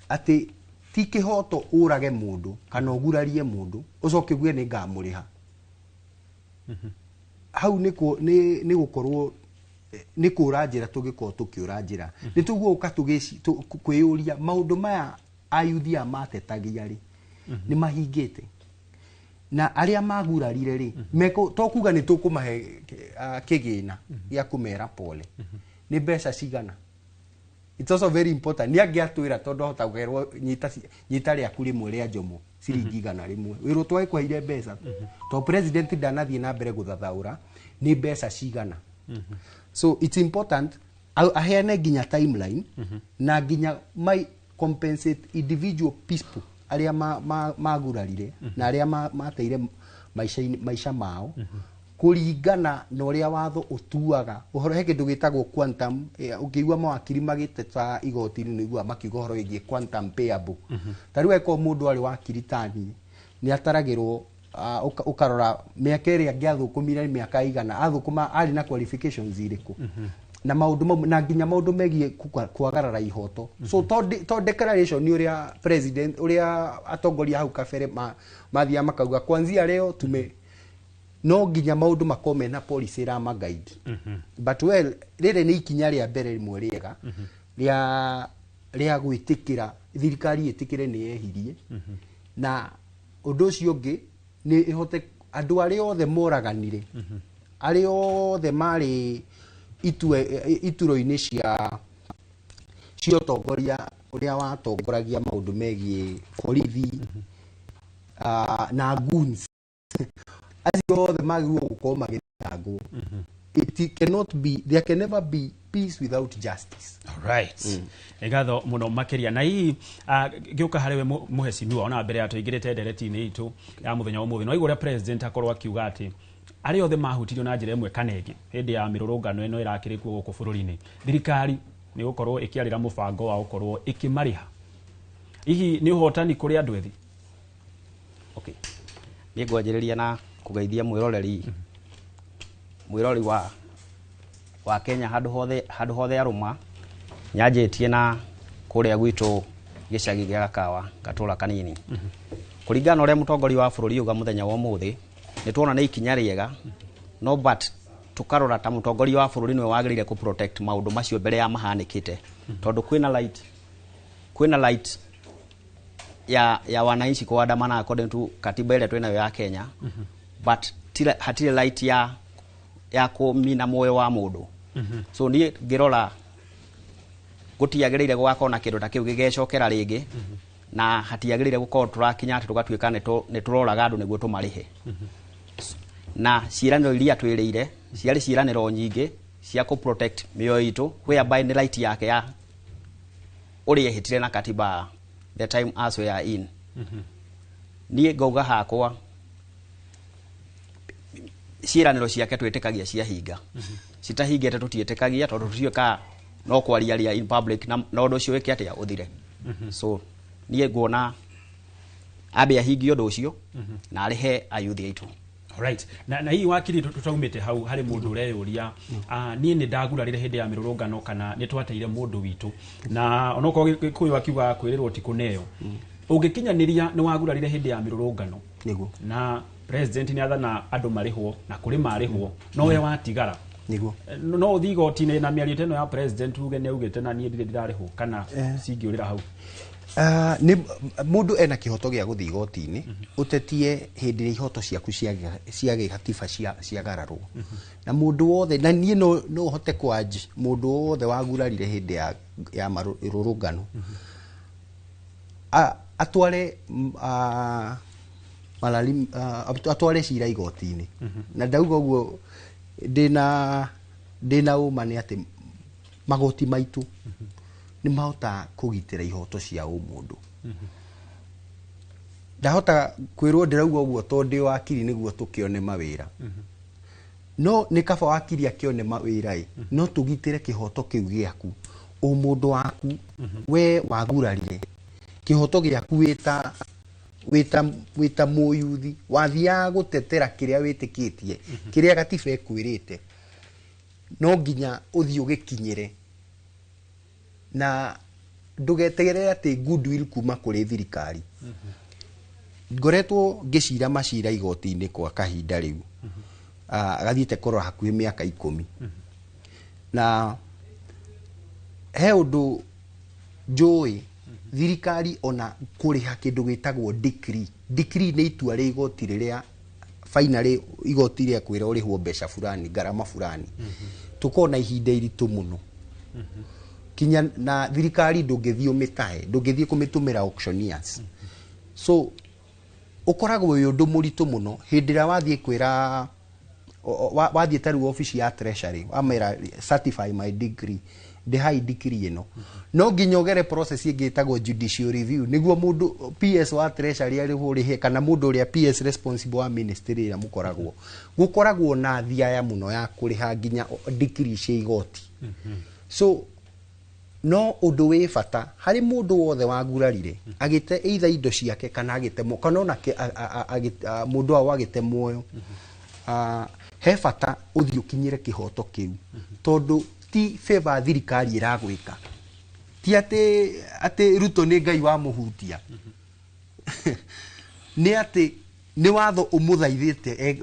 atĩ ti kĩhoto ũrage mũndũ kana ũgurarie mũndũ ũcoke uge nĩ ngamũrĩha. Hau nĩ gũkorwo nĩ kũra njĩra, tũgĩkorwo tũkĩũra njĩra. Nĩ tũgũka kwĩyũria maũndũ maya ayuthi aya matetagia rĩ, nĩ mahingĩte, na arĩa magurarire rĩ, to kuga nĩ tũkũmahe kĩgĩna gĩa kũmera pole, nĩ mbeca cigana. It's also very important. Nĩ angĩatwĩra tondũ ahota gũkerwo nyita rĩaku rĩmwe rĩa njomo ciringi 100, wĩrwo twagĩkũheire mbeca, to president ndanathiĩ na mbere gũthathaũra nĩ mbeca cigana. So it's important aheane nginya timeline na nginya mai compensate individual people arĩa magurarire na arĩa mateire maica mao kũringana na ũrĩa watho ũtuaga. Ũhoro he kĩndũ gĩtagwo quantum, ũngĩigua mawakiri magĩteta igoti-inĩ nĩ ũiguaga makiuga ũhoro wĩgiĩ quantum payable. Ta rĩu angĩkorwo mũndũ arĩ wakiri tani nĩ ataragĩrwo, ũkarora mĩaka ĩrĩa angĩathũkũmire nĩ mĩaka igana, athũkũma arĩ na qualifications irĩkũ, na maũndũ mau, na nginya maũndũ megiĩ kwagarara ihoto. So to declaration nĩ ũrĩa president, ũrĩa atongoria hau kabere mathiaga makauga kwanzia leo tume, no nginya maũndũ makorwo mena policy ĩrama guide. But well, rĩrĩ nĩ ikinya rĩa mbere rĩmwe rĩega rĩa gwĩtĩkĩra thirikari ĩtĩkĩre nĩ yehirie, na Ũndũ ũcio ũngĩ nĩ ĩhote andũ arĩa othe moraganire, arĩa othe marĩ ituro-inĩ cia ũtongoria ũrĩa watongoragia maũndũ megiĩ borithi na goons, acio othe magĩrĩirwo gũkorwo magĩthitangwo. It cannot be, there can never be peace without justice. Right, nĩ ngatho mũno makĩria. Na hihi ngĩũka harĩ we mũhecimiwa, ona mbere ya tũingĩrĩte ndereti-inĩ itũ ya mũthenya wa ũmũthĩ, no igua ũrĩa president akorwo akiuga atĩ arĩa othe mahutirio na njĩra ĩmwe kana ĩngĩ hĩndĩ ya mĩrũrũngano ĩno ĩrakĩrĩ kuo gũkũ bũrũri-inĩ, thirikari nĩ gũkorwo ĩkĩarĩra mũbango wa gũkorwo ĩkĩmarĩha. Hihi nĩ ũhotani kũrĩ andũ ethĩ? Okay. Niĩ ngwanjĩrĩria na kũgeithia mwĩroreri wa Kenya handũ hothe arũma, nyanjĩtie na kũrĩa gwitũ gĩcagi gĩa Gakawa, gatũra kanini. Kũringana na ũrĩa mũtongoria wa bũrũri auga mũthenya wa ũmũthĩ, nĩ tuona nĩ ikinya rĩega, no but tũkarora ta mũtongoria wa bũrũri nĩwe wagĩrĩire kũ protect maũndũ macio mbere ya mahanĩkĩte, tondũ kwĩna right ya wananchi kuandamana according to katiba ĩrĩa twĩnayo ya Kenya, but hatirĩ right ya kũmina muoyo wa mũndũ. So niĩ ngĩrora gũtiagĩrĩire gũgakorwo na kĩndũ ta kĩu gĩgecokera rĩngĩ, na hatiagĩrĩire gũkorwo tũrakinya atĩ tũgatuĩka nĩ tũroraga andũ nĩguo tũmarĩhe. Na ciĩranĩro iria twĩrĩire ciarĩ ciĩranĩro nyingĩ cia kũ protect mĩoyo itũ, whereby nĩ right yake ya ũrĩa ehĩtire na katiba the time as we are in. Niĩ ngauga hakwa ciĩranĩro ciake twĩtĩkagia ciahinga, citahingĩte tũtiĩtĩkagia, tondũ tũtiũĩ ka no kwaria ria in public na ũndũ ũcio wĩke atĩa ũthire. So niĩ nguona ambe ahingie ũndũ ũcio na arĩhe ayuthi aitũ. Alright. Na hihi wakiri, tutaumĩte hau harĩ mũndũ ũreyũria, niĩ nĩ ndagurarire hĩndĩ ya mĩrũrũngano kana nĩ twateire mũndũ witũ, na onokorwo Gĩkũyũ akiuga kwĩrĩrwo ti kũneo, ũngĩkinyanĩria nĩ wagurarire hĩndĩ ya mĩrũrũngano na president nĩ athana andũ marĩhwo na kũrĩ marĩhwo no we watigara, no ũthiĩ igoti-inĩ na mĩario ta ĩno ya president uge nĩ augĩte na niĩ ndirĩ ndĩrarĩhwo, kana cingĩũrĩra hau? Nĩ mũndũ ena kĩhoto gĩa gũthiĩ igoti-inĩ ũtetie hĩndĩ ĩrĩa ihoto ciaku cia gĩgatiba ciagararwo. Na mũndũ wothe, na niĩ no hote kwanji mũndũ wothe wagurarire hĩndĩ ya marũrũngano atware atware cira igoti-inĩ. Na ndauga ũguo ndĩna ũma nĩ atĩ magoti maitũ nĩ mahotaga kũgitĩra ihoto cia ũmũndũ. Ndahota kwĩrwo ndĩrauga ũguo tondũ ndĩ wakiri nĩguo tũkĩone mawĩra, no nĩ kaba wakiri akĩone mawĩra ĩ, no tũgitĩre kĩhoto kĩu gĩaku, ũmũndũ waku we wagurarire, kĩhoto gĩaku wĩta mũyuthi wathiaga gũtetera kĩrĩa wĩtĩkĩtie, kĩrĩa gatiba ĩkwĩrĩte no nginya ũthiĩ ũgĩkinyĩre, na ndũgeterere atĩ goodwill kuma kũrĩ thirikari. Ngoretwo ngĩcira macira igoti-inĩ kwa kahinda rĩu gathiĩte kũrora hakuhĩ mĩaka 10, na he ũndũ njũĩ, thirikari ona kũrĩha kĩndũ gĩtagwo decree. Decree nĩ itua rĩa igoti rĩrĩa finally igoti rĩa kwĩra ũrĩhwo mbeca fulani, ngarama fulani. Tũkorwo na ihinda iritũ mũno kinya na thirikari ndũngĩthiĩ ũmĩtahe, ndũngĩthiĩ kũmĩtũmĩra auctioneers. So ũkoragwo wĩ ũndũ mũritũ mũno hĩndĩ ĩrĩa wathiĩ kwĩra wathiĩ ta rĩu obici ya treasury, wamera certify my degree, ndĩhai degree ĩno, no nginya ũgere process ĩngĩ ĩtagwo judicial review nĩguo mũndũ PS wa treasury arĩhwo ũrĩhe, kana mũndũ ũrĩa PS responsible wa ministry ĩrĩa mũkoragwo. Gũkoragwo na thiaya mũno ya kũrĩha nginya degree cia igoti. So no ũndũ wĩ bata harĩ mũndũ wothe wagurarire agĩte either indo ciake kana agĩte kana ona mũndũ wao agĩte muoyo, he bata ũthiĩ ũkinyĩre kĩhoto kĩu, tondũ ti favor thirikari ĩragwĩka, ti atĩ Ruto nĩ Ngai wamũhutia, nĩ atĩ nĩ watho ũmũthaithĩte,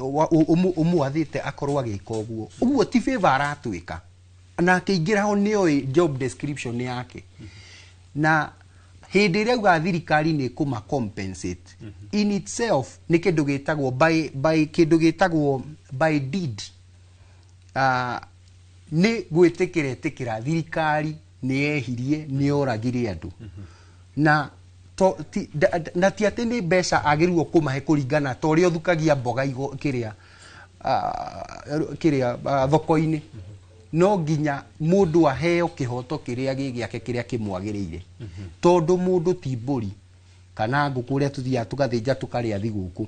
ũmwathĩte akorwo agĩka ũguo. Ũguo ti favor aratwĩka, na akĩingĩra ho nĩoĩ job description yake. Na Hĩndĩ ĩrĩa auga thirikari nĩ ĩkũma compensate, in itself nĩ kĩndũ gĩtagwo by kĩndũ gĩtagwo by deed, nĩ gwĩtĩkĩra ĩtĩkĩra thirikari nĩ yehirie, nĩ yoragire andũ. Na to, ti, da, da, na ti atĩ nĩ mbeca agĩrĩirwo kũmahe kũringana ta ũrĩa ũthukagia mboga igo, kĩrĩa, kĩrĩa thoko-inĩ. No nginya mũndũ aheo kĩhoto kĩrĩa gĩ gĩake, kĩrĩa kĩmwagĩrĩire, tondũ mũndũ ti mbũri kana ngũkũ ũrĩa tũthiaga tũgathĩnja tũkarĩa thigũkũ.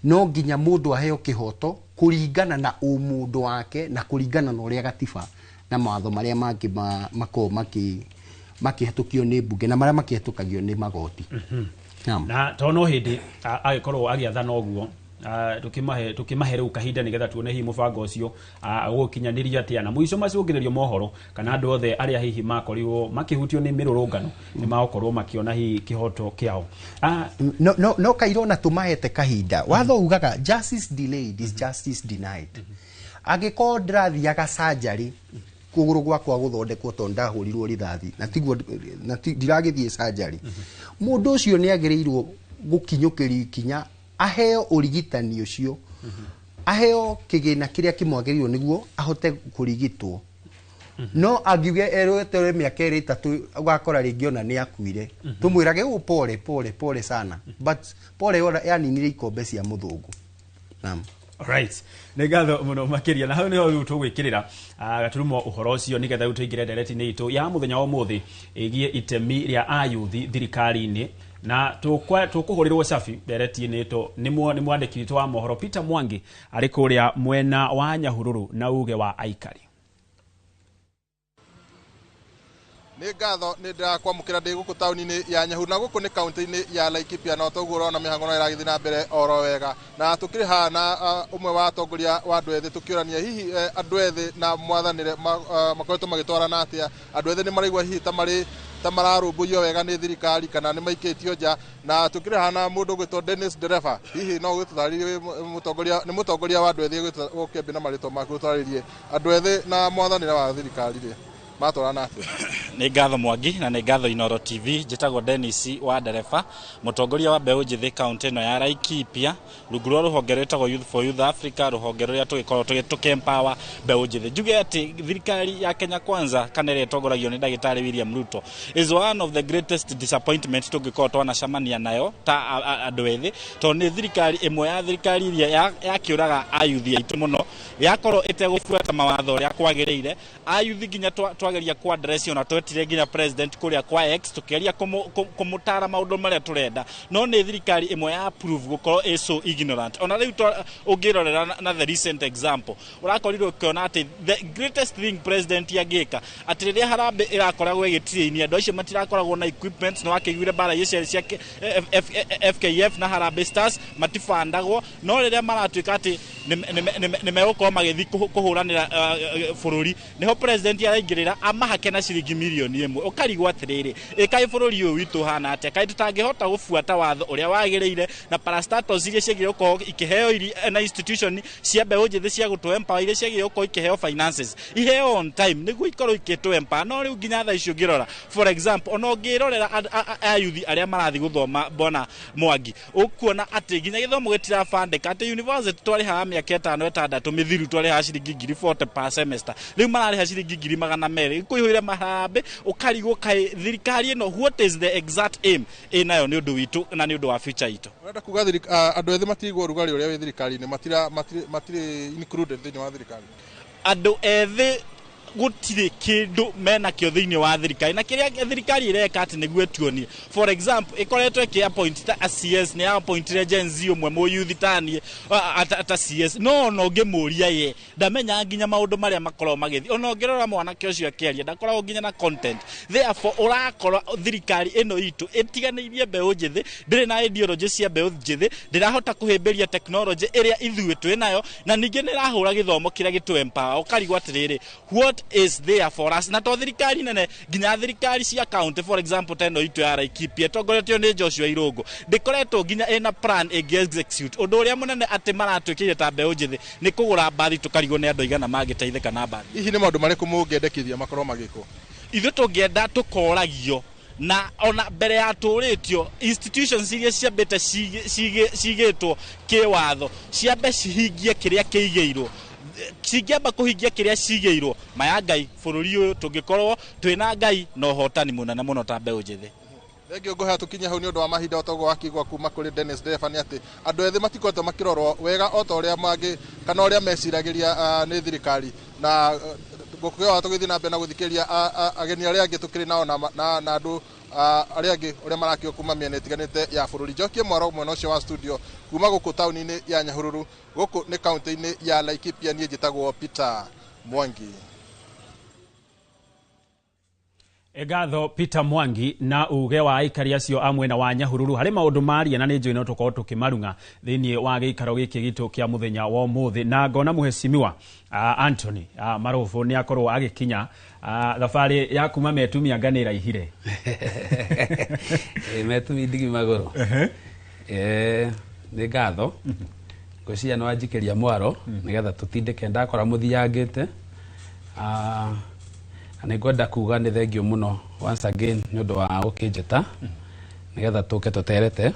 No nginya mũndũ aheo kĩhoto kũringana na ũmũndũ wake na kũringana na ũrĩa gatiba na mawatho marĩa mangĩ makoragwo makĩhetũkio nĩ mbunge na marĩa makĩhetũkagio nĩ magoti. Naam. Na tondũ no hĩndĩ agĩkorwo agĩathana ũguo, tukimahe rĩu kahinda nĩgetha tuone hihi mũbango ũcio ũgũkinyanĩrio atĩa, na mũico macũngĩrĩrio mohoro kana andũ othe arĩa hihi makorirwo makĩhutio nĩ mĩrũrũngano nĩ magũkorwo makĩona hihi kĩhoto kĩao. No kairo na tũmahete kahinda. Watho ugaga justice delayed is justice denied. Angĩkorwo ndĩrathiaga surgery kũgũrũ gwakwa gũthondekwo tondũ ndahũrirwo rithathi na tiguo na ndiragĩthiĩ surgery, mũndũ ũcio nĩ agĩrĩirwo gũkinyũkĩrio ikinya, aheo ũrigitani ũcio, aheo kĩgĩna kĩrĩa kĩmwagĩrĩirwo nĩguo ahote kũrigitwo. No angiuge eretere mĩaka ĩrĩ ĩtatũ, ũgakora rĩngĩ ona nĩ akuire. Tũmwĩrage ũ pole pole pole sana, but pole ora yaninire ikombe cia mũthũngũ. Naam. Alright. Nĩ ngatho mũno makĩria, na hau nĩho rĩu tũgwĩkĩrĩra gaturumo ũhoro ũcio nĩgetha rĩu tũingĩre ndereti-inĩ itũ ya mũthenya wa ũmũthĩ ĩgiĩ itemi rĩa ayuthi thirikari-inĩ, na tũkũhũrĩrwo cabi ndereti-inĩ ĩto nĩ mwandĩki witũ wa mohoro Peter Mwangi arĩ kũrĩa mwena wa Nyahururu na uge wa aikari. Nĩ ngatho nĩ ndĩrakwamũkĩra ndĩ gũkũ taũni-inĩ ya Nyahururu, na gũkũ nĩ kaũntĩ-inĩ ya Laikipia, na toguo ũrona mĩhang'o no ĩragĩthiĩ na mbere oro wega. Na tũkĩrĩ haha na ũmwe wa atongoria wa andũ ethĩ, tũkĩũrania hihi andũ ethĩ na mwathanĩre makoretwo magĩtwarana atĩa. Andũ ethĩ nĩ maraigua hihi ta marĩ ta mararũmbũiyo wega nĩ thirikari kana nĩ maikĩtio nja. Na tũkĩrĩ haha na mũndũ ũgwĩtwo Dennis Dereva, hihi no ũgĩtũtarĩrie mũtongoria, nĩ mũtongoria wa andũ ethĩ, ũkĩambia na marĩtwa maku ũtarĩrie andũ ethĩ na mwathanĩre wa thirikari rĩ matwarana atĩa? Nĩ ngatho Mwangi na nĩ ngatho Inooro TV. Njĩtagwo Dennis wa Ndereba, mũtongoria wa mbeũ njĩthĩ kaũntĩ ĩno ya Laikipia, rungu rwa rũhonge rwĩtagwo Youth for Youth Africa, rũhonge rũrĩa tũgĩkoragwo tũkĩ-empower mbeũ njĩthĩ. Njuge atĩ thirikari ya Kenya Kwanza kana ĩrĩa ĩtongoragio nĩ ndagĩtarĩ William Ruto is one of the greatest disappointment tũngĩkorwo twanacemania nayo ta andũ ethĩ, tondũ nĩ thirikari ĩmwe ya thirikari iria yakĩũraga ayuthi aitũ mũno, yakorwo ĩtegũbuata mawatho ũrĩa kwagĩrĩire. Ayuthi nginya twageria kwa address, ona twetire nginya president kũrĩa kwa X tukiaria kũmũtara maũndũ marĩa tũrenda, no nĩ thirikari ĩmwe ya prove gũkorwo ĩ so ignorant. Ona rĩu ũngĩrorera na the recent example, ũrakorirwo ũkĩona atĩ the greatest thing president angĩka atĩ rĩrĩa harambee ĩrakoragwo ĩgĩtrain andũ acio matirakoragwo na equipment, na wakĩiguire mbara icio cia FKF na Harambee Stars matibandagwo, no rĩrĩa maratuĩka atĩ nĩ megũkorwo magĩthiĩ kũhũranĩra bũrũri, nĩho president araingĩrĩra amahake na ciringi mirioni 1. Ũkarigwo atĩrĩrĩ, ĩ kaĩ bũrũri ũyũ witũ ũhana atĩa? Kaĩ tũtangĩhota gũbuata watho ũrĩa wagĩrĩire na parastatals iria ciagĩrĩirwo gũkorwo ikĩheo na institution cia mbeũ njĩthĩ cia gũtũ empower iria ciagĩrĩirwo gũkorwo ikĩheo finances iheo on time nĩguo ikorwo ikĩtũ empower. No rĩu nginya thaa ici ũngĩrora, for example, ona ũngĩrorera ayuthi arĩa marathiĩ gũthoma, Bwana Mwangi, ũkuona atĩ nginya gĩthomo gĩtirabandĩka, atĩ university twarĩhaga mĩaka 5 6 mĩthiru twarĩhaga ciringi 40,000 per semester, rĩu mararĩha ciringi 200,000 kũihũire maharambĩ. Ũkarigwo kaĩ thirikari ĩno, what is the exact aim ĩnayo nĩ ũndũ witũ na nĩ ũndũ wa future itũ? Ũrenda kuga andũ ethĩ matirigwo ũrugarĩ ũrĩa wĩ thirikari-inĩ, matirĩ included thĩinĩ wa thirikari? Andũ ethĩ gũtirĩ kĩndũ menakĩo thĩinĩ wa thirikari, na kĩrĩa thirikari ĩreka atĩ nĩguo ĩtuonie, for example, ĩkoretwo ĩkĩ appoint ta a CS, nĩ appointire Gen Z ũmwe mũyuthi taniĩ ta CS, no ona ũngĩmũria ye ndamenyaga nginya maũndũ marĩa makoragwo magĩthiĩ. Ona ũngĩrora mwanake ũcio akĩaria ndakoragwo nginya na content. Therefore ũrakora thirikari ĩno itũ ĩtiganĩirie mbeũ njĩthĩ, ndĩrĩ na ideology cia mbeũ njĩthĩ, ndĩrahota kũhĩmbĩria technology ĩrĩa ithuĩ twĩ nayo, na ningĩ nĩ ĩrahũra gĩthomo kĩrĩa gĩtũ empower. Ũkarigwo atĩrĩrĩ, what is there for us? Na to thirikari nene, nginya thirikari cia county, for example ta ĩno itũ ya Laikipia ĩtongoretio nĩ Joshua Irũngũ, ndĩkoretwo nginya ĩna plan ĩngĩ execute. Ũndũ ũrĩa mũnene atĩ maratwĩkĩire ta mbeũ njĩthĩ nĩ kũgũra mbathi, tũkarigwo nĩ andũ aigana mangĩteithĩka na mbathi. Hihi nĩ maũndũ marĩkũ mũngĩendekithia makorwo magĩkwo? Ithuĩ tũngĩenda tũkoragio Na ona mbere ya tũrĩtio institutions iria ciambĩte cigĩtwo kĩwatho ciambe cihingie kĩrĩa kĩigĩirwo, cingĩamba kũhingia kĩrĩa cigĩirwo maya Ngai bũrũri ũyũ tũngĩkorwo twĩna Ngai na ũhotani mũnene mũno ta mbeũ njĩthĩ. Thengio ngũhea tũkinye hau nĩ ũndũ wa mahinda. O toguo wakigwa kuma kũrĩ Dennis Ndereba nĩ atĩ andũ ethĩ matikoretwo makĩrorwo wega o ta ũrĩa mangĩ kana ũrĩa meciragĩria nĩ thirikari, na ngũkĩoa tũgĩthiĩ na mbere na gũthikĩrĩria ageni arĩa angĩ tũkĩrĩ nao na andũ arĩa angĩ ũrĩa marakio kuma mĩena ĩtiganĩte ya bũrũri. Njokie mwaro mwena ũcio wa studio kuma gũkũ taũni-inĩ ya Nyahururu, gũkũ nĩ kaunti-inĩ ya Laikipia. Niĩ njĩtagwo Peter Mwangi. Ngatho Peter Mwangi na uge wa aikari acio a mwena wa Nyahururu harĩ maũndũ maria, na nĩ njũĩ no tũkorwo tũkĩmarung'a thĩinĩ wa gĩikaro gĩkĩ gitũ kĩa mũthenya wa ũmũthĩ. Na ngona mũhecimiwa Anthony Marobo nĩ akorwo agĩkinya. Thabarĩ ya kuma metumia anga nĩ ĩraihire. Metumi ndigi magũrũ. Nĩ ngatho, ngwĩciria nĩ wanjikĩria mwaro nĩgetha tũtindĩke ndakora mũthiangĩte. Na nĩ ngwenda kuga nĩ thengio mũno once again nĩ ũndũ wa gũkĩnjĩta nĩgetha tũke tũterete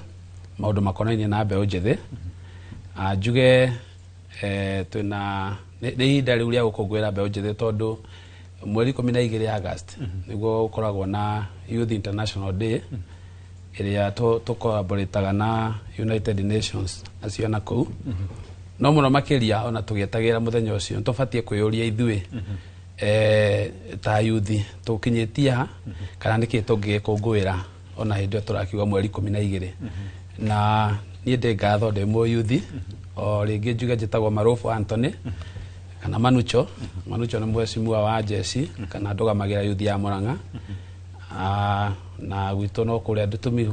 maũndũ makonainie na mbeũ njĩthĩ. Njuge twĩna nĩ ihinda rĩu rĩa gũkũngũĩra mbeũ njĩthĩ, tondũ mweri 12 August nĩguo gũkoragwo na Youth International Day ĩrĩa tũcollaborataga na United Nations acio na kũu. No mũno makĩria, ona tũgĩetagĩra mũthenya ũcio, nĩ tũbatiĩ kwĩyũria ithuĩ ta yuthi tũkinyĩtie ha, kana nĩkĩ tũngĩgĩkũngũĩra ona hĩndĩ ĩyo tũrakiuga mweri 12. Na niĩ ndĩ ngatho, ndĩ mũyuthi o rĩngĩ. Njuge njĩtagwo Marobo Anthony kana Manucho. Manucho nĩ mheshimiwa wa jeshi kana ndũgamagĩra yuthi ya Murang'a. Na gwitũ no kũrĩa ndũtũmi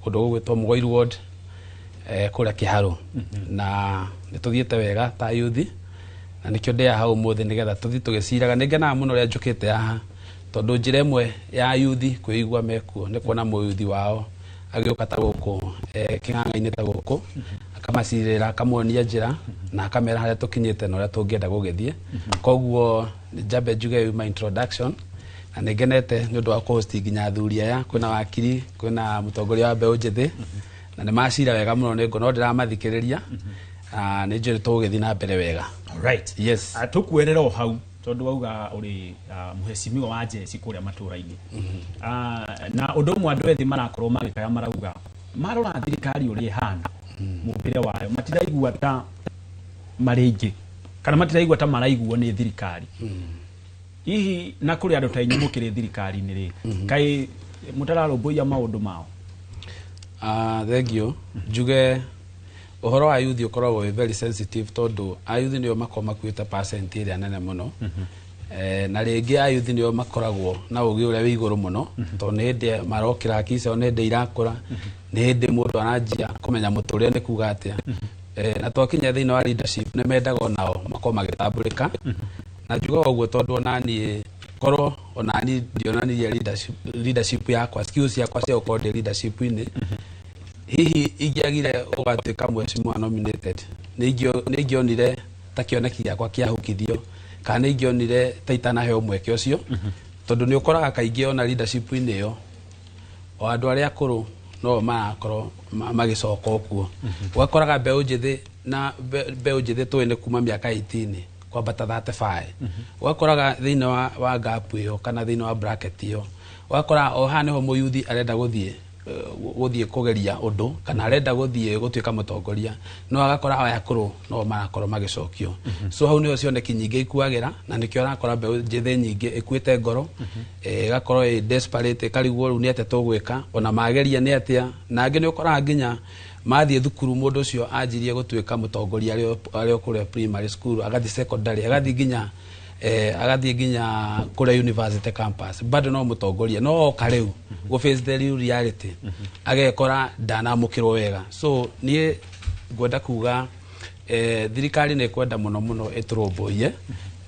kũndũ gũgwĩtwo Mũgoiru Ward, kũrĩa Kĩharũ. Na nĩ tũthiĩte wega ta yuthi, na nĩkĩo ndĩ haha ũmũthĩ nĩgetha tũthiĩ tũgĩciraga. Nĩ ngenaga mũno ũrĩa njũkĩte haha, tondũ njĩra ĩmwe ya yuthi kwĩigua mekuo nĩ kuona mũyuthi wao agĩũka ta gũkũ kĩng'ang'a-inĩ ta gũkũ, akamacirĩra, akamonia njĩra na akamera harĩa tũkinyĩte na ũrĩa tũngĩenda gũgĩthiĩ. Koguo njambe njuge yuma introduction, na nĩ ngenete nĩ ũndũ wa kũhost nginya athuri aya. Kwĩna wakiri, kwĩna mũtongoria wa mbeũ njĩthĩ, na nĩ macira wega mũno. Nĩ ngo no ndĩramathikĩrĩria, nĩ njũĩ tũgũgĩthiĩ na mbere wega. Right. Yes. Tukuerera o hau, tondũ wauga ũrĩ mũhecimiwa wa jeci kũrĩa matũra-inĩ. Na ũndũ ũmwe andũ ethĩ marakorwo magĩkaya, marauga marora thirikari ũrĩa ĩhana, mũmbĩre wayo, matiraigua ta marĩ aingĩ kana matiraigua ta maraiguo nĩ thirikari. Hihi na kũrĩ andũ ta inyuĩ mũkĩrĩ thirikari-inĩ rĩ, kaĩ mũtararũmbũiya maũndũ mao? Thengio. Njuge ũhoro wa yuthi ũkoragwo wĩ very sensitive, tondũ ayuthi nĩo makoragwo makuĩte percent ĩrĩa nene mũno. Na rĩngĩ ayuthi nĩo makoragwo na ũgĩ ũrĩa wĩ igũrũ mũno, tondũ nĩ hĩndĩ marokĩra hakiri ciao, nĩ hĩndĩ irakũra, nĩ hĩndĩ mũndũ aranjia kũmenya mũtũrĩre nĩ kuga atĩa. Na twakinya thĩinĩ wa leadership, nĩ mendaga onao makorwo magĩtambũrĩka. Na njugaga ũguo tondũ onaniĩ korwo onani ndionanirie leadership yakwa, skills ciakwa cia gũkorwo ndĩ leadership-inĩ, hihi ingĩagire ũgatuĩka mheshimiwa nominated, nĩ ingĩonire ta kĩoneki gĩakwa kĩahukithio, kana nĩ ingĩonire ta itanaheo mweke ũcio, tondũ nĩ ũkoraga kaingĩ ona leadership-inĩ ĩyo o andũ arĩa akũrũ no marakorwo magĩcoka ũkuo. Ũgakoraga mbeũ njĩthĩ, na mbeũ njĩthĩ tũĩ nĩ kuma mĩaka 18 kwambata 35, ũgakoraga thĩinĩ wa gap ĩyo kana thĩinĩ wa bracket ĩyo, ũgakora o haha nĩho mũyuthi arenda gũthiĩ kũgeria ũndũ kana arenda gũthiĩ gũtuĩka mũtongoria, no agakora aya akũrũ no marakorwo magĩcokio. So hau nĩho cioneki nyingĩ ikuagĩra, na nĩkĩo ũrakora mbeũ njĩthĩ nyingĩ ĩkuĩte ngoro, ĩgakorwo ĩ desperate, ĩkarigwo rĩu nĩ atĩa tũgwĩka, ona mageria nĩ atĩa. Na angĩ nĩ ũkoraga nginya mathiĩ thukuru, mũndũ ũcio anjirie gũtuĩka mũtongoria arĩ o kũrĩa primary school, agathiĩ secondary, agathiĩ nginya kũrĩa university campus, bado no mũtongoria, no oka rĩu gũ face the real reality, agekora ndanamũkĩrwo wega. So niĩ ngwenda kuga thirikari nĩ ĩkwenda mũno mũno ĩtũrũmbũiye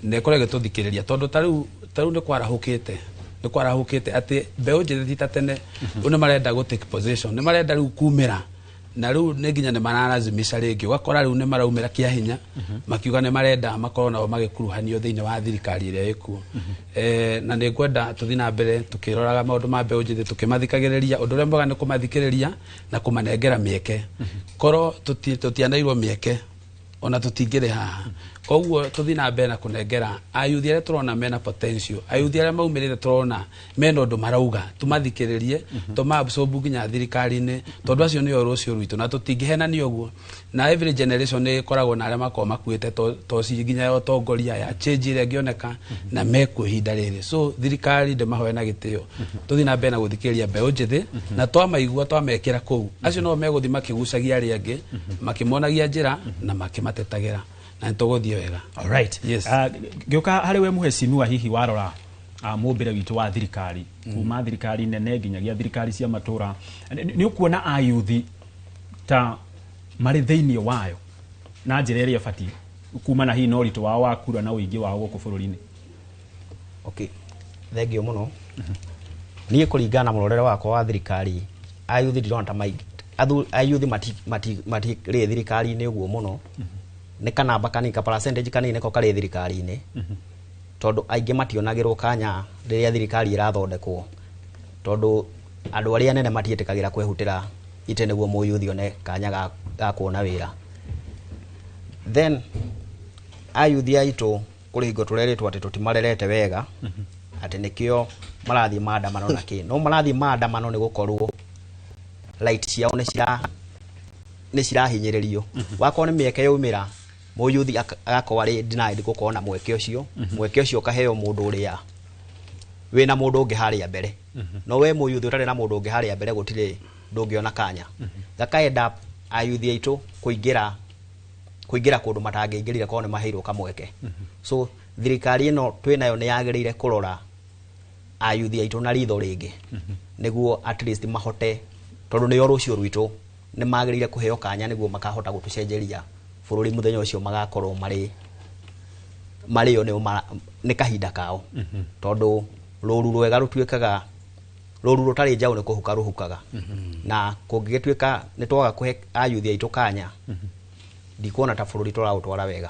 na ĩkorwo ĩgĩtũthikĩrĩria, tondũ ta rĩu nĩ kwarahũkĩte atĩ mbeũ njĩthĩ ti ta tene. Rĩu nĩ marenda gũ take position, nĩ marenda rĩu kumĩra. Na rĩu nĩ nginya nĩ maralazimisha rĩngĩ, ũgakora rĩu nĩ maraumĩra kĩa hinya makiuga nĩ marenda makorwo nao magĩkuruhanio thĩinĩ wa thirikari ĩrĩa ĩkuo. Na nĩ ngwenda tũthiĩ na mbere tũkĩroraga maũndũ ma mbeũ njĩthĩ, tũkĩmathikagĩrĩria. Ũndũ ũrĩa mwega nĩ kũmathikĩrĩria na kũmanengera mĩeke. Korwo tũtianeirwo mĩeke, ona tũtingĩrĩ haha. Koguo tũthiĩ na mbere na kũnengera ayuthi arĩa tũrona mena potential, ayuthi arĩa maumĩrĩte tũrona mena ũndũ marauga, tũmathikĩrĩrie, tũmaabsorb nginya thirikari-inĩ, tondũ acio nĩo rũciũ rwitũ na tũtingĩhenania ũguo. Na every generation nĩ ĩkoragwo na arĩa makoragwo makuĩte toci nginya ya ũtongoria ya change ĩrĩa ĩngĩoneka na mekuo ihinda rĩrĩ. So thirikari ndĩmahoe na gĩtĩo, tũthiĩ na mbere na gũthikĩrĩria mbeũ njĩthĩ, na twamaigua twamekĩra kũu, acio no megũthiĩ makĩgucagia arĩa angĩ, makĩmonagia njĩra na makĩmatetagĩra, na nĩ tũgũthiĩ wega. Alright. Yes. Ngĩũka harĩ we mũhecimiwa, hihi warora mũmbĩre witũ wa thirikari, kuma thirikari nene nginyagia thirikari cia matũra, nĩ ũkuona ayuthi ta marĩ thĩinĩ wayo na njĩra ĩrĩa ĩbatiĩ, kuma na hihi na ũritũ wao wa kura na ũingĩ wao gũkũ bũrũri-inĩ? Okay, thengio mũno. Niĩ kũringana na mũrorere wakwa wa thirikari, ayuthi ndirona ta ayuthi matirĩ thirikari-inĩ ũguo mũno. Nĩ kanamba kanini, ka percentage kanini nĩko karĩ thirikari-inĩ, tondũ aingĩ mationagĩrwo kanya rĩrĩa thirikari ĩrathondekwo, tondũ andũ arĩa anene matiĩtĩkagĩra kwehutĩra itĩ nĩguo mũyuthi one kanya ga kuona wĩra. Then ayuthi aitũ kũrĩ hingo tũrerĩtwo atĩ tũtimarerete wega, atĩ nĩkĩo marathiĩ maandamano na kĩ. No marathiĩ maandamano nĩ gũkorwo right ciao nĩ cirahinyĩrĩrio. Wakorwo nĩ mĩeke yaumĩra, mũyuthi agakorwo arĩ denied gũkorwo na mweke ũcio. Mweke ũcio ũkaheo mũndũ ũrĩa wĩna mũndũ ũngĩ harĩa mbere. No we mũyuthi ũtarĩ na mũndũ ũngĩ harĩa mbere, gũtirĩ, ndũngĩona kanya. Gaka end up ayuthi aitũ kũingĩra kũndũ matangĩingĩrire korwo nĩ maheirwo kamweke. So thirikari ĩno twĩnayo nĩ yagĩrĩire kũrora ayuthi aitũ na ritho rĩngĩ, nĩguo at least mahote, tondũ nĩo rũciũ rwitũ, nĩ magĩrĩire kũheo kanya nĩguo makahota gũtũcenjeria bũrũri mũthenya ũcio magakorwo marĩo nĩ kahinda kao, tondũ rũru rwega rũtuĩkaga rũru rũtarĩ njaũ nĩ kũhuka rũhukaga. Na kũngĩgĩtuĩka nĩ twaga kũhe ayuthi aitũ kanya, ndikuona ta bũrũri tũraũtwara wega.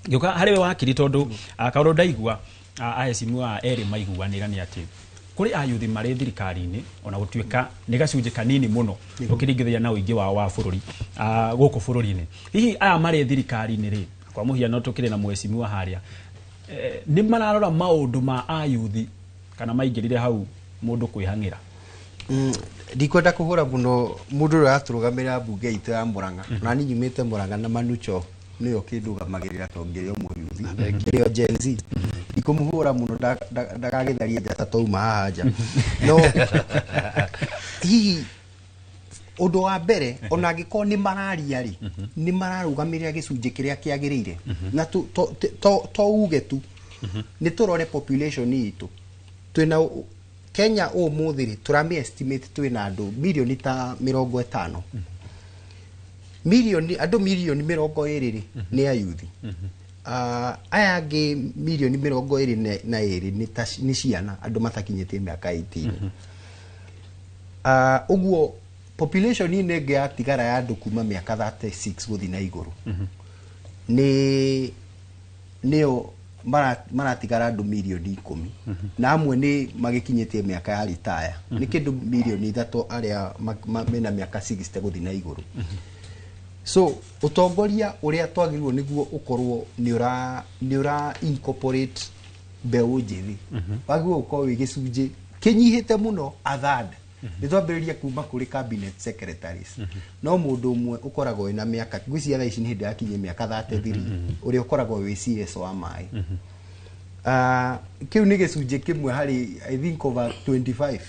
Ngĩũka harĩ we wakiri, tondũ kaũndũ ndaigua ahecimiwa erĩ maiguanĩra nĩ atĩ kũrĩ ayuthi marĩ thirikari-inĩ, ona gũtuĩka nĩ gacunjĩ kanini mũno ũkĩringithania na ũingĩ wao wa bũrũri gũkũ bũrũri-inĩ. Hihi aya marĩ thirikari-inĩ rĩ, kwa mũhiano tũkĩrĩ na mũhecimiwa harĩa, nĩ mararora maũndũ ma ayuthi kana maingĩrire hau mũndũ kwĩhang'ĩra? Ndikwenda kũhũra mũno mũndũ ũrĩa ũratũrũgamĩrĩra mbunge itũ ya Murang'a, na niĩ nyumĩte Murang'a na Manucho nĩyo kĩndũgamagĩrĩra tondũ ngĩrĩ o mũyuthi, ngĩrĩ o Gen Z. Ndikũmũhũra mũno ndagagĩtharie njata twauma haha nja. No hihi ũndũ wa mbere, ona angĩkorwo nĩ mararia rĩ, nĩ mararũgamĩrĩra gĩcunjĩ kĩrĩa kĩagĩrĩire? Na to uge tu nĩ tũrore population itũ twĩna Kenya ũmũthĩ rĩ, tũramĩ estimate twĩna andũ mirioni ta 50, mirioni, andũ mirioni 20 rĩ nĩ ayuthi. Aya angĩ mirioni 22 nĩ ciana, andũ matakinyĩtie mĩaka 18. Ũguo population inĩ ĩngĩ yatigara ya andũ kuma mĩaka 36 gũthiĩ na igũrũ nĩ nĩo maratigara andũ mirioni 10, na amwe nĩ magĩkinyĩtie mĩaka ya ritaya, nĩ kĩndũ mirioni 3 arĩa mena mĩaka 60 gũthiĩ na igũrũ. So ũtongoria ũrĩa twagĩrĩirwo nĩguo ũkorwo nĩ ũra incorporate mbeũ njĩthĩ, wagĩrĩirwo gũkorwo wĩ gĩcunjĩ kĩnyihĩte mũno, a third. Nĩ twambĩrĩrie kuma kũrĩ cabinet secretaries, no mũndũ ũmwe ũkoragwo wĩna mĩaka, ngwĩciria thaa ici nĩ hĩndĩ yakinyie mĩaka 33, ũrĩa ũkoragwo wĩ CS wa maĩ. Kĩu nĩ gĩcunjĩ kĩmwe harĩ, I think, over 25.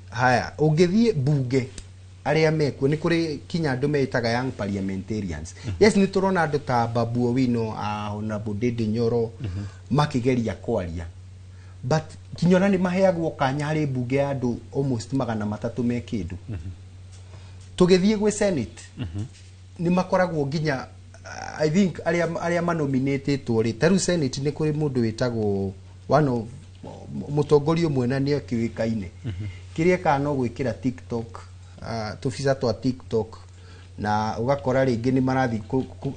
Haya, ũngĩthiĩ mbunge arĩa mekuo, nĩ kũrĩ kinya andũ meĩtaga young parliamentarians. Yes, nĩ tũrona andũ ta Babu Owino, Honorable Ndindi Nyoro makĩgeria kwaria, but kinya ona nĩ maheagwo kanya harĩ mbunge ya andũ almost 300 me kĩndũ. Tũgĩthiĩ gwĩ Senate, nĩ makoragwo nginya, I think, arĩa manominatĩtwo rĩ, ta rĩu Senate nĩ kũrĩ mũndũ wĩtagwo one of mũtongoria ũmwe na nĩ akĩũĩkaine, kĩrĩa ekaga no gwĩkĩra TikTok. tũbica twa TikTok, na ũgakora rĩngĩ nĩ marathiĩ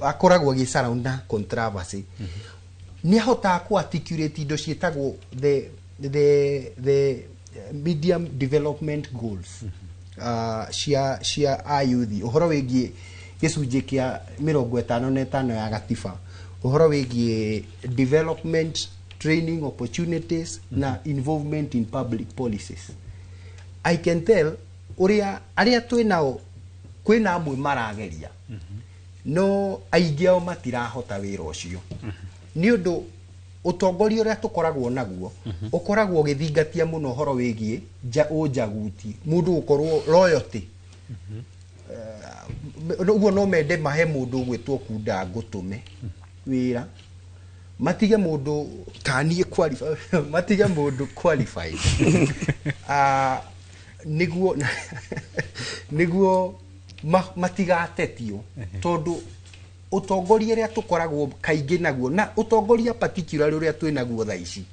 akoragwo agĩsurround na controversy. Nĩ ahotaga kũ articulate indo ciĩtagwo the medium development goals cia ayuthi, ũhoro wĩgiĩ gĩcunjĩ kĩa 55 ya gatiba, ũhoro wĩgiĩ development, training opportunities na involvement in public policies. I can tell ũrĩa arĩa twĩ nao, kwĩna amwe marageria, no aingĩ ao matirahota wĩra ũcio, nĩ ũndũ ũtongoria ũrĩa tũkoragwo naguo ũkoragwo ũgĩthingatia mũno ũhoro wĩgiĩ ũnjaguti, mũndũ gũkorwo loyalty. Ũguo no mende mahe mũndũ ũgwĩtwo Kunda ngũtũme wĩra, matige mũndũ taniĩ qualify, matige mũndũ qualified. Nĩguo matigatetio, tondũ ũtongoria ũrĩa tũkoragwo kaingĩ naguo, na ũtongoria particular ũrĩa twĩ naguo thaa ici,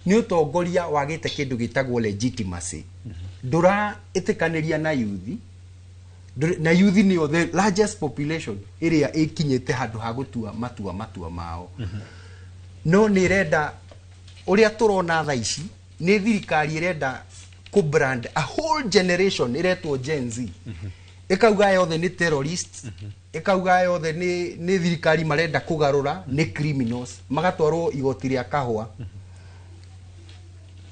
nĩ ũtongoria wagĩte kĩndũ gĩtagwo legitimacy. Ndũraĩtĩkanĩria na yuthi, na yuthi nĩyo the largest population ĩrĩa ĩkinyĩte handũ ha gũtua matua mao. No nĩ ĩrenda, ũrĩa tũrona thaa ici, nĩ thirikari ĩrenda kũ brand a whole generation ĩretwo Gen Z, ĩkauga yothe nĩ terrorists, ĩkauga yothe nĩ thirikari marenda kũgarũra, nĩ criminals, magatwarwo igoti rĩa kahũa.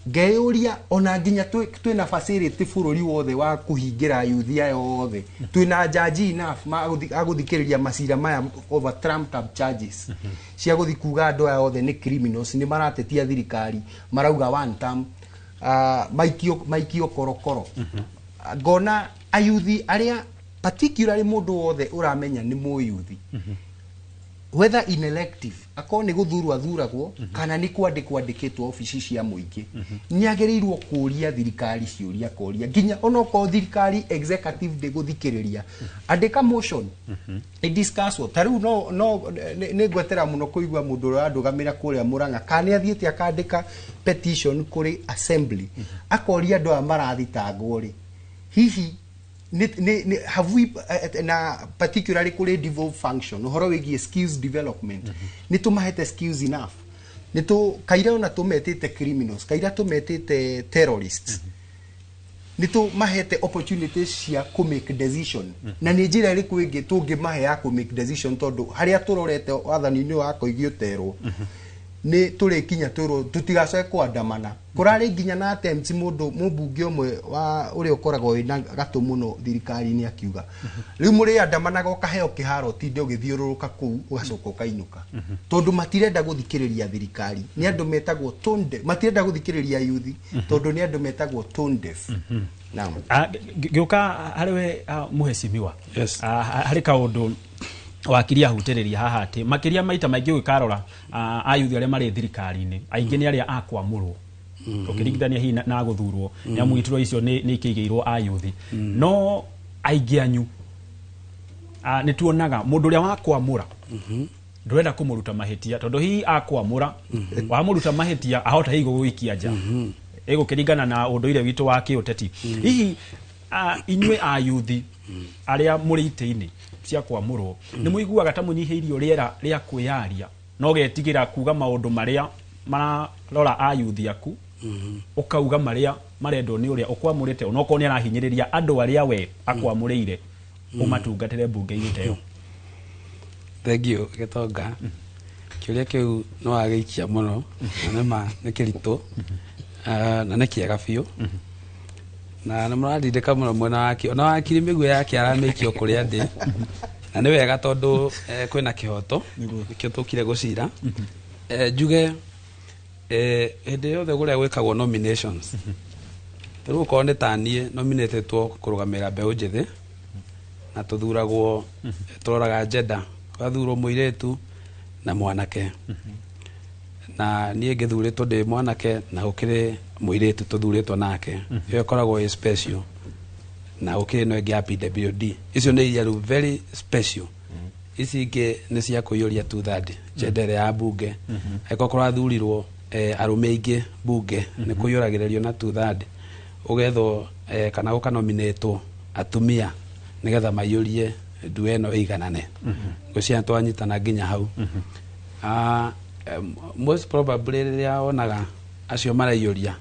Ngeyũria ona nginya twĩna facility bũrũri wothe wa kũhingĩra yuthi aya othe, twĩna jaji enough agũthikĩrĩria macira maya over trumped up charges cia gũthi kuga andũ aya othe nĩ criminals, nĩ maratetia thirikari, marauga one term, maikio korokoro. Ngona ayuthi arĩa particularly mũndũ wothe ũramenya nĩ mũyuthi, whether in elective, akorwo nĩ gũthurwo athuragwo kana nĩ kwandĩkwo andĩkĩtwo obici cia mũingĩ, nĩ agĩrĩirwo kũria thirikari ciũria, koria nginya onokorwo thirikari executive ndĩgũthikĩrĩria, andĩka motion ĩ discuss. Ta rĩu no nĩ ngwetera mũno kũigua mũndũ ũrĩa ũrandũgamĩra kũrĩa Mũrang'a kana nĩ athiĩte akandĩka petition kũrĩ assembly, akoria andũ aya marathitangwo rĩ, hihi nĩ have we na particularly kũrĩ devolved function, ũhoro wĩgiĩ skills development, nĩ tũmahete skills enough? Nĩ tũ kaira ona tũmetĩte criminals, kaira tũmetĩte terrorists, nĩ tũmahete opportunities cia kũ make decision? Na nĩ njĩra ĩrĩkũ ĩngĩ tũngĩmahe ya kũ make decision? Tondũ harĩa tũrorete wathani-inĩ wa Koigi ũterwo nĩ tũrĩkinya twĩrwo tũtigacoke kũandamana. Kũrarĩ nginya na attempts, mũndũ mũmbunge ũmwe wa ũrĩa ũkoragwo wĩna gatũ mũno thirikari-inĩ akiuga rĩu mũrĩandamanaga ũkaheo kĩharo, ũtinde ũgĩthiũrũrũka kũu, ũgacoka ũkainũka, tondũ matirenda gũthikĩrĩria thirikari, nĩ andũ metagwo tone deaf. Matirenda gũthikĩrĩria yuthi tondũ nĩ andũ metagwo tone deaf. Naam. Ngĩũka harĩ we, mũhecimiwa, harĩ kaũndũ wakiri ahutĩrĩria haha, atĩ makĩria maita maingĩ ũgĩkarora, ayuthi arĩa marĩ thirikari-inĩ aingĩ nĩ arĩa a kwamũrwo, ũkĩringithania hihi na gũthurwo, nĩ amu iturwa icio nĩ ikĩigĩirwo ayuthi. No aingĩ anyu, nĩ tuonaga mũndũ ũrĩa wa kwamũra ndũrenda kũmũruta mahĩtia, tondũ hihi akwamũra, wamũruta mahĩtia, ahota hihi gũgũikia nja, ĩgũkĩringana na ũndũire witũ wa kĩũteti. Hihi inyuĩ ayuthi arĩa mũrĩ itĩ-inĩ cia kwamũrwo, nĩ mũiguaga ta mũnyihĩirio rĩera rĩa kwĩyaria, no getigĩra kuga maũndũ marĩa mararora ayuthi aku, ũkauga marĩa marendwo nĩ ũrĩa ũkwamũrĩte, onokorwo nĩ arahinyĩrĩria andũ arĩa we akwamũrĩire ũmatungatĩre mbunge-inĩ ta ĩyo? Thank you, Gĩtonga. Kĩũria kĩu nĩ wagĩikia mũno, na nĩ ma nĩ kĩritũ, na nĩ kĩega biũ, na nĩ mũrandindĩka mũno mwena wake, ona wakiri mĩguĩ yake aramĩikio kũrĩa ndĩ, na nĩ wega tondũ kwĩna kĩhoto, nĩkĩo tũkire gũcira. Njuge hĩndĩ yothe kũrĩa gwĩkagwo nominations, rĩu okorwo nĩ ta niĩ nominatetwo kũrũgamĩrĩra mbeũ njĩthĩ, na tũthuragwo tũroraga gender, ũgathurwo mũirĩtu na mwanake, na niĩ ngĩthurĩtwo ndĩ mwanake na gũkĩrĩ mũirĩtu tũthurĩtwo nake, ĩyo ĩkoragwo ĩ special, na gũkĩrĩ no ĩngĩ ya PWD. Icio nĩ iria rĩu very special. Ici ingĩ nĩ cia kũiyũria 2/3 gender ĩrĩa ya mbunge. Angĩkorwo kũrathurirwo arũme aingĩ mbunge, nĩ kũiyũragĩrĩrio na 2/3. Ũgethwo kana gũkanominĩtwo atumia nĩgetha maiyũrie ndua ĩno ĩiganane. Ngwĩciria twanyitana nginya hau. Most probably rĩrĩa wonaga acio maraiyũria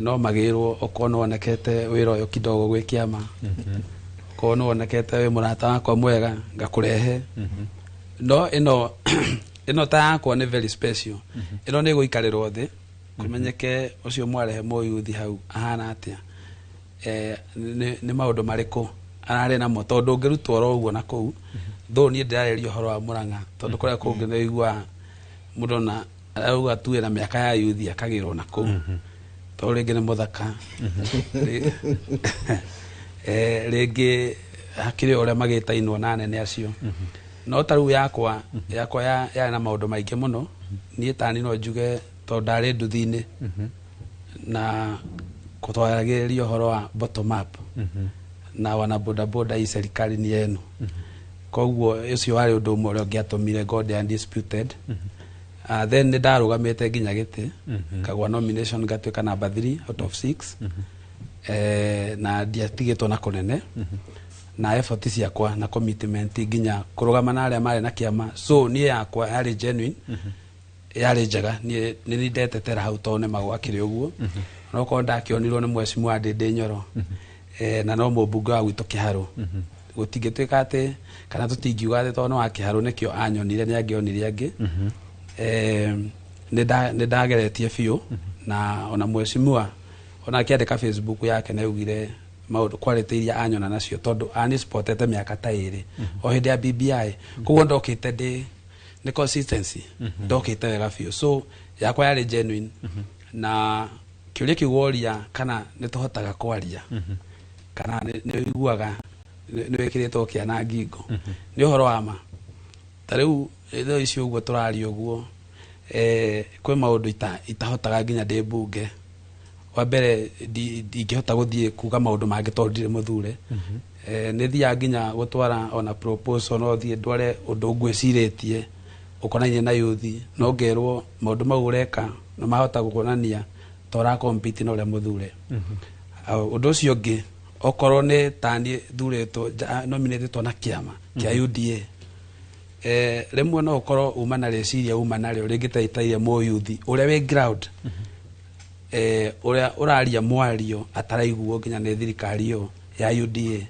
no magĩrwo okorwo nĩ wonekete wĩra ũyũ kidogo gwĩ kĩama, okorwo nĩ wonekete wĩ mũrata wakwa mwega ngakũrehe. No ĩno ĩno ta yakwa nĩ very special. Ĩno nĩ ĩgũikarĩrwo thĩ kũmenyeke ũcio mwarehe mũyuthi hau ahana atĩa, nĩ maũndũ marĩkũ ararĩ namo, tondũ ũngĩrutwo oro ũguo na kũu thũ. Niĩ ndĩrarĩria ũhoro wa Mũrang'a tondũ kũrĩa kũngĩ nĩ ũiguaga mũndũ ona arauga tu ena mĩaka ya yuthi akagĩrwo na kũu tondũ rĩngĩ nĩ mũthaka. Rĩngĩ hakĩrĩ o ũrĩa magĩtainwo na anene acio. No ta rĩu yakwa yarĩ na maũndũ maingĩ mũno. Niĩ tani no njuge tondũ ndarĩ nduthi-inĩ na kũtwaragĩrĩria ũhoro wa bottom up na wana bodaboda hii serikali ni yenu. Koguo ũcio warĩ ũndũ ũmwe ũrĩa ũngĩatũmire ngorwo ndĩ undisputed. Then nĩ ndarũgamĩte nginya gĩtĩ kagwa nomination ngatuĩka number 3 out of 6. Na ndiatigĩtwo na kũnene na effort ciakwa na commitment nginya kũrũgama na arĩa marĩ na kĩama. So niĩ yakwa yarĩ genuine, yarĩ njega. Niĩ nĩ ndetetera hau tondũ nĩ magwakĩrĩ ũguo no korwo ndakĩonirwo nĩ mheshimiwa Ndĩndĩ Nyoro, na no mũmbunge wa gwitũ Kĩharũ. Gũtingĩtuĩka atĩ kana tũtingiuga atĩ tondũ nĩ wa Kĩharũ nĩkĩo anyonire, nĩ angĩonire angĩ. Nĩ ndageretie biũ na ona mheshimiwa ona akĩandĩka Facebook yake nĩ augire maũndũ quality iria anyona nacio tondũ anisupportete mĩaka ta 2 o hĩndĩ ya BBI. Koguo ndokĩte ndĩ nĩ consistency, ndokĩte wega biũ. So yakwa yarĩ genuine. Na kĩũria kĩu woria kana nĩ tũhotaga kwaria kana nĩ ũiguaga nĩ wĩkĩrĩtwo kĩana ngingo, nĩ ũhoro wa ma. Ta rĩu thaa ici ũguo tũraria ũguo, kwĩ maũndũ itahotaga nginya ndĩ mbunge. Wa mbere ndingĩhota gũthiĩ kuga maũndũ mangĩ tondũ ndirĩ mũthure. Nĩ thiaga nginya gũtwara ona proposal, no thiĩ ndware ũndũ ngwĩcirĩtie ũkonainie na yuthi, no ngerwo maũndũ mau ũreka nĩ mahota gũkuonania ta ũra compete na ũrĩa mũthure. Ũndũ ũcio ũngĩ, okorwo nĩ taniĩ thurĩtwo nominatĩtwo na kĩama kĩa UDA, rĩmwe no ũkorwo uma na rĩciria uma narĩo rĩngĩ taitaire mũyuthi ũrĩa wĩ ground, ũrĩa ũraria mwario ataraiguo nginya nĩ thirikari ĩyo ya UDA,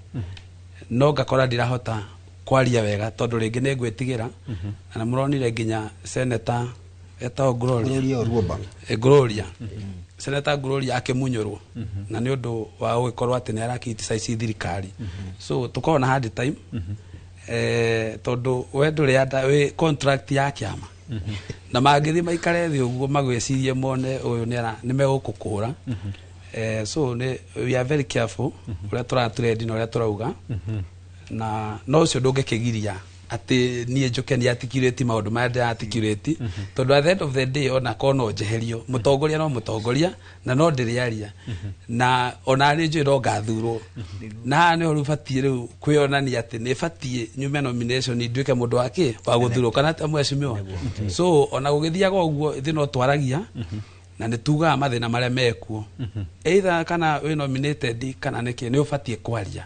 no ngakora ndirahota kwaria wega tondũ rĩngĩ nĩ ngwĩtigĩra. Na mũronire nginya senator etagwo Gloria. Gloria Oruomba. Gloria, Senator Gloria akĩmunyũrwo na nĩ ũndũ wa gũgĩkorwo atĩ nĩ arakriticize thirikari. So tũkorwo na hard time, tondũ we ndũrĩ wĩ contract ya kĩama na mangĩthiĩ maikare thĩ ũguo magwĩcirie mone ũyũ nĩ megũkũkũra. So nĩ we are very careful ũrĩa tũratrendi na ũrĩa tũrauga. Na no ũcio ndũngĩkĩgiria atĩ niĩ njũke nĩ articulate maũndũ marĩa ndĩra articulate, tondũ at the end of the day ona korwo no njeherio, mũtongoria no mũtongoria na no ndĩrĩaria na ona nĩ njũĩ no ngathurwo. Na haha nĩho rĩu batiĩ rĩu kwĩonania atĩ nĩ batiĩ nyume nomination nduĩke mũndũ wa kĩ wa gũthurwo kana ta mheshimiwa. So ona gũgĩthiaga ũguo ithuĩ no twaragia na nĩ tugaga mathĩna marĩa mekuo, either kana wĩ nominated kana nĩkĩ, nĩ ũbatiĩ kwaria.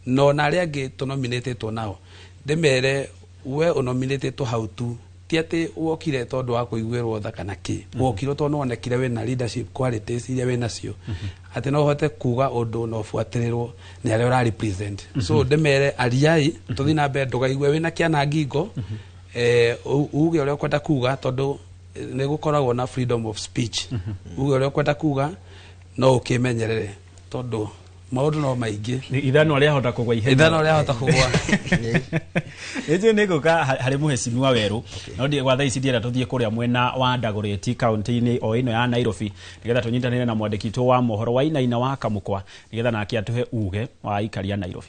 No na arĩa angĩ tũnominatĩtwo nao ndĩmere we ũnominatĩtwo hau tu ti atĩ wokire tondũ wa kũiguĩrwo tha kana kĩ, wokire tondũ nĩwonekire wĩna leadership qualities iria wĩ nacio atĩ no ũhote kuga ũndũ na ũbuatĩrĩrwo nĩ arĩa ũra represent. So ndĩmere ariai tũthiĩ na mbere, ndũgaigue wĩna kĩana ngingo, uge ũrĩa ũkwenda kuga tondũ nĩ gũkoragwo na freedom of speech. Uge ũrĩa ũkwenda kuga no ũkĩmenyerere tondũ maũndũ no maingĩ. Ithanwa rĩahota kũgwa ihenya. Ithanwa rĩahota kũgwa. Nĩnjũĩ nĩ ngũka harĩ mũhecimiwa werũ, no gwa thaa ici ndienda tũthiĩ kũrĩa mwena wa Dagoretti kaunti-inĩ o ĩno ya Nairobi nĩgetha tũnyitanĩre na mwandĩki witũ wa mohoro wa Wainaina wa Kamũkwa nĩgetha nake atũhe uge wa aikari a Nairobi.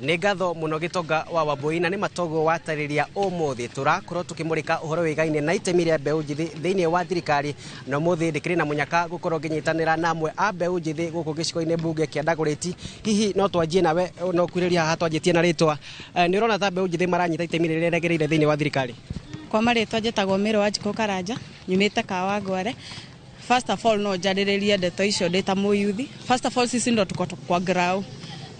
Nĩ ngatho mũno Gĩtonga wa Wambui, na nĩ matoguo watarĩria ũmũthĩ tũrakorwo tũkĩmũrĩka ũhoro wĩgaine na itemi rĩa mbeũ njĩthĩ thĩinĩ wa thirikari. Na ũmũthĩ ndĩkĩrĩ na mũnyaka gũkorwo ngĩnyitanĩra na amwe a mbeũ njĩthĩ gũkũ gĩcigo-inĩ mbunge kĩa Dagoretti. Hihi no twanjie nawe, no kwĩrĩria haha twanjĩtie na rĩtwa. Nĩ ũrona ta mbeũ njĩthĩ maranyita itemi rĩrĩa rĩagĩrĩire thĩinĩ wa thirikari? Kwa marĩtwa njĩtagwo Mĩrũ Wanjikũ Karanja, nyumĩte Kawangware. First of all no njarĩrĩrie ndeto icio ndĩ ta mũyuthi. First of all sisi ndo tuko kwa ground.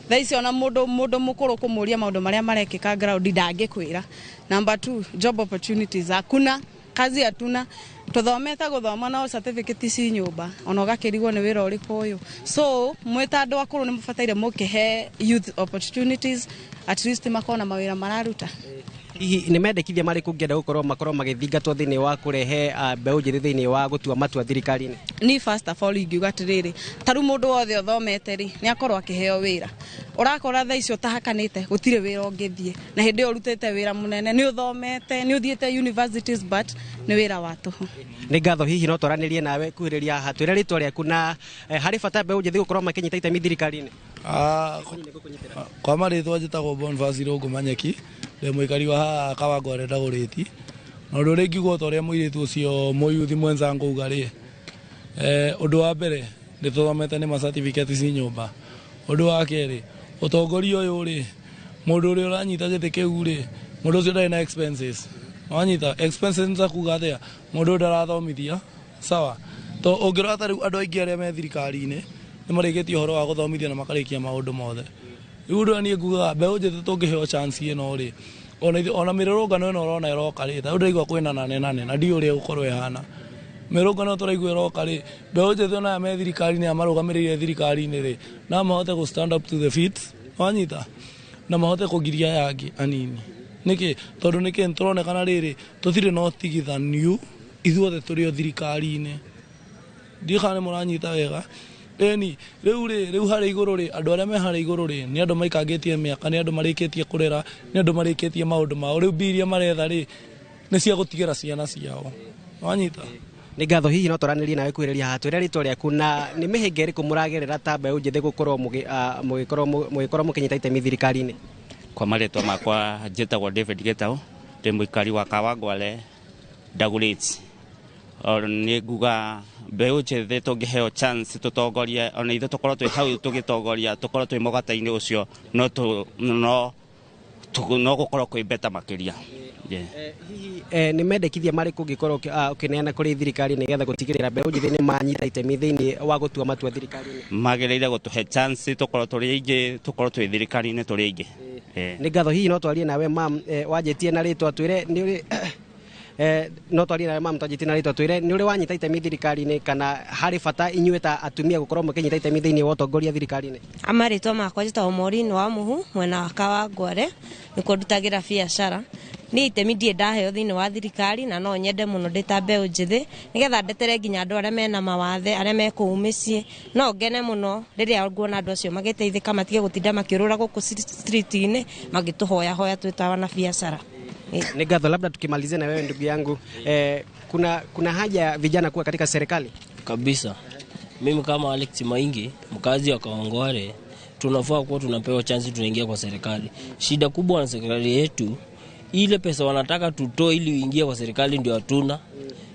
Thaa ici ona mũndũ mũkũrũ kũmũria maũndũ marĩa marekĩka ground ndangĩkwĩra. Number 2, job opportunities hakuna, kazi hatuna. Tuthomete guthoma no certificate ci nyumba ona ugakirigwo ni wira uriku uyu. So mwita andu akuru ni mubataire mukihe youth opportunities at least makona mawira mararuta. Hihi nĩ mendekithia marĩkũ ũngĩenda gũkorwo makorwo magĩthingatwo thĩinĩ wa kũrehe mbeũ njĩthĩ thĩinĩ wa gũtua matua thirikari-inĩ? Ni first of all ingiuga atĩrĩrĩ, ta rĩu mũndũ wothe ũthomete rĩ nĩ akorwo akĩheo wĩra. Ũrakora thaa icio ũtahakanĩte gũtirĩ wĩra ũngĩthiĩ, na hĩndĩ ĩyo ũrutĩte wĩra mũnene, nĩ ũthomete, nĩ ũthiĩte universities, but nĩ wĩra wa tũhũ. Nĩ ngatho. Hihi no twaranĩrie nawe kuhĩrĩria haha, twĩre rĩtwa rĩaku na harĩ bata mbeũ njĩthĩ gũkorwo makĩnyita itemi thirikari-inĩ? Kwa marĩtwa njĩtagwo Boniface Irũngũ Manyeki, ndĩ mũikari wa haha Kawangware Ndagũrĩti. Na ũndũ ũrĩa ingiuga ta ũrĩa mũirĩtu ũcio mũyuthi mwenzangu auga rĩ, ũndũ wa mbere nĩ tũthomete nĩ ma certificate ci nyũmba. Ũndũ wa kerĩ, ũtongoria ũyũ rĩ, mũndũ ũrĩa ũranyita gĩtĩ kĩu rĩ, mũndũ ũcio ndarĩ na expenses. Wanyita expenses nĩ ta kuga atĩa, mũndũ ũyũ ndarathomithia, sawa. To ũngĩrora ta rĩu andũ aingĩ arĩa me thirikari-inĩ nĩ marĩkĩtie ũhoro wa gũthomithia na makarĩkia maũndũ mothe. Rĩu ũndũ ũrĩa niĩ ngugaga mbeũ njĩthĩ tũngĩheo chance ĩno rĩ, ona mĩrũrũngano ĩno ũrona ĩroka rĩ, ta rĩu ndĩraigua kwĩna nane nane na ndiũĩ ũrĩa ĩgũkorwo ĩhana. Mĩrũrũngano ĩno tũraigua ĩroka rĩ, mbeũ njĩthĩ ona aya me thirikari-inĩ aya marũgamĩrĩire thirikari-inĩ rĩ, no mahote gũ stand up to the feet, wanyita, na mahote kũgiria aya angĩ anini. Nĩkĩ? Tondũ nĩkĩ nĩtũronekana rĩrĩ, tũtirĩ na ũtigithaniu ithuothe tũrĩ o thirikari-inĩ. Ndiũĩ kana nĩ mũranyita wega. Ĩni, rĩu rĩ, rĩu harĩa igũrũ rĩ, andũ arĩa me harĩa igũrũ rĩ, nĩ andũ maikangĩtie mĩaka, nĩ andũ marĩkĩtie kũrera, nĩ andũ marĩkĩtie maũndũ mao. Rĩu mbia iria maretha rĩ, nĩ cia gũtigĩra ciana ciao. Wanyita? Nĩ ngatho. Hihi no twaranĩrie nawe kuhĩrĩria haha, twĩre rĩtwa rĩaku na nĩ mĩhĩnga ĩrĩkũ mũragerera ta mbeũ njĩthĩ gũkorwo mũgĩkorwo mũkĩnyita itemi thirikari-inĩ? Kwa marĩtwa makwa njĩtagwo David Gĩtaũ, ndĩ mũikari wa Kawangware Ndagũrĩti. Nĩ nguga mbeũ njĩthĩ tũngĩheo chance tũtongorie, ona ithuĩ tũkorwo twĩ hau tũgĩtongoria, tũkorwo twĩ mũgate-inĩ ũcio, no gũkorwo kwĩ better makĩria. Hihi nĩ mendekithia marĩkũ ũngĩkorwo ũkĩneana kũrĩ thirikari nĩgetha gũtigĩrĩra mbeũ njĩthĩ nĩ manyita itemi thĩinĩ wa gũtua matua thirikari-inĩ? Magĩrĩire gũtũhe chance tũkorwo tũrĩ aingĩ, tũkorwo twĩ thirikari-inĩ tũrĩ aingĩ. Nĩ ngatho. Hihi no twarie nawe mam, wanjĩtie na rĩtwa twĩre nĩ ũrĩ no twarie nawe mam, twanjĩtie na rĩtwa twĩre nĩ ũrĩ wanyita itemi thirikari-inĩ kana harĩ bata inyuĩ ta atumia gũkorwo mũkĩnyita itemi thĩinĩ wa ũtongoria thirikari-inĩ? Amarĩtwa makwa njĩtagwo Maureen wa Muhu, mwena wa Kawangware, nĩkuo ndutagĩra biacara. Niĩ itemi ndirĩ ndaheo thĩinĩ wa thirikari na no nyende mũno ndĩ ta mbeũ njĩthĩ nĩgetha ndetere nginya andũ arĩa mena mawathe, arĩa me kũu mĩciĩ. No ngene mũno rĩrĩa nguona andũ acio magĩteithĩka, matige gũtinda makĩũrũra gũkũ street-inĩ magĩtũhoyahoya twĩ ta wana biacara. Nĩ ngatho. Labda tukimalizia na wewe ndugu yangu, kuna haja ya vijana kuwa katika serikali? Kabisa. Mimi kama Alex Maingi, mkazi wa Kawangware, tunafaa kuwa tunapewa chance tunaingia kwa serikali. Shida kubwa na serikali yetu, ile pesa wanataka tutoe ili uingie kwa serikali ndio hatuna.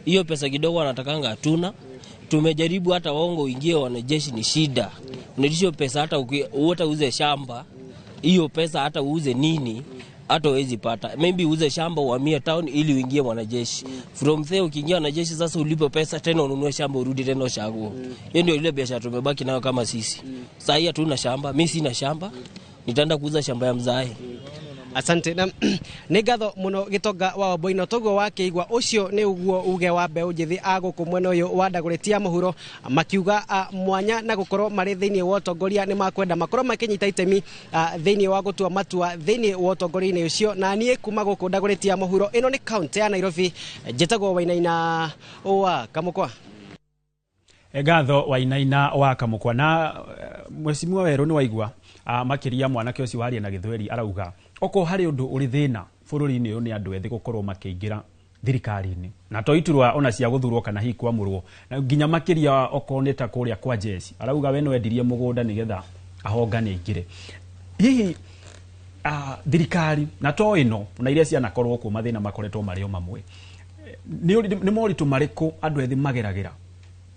Hiyo pesa kidogo wanatakanga hatuna. Tumejaribu hata waongo uingie wanajeshi ni shida. Unaitisha pesa hata uze shamba, hiyo pesa hata uuze nini, hata huwezi pata. Maybe uuze shamba uhamie town ili uingie wanajeshi. From there ukiingia wanajeshi sasa ulipe pesa tena ununue shamba urudi tena ushago. Hiyo ndio ile biashara tumebaki nayo kama sisi. Sasa hii hatuna shamba, mimi sina shamba. Nitaenda kuuza shamba ya mzae. Asante. Na nĩ ngatho mũno Gĩtonga wa Wambũi, toguo wakĩigua ũcio nĩ ũguo uge wa mbeũ njĩthĩ a gũkũ mwena ũyũ wa Ndagũrĩti ya mũhuro, makiuga mwanya na gũkorwo marĩ thĩinĩ wa ũtongoria nĩ makwenda makorwo makĩnyita itemi thĩinĩ wa gũtua matua thĩinĩ wa ũtongoria-inĩ ũcio. Na niĩ kuma gũkũ Ndagũrĩti ya mũhuro, ĩno nĩ kaũntĩ ya Nairobi, njĩtagwo Wainaina wa Kamũkwa. Ngatho Wainaina wa Kamũkwa. Na mheshimiwa Werũ, nĩ waigua makĩria mwanake ũcio waria na gĩthweri arauga okorwo harĩ ũndũ ũrĩ thĩna bũrũri-inĩ ũyũ nĩ andũ ethĩ gũkorwo makĩingĩra thirikari-inĩ, na to iturwa ona cia gũthurwo kana hihi kwamũrwo, na nginya makĩria okorwo nĩ ta kũrĩa kwa jeshi. Arauga we no endirie mũgũnda nĩgetha ahongane aingĩre. Hihi thirikari na to ĩno na iria cianakorwo kuo mathĩna makoretwo marĩ o mamwe, nĩ moritũ marĩkũ andũ ethĩ mageragĩra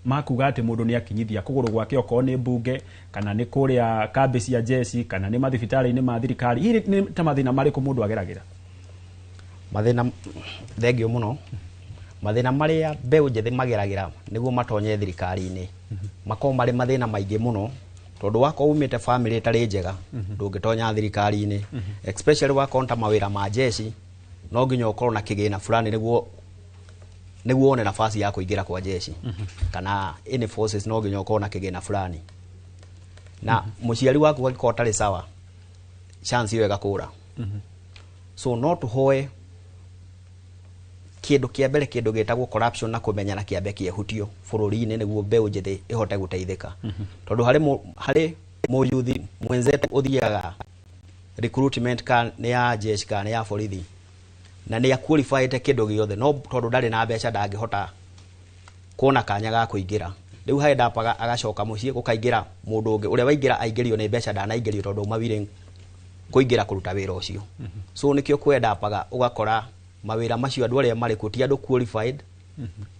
makuga atĩ mũndũ nĩ akinyithia kũgũrũ gwake okorwo nĩ mbunge kana nĩ kũrĩa kambĩ cia jeshi kana nĩ mathibitarĩ-inĩ ma thirikari? Hihi nĩ ta mathĩna marĩkũ mũndũ ageragĩra? Mathĩna, thengio mũno. Mathĩna marĩa mbeũ njĩthĩ mageragĩra nĩguo matonye thirikari-inĩ makorwo marĩ mathĩna maingĩ mũno, tondũ wakorwo umĩte family ĩtarĩ njega, ndũngĩtonya thirikari-inĩ, especially wakorwo ta mawĩra ma jeshi, no nginya ũkorwo na kĩgĩna fulani nĩguo wone nafasi ya kũingĩra kwa jeshi, kana any forces no nginya ũkorwo na kĩgĩna fulani, na mũciari waku angĩkorwo atarĩ sawa, chance ĩyo ĩgakũra. So no tũhoe kĩndũ kĩa mbere, kĩndũ gĩtagwo corruption na kũmenyana kĩambe kĩehutio bũrũri-inĩ nĩguo mbeũ njĩthĩ ĩhote gũteithĩka, tondũ harĩ mũyuthi mwenzetu ũthiaga recruitment ka nĩ ya jeshi ka nĩ ya borithi, na nĩ aqualifyĩte kĩndũ gĩothe, no tondũ ndarĩ na mbeca ndangĩhota kuona kanya ga kũingĩra. Rĩu harĩ ndapaga agacoka mũciĩ, gũkaingĩra mũndũ ũngĩ ũrĩa waingĩra aingĩrio nĩ mbeca, ndanaingĩrio tondũ auma willing kũingĩra kũruta wĩra ũcio. So nĩkĩo kwendapaga ũgakora mawĩra macio andũ arĩa marĩ kuo ti andũ qualified,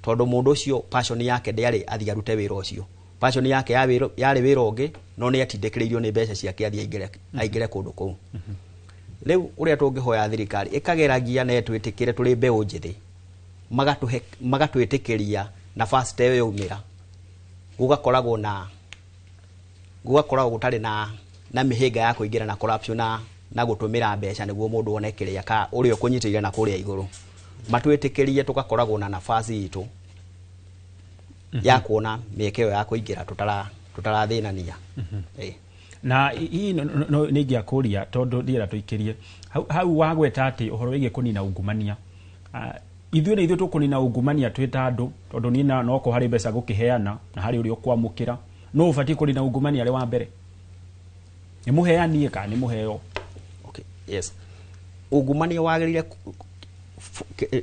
tondũ mũndũ ũcio passion yake ndĩarĩ athiĩ arute wĩra ũcio, passion yake yarĩ wĩra ũngĩ, no nĩ atindĩkĩrĩirio nĩ mbeca ciake athiĩ aingĩre kũndũ kũu. Rĩu ũrĩa tũngĩhoya thirikari ĩkageragia na ĩtwĩtĩkĩre tũrĩ mbeũ njĩthĩ, magatwĩtĩkĩria nafasi ta ĩyo yaumĩra, gũgakoragwo gũtarĩ na mĩhĩnga ya kũingĩra na corruption na gũtũmĩra mbeca nĩguo mũndũ one kĩrĩa ka ũrĩa ũkũnyitĩrĩire na kũrĩa igũrũ. Matwĩtĩkĩrie tũgakoragwo na nafasi itũ ya kuona mĩeke ĩyo ya kũingĩra tũtarathĩnania. Na hii nĩ ingĩakũria tondũ ndiĩra tũikĩrie hau wagweta atĩ ũhoro wĩgiĩ kũnina ungumania, ithuĩ nĩ ithuĩ tũkũnina ungumania twĩ ta andũ, tondũ niĩ noko harĩ mbeca gũkĩheana na harĩ ũrĩa ũkwamũkĩra, no ũbatiĩ kũnina ungumania arĩ wa mbere nĩ mũheanie kana nĩ mũheo? Okay, yes, ungumania wagĩrĩire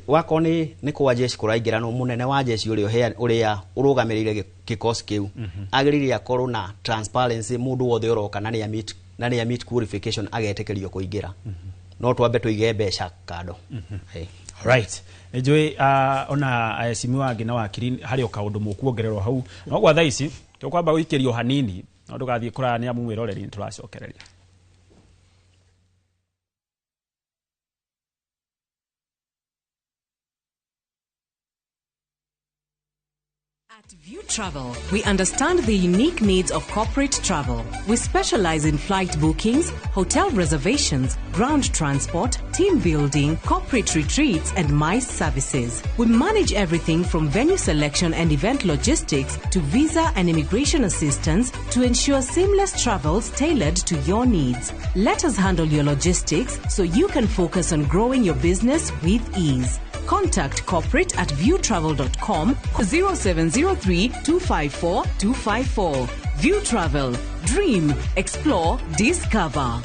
wakorwo nĩ kwa jeshi kũraingĩra, no mũnene wa jeshi ũrĩa ũrũgamĩrĩire gĩkosi kĩu agĩrĩire akorwo na transparency, mũndũ wothe ũroka na nĩ meet qualification agetĩkĩrio kũingĩra. No twambe tũige mbeca kando. Right, nĩnjũĩ ona acimi wangĩ na wakiri harĩ o kaũndũ mũkuongererwo hau, no gwa thaa ici tũkwamba gũikĩrio hanini, no ndũgathiĩ kũraya nĩ amu mwĩroreri nĩ tũracokereria. At View Travel, we understand the unique needs of corporate travel. We specialize in flight bookings, hotel reservations, ground transport, team building, corporate retreats, and MICE services. We manage everything from venue selection and event logistics to visa and immigration assistance to ensure seamless travels tailored to your needs. Let us handle your logistics so you can focus on growing your business with ease. Contact corporate at viewtravel.com 0703 254 254. View Travel. Dream, explore, discover.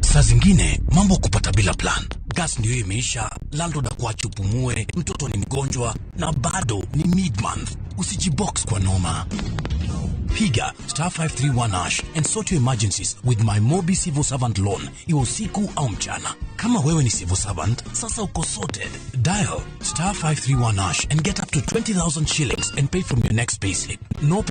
Saa zingine mambo kupata bila plan. Gas ndio imeisha, landlord akuache upumue, mtoto ni mgonjwa na bado ni mid-month. Usijibox kwa noma. Piga star 531 hash and sort your emergencies with my Mobi Civil Servant Loan, iwe usiku au mchana. Kama wewe ni civil servant, sasa uko sorted. Dial star 531 hash and get up to 20,000 shillings and pay from your next payslip. No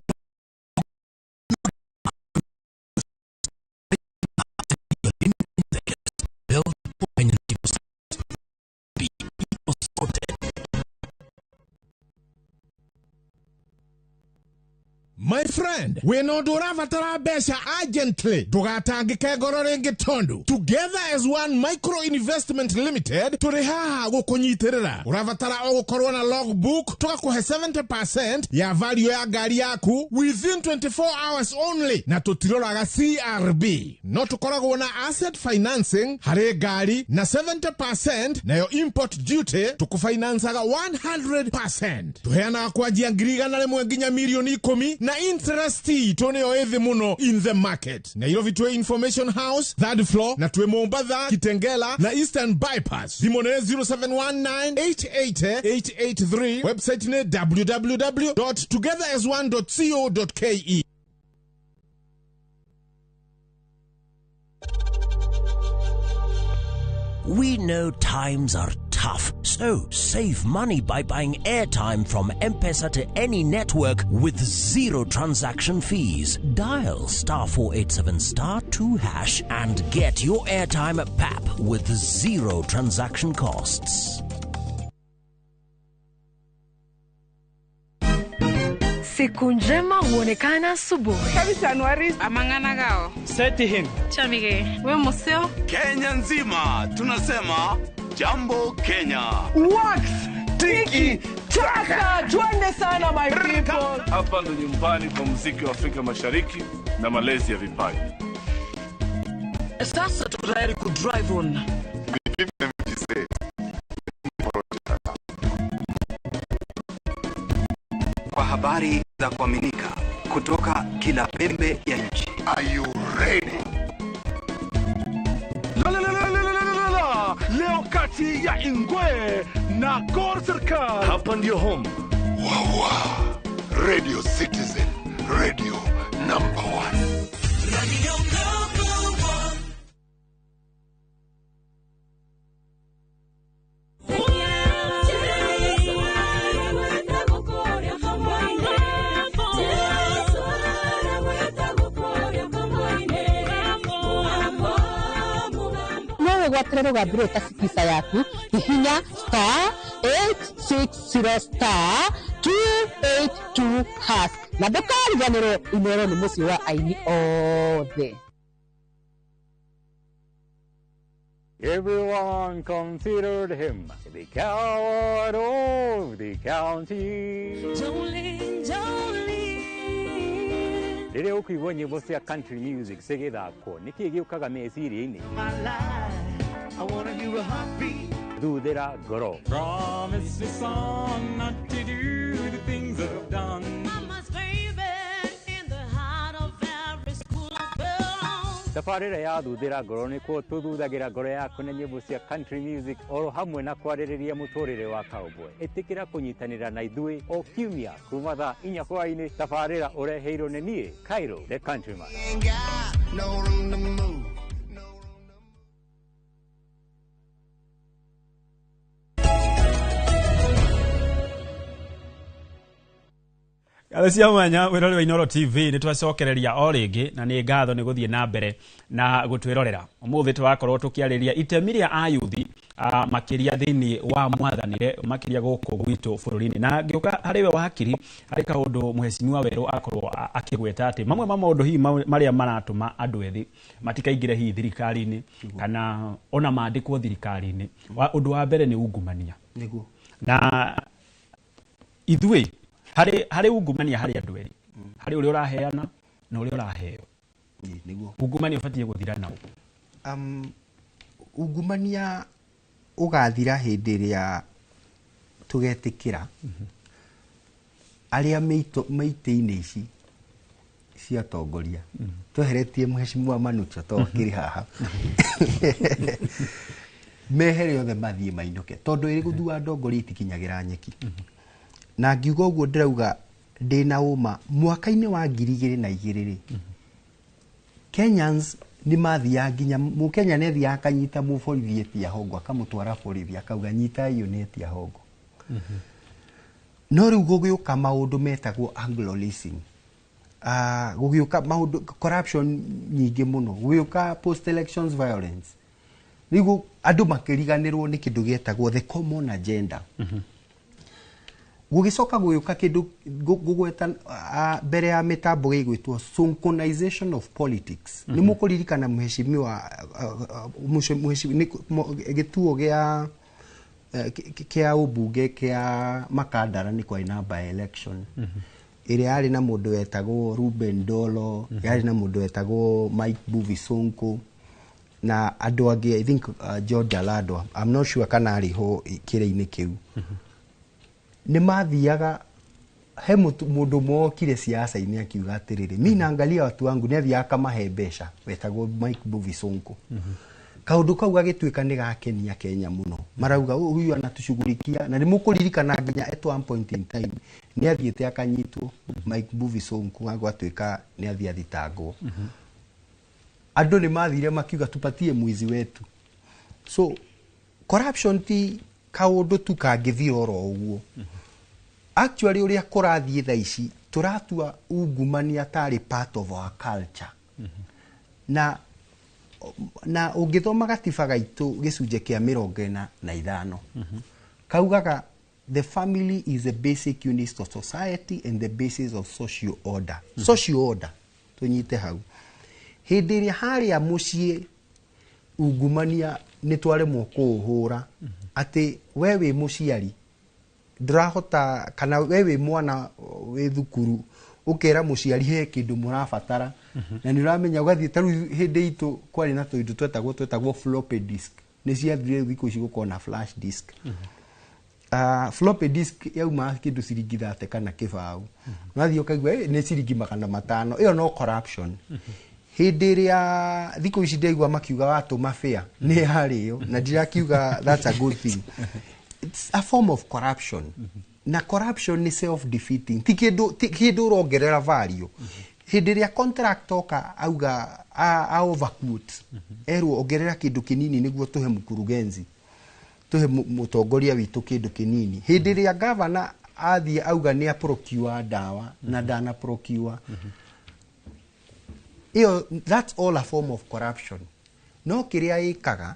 My friend, wĩna ũndũ ũrabatara mbeca urgently, ndũgatangĩke ngoro rĩngĩ tondũ Together as One Micro Investment Limited tũrĩ haha gũkũnyitĩrĩra. Ũrabatara o gũkorwo na logbook, tũgakũhe 70% ya value ya ngari yaku within 24 hours only, na tũtiroraga CRB. No tũkoragwo na asset financing harĩ ngari na 70%, nayo import duty tũkũfinancaga 100%. Tũheanaga kwanjia 100,000 nginya 10,000,000 na interest itũ nĩyo ĩthĩ mũno in the market. Nairobi twĩ Information House third floor, na twĩ Mombatha, Kitengela na Eastern Bypass. Thimũ nĩ 0719880883, website nĩ www.togetherasone.co.ke. We know times are tough. tough. So save money by buying airtime from M-Pesa to any network with zero transaction fees. Dial *487 *2# and get your airtime at PAP with zero transaction costs. Siku njema huonekana asubuhi. Kabisa Anuari amangana gao. Seti him. Chamige. We museo. Kenya nzima tunasema Jambo Kenya. Wax tiki taka. Twende sana my people. Hapa ndo nyumbani kwa muziki wa Afrika Mashariki na malezi ya vipaji. Sasa tuko tayari ku drive on. Kwa habari za kuaminika kutoka kila pembe ya nchi. Are you ready? La la la la la la la. Leo kati ya Ingwe na Gor Serikal. Hapa ndio home. Wawa. Radio Citizen, radio number 1. Radio number 1. Gwatĩrĩrwo rũgambi rũrũ ta Skiza yaku hihinya *860 *282# na ndũkariganĩrwo Inooro nĩ mũciĩ wa aini othe. Everyone considered him the coward of the county. Jolene, Jolene. Rĩrĩa ũkũigua nyĩmbo cia country music cigĩthakwo nĩkĩĩ gĩũkaga meciria-inĩ? Thuthĩra ngoro. Promise me son not to do the things I've done. Mama's baby in the heart of every school girl. Tabarĩra ya thuthĩra ngoro nĩkuo tũthuthagĩra ngoro yaku na nyĩmbo cia country music oro hamwe na kwarĩrĩria mũtũrĩre wa cowboy. Ĩtĩkĩra kũnyitanĩra na ithuĩ o kiumia kuma thaa 4 hwaĩ-inĩ. Tabarĩra ũreheirwo nĩ niĩ Cairo the Countryman. No room to move. Ngatho cia mwanya wĩrori wa Inooro TV nĩ twacokereria o rĩngĩ na nĩ ngatho nĩ gũthiĩ na mbere na gũtwĩrorera. Ũmũthĩ tũrakorwo tũkĩarĩria itemi rĩa ayuthi makĩria thĩinĩ wa mwathanĩre makĩria gũkũ gwitũ bũrũri-inĩ. Na ngĩũka harĩ we wakiri harĩ kaũndũ mheshimiwa Werũ akorwo akĩgweta atĩ mamwe ma maũndũ hihi marĩa maratũma andũ ethĩ matikaingĩre hihi thirikari-inĩ kana ona mandĩkwo thirikari-inĩ. Ũndũ wa mbere nĩ ungumania. Nĩguo. Na ithuĩ harĩ ungumania harĩ andũ erĩ, harĩ ũrĩa ũraheana na ũrĩa ũraheo. Nĩguo. Ungumania ũbatiĩ gũthira naũ? Ungumania ũgathira hĩndĩ ĩrĩa tũgetĩkĩra arĩa meitĩ-inĩ ici cia atongoria. Tweheretie mheshimiwa Manucho to akĩrĩ haha. Mehere othe mathiĩ mainũke tondũ ĩrĩ gũthua ndongoria itikinyagĩra nyeki. Na ngiuga ũguo ndĩrauga ndĩna ũma mwaka-inĩ wa 2002 rĩ, Kenyans nĩ mathiaga nginya mũkenya nĩ athiaga akanyita mũborithi etia hongo akamũtwara borithi akauga nyita iyo nĩ etia hongo. No rĩu gũgĩũka maũndũ metagwo Anglo leasing, gũgĩũka maũndũ corruption nyingĩ mũno, gũgĩũka post elections violence, rĩu andũ makĩriganĩrwo nĩ kĩndũ gĩetagwo the common agenda. Gũgĩcoka gũgĩũka kĩndũ gũgweta mbere ya mĩtambo gĩgwĩtwo synchronization of politics. Nĩ mũkũririkana mheshimiwa gĩtuo gĩa kĩa ũmbunge kĩa Makandara nĩ kwarĩ na by election ĩrĩa yarĩ na mũndũ wetagwo Ruben Dolo, yarĩ na mũndũ wetagwo Mike Buvi Sonko na andũ angĩ, I think George Alado, I'm not sure kana arĩ ho kĩrĩa-inĩ kĩu. Nĩ mathiaga he mũndũ mokire siasa-inĩ akiuga atĩrĩrĩ, mi naangalia watu wangu, nĩ athiaga akamahe mbeca wetagwo Mike Buvi Sonko. Kaũndũ kau gagĩtuĩka nĩ gakenia Kenya mũno, marauga huyu anatushughulikia. Na nĩ mũkũririkana nginya at one point in time nĩ athiĩte akanyitwo Mike Buvi Sonko agwatuĩka nĩ athiĩ athitangwo. Andũ nĩ mathire makiuga tupatie mwizi wetu. So corruption ti Kaũndũ tu kangĩthira oro ũguo. Actually, ũrĩa kũrathiĩ thaa ici, tũratua ungumania tarĩ part of our culture. Na ũngĩthoma gatiba gaitũ gĩcunjĩ kĩa 45, kaugaga the family is a basic unit of society and the basis of social order. Social order, tũnyite hau. Hĩndĩ ĩrĩa harĩa mũciĩ ungumania nĩ twaremwo kũũhũra, atĩ we wĩ mũciari ndũrahota, kana we wĩ mwana wĩ thukuru ũkera mũciari he kĩndũ mũrabatara na nĩ ũramenya ũgathiĩ. Ta rĩu hĩndĩ itũ kwarĩ na tũindo twetagwo floppy disk, nĩ ciathire, thikũ ici gũkorwo na flash disk. Floppy disk yauma kĩndũ ciringi 30 kana 20, ũrathiĩ ũkaigua, "Eh, nĩ ciringi 500." Ĩyo no corruption. Hĩndĩ ĩrĩa thikũ ici ndaigua makiuga watũma fare nĩ yarĩo, na ndirakiuga that's a good thing, it's a form of corruption. Na corruption nĩ self defeating, ti kĩndũ ũrongerera value. Hĩndĩ ĩrĩa contract oka auga a overquote, erwo ongerera kĩndũ kĩnini nĩguo tũhe mkurugenzi, tũhe mũtongoria witũ kĩndũ kĩnini. Hĩndĩ ĩrĩa gavana athiĩ auga nĩ aprocure ndawa na ndana procure ĩyo, that's all a form of corruption. No kĩrĩa ĩkaga,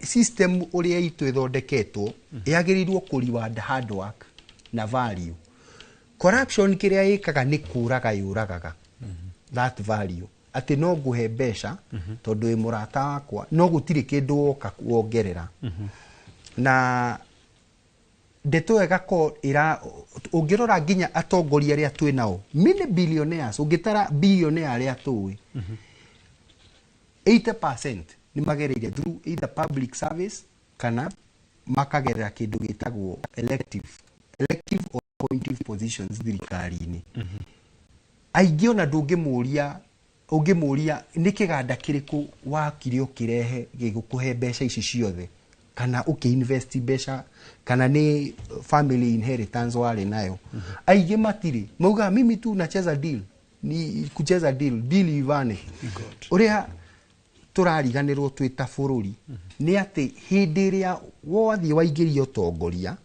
system ũrĩa itũ ĩthondeketwo yagĩrĩirwo kũ reward hard work na value. Corruption kĩrĩa ĩkaga nĩ kũraga, yũragaga that value, atĩ no ngũhe mbeca tondũ wĩ mũrata wakwa, no gũtirĩ kĩndũ woka wongerera. Na ndeto ĩyo ĩgakorwo ĩra ũngĩrora nginya atongoria arĩa twĩ nao, many billionaires, ũngĩtara billionaire arĩa tũĩ, 80% nĩ magereire through either public service kana makagerera kĩndũ gĩtagwo elective or appointive positions thirikari-inĩ. Aingĩ ona ndũngĩmũria, ũngĩmũria nĩ kĩganda kĩrĩkũ wakire ũkĩrehe gĩgũkũhe mbeca ici ciothe, kana ũkĩinvest mbeca, kana nĩ family inheritance warĩ nayo, aingĩ matirĩ. Maugaga mimi tu nacheza deal, ni kucheza deal, deal ivane. Ũrĩa tũrariganĩrwo twĩ ta bũrũri nĩ atĩ hĩndĩ ĩrĩa wathiĩ waingĩria ũtongoria,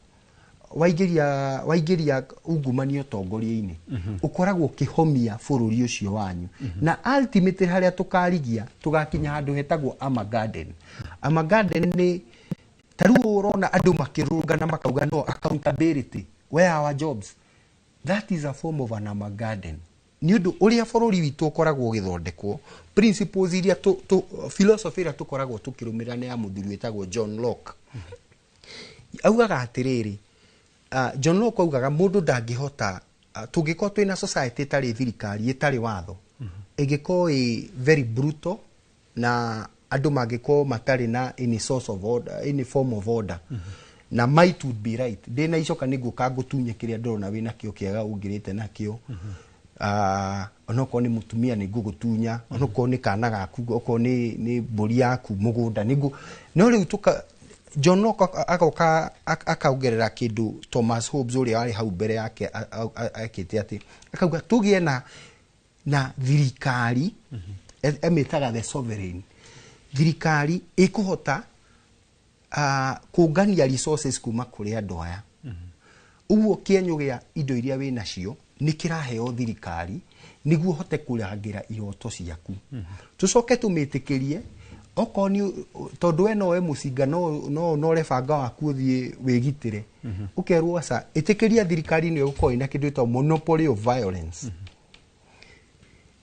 waingĩria ungumania ũtongoria-inĩ, ũkoragwo ũkĩhomia bũrũri ũcio wanyu. Na ultimately harĩa tũkarigia, tũgakinya handũ hetagwo Ama Garden. Ama Garden nĩ ta rĩu ũrona andũ makĩrũngana makauga no accountability, where are our jobs? That is a form of an Ama Garden, nĩ ũndũ ũrĩa bũrũri witũ ũkoragwo ũgĩthondekwo, principles iria philosophy ĩrĩa tũkoragwo tũkĩrũmĩrĩra nĩ ya mũthuri wĩtagwo John Locke. Augaga atĩrĩrĩ, John Locke augaga mũndũ ndangĩhota, tũngĩkorwo twĩna society ĩtarĩ thirikari, ĩtarĩ watho, ĩngĩkorwo ĩ very brutal, na andũ mangĩkorwo matarĩ na any source of order, any form of order, na might would be right. Ndĩna icoka nĩ ngũka ngũtunye kĩrĩa ndĩrona wĩna kĩo kĩega ũngĩrĩte nakĩo. Onokorwo nĩ mũtumia nĩ ngũgũtunya, onokorwo nĩ kana gaku, okorwo nĩ mbũri yaku mũgũnda nĩ ngũ. No rĩu tũka John Locke agoka akaongerera kĩndũ Thomas Hobbes ũrĩa warĩ hau mbere yake ekĩte, atĩ akauga tũgĩe na thirikari emĩtaga the sovereign, thirikari ĩkũhota kũngania resources kuma kũrĩ andũ aya. Ũguo kĩenyũ gĩa indo iria wĩ nacio nĩ kĩraheo thirikari nĩguo ũhote kũrangĩra iroto ciaku. Tũcoke tũmĩtĩkĩrie okorwo nĩ tondũ we nowe mũcinga, no ũnore banga waku ũthiĩ wĩgitĩre, ũkerwo aca, ĩtĩkĩria thirikari nĩyo ĩgũkorwo ĩna kĩndũ gĩtagwo monopoly of violence,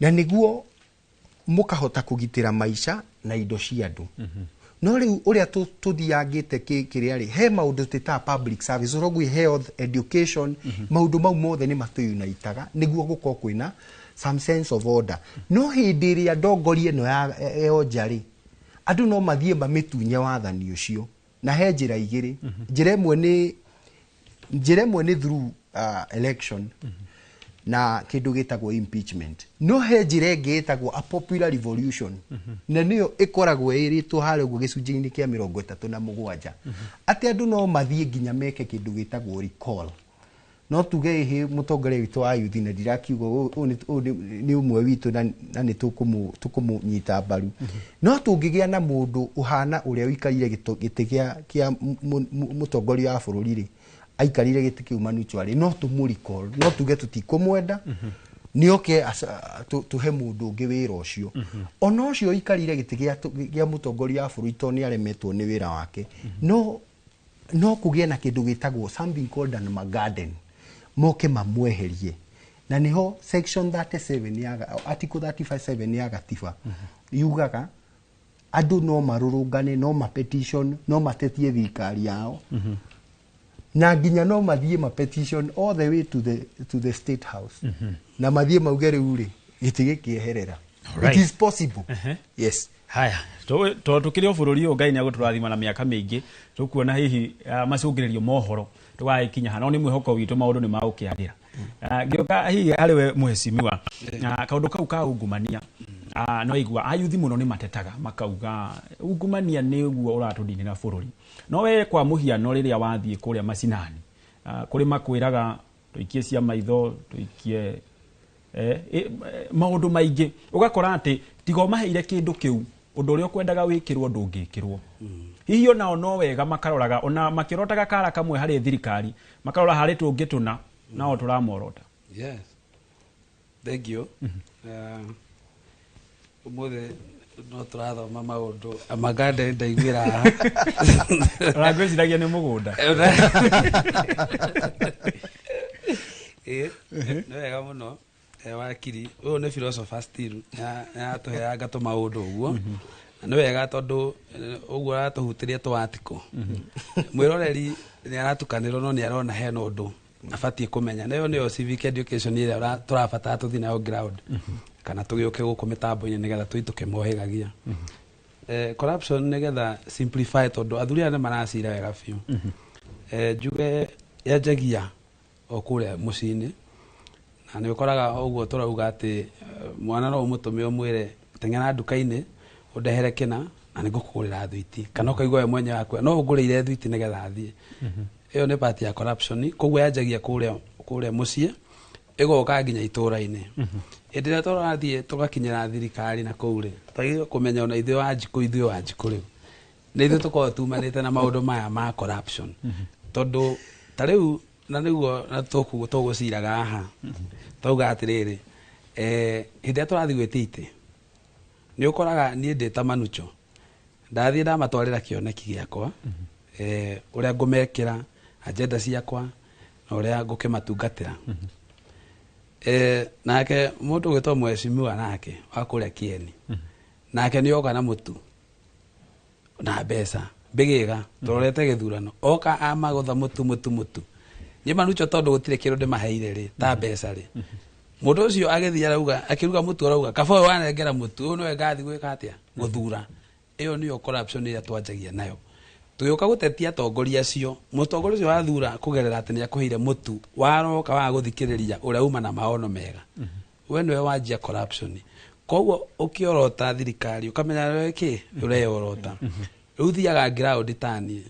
na nĩguo mũkahota kũgitĩra maica na indo cia andũ. No rĩu ũrĩa tũthiangĩte kĩrĩa rĩ, he maũndũ twĩtaga public service, ũrogui health, education, maũndũ mau mothe nĩ matũunitaga nĩguo gũkorwo kwĩna some sense of order. No hĩndĩ ĩrĩa ndongoria ĩno yonja rĩ, andũ no mathiĩ mamĩtunye wathani ũcio. Na he njĩra igĩrĩ. Njĩra ĩmwe nĩ through election na kĩndũ gĩtagwo impeachment. No he njĩra ĩngĩ ĩtagwo a popular revolution, na nĩyo ĩkoragwo ĩrĩtwo harĩa ũguo gĩcunjĩ-inĩ kĩa 37, atĩ andũ no mathiĩ nginya meke kĩndũ gĩtagwo recall. No tuge ĩhĩ mũtongoria witũ wa yuthi, na ndirakiuga ũyũ nĩ ũmwe witũ na nĩ tũkũmũnyita mbaru, no tũngĩgĩa na mũndũ ũhana ũrĩa ũikarire gĩtĩ kĩa mũtongoria wa bũrũri rĩ, aikarire gĩtĩ kĩu Manucho rĩ, no tũmũ-recall, no tuge tũtikũmwenda, nĩoke tũhe mũndũ ũngĩ wĩra ũcio. Ona ũcio ũikarire gĩtĩ gĩa mũtongoria wa bũrũri, tondũ nĩ aremetwo nĩ wĩra wake, no kũgĩe na kĩndũ gĩtagwo something called an garden, moke mamweherie. Na nĩho section 37 ya article 37 ya gatiba yugaga andũ no marũrũngane, no ma petition, no matetie thirikari yao, na nginya no mathiĩ ma petition all the way to the State House, na mathiĩ mauge rĩu rĩ, gĩtĩ gĩkĩeherera. It is possible. Yes. Haya, to tukĩrĩ o bũrũri ũyũ, Ngai nĩ agũtũrathima na mĩaka mĩingĩ, tũkuona hihi macũngĩrĩrio mohoro tũgagĩkinya ha, no nĩ mwĩhoko witũ maũndũ nĩ magũkĩagĩra. Ngĩũka hihi harĩ we mũhecimiwa, kaũndũ kau ka ungumania, no igua ayuthi mũno nĩ matetaga makauga ungumania nĩguo ũratũninĩra bũrũri. No we kwa mũhiano, rĩrĩa wathiĩ kũrĩa macinani, kũrĩ makwĩraga tũikie cia maitho, tũikie maũndũ maingĩ, ũgakora atĩ tiga ũmaheire kĩndũ kĩu, ũndũ ũrĩa ũkwendaga wĩkĩrwo ndũngĩkĩrwo. Hihi onao no wega makaroraga, ona makĩrotaga kara kamwe harĩ thirikari, makarora harĩ tũngĩ tũna nao tũramorota? Yes, thank you. Ũmũthĩ no tũrathoma maũndũ amagande ndaiguĩra haha. Ona ngwĩciragia nĩ mũgũnda. Ĩ, nĩ wega mũno. Wakiri ũyũ nĩ philosopher still, nĩatũheanga tũmaũndũ ũguo, na nĩ wega tondũ ũguo aratũhutĩria tũwatiko. Mwĩroreri nĩ aratukanĩrwo, no nĩ arona hena ũndũ abatiĩ kũmenya. Nayo nĩyo civic education ĩrĩa tũrabatara tũthiĩ nayo ground kana tũgĩũke gũkũ mĩtambo-inĩ nĩgetha tũitũke mohĩgagia. Corruption, nĩgetha simplify, tondũ athuri aya nĩ maracira wega biũ, njuge yanjagia o kũrĩa mũciĩ-inĩ, na nĩ ũkoraga ũguo tũrauga atĩ mwana no ũmũtũme ũmwĩre, "Teng'era nduka-inĩ ũndehere kĩna na nĩ ngũkũgũrĩra thwiti," kana ũkaigua we mwenyewe akwe no ũngũrĩire thwiti nĩgetha athiĩ. Ĩyo nĩ part ya corruption. Koguo yanjagia kũrĩa mũciĩ, ĩgoka nginya itũra-inĩ. Hĩndĩ ĩrĩa tũrathiĩ tũgakinyĩra thirikari na kũu rĩ, twagĩrĩirwo kũmenya ona ithuĩ Wanjikũ, ithuĩ Wanjikũ rĩu nĩ ithuĩ tũkoragwo tumanĩte na maũndũ maya ma corruption, tondũ ta rĩu na nĩguo na tũgũciraga haha twauga atĩrĩrĩ, hĩndĩ ĩrĩa tũrathiĩ gwĩtia itĩ, nĩ ũkoraga niĩ ndĩ ta Manucho ndathiĩ ndamatwarĩra kĩoneki gĩakwa, ũrĩa ngũmekĩra agenda ciakwa na ũrĩa ngũkĩmatungatĩra. Nake mũndũ ũgwĩtwo mheshimiwa nake wa kũrĩa Kieni nake nĩ oka na mũtu na mbeca mbĩgĩga tũrorete gĩthurano, oka amagũtha mũtu mũtu mũtu. Niĩ Manucho, tondũ gũtirĩ kĩndũ ndĩmaheire rĩ ta mbeca rĩ, mũndũ ũcio agĩthiĩ arauga, akĩruga mũtu, arauga kaba ũyũ wanengera mũtu ũyũ nĩwe ngathiĩ gwĩka atĩa, gũthura. Ĩyo nĩyo corruption ĩrĩa twanjagia nayo. Tũgĩũka gũtetia atongoria acio, mũtongoria ũcio wathura kũgerera atĩ nĩ akũheire mũtu, waroka waga gũthikĩrĩria ũrĩa uma na maono mega, we nĩwe wanjia corruption. Koguo ũkĩorota thirikari ũkamenya we kĩ ũreyorota. Rĩu thiaga ground taniĩ,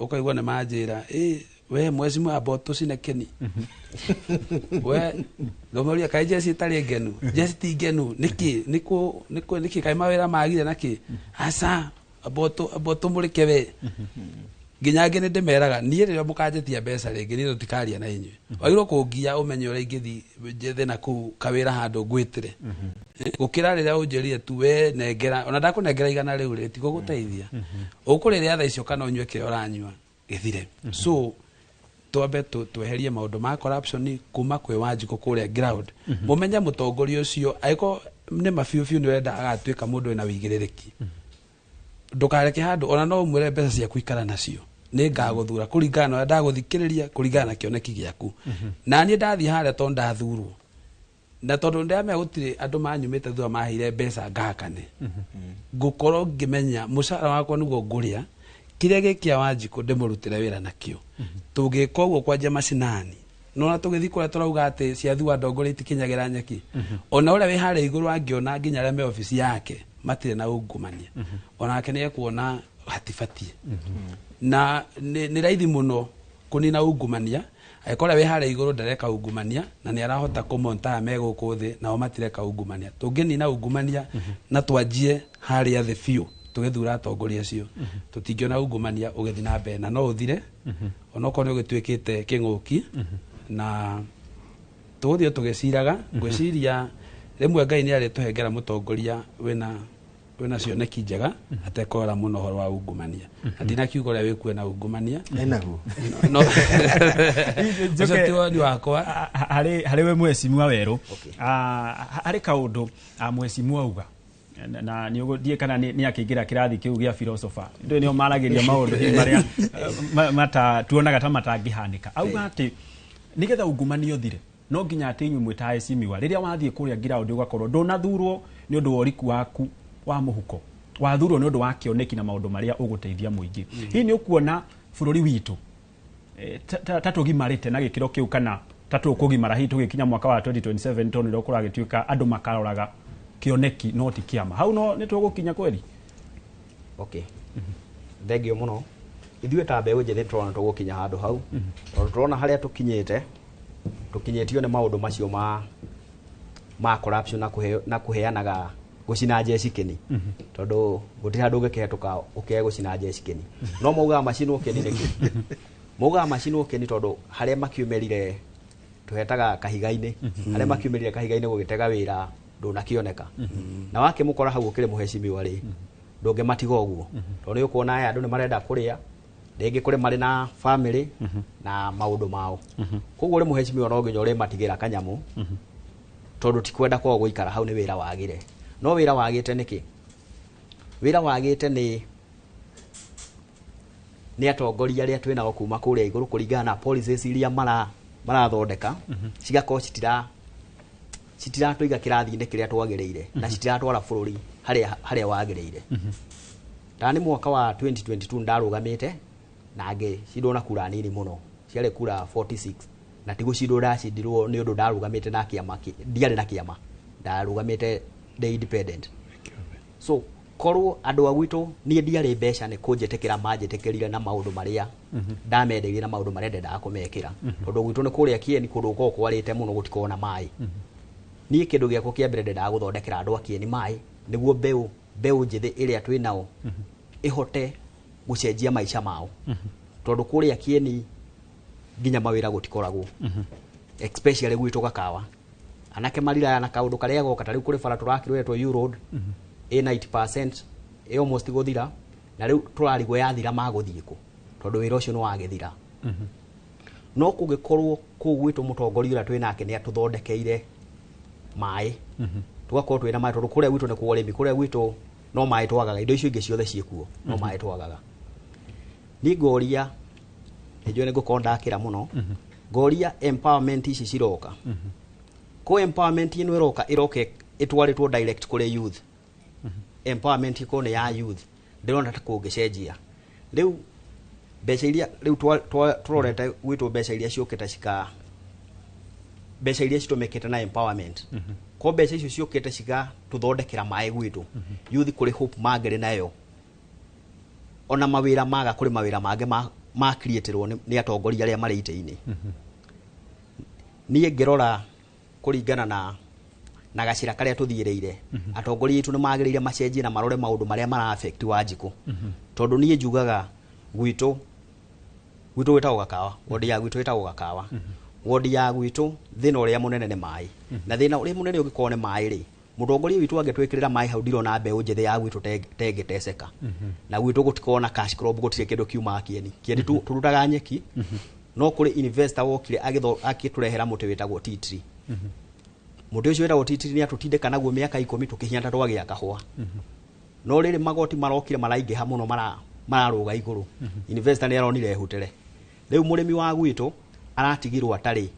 ũkaigua nĩ manjĩra, "Ĩ we mheshimiwa, amba ũtũcine kĩni." We ngamoria, "Kaĩ jeci ĩtarĩ ngenu? Jeci ti ngenu nĩkĩ? Nĩkũ nĩkũ nĩkĩ? Kaĩ mawĩra magire nakĩ? Aca, amba ũtũmũrĩke we." Nginya angĩ nĩ ndĩmeraga, niĩ rĩrĩa mũkanjĩtia mbeca rĩngĩ, niĩ tũtikaria na inyuĩ. Wagĩrĩirwo kũngia ũmenye ũrĩa ingĩthiĩ njethe na kũu kawĩra handũ ngwĩtĩre, gũkĩra rĩrĩa ũnjĩrire tu we nengera. Ona ndakũnengera 100 rĩu rĩ, tigũgũteithia ũkũrĩrĩa thaa icio kana ũnyue kĩrĩa ũranyua gĩthire. So twambe tweherie maũndũ ma corruption kuma kwĩ Wanjikũ kũrĩa ground. Mũmenye mũtongoria ũcio, angĩkorwo nĩ ma biũ biũ nĩ ũrenda agatuĩka mũndũ wĩna wĩigĩrĩrĩki, ndũkareke handũ ona no ũmwĩre mbeca ciaku ikara nacio, nĩ ngagũthura kũringana na ũrĩa ndagũthikĩrĩria, kũringana na kĩoneki gĩaku. Na niĩ ndathiĩ harĩa, tondũ ndathurwo na tondũ ndĩramenya gũtirĩ andũ manyumĩte thutha maheire mbeca ngahakane, ngũkorwo ngĩmenya mũcara wakwa nĩguo ngũrĩa, kĩrĩa gĩkĩa Wanjikũ ndĩmũrutĩre wĩra nakĩo. Tũngĩka ũguo kwanja macinani, nona tũgĩthiĩ kũrĩa tũrauga atĩ ciathua ndongoria itikinyagĩra nyeki, ona ũrĩa wĩ harĩa igũrũ angĩona nginya arĩa me obici yake matirĩ na ungumania, onake nĩ ekuona hatibatiĩ. Na nĩ raithi mũno Kũnina ungumania, angĩkorwo wĩ harĩa igũrũ ndareka ungumania na nĩ arahota kũmonta me gũkũ thĩ nao matireka ungumania, tũngĩnina ungumania na twanjie harĩa thĩ biũ tũgĩthura atongoria acio, tũtingĩona ungumania ũgĩthiĩ na mbere na no ũthire, onokorwo nĩ ũgĩtuĩkĩte kĩng'ũki na tũgũthiĩ tũgĩciraga. Ngwĩciria rĩmwe Ngai nĩ arĩtũhengera mũtongoria wĩna cioneki njega atekora mũno ũhoro wa ungumania, na ndinakiuga ũrĩa wĩkuo na ungumania. Enaguo. No ũcio ti woni wakwa. Harĩ we mwecimua werũ, harĩ kaũndũ mwecimua auga na nĩ ndiĩ kana nĩ akĩingĩra kĩrathi kĩu gĩa philosopher, ndũĩ nĩo maragĩria maũndũ hihi marĩa mata tuonaga ta matangĩhanĩka. Auga atĩ nĩgetha ungumania ũthire no nginya atĩ inyuĩ mwĩ ta aheshimiwa, rĩrĩa wathiĩ kũrĩa ground ũgakorwo ndũnathurwo nĩ ũndũ wa ũriku waku wa mũhuko, wathurwo nĩ ũndũ wa kĩoneki na maũndũ marĩa ũgũteithia mũingĩ. Hihi nĩ ũkuona bũrũri witũ ta tũgimarĩte na gĩkĩro kĩu, kana ta tũkũgimara hihi tũgĩkinya mwaka wa 2027, tondũ nĩrĩo kũragĩtuĩka andũ makaroraga kĩoneki no ti kĩama? Hau no nĩ tũgũkinya kweri? Okay, thengio mũno. Ithuĩ ta mbeũ njĩthĩ tũrona tũgũkinya handũ hau, tondũ tũrona harĩa tũkinyĩte, tũkinyĩtio nĩ maũndũ macio ma corruption na kũheanaga gũcina njeci kĩni, tondũ gũtirĩ handũ ũngĩkĩhetũka ũkĩage gũcina njeci kĩni. No maugaga macinwo kĩni nĩkĩ? Maugaga macinwo kĩni tondũ harĩa makiumĩrire tũhetaga kahiga-inĩ, harĩa makiumĩrire kahiga-inĩ gũgĩtega wĩra ndũnakĩoneka, na wakĩmũkora hau ũkĩrĩ mũhecimiwa rĩ, ndũngĩmatiga ũguo, tondũ nĩ ũkuona aya andũ nĩ marenda kũrĩa, rĩngĩ kũrĩ marĩ na family na maũndũ mao. Koguo ũrĩ mũhecimiwa no nginya ũrĩmatigĩra kanyamũ, tondũ ti kwenda kwao gũikara hau, nĩ wĩra wagire. No wĩra wagĩte nĩkĩ? Wĩra wagĩte nĩ atongoria arĩa twĩnao kuma kũrĩa igũrũ, kũringana na policies iria marathondeka, cigakorwo citiratũiga kĩrathi-inĩ kĩrĩa twagĩrĩire na citiratwara bũrũri harĩa wagĩrĩire. Ta nĩ mwaka wa 2022 ndarũgamĩte na ngĩcindwo na kura nini mũno, ciarĩ kura 46, na ti gũcindwo ndacindirwo nĩ ũndũ ndarũgamĩte na kĩama, ndiarĩ na kĩama, ndarũgamĩte ndĩ independent. So korwo andũ a gwitũ niĩ ndiarĩ mbeca nĩ kũnjĩtĩkĩra manjĩtĩkĩrire na maũndũ marĩa ndamendeirie na maũndũ marĩa ndendaga kũmekĩra, tondũ gwitũ nĩ kũrĩa Kieni, kũndũ gũkoragwo kwarĩte mũno, gũtikoragwo na maĩ. Niĩ kĩndũ gĩakwa kĩa mbere ndendaga gũthondekera andũ a Kieni maĩ, nĩguo mbeũ njĩthĩ ĩrĩa twĩ nao ĩhote gũcenjia maica mao, tondũ kũrĩa Kieni nginya mawĩra gũtikoragwo, especially gwitũ Gakawa. Anake mariraya na kaũndũ karĩa goka, ta rĩu kũrĩ bara tũrakĩrwo ĩtwo U road ĩ 90% ĩ almost gũthira, na rĩu tũrarigwo yathira magũthiĩ kũ, tondũ wĩra ũcio nĩ wagĩthira. No kũngĩkorwo kũu gwitũ mũtongoria ũrĩa twĩ nake nĩ atũthondekeire maĩ, tũgakorwo twĩna maĩ, tondũ kũrĩa gwitũ nĩ kwa ũrĩmi, kũrĩa gwitũ no maĩ twagaga, indo icio ingĩ ciothe ciĩkuo, no maĩ twagaga. Niĩ ngoria, nĩnjũĩ nĩ ngũkorwo ndakĩra mũno, ngoria empowerment ici ciroka, ko empowerment ĩno ĩroka ĩroke ĩtwarĩtwo direct kũrĩ youth, empowerment ĩkorwo nĩ ya youth, ndĩrona ta kũngĩcenjia. Rĩu mbeca iria rĩu tũrorete gwitũ, mbeca iria ciũkĩte cika mbeca iria citũmĩkĩte na empowerment, ko mbeca icio ciũkĩte cigatũthondekera maĩ gwitũ, youth kũrĩ hope mangĩrĩ nayo, ona mawĩra maga, kũrĩ mawĩra mangĩ ma creatirwo nĩ atongoria arĩa marĩ itĩ-inĩ. Niĩ ngĩrora kũringana na gacĩra karĩa tũthiĩrĩire, atongoria aitũ nĩ magĩrĩire macenjie na marore maũndũ marĩa mara affect Wanjikũ, tondũ niĩ njugaga gwitũ gwĩtagwo Gakawa, wodi ya gwitũ ĩtagwo Gakawa. Wodi ya gwitũ thĩna ũrĩa mũnene nĩ maĩ, na thĩna ũrĩa mũnene ũngĩkorwo nĩ maĩ rĩ, mũtongoria witũ angĩtwĩkĩrĩra maĩ hau, ndirona mbeũ njĩthĩ ya gwitũ tengĩteceka. Na gwitũ gũtikoragwo na cash crop, gũtirĩ kĩndũ kiumaga Kieni. Kieni tũrutaga nyeki, no kũrĩ investor wokire agĩtũrehera mũtĩ wĩtagwo tea tree. Mũtĩ ũcio wĩtagwo tea tree nĩ atũtindĩka naguo mĩaka 10 tũkĩhiana ta twagĩa kahũa, no rĩrĩ magoti marokire maraingĩha mũno, mararũga igũrũ, investor nĩ aronire ehutere. Rĩu mũrĩmi wa gwitũ aratigirwo atarĩ,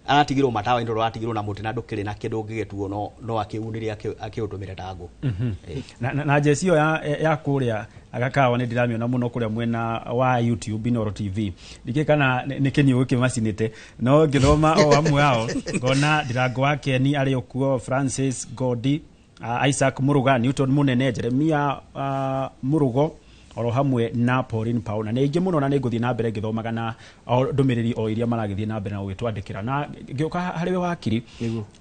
aratigirwo matawa-inĩ, tondũ aratigirwo na mũtĩ na ndũkĩrĩ na kĩndũ ũngĩgĩtuo no akĩunire akĩũtũmĩre ta ngũ. Na njeci ĩyo ya kũrĩa Gakawa nĩ ndĩramĩona mũno kũrĩa mwena wa YouTube Inooro TV. Ndikĩũĩ kana nĩ kĩniũ gĩkĩ no ngĩthoma o amwe ao ngona Ndirango wa Keni arĩ o kuo, Francis Godi, Isaac Muruga, Newton Munene, Jeremia Murugo, Oro hamwe na Pauline Pauna nĩ aingĩ mũno, na nĩ ngũthiĩ na mbere ngĩthomaga na o ndũmĩrĩri o iria maragĩthiĩ na mbere na gũgĩtwandĩkĩra. Na ngĩũka harĩ we wakiri,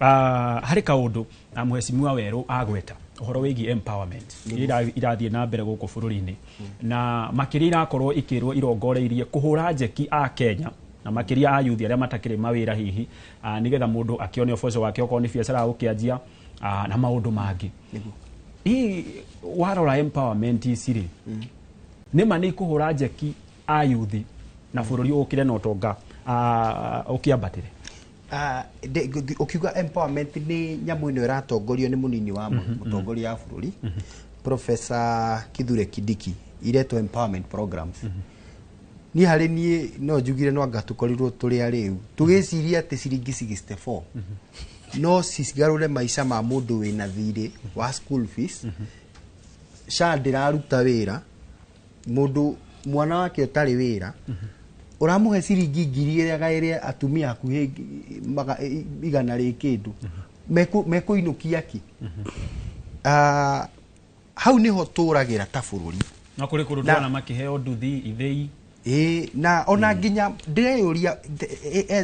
harĩ kaũndũ na mheshimiwa Werũ agweta ũhoro wĩgiĩ empowerment iria irathiĩ na mbere gũkũ bũrũri-inĩ, na makĩria irakorwo ikĩrwo irongoreirie kũhũra njeki a Kenya na makĩria a yuthi arĩa matakĩrĩ mawĩra, hihi nĩgetha mũndũ akĩone ũboco wake, okorwo nĩ biacara gũkĩanjia na maũndũ mangĩ. Hihi warora empowerment ici rĩ, nĩ ma nĩ ikũhũra njeki a yuthi na bũrũri ũkĩre na ũtonga ũkĩambatĩre? Ũkiuga empowerment, nĩ nyamũ ĩno ĩratongorio nĩ mũnini wa mũtongoria wa bũrũri, Professor Kithure Kindiki, iretwo empowerment programs. Niĩ harĩ niĩ no njugire no anga tũkorirwo tũrĩ arĩu tũgĩciria atĩ ciringi 64 no cigarũre maica ma mũndũ wĩna thirĩ wa school fees, SHA ndĩraruta wĩra, mũndũ mwana wake ũtarĩ wĩra, ũramũhe ciringi 1,000 ĩrĩa atumia hakuhĩ 100 rĩ kĩndũ mekũinũkia kĩ? Hau nĩho tũragĩra ta bũrũri. Na kũrĩ kũndũ Na- tũrona makĩheo nduthi, ithĩi. Ĩĩ, na ona nginya ndĩreyũria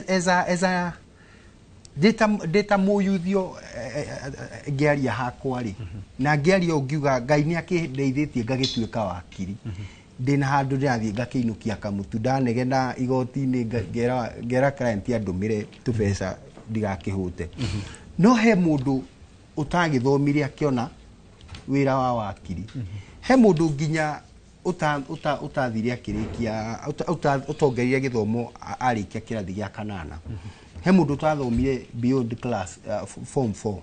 as a ndĩ ta mũyuthio, ngĩaria hakwa rĩ, na ngĩaria ũũ ngiuga Ngai nĩ akĩndeithĩtie ngagĩtuĩka wakiri, ndĩna handũ ndĩrathiĩ ngakĩinũkia kamũtu, ndanegena igoti-inĩ, ngera client andũmĩre tũbeca ndigakĩhũte. No he mũndũ ũtagĩthomire akĩona wĩra wa wakiri, he mũndũ nginya ũtathire akĩrĩkia, ũtongerire gĩthomo arĩkia kĩrathi gĩa kanana, he mũndũ ũtathomire beyond class form 4.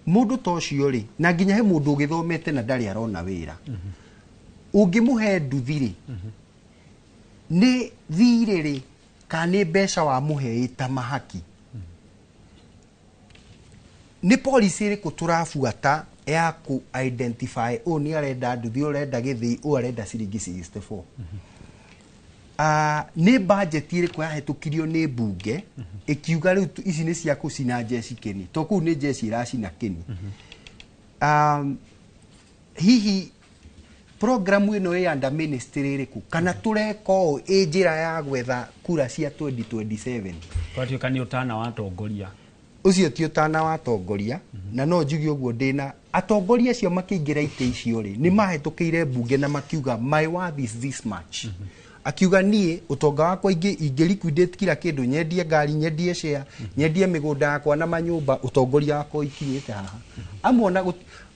Mũndũ ta ũcio rĩ, na nginya he mũndũ ũgĩthomete na ndarĩ arona wĩra, ũngĩmũhe nduthi rĩ, nĩ thirĩ rĩ kana nĩ mbeca wamũhe ĩ ta mahaki? Nĩ policy ĩrĩkũ tũrabuata ya ku identify ũyũ nĩ arenda nduthi, ũyũ arenda gĩthĩi, ũyũ arenda ciringi 64? Nĩ budget ĩrĩkũ yahĩtũkirio nĩ mbunge ĩkiuga rĩu ici nĩ cia kũcina njeci kĩni, to kũu nĩ njeci iracina kĩni? Hihi programu ĩno ĩ under ministry ĩrĩkũ, kana tũreka ũũ ĩ njĩra ya gwetha kura cia 2027? Twatuĩka nĩ ũtana wa atongoria. Ũcio ti ũtana wa atongoria, na no njuge ũguo, ndĩna atongoria acio makĩingĩra itĩ icio rĩ, nĩ mahĩtũkĩire mbunge na makiuga, "My worth is this much." Akiuga, "Niĩ ũtonga wakwa ingĩ liquidate kila kĩndũ, nyendie ngari, nyendie share, nyendie mĩgũnda yakwa na manyũmba, ũtongoria wakwa ikinyĩte haha." Amwe ona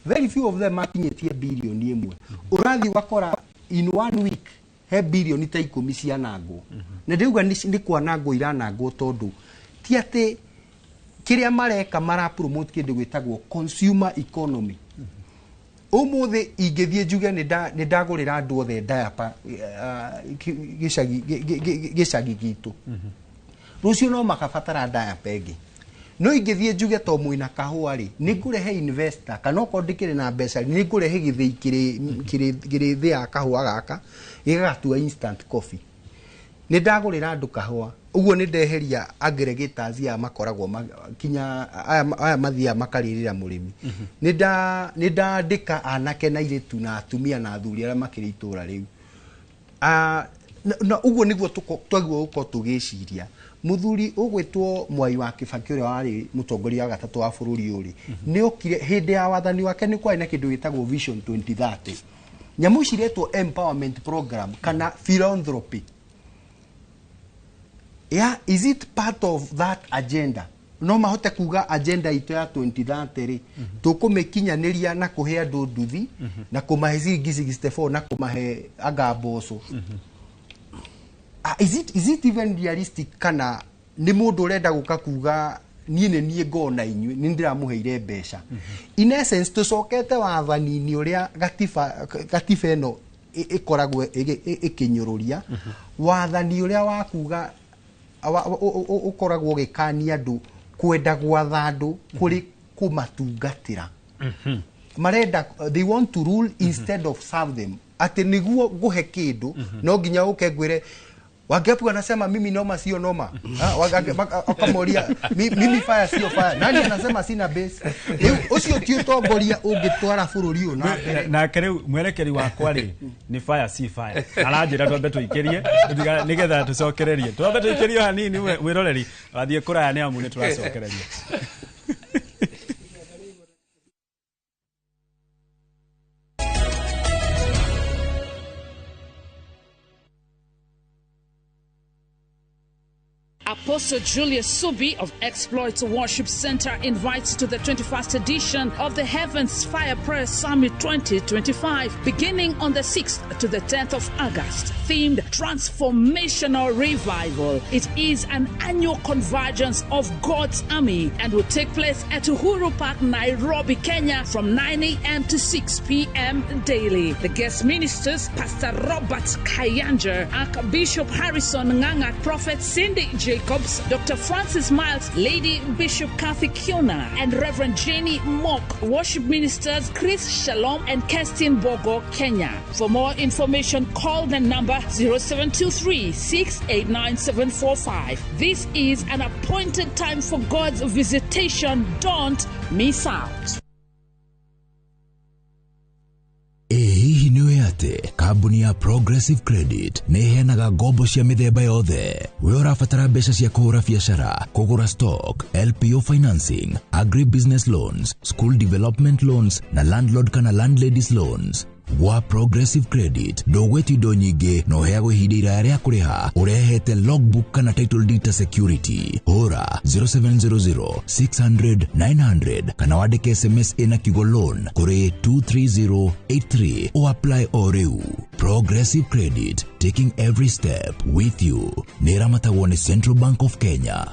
very few of them makinyĩtie 1 billion. Ũrathiĩ ũgakora in one week he 10 billion cianangwo, na ndĩuga nĩ kwanangwo iranangwo, tondũ ti atĩ kĩrĩa mareka mara promote kĩndũ gĩtagwo consumer economy. Ũmũthĩ ingĩthiĩ njuge nĩ ndagũrĩra andũ othe diaper gĩcagi gĩcagi gitũ, rũciũ no makabatara diaper ĩngĩ. No ingĩthiĩ njuge to mwĩna kahũa rĩ, nĩ ngũrehe investor, kana okorwo ndĩkĩrĩ na mbeca rĩ, nĩ ngũrehe gĩthĩi kĩrĩ thĩ ya kahũa gaka gĩgagatua instant coffee, nĩ ndagũrĩra andũ kahũa, ũguo nĩ ndeheria aggregators aya makoragwo kinya aya mathiaga makarĩrĩra mũrĩmi, nĩ ndandĩka anake na airĩtu na atumia na athuri arĩa makĩrĩ itũra rĩu. Na ũguo nĩguo twagĩrĩirwo gũkorwo tũgĩciria. Mũthuri ũgwĩtwo Mwai wa Kĩbakĩ, ũrĩa warĩ mũtongoria wa gatatũ wa bũrũri ũyũ rĩ, nĩ okire hĩndĩ ya wathani wake nĩ kwarĩ na kĩndũ gĩtagwo Vision 2030. Nyamũ ici iretwo empowerment program kana philanthropy, yeah, is it part of that agenda? No mahote kuga agenda itũ ya 2030 rĩ, tũkũmĩkinyanĩria na kũhe andũ nduthi na kũmahe ciringi 64 na kũmahe anga mboco? Is it even realistic, kana nĩ mũndũ ũrenda gũka kuga niĩ nĩ niĩ ngona inyuĩ nĩ ndĩramũheire mbeca? In essence, tũcokete wathani-inĩ ũrĩa gatiba ĩno ĩkoragwo ĩkĩnyũrũria, wathani ũrĩa wa kuga ũkoragwo ũgĩkania andũ kwenda gwatha andũ kũrĩ kũmatungatĩra. Marenda, they want to rule instead of serve them, atĩ nĩguo ngũhe kĩndũ no nginya ũke ngwĩre Wangapi wanasema mimi noma sio noma? Wakamoria mimi fire sio fire. Nani anasema sina base? Ucio ti utongoria ũngĩtwara bũrũri ũyũ na mbere. Nake rĩu mwerekeri wakwa rĩ ni fire si fire. Aranjĩra twambe tũikĩrie nĩgetha tũcokererie. Twambe tũikĩrie hanini mwĩroreri wathiĩ kũraya nĩ amu nĩ tũracokereria. Apostle Julius Subi of Exploits Worship Center invites to the 21st edition of the Heavens Fire Prayer Summit 2025, beginning on the 6th to the 10th of August, themed Transformational Revival. It is an annual convergence of God's army and will take place at Uhuru Park, Nairobi, Kenya, from 9 a.m. to 6 p.m. daily. The guest ministers, Pastor Robert Kayanja, Archbishop Harrison Nganga, Prophet Cindy Jacobs, Dr. Francis Miles, Lady Bishop Kathy Kiona, and Reverend Jenny Mock. Worship ministers Chris Shalom and Kerstin Bogo, Kenya. For more information, call the number 0723 689 745. This is an appointed time for God's visitation. Don't miss out. Hihi nĩ atĩ kambuni ya Progressive Credit nĩ ĩheanaga ngombo cia mĩthemba yothe. We ũrabatara mbeca cia kũhũra biacara, kũgũra stock, LPO financing, agribusiness loans, school development loans na landlord kana landladies loans. Gwa Progressive Credit ndũgwĩtio indo nyingĩ na ũheagwo ihinda iraya rĩa kũrĩha ũrehete logbook kana title deed ta security. Hũra 0700 600 900 kana wandĩke SMS ĩna kiugo loan kũrĩ 23083 o apply o rĩu. Progressive Credit, taking every step with you. Nĩ ĩramatagwo nĩ Central Bank of Kenya.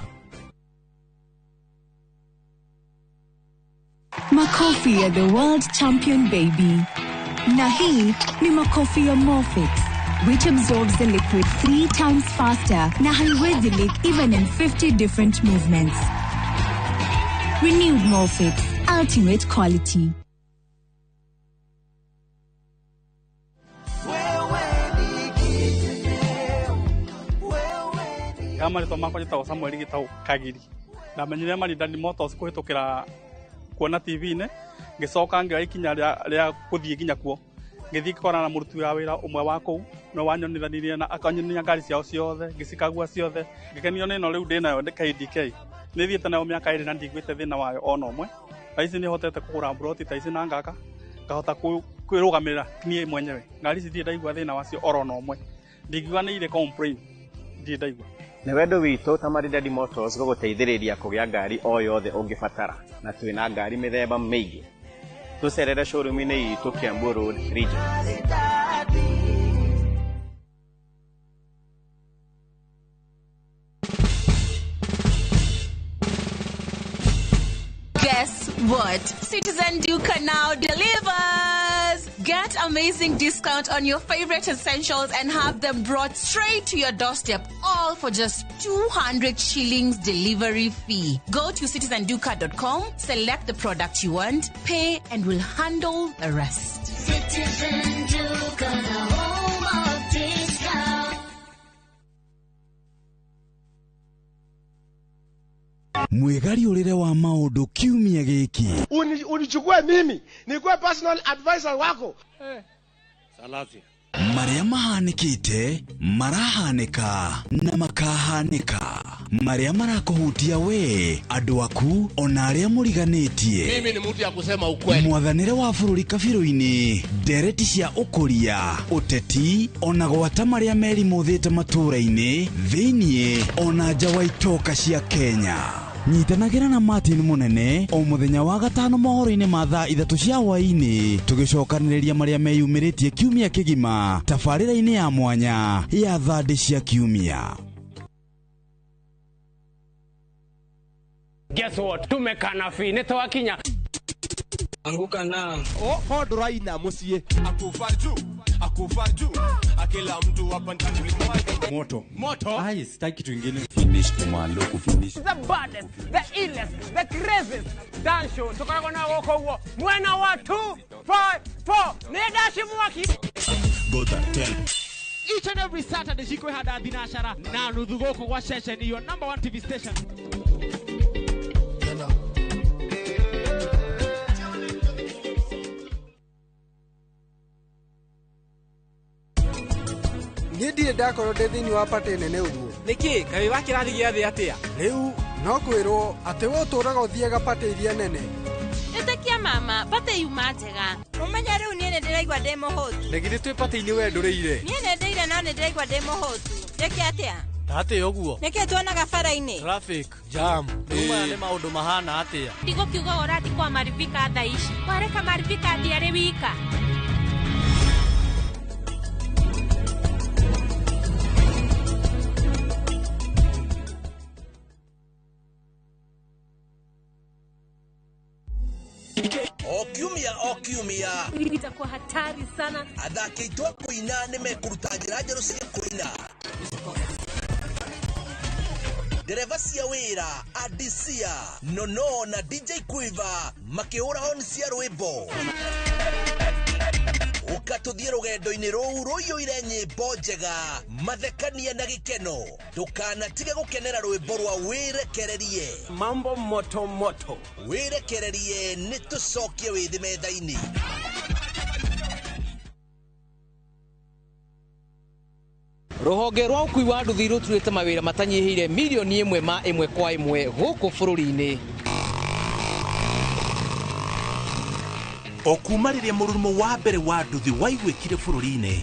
Makofi ya the world champion baby. Na hii ni makofi ya Morfix, which absorbs the liquid 3 times faster na haiwezi leak even in 50 different movements. Renewed Morfix, ultimate quality. Kama rĩtwa makwa njĩtagwo Samuel Gĩtaũ Kagiri. Ndamenyire Maridadi Motors kũhĩtũkĩra kuona TV-inĩ, ngĩcoka ngĩoya ikinya rĩa gũthiĩ nginya kuo. Ngĩthiĩ ngĩkorana na mũruti wa wĩra ũmwe wa kũu, nĩwe wanyonithanirie na akanyonia ngari ciao ciothe, ngĩcikagua ciothe. Ngĩkenio nĩ ĩno rĩu ndĩnayo KDK. Nĩ thiĩte nayo mĩaka 2 na ndiguĩte thĩna wayo ona ũmwe. Thaa ici nĩ hotete kũgũra mburoti ta ici na ngaka, ngahota kwĩrũgamĩrĩra niĩ mwenyewe. Ngari ici ndirĩ ndaigua thĩna wacio oro na ũmwe. Ndingiuga nĩ irĩ complain, ndirĩ ndaigua. Nĩ wendo witũ ta Maridadi Motors gũgũteithĩrĩria kũgĩa ngari o yothe ũngĩbatara, na twĩna ngari mĩthemba mĩingĩ. Tũcerere showroom-inĩ itũ Kiambu Road, Region. Guess what? Citizen Duka now delivers! Get amazing discount on your favorite essentials and have them brought straight to your doorstep, all for just 200 shillings delivery fee. Go to citizenduka.com, select the product you want, pay, and we'll handle the rest. Citizen Duka, the home of discount. Mwĩgariũrĩre wa maũndũ kiumia gĩkĩ. Unichukue mimi nikuwe personal advisor wako. Salasia. Marĩa mahanĩkĩte, marahanĩka na makahanĩka. Marĩa marakũhutia we, andũ aku, ona arĩa mũriganĩtie. Mimi ni mtu ya kusema ukweli. Mwathanĩre wa bũrũri kabirũ-inĩ, ndereti cia ũkũria, ũteti, ona gwata marĩa merimũthĩte matũũra-inĩ, thĩiniĩ, ona nja wa itoka cia Kenya. Nyitanagĩra na Martin Munene o mũthenya wa gatano mohoro-inĩ ma thaa 3 cia hwaĩ-inĩ, tũgĩcokanĩrĩria marĩa meyumĩrĩtie kiumia kĩgima tabarĩra-inĩ ya mwanya ya thandĩ cia kiumia. Guess what? Tumekana fi nĩtwakinya. Anguka na oh ndũraina mũciĩ. Akufa juu, akufa juu. Akila mtu hapa ndani moto. Moto. Ai, sitaki kitu kingine. Finish kumalo kufinish. The baddest, the illest, the craziest dance show. Tukoragwo na gũkũ ũguo. Mwena wa 2 5 4. Nĩ ndaci mwaki. Gota 10. Each and every Saturday cikwĩhanda thinacara na nuthu gũkũ gwa ceceni your number one TV station. Niĩ ndirĩ ndakorwo ndĩ thĩinĩ wa patĩ nene ũguo. Nĩkĩ kaĩ wa kĩrathi gĩa thĩ atĩa? Rĩu no kwĩrwo atĩ we ũtũũraga ũthiaga patĩ iria nene. Ĩtĩkia mama, patĩ yuma njega. Ũmenye rĩu niĩ nĩndĩraigua ndĩ mũhũtu. Na githĩ twĩ patĩ-inĩ we ndũrĩire? Niĩ nĩndĩire no nĩndĩraigua ndĩ mũhũtu. Njĩke atĩa? Tatĩ ũguo. Nĩkĩ tuonaga bara-inĩ? Traffic jam. Rĩu maya nĩ maũndũ mahana atĩa? Ndigũkiuga ũrathi kwa Marivika thaa ici. Wareka Marivika athiĩ arĩ wika. O kiumia itakuwa hatari sana. Athaki aitũ a kũina nĩ mekũruta njĩra njerũ cia kũina. Ndereba cia wĩra Adisia Nono na DJ Quiver makĩhũra honi cia rwĩmbo. Ũka tũthiĩ rũgendo-inĩ rũu rũiyũire nyĩmbo njega, mathekania na gĩkeno. Ndũkanatige gũkenera rwĩmbo rwa wĩrekererie. Mambo moto moto. Wĩrekererie nĩ tũcokie wĩthĩ metha-inĩ. Rũhonge rwa ũkui wa nduthi rũturĩte mawĩra matanyihĩire milioni ĩmwe ma ĩmwe kwa ĩmwe gũkũ bũrũri-inĩ. O kuma rĩrĩa mũrurumo wa mbere wa nduthi waiguĩkire bũrũri-inĩ,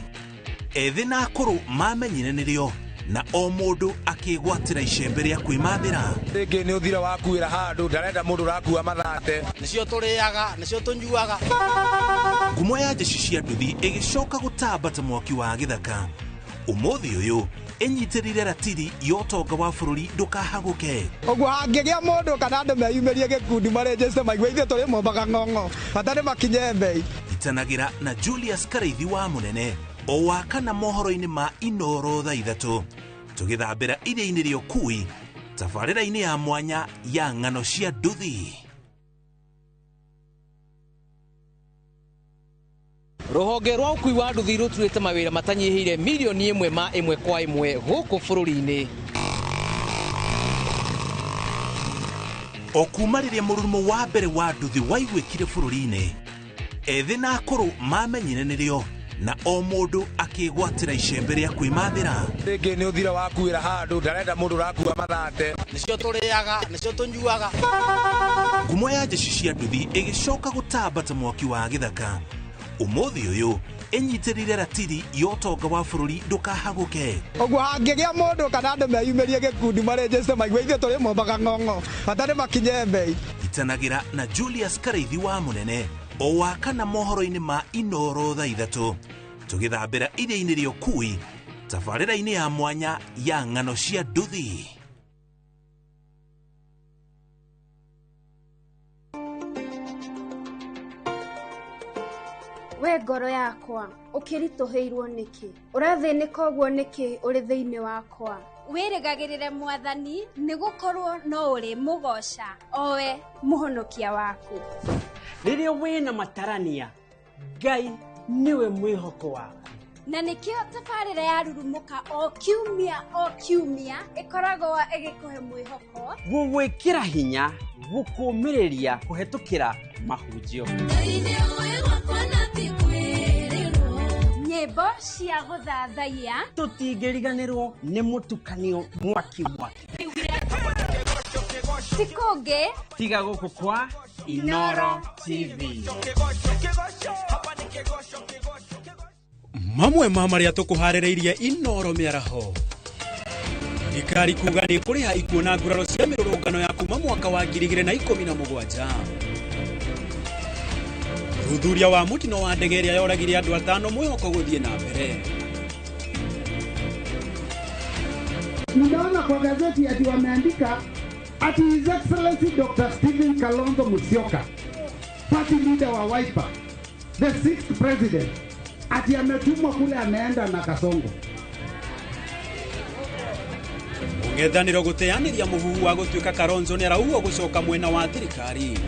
ethĩ na akũrũ mamenyire nĩrĩo na o mũndũ akĩgwatĩra icembe rĩa kwĩmathĩra. Rĩngĩ nĩ ũthira wakuĩra handũ ndarenda mũndũ ũrakua mathate. Nĩcio tũrĩaga, nĩcio tũnyuaga. Ngumo ya njeci cia nduthi ĩgĩcoka gũtamba ta mwaki wa gĩthaka. Ũmũthĩ ũyũ ĩnyitĩrĩire ratiri ya ũtonga wa bũrũri ndũkahagũke. Ũguo hangĩgĩa mũndũ kana andũ meyumĩrie gĩkundi marĩnjĩcite maigue ithuĩ tũrĩ mombaga ng'ong'o bata nĩ makinye mbei. Itanagĩra na Julius Karaithi wa Mũnene o wa kana mohoro-inĩ ma Inoro thaa 3 tũgĩthambĩra iria-inĩ rĩa ũkui tabarĩra-inĩ ya mwanya ya ng'ano cia nduthi. Rũhonge rwa ũkui wa nduthi rũturĩte mawĩra matanyihĩire milioni ĩmwe ma ĩmwe kwa ĩmwe gũkũ bũrũri-inĩ. O kuma rĩrĩa mũrurumo wa mbere wa nduthi waiguĩkire bũrũri-inĩ, ethĩ na akũrũ mamenyire nĩrĩo na o mũndũ akĩgwatĩra icembe rĩa kwĩmathĩra. Rĩngĩ nĩ ũthira wakuĩra handũ ndarenda mũndũ ũrakua mathate. Nĩcio tũrĩaga, nĩcio tũnyuaga. Ngumo ya njeci cia nduthi ĩgĩcoka gũtamba ta mwaki wa gĩthaka. Ũmũthĩ ũyũ ĩnyitĩrĩire ratiri ya ũtonga wa bũrũri ndũkahagũke. Ũguo hangĩgĩa mũndũ kana andũ meyumĩrie gĩkundi marĩnjĩcite maigue ithuĩ tũrĩ mombaga ng'ong'o bata nĩ makinye mbei. Itanagĩra na Julius Karaithi wa Mũnene o wa kana mohoro-inĩ ma Inoro thaa 3 tũgĩthambĩra iria-inĩ rĩa ũkui tabarĩra-inĩ ya mwanya ya ng'ano cia nduthi. We ngoro yakwa ũkĩritũhĩirwo nĩkĩ? Ũrathĩnĩka ũguo nĩkĩ ũrĩ thĩinĩ wakwa? Wĩrĩgagĩrĩre mwathani nĩgũkorwo no ũrĩ mũgoca owe mũhonokia waku. Rĩrĩa wĩna matarania, Ngai nĩwe mwĩhoko waku. Na nĩkĩo tabarĩra ya Rurumũka o kiumia ĩkoragwo ĩgĩkũhe mwĩhoko, gũgwĩkĩra hinya, gũkũmĩrĩria kũhetũkĩra mahunjio. Nyĩmbo cia gũthathaiya, tũtingĩriganĩrwo nĩ mũtukanio mwaki mwaki. Ti kũngĩ tiga gũkũ kwa Inoro TV. Mamwe ma marĩa tũkũharĩrĩirie Inoro mĩaraho. Thirikari kuga nĩ kũrĩha ikuũ na nguraro cia mĩrũrũngano ya kuma mwaka wa 2017. Ũthuthuria wa mũtino wa ndege ĩrĩa yoragire andũ 5 mwĩhoko gũthiĩ na mbere. Ninaona kwa gazeti ati wameandika ati His Excellency Dr. Stephen Kalonzo Musyoka, party leader wa Wiper, the 6th president, ati ametumwa kule ameenda na Kasongo. Mũng'ethanĩro gũteanĩria mũhuhu wa gũtuĩka Kalonzo nĩarauo gũcoka mwena wa thirikari.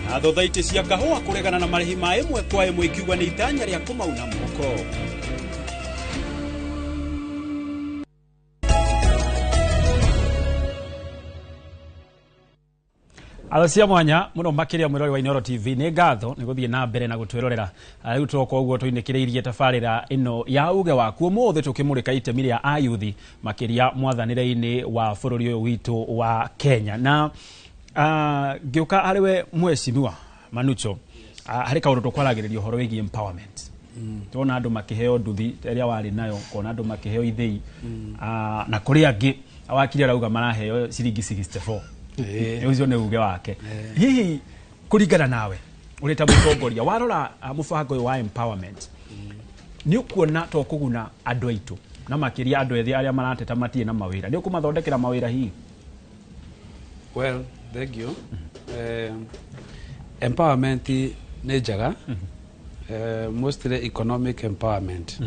Na thothaitĩ cia kahũa kũregana na marĩhi ma ĩmwe kwa ĩmwe ikiuga nĩ itanya rĩa kũmauna moko. Atho cia mwanya muno makiria mwirori wa Inooro TV nĩ ngatho nĩ gũthiĩ na mbere na gũtwĩrorera. Rĩu twoka ũguo tũinĩkĩrĩirie tabarĩra ĩno ya uge waku ũmũthĩ tũkĩmũrĩka itemi rĩa ayuthi makĩria mwathanĩre-inĩ wa bũrũri ũyũ witũ wa Kenya. Na ngĩũka harĩ we mheshimiwa Manucho, harĩ kaũndũ tũkwaragĩrĩria ũhoro wĩgiĩ empowerment. Tuona andũ makĩheo nduthi ĩrĩa warĩ nayo, kona andũ makĩheo ithĩi, na kũrĩ angĩ awakiri arauga maraheo ciringi 64. Ũcio nĩ uge wake. Hihi kũringana nawe ũrĩ ta mũtongoria warora mũbango ũyũ wa empowerment, nĩ ũkuona to kũguna andũ aitũ na makĩria andũ ethĩ arĩa marateta matirĩ na mawĩra, nĩ ũkũmathondekera mawĩra hihi? Well, thank you. Empowerment nĩ njega, mostly economic empowerment.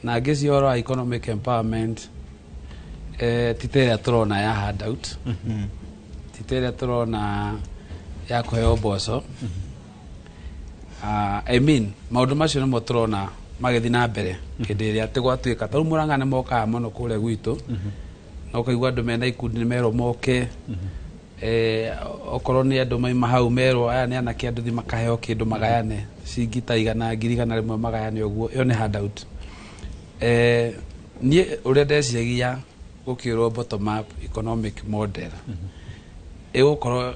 Na ngĩciria ũhoro wa economic empowerment, ti ta ĩrĩa tũrona ya handout, ti ta ĩrĩa tũrona ya kũheo mboco. I mean, maũndũ macio nĩmo tũrona magĩthiĩ na mbere hĩndĩ ĩrĩa atĩ gwatuĩka ta rĩu Mũrang'a nĩ mokaga mũno kũrĩa gwitũ, na ũkaigua andũ mena ikundi nĩ merwo moke, okorwo nĩ andũ maima hau merwo aya nĩ anake andũ thi makaheo kĩndũ magayane ciringi ta igana, 100,000 magayane ũguo, ĩyo nĩ handout. Niĩ ũrĩa ndeciragia gũkĩrwo bottom up economic model ĩgũkorwo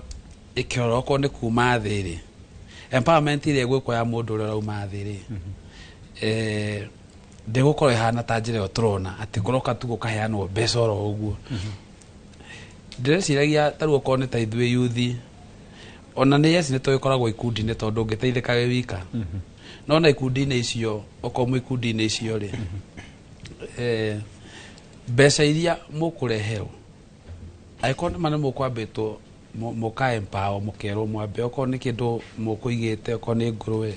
ĩkĩrora okorwo nĩ kuma thĩ rĩ, empowerment ĩrĩa ĩgwĩkwo ya mũndũ ũrĩa ũrauma thĩ rĩ, ndĩgũkorwo ĩhana ta njĩra ĩyo tũrona atĩ kũroka tu gũkaheanwo mbeca oro ũguo. Ndĩreciragia ta rĩu okorwo nĩ ta ithuĩ yuthi, ona nĩ yes nĩ tũgĩkoragwo ikundi-inĩ tondũ ũngĩteithĩka wĩ wika, no na ikundi-inĩ icio okorwo mwĩ ikundi-inĩ icio rĩ, mbeca iria mũkũreherwo angĩkorwo nĩma nĩ mũkwambĩtwo mũka empower mũkerwo mwambe okorwo nĩ kĩndũ mũkũigĩte, okorwo nĩ ngũrwe,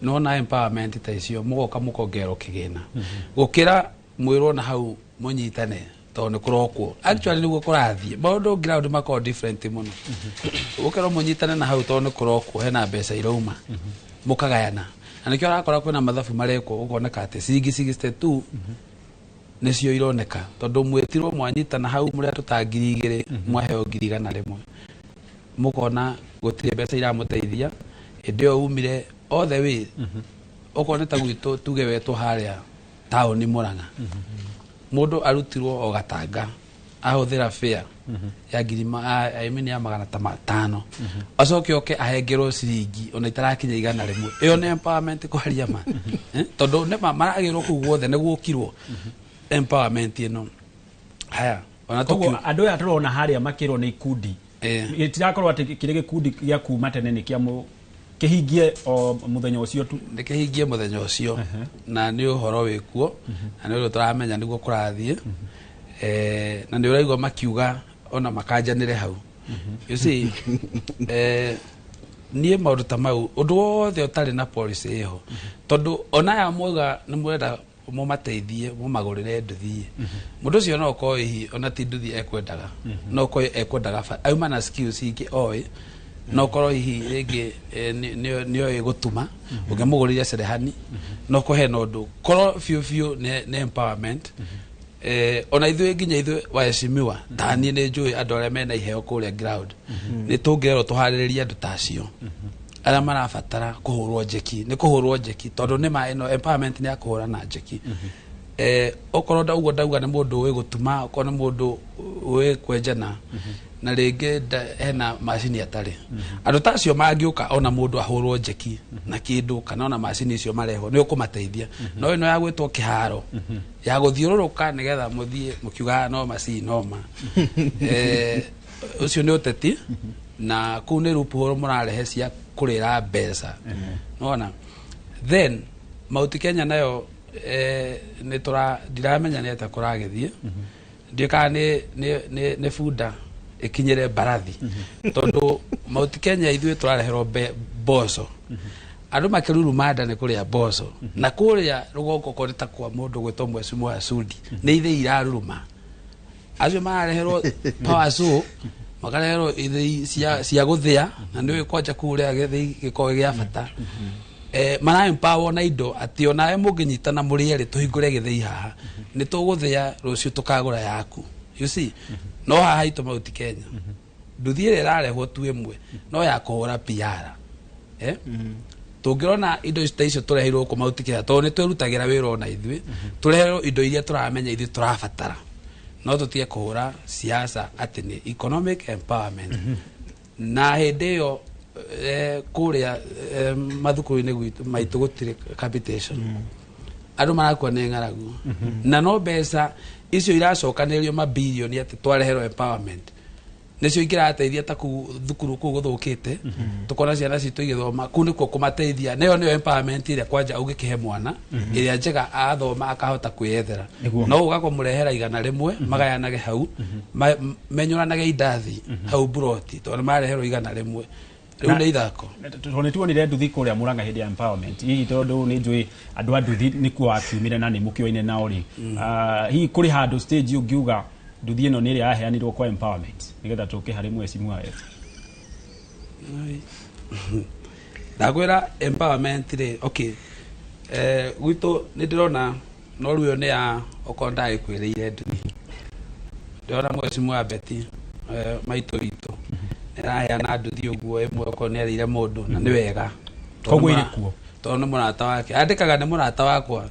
nona empowerment ta icio mũgoka mũkongererwo kĩgĩna gũkĩra mwĩrwo na hau mũnyitane tondũ nĩ kũrokwo. Actually nĩguo kũrathiĩ maũndũ ground makoragwo different mũno. Gũkĩrwo mũnyitane na hau tondũ nĩ kũrokwo hena mbeca irauma mũkagayana, na nĩkĩo ũrakora kwĩna mathabu marekwo ũkoneka atĩ ciringi 62 nĩcio ironeka tondũ mwĩtirwo mwanyitana hau mũrĩ andũ ta 2,000 mwaheo 100,000 mũkona gũtirĩ mbeca iramũteithia hĩndĩ ĩyo umire all the way. Okorwo nĩ ta gwitũ tuge wetwo harĩa taũni Mũrang'a, mũndũ arutirwo o gatanga ahũthĩra fare ya ngiri I mean ya 500 acoke oke ahengerwo ciringi ona itarakinya 100. Ĩyo nĩ empowerment kwaria ma, tondũ nĩ maragĩrwo kũu guothe nĩ guokirwo empowerment ĩno. Haya, ona koguo andũ aya tũrona harĩa makĩrwo nĩ ikundi, gĩtirakorwo atĩ kĩrĩ gĩkundi gĩa kuma tene nĩ kĩa kĩhingie o mũthenya ũcio tu, nĩ kĩhingie mũthenya ũcio, na nĩ ũhoro wĩkuo na nĩ ũndũ tũramenya nĩguo kũrathiĩ, na nĩ ũraigua makiuga ona makanjanĩre hau. You see, niĩ maũndũ ta mau ũndũ wothe ũtarĩ na policy ĩho, tondũ ona aya mwauga nĩ mũrenda mũmateithie mũmagũrĩre nduthi, mũndũ ũcio no ũkorwo hihi ona ti nduthi ekwendaga, no ũkorwo ekwendaga auma na skills ingĩ oĩ, no ũkorwo hihi rĩngĩ nĩoĩ gũtuma ũngĩmũgũrĩire cerehani, no ũkorwo hena ũndũ korwo biũ biũ nĩ empowerment. Ona ithuĩ nginya ithuĩ waheshimiwa ta niĩ nĩ njũĩ andũ arĩa mena iheo kũrĩa ground, nĩ tũngĩrerwo tũharĩrĩrie andũ ta acio arĩa marabatara kũhũrwo njeki, nĩ kũhũrwo njeki tondũ nĩ ma ĩno empowerment nĩ ya kũhũra na njeki. Okorwo ũguo ndauga nĩ mũndũ ũĩ gũtuma, okorwo nĩ mũndũ ũĩ kwenjana, na rĩngĩ hena macini atarĩ, andũ ta acio mangĩũka ona mũndũ ahũrwo njeki na kĩndũ kana ona macini icio marehwo nĩ ũkũmateithia. No ĩno ya gwĩtwo kĩharo ya gũthiũrũrũka nĩgetha mũthiĩ mũkiugaga no macini no ma, ũcio nĩ ũteti, na kũu nĩ loophole mũrarehe cia kũrĩra mbeca. Nĩwona? Then Mount Kenya nayo nĩ tũra ndiramenya nĩ atĩa kũragĩthiĩ, ndiũĩ kana nĩ bunda ĩkinyĩre mbarathi, tondũ Mount Kenya ithuĩ tũrareherwo mboco, andũ makĩruruma nda nĩ kũrĩa mboco, na kũrĩa rũgongo korwo nĩ ta kwa mũndũ gwĩtwo Mheshimiwa Sudi nĩ ithĩi iraruruma, acio marareherwo power saw Makareherwo ithĩi cia gũthĩa na nĩ ũĩ kwanja kũu ũrĩa gĩthĩi gĩkoragwo gĩa bata. Mara empower na indo atĩ onawe mũngĩnyitana mũrĩ erĩ tũhingũre gĩthĩi haha nĩ tũgũthĩa rũciũ tũkagũra yaku, you see. No haha haitũ Mount Kenya nduthi ĩrĩa ĩrarehwo tu ĩmwe no ya kũhũra PR. Tũngĩrona indo ta icio tũreheirwo gũkũ Mount Kenya tondũ nĩ twĩrutagĩra wĩra ona ithuĩ tũreherwo indo iria tũramenya ithuĩ tũrabatara no tũtige kũhũra siasa atĩ nĩ economic empowerment. Na hĩndĩ ĩyo kũrĩa mathukuru-inĩ gwitũ maitũ gũtirĩ capitation, andũ marakua nĩ ng'aragu na no mbeca icio iracokanĩrĩrio mabilioni atĩ twareherwo empowerment nĩcio ingĩrateithia ta kũu thukuru kũu gũthũkĩte tũkona ciana citũ igĩthoma kũu nĩkuo kũmateithia nĩyo nĩyo empowerment ĩrĩa kwanja ũngĩkĩhe mwana ĩrĩa njega athoma akahota kwĩyethera. No ũgakũmũrehera 100 magayanage hau menyũranage indathi hau buroti tondũ mareherwo 100 rĩu nĩ ithako. Tondũ nĩ tuonire nduthi kũrĩa Murang'a hĩndĩ ya empowerment hihi tondũ nĩ njũĩ andũ a nduthi nĩkuo wakiumire na nĩ mũkĩoine nao rĩ, hihi kũrĩ handũ stage ũngiuga nduthi ĩno nĩ ĩrĩa yaheanirwo kwa empowerment nĩgetha tũke harĩ mheshimiwa wetu? Ndakwĩra empowerment rĩ, okay, gwitũ nĩ ndĩrona no rĩu ĩyo nĩ ya okorwo ndagĩkwĩrĩire nduthi ndĩrona mheshimiwa Betty maitũ witũ nĩaraheana nduthi ũguo ĩmwe okorwo nĩ erĩire mũndũ na nĩ wega. Koguo ĩrĩ kuo tondũ nĩ mũrata wake andĩkaga nĩ mũrata wakwa,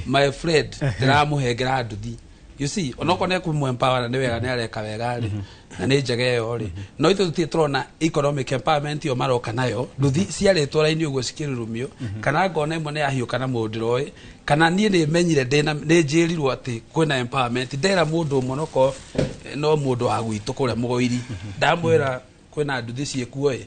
my friend ndĩramũhengera nduthi, you see. Onokorwo nĩ ekũmũ-empower nĩ wega nĩ areka wega rĩ na nĩ njega ĩyo rĩ, no ithuĩ tũtirĩ tũrona economic empowerment ĩyo maroka nayo nduthi ciarĩtwo raini ũguo cikĩrurumio kana ngona ĩmwe nĩ yahiũka na mũndũ ndĩroĩ kana niĩ nĩ menyire nĩ njĩrirwo atĩ kwĩna empowerment ndera mũndũ ũmwe nokorwo no mũndũ wa gwitũ kũrĩa Mũgoiri ndamwĩra kwĩna nduthi ciĩkuo ĩ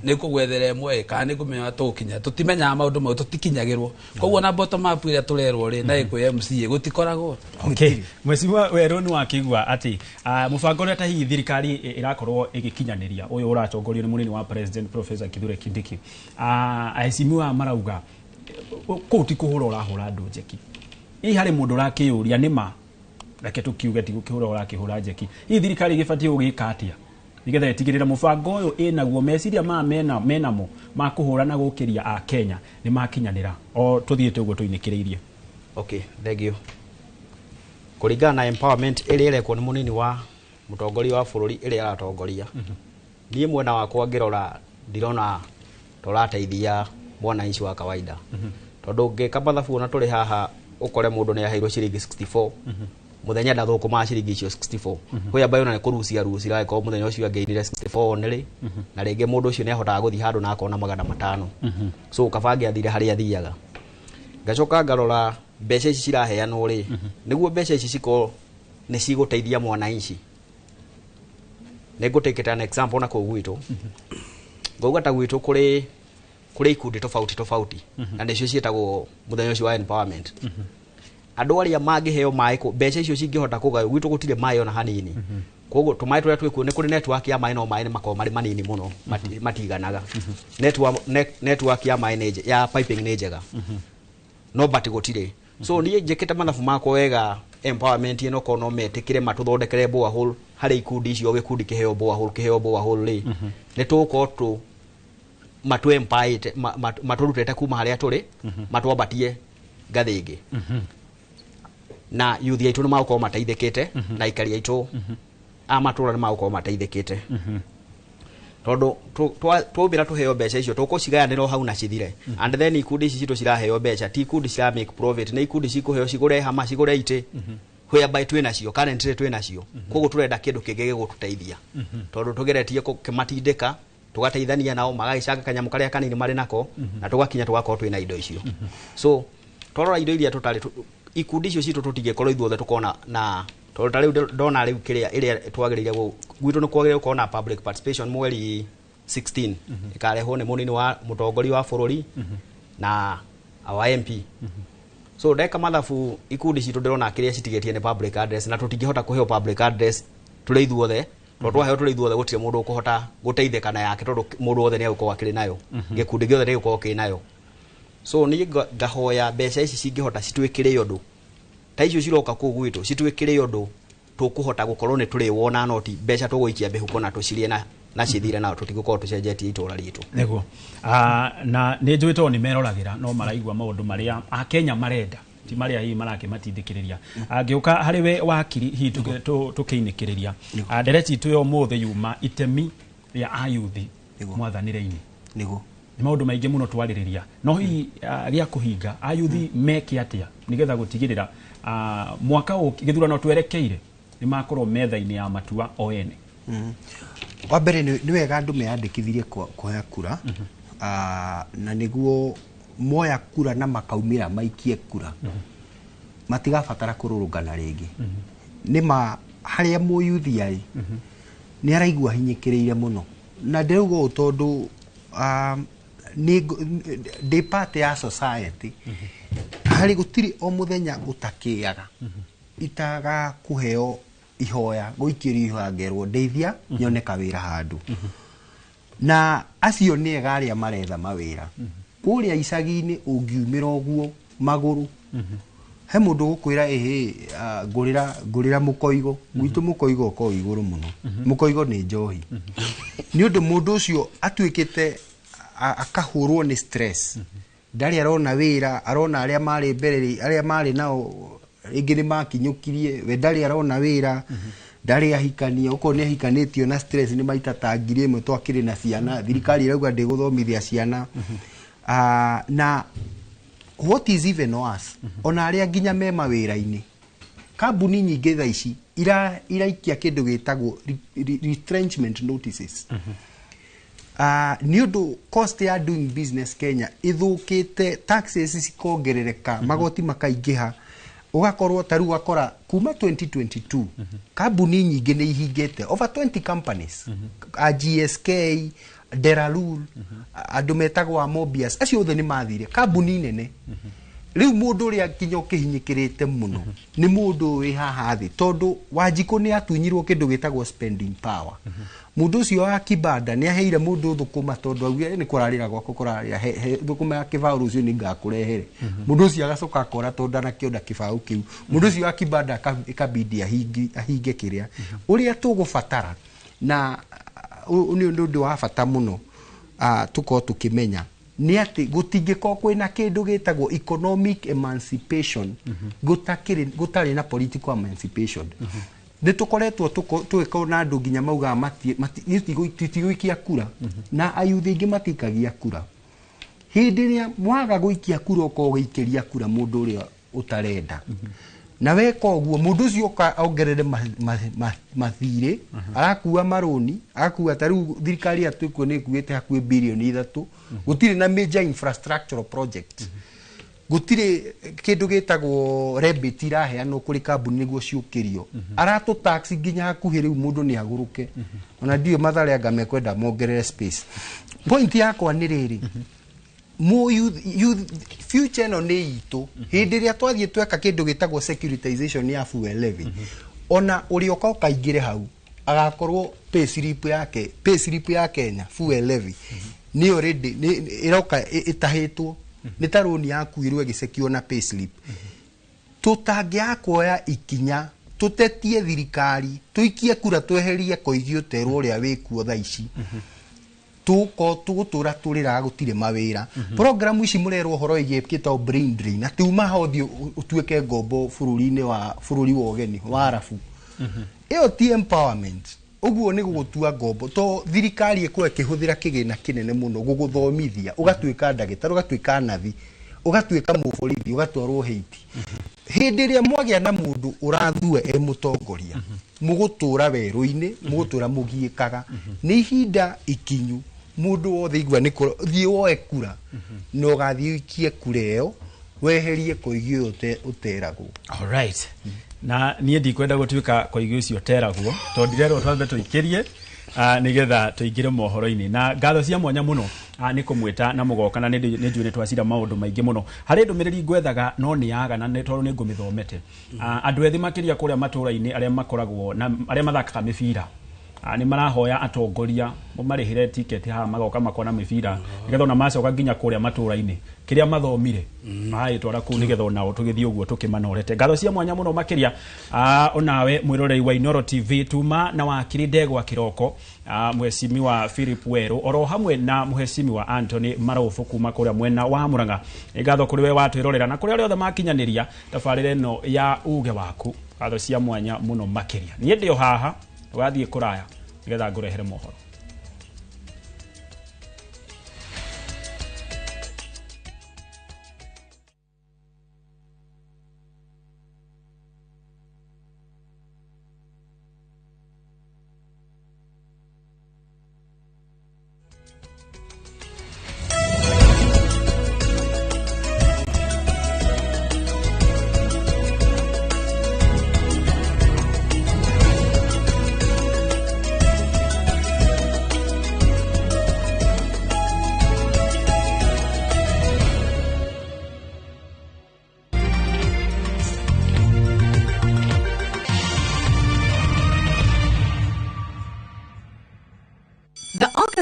nĩ ngũgwethera ĩmwe ĩ kana nĩ ngũmenya tũgũkinya tũtimenyaga maũndũ mau tũtikinyagĩrwo koguo na bottom up ĩrĩa tũrerwo rĩ na ĩkwĩ MCA gũtikoragwo. Okay, mheshimiwa Werũ nĩ wakĩigua atĩ mũbango ũrĩa ta hihi thirikari ĩrakorwo ĩgĩkinyanĩria ũyũ ũratongorio nĩ mũnini wa president Professor Kithure Kindiki, aheshimiwa marauga kũu ti kũhũra ũrahũra andũ njeki. Hihi harĩ mũndũ ũrakĩyũria nĩ ma reke tũkiuge ti gũkĩhũra ũrakĩhũra njeki, hihi thirikari ĩgĩbatiĩ gũgĩka atĩa nĩgetha ĩtigĩrĩre mũbango ũyũ ĩnaguo meciria ma menamo ma kũhũra na gũkĩria a Kenya nĩ makinyanĩra o tũthiĩte ũguo tũinĩkĩrĩirie? Okay, thank you. Kũringana na empowerment ĩrĩa ĩrekwo nĩ mũnini wa mũtongoria wa bũrũri ĩrĩa aratongoria, niĩ mwena wakwa ngĩrora ndirona tũrateithia mwananchi wa kawaida tondũ ngĩka mathabu ona tũrĩ haha ũkore mũndũ nĩ aheirwo ciringi 64 muthenya ndathũkũmaga ciringi icio 64 kwĩ ambayo na nĩ kũrucia rucira angĩkorwo mũthenya ũcio angĩinire 64 only na rĩngĩ mũndũ ũcio nĩ ahotaga gũthiĩ handũ na akona 500 so kaba angĩathire harĩa athiaga. Ngacoka ngarora mbeca ici ciraheanwo rĩ nĩguo mbeca ici cikorwo nĩ cigũteithia mwananchi. Nĩ ngũtake an example na kũu gwitũ ngauga ta gwitũ kũrĩ ikundi tofauti tofauti na nĩcio ciĩtagwo mũthenya ũcio wa empowerment. Andũ arĩa mangĩheo maĩ mbeca icio cingĩhota kũgaywo gwitũ gũtirĩ maĩ ona hanini koguo tũmaĩ tũrĩa twĩkuo nĩ kũrĩ network ya maĩ no maĩ nĩ makoragwo marĩ manini mũno matiganaga. Network ya maĩ nĩ ya piping nĩ njega no but gũtirĩ. So niĩ njĩkĩte mathabu makwa wega empowerment ĩno korwo no metĩkĩre matũthondekere borehole harĩ ikundi icio gĩkundi kĩheo borehole kĩheo borehole rĩ nĩ tũgũkorwo tũ matũ empowerite matũrutĩte kuma harĩa tũrĩ matwambatie ngathĩ ĩngĩ na youth aitũ nĩ magũkorwo mateithĩkĩte na aikari aitũ a matũra nĩ magũkorwo mateithĩkĩte tondũ twaumĩra tũheo mbeca icio tũkũcigayanĩra o hau na cithire. And then ikundi ici citũ ciraheo mbeca ti ikundi cira make profit nĩ ikundi cikũheo cigũre hama cigũre itĩ whereby twĩ nacio currently twĩ nacio koguo tũrenda kĩndũ kĩngĩ gĩgũtũteithia tondũ tũgeretie kũmatindĩka tũgateithania nao magagĩcanga kanyamũ karĩa kanini marĩ nako na tũgakinya tũgakorwo twĩna indo icio. So twarora indo iria tũtarĩ ikundi icio citũ tũtingĩkorwo ithuothe tũkona na tondũ ta rĩu ndona rĩu kĩrĩa ĩrĩa twagĩrĩire gwitũ nĩ kwagĩrĩire gũkorwo na public participation mweri 16 ĩkarehwo nĩ mũnini wa mũtongoria wa bũrũri na our MP. So ndeka mathabu ikundi citũ ndĩrona kĩrĩa citigĩtie nĩ public address na tũtingĩhota kũheo public address tũrĩ ithuothe tondũ twaheo tũrĩ ithuothe gũtirĩ mũndũ ũkũhota gũteithĩka na yake tondũ mũndũ wothe nĩ egũkorwo akĩrĩ nayo gĩkundi gĩothe nĩ gĩgũkorwo kĩ nayo. So niĩ ngahoya mbeca ici cingĩhota citwĩkĩre ũndũ ta icio ciroka kũu gwitũ citwĩkĩre ũndũ Tũkũhota gũkorwo nĩ tũrĩwona noti mbeca tũgũikia mĩhuko na tũcirie na cithire nao tũtigũkorwo tũcenjetie itũra ritũ. Nĩguo. Na nĩ njũĩ tondũ nĩ meroragĩra no maraigua maũndũ marĩa akenya marenda ti marĩa hihi marakĩmatindĩkĩrĩria. Ngĩũka harĩ we wakiri, hihi tũkĩinĩkĩrĩria ndereti itũ ya ũmũthĩ yuma itemi rĩa ayuthi mwathanĩre-inĩ. Nĩguo. Nĩ maũndũ maingĩ mũno twarĩrĩria, no hihi gĩa kũhinga ayuthi meke atĩa nĩgetha gũtigĩrĩra mwaka gĩthurano twerekeire nĩ makorwo metha-inĩ ya matua o ene? Wa mbere nĩ wega andũ meyandĩkithirie kuoya kura, na nĩguo moya kura na makaumĩra maikie kura, matigabatara kũrũrũngana rĩngĩ. Nĩ ma harĩa mũyuthi arĩ nĩ araigua hinyĩkĩrĩire mũno, na ndĩrauga ũũ tondũ ndĩ part ya society. Harĩ gũtirĩ o mũthenya ũtakĩaga itaga kũheo ihoya, gũikĩrio ihoya ngerwo ndeithia nyone kawĩra handũ. Na acio nĩ ega arĩa maretha mawĩra kũrĩa icagi-inĩ. Ũngiumĩra ũguo magũrũ, he mũndũ ũgũkwĩra, ĩhĩ, ngũrĩra ngũrĩra mũkoigo. Gwitũ mũkoigo ũkoragwo igũrũ mũno. Mũkoigo nĩ njohi. Nĩ ũndũ mũndũ ũcio atuĩkĩte akahũrwo nĩ stress, ndarĩ arona wĩra, arona arĩa marĩ mbere arĩa marĩ nao rĩngĩ nĩ makinyũkirie, we ndarĩ arona wĩra, ndarĩ ahikania, okorwo nĩ ahikanĩtio na stress nĩ maita ta 1000 twakĩrĩ na ciana, thirikari ĩrauga ndĩgũthomithia ciana. Na what is even worse, ona arĩa nginya me mawĩra-inĩ, kambuni nyingĩ thaa ici iraikia kĩndũ gĩtagwo retrenchment notices, nĩ ũndũ cost ya doing business Kenya ĩthũkĩte, taxes cikongerereka, magoti makaingĩha, ũgakorwo ta rĩu ũgakora kuma 2022 kambuni nyingĩ nĩ ihingĩte, over 20 companies, a GSK, Deralul, andũ metagwo a Mobius, acio othe nĩ mathire, kambuni nene. Rĩu mũndũ ũrĩa nginya ũkĩhinyĩkĩrĩte mũno nĩ mũndũ wĩ haha thĩ, tondũ Wanjikũ nĩ atunyirwo kĩndũ gĩtagwo spending power. Mũndũ ũcio wa kibanda nĩ aheire mũndũ thũkũma tondũ augire nĩ kũrarĩra gwakwa kũrarĩra, he thũkũma ya kĩbaũ, rũciũ nĩ ngakũrehere. Mũndũ ũcio agacoka akora tondũ ndanakĩona kĩbaũ kĩu. Mũndũ ũcio wa kibanda ĩkabidi ahinge kĩrĩa ũrĩa tũgũbatara. Na nĩ ũndũ wa bata mũno tũkorwo tũkĩmenya nĩ atĩ gũtingĩkorwo kwĩna kĩndũ gĩtagwo economic emancipation gũtarĩ na political emancipation. Nĩ tũkoretwo tũgĩkorwo na andũ nginya maugaga tũtigũikia kura, na ayuthi aingĩ matikagia kura. Hĩndĩ ĩrĩa mwaga gũikia kura, ũkorwo ũgĩikĩria kura mũndũ ũrĩa ũtarenda, na weka ũguo mũndũ ũcio oka ongerere mathirĩ, arakua marũni, agakua. Ta rĩu thirikari yatwĩkuo nĩ ĩkuĩte hakuhĩ birioni 3, gũtirĩ na major infrastructural project, gũtirĩ kĩndũ gĩtagwo rebate iraheanwo kũrĩ kambuni nĩguo ciũkĩrio, aratũ tax nginya hakuhĩ rĩu mũndũ nĩ agũrũke. Ona ndiũĩ Mathare anga mekwenda mongerere space. Point yakwa nĩ rĩrĩ, mu youth, future ĩno nĩ itũ. Hĩndĩ ĩrĩa twathiĩ tweka kĩndũ gĩtagwo securitization ya fuel levy, ona ũrĩa ũka ũkaingĩre hau agakorwo pay slip yake, pay slip ya Kenya fuel levy nĩ already nĩ ĩroka ĩtahĩtwo, nĩ ta rũni yakuirwo ĩgĩcekio na pay slip. Tũtangĩaga kuoya ikinya tũtetie thirikari, tũikie kura, tweherie koigi ũterwo ũrĩa wĩkuo thaa ici, tuko tũgũtũra tũrĩraga gũtirĩ mawĩra. Program ici mũrerwo ũhoro ĩgiĩ kĩtagwo brain drain, atĩ uma haha ũthiĩ ũtuĩke ngombo bũrũri-inĩ wa bũrũri wa ũgeni wa arabu, ĩyo ti empowerment. Ũguo nĩ gũgũtua ngombo, to thirikari ĩkorwo ĩkĩhũthĩra kĩgĩna kĩnene mũno gũgũthomithia, ũgatuĩka ndagĩtarĩ, ũgatuĩka nathi, ũgatuĩka mũborithi, ũgatwarwo Haiti. Hĩndĩ ĩrĩa mwagĩa na mũndũ ũrathua e mũtongoria, mũgũtũra werũ-inĩ, mũgũtũra mũgiĩkaga. Nĩ ihinda ikinyu mũndũ wothe igua nĩ thiĩ woe kura, na ũgathiĩ ũikie kura ĩyo weherie koigi ũyũ ũteragwo. Alright. Na niĩ ndikwenda gũtuĩka koigi ũcio ũteragwo, tondũ ndirerwo twambe tũikĩrie nĩgetha tũingĩre mohoro-inĩ. Na ngatho cia mwanya mũno nĩ kũmwĩta na mũgoka, na nĩ njũĩ nĩ twacira maũndũ maingĩ mũno. Harĩ ndũmĩrĩri ngwethaga no nĩ yaga, na nĩ tondũ nĩ ngũmĩthomete. Andũ ethĩ makĩria kũrĩa matũũra-inĩ arĩa makoragwo na arĩa mathakaga mĩbira, Nĩ marahoya atongoria marĩhĩre tiketi haha magoka makona mĩbira nĩgetha ona macoka nginya kũrĩa matũra-inĩ kĩrĩa mathomire magagĩtwara kũu nĩgetha onao tũgĩthiĩ ũguo tũkĩmanorete. Ngatho cia mwanya mũno makĩria onawe mwĩroreri wa Inooro TV, tuma na wakiri Ndegwa Kĩroko, mheshimiwa Philip Weru oro hamwe na mheshimiwa Anthony Marofu kuma kũrĩa mwena wa Murang'a. Nĩ ngatho kũrĩ we watwĩrorera na kũrĩ arĩa othe makinyanĩria tabarĩra ĩno ya uge waku. Ngatho cia mwanya mũno makĩria. Niĩ ndĩ o haha, ndũgathiĩ kũraya nĩgetha ngũrehere mohoro.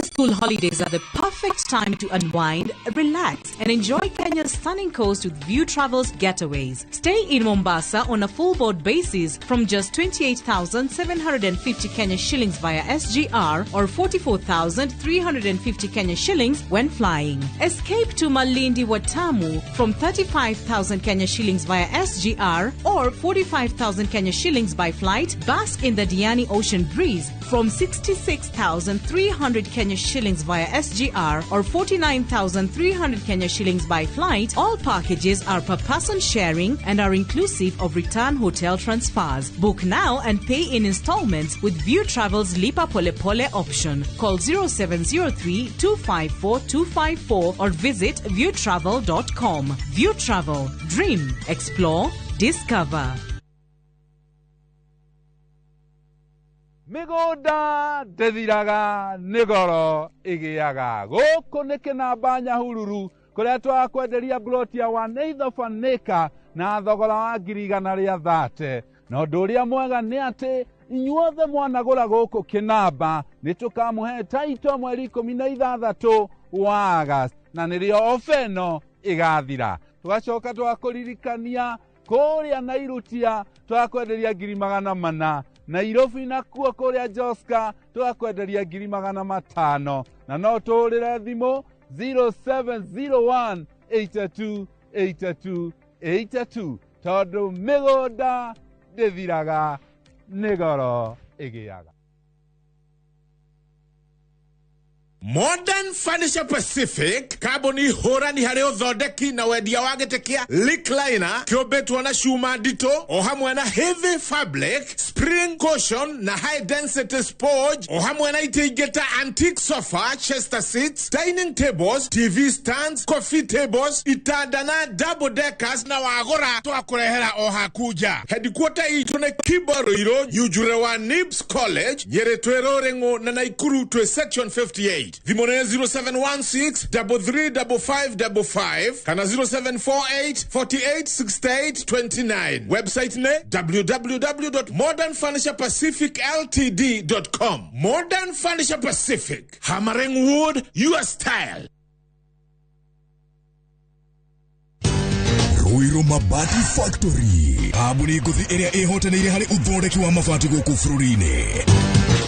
School holidays are the perfect time to unwind, relax, and enjoy Kenya's stunning coast with View Travels getaways. Stay in Mombasa on a full board basis from just 28,750 Kenya shillings via SGR or 44,350 Kenya shillings when flying. Escape to Malindi Watamu from 35,000 Kenya shillings via SGR or 45,000 Kenya shillings by flight. Bask in the Diani Ocean breeze from 66,300 Kenya shillings via SGR or 49,300 Kenya shillings by flight. All packages are per person sharing and are inclusive of return hotel transfers. Book now and pay in installments with View Travel's Lipa Pole Pole option. Call 0703 254 254 or visit viewtravel.com. View Travel. Dream, explore, discover. Mĩgũnda ndĩthiraga nĩ goro ĩgĩaga. Gũkũ nĩ Kĩnamba Nyahururu kũrĩa twakwenderia ploti ya 1/8 of an acre na thogora wa 130,000. Na ũndũ ũrĩa mwega nĩ atĩ inyuothe mwanagũra gũkũ Kĩnamba nĩ tũkamũhe taito mweri 16 wa August, na nĩrĩo ofa ĩno ĩgathira. Tũgacoka twakũririkania kũrĩa Nairutia twakwenderia 400,000, Nairobi nakuo kũrĩa Joska twakwenderia 500,000, na no tũhũrĩre thimũ 0701 82 82 82 tondũ mĩgũnda ndĩthiraga nĩ goro ĩgĩaga. Modern Furniture Pacific kambuni hũrani harĩ ũthondeki na wendia wa gĩtĩ kĩa recliner kĩũmbĩtwo na cuma nditũ o hamwe na heavy fabric, spring cushion na high density sponge o hamwe na itĩ ingĩ ta antique sofa, chester seats, dining tables, TV stands, coffee tables, itanda na double deckers, na wagũra twakũrehera o haku nja. Headquarter itũ nĩ Kibo Ruiru, Nyunjure wa Nibs College, Nyĩrĩ twĩ Rũrĩng'ũ na Naikuru twĩ section 58. Thimũ nĩ 0716 335555 kana 0748 48 68 29. Website nĩ www.modernfurniturepacificltd.com. Modern Furniture Pacific, hammering wood your style. Ruiru Mabati Factory, kambuni ngũthi ĩrĩa ĩhotanĩire harĩ ũthondeki wa mabati gũkũ bũrũri-inĩ.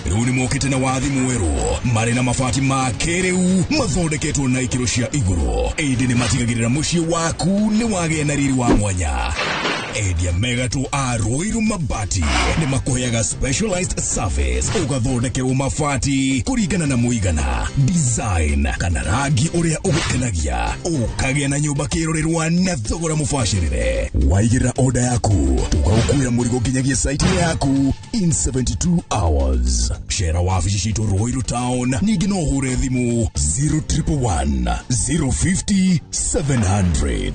Rĩu nĩ mokĩte na wathi mwerũ marĩ na mabati ma kĩrĩu mathondeketwo na ikĩro cia igũrũ, ĩndĩ nĩ matigagĩrĩra mũciĩ waku nĩ wagĩa na riri wa mwanya. Endia megatũ a Ruiru Mabati nĩ makũheaga specialized service, ũgathondekerwo mabati kũringana na mũigana, design kana rangi ũrĩa ũgũkenagia, ũkagĩa na nyũmba kĩrorerwa na thogora mũbacĩrĩre. Waigĩrĩra order yaku tũgagũkuĩra mũrigo nginyagia site yaku in 72 hours. Cera wabici citũ Ruiru Town, ningĩ no ũhũre thimũ 0111 050 700.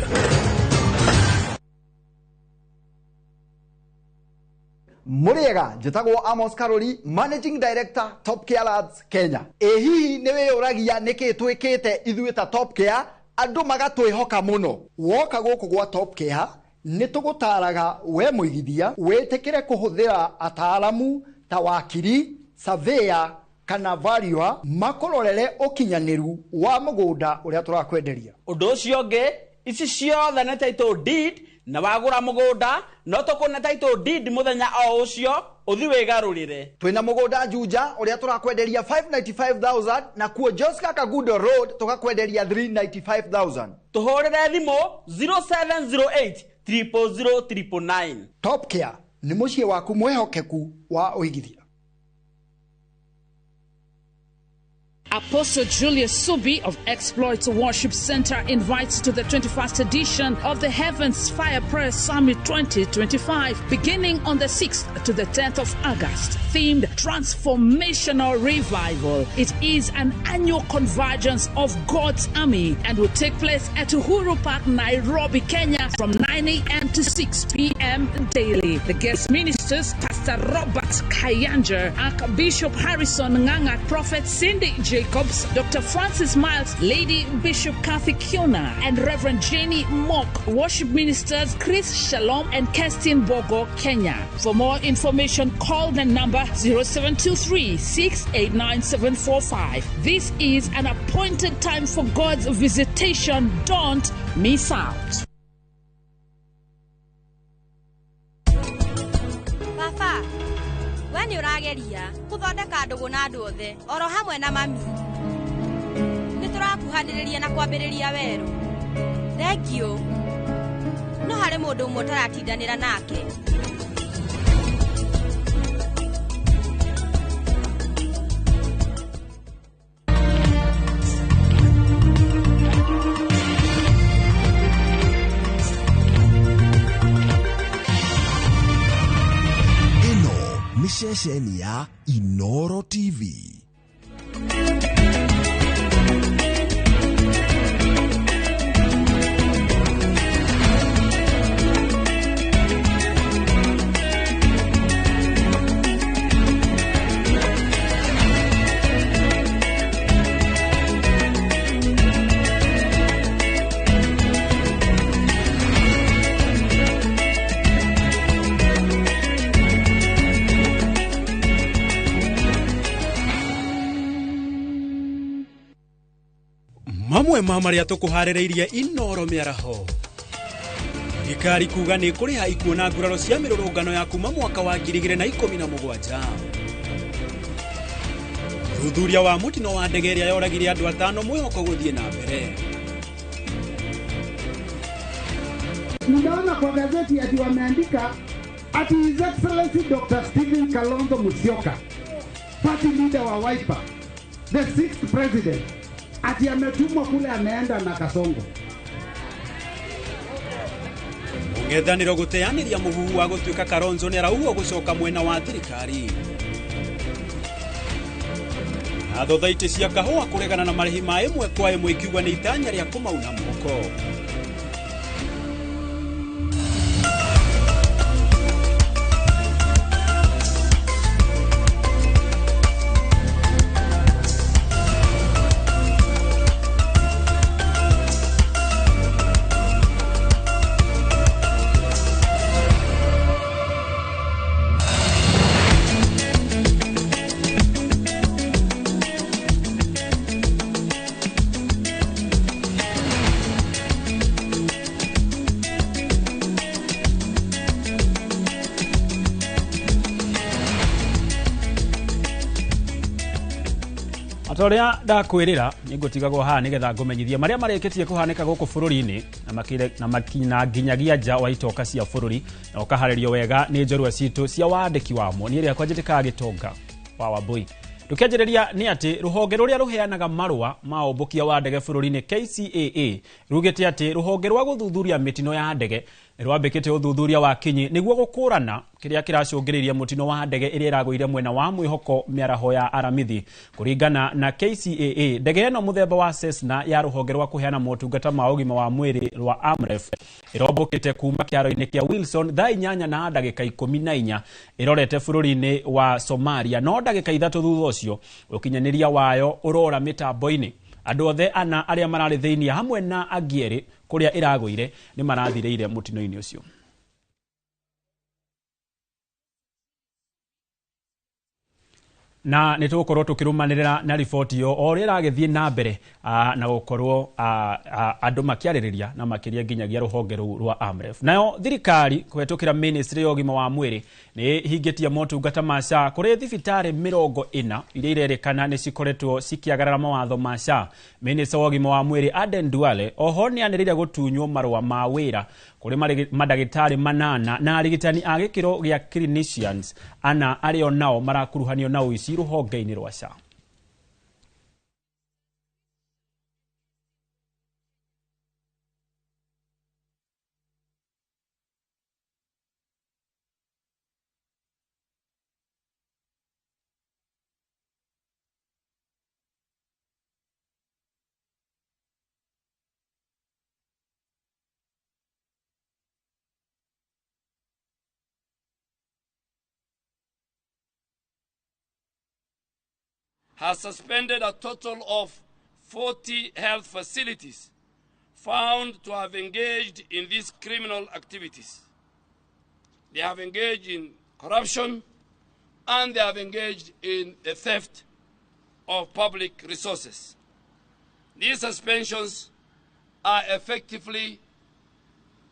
Mũrĩega, njĩtagwo Amos Karori, Managing Director Top Care Lads Kenya. Ĩ hihi nĩ wĩyũragia nĩkĩ twĩkĩte ithuĩ ta Top Care andũ magatwĩhoka mũno? Woka gũkũ gwa Top Care nĩ tũgũtaraga we mũigithia wĩtĩkĩre kũhũthĩra ataaramu ta wakiri, surveyor kana valuer makũrorere ũkinyanĩru wa mũgũnda ũrĩa tũrakwenderia. Ũndũ ũcio ũngĩ, ici ciothe nĩ title deed, na wagũra mũgũnda no tũkũne title deed mũthenya o ũcio ũthi wĩgarũrĩre. Twĩna mũgũnda Juja ũrĩa tũrakwenderia 595,000 na kuo Joska Kagudo Road tũgakwenderia 395,000. Tũhũrĩre thimũ 0708 000 999. Top Care nĩ mũciĩ waku mwĩhokeku wa ũigithia. Apostle Julius Subi of Exploit Worship Center invites to the 21st edition of the Heavens Fire Prayer Summit 2025, beginning on the 6th to the 10th of August, themed Transformational Revival. It is an annual convergence of God's army and will take place at Uhuru Park, Nairobi, Kenya, from 9 a.m. to 6 p.m. daily. The guest ministers, Pastor Robert Kayanja, Archbishop Harrison Nganga, Prophet Cindy Jacobs, Dr. Francis Miles, Lady Bishop Kathy Kiona, and Reverend Jenny Mock. Worship ministers Chris Shalom and Kerstin Bogo, Kenya. For more information, call the number 0723 689 745. This is an appointed time for God's visitation. Don't miss out. Baba, we nĩ ũrageria gũthondeka ndũgũ na andũ othe oro hamwe na mami. Nĩ tũrakuhanĩrĩria na kwambĩrĩria werũ. Thengiũ. No harĩ mũndũ ũmwe ũtaratindanĩra nake. Ceceni ya Inoro TV. Mamwe ma marĩa tũkũharĩrĩirie Inoro mĩaraho. Thirikari kuga nĩ kũrĩha ikuũ na nguraro cia mĩrũrũngano ya kuma mwaka wa 2017. Ũthuthuria wa mũtino wa ndege ĩrĩa yoragire andũ atano mwĩhoko gũthiĩ na mbere. Ninaona kwa gazeti ati wameandika ati His Excellency Dr. Stephen Kalonzo Musyoka, party leader wa Wiper, the sixth president, ati ametumwa kule ameenda na Kasongo. Mũng'ethanĩro gũteanĩria mũhuhu wa gũtuĩka Kalonzo nĩarauo gũcoka mwena wa thirikari. Na thothaitĩ cia kahũa kũregana na marĩhi ma ĩmwe kwa ĩmwe ikiuga nĩ itanya rĩa kũmauna moko. Atoria ndakwirira nĩngũtigagwo haha nĩgetha ngũmenyithie marĩa marĩkĩtie kũhanĩka gũkũ bũrũri-inĩ na makina nginyagia nja wa itoka cia bũrũri na ũkaharĩrio wega nĩ njorua citũ cia wandĩki wamo. Niĩ rĩakwa njĩtĩkaga Gĩtonga wa Wambui. Tũkĩanjĩrĩria nĩ atĩ rũhonge rũrĩa rũheanaga marũa ma ũmbũkia wa ndege bũrũri-inĩ KCAA rugĩte atĩ rũhonge rwa gũthuthuria mĩtino ya ndege nĩrwambĩkĩte ũthuthuria wa kinyi nĩguo gũkũrana kĩrĩa kĩracũngĩrĩirie mũtino wa ndege ĩrĩa ĩragũire mwena wa mwĩhoko mĩaraho ya Aramithi. Kũringana na KCAA, ndege ĩno mũthemba wa Cessna ya rũhonge rwa kũheana motungata ma ũgima wa mwĩrĩ rwa AMREF ĩrombũkĩte kuma kĩharo-inĩ kĩa Wilson thaa 8:14 ĩrorete bũrũri-inĩ wa Somalia, no ndagĩka 3 thutha ũcio ũkinyanĩria wayo ũrora mĩtambo-inĩ. Andũ othe ana arĩa mararĩ thĩinĩ hamwe na angĩ erĩ kũrĩa ĩragũire nĩ marathirĩire mũtino-inĩ ũcio. Na nä tå gå korwo tå kä rå manä rä ra na riboti ĩyo o ũrĩa ĩragĩthiĩ na mbere na gũkorwo andũ makĩarĩrĩria na makĩria nginyagia rũhonge rũu rwa AMREF. Nayo thirikari kũhetũkĩra ministry ya ũgima wa mwĩrĩ nĩ ĩhingĩtie motungata ma SHA kũrĩ thibitarĩ 40 iria irerĩkana nĩ cikoretwo cikĩagarara mawatho ma SHA. Minister wa ũgima wa mwĩrĩ Aden Duale oho nĩ anĩrĩire gũtunywo marũa ma wĩra kũrĩ mandagĩtarĩ 8 na arigitani a gĩkĩro gĩa clinicians 4 arĩa onao marakuruhanio na ũici rũhonge-inĩ rwa SHA. Has suspended a total of 40 health facilities found to have engaged in these criminal activities. They have engaged in corruption and they have engaged in the theft of public resources. These suspensions are effective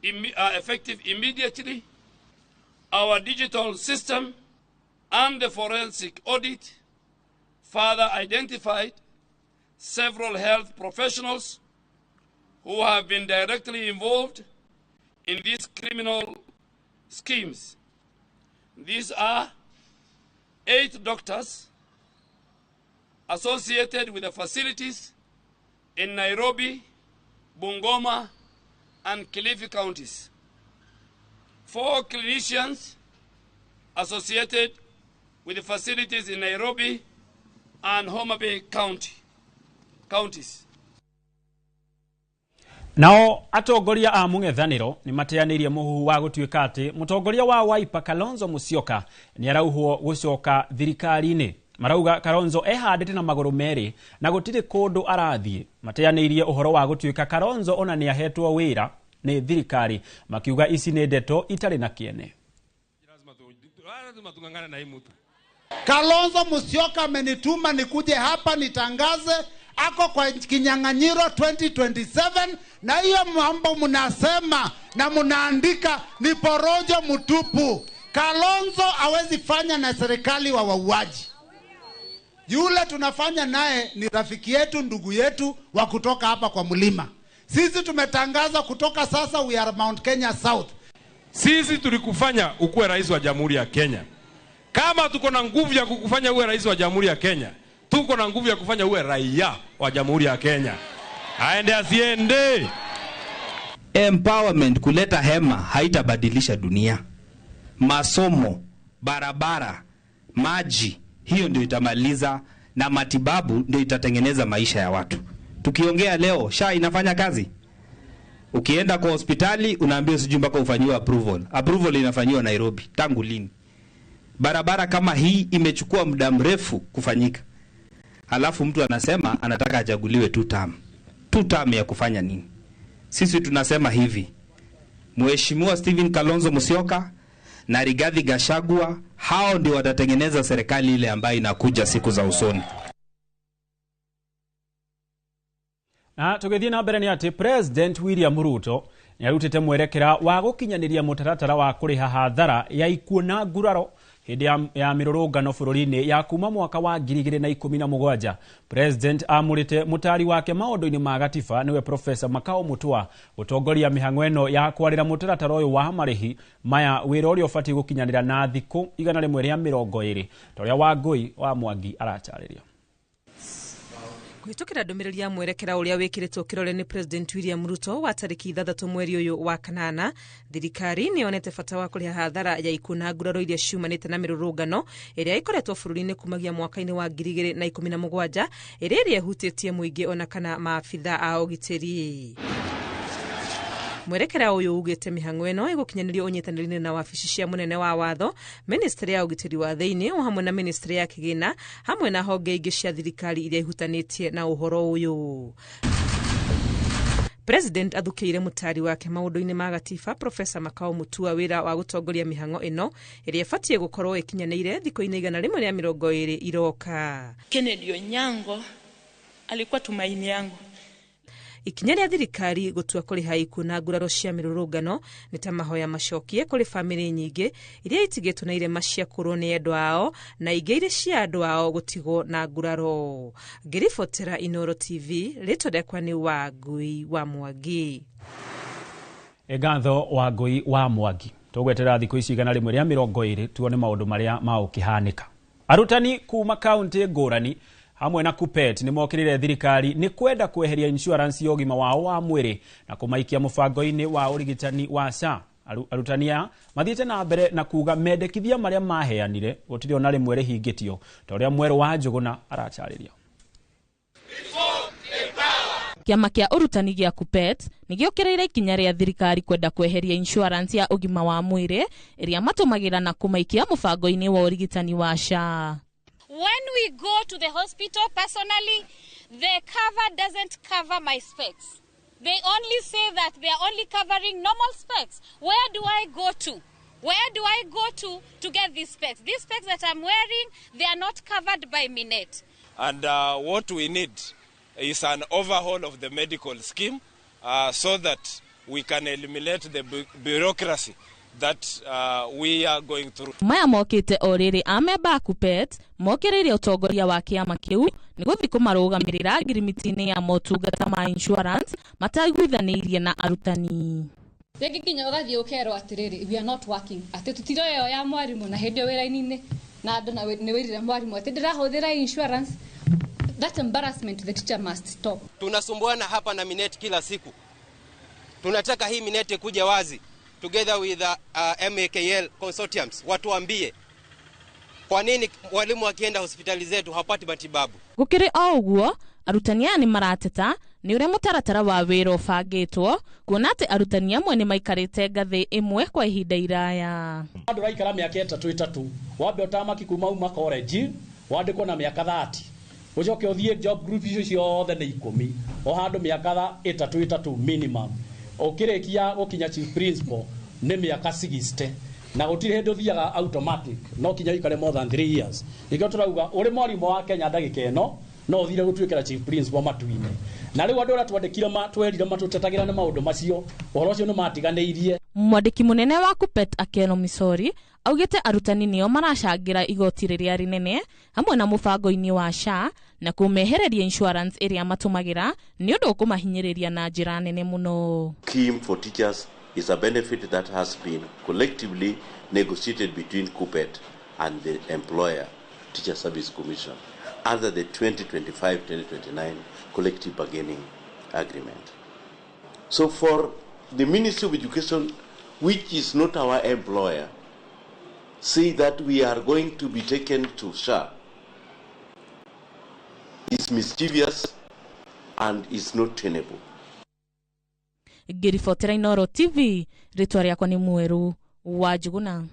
immediately. Our digital system and the forensic audit further identified several health professionals who have been directly involved in these criminal schemes. These are 8 doctors associated with the facilities in Nairobi, Bungoma, and Kilifi counties, 4 clinicians associated with the facilities in Nairobi and Homa Bay counties. Nao atongoria a mũng'ethanĩro nĩ mateanĩirie mũhuhu wa gũtuĩka atĩ mũtongoria wa Wiper Kalonzo Musyoka nĩ arauhwo gũcoka thirikari-inĩ. Marauga Kalonzo ehandĩte na magũrũ merĩ na gũtirĩ kũndũ arathiĩ. Mateanĩirie ũhoro wa gũtuĩka Kalonzo ona nĩ ahetwo wĩra nĩ thirikari, makiuga ici nĩ ndeto itarĩ na kĩene. Kalonzo Musyoka amenituma nikuje hapa nitangaze ako kwa kinyang'anyiro 2027, na hiyo mambo mnasema na mnaandika ni porojo mtupu. Kalonzo hawezi fanya na serikali wa wauaji. Yule tunafanya naye ni rafiki yetu, ndugu yetu wa kutoka hapa kwa mlima. Sisi tumetangaza kutoka sasa we are Mount Kenya South. Sisi tulikufanya ukuwe rais wa Jamhuri ya Kenya. Kama tuko na nguvu ya kukufanya uwe rais wa Jamhuri ya Kenya, tuko na nguvu ya kufanya uwe raia wa Jamhuri ya Kenya. Aende asiende. Empowerment, kuleta hema haitabadilisha dunia. Masomo, barabara, maji, hiyo ndio itamaliza, na matibabu ndio itatengeneza maisha ya watu. Tukiongea leo, SHA inafanya kazi. Ukienda kwa hospitali unaambiwa sijui mpaka ufanyiwe approval. Approval inafanyiwa Nairobi tangu lini? Barabara kama hii imechukua muda mrefu kufanyika. Halafu mtu anasema anataka achaguliwe 2 term. 2 term ya kufanya nini? Sisi tunasema hivi. Mheshimiwa Stephen Kalonzo Musyoka na Rigathi Gachagua, hao ndio watatengeneza serikali ile ambayo inakuja siku za usoni. Na tugithie na mbere ni ati President William Ruto ni arutite mwerekera wa gukinyaniria mutaratara wa kuriha hathara ya ikuo na nguraro hindi ya mirurungano bururi-ini ya kuma mwaka wa 2017. President amurite mutari wake maundu-ini ma gatiba niwe Professor Makau Mutua gutongoria mihango ino ya kwarira mutaratara uyu wa marihi maya wira uria ubati gukinyanira na thiku 120 ta uria Wangui wa Mwangi aracariria. Kuhitukira ndumiriri ya mwerekera uria wikiritwo kirore ni President William Ruto wa tariki 6 mweri uyu wa kanana, thirikari ni yonete bata wa kuriha hathara ya ikuũ na nguraro iria ciumanite na mirurungano iria ikoretwo bururi-ini kumagia mwaka-ini wa 2017 iria iria ihutĩtie mũingĩ ona kana maabitha a ũgitĩri. Mwerekera uyu ugite mihango ino igukinyanirio unyitanĩri-inĩ na wabici cia munene wa watho, ministry ya ũgitĩri wa thĩinĩ o hamwe na ministry ya kĩgĩna hamwe na honge ingĩ cia thirikari iria ihutanĩtie na ũhoro ũyũ. President athukĩire mũtari wake maũndũ-inĩ ma gatiba Profesa Makau Mutua wĩra wa gũtongoria mĩhang'o ĩno ĩrĩa ĩbatiĩ gũkorwo ĩkinyanĩire thikũ-inĩ 120 iroka. Kennedy Onyango alikuwa tumaini yangu. Ikinya rĩa thirikari gũtua kũrĩha ikuũ na nguraro cia mĩrũrũngano nĩ ta mahoya macokie kũrĩ bamĩrĩ nyingĩ iria itigĩtwo na irema cia kũrwo nĩ endwa ao na ingĩ irĩ cia andũ ao gũtigwo na nguraro. Ngĩribotera Inooro TV, rĩtwa rĩakwa nĩ Wangui wa Mwangi. Ngatho Wangui wa Mwangi. Tũgweterera thikũ ici 120 tuone maũndũ marĩa maũkĩhanĩka. Arutani kuma kaunti ngũrani hamwe na KUPPET nĩ mokĩrĩire thirikari nĩ kwenda kweheria insurance ya ũgima wao wa mwĩrĩ na kũmaikia mũbango-inĩ wa ũrigitani wa SHA. Arutani aya mathiĩte na mbere na kuga mendekithia marĩa maheanire gũtirĩ ona rĩmwe rĩhingĩtio ta ũrĩa Mwerũ wa Njũgũna aracarĩria. Kĩama kĩa ũrutani gĩa KUPPET nĩ gĩũkĩrĩire ikinya rĩa thirikari kwenda kweheria insurance ya ũgima wa mwĩrĩ ĩrĩa matũmagĩra na kũmaikia mũbango-inĩ wa ũrigitani wa SHA. When we go to the hospital, personally, the cover doesn't cover my specs. They only say that they are only covering normal specs. Where do I go to? Where do I go to get these specs? These specs that I'm wearing, they are not covered by Minet. And what we need is an overhaul of the medical scheme so that we can eliminate the bureaucracy that we are going through. Maya mokĩte o rĩrĩ amemba a KUPPET mokĩrĩire ũtongoria wa kĩama kĩu nĩ gũthiĩ kũmarũgamĩrĩra ngirimiti-inĩ ya motungata ma insurance mataiguithanĩirie na arutani. Rĩngĩ nginya ũgathiĩ ũkerwo atĩrĩrĩ, we are not working, atĩ tũtiroyo ya mwarimũ na hĩndĩ ĩyo wĩra-inĩ na andũ na nĩ wĩrire mwarimũ atĩ ndĩrahũthĩra insurance. That embarrassment the teacher must stop. Tunasumbuana hapa na Minet kila siku. Tunataka hii Minet kuja wazi together with the MAKL consortiums, watuambie kwa nini walimu wakienda hospitali zetu hawapati matibabu. Gũkĩrĩ o ũguo, arutani aya nĩ marateta nĩ ũrĩa mũtaratara wa wĩra ũbangĩtwo kuona atĩ arutani amwe nĩ maikarĩte ngathĩ ĩmwe kwa ihinda iraya. Andũ raikara mĩaka 3 wambe ũtamaki kuma uma college wandĩkwo na mĩaka 30 ũcoke ũthiĩ job group icio ciothe nĩ 10 o handũ mĩaka 3 minimum ũkĩrĩkia gũkinya chief principal nĩ mĩaka 60 na gũtirĩ hĩndĩ ũthiaga automatic no kinya ũikare more than 3 years. Nĩkĩo tũrauga ũrĩ mwarimũ wa Kenya ndagĩka ĩno no ũthire gũtuĩkĩra chief principal matu-inĩ. Na rĩu andũ arĩa twandĩkire twerire matũtetagĩra nĩ maũndũ macio ũhoro ũcio nĩ matiganĩirie. Mwandĩki mũnene wa KUPPET Akeno Misori augĩte arutani nĩo maracangĩra igoti rĩrĩa rĩnene hamwe na mũbango-inĩ wa SHA na kũmehereria insurance ĩrĩa matũmagĩra nĩ ũndũ ũkũmahinyĩrĩria na njĩra nene mũno. Scheme for teachers is a benefit that has been collectively negotiated between KUPPET and the employer, Teacher Service Commission, under the 2025-2029 collective bargaining agreement. So for the Ministry of Education, which is not our employer, say that we are going to be taken to SHA is mischievous and is not tenable. Ngĩribotera Inooro TV, rĩtwa rĩakwa nĩ Mwerũ wa Njũgũna.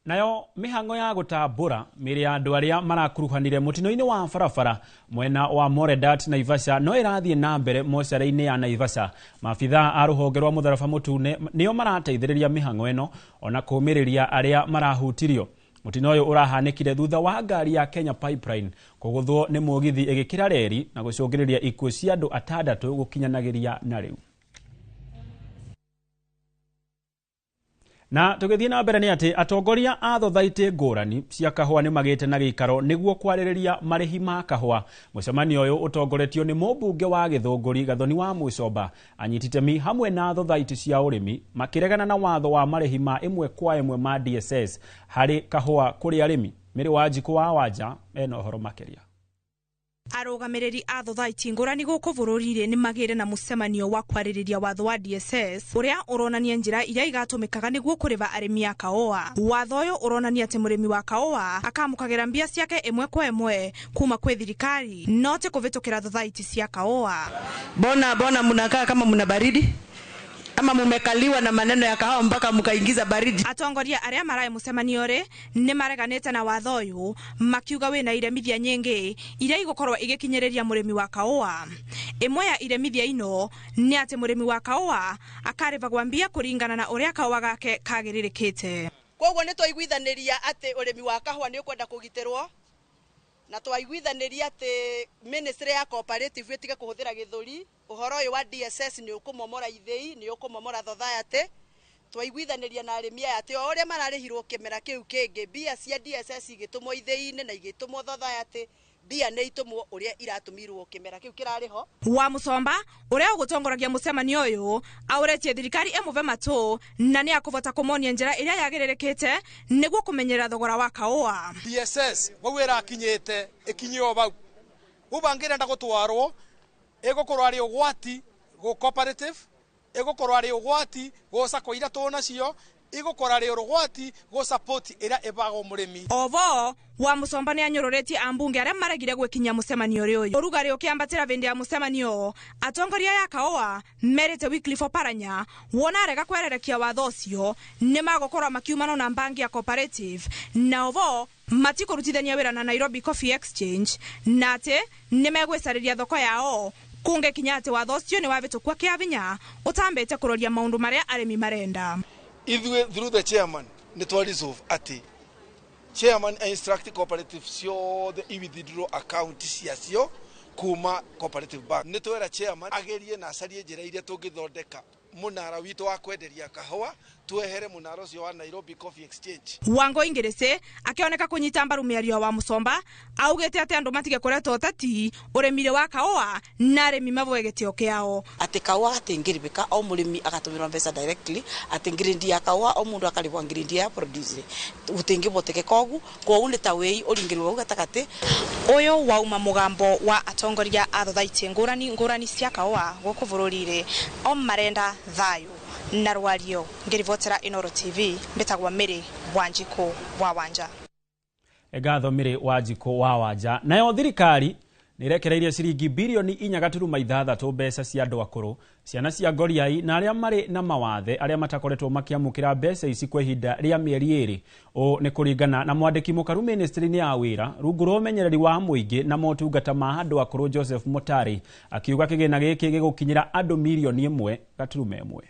Nayo mihango ya gũtambũra mĩĩrĩ ya andũ arĩa marakuruhanire mũtino-inĩ wa barabara mwena wa Moredat Naivasha no ĩrathiĩ na mbere mocarĩ-inĩ ya Naivasha. Maabithaa a rũhonge rwa mũtharaba mũtune nĩo marateithĩrĩria mĩhang'o ĩno ona kũũmĩrĩria arĩa marahutirio. Mũtino ũyũ ũrahanĩkire thutha wa ngari ya Kenya Pipeline kũgũthwo nĩ mũgithi ĩgĩkĩra reri na gũcũngĩrĩria ikuũ cia andũ 6 gũkinyanagĩria na rĩu. Na tũgĩthiĩ na mbere nĩ atĩ atongoria a thothaitĩ ngũrani cia kahũa nĩ magĩte na gĩikaro nĩguo kwarĩrĩria marĩhi ma kahũa. Mũcemanio ũyũ ũtongoretio nĩ mũmbunge wa Gĩthũngũri Gathoni wa Mũcomba, anyiti itemi hamwe na thothaitĩ cia ũrĩmi makĩregana na watho wa marĩhi ma 1 kwa 1 ma DSS harĩ kahũa kũrĩ arĩmi. Mĩrĩ wa Njikũ wa Wanja ena ũhoro makĩria. Arũgamĩrĩri a thothaiti ngũrani gũkũ bũrũri-inĩ nĩ magĩire na mũcemanio wa kwarĩrĩria watho wa DSS ũrĩa ũronania njĩra iria igatũmĩkaga nĩguo kũrĩva arĩmi a kahũa. Watho ũyũ ũronania atĩ mũrĩmi wa kahũa akamũkagĩra mbia ciake 1 kwa 1 kuma kwĩ thirikari no ti kũvĩtũkĩra thothaiti cia kahũa. Bona bona mnakaa kama mna baridi. Ama mumekaliwa na maneno ya kahawa mpaka mukaingiza baridi. Atongoria aria maraĩ mũcemanio rĩ nĩ mareganĩte na watho ũyũ makiuga wĩna iremithia nyingĩ iria igũkorwo igĩkinyĩrĩria mũrĩmi wa kaũa. Ĩmwe ya iremithia ino nĩ atĩ mũrĩmi wa kaũa akarĩhagwo mbia kũringana na ũrĩa kaũa gake kagĩrĩrĩkĩte. Koguo nĩ twaiguithanĩria atĩ ũrĩmi wa kahũa nĩ ũkwenda kũgitĩrwo, na twaiguithanĩria atĩ ministry ya cooperative ĩtige kũhũthĩra gĩthũri. Ũhoro ũyũ wa DSS nĩ ũkũmomora ithĩi, nĩ ũkũmomora society. Twaiguithanĩria na arĩmi aya atĩ o ũrĩa mararĩhirwo kĩmera kĩu kĩngĩ, mbia cia DSS igĩtũmwo ithĩi-inĩ na igĩtũmwo society, mbia nĩ itũmwo ũrĩa iratũmirwo kĩmera kĩu kĩrarĩ ho. Wa Musomba ũrĩa ũgũtongoragia mũcemanio ũyũ aũretie thirikari ĩmũve matũ na nĩ akũbota kũmonia njĩra ĩrĩa yagĩrĩrĩkĩte nĩguo kũmenyerera thogora wa kaũa. DSS vau ĩrakinyĩte ĩkinyio vau vau bangĩrenda gũtwarwo ĩgũkorwo arĩ ũgwati gũ cooperative, ĩgũkorwo arĩ ũgwati gũ sacco iria tũnacio, ĩgũkorwo arĩ ũgwati gũ support ĩrĩa ĩbagwo mũrĩmi. Ovo wa Musomba nĩ anyũrũrĩtie ambunge arĩa maregire gwĩkinyia mũcemanio ũrĩ ũyũ. Ũrugarĩ ũkĩambatĩra vĩndĩ ya mũcemanio, atongoria ya kaũa merĩte Wycliffe Oparanya wona arega kwererekia watho ũcio nĩ magũkorwo makiumana na mbangi ya cooperative, na ovo matikũrutithania wĩra na Nairobi Coffee Exchange, na atĩ nĩ megwĩcarĩria thoko yao kũngĩkinya atĩ watho ũcio nĩ wavĩtũkwo kĩa vinya ũtambĩte kũroria maũndũ marĩa arĩmi marenda. Ithuĩ through the chairman nĩ twa resolve atĩ chairman instruct cooperative ciothe i withdraw account ciacio kuma cooperative bank. Nĩ twera chairman agerie na acarie njĩra iria tũngĩthondeka mũnara witũ wa kwenderia kahũa, twehere mũnara ũcio wa Nairobi Coffee Exchange. Wangũ Ingirisi akĩoneka kũnyita mbaru mĩario wa Musomba augĩte atĩ andũ matige kũreta ũteti ũrĩmi wa kaũa na arĩmi mavoe gĩtĩo kĩao. Atĩ kaũa gatingĩrĩbĩka o mũrĩmi agatũmĩrwo mbeca directly, atĩ ngirindi ya kaũa o mũndũ akarĩhwo ngirindi ya produce gũtingĩboteke kogu kwoguo nĩ ta wĩi ũringĩrwo hau gatagatĩ. Ũyũ wauma mũgambo wa atongoria a thothaitĩ ngũrani ngũrani cia kaũa gũkũ bũrũri-rĩ, o marenda thayũ na rwario. Ngĩribotera Inooro TV mbĩtagwo Mary Wanjikũ wa Wanja. Ngatho Mary Wanjikũ wa Wanja. Nayo thirikari nĩrekereirie ciringi birioni 4.6 mbeca cia andũ akũrũ, ciana cia ngoriai na arĩa marĩ na mawathe arĩa matakoretwo makĩamũkĩra mbeca ici kwa ihinda rĩa mĩeri 2. Ũũ nĩ kũringana na mwandĩki mũkaru ministry-inĩ ya wĩra rungu rwa ũmenyereri wa mũingĩ na motungata ma andũ akũrũ Joseph Mutari, akiuga kĩgĩna gĩkĩ gĩgũkinyĩra andũ mirioni 1.1.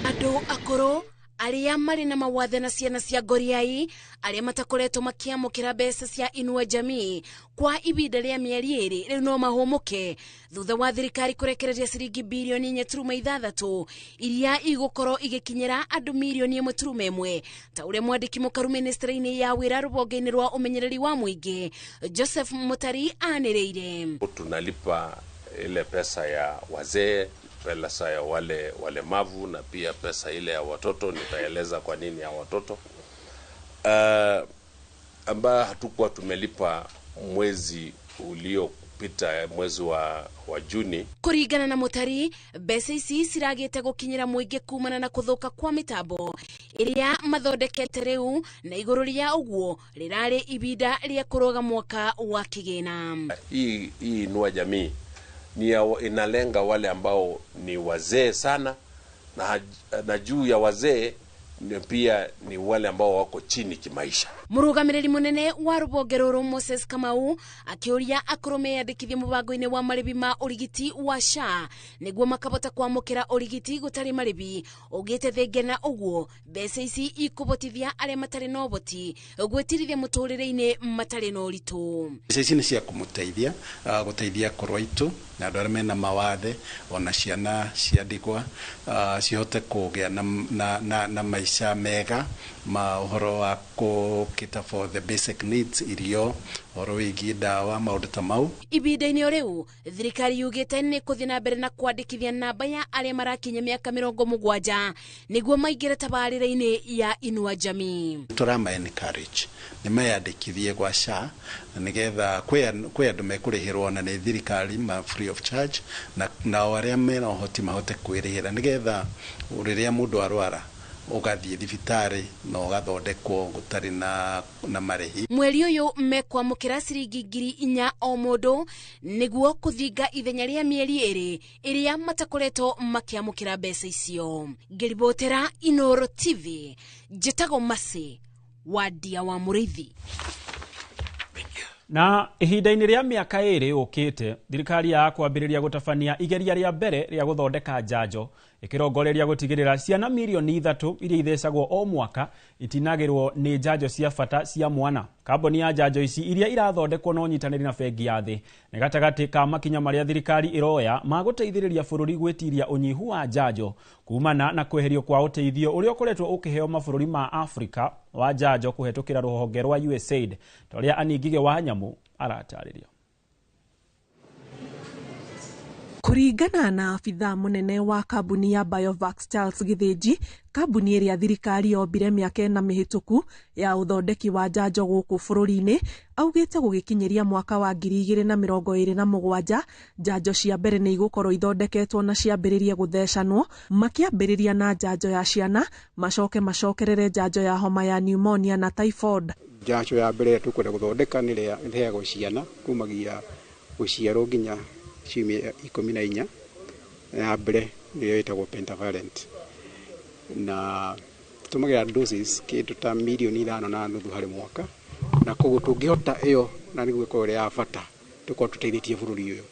Andũ akũrũ arĩa marĩ na mawathe na ciana cia ngoriai arĩa matakoretwo makĩamũkĩra mbeca cia Inua Jamii kwa ihinda rĩa mĩeri 2 rĩu no mahũmũke thutha wa thirikari kũrekereria ciringi birioni 4.6 iria igũkorwo igĩkinyĩra andũ mirioni 1.1 ta ũrĩa mwandĩki mũkaru ministry-inĩ ya wĩra rũhonge-inĩ rwa ũmenyereri wa mũingĩ Joseph Mutari anĩrĩire. Tunalipa ile pesa ya wazee, pesa ya wale walemavu na pia pesa ile ya watoto. Nitaeleza kwa nini ya watoto ambayo hatukuwa tumelipa mwezi uliopita, mwezi wa Juni. Kuringana na Mutari, mbeca ici ciragĩte gũkinyĩra mũingĩ kumana na kũthũka kwa mĩtambo ĩrĩa mathondekete rĩu, na igũrũ rĩa ũguo rĩrarĩ ibinda rĩa kũrũga mwaka wa kĩgĩna. Hii Inua Jamii ni inalenga wale ambao ni wazee sana, na juu ya wazee pia ni wale ambao wako chini kimaisha. Mũrũgamĩrĩri mũnene wa rũhonge rũrũ Moses Kamau akĩũria akũrũ meyandĩkithie mũbango-inĩ wa marĩbi ma ũrigiti wa SHA nĩguo makabota kwamũkĩra ũrigiti gũtarĩ marĩbi. Ũgĩte thengia na ũguo mbeca ici ikũbotithia arĩa matarĩ na ũboti gwĩtirithia mũtũrĩre-inĩ matarĩ na ũritũ. Mbeca ici nĩ cia kũmũteithia gũteithia akũrũ aitũ na andũ arĩa mena mawathe ona ciana cia ndigwa cihote kũgĩa na maica mega ma ũhoro wa kũ cater for the basic needs, irio, ũhoro wĩgiĩ ndawa, maũndũ ta mau. Ibinda-inĩ o rĩu thirikari yugĩte nĩ kũthiĩ na mbere na kwandĩkithia namba ya arĩa marakinya mĩaka 70 nĩguo maingĩre tabarĩra-inĩ ya Inua Jamii. Tũrama encourage nĩ meyandĩkithie gwa SHA nĩgetha kwĩ andũ mekũrĩhĩrwo na nĩ thirikari ma free of charge, na nao arĩa mena ũhoti mahote kwĩrĩhĩra nĩgetha rĩrĩa mũndũ arwara Ũgathiĩ thibitarĩ na ũgathondekwo gũtarĩ na marĩhi. Mweri ũyũ mekwamũkĩra ciringi 4,000 o mũndũ nĩguo kũthinga ithenya rĩa mĩeri 2 ĩrĩa matakoretwo makĩamũkĩra mbeca icio. Ngĩribotera Inoro TV, njĩtagwo Mercy Wadia wa Mũrĩithi. Na ihinda-inĩ rĩa mĩaka 2 yũkĩte, thirikari ya kwambĩrĩria gũtabania igeria rĩa mbere rĩa gũthondeka njanjo ĩkĩrongoreria gũtigĩrĩra ciana mirioni 3 iria ithecagwo o mwaka itinagĩrwo nĩ njanjo cia bata cia mwana. Kambuni ya njanjo ici iria irathondekwo na ũnyitanĩri na bengi ya thĩ nĩ gatagatĩ ka makinya marĩa thirikari ĩroya ma gũteithĩrĩria bũrũri gwĩtiria ũnyihu wa njanjo kumana na kweherio kwa ũteithio ũrĩa ũkoretwo ũkĩheo mabũrũri ma Afrika wa njanjo kũhetũkĩra rũhonge rwa USAID, ta ũrĩa Annie Ngigĩ wa Nyamũ aratarĩria. Kũringana na abithaa mũnene wa kambuni ya Biovax Charles Gĩthĩnji, kambuni ĩrĩa thirikari yombire mĩaka 4 mĩhĩtũku ya ũthondeki wa njanjo gũkũ bũrũri-inĩ, augĩte gũgĩkinyĩria mwaka wa 2027 njanjo cia mbere nĩ igũkorwo ithondeketwo na ciambĩrĩrie gũthecanwo, makĩambĩrĩria na njanjo ya ciana, macoke macokerere njanjo ya homa ya pneumonia na typhoid. Njanjo ya mbere tũkwenda gũthondeka nĩ ĩrĩa ĩheagwo ciana kumagia gũciarwo nginya ciumia 14. Ya mbere nĩyo ĩtagwo pentavalent, na tũtũmagĩra doses kĩndũ ta mirioni 5.5 harĩ mwaka, na koguo tũngĩhota ĩyo na nĩguo ĩkorwo ĩrĩ ya bata tũkorwo tũteithĩtie bũrũri ũyũ.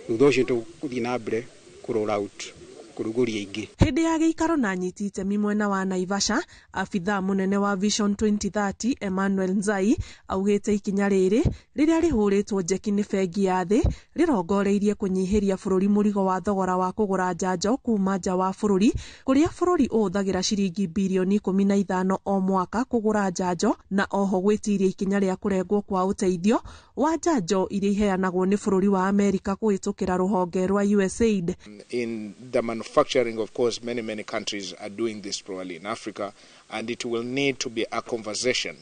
Thutha ũcio tũgũthiĩ na mbere kũ roll out kũrugũria ingĩ. Hĩndĩ ya gĩikaro na anyiti itemi mwena wa Naivasha, abithaa mũnene wa Vision 2030 Emmanuel Nzai augĩte ikinya rĩrĩ rĩrĩa rĩhũrĩtwo njeki nĩ bengi ya thĩ rĩrongoreirie kũnyihĩria bũrũri mũrigo wa thogora wa kũgũra njanjo kuma nja wa bũrũri, kũrĩa bũrũri ũhũthagĩra ciringi birioni 15 o mwaka kũgũra njanjo, na oho gwĩtiria ikinya rĩa kũrengwo kwa ũteithio wa njanjo iria iheanagwo nĩ bũrũri wa Amerika kũhĩtũkĩra rũhonge rwa USAID. In the manufacturing, of course, many countries are doing this probably in Africa, and it will need to be a conversation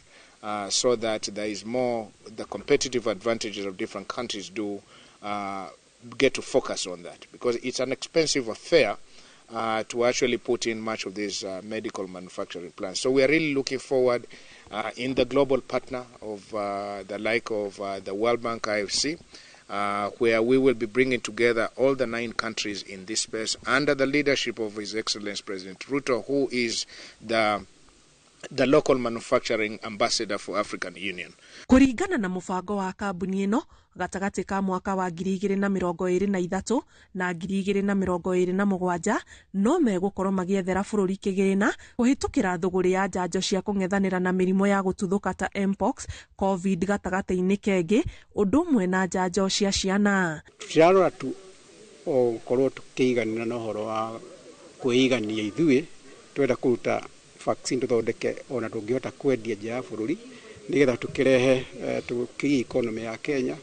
so that there is more the competitive advantages of different countries do get to focus on that, because it's an expensive affair to actually put in much of these medical manufacturing plants. So we are really looking forward in the global partner of the like of the World Bank IFC, where we will be bringing together all the 9 countries in this space under the leadership of His Excellency President Ruto, who is the local manufacturing ambassador for African Union. Kũringana na mũbango wa kambuni ĩno, gatagatĩ ka mwaka wa 2023 na 2027 no megũkorwo magĩethera bũrũri kĩgĩna kũhĩtũkĩra thũgũrĩ ya njanjo cia kũng'ethanĩra na mĩrimũ ya gũtuthũka ta mpox, covid gatagatĩ-inĩ kengĩ, ũndũ ũmwe na njanjo cia ciana. Tũtirarora tu o gũkorwo tũkĩiganĩra na ũhoro wa kwĩigania ithuĩ, twenda kũruta vaccine tũthondeke ona tũngĩhota kwendia nja ya bũrũri nĩgetha tũkĩrehe tũkĩgie economy ya Kenya,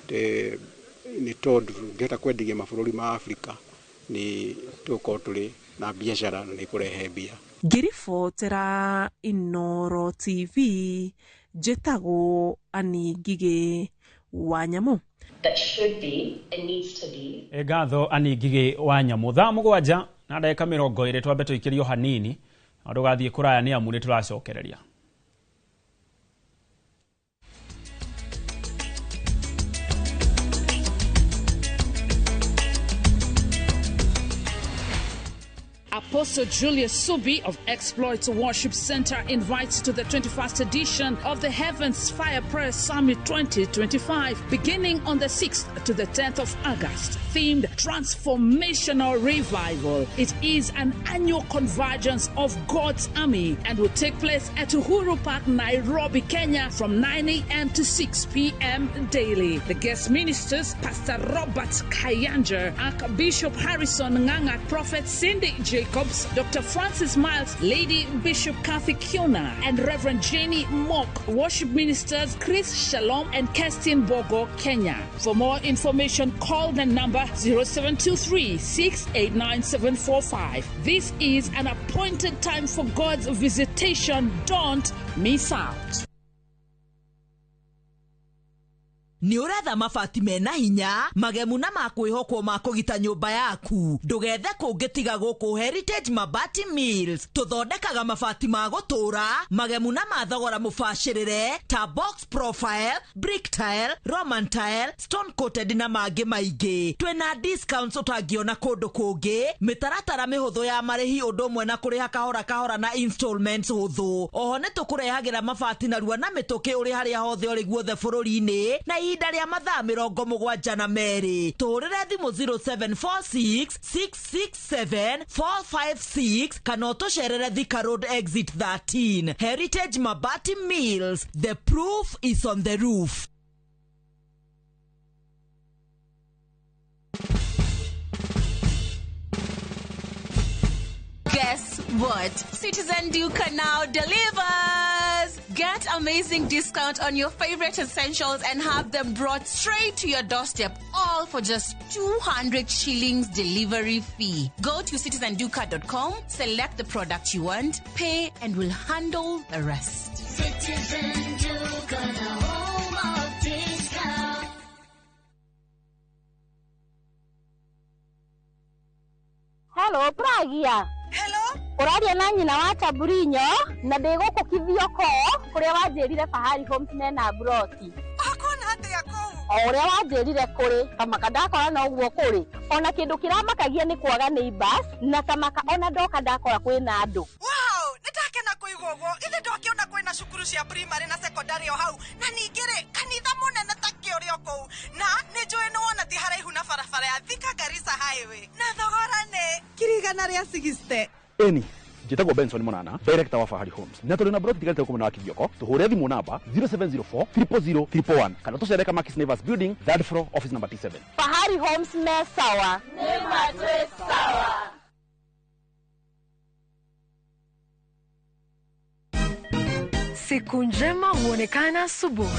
nĩ tondũ tũngĩhota kwenderia mabũrũri ma Afrika nĩ tũgũkorwo tũrĩ na biacara na nĩ kũrehe mbia. Ngĩribotera Inoro TV, njĩtagwo Annie Ngigĩ wa Nyamũ. That should be and needs to be. Ngatho Annie Ngigĩ wa Nyamũ. Thaa 7 na ndagĩka 20 twambe tũikĩrio hanini na ndũgathiĩ kũraya nĩ amu nĩ tũracokereria. Apostle Julius Subi of Exploits Worship Center invites to the 21st edition of the Heavens Fire Prayer Summit 2025, beginning on the 6th to the 10th of August, themed Transformational Revival. It is an annual convergence of God's army and will take place at Uhuru Park, Nairobi, Kenya, from 9 a.m. to 6 p.m. daily. The guest ministers, Pastor Robert Kayanja, Archbishop Harrison Nganga, Prophet Cindy Jacobs, Dr. Francis Miles, Lady Bishop Kathy Kiona, and Reverend Jenny Mock. Worship ministers Chris Shalom and Kerstin Bogo, Kenya. For more information, call the number 0723 689 745. This is an appointed time for God's visitation. Don't miss out. Nĩ ũretha mabati mena hinya, magemu na ma kwĩhokwo ma kũgita nyũmba yaku. Ndũgethe kũngĩ tiga gũkũ Heritage Mabati Mills. Tũthondekaga mabati ma gũtũũra, magemu na ma thogora mũbacĩrĩre ta box profile, brick tile, Roman tile, stone coated na mangĩ maingĩ. Twĩna discounts ũtangĩona kũndũ kũngĩ, mĩtaratara mĩhũthũ ya marĩhi ũndũ ũmwe na kũrĩha kahora kahora na installments hũthũ. Oho nĩ tũkũrehagĩra mabati narua na mĩtũkĩ ũrĩ harĩa hothe ũrĩ guothe bũrũri-inĩ na ihinda rĩa mathaa 72. Tũhũrĩre thimũ 0746 667 456 kana ũtũcerere Thika Road exit 13. Heritage Mabati Mills, the proof is on the roof. Guess what? Citizen Duka now delivers! Get amazing discount on your favorite essentials and have them brought straight to your doorstep, all for just 200 shillings delivery fee. Go to citizenduka.com, select the product you want, pay, and we'll handle the rest. Citizen Duka, the home of discount. Hello, Pragia. Hello? Ũraria na nyina wa Taburinyo na ndĩ gũkũ Kithioko kũrĩa wanjĩrire Fahari Homes mena mburoti. Ũkuona atĩa kũu? O ũrĩa wanjĩrire kũrĩ, kamaka ndakora no ũguo kũrĩ. Ona kĩndũ kĩramakagia nĩ kwaga neighbors na tamaka ona ndoka ndakora kwĩna andũ. Wow, nĩndakena kũigua ũguo. Ithe ndwakĩona kwĩna cukuru cia primary na secondary o hau na ningĩ rĩ kanitha mũnene ta kĩũrĩ o kũu na nĩ njũĩ nĩ wona ti haraihu na barabara ya Thika Garissa Highway na thogora nĩ 160,000. Eni njĩtagwo Benson Monana, director wa Fahari Homes, na tũrĩ na broti tigarĩte gũkũ mwena wa Kithioko. Tũhũre thimũ namba 0704 000 111 kana tũcere Kamakis Neighbors Building, third floor, office number T7. Fahari Homes me sawa. Nĩ matwĩ sawa. Siku njema huonekana asubuhi.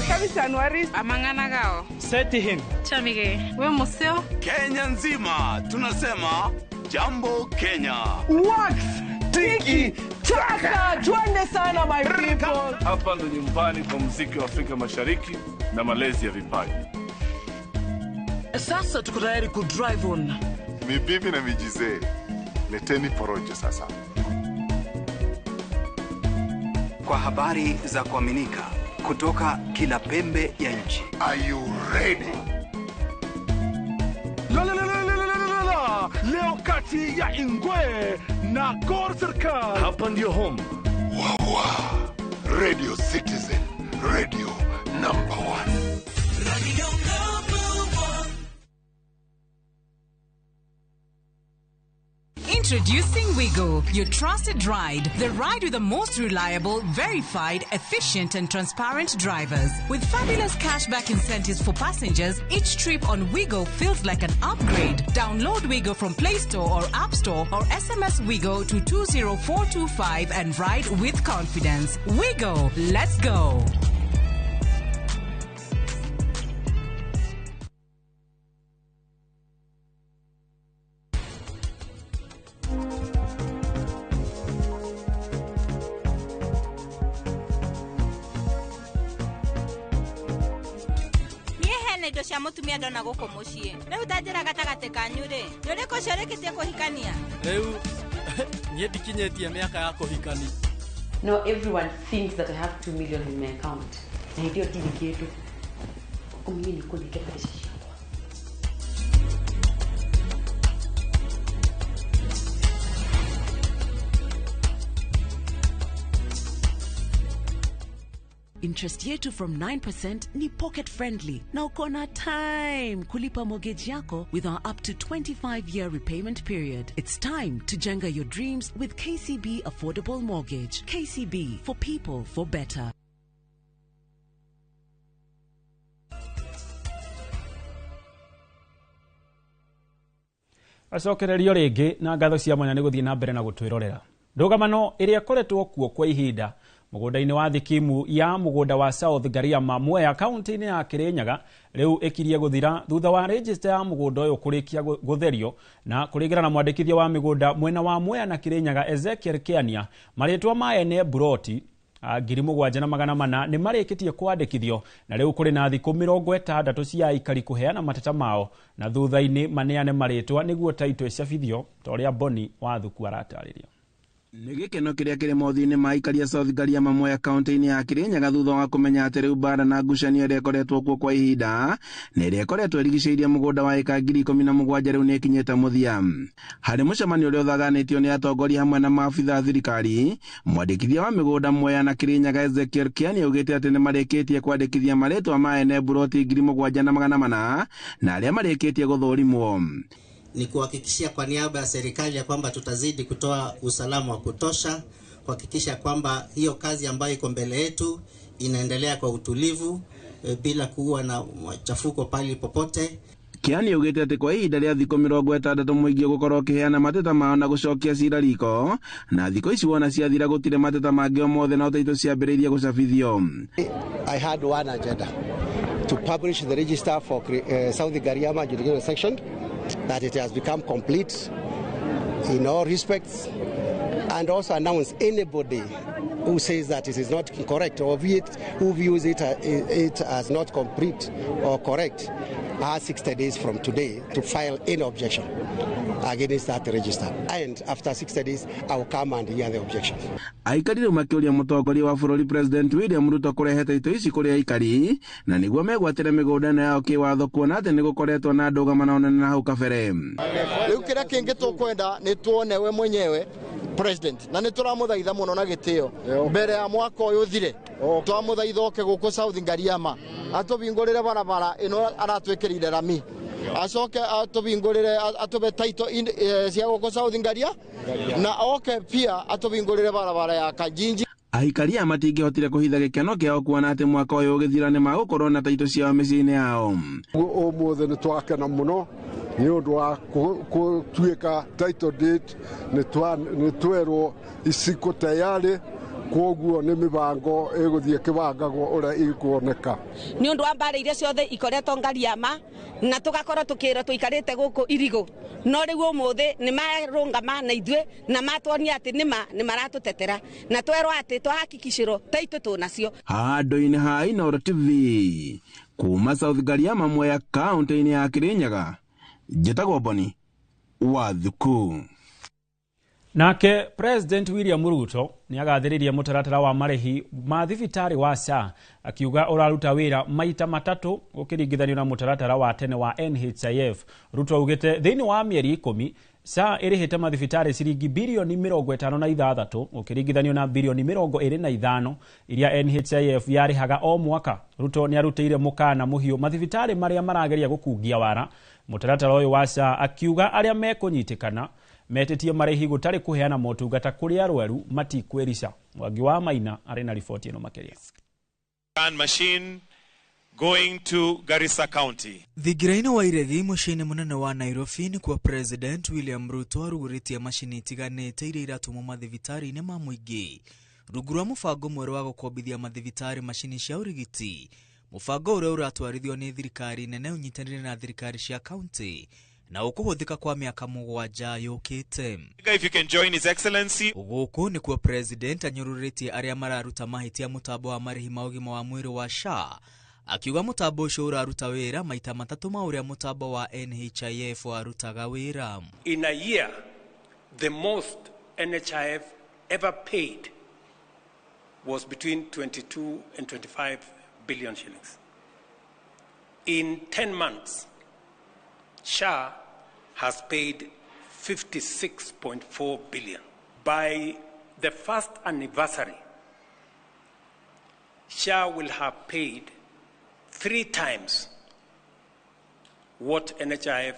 Amang'ana gao. Seti him. Chamige. We museo. Kenya nzima tunasema Jambo Kenya. Wax tiki taka, twende sana my people. Hapa ndo nyumbani kwa muziki wa Afrika Mashariki na malezi ya vipaji. Sasa tuko tayari ku drive on. Mibibi na mijizee, leteni porojo sasa. Kwa habari za kuaminika kutoka kila pembe ya nchi. Are you ready? La la la la la la la. Leo kati ya Ingwe na Gor Serikal. Hapa ndio home. Wawa. Radio Citizen, radio number 1. Radio number 1. Introducing Wigo, your trusted ride. The ride with the most reliable, verified, efficient and transparent drivers. With fabulous cashback incentives for passengers, each trip on Wigo feels like an upgrade. Download Wigo from Play Store or App Store or SMS Wigo to 20425 and ride with confidence. Wigo, let's go. Indo cia mutumia ndona guku mucii riu ta njira gatagati kanyu ri ni uriku ucio urikitie kuhikania riu nie ndikinyitie miaka ya kuhikani. No, everyone thinks that I have 2 million in my account. Na ndio tili kitu. Mimi niko nikipata pesa ciakwa. Interest yetu from 9% ni pocket friendly na uko na time kulipa mortgage yako with our up to 25-year repayment period. It's time to jenga your dreams with KCB Affordable Mortgage. KCB, for people, for better. Acokererio rĩngĩ na ngatho cia mwanya nĩ gũthiĩ na mbere na gũtwĩrorera. Ndũgamano ĩrĩa ĩkoretwo kuo kwa ihinda mũgũnda-inĩ wa thikimu ya mũgũnda wa South Gariama Mwea kaunti-inĩ ya Kirinyaga rĩu ĩkirie gũthira thutha wa register ya mũgũnda ũyũ kũrĩkia gũtherio na kũringana na mwandĩkithia wa mĩgũnda mwena wa Mwea na Kirinyaga Ezekiel Kĩania, marĩtwa ma ene buroti 7400 nĩ marĩkĩtie kwandĩkithio na rĩu kũrĩ na thikũ 60 cia aikari kũheana mateta mao na thutha-inĩ maneane marĩtwa nĩguo taito icabithio ta ũrĩa Boni Wathuku aratarĩria. Nĩ gĩkeno kĩrĩa kĩrĩ mothiũ-inĩ ma aikari a South Ngariama Mwea kaunti-inĩ ya Kirinyaga thutha wa kũmenya atĩ rĩu mbara na ngucanio ĩrĩa ĩkoretwo kuo kwa ihinda na ĩrĩa ĩkoretwo ĩrigicĩirie mũgũnda wa ĩka 17,000 rĩu nĩ ĩkinyĩte mũthia. Harĩ mũcemanio ũrĩa ũthaganĩtio nĩ atongoria hamwe na maabitha a thirikari, mwandĩkithia wa mĩgũnda Mwea na Kirinyaga Ezekiel Kiani augĩte atĩ nĩ marĩkĩtie kwandĩkithia marĩtwa ma ene mburoti 7400 na arĩa marĩkĩtie gũthũrimwo. Ni kuhakikishia kwa niaba ya serikali ya kwamba tutazidi kutoa usalama wa kutosha, kuhakikisha kwamba hiyo kazi ambayo iko mbele yetu inaendelea kwa utulivu bila kuwa na machafuko pali popote. Kiani augĩte atĩ kwa ihinda rĩa thikũ 60 mũingĩ ũgũkorwo ũkĩheana mateta mao na gũcokia cira riko, na thikũ ici wona ciathira gũtirĩ mateta mangĩ o mothe na taito ciambĩrĩirie gũcabithio. I had one agenda, to publish the register for South Ngariama jurisdictional section, that it has become complete in all respects, and also announce anybody who says that it is not correct or who views it as not complete or correct has 60 days from today to file any objection against that register. And after 60 days, I will come and hear the objection. Aikari rĩu makĩũria mũtongoria wa bũrũri President William Ruto kũrehe taito ici kũrĩ aikari na nĩguo megwatĩre mĩgũnda ĩno yao kĩwatho kuona atĩ nĩ gũkoretwo na ndũgamano nene na hau kabere. Rĩu kĩrĩa kĩngĩ tũkwenda nĩ tuone we mwenyewe President, na nĩ tũramũthaitha mũno na gĩtĩo mbere ya mwaka ũyũ ũthire, twamũthaitha oke gũkũ South Ngariama atũhingũrĩre barabara ĩno aratwĩkĩrĩire rami, acoke atũhingũrĩre atũbe taito cia gũkũ South Ngaria, na oke pia atũhingũrĩre barabara ya Kanjinji. Aikari aya matingĩhotire kũhitha gĩkeno kĩao kuona atĩ mwaka ũyũ ũgĩthira nĩ magũkorwo na taito ciao mĩciĩ-inĩ yao. Ũmũthĩ nĩ twakena mũno nĩ ũndũ wa gũtuĩka title deed nĩ twerwo iciko tayarĩ, kwoguo nĩ mĩbango ĩgũthiĩ ĩkĩbangagwo ũrĩa ĩkuoneka. Nĩ ũndũ wa mbara iria ciothe ikoretwo Ngariama na tũgakorwo tũkĩrwo tũikarĩte gũkũ irigũ, no rĩu ũmũthĩ nĩ marũngama na ithuĩ na matuonia atĩ nĩma nĩ maratũtetera na twerwo atĩ twahakikicĩrwo taitũ tũnacio. Handũ-inĩ ha Inooro TV kuma South Ngariama Mwea kaunti-inĩ ya Kirinyaga, njĩtagwo Boni Wathuku. Nake President William Ruto nĩ agathĩrĩria mũtaratara wa marĩhi ma thibitarĩ wa SHA akiuga ũraruta wĩra maita matatũ ũkĩringithanio na mũtaratara wa tene wa NHIF. Ruto augĩte thĩinĩ wa mĩeri 10 SHA ĩrĩhĩte mathibitarĩ ciringi bilioni 56 ũkĩringithanio na bilioni 25 iria NHIF yarĩhaga o mwaka. Ruto nĩ arutĩire mũkana mũhiũ mathibitarĩ marĩa marageria gũkungia wara mũtaratara ũyũ wa SHA akiuga arĩa mekũnyitĩkana metĩtie marĩhi gũtarĩ kũheana motungata kũrĩ arwaru matikwĩrica. Mwangi wa Maina arĩ na riboti ĩno makĩria. Machine going to Garissa County. Thingira-inĩ wa Iregi mũciĩ-inĩ mũnene wa Nairobi nĩkuo President William Ruto arugũrĩtie macini itiganĩte iria iratũmwo mathibitarĩ-inĩ ma mũingĩ rungu rwa mũbango mwerũ wa gũkombithia mathibitarĩ macini cia ũrigiti, mũbango ũrĩa ũratwarithio nĩ thirikari nene ũnyitanĩire na thirikari cia kaunti na ũkũhũthĩka kwa mĩaka 7 yũkĩte. If you can join His Excellency. Gũkũ nĩkuo President anyũrũrĩtie arĩa mararuta mahĩtia mũtambo wa marĩhi ma ũgima wa mwĩrĩ wa SHA, akiuga mũtambo ũcio ũraruta wĩra maita matatũ ma ũrĩa mũtambo wa NHIF warutaga wĩra. In a year, the most NHIF ever paid was between 22 and 25 billion shillings. In 10 months, SHA has paid 56.4 billion. By the first anniversary, SHA will have paid 3 times what NHIF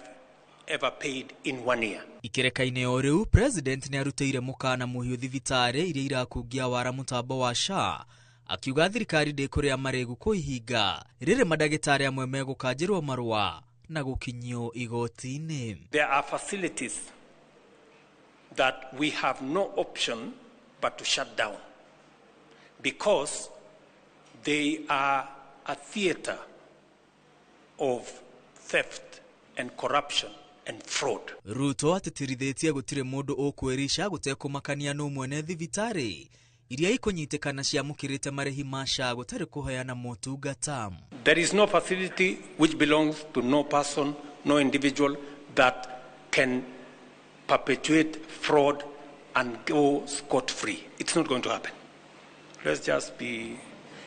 ever paid in 1 year. Ikereka-inĩ o rĩu, President nĩ arutĩire mũkana mũhiũ thibitarĩ iria irakungia wara mũtambo wa SHA, akiuga thirikari ndĩkũrĩa marĩgu kũihinga rĩrĩ mandagĩtarĩ amwe megũkanjĩrwo marũa na gũkinyio igoti-inĩ. There are facilities that we have no option but to shut down because they are a theater of theft and corruption and fraud. Ruto atĩtĩrithĩtie gũtirĩ mũndũ ũkwĩrica gũtekũmakania nũ mwene thibitarĩ iria ikũnyitĩkana ciamũkĩrĩte marĩhi ma SHA gũtarĩ kũheana motungata. There is no facility which belongs to no person, no individual that can perpetuate fraud and go scot-free. It's not going to happen. Let's just be...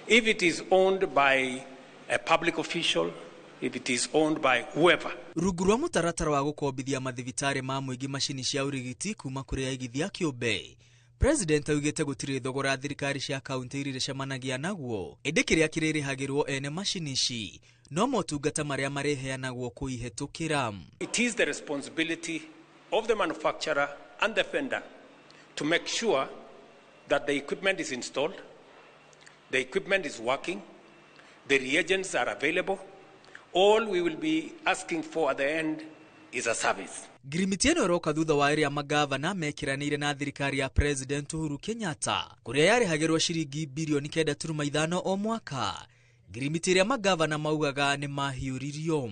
If it is owned by a public official, if it is owned by whoever. Rungu rwa mũtaratara wa gũkombithia mathibitarĩ ma mũingĩ macini cia ũrigiti kuma kũrĩ aigithia kĩũmbe, President augĩte gũtirĩ thogora thirikari cia kaunti irĩcemanagia naguo, ĩndĩ kĩrĩa kĩrĩrĩhagĩrwo ene macini ici no motungata marĩa marĩheanagwo kũihetũkĩra. It is the responsibility of the manufacturer and the vendor to make sure that the equipment is installed, the equipment is working, the reagents are available. All we will be asking for at the end is a service. Ngirimiti ĩno ĩroka thutha wa ĩrĩa magavana mekĩranĩire na thirikari ya President Uhuru Kenyatta kũrĩa yarĩhagĩrwo ciringi birioni 9.5 o mwaka. Ngirimiti ĩrĩa magavana maugaga nĩ mahiũririo.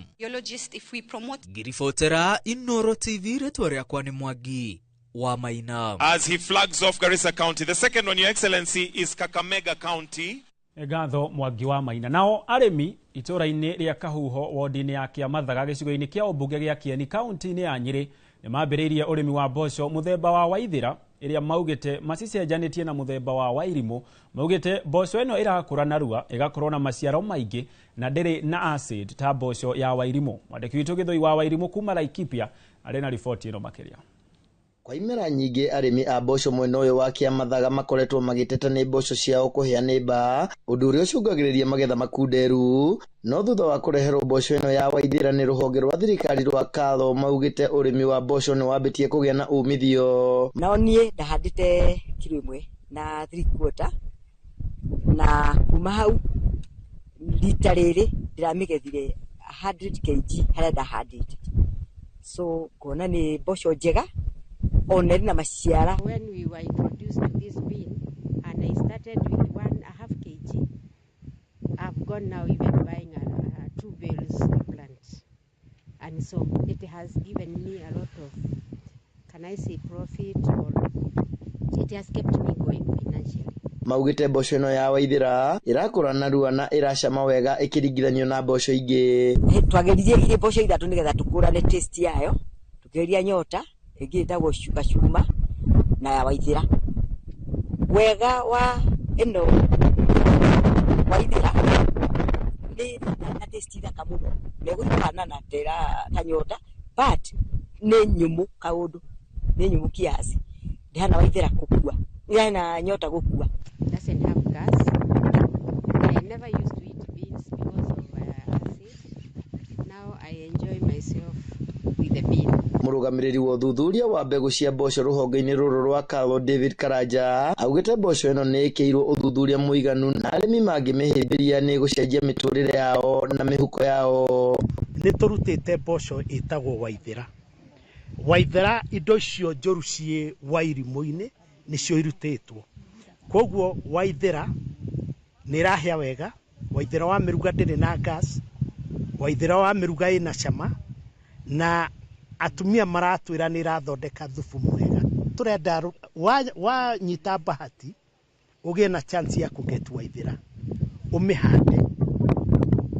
Ngiribotera Inoro TV, rĩtwa rĩakwa nĩ Mwangi wa Maina. As he flags off Garissa County, the second one, Your Excellency, is Kakamega County. Ngatho Mwangi wa Maina. Nao arĩmi itũra-inĩ rĩa Kahuho wodi-inĩ ya Kĩamathaga gĩcigo-inĩ kĩa ũmbunge gĩa Kieni kaunti-inĩ ya Nyĩrĩ nĩ mambĩrĩirie ũrĩmi wa mboco mũthemba wa Waithĩra ĩrĩa maugĩte macicenjanĩtie na mũthemba wa Wairimũ. Maugĩte mboco ĩno ĩrakũra narua, ĩgakorwo na maciaro maingĩ na ndĩrĩ na acid ta mboco ya Wairimũ. Mwandĩki witũ Gĩthũi wa Wairimũ kuma Laikipia arĩ na riboti ĩno makĩria. Kwa imera nyingĩ arĩmi a mboco mwena ũyũ wa Kĩamathaga makoretwo magĩteta nĩ mboco ciao kũhĩa nĩ mbaa, ũndũ ũrĩa ũcũngagĩrĩria magetha makunderu. No thutha wa kũreherwo mboco ĩno ya Waithĩra nĩ rũhonge rwa thirikari rwa Katho, maugĩte ũrĩmi wa mboco nĩ wambĩtie kũgĩa na umithio. Nao niĩ ndahandĩte kiro 1 na 3/4 na kuma hau rita rĩrĩ ndĩramĩgethire 100 kg harĩa ndahandĩte, so ngona nĩ mboco njega. When we were introduced to this bean, and I started with 1.5 kg, I've gone now even buying a 2 bales plant. And so it has given me a lot of, can I say, profit, or it has kept me going financially. Maugĩte mboco ĩno ya Waithĩra ĩrakũra narua na ĩracama wega ĩkĩringithanio na mboco ingĩ. Twageririe irĩ mboco ithatũ nĩgetha tũkũrane taste yayo, tũkĩgeria nyota ĩngĩ ĩtagwo gacuma na ya Waithĩra. Wega wa ĩno Waithĩra nĩ na taste thaka mũno, nĩ ĩgũhanana ta nyota, but nĩ nyũmũ kaũndũ, nĩ nyũmũ kiasi, ndĩhana Waithĩra gũkua, ndĩhana nyota gũkua. Doesn't have gas. I never used to eat beans because of acid. Now I enjoy myself with the bean. Mũrũgamĩrĩri wa ũthuthuria wa mbegũ cia mboco rũhonge-inĩ rũrũ rwa Katho David Karanja augĩte mboco ĩno nĩ ĩkĩirwo ũthuthuria mũiganu na arĩmi mangĩmĩhĩmbĩria nĩ gũcenjia mĩtũrĩre yao na mĩhuko yao. Nĩ tũrutĩte mboco ĩtagwo Waithĩra. Waithĩra indo icio njũru ciĩ Wairimũ-inĩ nĩcio irutĩtwo, koguo Waithĩra nĩ ĩrahĩa wega. Waithĩra wa mĩruga ndĩrĩ na gas, Waithĩra wa mĩruga ĩna cama, na atumia maratwĩra nĩ ĩrathondeka thubu mwega. Tũrenda wanyita bahati ũgĩe na chance ya kũget Waithĩra, ũmĩhande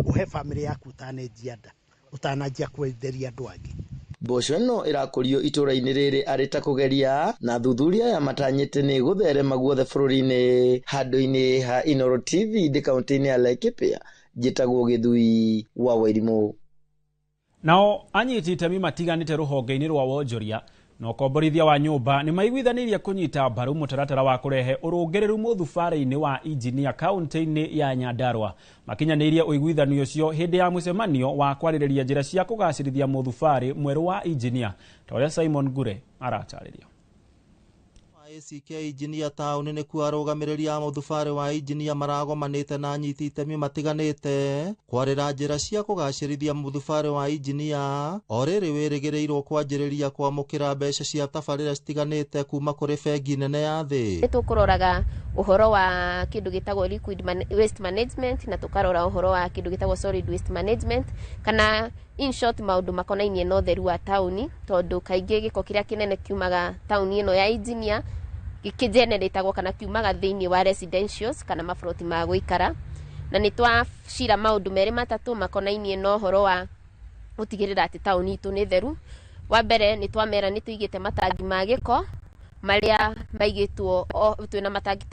ũhe famĩlĩ yaku ũtanenjia nda, ũtananjia kwenderia andũ angĩ. Mboco ĩno ĩrakũrio itũra-inĩ rĩrĩ arĩ ta kũgeria, na thuthuria aya matanyĩte nĩ gũtherema guothe bũrũri-inĩ. Handũ-inĩ ha Inoro TV ndĩ kaunti-inĩ ya Laikipia, njĩtagwo Gĩthui wa Wairimũ. Nao anyiti itemi matiganĩte rũhonge-inĩ rwa wonjoria na ũkomborithia wa nyũmba nĩ maiguithanĩirie kũnyita mbaru mũtaratara wa kũrehe ũrũngĩrĩru mũthubarĩ-inĩ wa injinia kaunti-inĩ ya Nyandarua. Makinyanĩirie ũiguithanio ũcio hĩndĩ ya mũcemanio wa kwarĩrĩria njĩra cia kũgacĩrithia mũthubarĩ mwerũ wa injinia, ta ũrĩa Simon Ngure aratarĩria. ACK injinia taũni nĩkuo arũgamĩrĩri a mũthubarĩ wa injinia maragomanĩte na anyiti itemi matiganĩte kwarĩra njĩra cia kũgacĩrithia mũthubarĩ wa injinia o rĩrĩ wĩrĩgĩrĩirwo kwanjĩrĩria kwamũkĩra mbeca cia tabarĩra citiganĩte kuma kũrĩ bengi nene ya thĩ. Nĩ tũkũroraga ũhoro wa kĩndũ gĩtagwo liquid waste management na tũkarora ũhoro wa kĩndũ gĩtagwo solid waste management, kana in short maũndũ makonainie na ũtheru wa taũni, tondũ kaingĩ gĩko kĩrĩa kĩnene kiumaga taũni ĩno ya injinia kĩgeneratagwo kana kiumaga thĩinĩ wa residentials kana maburoti ma gũikara. Na nĩ twacira maũndũ merĩ matatũ makonainie na ũhoro wa gũtigĩrĩra atĩ taũni itũ nĩ theru. Wa mbere nĩ twamera nĩ tũigĩte matangi ma gĩko marĩa maigĩtwo, twĩna matangi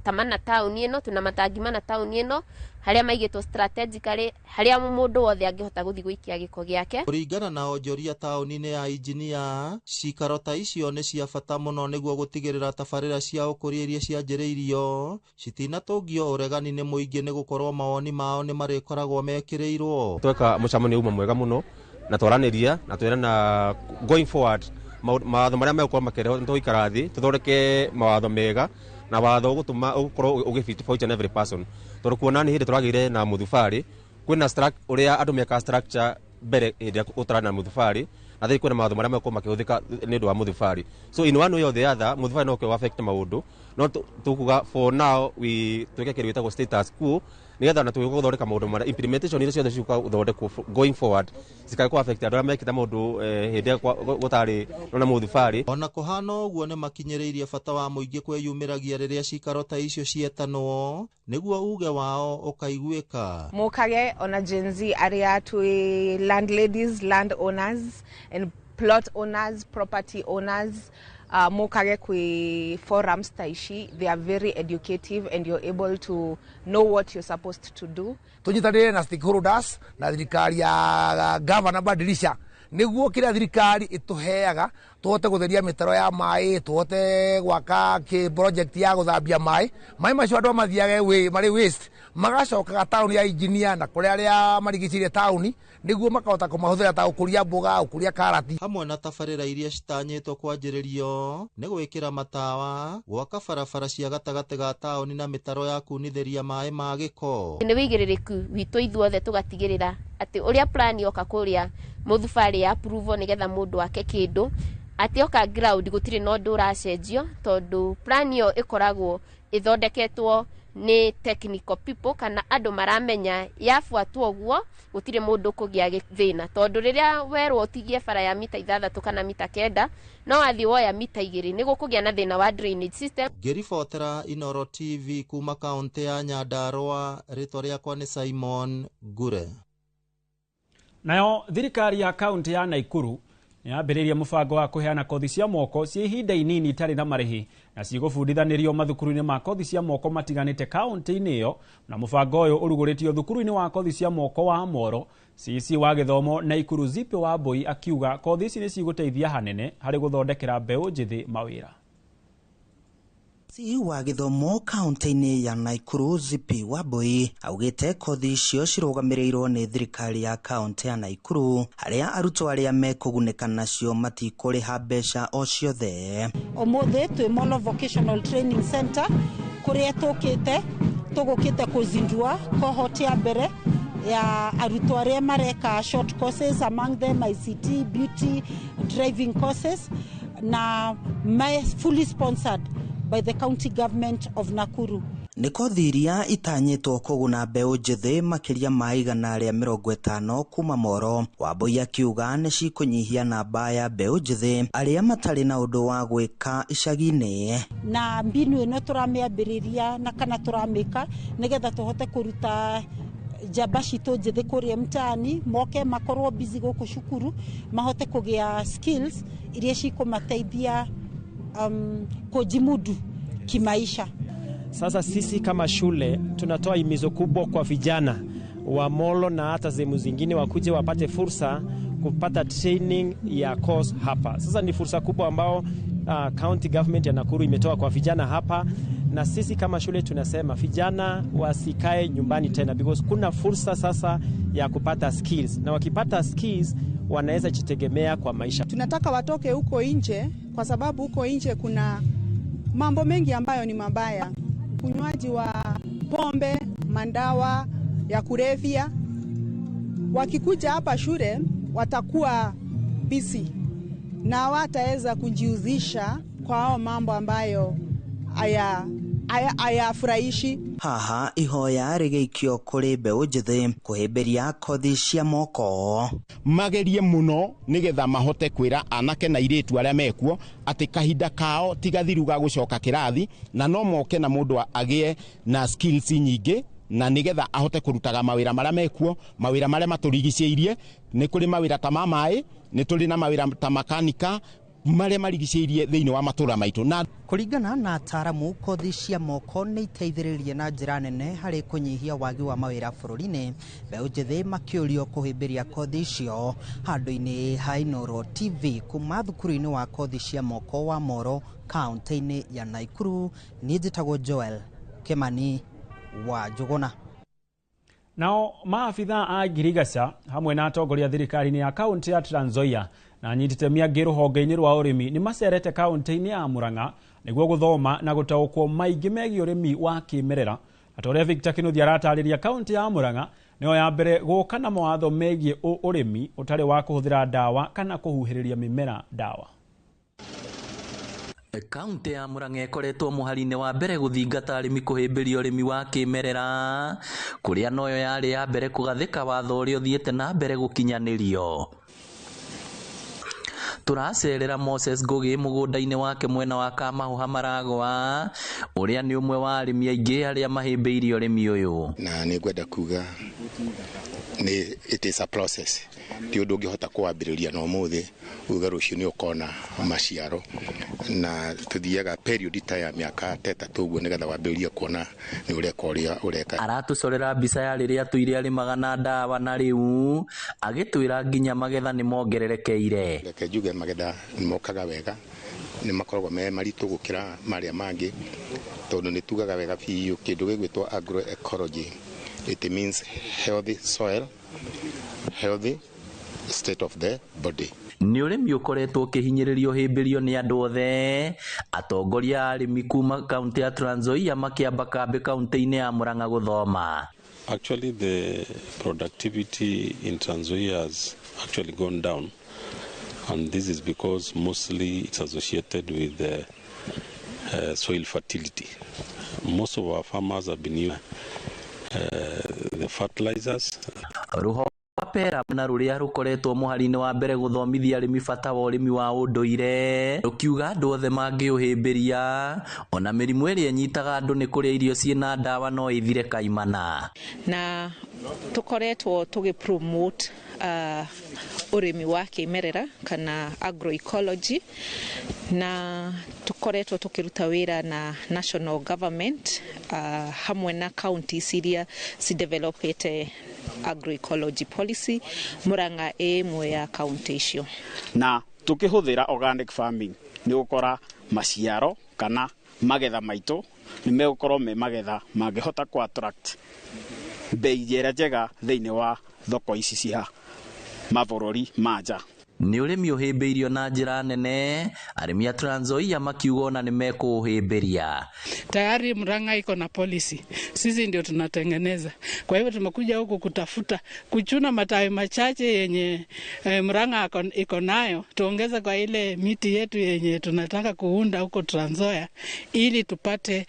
ta mana taũni ĩno, twĩna matangi mana taũni ĩno harĩa maigĩtwo strategically harĩa mũndũ wothe angĩhota gũthiĩ gũikia gĩko gĩake. Kũringana na onjoria taũni-inĩ ya Injinia, cikaro ta icio nĩ cia bata mũno nĩguo gũtigĩrĩra tabarĩra cia ũkũria iria cianjĩrĩirio citinatũngio ũregani nĩ mũingĩ nĩ gũkorwo mawoni mao nĩ marĩkoragwo mekĩrĩirwo. Tweka mũcemanio uma mwega mũno na twaranĩria na twerana going forward mawatho marĩa megũkorwo makĩrehwo nĩ tũgũikara thĩ tũthondeke mawatho mega na watho ũgũtũma ũgũkorwo ũgĩfit for each and every person, tondũ kuona nĩ hĩndĩ tũragĩire na mũthubarĩ kwĩna ũrĩa andũ mekaga structure mbere hĩndĩ ĩrĩa gũtarĩ na mũthubarĩ, na thĩĩ kwĩna mawatho marĩa megũkorwo makĩhũthĩka nĩ ũndũ wa mũthubarĩ. So in one way or the other mũthubarĩ no ũke affect maũndũ, no tũkuga for now we twĩke kĩndũ gĩtagwo status quo nĩgetha na tũgũthondeka maũndũ marĩa implementation iria ciothe cigũka gũthondekwo going forward cikae affect andũ arĩa mekĩte maũndũ hĩndĩ ĩrĩa gũtarĩ na mũthubarĩ. Ona kũhana ũguo nĩ makinyĩrĩirie bata wa mũingĩ kwĩyumĩragia rĩrĩa cikaro ta icio cietanwo nĩguo uge wao ũkaiguĩka. Mũkage ona Gen Z arĩa twĩ landladies, land owners and plot owners, property owners, mukage kwi forums ta ici. They are very educative and you're able to know what you're supposed to do. Tunyitanire na stakeholders na thirikari ya governor Badilisha niguo kiria thirikari ituheaga tuhote gutheria mitaro ya mai, tuhote gwaka ki project ya guthambia mai mai macio andu mathiage we mari waste magacokaga tauni ya Engineer na kuria aria marigicirie tauni niguo makahota kumahuthira ta ukuria mboga, ukuria karati. Hamwe na tabarĩra iria citanyĩtwo kwanjĩrĩrio nĩ gwĩkĩra matawa, gwaka barabara cia gatagatĩ ga taũni na mĩtaro ya kunithĩria maĩ ma gĩko. Nĩ wĩigĩrĩrĩku witũ ithuothe tũgatigĩrĩra atĩ ũrĩa plan yoka kũrĩa mũthubarĩ ya approve nĩgetha mũndũ ake kĩndũ atĩ oka ground gũtirĩ na ũndũ ũracenjio, tondũ plan ĩyo ĩkoragwo ĩthondeketwo nĩ technical people kana andũ maramenya yabuatwo ũguo gũtirĩ mũndũ kũgĩa thĩna, tondũ rĩrĩa werwo ũtigie bara ya mita 6 kana mita 9 no wathiĩ woya mita 2 nĩ gũkũgĩa na thĩna wa drainage system. Ngĩribotera Inoro TV kuma kaũntĩ ya Nyandarua, rĩtwa rĩakwa nĩ Simon Ngure. Nayo thirikari ya kaunti ya Nakuru nĩyambĩrĩirie mũbango wa kũheana kothi cia moko cia ihinda inini itarĩ na marĩhi na cigũbundithanĩrio mathukuru-inĩ ma kothi cia moko matiganĩte kaunti-inĩ ĩyo, na mũbango ũyũ ũrugũrĩtio thukuru-inĩ wa kothi cia moko wa Moro. CC wa gĩthomo Nakuru Zipe Wambui akiuga kothi ici nĩ cigũteithia hanene harĩ gũthondekera mbeũ njĩthĩ mawĩra. CE wa gĩthomo kaunti-inĩ ya Nakuru Zipi Wambui augĩte kothi icio cirũgamĩrĩirwo nĩ thirikari ya kaunti ya Nakuru harĩa arutwo arĩa mekũgunĩka nacio matikũrĩha mbeca o ciothe. Ũmũthĩ twĩ Molo Vocational Training Center kũrĩa tũgũkĩte kũzindua cohort ya mbere ya arutwo arĩa mareka short courses, among them ICT, beauty, driving courses, na fully sponsored by the county government of Nakuru. Nĩ kothi iria itanyĩtwo kũguna mbeũ njĩthĩ makĩria ma 150 kuma Moro. Wambui akiuga nĩ cikũnyihia namba ya mbeũ njĩthĩ arĩa matarĩ na ũndũ wa gwĩka icagi-inĩ. Na mbinu ĩno tũramĩambĩrĩria na kana tũramĩka nĩgetha tũhote kũruta njamba citũ njĩthĩ kũrĩa mtaani moke makorwo busy gũkũ cukuru mahote kũgĩa skills iria cikũmateithia kujimudu kimaisha. Sasa sisi kama shule tunatoa himizo kubwa kwa vijana wa Molo na hata sehemu zingine wakuje wapate fursa kupata training ya course hapa. Sasa ni fursa kubwa ambao county government ya Nakuru imetoa kwa vijana hapa, na sisi kama shule tunasema vijana wasikae nyumbani tena because kuna fursa sasa ya kupata skills, na wakipata skills wanaweza jitegemea kwa maisha. Tunataka watoke huko nje kwa sababu huko nje kuna mambo mengi ambayo ni mabaya. Kunywaji wa pombe, mandawa ya kulevya. Wakikuja hapa shule watakuwa busy na wataweza kujihusisha kwa hao mambo ambayo Hayafurahishi. Haha ihoya rĩgĩikio kũrĩ mbeũ njĩthĩ kũhĩmbĩria kothi cia moko. Magerie muno nigetha mahote kwira anake na irĩtu arĩa mekuo atĩ kahinda kao ti gathiru ga gũcoka kĩrathi, na no moke na mũndũ agĩe na skills nyingĩ, na nigetha ahote kũrutaga mawĩra marĩa mekuo, mawĩra marĩa matũrigicĩirie. Nĩ kũrĩ mawĩra ta ma maĩ, nĩ tũrĩ na mawĩra ta makanika marĩa marigicĩirie thĩinĩ wa matũra maitũ. Na kũringana na ataaramu, kothi cia moko nĩ iteithĩrĩrie na njĩra nene harĩ kũnyihia wagi wa mawĩra bũrũri-inĩ. Mbeũ njĩthĩ makĩũrio kũhĩmbĩria kothi icio. Handũ-inĩ ha Inooro TV kuma thukuru-inĩ wa kothi cia moko wa Moro kaunti-inĩ ya Naikuru, niĩ njĩtagwo Joel Kimani wa Njũgũna. Nao maabitha a ngirigaca hamwe na atongoria thirikari-inĩ ya kaunti ya Trans Nzoia na anyiti itemi angĩ rũhonge-inĩ rwa ũrĩmi nĩ macerete kaunti-inĩ ya Murang'a nĩguo gũthoma na gũtaũkwo maingĩ megiĩ ũrĩmi wa kĩmerera. Na ta ũrĩa Victor Kinuthia aratarĩria, kaunti ya Murang'a nĩyo ya mbere gũka na mawatho megiĩ ũrĩmi ũtarĩ wa kũhũthĩra ndawa kana kũhuhĩrĩria mĩmera ndawa. Kaunti ya Murang'a ĩkoretwo mũhari-inĩ wa mbere gũthingata arĩmi kũhĩmbĩria ũrĩmi wa kĩmerera, kũrĩa noyo yarĩ ya mbere kũgathĩka watho ũrĩa ũthiĩte na mbere gũkinyanĩrio. Tũracerera Moses Ngugi mũgũnda-inĩ wake mwena wa Kamahũha Maragwa, ũrĩa nĩ ũmwe wa arĩmi aingĩ arĩa mahĩmbĩirie ũrĩmi ũyũ. Na nĩ ngwenda kuga nĩ it is a process, ti ũndũ ũngĩhota kũwambĩrĩria na ũmũthĩ uge rũciũ nĩ ũkona maciaro, na tũthiaga period ta ya mĩaka ta ĩtatũ ũguo nĩgetha wambĩrĩrie kuona nĩ ũreka ũrĩa ũreka. Aratũcorera mbica ya rĩrĩa tũire arĩmaga na ndawa, na rĩu agĩtwĩra nginya magetha nĩ mongererekeire. Reke njuge magetha nĩ mokaga wega, nĩ makoragwo me maritũ gũkĩra marĩa mangĩ, tondũ nĩ tugaga wega biũ kĩndũ gĩgwĩtwo agroecology. It means healthy soil, healthy state of the body. Nĩ ũrĩmi ũkoretwo ũkĩhinyĩrĩrio hĩmbĩrio nĩ andũ othe. Atongoria a arĩmi kuma kaunti ya Trans Nzoia makĩamba kambĩ kaunti-inĩ ya Murang'a gũthoma. Actually, the productivity in Trans Nzoia has actually gone down, and this is because mostly it's associated with the soil fertility. Most of our farmers have been using the fertilizers. Rũhonge rwa PERA na rũrĩa rũkoretwo mũhari-inĩ wa mbere gũthomithia arĩmi bata wa ũrĩmi wa ũndũire, rũkiuga andũ othe mangĩũhĩmbĩria, ona mĩrimũ ĩrĩa ĩnyitaga andũ nĩ kũrĩa irio ciĩna ndawa no ĩthire kaimana. Na tũkoretwo tũgĩ promote ũrĩmi wa kĩmerera kana agroecology, na tũkoretwo tũkĩruta wĩra na national government hamwe na counties iria cidevelopete agroecology policy. Murang'a ĩ ĩmwe ya county icio. Na tukĩhũthĩra organic farming nĩ gũkora maciaro kana magetha maitũ nĩ megũkorwo me magetha mangĩhota kũ attract bei ĩrĩa njega thĩinĩ wa thoko ici cia mabũrũri ma nja. Nĩ ũrĩmi ũhĩmbĩirio na njĩra nene, arĩmi a Trans Nzoia makiuga ona nĩ mekũũhĩmbĩria. Tayari Murang'a iko na policy, sisi ndio tunatengeneza. Kwa hivyo tumekuja huku kutafuta kuchuna matawi machache yenye Murang'a iko nayo, tuongeze kwa ile miti yetu yenye tunataka kuunda huko Trans Nzoia, ili tupate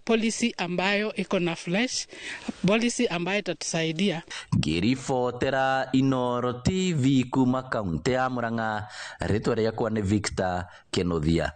policy ambayo iko na flesh, policy ambayo itatusaidia. Ngĩribotera Inooro TV kuma kaunti ya Murang'a, rĩtwa rĩakwa nĩ Victor Kinuthia.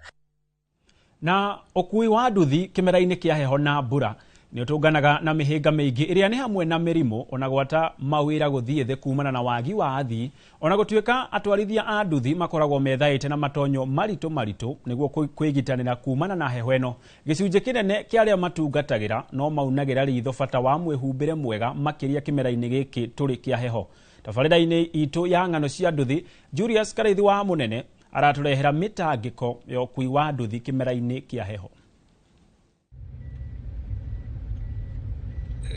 Na ũkui wa nduthi kĩmera-inĩ kĩa heho na mbura nĩ ũtũnganaga na mĩhĩnga mĩingĩ ĩrĩa nĩ hamwe na mĩrimũ ona gwata mawĩra gũthiĩ thĩ kumana na wagi wa athii, ona gũtuĩka atwarithia a nduthi makoragwo methaĩte na matonyo maritũ maritũ nĩguo kwĩgitanĩra kumana na heho ĩno. Gĩcunjĩ kĩnene kĩa arĩa matungatagĩra no maunagĩra ritho bata wa mwĩhumbĩre mwega makĩria kĩmera-inĩ gĩkĩ tũrĩ kĩa heho. Tabarĩra-inĩ itũ ya ng'ano cia nduthi, Julius Karaithi wa Mũnene aratũrehera mĩtangĩko ya ũkui wa nduthi kĩmera-inĩ kĩa heho.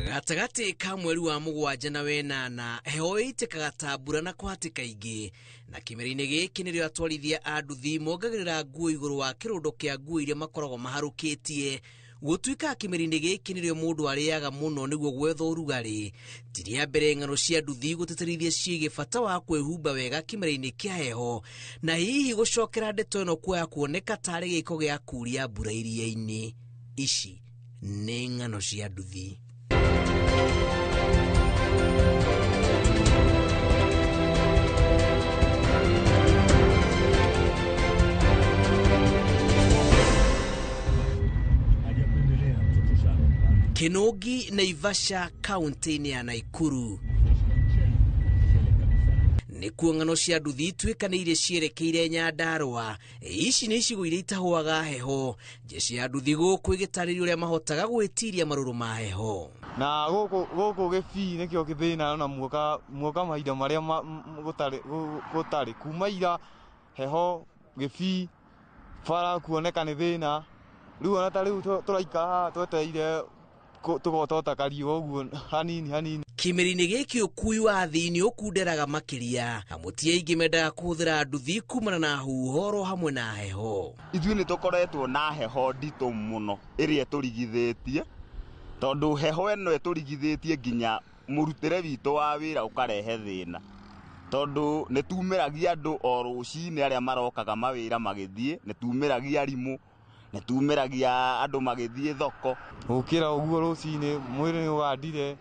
Gatagatĩ ka mweri wa 7 na 8 heho ĩitĩkaga ta mbura na kũhatĩka ingĩ, na kĩmera-inĩ gĩkĩ nĩrĩo atwarithia a nduthi mongagĩrĩra nguo igũrũ wa kĩrũndo kĩa nguo iria makoragwo maharũkĩtie. Gũtuĩka kĩmera-inĩ gĩkĩ nĩrĩo mũndũ arĩaga mũno nĩguo gwetha ũrugarĩ. Ti rĩa mbere ng'ano cia nduthi gũtĩtĩrithia ciĩgiĩ bata wa kwĩhumba wega kĩmera-inĩ kĩa heho, na hihi gũcokera ndeto ĩno kuoya kuoneka tarĩ gĩko gĩa kuria mbura iria-inĩ. Ici nĩ ng'ano cia nduthi. Kĩnũngi, Naivasha, kaunti-inĩ ya Naikuru nĩkuo ng'ano cia nduthi ituĩkanĩirie cierekeire Nyandarũa. Ici nĩ icigo iria itahũaga heho. Jeshi ya nduthi gũkũ ĩgĩtarĩria ũrĩa mahotaga gwĩtiria marũrũ ma heho. Na gũkũ gĩbii nĩkĩo gĩthĩna na muoka mahinda marĩa gũtarĩ kuma ira heho gĩbii bara kuoneka nĩ thĩna. Rĩu ona ta rĩu tũraikara haha twetereire tũgotota kariũa ũguo hanini hanini. Kĩmera-inĩ gĩkĩ ũkui wa athii nĩ ũkunderaga makĩria. Amu ti aingĩ mendaga kũhũthĩra nduthi kumana na huho hamwe na heho. Ithuĩ nĩ tũkoretwo na heho nditũ mũno ĩrĩa ĩtũrigithĩtie, tondũ heho ĩno ĩtũrigithĩtie nginya mũrutĩre witũ wa wĩra ũkarehe thĩna, tondũ nĩ tumĩragia andũ o rũcinĩ arĩa marokaga mawĩra magĩthiĩ, nĩ tumĩragia arimũ, nĩ tumĩragia andũ magĩthiĩ thoko. Gũkĩra ũguo rũcinĩ mwĩrĩ nĩ ũgandire,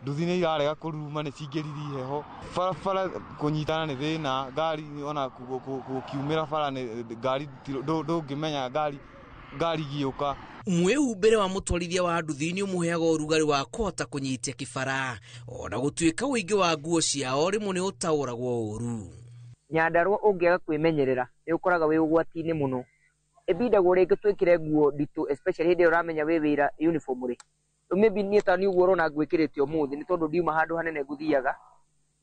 nduthi nĩ irarega kũruruma nĩ cingĩririe heho. Barabara kũnyitana nĩ thĩna, ngari ona gũkiumĩra bara nĩ ngari ndũngĩmenya ngari igĩũka. Mwĩhumbĩre wa mũtwarithia wa nduthi nĩ ũmũheaga ũrugarĩ wa kũhota kũnyitia kĩbara, ona gũtuĩka ũingĩ wa nguo ciao rĩmwe nĩ ũtaũragwo ũru. Nyandarũa ũngĩaga kwĩmenyerera nĩ ũkoraga wĩ ũgwati-inĩ mũno. Ĩbindagwo rĩngĩ twĩkĩre nguo nditũ especially hĩndĩ ĩrĩa ũramenya wĩ wĩra uniform rĩ. Maybe niĩ ta niĩ ũguo ũrona ngwĩkĩrĩte ũmũthĩ nĩ tondũ ndiuma handũ hanene ngũthiaga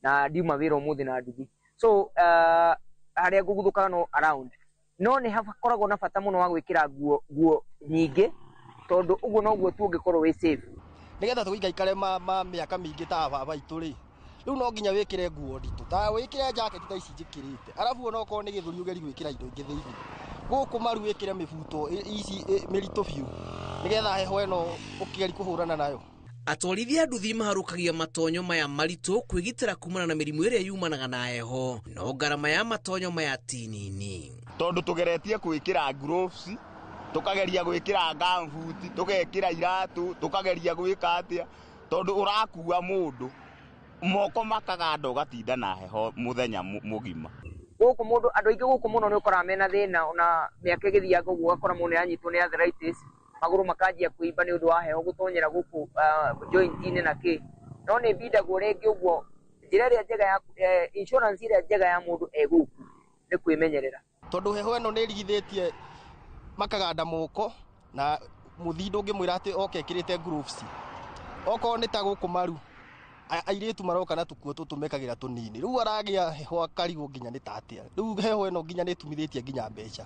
na ndiuma wĩra ũmũthĩ na nduthi. So harĩa ngũguthũkaga no around. No nĩ hakoragwo na bata mũno wa gwĩkĩra nguo nyingĩ tondũ ũguo noguo tu ũngĩkorwo wĩ safe. Nĩgetha tũgĩikaikare ma mĩaka mĩingĩ ta baba aitũ rĩ, rĩu no nginya wĩkĩre nguo nditũ, ta wĩkĩre jacket ta ici njĩkĩrĩte, arabu onokorwo nĩ gĩthũri ũgerie gwĩkĩra indo ingĩ thĩinĩ. Gũkũ maru wĩkĩre mĩbuto ici mĩritũ biũ nĩgetha heho ĩno ũkĩgeria kũhũrana nayo. Atwarithia nduthi maharũkagia matonyo maya maritũ kwĩgitĩra kumana na mĩrimũ ĩrĩa yumanaga na heho, no ngarama ya matonyo maya ti nini. Tondũ tũgeretie gwĩkĩra gloves, tũkageria gwĩkĩra gumboot, tũgekĩra iratũ, tũkageria gwĩka atĩa, tondũ ũrakua mũndũ moko makaganda ũgatinda na heho mũthenya mũgima. Gũkũ mũndũ andũ aingĩ gũkũ mũno nĩ ũkoraga mena thĩna ona mĩaka ĩgĩthianga ũguo ũgakora mũndũ nĩaranyitwo nĩ arthritis, magũrũ makanjia kũimba nĩ ũndũ wa heho gũtonyera gũkũ joint-inĩ na kĩ. No nĩ ĩbindagwo rĩngĩ ũguo njĩra ĩrĩa njega ya insurance ĩrĩa njega ya mũndũ e gũkũ nĩ kwĩmenyerera. Tondũ heho ĩno nĩ ĩrigithĩtie makaganda moko na mũthii ndũngĩmwĩra atĩ oke ekĩrĩte gloves. Okorwo nĩ ta gũkũ maru airĩtu maroka na tũkuo tũtũ mekagĩra tũnini, rĩu aragĩa heho akarigwo nginya nĩ ta atĩa. Rĩu heho ĩno nginya nĩ ĩtumithĩtie nginya mbeca.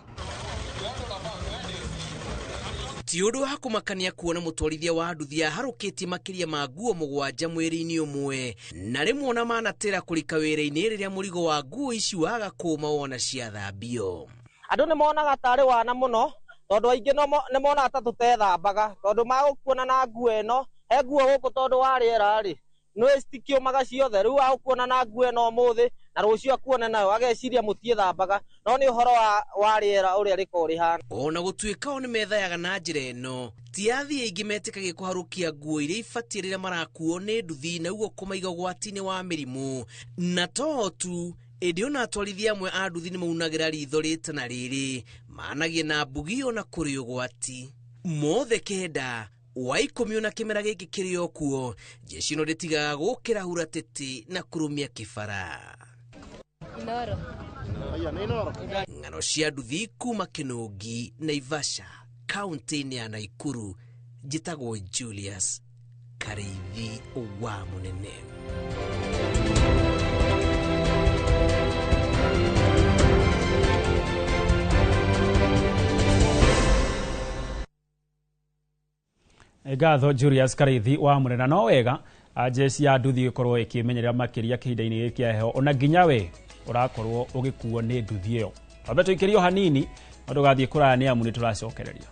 Ti ũndũ wa kũmakania kuona mũtwarithia wa nduthi aharũkĩtie makĩria ma nguo 7 mwĩrĩ-inĩ ũmwe, na rĩmwe ona manatĩra kũrika wĩra-inĩ rĩrĩa mũrigo wa nguo ici waga kũma wona ciathambio. Andũ nĩ monaga tarĩ wana mũno tondũ aingĩ nĩ monaga ta tũtethambaga, tondũ magũkuona na nguo ĩno he nguo gũkũ tondũ wa rĩera rĩ nĩ citikĩũmaga ciothe. Rĩu agũkuona na nguo ĩno ũmũthĩ na rũciũ akuone nayo ageciria mũtiĩthambaga, no nĩ ũhoro wa rĩera ũrĩa rĩkoragwo rĩhana. Ona gũtuĩka o nĩ methayaga na njĩra ĩno, ti athii aingĩ metĩkagia kũharũkia nguo iria ibatiĩ rĩrĩa marakuo nĩ nduthi na ũguo kũmaiga ũgwati-inĩ wa mĩrimũ. Na to tu ĩndĩ ona atwarithia amwe a nduthi nĩ maunagĩra ritho rĩta na rĩrĩ managia na mbugi ona kũrĩ ũgwati. Mothe 9 wa 10 ona kĩmera gĩkĩ kĩrĩ o kuo, jeshi ĩno ndĩtigaga gũkĩra huratĩtĩ na kũrũmia kĩbara. Ng'ano cia nduthi kuma Kĩnũngi, Naivasha, kaunti-inĩ ya Naikuru, njĩtagwo Julius Karĩithi wa Mũnene. Ngatho Julius Karĩithi wa Mũnene. No wega jeshi ya nduthi ĩkorwo ĩkĩmenyerera makĩria kĩhinda-inĩ gĩkĩ kĩa heho, ona nginya we ũrakorwo ũgĩkuo nĩ nduthi ĩyo. Twambe tũikĩrio hanini no ndũgathiĩ kũraya nĩ amu nĩ tũracokereria.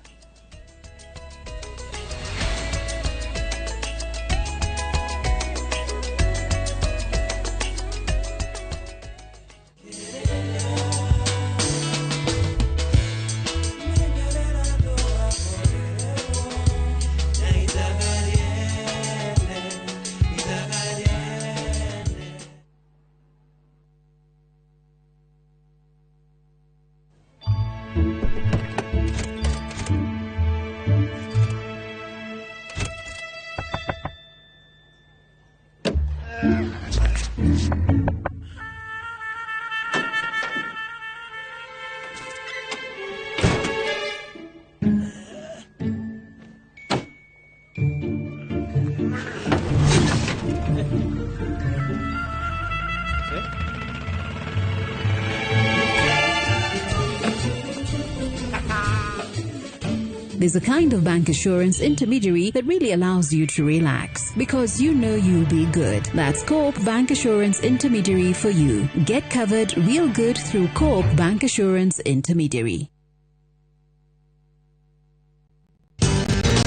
There's a kind of bank assurance intermediary that really allows you to relax because you know you'll be good. That's Co-op Bank Assurance Intermediary for you. Get covered real good through Co-op Bank Assurance Intermediary.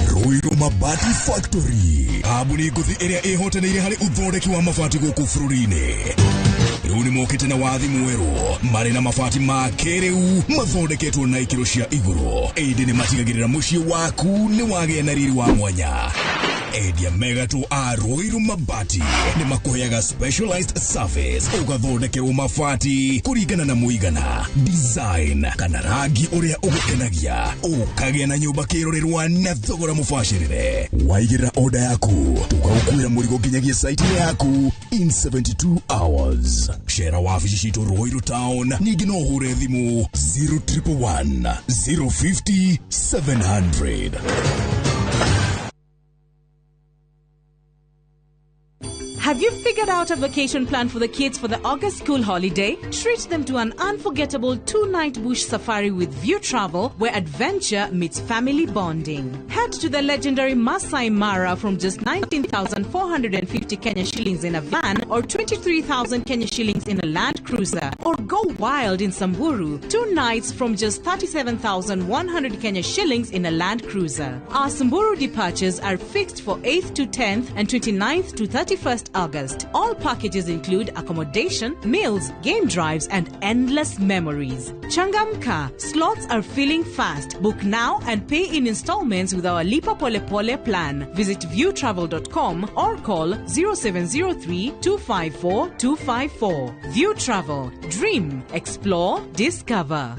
Ruiru Mabati Factory, kambuni ngũthi ĩrĩa ĩhotanĩire harĩ ũthondeki wa mabati gũkũ bũrũri-inĩ. Rĩu nĩ mokĩte na wathi mwerũ marĩ na mabati ma kĩrĩu mathondeketwo na ikĩro cia igũrũ, ĩndĩ nĩ matigagĩrĩra mũciĩ waku nĩ wagĩa na riri wa mwanya. Endia megatũ a Ruiru Mabati nĩ makũheaga specialized service, ũgathondekerwo mabati kũringana na mũigana, design kana rangi ũrĩa ũgũkenagia, ũkagĩa na nyũmba kĩrorerwa na thogora mũbacĩrĩre. Waigĩrĩra order yaku tũgagũkuĩra mũrigo nginyagia site-inĩ yaku in 72 hours. Cera wabici citũ Ruiru Town, ningĩ no ũhũre thimũ 0111 050 700. Have you figured out a vacation plan for the kids for the August school holiday? Treat them to an unforgettable 2-night bush safari with View Travel, where adventure meets family bonding. Head to the legendary Masai Mara from just 19,450 Kenya shillings in a van or 23,000 Kenya shillings in a Land Cruiser. Or go wild in Samburu, 2 nights from just 37,100 Kenya shillings in a Land Cruiser. Our Samburu departures are fixed for 8th to 10th and 29th to 31st August. All packages include accommodation, meals, game drives, and endless memories. Changamka, slots are filling fast. Book now and pay in installments with our Lipa Pole Pole plan. Visit viewtravel.com or call 0703 254 254. View Travel. Dream, explore, discover.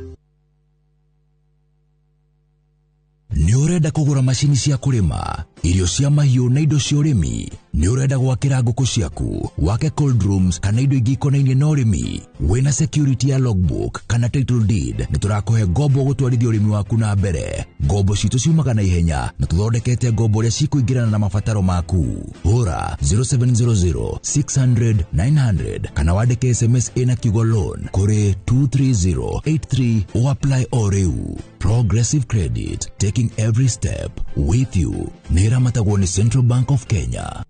Nĩ ũrenda kũgũra macini cia kũrĩma, irio cia mahiũ na indo cia ũrĩmi? Nĩ ũrenda gwakĩra ngũkũ ciaku, wake cold rooms kana indo ingĩ ikonainie na ũrĩmi? Wĩna security ya logbook kana title deed, nĩ tũrakũhe ngombo gũtwarithia ũrĩmi waku na mbere. Ngombo citũ ciumaga na ihenya na tũthondekete ngombo ũrĩa cikũingĩrana na mabataro maku. Hũra 0700 600 900 kana wandĩke SMS ĩna kiugo loan kũrĩ 23083 o apply o rĩu. Progressive Credit, taking every step with you. Nĩ ĩramatagwo nĩ Central Bank of Kenya.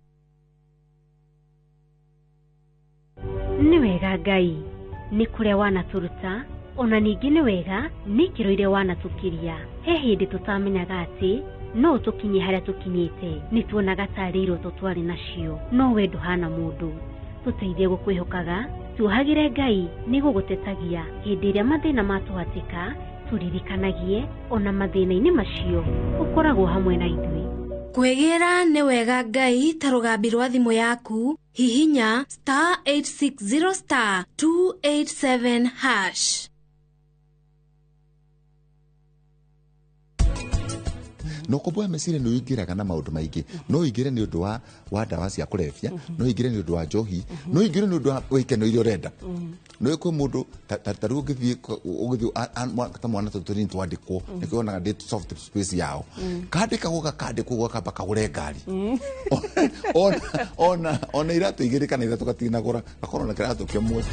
Nĩ wega Ngai nĩ kũrĩa wanatũruta, ona ningĩ nĩ wega nĩ ikĩro iria wanatũkiria. He hĩndĩ tũtamenyaga atĩ no tũkinye harĩa tũkinyĩte, nĩ tuonaga tarĩ iroto twarĩ nacio, no we ndũhana mũndũ. Tũteithie gũkwĩhokaga, tuohagĩre Ngai nĩ gũgũtetagia hĩndĩ ĩrĩa mathĩna matũhatĩka, tũririkanagie ona mathĩna-inĩ macio ũkoragwo hamwe na ithuĩ. Kwĩgĩra nĩ wega Ngai ta rũgambi rwa thimũ yaku, hihinya star 860 star 287 hash. No kombo ya meciria nĩ ũingĩraga na maũndũ maingĩ. No ũingĩre nĩ ũndũ wa ndawa cia kũrebia, no ũingĩre nĩ ũndũ wa njohi, no ũingĩre nĩ ũndũ wa ikeno iria ũrenda. No kwĩ mũndũ ta rĩu ũngĩthiĩ ta mwana tũtũ tũnini twandĩkwo, nĩkĩo wonaga ndĩ soft space yao. Kandĩkagwo gakandĩkwo gakamba kagũre ngari. Ona iratũ igĩrĩ kana ithatũ gatinagũra, gakorwo na kĩratũ kĩmwe.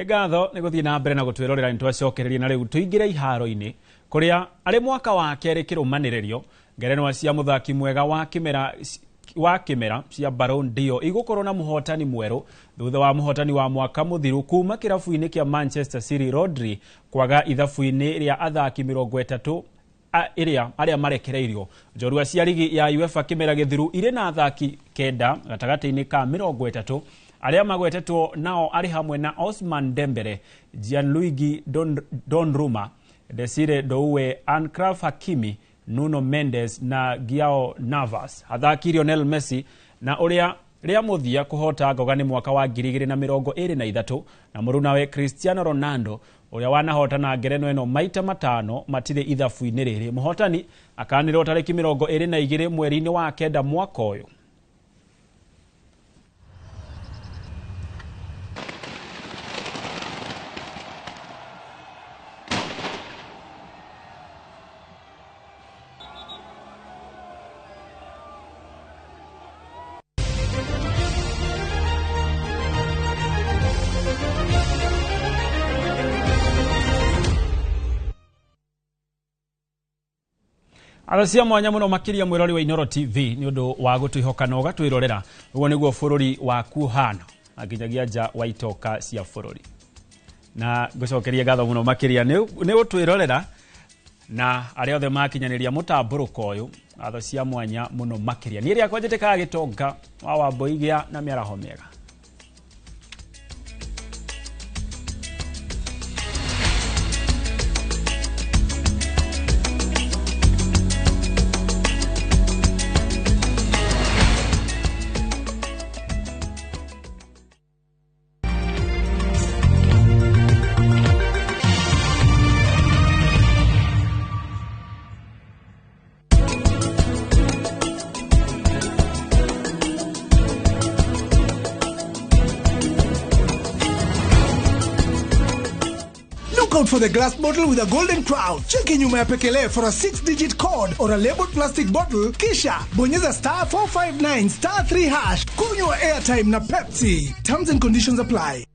Ngatho nĩ gũthiĩ na mbere na gũtwĩrorera nĩ twacokereria na rĩu tũingĩre iharo-inĩ kũrĩa arĩ mwaka wa kerĩ kĩrũmanĩrĩrio ngerenwa cia mũthaki mwega wa kĩmera cia Ballon d'Or igũkorwo na mũhotani mwerũ thutha wa mũhotani wa mwaka mũthiru kuma kĩrabu-inĩ kĩa Manchester City Rodri kwaga ithabu-inĩ rĩa athaki 30 arĩa marekereirio. Njorua cia rigi ya UEFA kĩmera gĩthiru irĩ na athaki 9 gatagatĩ-inĩ ka 30 arĩa magwetetwo nao arĩ hamwe na Osman Dembele, Gianluigi Donnarumma, Desire Doue, Achraf Hakimi, Nuno Mendes na Giao Navas. Athaki Lionel Messi na ũrĩa rĩa mũthia kũhota ngoga nĩ mwaka wa 2023 na mũrunawe Cristiano Ronaldo ũrĩa wanahotana ngerenwa ĩno maita 5 matirĩ ithabu-inĩ rĩrĩ. Mũhotani akanĩrwo tarĩki 22 mweri-inĩ wa 9 mwaka ũyũ. Ara cia mwanya muno makiria mwirori wa Inooro TV ni undu wa gutwihoka na ugatwirorera uguo niguo bururi waku hana nginyagia nja wa itoka cia bururi na ngucokeria ngatho muno makiria ni gutwirorera na aria othe makinyaniria mutamburuko uyu ngatho cia mwanya muno makiria ni ria kwanjitikaga gitonga wa Wamboigia na miaraho miega. For the glass bottle with a golden crown. Cheki nyuma ya pekele for a 6-digit code or a labeled plastic bottle. Kisha bonyeza star 459 star 3 hash. Kunywa airtime na Pepsi. Terms and conditions apply.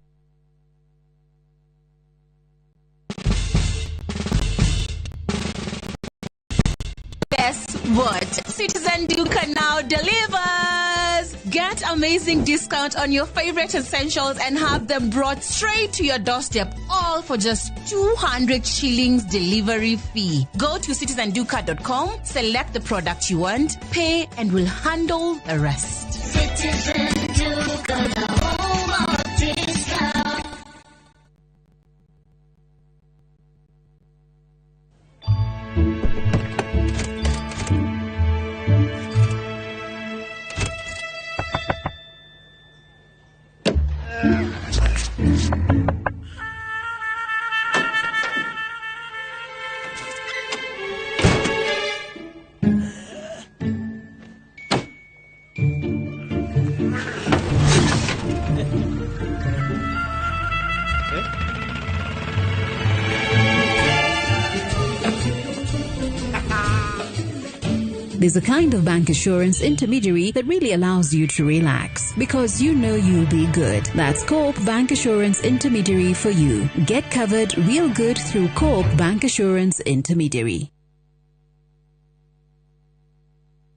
Guess what? Citizen Duka now delivers! Get amazing discount on your favorite essentials and have them brought straight to your doorstep, all for just 200 shillings delivery fee. Go to citizenduka.com, select the product you want, pay, and we'll handle the rest. Citizen Duka, the home of discount. There's a kind of bank assurance intermediary that really allows you to relax because you know you'll be good. That's Co-op Bank Assurance Intermediary for you. Get covered real good through Co-op Bank Assurance Intermediary.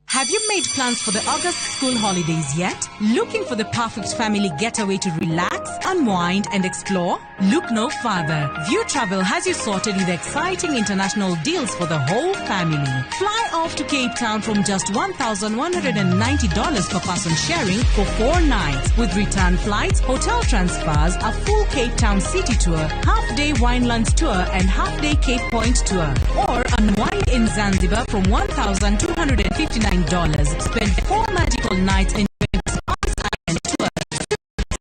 Have you made plans for the August school holidays yet? Looking for the perfect family getaway to relax, unwind and explore? Look no further. View Travel has you sorted with exciting international deals for the whole family. Fly off to Cape Town from just $1,190 per person sharing for 4 nights with return flights, hotel transfers, a full Cape Town city tour, half-day Winelands tour and half-day Cape Point tour. Or unwind in Zanzibar from $1,259. Spend 4 magical nights in Island tour,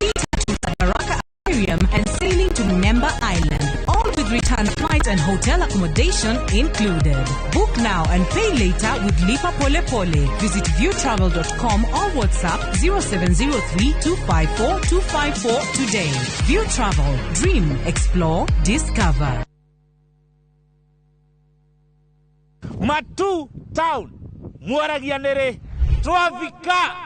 sea turtles at Baraka Aquarium and sailing to Mnemba Island. All with return flights and hotel accommodation included. Book now and pay later with Lipa Pole Pole. Visit viewtravel.com or WhatsApp 0703 254 254 today. View Travel. Dream, explore, discover. Matu Town. Mwaragia nere twavika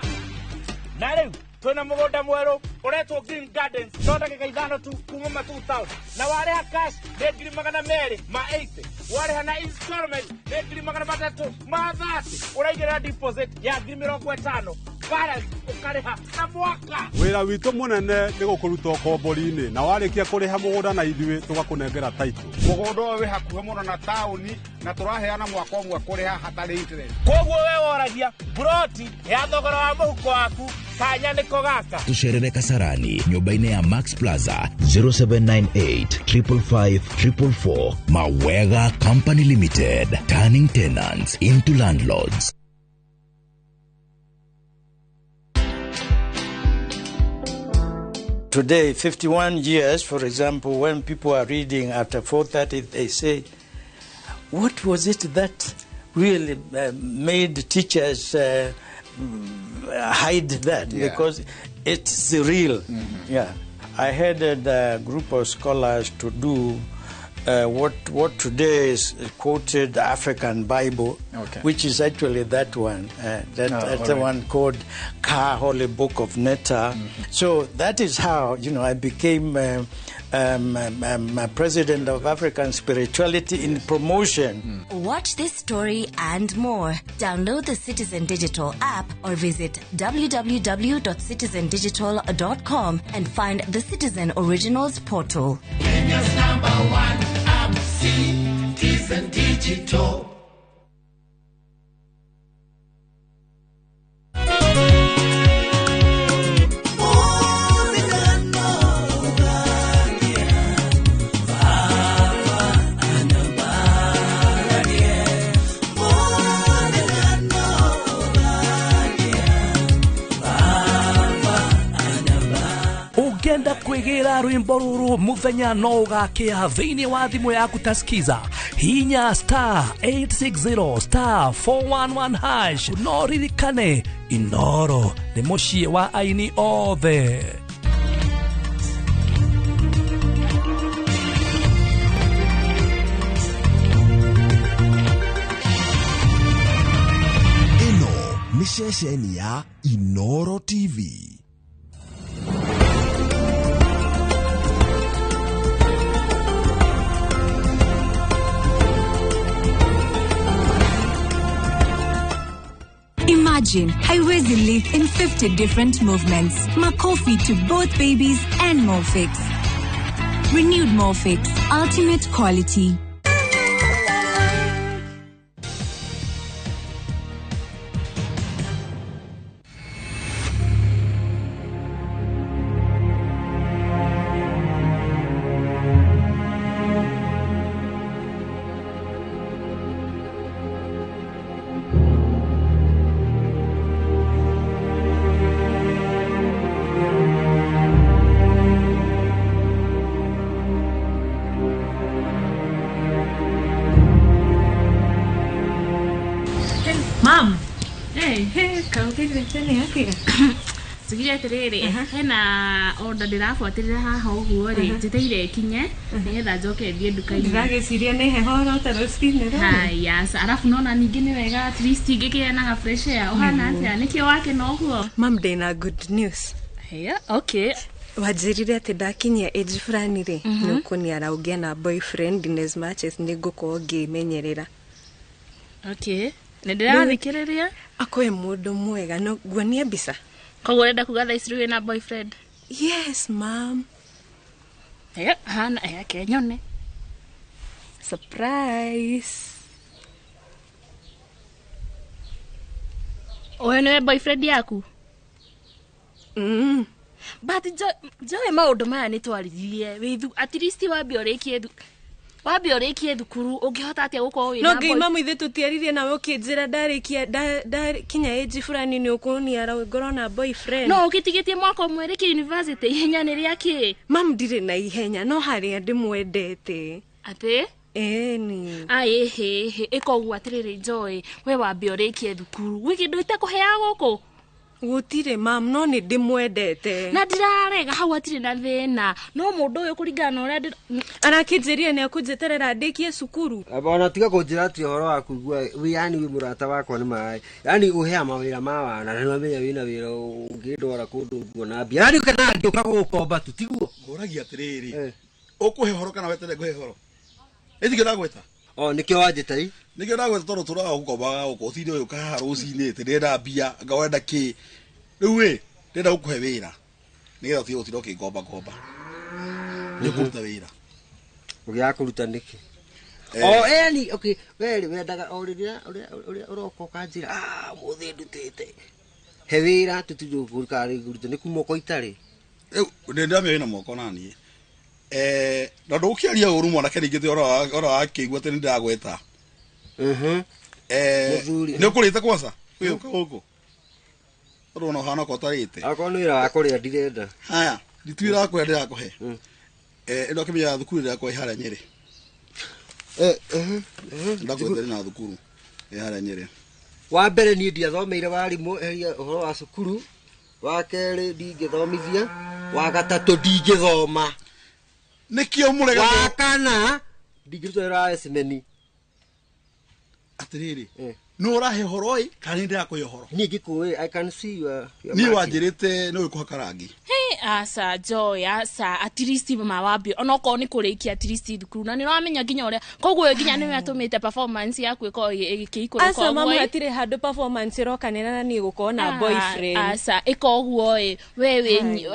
na riu twina mugunda mweru uretwo Green Gardens no ndagika 5 tu kuma Matu Town na wareha cash ni 280,000, wareha na installment ni 330,000, uraigĩrĩra deposit ya 50,000, balance ũkarĩha na mwaka. Wĩra witũ mũnene nĩ gũkũruta ũkombori-inĩ na warĩkia kũrĩha mũgũnda na ithuĩ tũgakũnengera title. Mũgũnda ũyũ wĩ hakuhĩ mũno na taũni na tũraheana mwaka ũmwe kũrĩha hatarĩ interest. Koguo we woragia broti ya thogora wa mũhuko waku kanya nĩko gaka. Tucerere Kasarani nyũmba-inĩ ya Max Plaza 0798 555 444. Mawega Company Limited, turning tenants into landlords. Today, 51 years, for example, when people are reading after 4:30, they say, what was it that really made teachers hide that? Yeah. Because it's real. Mm-hmm. Yeah. I headed a group of scholars to do what today is quoted African Bible, okay, which is actually that one, that's the one called Ka Holy Book of Netta. Mm-hmm. So that is how, you know, I became president of African Spirituality in promotion. Watch this story and more. Download the Citizen Digital app or visit www.citizendigital.com and find the Citizen Originals portal. Kenya's number one app, Citizen Digital. Ũngĩenda kwĩgĩra rwĩmbo rũrũ mũthenya no ũgakĩa thĩinĩ wa thimũ yaku ta skiza hinya star 860 star 411 hash no ririkane Inoro nĩ mũciĩ wa aini othe. Ĩno nĩ ceceni ya Inoro TV. Imagine Haiwezi live in 50 different movements. Makofi to both babies and Molfix. Renewed Molfix, ultimate quality. Mom. Hey, hey, kaukĩrĩte atĩa? Tugire atĩrĩrĩ, hena order ndĩrabuatĩrĩra haha ũguo rĩ, njetereire ĩkinye nĩgetha njoke thiĩ nduka-inĩ. Ndĩragĩciria nĩ heho ũrota rũcinĩ rũrũ. Haya, aca, arabu nona ningĩ nĩ wega at least ingĩkĩgĩa na ga fresh air. Ũhana atĩa? Nĩkĩo wakena ũguo? Mam, ndĩna good news. Yeah, okay. Wanjĩrire atĩ ndakinyia age fulani rĩ, nĩ ũkũniara ũngĩe na boyfriend in as much as nĩ ngũkorwo ngĩmenyerera. Okay. Nĩ ndĩrathikĩrĩria. Akoe mũndũ mwega, no nguonie mbica. Koguo ũrenda kuga thaa ici rĩu wĩna boyfriend? Yes, ma'am. Yeah, hana, ke nyone. Surprise. Ũyũ nĩwe boyfriend yaku? But Joy, maũndũ maya nĩ twaririe wĩ at least wambe ũrĩkie wambe ũrĩkie thukuru ũngĩhota atĩa gũkorwo wĩna No ngai mamu ithe tũtiaririe nawe ũkĩnjĩra ndarĩkia ndakinya age fulani nĩ ũkũniara ngorwo na boyfriend. No ũgĩtigĩtie mwaka ũmwe rĩkĩ university ihenya nĩ rĩa kĩ? Mam, ndirĩ na ihenya no harĩa ndĩmwendete. Atĩ? Ĩni. Ai hĩ ĩka ũguo atĩrĩrĩ Joy, we wambe ũrĩkie thukuru gwĩ kĩndũ itakũheaga gũkũ? Gũtirĩ mam, no nĩ ndĩmwendete. Na ndirarega hau hatirĩ na thĩna no mũndũ ũyũ kũringana na ũrĩa arakĩnjĩrire nĩ akũnjeterera ndĩkie cukuru. Ona tiga kũnjĩra atĩ ũhoro wa kũigua yani wĩ mũrata wakwa nĩ maĩ yani ũhea mawĩra ma wana na nĩwamenya wĩna wĩra ũngĩndwara kũndũ nguona mbia yani kana ngĩũka gũgũkomba tu tiguo. Ngũragia atĩrĩrĩ, ũkũhe ũhoro kana weterere ngũhe ũhoro? Ĩtikĩo ndagwĩta. O nĩkĩo wanjĩta i? Nĩkĩo ndagwĩta tondũ tũraga gũkombaga gũkũ ũtinde ũyũ haha rũcinĩ atĩ ndĩrenda mbia anga wenda kĩ. Rĩu ĩ ndĩrenda gũkũhe wĩra nĩgetha ũtige gũtinda ũkĩngomba ngomba. Nĩ ũkũruta wĩra. Ũgĩaga kũruta nĩkĩ? O yani okay, we rĩ wendaga o rĩrĩa ũrĩa ũroka ũkanjĩra ah ũmũthĩ ndutĩte. He wĩra tũtinde kũruta nĩ kuma ũko itarĩ. Rĩu nĩ ndĩramenya wĩna moko naniĩ. Na ndũgũkĩaria ũru mwanake ningĩ tĩ oro wakĩigua atĩ nĩ ndĩragweta. Nĩ ũkũrĩte kwanza ũgĩũka gũkũ tondũ ona ũhana okorwo ũtarĩte. Akorwo nĩ wĩra wa kũrĩa ndirenda. Haya, ndi wĩra wa kũrĩa ndĩrakũhe. Ĩno ũkĩmenya thukuru ĩrĩa ĩ harĩa Nyĩrĩ. Ndakwĩte na thukuru ĩ harĩa Nyĩrĩ. Wa mbere niĩ ndiathomeire warimũ eheria ũhoro wa cukuru, wa kerĩ ndingĩthomithia, wa gatatũ ndingĩthoma. Nĩkĩo mũrega wa kana ndingĩruta wĩra wa ecimeni. Atĩrĩrĩ, nĩ ũrahe ũhoro ĩ kana nĩ ndĩrakũhe ũhoro? Niĩ ngĩkũĩ, I can see your Niĩ wanjĩrĩte nĩ ũĩ kũhaka rangi. Hey, Aca Joy, aca at least mawambia onokorwo nĩ kũrĩkia at least thukuru na nĩ ũramenya nginya ũrĩa koguo nginya nĩwe atũmĩte performance yaku ĩkorwo ĩgĩikũrũka Aca mamu ũguo ĩ. hatirĩ handũ performance ĩrokanĩra na niĩ gũkorwo na boyfriend. Aca ĩka ũguo ĩ we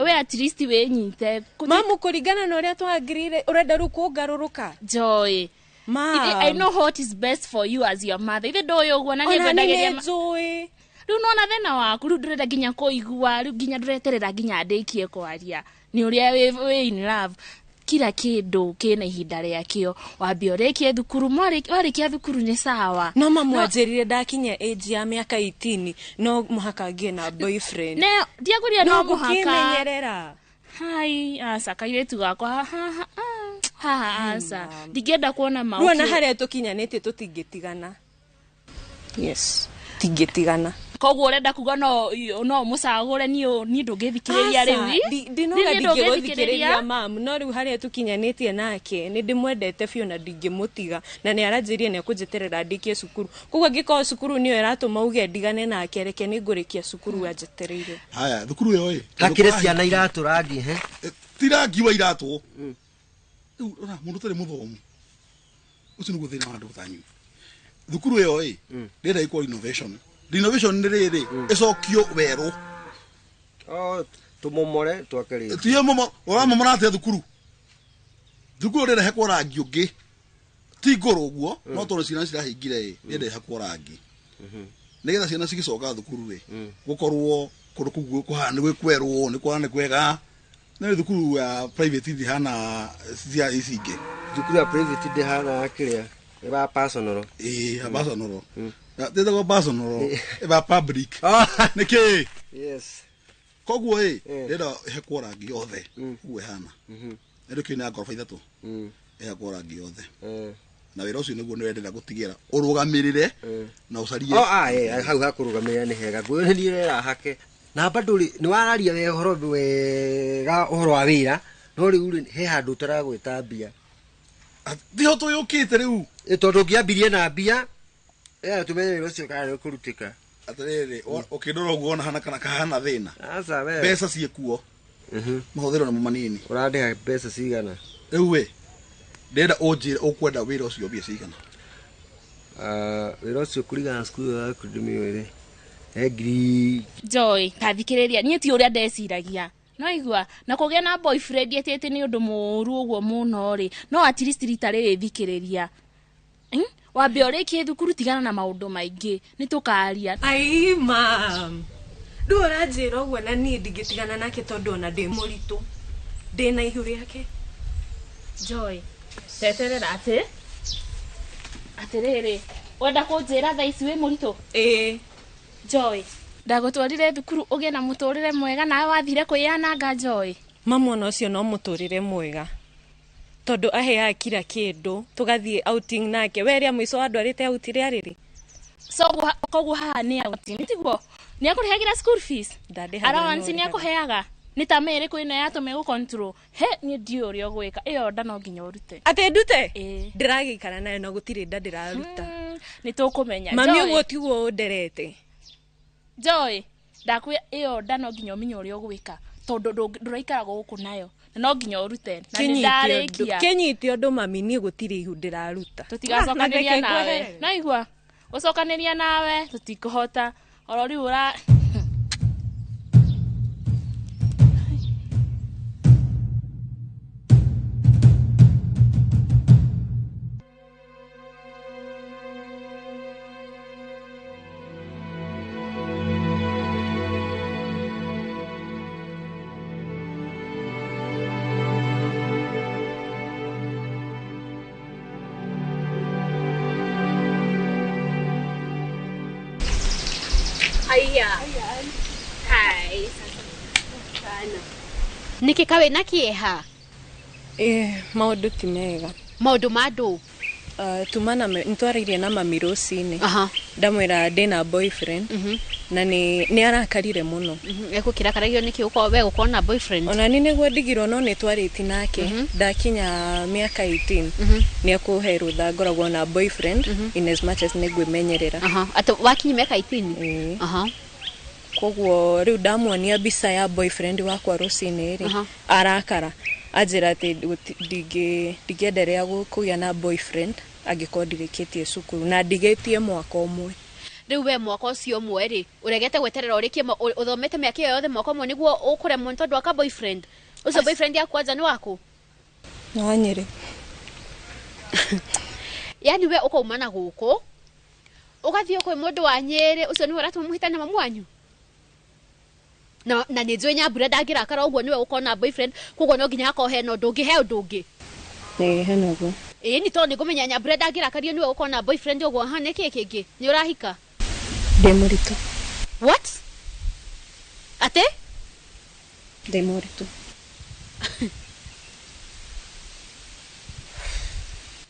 we at least wĩnyite. Mamu kũringana na ũrĩa twagirire ũrenda rĩu kũngarũrũka. Joy, Mam. I know what is best for you as your mother. Ithe ndũĩ ũguo na Ona niĩ nĩngwendagĩria nĩ njũĩ. Rĩu nona thĩna waku rĩu ndũrenda nginya kũigua rĩu nginya ndũreterera nginya ndĩkie kwaria nĩ ũrĩa wĩ in love. Kila kĩndũ kĩna ihinda rĩakĩo, wambia ũrĩkie thukuru, warĩkia thukuru nĩ sawa. No mamu anjĩrire ndakinya age ya mĩaka 18 no mũhaka ngĩe na boyfriend. Ne ndiakwĩrire no mũhaka. Ngũkĩmenyerera. Hai aca kairĩtu gakwa haha haha aca ndingĩenda kuona Rĩu ona maũkĩ. harĩa tũkinyanĩtie tũtingĩtigana. Yes, tingĩtigana. Koguo ũrenda kuga no mũcagũre niĩ ndũngĩthikĩrĩria rĩu ĩ? Ndinoga Niĩ ndingĩgũthikĩrĩria mam, no rĩu harĩa tũkinyanĩtie nake nĩ ndĩmwendete biũ na ndingĩmũtiga na nĩ aranjĩrire nĩ ekũnjeterera ndĩkie cukuru. Koguo angĩkorwo cukuru nĩyo ĩratũma uge ndigane nake, reke nĩ ngũrĩkia cukuru anjetereire. Haya thukuru ĩyo ĩ Hakĩrĩ ciana iratũ rangi he ti rangi wa iratũ rĩu ona mũndũ ũtarĩ mũthomu ũcio nĩguo thĩna wa andũ tanyu. Thukuru ĩyo ĩ ndĩrenda ĩkwo renovation. Renovation nĩ rĩrĩ ĩcokio werũ. Oh, tũmomore twake rĩngĩ. Tiye momo ũramomora atĩa thukuru? Thukuru ndĩrenda ĩhakwo rangi ũngĩ ti ngũrũ ũguo no tondũ ciana cirahingire ĩ ndĩrenda ĩhakwo rangi nĩgetha ciana cigĩcoka thukuru ĩ gũkorwo kũndũ kũu kũhana nĩ gwĩ kwerũ nĩ kũhana nĩ kwega. Nĩ thukuru ya private ndĩhana cia ici ingĩ. Thukuru ya private ndĩhana ya kĩrĩa ĩba personal. Ĩĩ ya personal. Ndĩtagwo personal ĩba public. Nĩkĩ? Yes. Koguo ĩ ndĩrenda ĩhakwo rangi yothe ũguo ĩhana. Ĩndũ kĩu nĩ ya ngoroba ithatũ ĩhakwo rangi yothe. Na wĩra ũcio nĩguo nĩwendera gũtigĩra ũrũgamĩrĩre na ũcarie. Oh, hau hakũrũgamĩrĩra nĩ hega nguo nĩ ndĩrera hake na bado nĩ wararia we ũhoro wega ũhoro wa wĩra no rĩu rĩ he handũ ũtaragwĩta mbia. Ndiho tũyũkĩte rĩu tondũ ũngĩambirie na mbia tũmenye wĩra ũcio kana nĩ ũkũrutĩka. Atĩrĩrĩ ũkĩndora ũguo wona hana kana kahana thĩna. Aca we mbeca ciĩkuo mahũthĩro nĩmo manini. Ũrandĩha mbeca cigana? Rĩu ĩ ndĩrenda ũnjĩre ũkwenda wĩra ũcio mbia cigana. Wĩra ũcio kũringana na cukuru yaku ndĩmĩũĩ rĩ he ngiri. Joy, ta thikĩrĩria niĩ ti ũrĩa ndeciragia no igua na kũgĩa na boyfriend atĩ nĩ ũndũ mũũru ũguo mũno rĩ no at least rita rĩrĩ thikĩrĩria. Wambe ũrĩkie thukuru tigana na maũndũ maingĩ nĩ tũkaria. Ai mam, rĩu ũranjĩra ũguo na niĩ ndingĩtigana nake tondũ ona ndĩ mũritũ ndĩna ihu rĩake. Joy, teterera atĩ atĩrĩrĩ wenda kũnjĩra thaa ici wĩ mũritũ? Ĩĩ. Joy, ndagũtwarire thukuru ũgĩe na mũtũrĩre mwega nawe wathire kwĩyananga Joy. Mamu ona ũcio no mũtũrĩre mwega tondũ aheaga kila kĩndũ tũgathiĩ outing nake. We rĩa mũico wandwarĩte out rĩa rĩrĩ? So koguo haha nĩ outing tiguo? Nĩ akũrĩhagĩra school fees? Allowance nĩ akũheaga? Nĩ ta mĩrĩ kwĩ ĩno yatũma ĩgũ control. He niĩ ndiũĩ ũrĩa ũgwĩka ĩyo nda no nginya ũrute. Atĩ ndute? Ndĩragĩikara nayo na gũtirĩ nda ndĩraruta. Nĩ tũkũmenya. Mami ũguo tiguo ũnderete. Joy, ndakwĩra ĩyo nda no nginya ũmenye ũrĩa ũgwĩka tondũ ndũraikara gũkũ nayo na no nginya ũrute na nĩ ndarĩkia. Kĩnyite ũndũ mami niĩ gũtirĩ ihu ndĩraruta. Tũtigacokanĩria nawe. No igua gũcokanĩria nawe tũtikũhota oro rĩu ũra Nĩkĩ kawe na kĩeha? Maũndũ ti mega. Maũndũ ma ndũ? Tuma na nĩtwarĩirie na mami rũcinĩ. Ndamwĩra ndĩna boyfriend na nĩ arakarire mũno. Ekũkĩrakaragio nĩkĩ ũkorwo we gũkorwo na boyfriend? Ona niĩ nĩguo ndigirwo no nĩtwarĩtie nake ndakinya mĩaka 18 nĩ ekũhe rũtha ngoragwo na boyfriend in as much as nĩngwĩmenyerera. Atĩ wakinya mĩaka 18? Koguo rĩu ndamuonia mbica ya boyfriend wakwa rũcinĩ rĩ, arakara anjĩra atĩ ndingĩenderea kũgĩa na boyfriend angĩkorwo ndirĩkĩtie cukuru na ndigĩtie mwaka ũmwe. Rĩu we mwaka ũcio ũmwe rĩ, ũregete gweterera ũrĩkie ũthomete mĩaka ĩyo yothe mwaka ũmwe nĩguo ũkũremwo nĩ tondũ wa ka boyfriend ũcio? Boyfriend yaku anja nĩ waku? Nĩ wa Nyĩrĩ. Yani we ũkauma na gũkũ ũgathiĩ kwĩ mũndũ wa Nyĩrĩ, ũcio nĩwe ũratũma mũhĩtane na mamu wanyu? Na nĩ njũĩ Nyambura ndangĩrakara ũguo nĩwe ũkorwo na boyfriend, koguo no nginya hakorwo hena ũndũ ũngĩ, he ũndũ ũngĩ. Ĩĩ, hena ũguo. Ĩĩ, nĩ tondũ nĩngũmenya Nyambura ndangĩrakario nĩwe ũkorwo na boyfriend ũguo. Ha, nĩ kĩĩ kĩngĩ? Nĩ ũrahika? Ndĩ mũritũ. What? Atĩ? Ndĩ mũritũ.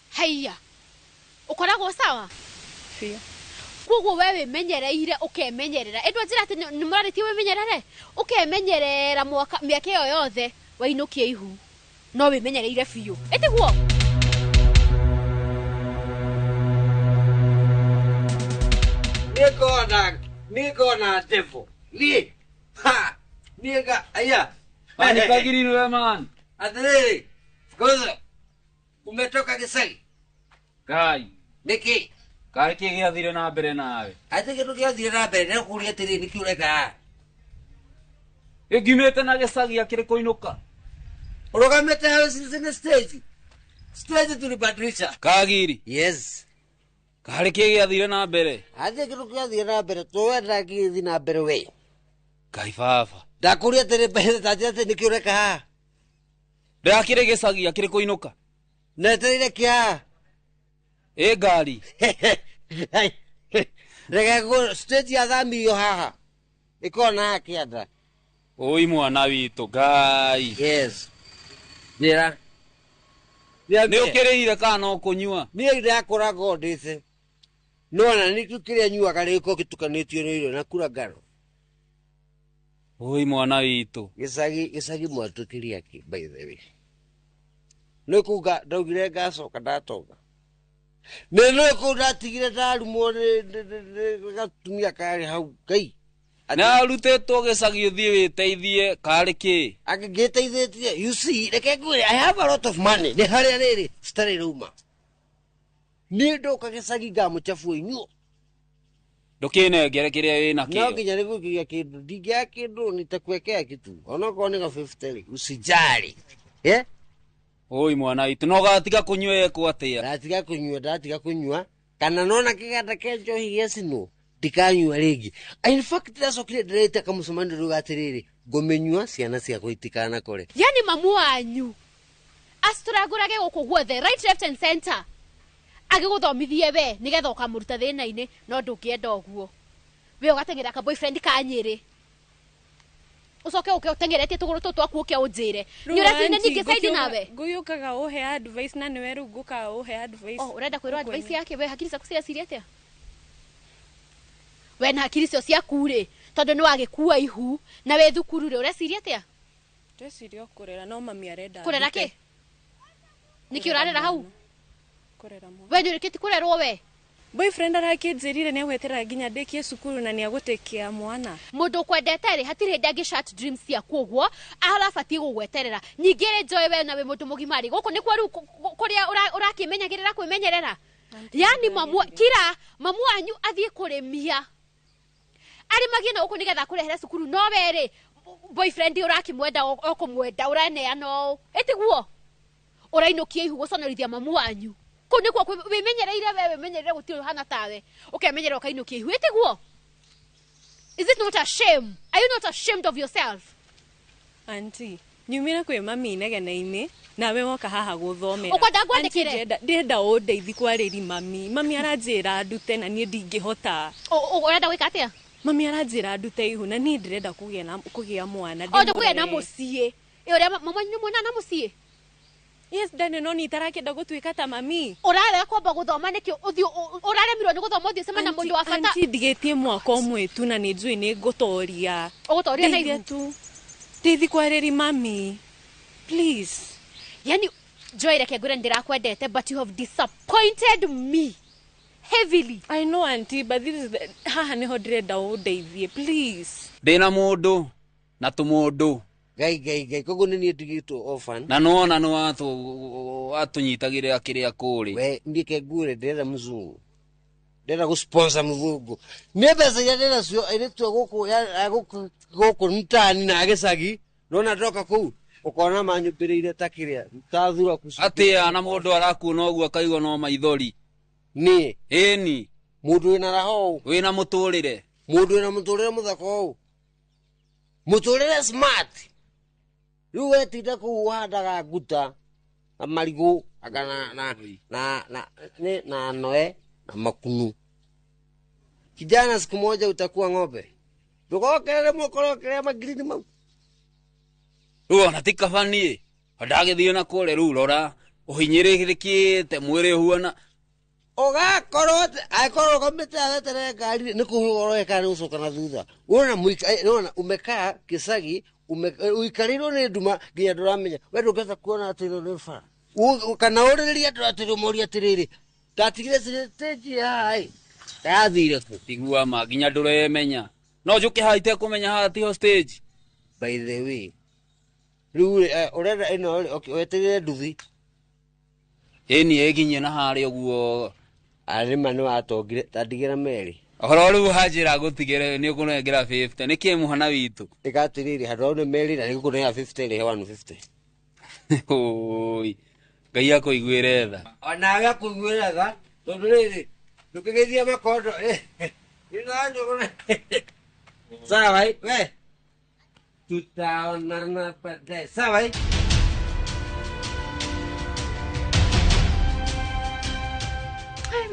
Haiya, ũkoragwo sawa? Biũ. Koguo we wĩmenyereire, ũkemenyerera ĩndũ njĩra atĩ nĩ mũrarĩtie wĩmenyerere, ũkemenyerera mwaka mĩaka ĩyo yothe wainũkia ihu, no wĩmenyereire biũ, ĩtiguo? Niko na devil. Niĩ. Ha. Niĩ ga aya. Anikagirirwe man. Atĩrĩrĩ. Ngoza. Umetoka gĩcagi? Ngai. Nĩkĩ? Karĩ kĩ gĩathire na mbere nawe? Atĩ kĩndũ gĩathire na mbere nĩ kũria atĩrĩrĩ, nĩkĩ ũreka haha? Ĩngiumĩte na gĩcagi akĩrĩ kũinũka. Ũrũgamĩte hau sisi stage. Stage tulibadilisha. Kagiri. Yes. Karĩ kĩ gĩathire na mbere? Atĩ kĩndũ gĩathire na mbere twenda gĩgĩthiĩ na mbere we. Ngai baba. Ndakũria atĩrĩ mbere ta atĩ nĩkĩ ũreka haha? Ndĩrakĩrĩ gĩcagi akĩrĩ kũinũka. Netereire kĩa? Ĩ ngari. Reke stage yathamirio haha. Ĩkorwo na kĩanda. Oi mwana witũ Ngai. Yes. Njĩra. Nĩ ũkĩrĩire kana no kũnyua? Niĩ ndakũraga ndĩte. No na nĩ kĩrĩa nyuaga rĩko gĩtukanĩtio na irio na kura ngano. Oi mwana witũ. Gĩcagi mwatũkĩria kĩ, by the way. Nĩ kuga ndaugire ngacoka ndatonga. Nĩ nĩ kũu ndatigire ndarumwo nĩ gatumia karĩ hau Ngai. Nĩ arutĩtwo gĩcagi ũthiĩ wĩteithie karĩ kĩ? Angĩteithĩtie, you see, reke ngwĩre, I have a lot of money. Nĩ harĩa rĩrĩ citarĩ rauma. Niĩ ndoka gĩcagi ngamũchabua inyuo. Ndũkĩnengere kĩrĩa wĩna No kĩo. nginya nĩgũkiria kĩndũ, ndingĩaga kĩndũ nitakuwekea kitu onokorwo nĩ ga 50 rĩ, usijali, eh? Oi mwana witũ, no gatiga kũnyua ekwo atĩa? Ndatiga kũnyua, ndatiga kũnyua kana nona kĩganda kĩa njohi gĩacinwo ndikanyua rĩngĩ. In fact, ndacokire ndĩreta kamũcemanio rĩu atĩrĩrĩ, ngũmĩnyua ciana ciakwa itikanakore. Yani mamu wanyu acitũrangũrage gũkũ guothe, right, left and center, agĩgũthomithie we nĩgetha ũkamũruta thĩna-inĩ, no ndũngĩenda ũguo. We ũgateng'era ka boyfriend ka Nyĩrĩ, ũcoke ũke ũteng'eretie tũgũrũ tũtũ twaku ũke ũnjĩre nĩ ũreciria ningĩ saidi nawe. Ngũgĩũkaga ũhe advice na nĩwe rĩu ngũkaga ũhe advice. Oh, ũrenda kwĩrwo advice yake? We hakiri ciaku cireciria atĩa? We na hakiri icio ciaku rĩ, tondũ nĩ wagĩkua ihu na wĩ thukuru rĩ, ũreciria atĩa? Ndĩreciria o kũrera, no mami arenda Kũrera ndute. kĩ? Nĩkĩ ũrarera hau? Kũrera mwana. We nĩ ũrĩkĩtie kũrerwo we? Boyfriend arakĩnjĩrire nĩ agweterera nginya ndĩkie cukuru na nĩ agũtĩkia mwana. Mũndũ ũkwendete rĩ, hatirĩ hĩndĩ angĩ shut dreams ciaku ũguo, arabatiĩ gũgweterera. Ningĩ rĩ, njoĩ we na wĩ mũndũ mũgima rĩ, gũkũ nĩkuo rĩu kũrĩa ũrakĩmenyagĩrĩra kwĩmenyerera. Yani mamu kira mamu wanyu athiĩ kũrĩmia arĩmagie na gũkũ nĩgetha akũrehere cukuru, no we rĩ, boyfriend ũrakĩmwenda o kũmwenda ũraneana ũũ, ĩtiguo ũrainũkia ihu gũconorithia mamu wanyu. Kũu nĩkuo wĩmenyereire we, wĩmenyerere, gũtirĩ ũhana tawe, ũkemenyerera ũkainũkia ihu, ĩtiguo? Is it not a shame? Are you not ashamed of yourself? Auntie, nyumire kwĩ mami inegene-inĩ nawe woka haha gũthomera. Ũkwenda ngwandĩkĩre? Auntie, ndĩrenda ũndeithie kwarĩri mami. Mami aranjĩra ndute na niĩ ndingĩhota. Ũrenda gwĩka atĩa? Mami aranjĩra ndute ihu na niĩ ndĩrenda kũgĩa mwana. O ndũkũgĩa na ndĩmũrere. mũciĩ. Ĩ ũrĩa mama nĩ mwana na mũciĩ? Yes, ndane, no nitarakĩenda gũtuĩka ta mami. Ũrarega kwamba gũthoma nĩkĩ? Ũthiĩ ũraremirwo nĩ gũthoma ũthiĩ ũcemanie na mũndũ wa bata? Auntie, ndigĩtie mwaka ũmwe tu na nĩ njũĩ nĩ ngũtoria. Ũgũtoria na Ndeithia ihu? tu. Ndeithie kwarĩri mami. Please. Yani Joy, reke ngwĩre, nĩ ndĩrakwendete, but you have disappointed me. Heavily. I know auntie, but this is the haha niho ndirenda ũndeithie, please. Ndĩna mũndũ na tũmũndũ. Ngai ngai ngai koguo nĩ niĩ ndigĩtwo orphan. Na nĩwona nĩ watũnyitagĩrĩra kĩrĩa kũrĩ. We niĩ ke ngure ndĩrenda mũzungu. Ndĩrenda gũ-sponsor mũthũngũ. Niĩ mbeca iria ndĩnacio airĩtu a gũkũ a gũkũ mtaani na gĩcagi nona ndoka kũu ũkona manyũmbĩrĩire ta kĩrĩa ta thuraku. Atĩa na mũndũ arakuona ũguo akaigua no maithori. Niĩ? Ĩni. Mũndũ wĩna raha ũũ. Wĩna mũtũrĩre. Mũndũ wĩna mũtũrĩre mũthaka ũũ. Mũtũrĩre smart. Rĩu wetinda kũu ũhandaga nguta na marigũ anga na noe na makunu. Kijana, siku moja utakuwa ng'ombe. Ndũgokerere mũkorokerere magirini mau. Rĩu ona ti kaba niĩ ndagĩthiĩ na kũrĩa rĩu rora ũhinyĩrĩrĩkĩte mwĩrĩ ũhuana ũgakorwo angĩkorwo ũkomete weterere ngari nĩ kũhũrwo ũreka nĩ gũcoka na thutha. Wona wona umekaa gĩcagi ũikarĩirwo nĩ nduma nginya ndũramenya we ndũngĩhota kuona atĩ ĩno nĩ bara. Kana ũrĩrĩrie andũ atĩrĩ ũmorie atĩrĩrĩ ndatigire stage haha ĩ ndathire kũ. Tigua ma nginya ndũremenya no njũke haha itekũmenya haha tiho stage. By the way rĩu rĩ ũrenda ĩno rĩ okay weterere nduthi. Ĩni ĩnginyie na harĩa ũguo. Arĩma nĩ watongire ta ndigĩra merĩ. Ũhoro rĩu wanjĩra ngũtigĩre nĩ ũkũnengera 50 nĩkĩ mũhana witũ. Ĩka atĩrĩrĩ handũ hau nĩ merĩ na nĩngũkũnengera 50 rĩhe 150. Oi Ngai akũiguĩre tha. Onawe akũiguĩre tha tondũ rĩrĩ ndũkĩgeithia makondo. Sawa we tutaonana baadaye. Sawa.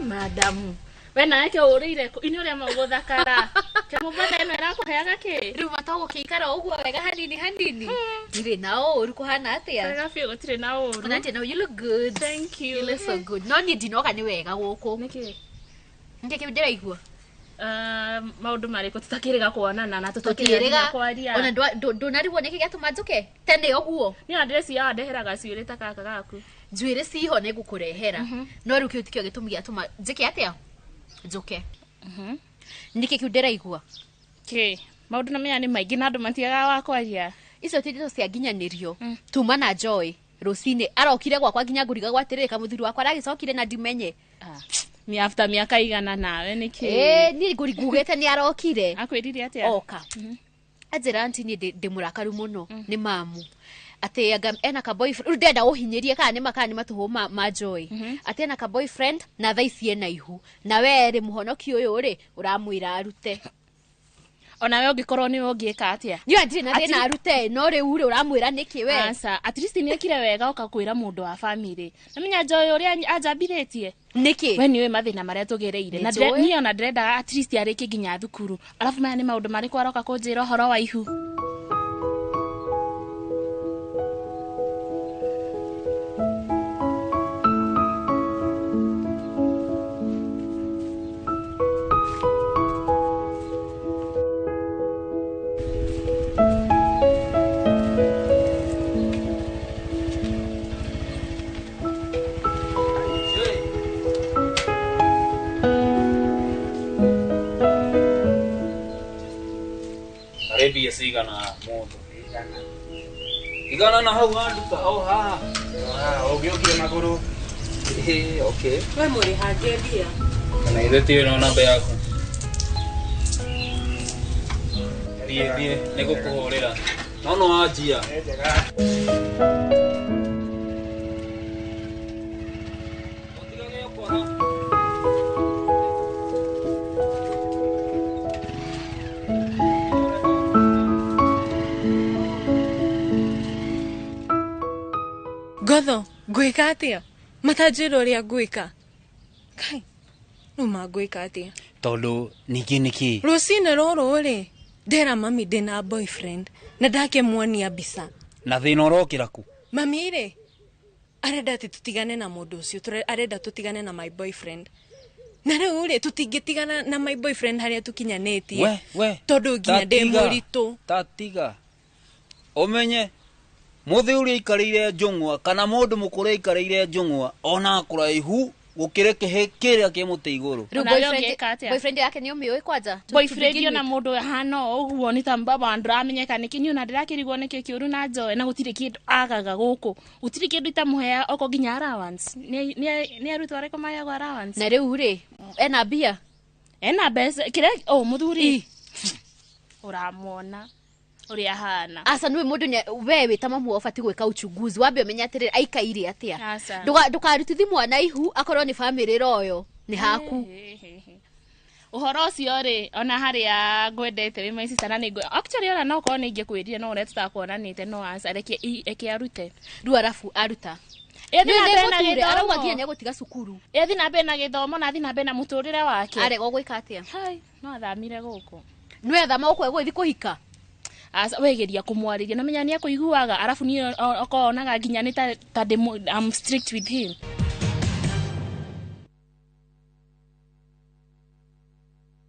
Madamu we nake ũrĩire kũ ini ũrĩa mũgũthakara kĩmũmbatha ĩno ĩrakũheaga kĩ rĩu matagũkĩikara ũguo wega hanini hanini ndirĩ na ũru kũhana atĩa wega biũ gũtirĩ na ũru. Ona now you look good. Thank you. You look so good. No niĩ ndinoga nĩ wega gũkũ. Nĩkĩ nĩkĩ kĩu ndĩraigua maũndũ marĩkũ tũtakĩrĩga kuonana na tũtakĩrĩga kwaria ona ndũnarigwo nĩkĩ gĩatũma njũke tene ũguo. Niĩ ndĩreciria wandeheraga cuĩrĩ ta gaka gaku. Njuĩrĩ ciho nĩ ngũkũrehera no rĩu kĩu tikĩo gĩtũmi gĩatũma njĩke atĩa njũke. Nĩkĩ kĩu ndĩraigua kĩ maũndũ na maya nĩ maingĩ na andũ matiagaga wa kwaria. Icio ti ndeto cia nginyanĩrio. Tuma na Joy rũcinĩ arokire gwakwa nginya ngũrigagwo atĩrĩrĩ kamũthuri wakwa aragĩcokire na ndimenye. Ni after miaka igana nawe nĩkĩ. Niĩ ngũrigugĩte nĩ arokire. Akwĩrire atĩa? Oka anjĩra aunty niĩ ndĩ mũrakaru mũno nĩ mamu atĩ anga ena ka boyfriend rĩu ndĩrenda ũhinyĩrie kana nĩ makana nĩ matũhũ ma Joy atĩ ena ka boyfriend na thaa ici ena ihu na we rĩ mũhonoki ũyũ rĩ ũramwĩra arute. Ona we ũngĩkorwo nĩwe ũngĩka atĩa? Niĩ ndirĩ na thĩna arute no rĩu rĩ ũramwĩra nĩkĩ we? Aca, at least nĩekire wega ũkakwĩra mũndũ wa family. Namenya Joy ũrĩa anjambithĩtie. Nĩkĩ? We nĩũĩ mathĩna marĩa tũgereire. Na niĩ ona ndĩrendaga at least arĩkie nginya thukuru. Alafu maya nĩ maũndũ marĩkũ aroka kũnjĩra ũhoro wa ihu? Mbia cigana mũndũ igana na hau handuka o haha ũgĩũkire magũrũ. Okay we mũrĩhange mbia kana ithe tiũĩ no namba yaku thiĩ thiĩ nĩngũkũhũrĩra no no wanjia. Ngotho ngwĩka atĩa matanjĩra ũrĩa ngwĩka kai no mangwĩka atĩa tondũ ningĩ nĩkĩ rũcinĩ rũrũ rĩ ndera mami ndĩna boyfriend na ndakĩmuonia mbica na thĩna ũrokĩra kũ? Mami rĩ arenda atĩ tũtigane na mũndũ ũcio arenda tũtigane na my boyfriend na rĩu rĩ tũtingĩtigana na my boyfriend harĩa tũkinyanĩtie tondũ nginya ndĩ mũritũ. Tatiga ũmenye muthi ũrĩa aikarĩire njũng'wa kana mũndũ mũkũrũ aikarĩire njũng'wa ona kũraihu Gũkĩrĩ kĩhĩ kĩrĩa kĩ mũtĩ igũrũ. Rĩu Onawe boyfriend- ũngĩka atĩa? Boyfriend yake nĩ ũmĩũĩ kwanja? To Boyfriend begin ona with. mũndũ ahana o ũguo nĩ ta mbaba ndũramenyeka nĩkĩ niĩ ona ndĩrakĩrigwo nĩkĩ kĩũru na njoe na gũtirĩ kĩndũ agaga gũkũ, gũtirĩ kĩndũ itamũheaga oko nginya allowance. Nĩ arutwo arĩkũ maheagwo allowance? Na rĩu rĩ, ena mbia? Ena mbeca kĩrĩa o mũthuri ũramuona ũrĩa ahana. Aca, nĩwe mũndũ we wĩ ta mamu ũbatiĩ gwĩka uchunguzi, wambe ũmenye atĩrĩrĩ, aikaire atĩa. Aca. Ndũkarutithie mwana ihu akorwo nĩ bamĩrĩ ĩroyo nĩ haku. Ũhoro ũcio rĩ, ona harĩa ngwendete wĩ my sister na nĩ actually ona no korwo nĩ ingĩkwĩrire no ũrĩa tũtakuonanĩte, no aca, reke arute. Rĩu arabu aruta, Ĩthiĩ na mbere na Nĩ mũture, arauga gĩthomo. nginya nĩegũtiga cukuru. Ĩthiĩ na mbere na gĩthomo na athiĩ na mbere na mũtũrĩre wake. Arega gwĩka atĩa? Hai, no athamire gũkũ. Nĩwe athama gũkũ egũgĩthiĩ kũhika? Aca, wegeria kũmwarĩria na menya nĩ akũiguaga, arabu niĩ okorwo onaga nginya nĩ ta I'm strict with him.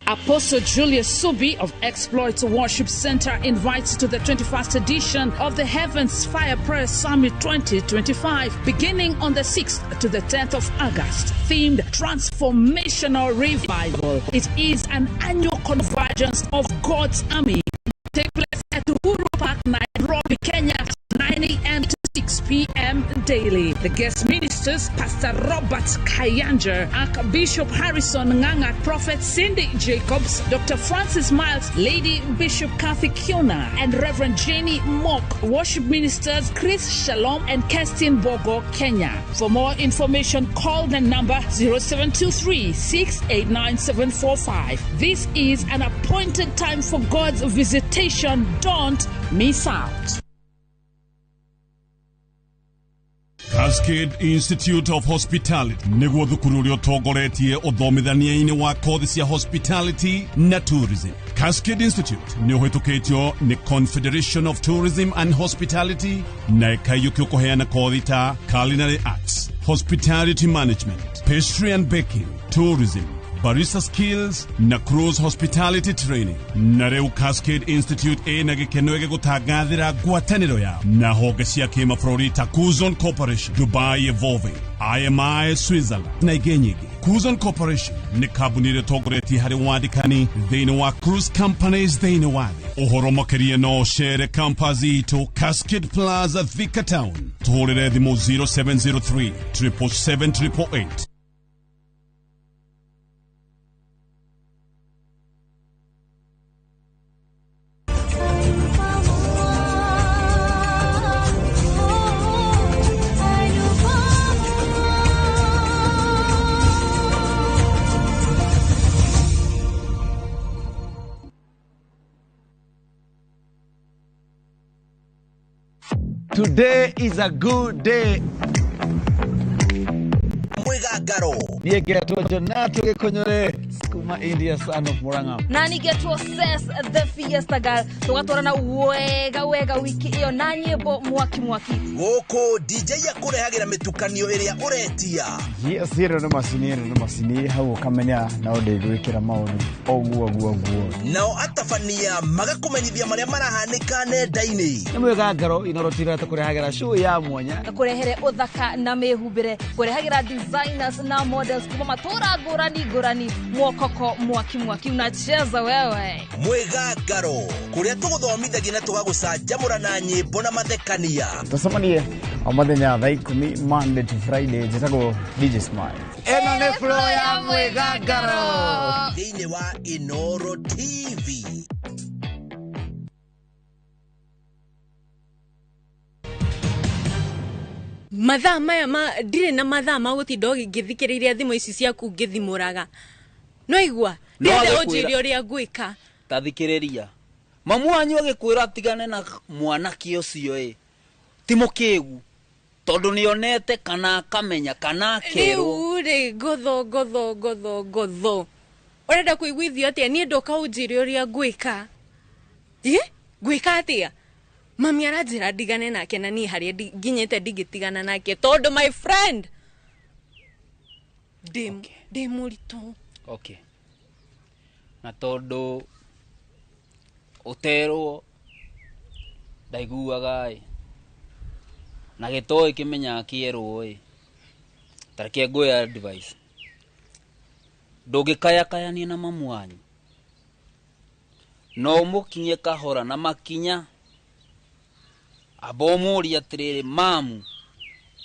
Apostle Julius Subi of Exploits Worship Center invites you to the 21st edition of the Heavens Fire Prayer Summit 2025, beginning on the 6th to the 10th of August, themed Transformational Revival. It is an annual convergence of God's army. Take place at Uhuru Park, Nairobi, Kenya, 9 a.m. to 6 p.m. daily. The guest ministers, Pastor Robert Kayanja, Archbishop Harrison Nganga, Prophet Cindy Jacobs, Dr. Francis Miles, Lady Bishop Kathy Kiona, and Reverend Jenny Mock. Worship ministers, Chris Shalom and Kerstin Bogo, Kenya. For more information, call the number 0723 689 745. This is an appointed time for God's visitation. Don't miss out. Cascade Institute of Hospitality nĩguo thukuru ũrĩa ũtongoretie ũthomithania-inĩ wa kothi cia hospitality na tourism. Cascade Institute nĩ ũhĩtũkĩtio nĩ Confederation of Tourism and Hospitality na ĩkaiyũkio kũheana kothi ta culinary arts, hospitality management, pastry and baking, tourism, barista skills na cruise hospitality training. Na rĩu Cascade Institute ĩna gĩkeno gĩgũtangathĩra ngwatanĩro yao na honge cia kĩmabũrũri ta Cuzon Corporation, Dubai Evolving, IMI Switzerland na ingĩ nyingĩ. Cuzon Corporation nĩ kambuni ĩrĩa ĩtongoretie harĩ wandĩkani thĩinĩ wa cruise companies thĩinĩ wa thĩ. Ũhoro makĩria no ũcere campus itũ Cascade Plaza, Thika Town. Tũhũrĩre thimũ 0703 777 888. Today is a good day. Mwigangaro. Niĩ ngetwo Jonato Gĩkũnyũrĩ kuma India, son of Murang'a. Na nĩgetwo Ses the Fiesta Girl, tũgatwarana wega wega wiki ĩyo na nyĩmbo mwaki mwaki. Gũkũ DJ akũrehagĩra mĩtukanio ĩrĩa ũretia. Yes, ĩno nĩ macini, ĩno nĩ macini, hau ũkamenya no ndĩgwĩkĩra maũndũ ũguo ũguo ũguo. Nao atabania magakũmenyithia marĩa marahanĩka nenda-inĩ. Nĩ mwĩgangaro inorotira tũkũrehagĩra show ya mwanya. Kũrehere ũthaka na mĩhumbĩre, kũrehagĩra designers na models kuma matũra ngũrani ngũrani, mwokoko mwaki mwaki, unacheza wewe. Mwĩgangaro, kũrĩa tũgũthomithagia na tũgagũcanjamũra na nyĩmbo na mathekania. Tũcemanie o mũthenya thaa 10, Monday to Friday. Njĩtagwo DJ Smile. Ĩno nĩ flow ya mwĩgangaro. Thĩinĩ wa Inoro TV. Mathaa maya ma ndirĩ na mathaa ma gũtinda ngĩthikĩrĩria thimũ ici ciaku ngĩthimũraga, no igua. No Ndĩrenda agĩkwĩra- ũnjĩre ũrĩa ngwĩka. Ta thikĩrĩria, mamu wanyu agĩkwĩra atigane na mwanake ũcio ĩ ti mũkĩgu, tondũ nĩonete kana akamenya kana akerwo. Rĩu rĩ, ngotho ngotho ngotho ngotho, ũrenda kũiguithio atĩa? Niĩ ndoka ũnjĩre ũrĩa ngwĩka. Ĩ, ngwĩka atĩa? Mami aranjĩra ndigane nake, na niĩ harĩa nginyĩte ndingĩtigana nake, tondũ my friend ndĩ mũritũ. Okay, na tondũ ũterwo ndaiguaga ĩ na gĩtoĩ kĩmenyaga kĩerwo ĩ, Tareke ngũhe advice. Ndũngĩkayakayania na mamu wanyu. No ũmũkinye kahora na makinya. Amba ũmũrie atĩrĩrĩ, mamu,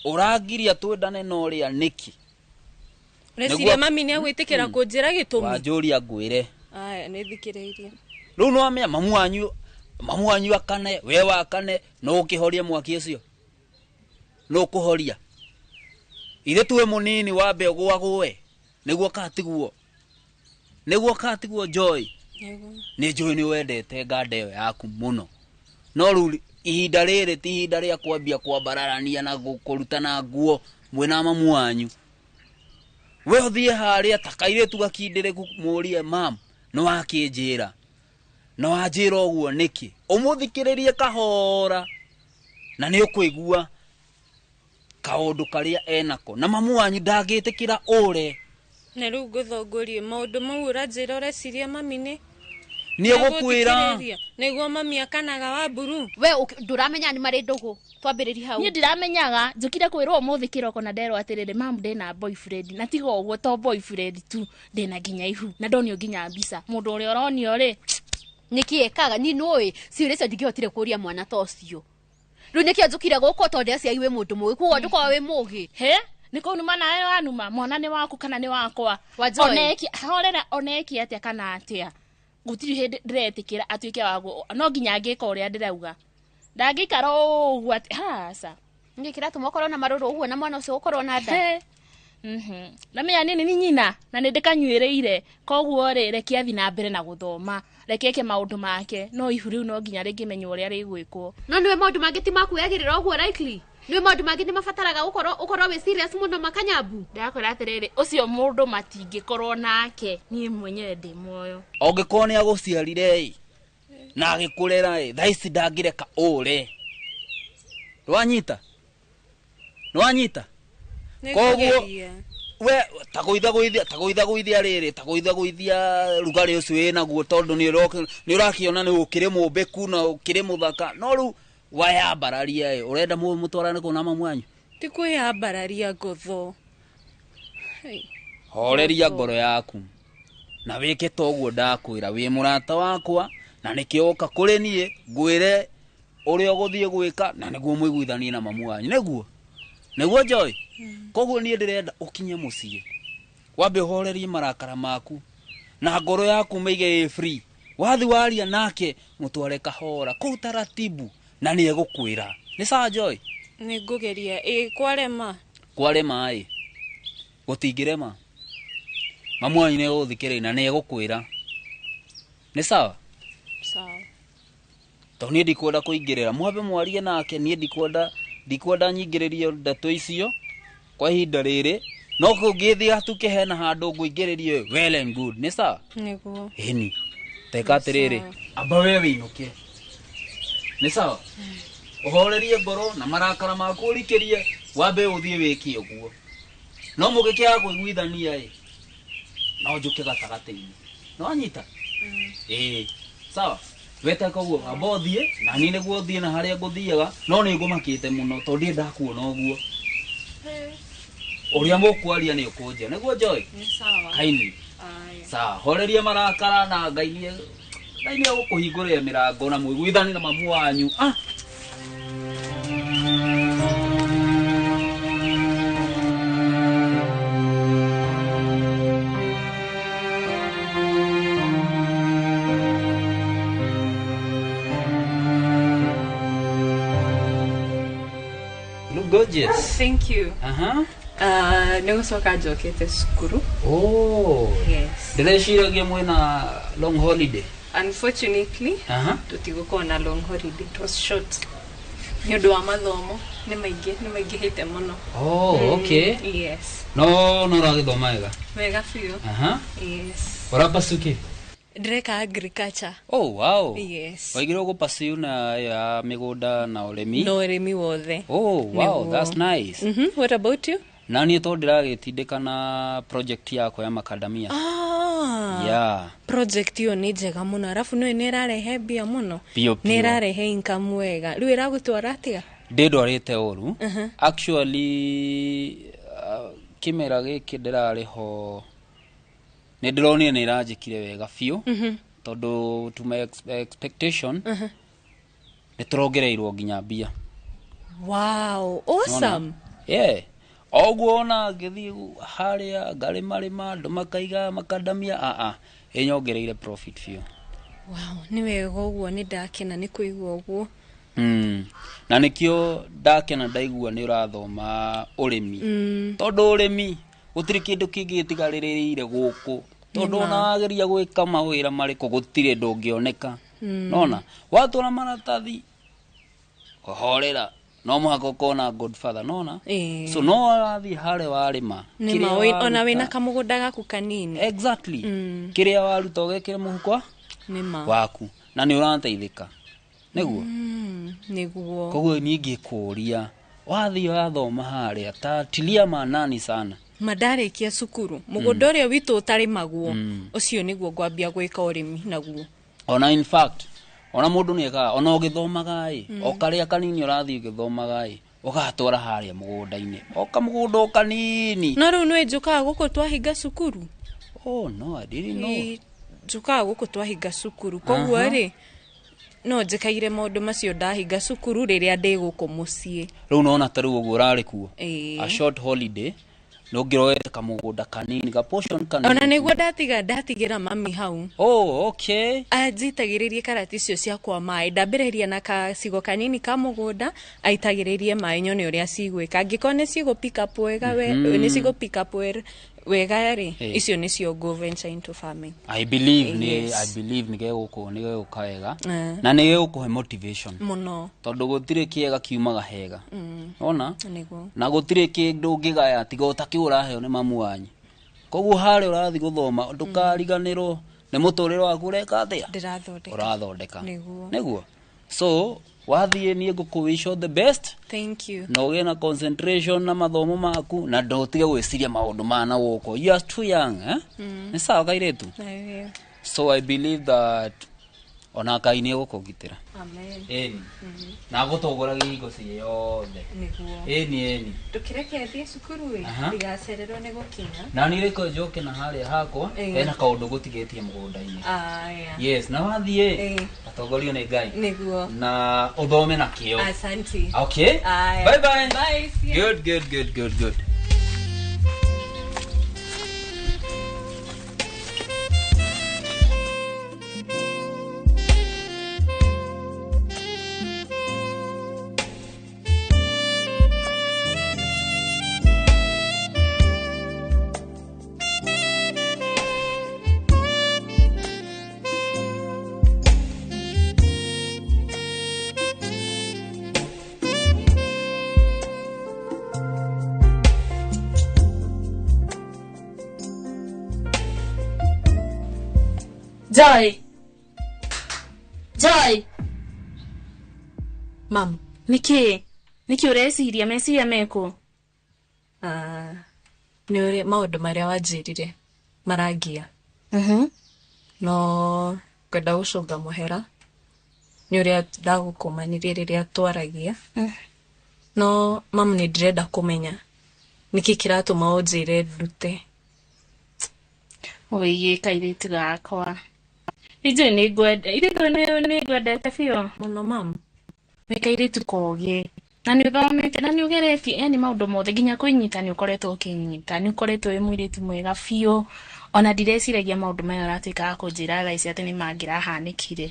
ũrangiria twendane na ũrĩa nĩkĩ? Ũreciria mami nĩ agwĩtĩkĩra kũnjĩra gĩtũmi? Wanjũria ngwĩre. Aya, nĩ thikĩrĩirie. Rĩu nĩ wamenya mamu wanyu akane, we wakane, no ũkĩhorie mwaki ũcio. No ũkũhoria. Ithe tuwe mũnini wambe ũgũagũe. Nĩguo katiguo. Nĩguo katiguo Joy. Nĩ njũĩ nĩ wendete nganda ĩyo yaku mũno. No rĩu ihinda rĩrĩ ti ihinda rĩa kwambia kwambararania na kũrutana nguo mwĩna mamu wanyu. We ũthiĩ harĩa ta kairĩtu gakindĩrĩku mũrie mam, nĩ wakĩnjĩra. Na wanjĩra ũguo nĩkĩ? Ũmũthikĩrĩrie kahora na nĩ ũkũigua kaũndũ karĩa enako. Na mamu wanyu ndangĩtĩkĩra ũre. Na rĩu ngũthongorie maũndũ mau ũranjĩra ũreciria mami nĩ nĩ egũkwĩra. Nĩguo mami akanaga wa mburu. We ndũramenya nĩ marĩ ndũgũ. Twambĩrĩrie hau. Niĩ ndiramenyaga, njũkire kwĩrwo ũmũthĩ kĩroko na nderwo atĩrĩrĩ, mamu ndĩna boyfriend. Na tiga ũguo to boyfriend tu, ndĩna nginya ihu. Na ndonio nginya mbica. Mũndũ ũrĩa ũronio rĩ, nĩkĩ ekaga? Niĩ nĩũĩ ciũria icio ndingĩhotire kũria mwana ta ũcio. Rĩu nĩkĩo njũkire gũkũ tondũ ndĩreciria wĩ mũndũ mũũgĩ, koguo ndũkoragwo wĩ mũũgĩ. He? Nĩ kũnuma nawe wanuma, mwana nĩ waku kana nĩ wakwa? Wa Joy. Oneki, horera oneki atĩa kana atĩa? Gũtirĩ hĩndĩ ndĩretĩkĩra atuĩke wa no nginya angĩka ũrĩa ndĩrauga. Ndangĩikara ũguo atĩ, aca. Nĩkĩ kĩratũma ũkorwo na marũrũ ũguo na mwana ũcio gũkorwo na nda? He. Na menya nini ni nyina na nĩ ndĩkanyuĩrĩire, koguo rĩ reke athiĩ na mbere na gũthoma, reke eke maũndũ make, no ihu rĩu no nginya rĩngĩmenywo ũrĩa rĩgwĩkwo. No nĩwe maũndũ mangĩ ti makuoyagĩrĩra ũguo likely? Nĩwe maũndũ mangĩ nĩ mabataraga ũkorwo wĩ serious mũno makanyambu? Ndakwĩra atĩrĩrĩ, ũcio mũndũ matingĩkorwo nake, niĩ mwenyewe ndĩ muoyo. Ũngĩkorwo nĩ agũciarire ĩ, na agĩkũrera ĩ, thaa ici ndangĩreka ũre. Nĩwanyita? Nĩwanyita? Koguo we tagũitha rĩrĩ, tagũitha rugarĩ ũcio wĩnaguo tondũ nĩ ũrakĩona nĩ ũkĩrĩ mũmbĩku na ũkĩrĩ mũthaka. No rĩu wayambararia ĩ, ũrenda mũtwarane kũu na mamu wanyu? Ti kwĩyambararia ngotho. Horeria ngoro yaku na wĩke ta ũguo ndakwĩra, wĩ mũrata wakwa na nĩkĩo woka kũrĩ niĩ ngwĩre ũrĩa ũgũthiĩ gwĩka na nĩguo mũiguithanie na mamu wanyu. Nĩguo? Nĩguo Joy? Koguo niĩ ndĩrenda ũkinye mũciĩ wambe ũhorerie marakara maku na ngoro yaku mĩige ĩ free. Wathi waria nake mũtware kahora kũu taratibu na nĩ egũkwĩra. Nĩ sawa Joy? Nĩ ngũgeria. Ĩ kwarema? Kwarema ĩ, gũtingĩrema. Mamu wanyu nĩ egũgũthikĩrĩria na nĩ egũkwĩra. Nĩ sawa? Sawa. Tondũ niĩ ndikwenda kũingĩrĩra, mwambe mwarie nake, niĩ ndikwenda nyingĩrĩrio ndeto icio kwa ihinda rĩrĩ, no kũngĩthiĩ hatuke hena handũ ngũingĩrĩrio, well and good. Nĩ sawa? Nĩguo. Ĩni. Teka atĩrĩrĩ, amba we wĩinũke. Nĩ sawa? Ũhorerie ngoro na marakara maku ũrikĩrie, wambe ũthiĩ wĩke ũguo. No mũngĩkĩaga kũiguithania ĩ, no njũke gatagatĩ-inĩ. Nĩ wanyita? Ĩĩ. Sawa? Weteka ũguo, amba ũthiĩ, na niĩ nĩguo thiĩ na harĩa ngũthiaga, no nĩ ngũmakĩte mũno tondũ ndirĩ ndakuona ũguo. Ũrĩa mũkwaria nĩ ũkũnjĩra. Nĩguo Joy? Nĩ sawa. Kindly. Sawa, horeria marakara na Ngai nĩ egũkũhingũrĩra mĩrango na mũiguithanie na mamu wanyu. Ah. Look gorgeous. Thank you. Uh-huh. Nĩ gũcoka njokete cukuru. Oh. Yes. Ndĩreciragia mwĩna long holiday. Unfortunately, tũtigũkorwo na long holiday. It was short. Nĩ ũndũ wa mathomo, nĩ maingĩ, nĩ maingĩhĩte mũno. Oh, okay. Yes. No, no ũragĩthoma wega. Wega biũ. Yes. Ũrapursue kĩ? Ndĩreka agriculture. Oh, wow. Yes. Waigire ũgũpursue na ya mĩgũnda na ũrĩmi? Na ũrĩmi wothe. Oh, wow, Nĩguo. that's nice. What about you? Na niĩ tondũ ndĩragĩtindĩka na project yakwa ya macadamia. Ah. Yeah. Project ĩyo nĩ njega mũno, arabu nĩũĩ nĩ ĩrarehe mbia mũno. Biũ Nĩ biũ. ĩrarehe income wega. Rĩu ĩragũtwara atĩa? Ndĩndwarĩte ũru. Actually, Kĩmera gĩkĩ ndĩrarĩ ho nĩ ndĩronire nĩ ĩranjĩkire wega biũ, tondũ to my expectation nĩ tũrongereirwo nginya mbia. Wow, awesome. Yeah, oguo ona ngĩthiĩ harĩa ngarĩmarĩma andũ makaiga makandamia, aa, ĩnyongereire profit biũ. Wow, nĩ wega ũguo, nĩ ndakena nĩ kũigua ũguo. Na nĩkĩo ndakena ndaigua nĩ ũrathoma ũrĩmi, tondũ ũrĩmi gũtirĩ kĩndũ kĩngĩ gĩtigarĩrĩire gũkũ, tondũ Nĩma. ona wageria gwĩka mawĩra marĩkũ gũtirĩ ndũngĩoneka. Nona watwara maratathi horera, no mũhaka ũkorwo na godfather, nona. So no warathiĩ harĩa warĩma, Nĩ kĩrĩa ma, ona wĩna waruta- kamũgũnda gaku kanini. Exactly. Kĩrĩa waruta ũgekĩra mũhuko Nĩ ma. waku na nĩ ũrateithĩka, nĩguo. Nĩguo. Koguo niĩ ngĩkũria, wathiĩ wathoma harĩa, ta tilia manani sana. Ma ndarĩkia cukuru, mũgũnda ũrĩa witũ ũtarĩmagwo, ũcio nĩguo ngwambia gwĩka ũrĩmi naguo. Ona in fact, ona mũndũ nĩ ekaga ona ũgĩthomaga ĩ, o karĩa kanini ũrathiĩ ũgĩthomaga ĩ, ũgatwara harĩa mũgũnda-inĩ, o kamũgũnda o kanini. No rĩu nĩ njũkaga gũkũ twahinga cukuru. Oh no, I didn't know. Ĩ, njũkaga gũkũ twahinga cukuru, koguo rĩ, no njĩkaire maũndũ macio ndahinga cukuru rĩrĩa ndĩ gũkũ mũciĩ. Rĩu nona ta rĩu ũguo ũrarĩ kuo, Ĩĩ. a short holiday, nĩ ũngĩroete kamũgũnda kanini, ka portion kanini. Ona nĩguo ndatiga, ndatigĩra mami hau. Oh, okay. Anjitagĩrĩrie karati icio ciakwa maĩ, ndambĩrĩria na kacigo kanini ka mũgũnda, aitagĩrĩrie maĩ nyone ũrĩa cigwĩka, angĩkorwo nĩ cigũ pick up wega we, nĩ cigũ pick up wega rĩ, icio nĩcio ngũ venture into farming. I believe nĩ Yes. I believe nĩ gegũkũ, nĩ gegũka wega na nĩ gegũkũhe motivation mũno. Tondũ gũtirĩ kĩega kiumaga hega. Ona Nĩguo. na gũtirĩ kĩndũ ũngĩgaya tiga o ta kĩu ũraheo nĩ mamu wanyu. Koguo harĩa ũrathiĩ gũthoma, ndũkariganĩrwo nĩ mũtũrĩre waku ũreka atĩa. Ndĩrathondeka. Ũrathondeka. Nĩguo. Nĩguo. So wathiĩ, niĩ ngũkũ wish all the best. Thank you. Na ũgĩe na concentration na mathomo maku, na ndũtige gwĩciria maũndũ maya na gũkũ, you are too young, eh? Nĩ sawa, kairĩtu. Aye. So I believe that ona Ngai nĩ egũkũgitĩra. Amen. Ĩni, na agũtongoragia hingo ciothe. Nĩguo. Ĩni, ĩni. Ndũkĩreke thiĩ cukuru ĩ, ndigacererwo nĩ gũkinya. Na niĩ rĩko njoke na harĩa hakwa, hena kaũndũ gũtigĩtie mũgũnda-inĩ. Aya. Yes, na wathiĩ, atongorio nĩ Ngai. Nĩguo. Na ũthome na kĩo. Asante. Okay. Aya. Bye bye. Bye, see ya. Good, good, good, good, good. Joy. Joy. Mam. Nĩkĩ? Nĩkĩ ũreciria? Meciria mekũ? Ah, nĩ ũrĩa maũndũ marĩa wanjĩrire marangia. No ngwenda gũcũnga mũhera nĩ ũrĩa ndagũkũmanirie rĩrĩa twaragia. No mam, nĩ ndĩrenda kũmenya nĩkĩ kĩratũma ũnjĩre ndute. Ũigĩ kairĩtu gakwa. Ijũĩ nĩ ngwenda, ithe nĩ ngwendete biũ. Mũno, mam. Wĩ kairĩtu kogĩ. Na nĩ ũthomete, na nĩ ũgeretie, yani maũndũ mothe nginya kwĩnyita nĩ ũkoretwo ũkĩnyita, nĩ ũkoretwo wĩ mũirĩtu mwega biũ. Ona ndireciragia maũndũ maya ũratuĩka wa kũnjĩra thaa ici atĩ nĩ mangĩrahanĩkire.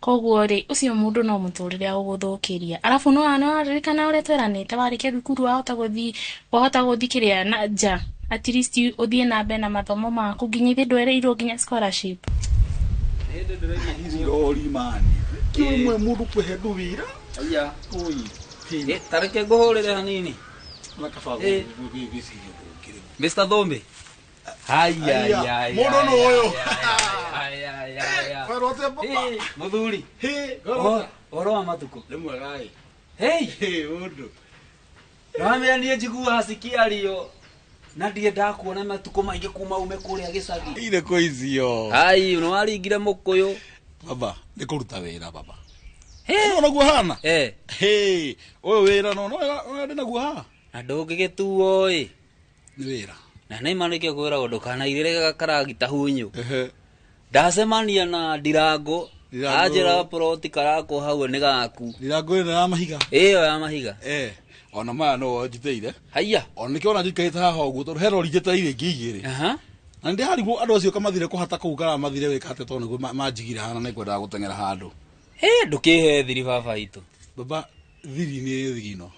Koguo rĩ, ũcio mũndũ no mũtũrĩre agũgũthũkĩria. Arabu no waririkana ũrĩa tweranĩte warĩkia thukuru wahota gũthiĩ kĩrĩa na nja. At least ũthiĩ na mbere na mathomo maku nginya ithe ndwereirwo nginya scholarship. Irori mani kimwe mundu kwehe ndu wira. Aya. Oi. Tareke ngũhũrĩre hanini. Na kaba gwĩciria. Mr. Thumbi. Haya, Aya, haya. mũndũ nũ ũyũ? Haya, haya. Kwĩrwo atĩa baba? Mũthuri. Hĩ, Ũhoro wa matukũ? Nĩ mwega ĩ. Hey. Hĩ, mũndũ. Nĩwamenya niĩ njiguaga cikĩario na ndiendaga kuona matukũ maingĩ kuma ume kũrĩa gĩcagi. Irĩ kũ icio? Ai, nĩ waringire mũkũyũ. Baba, nĩ kũruta wĩra baba. Nĩ naguo hana? Eh. Hĩ, ũyũ wĩra no no ndĩ naguo haha. Na ndũngĩgĩtuo ĩ. Nĩ wĩra. Na nĩ ma nĩkĩo kwĩragwo ndũkanairĩre gakaragita hunyũ. Ndacemania na Ndirango. Anjĩra ploti karakwo hau nĩ gaku. Ndirango ĩno ya mahiga. Ĩyo ya mahiga. Ona maya no njitĩire. Haiya. Ona nĩkĩo ona njikarĩte haha ũguo tondũ he rori njĩtereire ingĩ igĩrĩ. Na nĩndĩrarigwo andũ acio kamathire kũhata kũu kana mathire gwĩka atĩa tondũ nĩguo manjigire haha na nĩngwendaga gũteng'era handũ. Ndũkĩhe thiri baba itũ. Baba thiri nĩ thigino.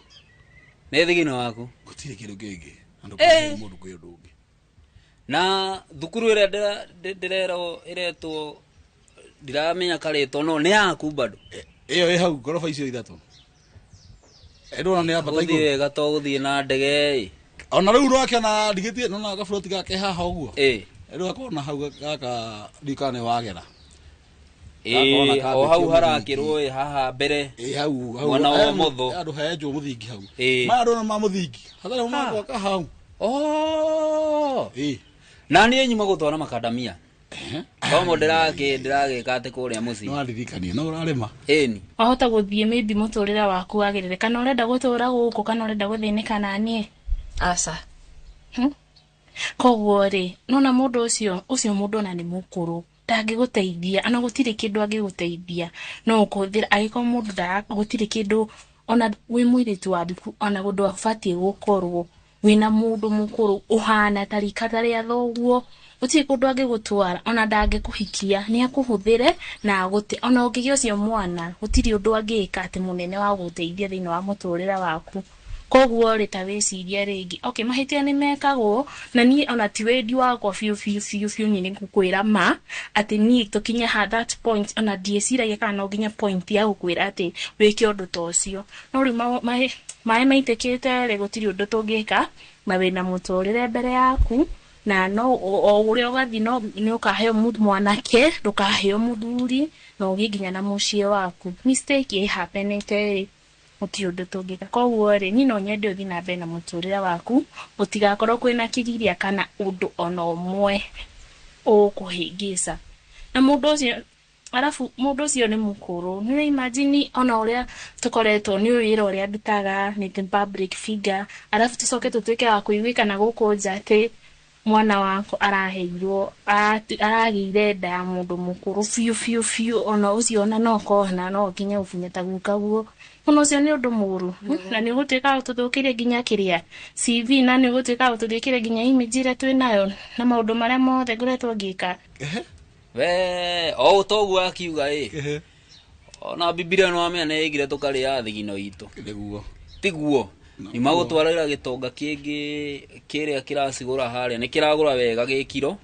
Nĩ thigino waku? Gũtirĩ kĩndũ kĩngĩ. Na ndũkĩhe mũndũ kwĩ ũndũ ũngĩ. Na thukuru ĩrĩa ndĩrerwo ĩretwo ndiramenya karĩtwo no nĩ yaku bado. Ĩyo ĩ hau ngoroba icio ithatũ. Ndona nĩ yambata Gũthiĩ igũrũ. wega to gũthiĩ na ndege ĩ. Ona rĩu ũrakĩona ndigĩtie nona gaburoti gake haha ũguo. Rĩu akona hau gaka ndikana nĩ wagera. O hau harakĩrwo ĩ haha mbere. Hau hau. Mwena wa ũmotho. Andũ henjwo mũthingi hau. Maya ndona ma mũthingi. Hatarĩ magwaka hau. Na niĩ nyuma gũtwara makandamia. Tomo ndĩragĩka atĩ kũrĩa mũciĩ. No andirikanie no ũrarĩma. Ĩni. Wahota gũthiĩ maybe mũtũrĩre waku wagĩrĩre kana ũrenda gũtũra gũkũ kana ũrenda gũthĩnĩka na niĩ. Aca. Koguo rĩ nona mũndũ ũcio mũndũ ona nĩ mũkũrũ ndangĩgũteithia ona gũtirĩ kĩndũ angĩgũteithia no ũkũhũthĩra angĩkorwo mũndũ gũtirĩ kĩndũ ona wĩ mũirĩtu wa thukuru ona ndũbatiĩ gũkorwo wĩna mũndũ mũkũrũ ũhana ta rika ta rĩa thoguo gũtirĩ kũndũ angĩgũtwara ona ndangĩkũhikia nĩ akũhũthĩre na agũte ona ũngĩgĩa ũcio mwana gũtirĩ ũndũ angĩka atĩ mũnene wa gũgũteithia thĩinĩ wa mũtũrĩre waku. Koguo rĩ ta wĩcirie rĩngĩ okay mahĩtia nĩ mekagwo na niĩ ona ti wendi wakwa biũ biũ biũ biũ niĩ nĩ ngũkwĩra ma atĩ niĩ tũkinye ha that point ona ndiĩciragia kana no nginya point ya gũkwĩra atĩ wĩke ũndũ ta ũcio no rĩu maĩ maitĩkĩte rĩ gũtirĩ ũndũ tũngĩka na wĩna mũtũrĩre mbere yaku na no o ũrĩa ũgathiĩ no nĩ ũkaheo mwanake ndũkaheo mũthuri na ũgĩe nginya na mũciĩ waku mistake ĩhapenĩte rĩ gũtirĩ ũndũ tũngĩka. Koguo rĩ niĩ no nyende ũthiĩ na mbere na mũtũrĩre waku gũtigakorwo kwĩna kĩgiria kana ũndũ ona ũmwe ũgũkũhĩngĩca na mũndũ ũcio arabu mũndũ ũcio nĩ mũkũrũ nĩ imagine ona ũrĩa tũkoretwo nĩ wĩra ũrĩa ndutaga nĩ public figure arabu tũcoke tũtuĩke wa kũiguĩkana gũkũ nja atĩ mwana wakwa araheirwo aragĩire nda ya mũndũ mũkũrũ biũ biũ biũ ona ũcio ona no kona no nginya ũkinye ta gukaguo ona ũcio nĩ ũndũ mũũru na nĩ ũgũtuĩka ũtũthũkĩrie nginya kĩrĩa CV na nĩ ũgũtuĩka ũtũthũkĩrie nginya image ĩrĩa twĩ nayo na maũndũ marĩa mothe ngoretwo ngĩka. We o toguo akiuga ĩ ona Bibilia no amenya nĩ ĩigire tũkarĩa thigino itũ. Nĩguo. Tiguo. Nĩ magũtwarĩra gĩtonga kĩngĩ kĩrĩa kĩracigũra harĩa nĩ kĩragũra wega gĩkiro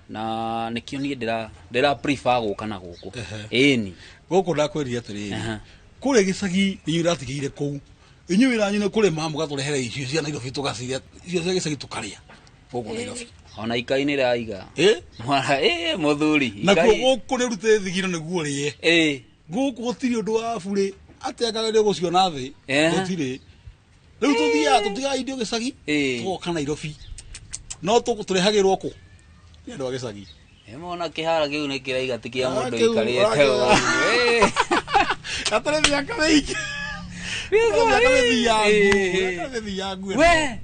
na nĩkĩo niĩ ndĩra prefer gũka na gũkũ. Ĩni. Gũkũ ndakwĩrire atĩrĩrĩ kũrĩa gĩcagi inyuĩ iratigĩire kũu inyuĩ wĩra wanyu nĩ kũrĩma mũgatũrehere icio cia Nairobi tũgacirĩa icio cia gĩcagi tũkarĩa gũkũ Nairobi. Ona ikai nĩ raiga. Mũthuri. Nakuo gũkũ nĩ ũrute thigino nĩguo ũrĩe. Gũkũ gũtirĩ ũndũ wa burĩ atĩ angagerio gũciona thĩ gũtirĩ. Rĩu tũthiaga tũtigaga indo gĩcagi tũgoka Nairobi no tũrehagĩrwo kũ nĩ andũ a gĩcagi. Mona kĩhara kĩu nĩ kĩraiga ti kĩa mũndũ ũikarĩte ũguo. Gatarĩ mĩaka mĩingĩ. Mĩaka mĩthiangu. We.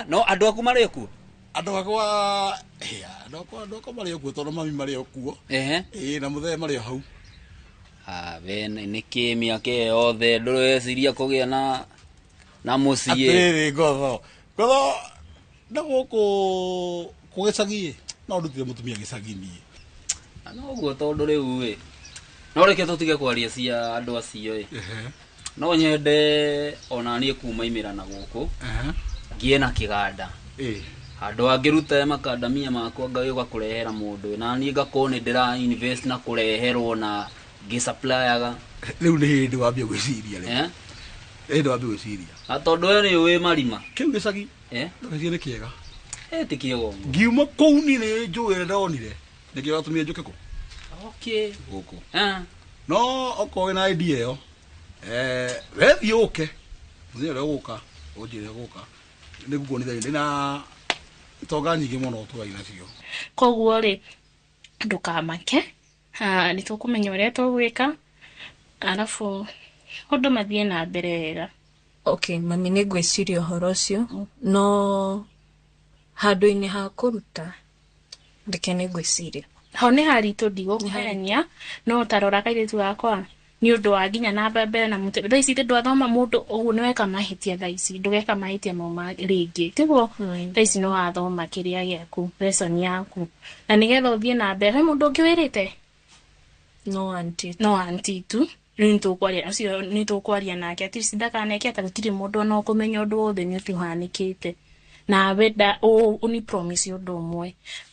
No andũ aku marĩ kuo? Andũ akwa andũ akwa marĩ o kuo tondũ mami marĩ o kuo. Na mũthee marĩ o hau. We nĩkĩ mĩaka ĩyo yothe ndũreciria kũgĩa na mũciĩ? Atĩrĩrĩ ngotho na gũkũ gĩcagi no ndutire mũtumia gĩcagi niĩ. No ũguo tondũ rĩu ĩ no reke tũtige kwaria cia andũ acio ĩ no nyende ona niĩ kuma imĩra na gũkũ ngĩe na kĩganda handũ angĩruta makandamia makwa ngagĩũka kũrehera mũndũ na niĩ ngakorwo nĩ ndĩra invest na kũreherwo na ngĩsupplyaga. Rĩu nĩ hĩndĩ wambia gwĩciria rĩu. Hĩndĩ wambia gwĩciria. Na tondũ we nĩ ũĩ marima. Kĩu gĩcagi. Gĩcagi nĩ kĩega. Ti kĩega ũguo. Ngiuma kũu niĩ nĩ njũĩ ĩrĩa ndonire nĩkĩo gatũmire njũke kũ? Okay. Gũkũ. No okorwo wĩna idea ĩyo wethiĩ ũke mũthenya ũrĩa ũgũka ũnjĩre gũka nĩngũkuonithia ndĩna itonga nyingĩ mũno tũgai nacio. Koguo rĩ ndũkamake nĩ tũkũmenya ũrĩa tũgwĩka arabu ũndũ mathiĩ na mbere wega. Okay, mami nĩ ngwĩciria ũhoro ũcio no handũ-inĩ ha kũruta reke nĩ ngwĩciria. Ho nĩ haritũ ndigũkũherenia no tarora kairĩtu gakwa nĩ ũndũ wa nginya na mbembe na mũtĩ thaa ici ndwathoma mũndũ ũguo nĩweka mahĩtia thaa ici ndũgeka mahĩtia mau rĩngĩ tiguo thaa ici nĩwathoma kĩrĩa gĩaku lesson yaku na nĩgetha ũthiĩ na mbere he mũndũ ũngĩ wĩrĩte no auntie no auntie tu rĩu nĩtũkwaria ũcio nĩtũkwaria nake at least ndakaneke atĩ gũtirĩ mũndũ ona ũkũmenya ũndũ wothe nĩ ũndũ ũhanĩkĩte nawe nda ũni promise ũndũ ũmwe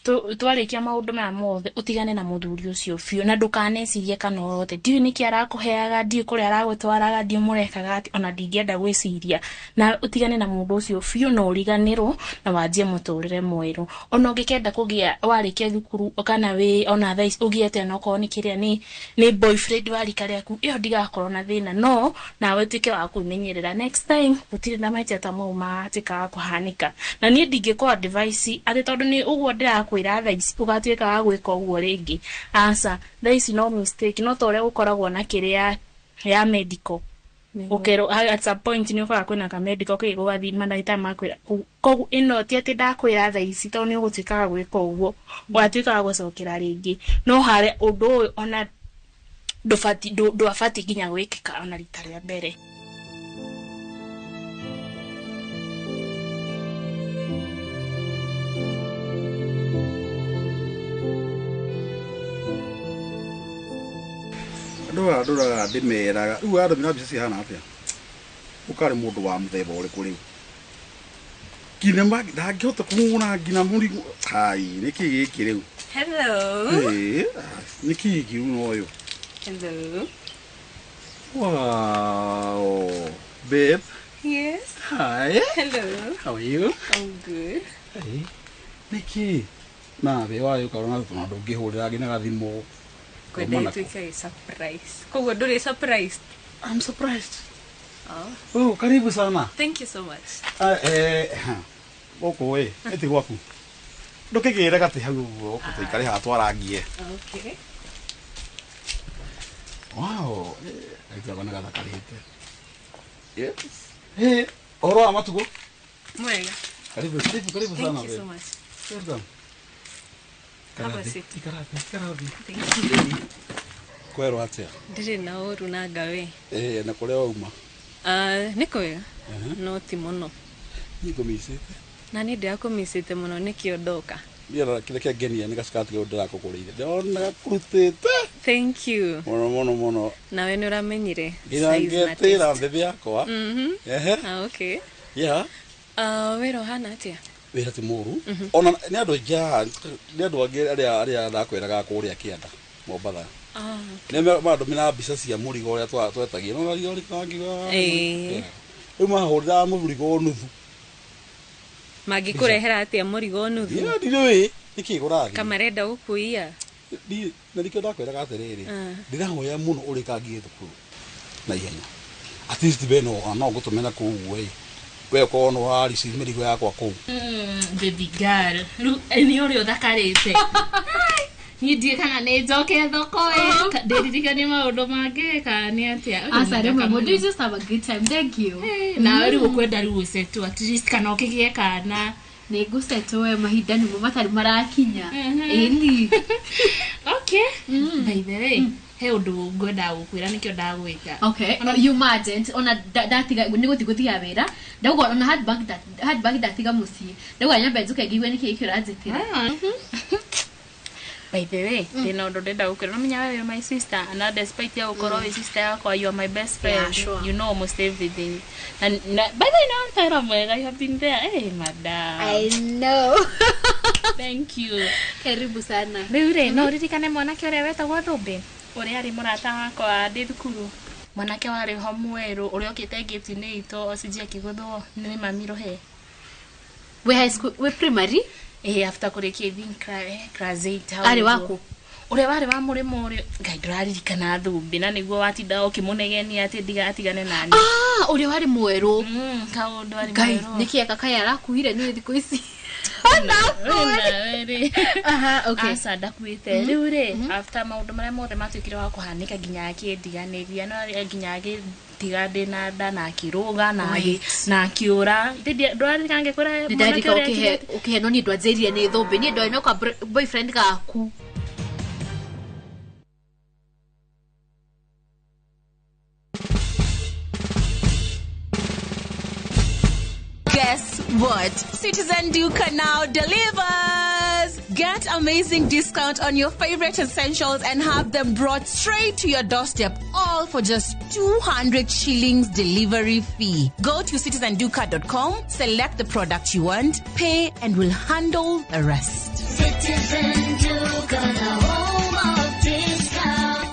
twarĩkia maũndũ maya mothe ũtigane na mũthuri ũcio biũ na ndũkanecirie kana othe ndiũĩ nĩkĩ arakũheaga ndiũĩ kũrĩa aragũtwaraga ndiũĩ mũrekaga atĩ ona ndingĩenda gwĩciria na ũtigane na mũndũ ũcio biũ na ũriganĩrwo na wanjie mũtũrĩre mwerũ ona ũngĩkenda kũgĩa warĩkia thukuru kana wĩ ona thaa ici ũgĩe atĩa onokorwo nĩ kĩrĩa nĩ boyfriend wa rika rĩaku ĩyo ndigakorwo na thĩna no nawe ũtuĩke wa kwĩmenyerera next time gũtirĩ na mahĩtia ta mau matuĩka wa kũhanĩka na niĩ ndingĩkũ advice atĩ tondũ nĩ ũguo ndĩrakwĩra thaa ici ũgatuĩka wa gwĩka ũguo rĩngĩ aca thaa ici no mistake no ta ũrĩa gũkoragwo na kĩrĩa ya medical ũkerwo at some point nĩ ũkoraga kwĩna ka medical kĩ gũgathiĩ mandagĩtarĩ makwĩra koguo ĩno ti atĩ ndakwĩra thaa ici tondũ nĩ ũgũtuĩka wa gwĩka ũguo ũgatuĩka wa gũcokera rĩngĩ no harĩa ũndũ ũyũ ona ndwabatiĩ nginya gwĩkĩka ona rita rĩa mbere. Andũ aya ndũraga ndĩmeraga rĩu andũ mbica cihana atĩa ũkarĩ mũndũ wa mũthemba ũrĩkũ rĩu nginya ndangĩhota kũhũra nginya mũrigo hai nĩkĩ gĩkĩ rĩu. Hello. Nĩkĩ gĩkĩ rĩu noyũ. Hello. Wow, babe. Yes. Hi. Hello. How are you? I'm good. Hey. Nĩkĩ nawe wayũka ũrona tondũ ndũngĩhũrĩra nginya gathimũ. Kwenda ituĩke surprise. Koguo ndũrĩ surprised? I'm surprised. Oh. Oh, karibu sana. Thank you so much. Gũkũ ĩ, ĩti gwaku. Ndũkĩgĩre gatĩ hau ũguo, tũikare haha twarangie. Okay. Wow, gaitagwo nĩ gathakarĩte. Yes. Hey, ũhoro wa matukũ? Mwega. Karibu, karibu, karibu sana. Thank you so much. Welcome. Have a seat. Ikara thĩ. Thank you. Kwerwo atĩa? Ndirĩ na ũru na ngawe. Na kũrĩa wauma? Nĩ kwega. No ti mũno. Niĩ ngũmicĩte. Na niĩ ndĩrakũmicĩte mũno nĩkĩo ndoka. Niĩ kĩrĩa kĩangenia nĩ gacikati kau ndĩrakũgũrĩire. Ndĩrona gakũrutĩte. Thank you. Mũno mũno mũno. Nawe nĩ ũramenyire. Nginya ngetĩra mbembe yakwa. Ehe. Okay. Yeah. Wĩra ũhana atĩa? Wĩra ti mũru. Ona nĩ andũ aingĩ haha, nĩ andũ angĩ arĩa ndakwĩraga kũrĩa kĩanda Mombatha. Nĩ mandũmĩra mbica cia mũrigo ũrĩa twetagia. No ngiuga. Rĩu mahũrĩra mũrigo nuthu. Mangĩkũrehera atĩa mũrigo nuthu? Ndiũĩ nĩkĩ kũrathiĩ. Kamarenda gũkũiya? Na nĩkĩo ndakwĩraga atĩrĩrĩ, ndĩrahoya mũno ũrĩkangie thukuru na ihenya. At least we no ngũtũmĩra kũu ũguo ĩ. We ũkorwo nĩ wa receive mĩrigo yakwa kũu. Baby girl, rĩu nĩ ũrĩa ũthakarĩte. Niĩ ndiĩ kana nĩ njoke thoko ĩ, ndĩririkanie maũndũ mangĩ kana nĩ atĩa. Aca rĩmwe mũndũ, you just have a good time. Thank you. Nawe rĩu ũkwenda rĩu ũcetwo at least kana ũkĩgĩe kana. Nĩ ngũcetwo we mahinda nĩmo matarĩ marakinya. Ĩni. Okay. By the way, he ũndũ ngwendaga gũkwĩra nĩkĩo ndagwĩta. Okay. You imagine ona ndatiga nĩ gũthiĩ gũtiga wĩra. Ndauga ona handbag ndatiga mũciĩ. Ndauga nyambe njuke ngigue nĩkĩ gĩkĩ ũranjĩtĩra. By the way, ndĩna ũndũ ndĩrenda gũkwĩra. Ũramenya we wĩ my sister, na despite ya gũkorwo wĩ sister yakwa, you are my best friend. Yeah, sure. You know almost everything. Na by the way, no mtaira mwega, you have been there. Hey, madam. I know. Thank you. Karibu sana. Rĩu rĩ, no ũririkane mwanake ũrĩa wetagwo Thũmbĩ? Ũrĩa arĩ mũrata wakwa ndĩ thukuru. Mwanake warĩ ho mwerũ, ũrĩa okĩte gate-inĩ itũ, OCG akĩgũthwo nĩ mami Rũhe. Wĩ high school, wĩ primary? After kũrĩkia I think class 8 hau. Arĩ waku? Ũrĩa warĩ wa mũrĩmo ũrĩa Ngai ndũraririkana Thũmbĩ na nĩguo watindaga ũkĩmũnegenia atĩ ndigatigane nani. Ũrĩa warĩ mwerũ. Kaũndũ arĩ Ngai, mwerũ. nĩkĩ eka kaĩ arakuire nĩ thikũ ici? Aha, okay. Aca ndakuĩte. Rĩu rĩ, after maũndũ marĩa mothe matuĩkire wa kũhanĩka, nginya akĩndiganĩria, no nginya agĩtiga ndĩ na nda na akĩrũga na Wait. na akĩũra. Ndũraririkana ngĩkwĩra Nĩ mwanake ndarika ũrĩa ũkĩhe ekire? Ũkĩhe, no niĩ ndwanjĩrire nĩ thũmbĩ, niĩ ndoĩ no ka boyfriend gaku. Guess what? Citizen Duka now delivers! Get amazing discount on your favorite essentials and have them brought straight to your doorstep, all for just 200 shillings delivery fee. Go to citizenduka.com, select the product you want, pay, and we'll handle the rest. Citizen Duka, the home of discount.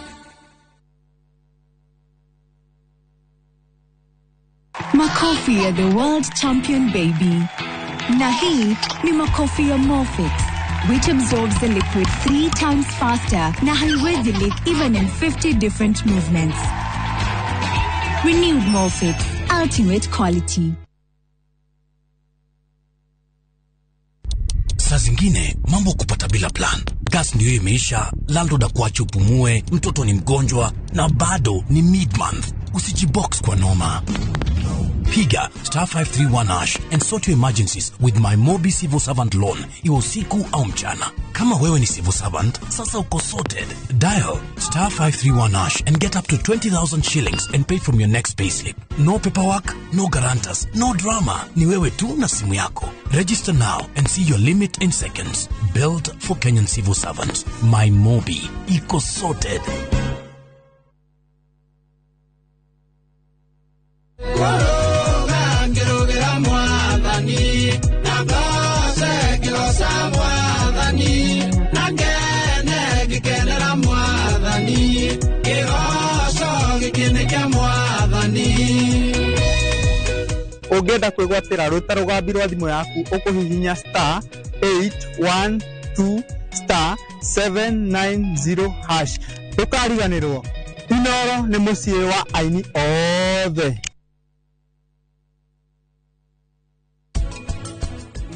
Makofi ya the world champion baby. Na hii ni makofi ya Molfix, which absorbs the liquid three times faster na haiwezi leak even in 50 different movements. Renewed Molfix, ultimate quality. Saa zingine mambo kupata bila plan. Gas ndiyo imeisha, landlord akuache upumue, mtoto ni mgonjwa na bado ni mid-month. Usijibox kwa noma. Piga *531# and sort your emergencies with my Mobi Civil Servant Loan, iwe usiku au mchana. Kama wewe ni civil servant, sasa uko sorted. Dial *531# and get up to 20,000 shillings and pay from your next payslip. No paperwork, no guarantors, no drama. Ni wewe tu na simu yako. Register now and see your limit in seconds. Built for Kenyan civil servants. My Mobi. Iko sorted. Ngĩrũgĩra mwathani na mboce ngĩgoca mwathani na ngene ngĩkenera mwathani kĩgoco gĩkĩ nĩ kĩa mwathani. Ũngĩenda kwĩgwatĩra rwĩta rũgambi rwa thimũ yaku, ũkũhihinya *812*790#. Ndũkariganĩrwo, Inoro nĩ mũciĩ wa aini othe.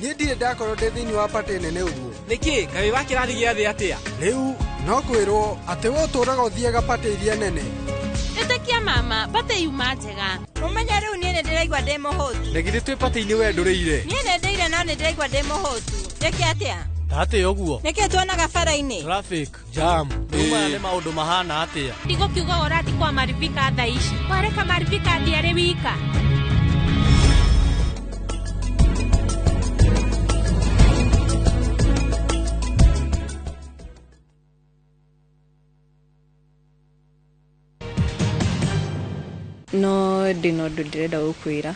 Niĩ ndirĩ ndakorwo ndĩ thĩinĩ wa patĩ nene ũguo. Nĩkĩ kaĩ wa kĩrathi gĩa thĩ atĩa? Rĩu no kwĩrwo atĩ we ũtũraga ũthiaga patĩ iria nene. Ĩtĩkia mama, patĩ yuma njega. Ũmenye rĩu niĩ nĩ ndĩraigua ndĩ mũhũtu. Na githĩ twĩ patĩ-inĩ we ndũrĩire? Niĩ nĩ ndĩire no nĩ ndĩraigua ndĩ mũhũtu. Njĩke atĩa? Tatĩ ũguo. Nĩkĩ tuonaga bara-inĩ? Traffic jam. Rĩu maya nĩ maũndũ mahana atĩa? Ndigũkiuga ũrathi kwa maribika thaa ici. Wareka maribika athiĩ arĩ wika. No ndĩna ũndũ ndĩrenda gũkwĩra,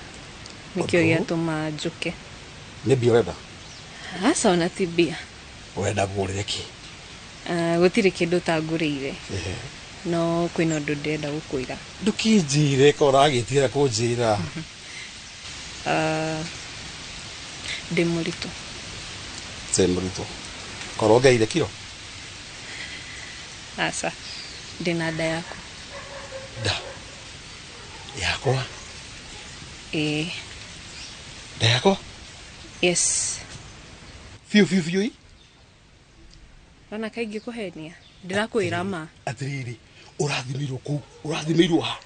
nĩkĩo Ũndũ? Gĩatũma njũke. Nĩ mbia ũrenda? Aca, ona ti mbia. Ũrenda ngũgũrĩre kĩ? Ah, gũtirĩ kĩndũ ũtangũrĩire, no kwĩna ũndũ ndĩrenda gũkwĩra. Ndũkĩnjĩre ko ũragĩtigĩra kũnjĩra. Ah, ndĩ mũritũ. Ndĩ mũritũ? Korwo ngeire kiro? Aca, ndĩna nda yaku. Nda yakwa? Ĩĩ. Nda yakwa? Yes. Biũ biũ biũ ĩ? Ona kaingĩ kũhenia, ndĩrakwĩra ma. Atĩrĩrĩ, ũrathimĩirwo kũu? Ũrathimĩirwo ha?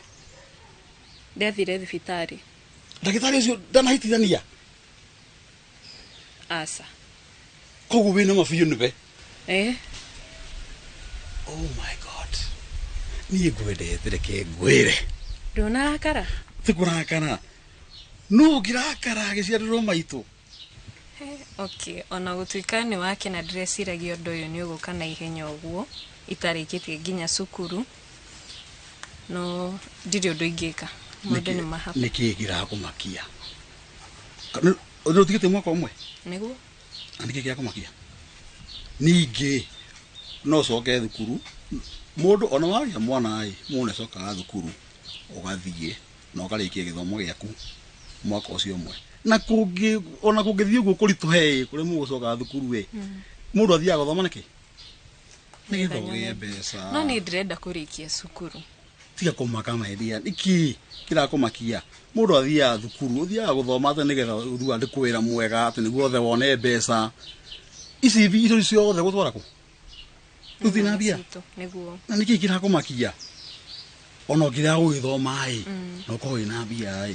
Ndathire thibitarĩ. Ndagĩtarĩ ũcio ndanahĩtithania? Aca. Koguo wĩna ma biũ nĩwe? Ĩĩ. Oh my God, niĩ ngwendete, reke ngwĩre. Ndũnarakara? Ti kũrakara, no ũngĩrakara gĩciarĩrwo maitũ. Okay, ona gũtuĩka nĩ wakena, ndĩreciragia ũndũ ũyũ nĩ ũgũka na ihenya ũguo itarĩkĩtie nginya cukuru, no ndirĩ ũndũ ingĩka, maũndũ nĩ mahapu. Nĩ kĩĩ kĩrakũmakia? Nĩ ũtigĩte mwaka ũmwe? Nĩguo. Na nĩkĩ kĩrakũmakia? Ningĩ no ũcoke thukuru, mũndũ ona wagĩa mwana ĩ, mũndũ nĩ acokaga thukuru, ũgathiĩ na ũkarĩkia gĩthomo gĩaku mwaka ũcio ũmwe, na kũngĩ ona kũngĩthiĩ ũguo kũritũhe ĩ, kũrĩa mũgũcoka thukuru ĩ, mũndũ athiaga gũthoma nĩkĩ? Nĩgetha ũgĩe mbeca. No niĩ ndĩrenda kũrĩkia cukuru. Tiga kũmaka mahĩtia. Nĩkĩ kĩrakũmakia? Mũndũ athiaga thukuru, ũthiaga gũthoma atĩ nĩgetha ũthiĩ wandĩkwo wĩra mwega, atĩ nĩguo othe wone mbeca. Ici icio ciothe gũtwara kũ? Ũthiĩ na mbia. Nĩguo. Na nĩkĩ kĩrakũmakia? Ona ũngĩrega gũgĩthoma ĩ, na ũkorwo wĩna mbia ĩ.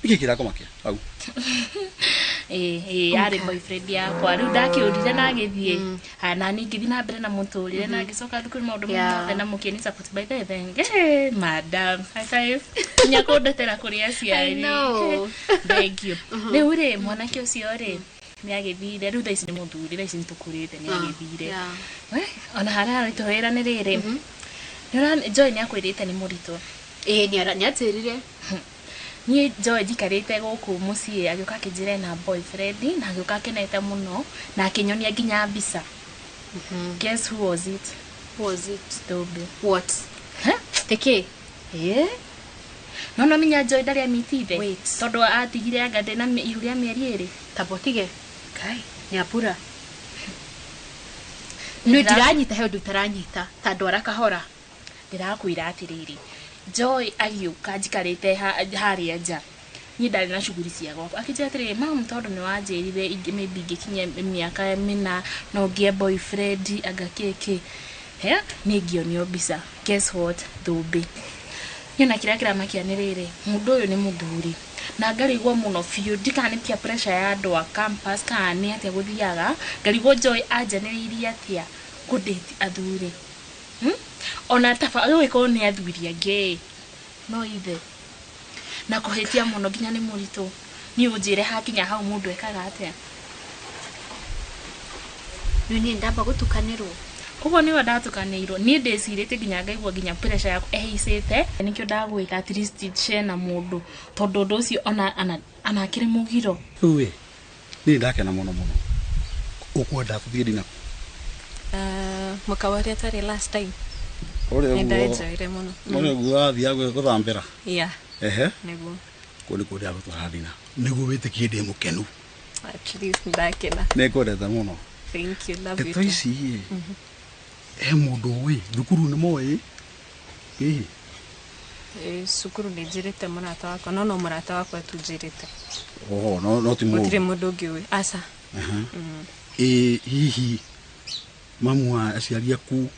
Nĩkĩ kĩrakũmakia hau? Ĩ yarĩ boyfriend yakwa rĩu ndakĩũrire na agĩthiĩ. Haya, na niĩ ngĩthiĩ na mbere na mũtũrĩre na ngĩcoka thukuru maũndũ mothe na mũkĩni support by the thank madam high five nginya kũndetera kũrĩ aciari. I know. Thank you. Rĩu rĩ mwanake ũcio rĩ nĩ agĩthire rĩu thaa ici nĩ mũthuri thaa ici nĩ tũkũrĩte nĩ agĩthire. We, ona harĩa aritũ wĩra nĩ rĩrĩ Joy nĩ akwĩrĩte nĩ mũritũ. Ĩĩ nĩ anjĩrire. Niĩ Joy njikarĩte gũkũ mũciĩ agĩũka akĩnjĩra ena boyfriend na agĩũka akenete mũno na akĩnyonia nginya mbica. Guess who was it? Who was it? Toby. What? Tĩkĩ? Ĩĩ. No no menya Joy ndarĩ amitithe. Tondũ atigire anga ndĩ na ihu rĩa mĩeri 2. Tamba ũtige. Kai, Nyambura. Nĩ ndiranyita he ũndũ itaranyita ta ndwara kahora. Ndĩrakwĩra atĩrĩrĩ Joy agĩũka njikarĩte harĩa nja niĩ ndarĩ na shughuli cia gwakwa akĩnjĩra atĩrĩrĩ mam tondũ nĩ wanjĩrire maybe ingĩkinyia mĩaka 4 no ngĩe boyfriend anga kĩkĩ he niĩ ngĩonio mbica. Guess what? Thũmbĩ. Niĩ ona kĩrĩa kĩramakia nĩ rĩrĩ mũndũ ũyũ nĩ mũthuri na ngarigwo mũno biũ ndikana nĩ peer pressure ya andũ a campus kana nĩ atĩa gũthiaga ngarigwo Joy anjanĩrĩirie atĩa kũdate athuri. Ona taba ũgĩkorwo nĩ athuri angĩ no ithe na kũhĩtia mũno nginya nĩ mũritũ. Niĩ ũnjĩre hakinya hau mũndũ ekaga atĩa? Niĩ ndamba gũtukanĩrwo. Koguo nĩwe ndatukanĩirwo. Niĩ ndĩcirĩtie nginya ngaigua nginya pressure yakwa ĩhaicĩte. Nĩkĩo ndagwĩta at least share na mũndũ tondũ ũndũ ũcio ona anakĩrĩ mũgiro. Rĩu ĩ, niĩ ndakena mũno mũno. Ũkwenda tũthiĩ dinner? Mũkawa ũrĩa twarĩ last time. Ũrĩa Nĩ ndaenjoyire mũno. Ũrĩa ũguo wathiaga gũthambĩra? Yeah. Ehe. Nĩguo. Kũu nĩkuo ndĩragũtwara dinner. Nĩguo wĩtĩkie ndĩ mũkenu. At least ndakena. Nĩngwendete mũno. Thank you, love you. Ndeto ici ĩ, he mũndũ ũĩ thukuru nĩ moĩ? Hihi? Cukuru nĩ njĩrĩte mũrata wakwa no mũrata wakwa tu njĩrĩte. Oho, no ti mũndũ. Gũtirĩ mũndũ ũngĩ ũĩ. Aca. Ĩ hihi mamu wa aciari aku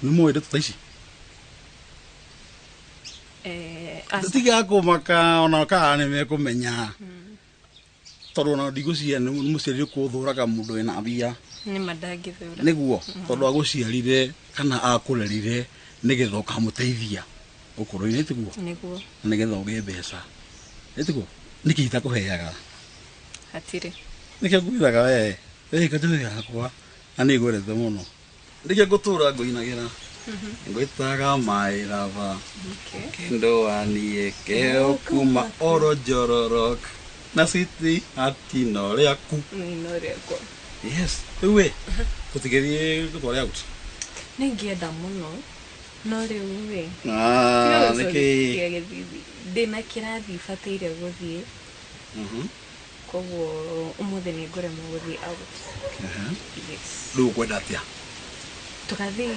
nĩ moĩ ndeto ta ici? Aca. Tiga kũmaka ona kana nĩ mekũmenya. Tondũ ona ndigũciria nĩ mũciari ũkũthũraga mũndũ wĩna mbia. Nĩ ma ndangĩthũra. Nĩguo tondũ agũciarire kana akũrerire nĩgetha ũkamũteithia ũkũrũ-inĩ tiguo? Nĩguo. Nĩgetha ũgĩe mbeca. Nĩtiguo? Nĩkĩ itakũheaga? Hatirĩ. Nĩkĩo ngwĩraga we, ĩ kanjũri yakwa na nĩ ngwendete mũno. Nĩkĩo ngũtũra ngũinagĩra. Ngwĩtaga my lover. Kĩndũanie kĩheo kuma oro njororok na city atino rĩaku. No rĩakwa. Yes. Rĩu ĩ, tũtigĩthiĩ gũtware out. Nĩ ingĩenda mũno no rĩu rĩ. Nĩkĩ? Ndĩna kĩrathi bataire gũthiĩ. Koguo ũmũthĩ nĩ ngũremwo gũthiĩ out. Yes. Rĩu ũkwenda atĩa? Tũgathiĩ.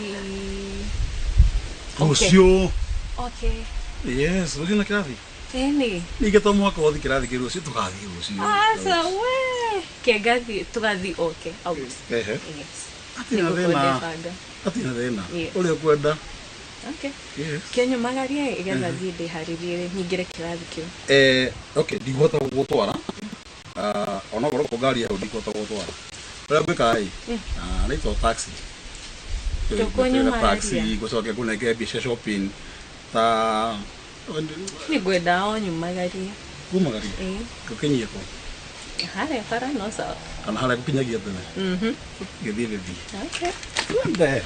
Rũciũ. Okay. Yes, rũciũ na kĩrathi? Ĩni. Ningĩ to mũhaka ũthiĩ kĩrathi kĩu rũciũ tũgathiĩ rũciũ. Aca we. Ke tũgathiĩ okay out. Ehe. Yes. Hatirĩ na thĩna. Hatirĩ na thĩna. Ũrĩa ũkwenda. Okay. Yes. Kĩnyumagarie igetha thiĩ ndĩharĩrie nyingĩre kĩrathi kĩu. Okay, ndikũhota gũgũtwara. Onokorwo kũ ngari hau ndikũhota gũgũtwara. Ũrĩa ngwĩka ĩ, nĩitwo taxi. Tũkũnyumagaria. Taxi ngũcoke ngũnengere mbia cia shopping ta Nĩ ngwenda o nyumagarie. Kumagaria? Ĩĩ. Ngũkinyie kũ? Harĩa bara no sawa. Kana harĩa ngũkinyagia tene? Gĩthiĩ gĩthiĩ. Okay. Twende.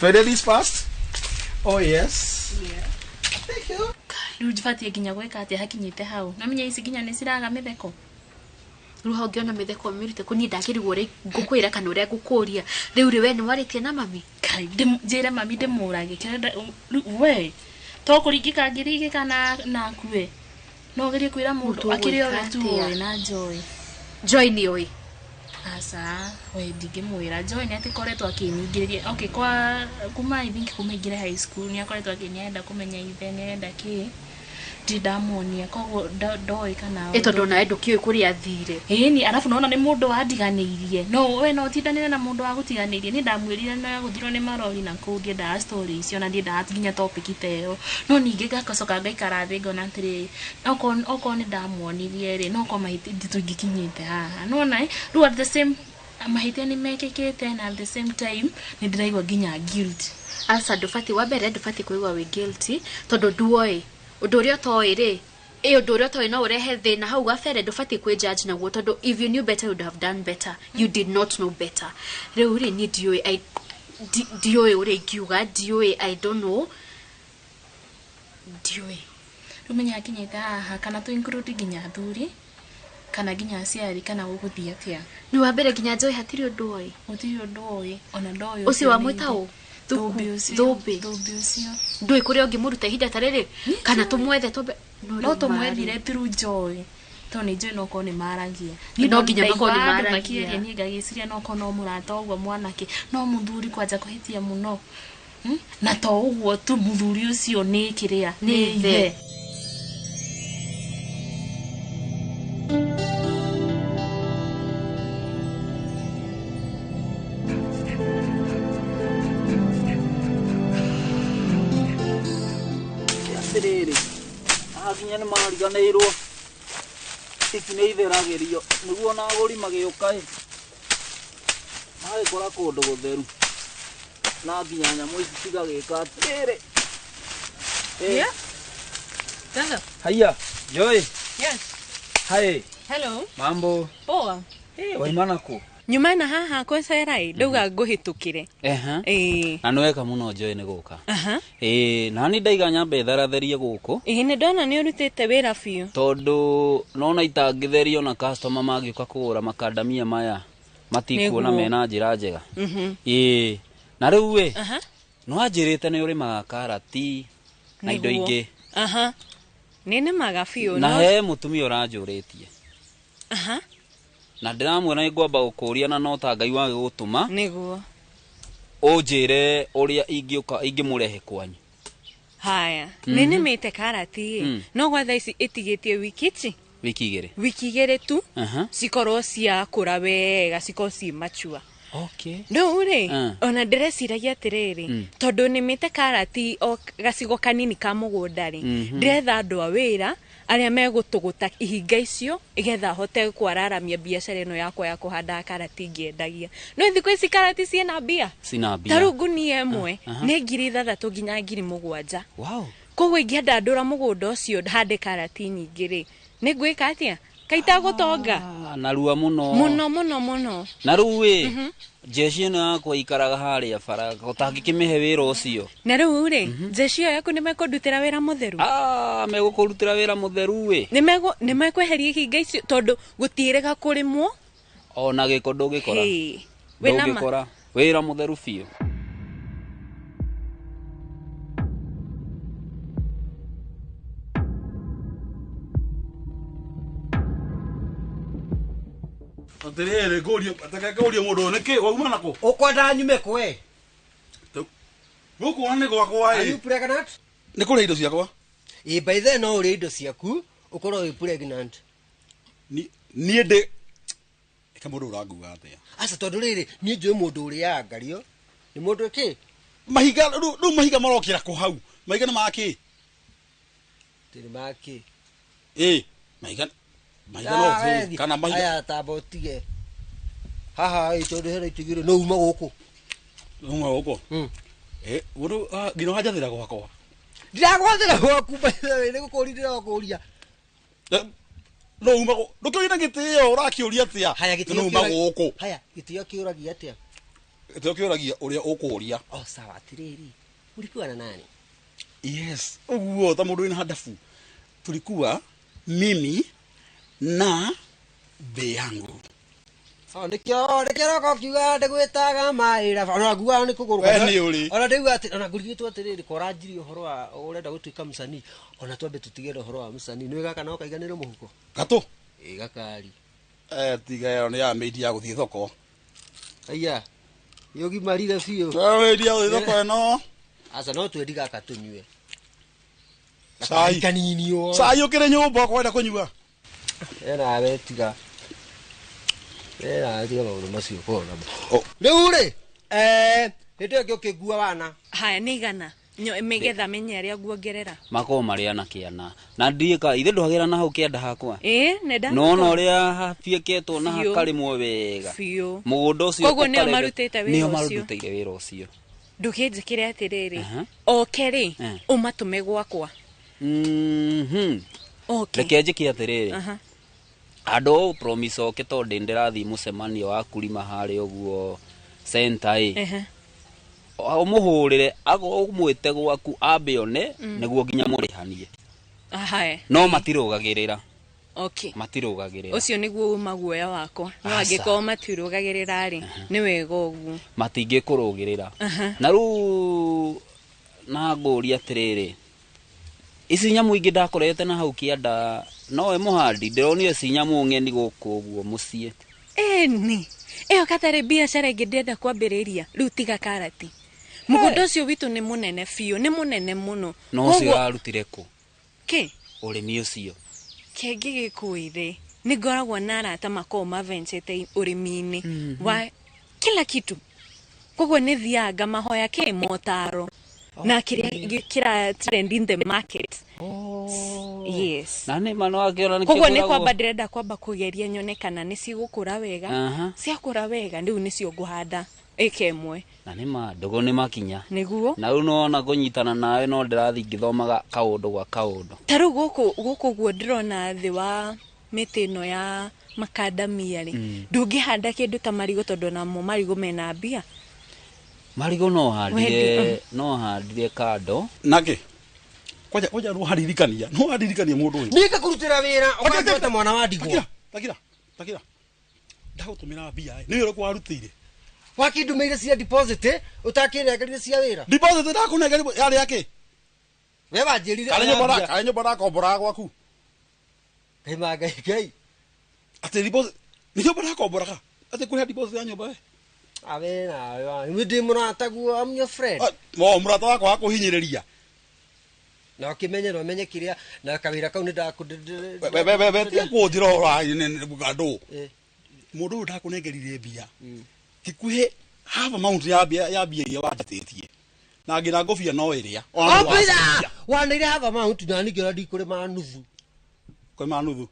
Ladies first. Oh yes. Yeah. Thank you. Rĩu njibatiĩ nginya gwĩka atĩa hakinyĩte hau. Na menya ici nginya nĩ ciraga mĩtheko. Rĩu hau ngĩona mĩtheko mĩrute kũ niĩ ndakĩrigwo ũrĩa ngũkwĩra kana ũrĩa ngũkũria. Rĩu rĩ we nĩ warĩtie na mami? Kai, njĩre mami ndĩmũrage. Kĩrĩa we to kũringĩka ngĩringĩka na akue. No ũgerie kwĩra mũndũ akĩrĩ o we tu ũĩ na Joy. Joy nĩ oĩ. Aca, we ndingĩmwĩra. Joy nĩ atĩkoretwo akĩnyingĩrĩria. Okay, kwa kuma I think kuma ingĩre high school nĩ akoretwo akĩnyenda kũmenya ithe, nĩ arenda kĩ. Ndirĩ ndamuonia, koguo ndoĩ kana Ĩ tondũ nawe ndũkĩũĩ kũrĩa athire. Ĩni, arabu nona nĩ mũndũ wandiganĩirie. No we no ũtindanĩre na mũndũ wagũtiganĩirie. Niĩ ndamwĩrire no agũthirwo nĩ marori na kũu ndiendaga story icio na ndiendaga nginya topic ta ĩyo. No ningĩ ngacoka ngaikara thĩ ngona atĩrĩrĩ, okorwo nĩ ndamuonirie rĩ, no okorwo mahĩtia tũtingĩkinyĩte haha. Nĩwona ĩ, rĩu at the same mahĩtia nĩ mekĩkĩte na at the same time nĩ ndĩraigua nginya guilt. Aca ndũbatiĩ, wa mbere ndũbatiĩ kũigua wĩ guilty tondũ nduoĩ. Ũndũ ũrĩa ũtoĩ rĩ, ĩ ũndũ ũrĩa ũtoĩ no ũrehe thĩna hau gabere, ndũbatiĩ kwĩ judge naguo tondũ if you knew better you would have done better. You did not know better. Rĩu rĩ niĩ ndiũĩ, ndiũĩ ũrĩa ingiuga, ndiũĩ, I don't know. Ndiũĩ. Rĩu menya akinyĩte haha kana tũ include nginya athuri kana nginya aciari kana gũgũthiĩ atĩa. Nĩ wa mbere nginya Joy hatirĩ ũndũ oĩ. Gũtirĩ ũndũ oĩ, ona ndoĩ ũcio wamwĩta ũ? Thũmbĩ ũcio. Thũmbĩ. Thũmbĩ ũcio. Ndũĩ kũrĩa ũngĩmũruta ihinda ta rĩrĩ kana tũmwethe twambe no tũmwethire through Joy tondũ nĩ njũĩ no korwo nĩ maragia. No nginya makorwo nĩ maragia. Makĩaria niĩ ngagĩciria no korwo no mũrata ũguo mwanake no mũthuri kwanja kũhĩtia mũno. Na to ũguo tu mũthuri ũcio nĩ kĩrĩa nĩ ithe. Atĩrĩrĩ, haha nginya nĩ mariganĩirwo ici nĩ itheragĩrio nĩguo ona agũri magĩũka ĩ magĩkora kũndũ gũtheru na nginya nyamũ ici cigagĩka atĩrĩrĩ. Yeah. Dada. Haiya, Joy. Yes. Hi. Hello. Mambo. Poa. Hey, waimana kũ? Nyuma na haha kwecera ĩ ndauga ngũhĩtũkĩre. Ĩĩ. Na nĩ weka mũno Joy nĩ gũka. Ĩĩ, na nĩ ndaiga nyambe tharatherie gũkũ. Ĩĩ nĩ ndona nĩ ũrutĩte wĩra biũ. Tondũ nona itangĩtherio na customer mangĩũka kũgũra makandamia maya matikuona mena njĩra njega. Ĩĩ. Na rĩu ĩ nĩ wanjĩrĩte nĩ ũrĩmaga karati na indo ingĩ. Nĩ nĩmaga biũ. Na he mũtumia ũranjũrĩtie. Na ndĩramwĩra nĩ ngwamba gũkũria na no ta Ngai wagĩgũtũma nĩguo ũnjĩre ũrĩa ingĩũka ingĩmũrehe kwanyu. Haya, nĩ nĩmĩte karati no gwa thaa ici ĩtigĩtie wiki ici wiki igĩrĩ, wiki igĩrĩ tu cikorwo ciakũra wega, cikorwo ciĩ mature. Okay. Rĩu rĩ ona ndĩreciragia atĩrĩrĩ tondũ nĩmĩte karati o gacigo kanini ka mũgũnda rĩ, ndĩretha andũ a wĩra arĩa megũtũgũta ihinga icio igetha hote kwararamia biacara ĩno yakwa ya kũhanda karati ngĩendagia. No thikũ ici karati ciĩna mbia, cina mbia. Ta rĩu ngunia ĩmwe nĩ 6,000 nginya 7,000. Wow. Koguo ingĩandandũra mũgũnda ũcio hande karati nyingĩ rĩ, nĩ ngwĩka atĩa? Kaita gũtonga. Narua mũno. Mũno mũno mũno. Na rĩu ĩ jeshi ĩno yakwa ikaraga harĩa bara ũtangĩkĩmĩhe wĩra ũcio. Na rĩu rĩ jeshi ĩyo yaku nĩ mekũndutĩra wĩra mũtheru? Megũkũrutĩra wĩra mũtheru ĩ. Nĩ mekweheria ihinga icio tondũ gũtiĩrĩga kũrĩmwo. Ona gĩko ndũngĩkora. Ndũngĩkora wĩra mũtheru biũ. Atiriri ngũrie atake ngũrie mũndũ nĩ kĩ wauma nako? Ũkwenda nyume kũ we? Gũkũ ona nĩ gwakwa ĩ. Are you pregnant? Nĩ kũrĩa indo ciakwa. Ĩ by then no ũrĩe indo ciaku ũkorwo wĩ pregnant. Niĩ ndĩ ĩka mũndũ ũranguga atĩa? Aca tondũ rĩrĩ niĩ njũĩ mũndũ ũrĩaga ngario nĩ mũndũ kĩ? Mahiga rĩu mahiga marokĩra kũ hau? Mahiga nĩ makĩ? Tĩrĩ makĩ? Ĩ mahiga mahiga no kana mahiga aya tamba ũtige haha ĩ tondũ hena itigĩrĩ no uma gũkũ. Uma gũkũ? Ĩ mũndũ nginya wanjathĩra gwakwa. Ndiragwathĩra gwaku by the way nĩ gũkũria ndĩrakũria. No uma ndũkĩũria na gĩtĩo ũrakĩũria atĩa? Haya gĩtĩo no uma gũkũ. Haya gĩtĩo kĩũragia atĩa? Gĩtĩo kĩũragia ũrĩa ũkũria. Oh sawa atirĩrĩ ulikuwa na nani? Yes, ũguo ta mũndũ wĩna handabu. Tulikuwa mimi na be yangu. Oh nikio nikio kiuga ndagwitaga maira ona nguga ni kugurũka. We ni uri. Ona ndauga ati ona ngurigitwo atiriri koranjirie uhoro wa urenda gutuika msanii ona twambe tutigere uhoro wa msanii ni gaka no kaiganire muhuko. Gatũ. Ĩ gakari. Tiga ĩyo nĩ ya mĩindi ya gũthiĩ thoko. Aya. Yũgimarire biũ. Mĩindi ya gũthiĩ thoko ĩno. Aca no twendi gaka tũnyue. Cai. Kanini o. Cai ũkĩrĩ nyũmba ũkwenda kũnyua. Nawe tiga. Nawe tiga maũndũ macio ũkorwo namo. Rĩu rĩ, hĩndĩ ĩyo ĩngĩ ũkĩngua wana. Haya nĩ igana. Nĩgetha menye arĩa nguongerera. Makorwo marĩ ana kĩana. Na ndiĩka ithe ndwagĩra na hau kĩanda hakwa. Ĩĩ, nĩ nda. Nona ũrĩa habieketwo na Biũ. hakarĩmwo wega. Biũ. Mũgũnda ũcio Koguo nĩo ũkarenge- marutĩte wĩra nĩo ũcio. marutĩire wĩra ũcio. Ndũkĩnjĩkĩre atĩrĩrĩ. Aha. Oke rĩ, Eh. ũmatũme gwakwa. Oke. Reke njĩke atĩrĩrĩ. Aha. Andũ promise oke tondũ ndĩrathiĩ mũcemanio wa kurima harĩa ũguo center ĩ. Ehe. Ũmũhũrĩre ũmwĩte gwaku ambe one nĩguo nginya mũrĩhanie. Haya. No matirũgagĩrĩra. Okay. Matirũgagĩrĩra. Ũcio nĩguo uma guoya wakwa. No Aca. angĩkorwo matirũgagĩrĩra rĩ, nĩ wega ũguo. Matingĩkũrũgĩrĩra. Aha. Na rĩu na ngũria atĩrĩrĩ, ici nyamũ ingĩ ndakorete na hau kĩanda nowe mũhandi ndĩronire ci nyamũ ng'eni gũkũ ũguo mũciĩ. Ĩni. Ĩyo katarĩ biacara ĩngĩ ndĩrenda kwambĩrĩria. Rĩu tiga karati. Mũgũnda ũcio witũ nĩ mũnene biũ, nĩ mũnene mũno. No ũcio Koguo- ũrarutire kũ? Kĩ? Ũrĩmi ũcio. Kĩngĩ gĩkwĩre nĩ ngoragwo na arata makoragwo mavenchete ũrĩmi-inĩ wa kila kitu. Koguo nĩ thiaga ngamahoya kĩ motaro na kĩrĩa kĩra trend in the market. Yes. Na nĩ ma no akĩona nĩkĩo Koguo nĩ ngoragwo- kwamba ndĩrenda kwamba kũgeria nyone kana nĩ cigũkũra wega. Aha. Ciakũra wega rĩu nĩcio ngũhanda ĩka ĩmwe. Na nĩ ma ndũgũ nĩ makinya. Nĩguo. Na rĩu nona kũnyitana nawe no ndĩrathiĩ ngĩthomaga kaũndũ gwa kaũndũ. Ta rĩu gũkũ gũkũ guo ndĩrona thĩ wa mĩtĩ ĩno ya makandamia rĩ, ndũngĩhanda kĩndũ ta marigũ tondũ namo marigũ mena mbia. Marigũ no handire Wendi, no handire kando. Nake kwanja kwanja no haririkania no haririkania mũndũ ũyũ. Niĩ ngakũrutĩra wĩra ũkanjua ta mwana wa ndigwa. Takira takira ndagũtũmĩra mbia ĩ nĩ ũrĩkũ warutĩire? Wakĩndũmĩire cia deposit ũtakĩnengerire cia wĩra. Deposit ndakũnengerire yarĩ yakĩ? We wanjĩrire Karĩ nyũmba karĩ nyũmba ndakomboraga gwaku. Ngai ma Ngai Ngai. Atĩ deposit nĩ nyũmba ndakomboraga atĩ kũrĩha deposit ya nyũmba we. Awe nawe nĩ ndĩ mũrataguo I'm your friend. Mo mũrata wakwa wa kũhinyĩrĩria. Na ũkĩmenye na ũmenye kĩrĩa na kawĩra kau nĩ ndakũ We we we we tiga kũnjĩra ũhoro wa andũ. Mũndũ ũyũ ndakũnengerire mbia. Gĩkuhĩ half amount ya mbia ya mbia iria wanjĩtĩtie. Na nginya ngũbia no ĩrĩa. Ona nĩ Obira waneire half amount na ningĩ ona ndikũrĩma nuthu. Kũrĩma nuthu.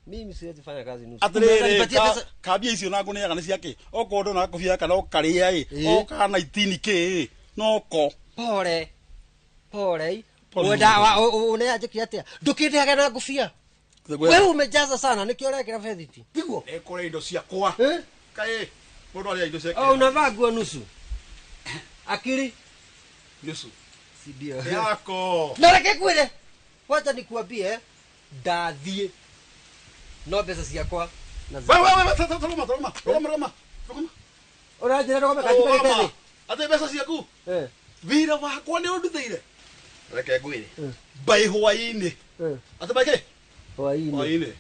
Mimi siwezi fanya kazi nusu. Atĩrĩrĩ Nipatie pesa. kambia icio na ngũneaga nĩ ciake. Okorwo ndona ngũbia kana ũkarĩa ĩ. Okana itini kĩ ĩ. Noko. Pole. Pole. Pole. Wenda unenjĩke atĩa? Ndũkĩndĩhage na ngũbia. Wewe umejaza sana nĩkĩo ũrekĩra bethiti. Tiguo? Ekũrĩa indo ciakwa. Kaĩ mũndũ arĩa indo ciake. Oh, unavaa nguo nusu. Akili nusu. Si ndio? Yako. Na reke kwire. Wacha nikuambie ndathiĩ. No mbeca ciakwa na Wewe wewe rũma rũma rũma rũma rũma. Ũranjĩra ndũgome kanjikare thĩ. Atĩ mbeca ciaku? Wĩra wakwa nĩ ũndutĩire. Reke ngwĩre. Mbaĩ hwaĩ-inĩ. Atĩ mbaĩ kĩ? Hwaĩ-inĩ. Hwaĩ-inĩ.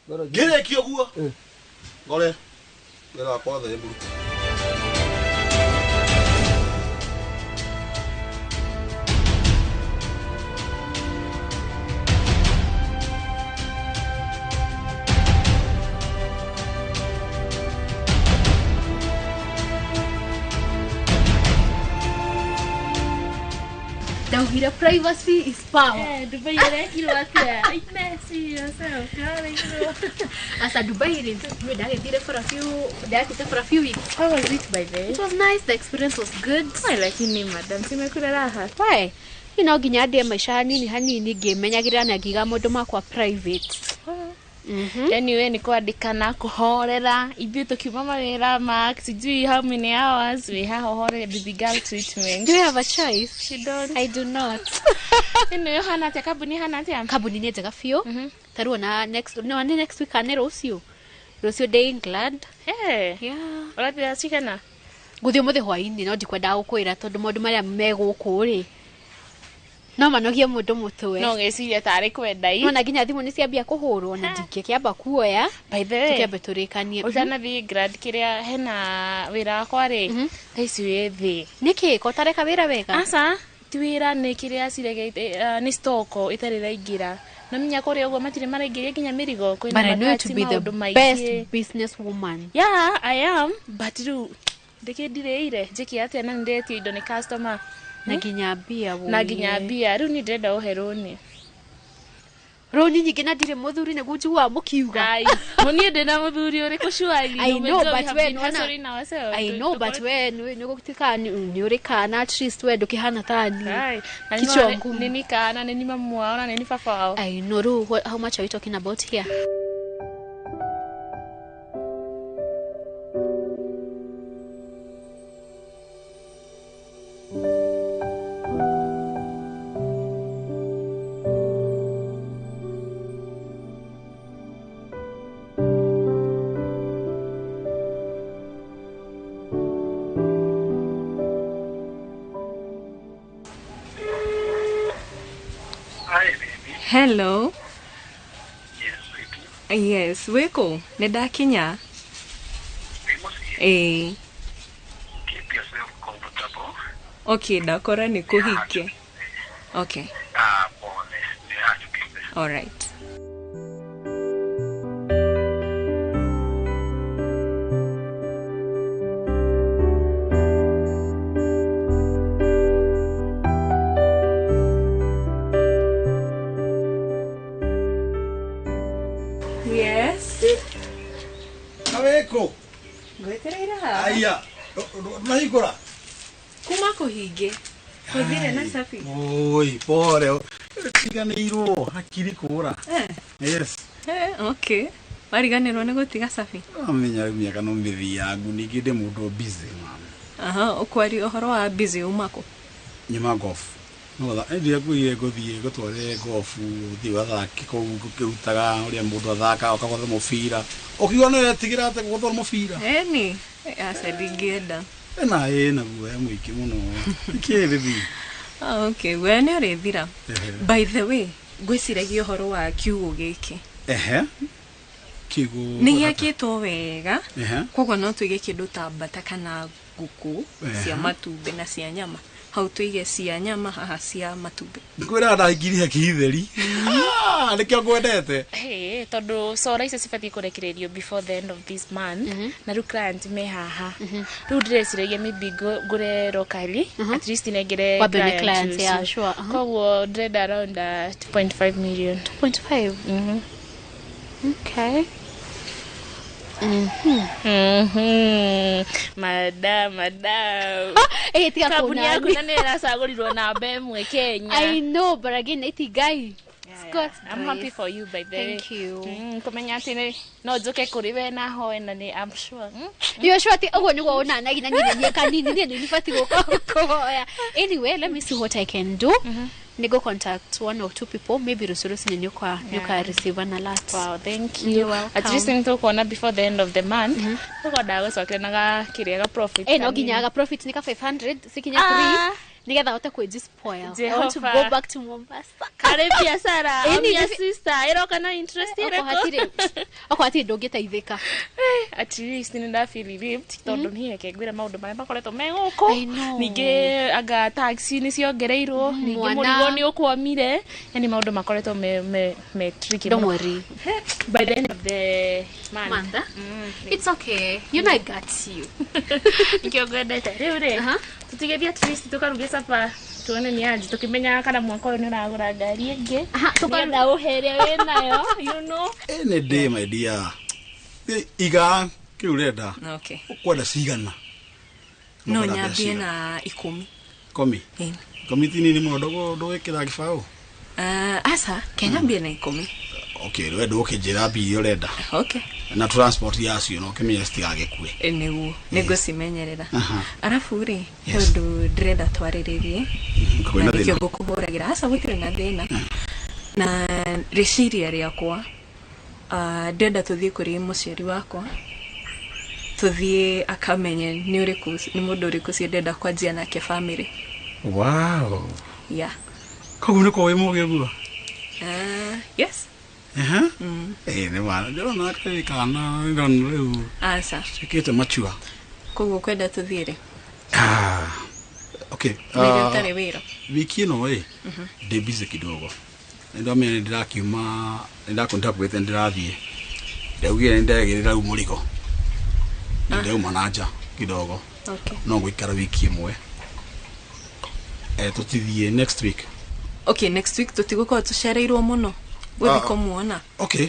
Ngĩrĩkia ũguo. Ngore. Wĩra wakwa wothe nĩ mũrute. Ndaugire privacy is power. Dubai ũrekirwo atĩa? I messy yourself. Asa Dubai rĩ, niĩ ndagĩthire for a few, ndagĩthire for a few weeks. How was it by the way? It was nice, the experience was good. Why lakini madam, simekula raha. Why? Niĩ no nginya ndĩe maica hanini hanini ngĩmenyagĩrĩra na ngiga maũndũ makwa private. Yani we ni kwandĩkana kũhorera ithuĩ tũkiuma mawĩra mark sijui how many hours we haha ũhorere baby girl treatment. Do you have a choice? You don't. I do not. Ĩno ĩhana atĩa kambuni ĩhana atĩa? Kambuni nĩ njega biũ. Ta rĩu ona next no nĩ next week kana rũciũ. Rũciũ ndĩ England. Hey. Yeah. Ũrathiĩ cigana? Ngũthiĩ ũmũthĩ hwaĩ-inĩ no ndikwendaga gũkwĩra tondũ maũndũ marĩa me gũkũ rĩ No manogie mundu mutwe. No ngeciria tarĩ kwenda i. Nona nginya thimu nĩ ciambia kũhũrwo na ndingĩkĩamba kuoya. By the way, Tũkĩambe tũrĩkanie. Ũtanathiĩ grad kĩrĩa hena wĩra wakwa rĩ, thaa ici wĩ thĩ. Nĩkĩ ko ũtareka wĩra wega? Aca, ti wĩra nĩ kĩrĩa ciregete nĩ stock ĩtarĩ ĩraingĩra. Na menya kũrĩa ũguo matirĩ maraingĩria nginya mĩrigo kwĩna But I know you to matati be the maũndũ maingĩ. best business woman. Yeah, I am, but rĩu ndĩkĩndirĩire njĩke atĩa na nĩndetio indo nĩ customer. Na nginya mbia Na nginya mbia rĩu niĩ ndĩrenda ũhe rũni. Rũni nyingĩ na ndirĩ mũthuri nĩguo njiguaga mũkiuga. Ai, niĩ ndĩna mũthuri ũrĩkũ surely? I know, but we nona I know, but we nĩ gũtuĩka nĩ ũrĩ kana at least we ndũkĩhana ta niĩ. Kichwa ngumu. Nĩ kana nĩ mamu wao na nĩ baba wao. I know. Rĩu how much are we talking about here? Hello. Yes, baby. Yes, wĩkũ? Nĩ ndakinya. Ĩĩ. Keep yourself comfortable. Okay, ndakora nĩ kũhike. Okay. Ah, pole. Nĩ hanyũkĩte. All right. Yes. Kaweko. Ngwetereire haha. Aya, ndũnahingũra? Kuma kũhinge. Kũthire na cabi. Oi, pole. Tiganĩirwo hakiri kũra. Yes. Okay. Wariganĩrwo nĩ gũtiga cabi? Amenya mĩaka no mĩthiangu ningĩ ndĩ mũndũ busy mama. Aha, ũkwaria ũhoro wa busy uma kũ? Nyuma golf. No tha ĩndĩ yakuire ngũthiĩ ngũtware golf ũthiĩ ũgathake kũu ngũkĩrutaga ũrĩa mũndũ athakaga ũkagũtha mũbira. Ũkiuga nĩ ũretigĩra atĩ kũgũthwo mũbira. Ĩni, aca ndingĩenda. Ĩna ĩna guoya mũingĩ mũno. Nĩkĩĩ baby? Okay, guoya nĩ ũrĩthira. By the way, ngwĩciragia ũhoro wa kiugũ gĩkĩ. Ehe. Kiugũ. Nĩ gĩakĩtwo wega. Koguo no tũige kĩndũ ta mbata kana ngũkũ cia matumbĩ na cia nyama. Hau tũige cia nyama, haha cia matumbĩ. Ngwĩraga ndahingiri hakiri theri. Nĩkĩo ngwendete. Hey, tondũ cora icio cibatiĩ kũrekererio before the end of this month. Na rĩu client me haha. Rĩu ndĩreciragia maybe ngũre locally, at least nengere client, yeah, sure. Koguo ndĩrenda around 2.5 million. 2.5? Okay. Madam, madam. Tiga kambuni yaku na nĩ ĩracagũrirwo namba ĩmwe Kenya. I know, but again, iti Ngai. Yeah. I'm happy for you, by the way. Thank you. Kũmenya atĩ no njoke kũrĩ we na hoe na nĩ I'm sure. You sure atĩ ũguo nĩguo ũnanagia na niĩ nĩ kanini niĩ nĩ nibatiĩ gũka kũhoya. Anyway, let me see what I can do. Nigo contact one or two people, maybe rusurusi ni nyoka receive an alert. Wow, thank you. At least nitukuona before the end of the month. Tukwenda gũcokera na ga kĩrĩa ga profit. No nginya ga profit nika 500 sikinya 3. Nigetha hote kwijispoil. I want to go back to Mombasa. Kare biashara. I'm your sister. Iroka na interest ireko. Oko hatire ndũngĩteithĩka. At least nĩ nda feel relieved tondũ niĩ reke ngwĩre maũndũ marĩa makoretwo me gũkũ. Ningĩ anga taxi nĩ ciongereirwo, ningĩ mũrigo nĩ ũkwamire. Yani maũndũ makoretwo me tricky. Don't worry. By the end of the month. It's okay. You know I got you. Nikĩo ngwendete. Rĩu rĩ, tũtigĩthiĩ at least tũkaruge sapa tuone nĩ anji tũkĩmenyaga kana mwaka ũyũ nĩ ũragũra ngari ĩngĩ nĩgetha ũhe ĩrĩa wĩnayo, you know. Any day, my dear. Iga kĩu ũrenda. Okay. Ũkwenda cigana? No nyambie na 10. 10? 10 ti nini mũno ndũgwĩkĩra gĩbaũ? Aca, ke nyambie na 10. Okay, we ndũgũkĩnjĩra mbia iria ũrenda. Okay. Na transport yacio no ũkĩmenye citigagĩkue. Nĩguo, nĩngũcimenyerera. Arabu rĩ, he ũndũ ndĩrenda twarĩrĩrie. Kwĩna thĩna? Nĩkĩo ngũkũhũragĩra. Aca, gũtirĩ na thĩna. Na rĩciria rĩakwa, ndĩrenda tũthiĩ kũrĩ mũciari wakwa, tũthiĩ akamenye nĩ ũrĩkũ, nĩ mũndũ ũrĩkũ ũcio ndĩrenda kwanjia nake family. Wow. Yeah. Koguo nĩ korwo wĩ mũgĩ ũguo. Ah, yes. Ehe. Ĩĩ nĩ ma ndĩrona atĩ kana ndĩrona rĩu Aca. tuĩkĩte mature. Koguo kwenda tũthiĩ rĩ? Ah, okay. Wĩra Ah, ũtarĩ wĩra. Wiki ĩno ĩ ndĩ busy kidogo. Nĩ ndamenya nĩ ndĩrakiuma nĩ ndakũndĩrakuĩte nĩ ndĩrathiĩ. Ndaugire nĩ ndagĩrĩra rĩu mũrigo. Nĩ ndauma na nja kidogo. Okay. No ngũikara wiki ĩmwe. Eh, tũtithiĩ next week. Okay, next week tũtigũkorwo tũcereirwo mũno gũthiĩ Ah. kũmuona. Okay.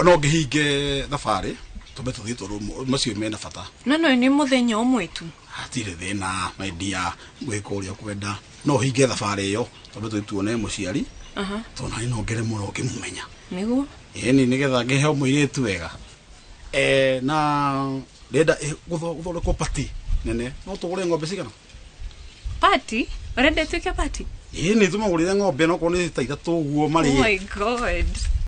No ngĩhinge thabarĩ tũmbe tũthiĩ tondũ macio mena bata. No no nĩ mũthenya ũmwe tu. Hatirĩ thĩna my dear, gwĩka ũrĩa ũkwenda. No hinge thabarĩ ĩyo tũmbe tũthiĩ tuone mũciari Aha. tondũ nani no ngere mũno ngĩmũmenya. Nĩguo. Ĩni nĩgetha ngĩheo mũirĩtu wega. Eh, na ndĩrenda gũthondekwo party nene. No tũgũre ng'ombe cigana? Party? Ũrenda ĩtuĩke party? Ĩni tũmagũrĩre ng'ombe no korwo nĩ ta ithatũ ũguo Oh my marĩe. God.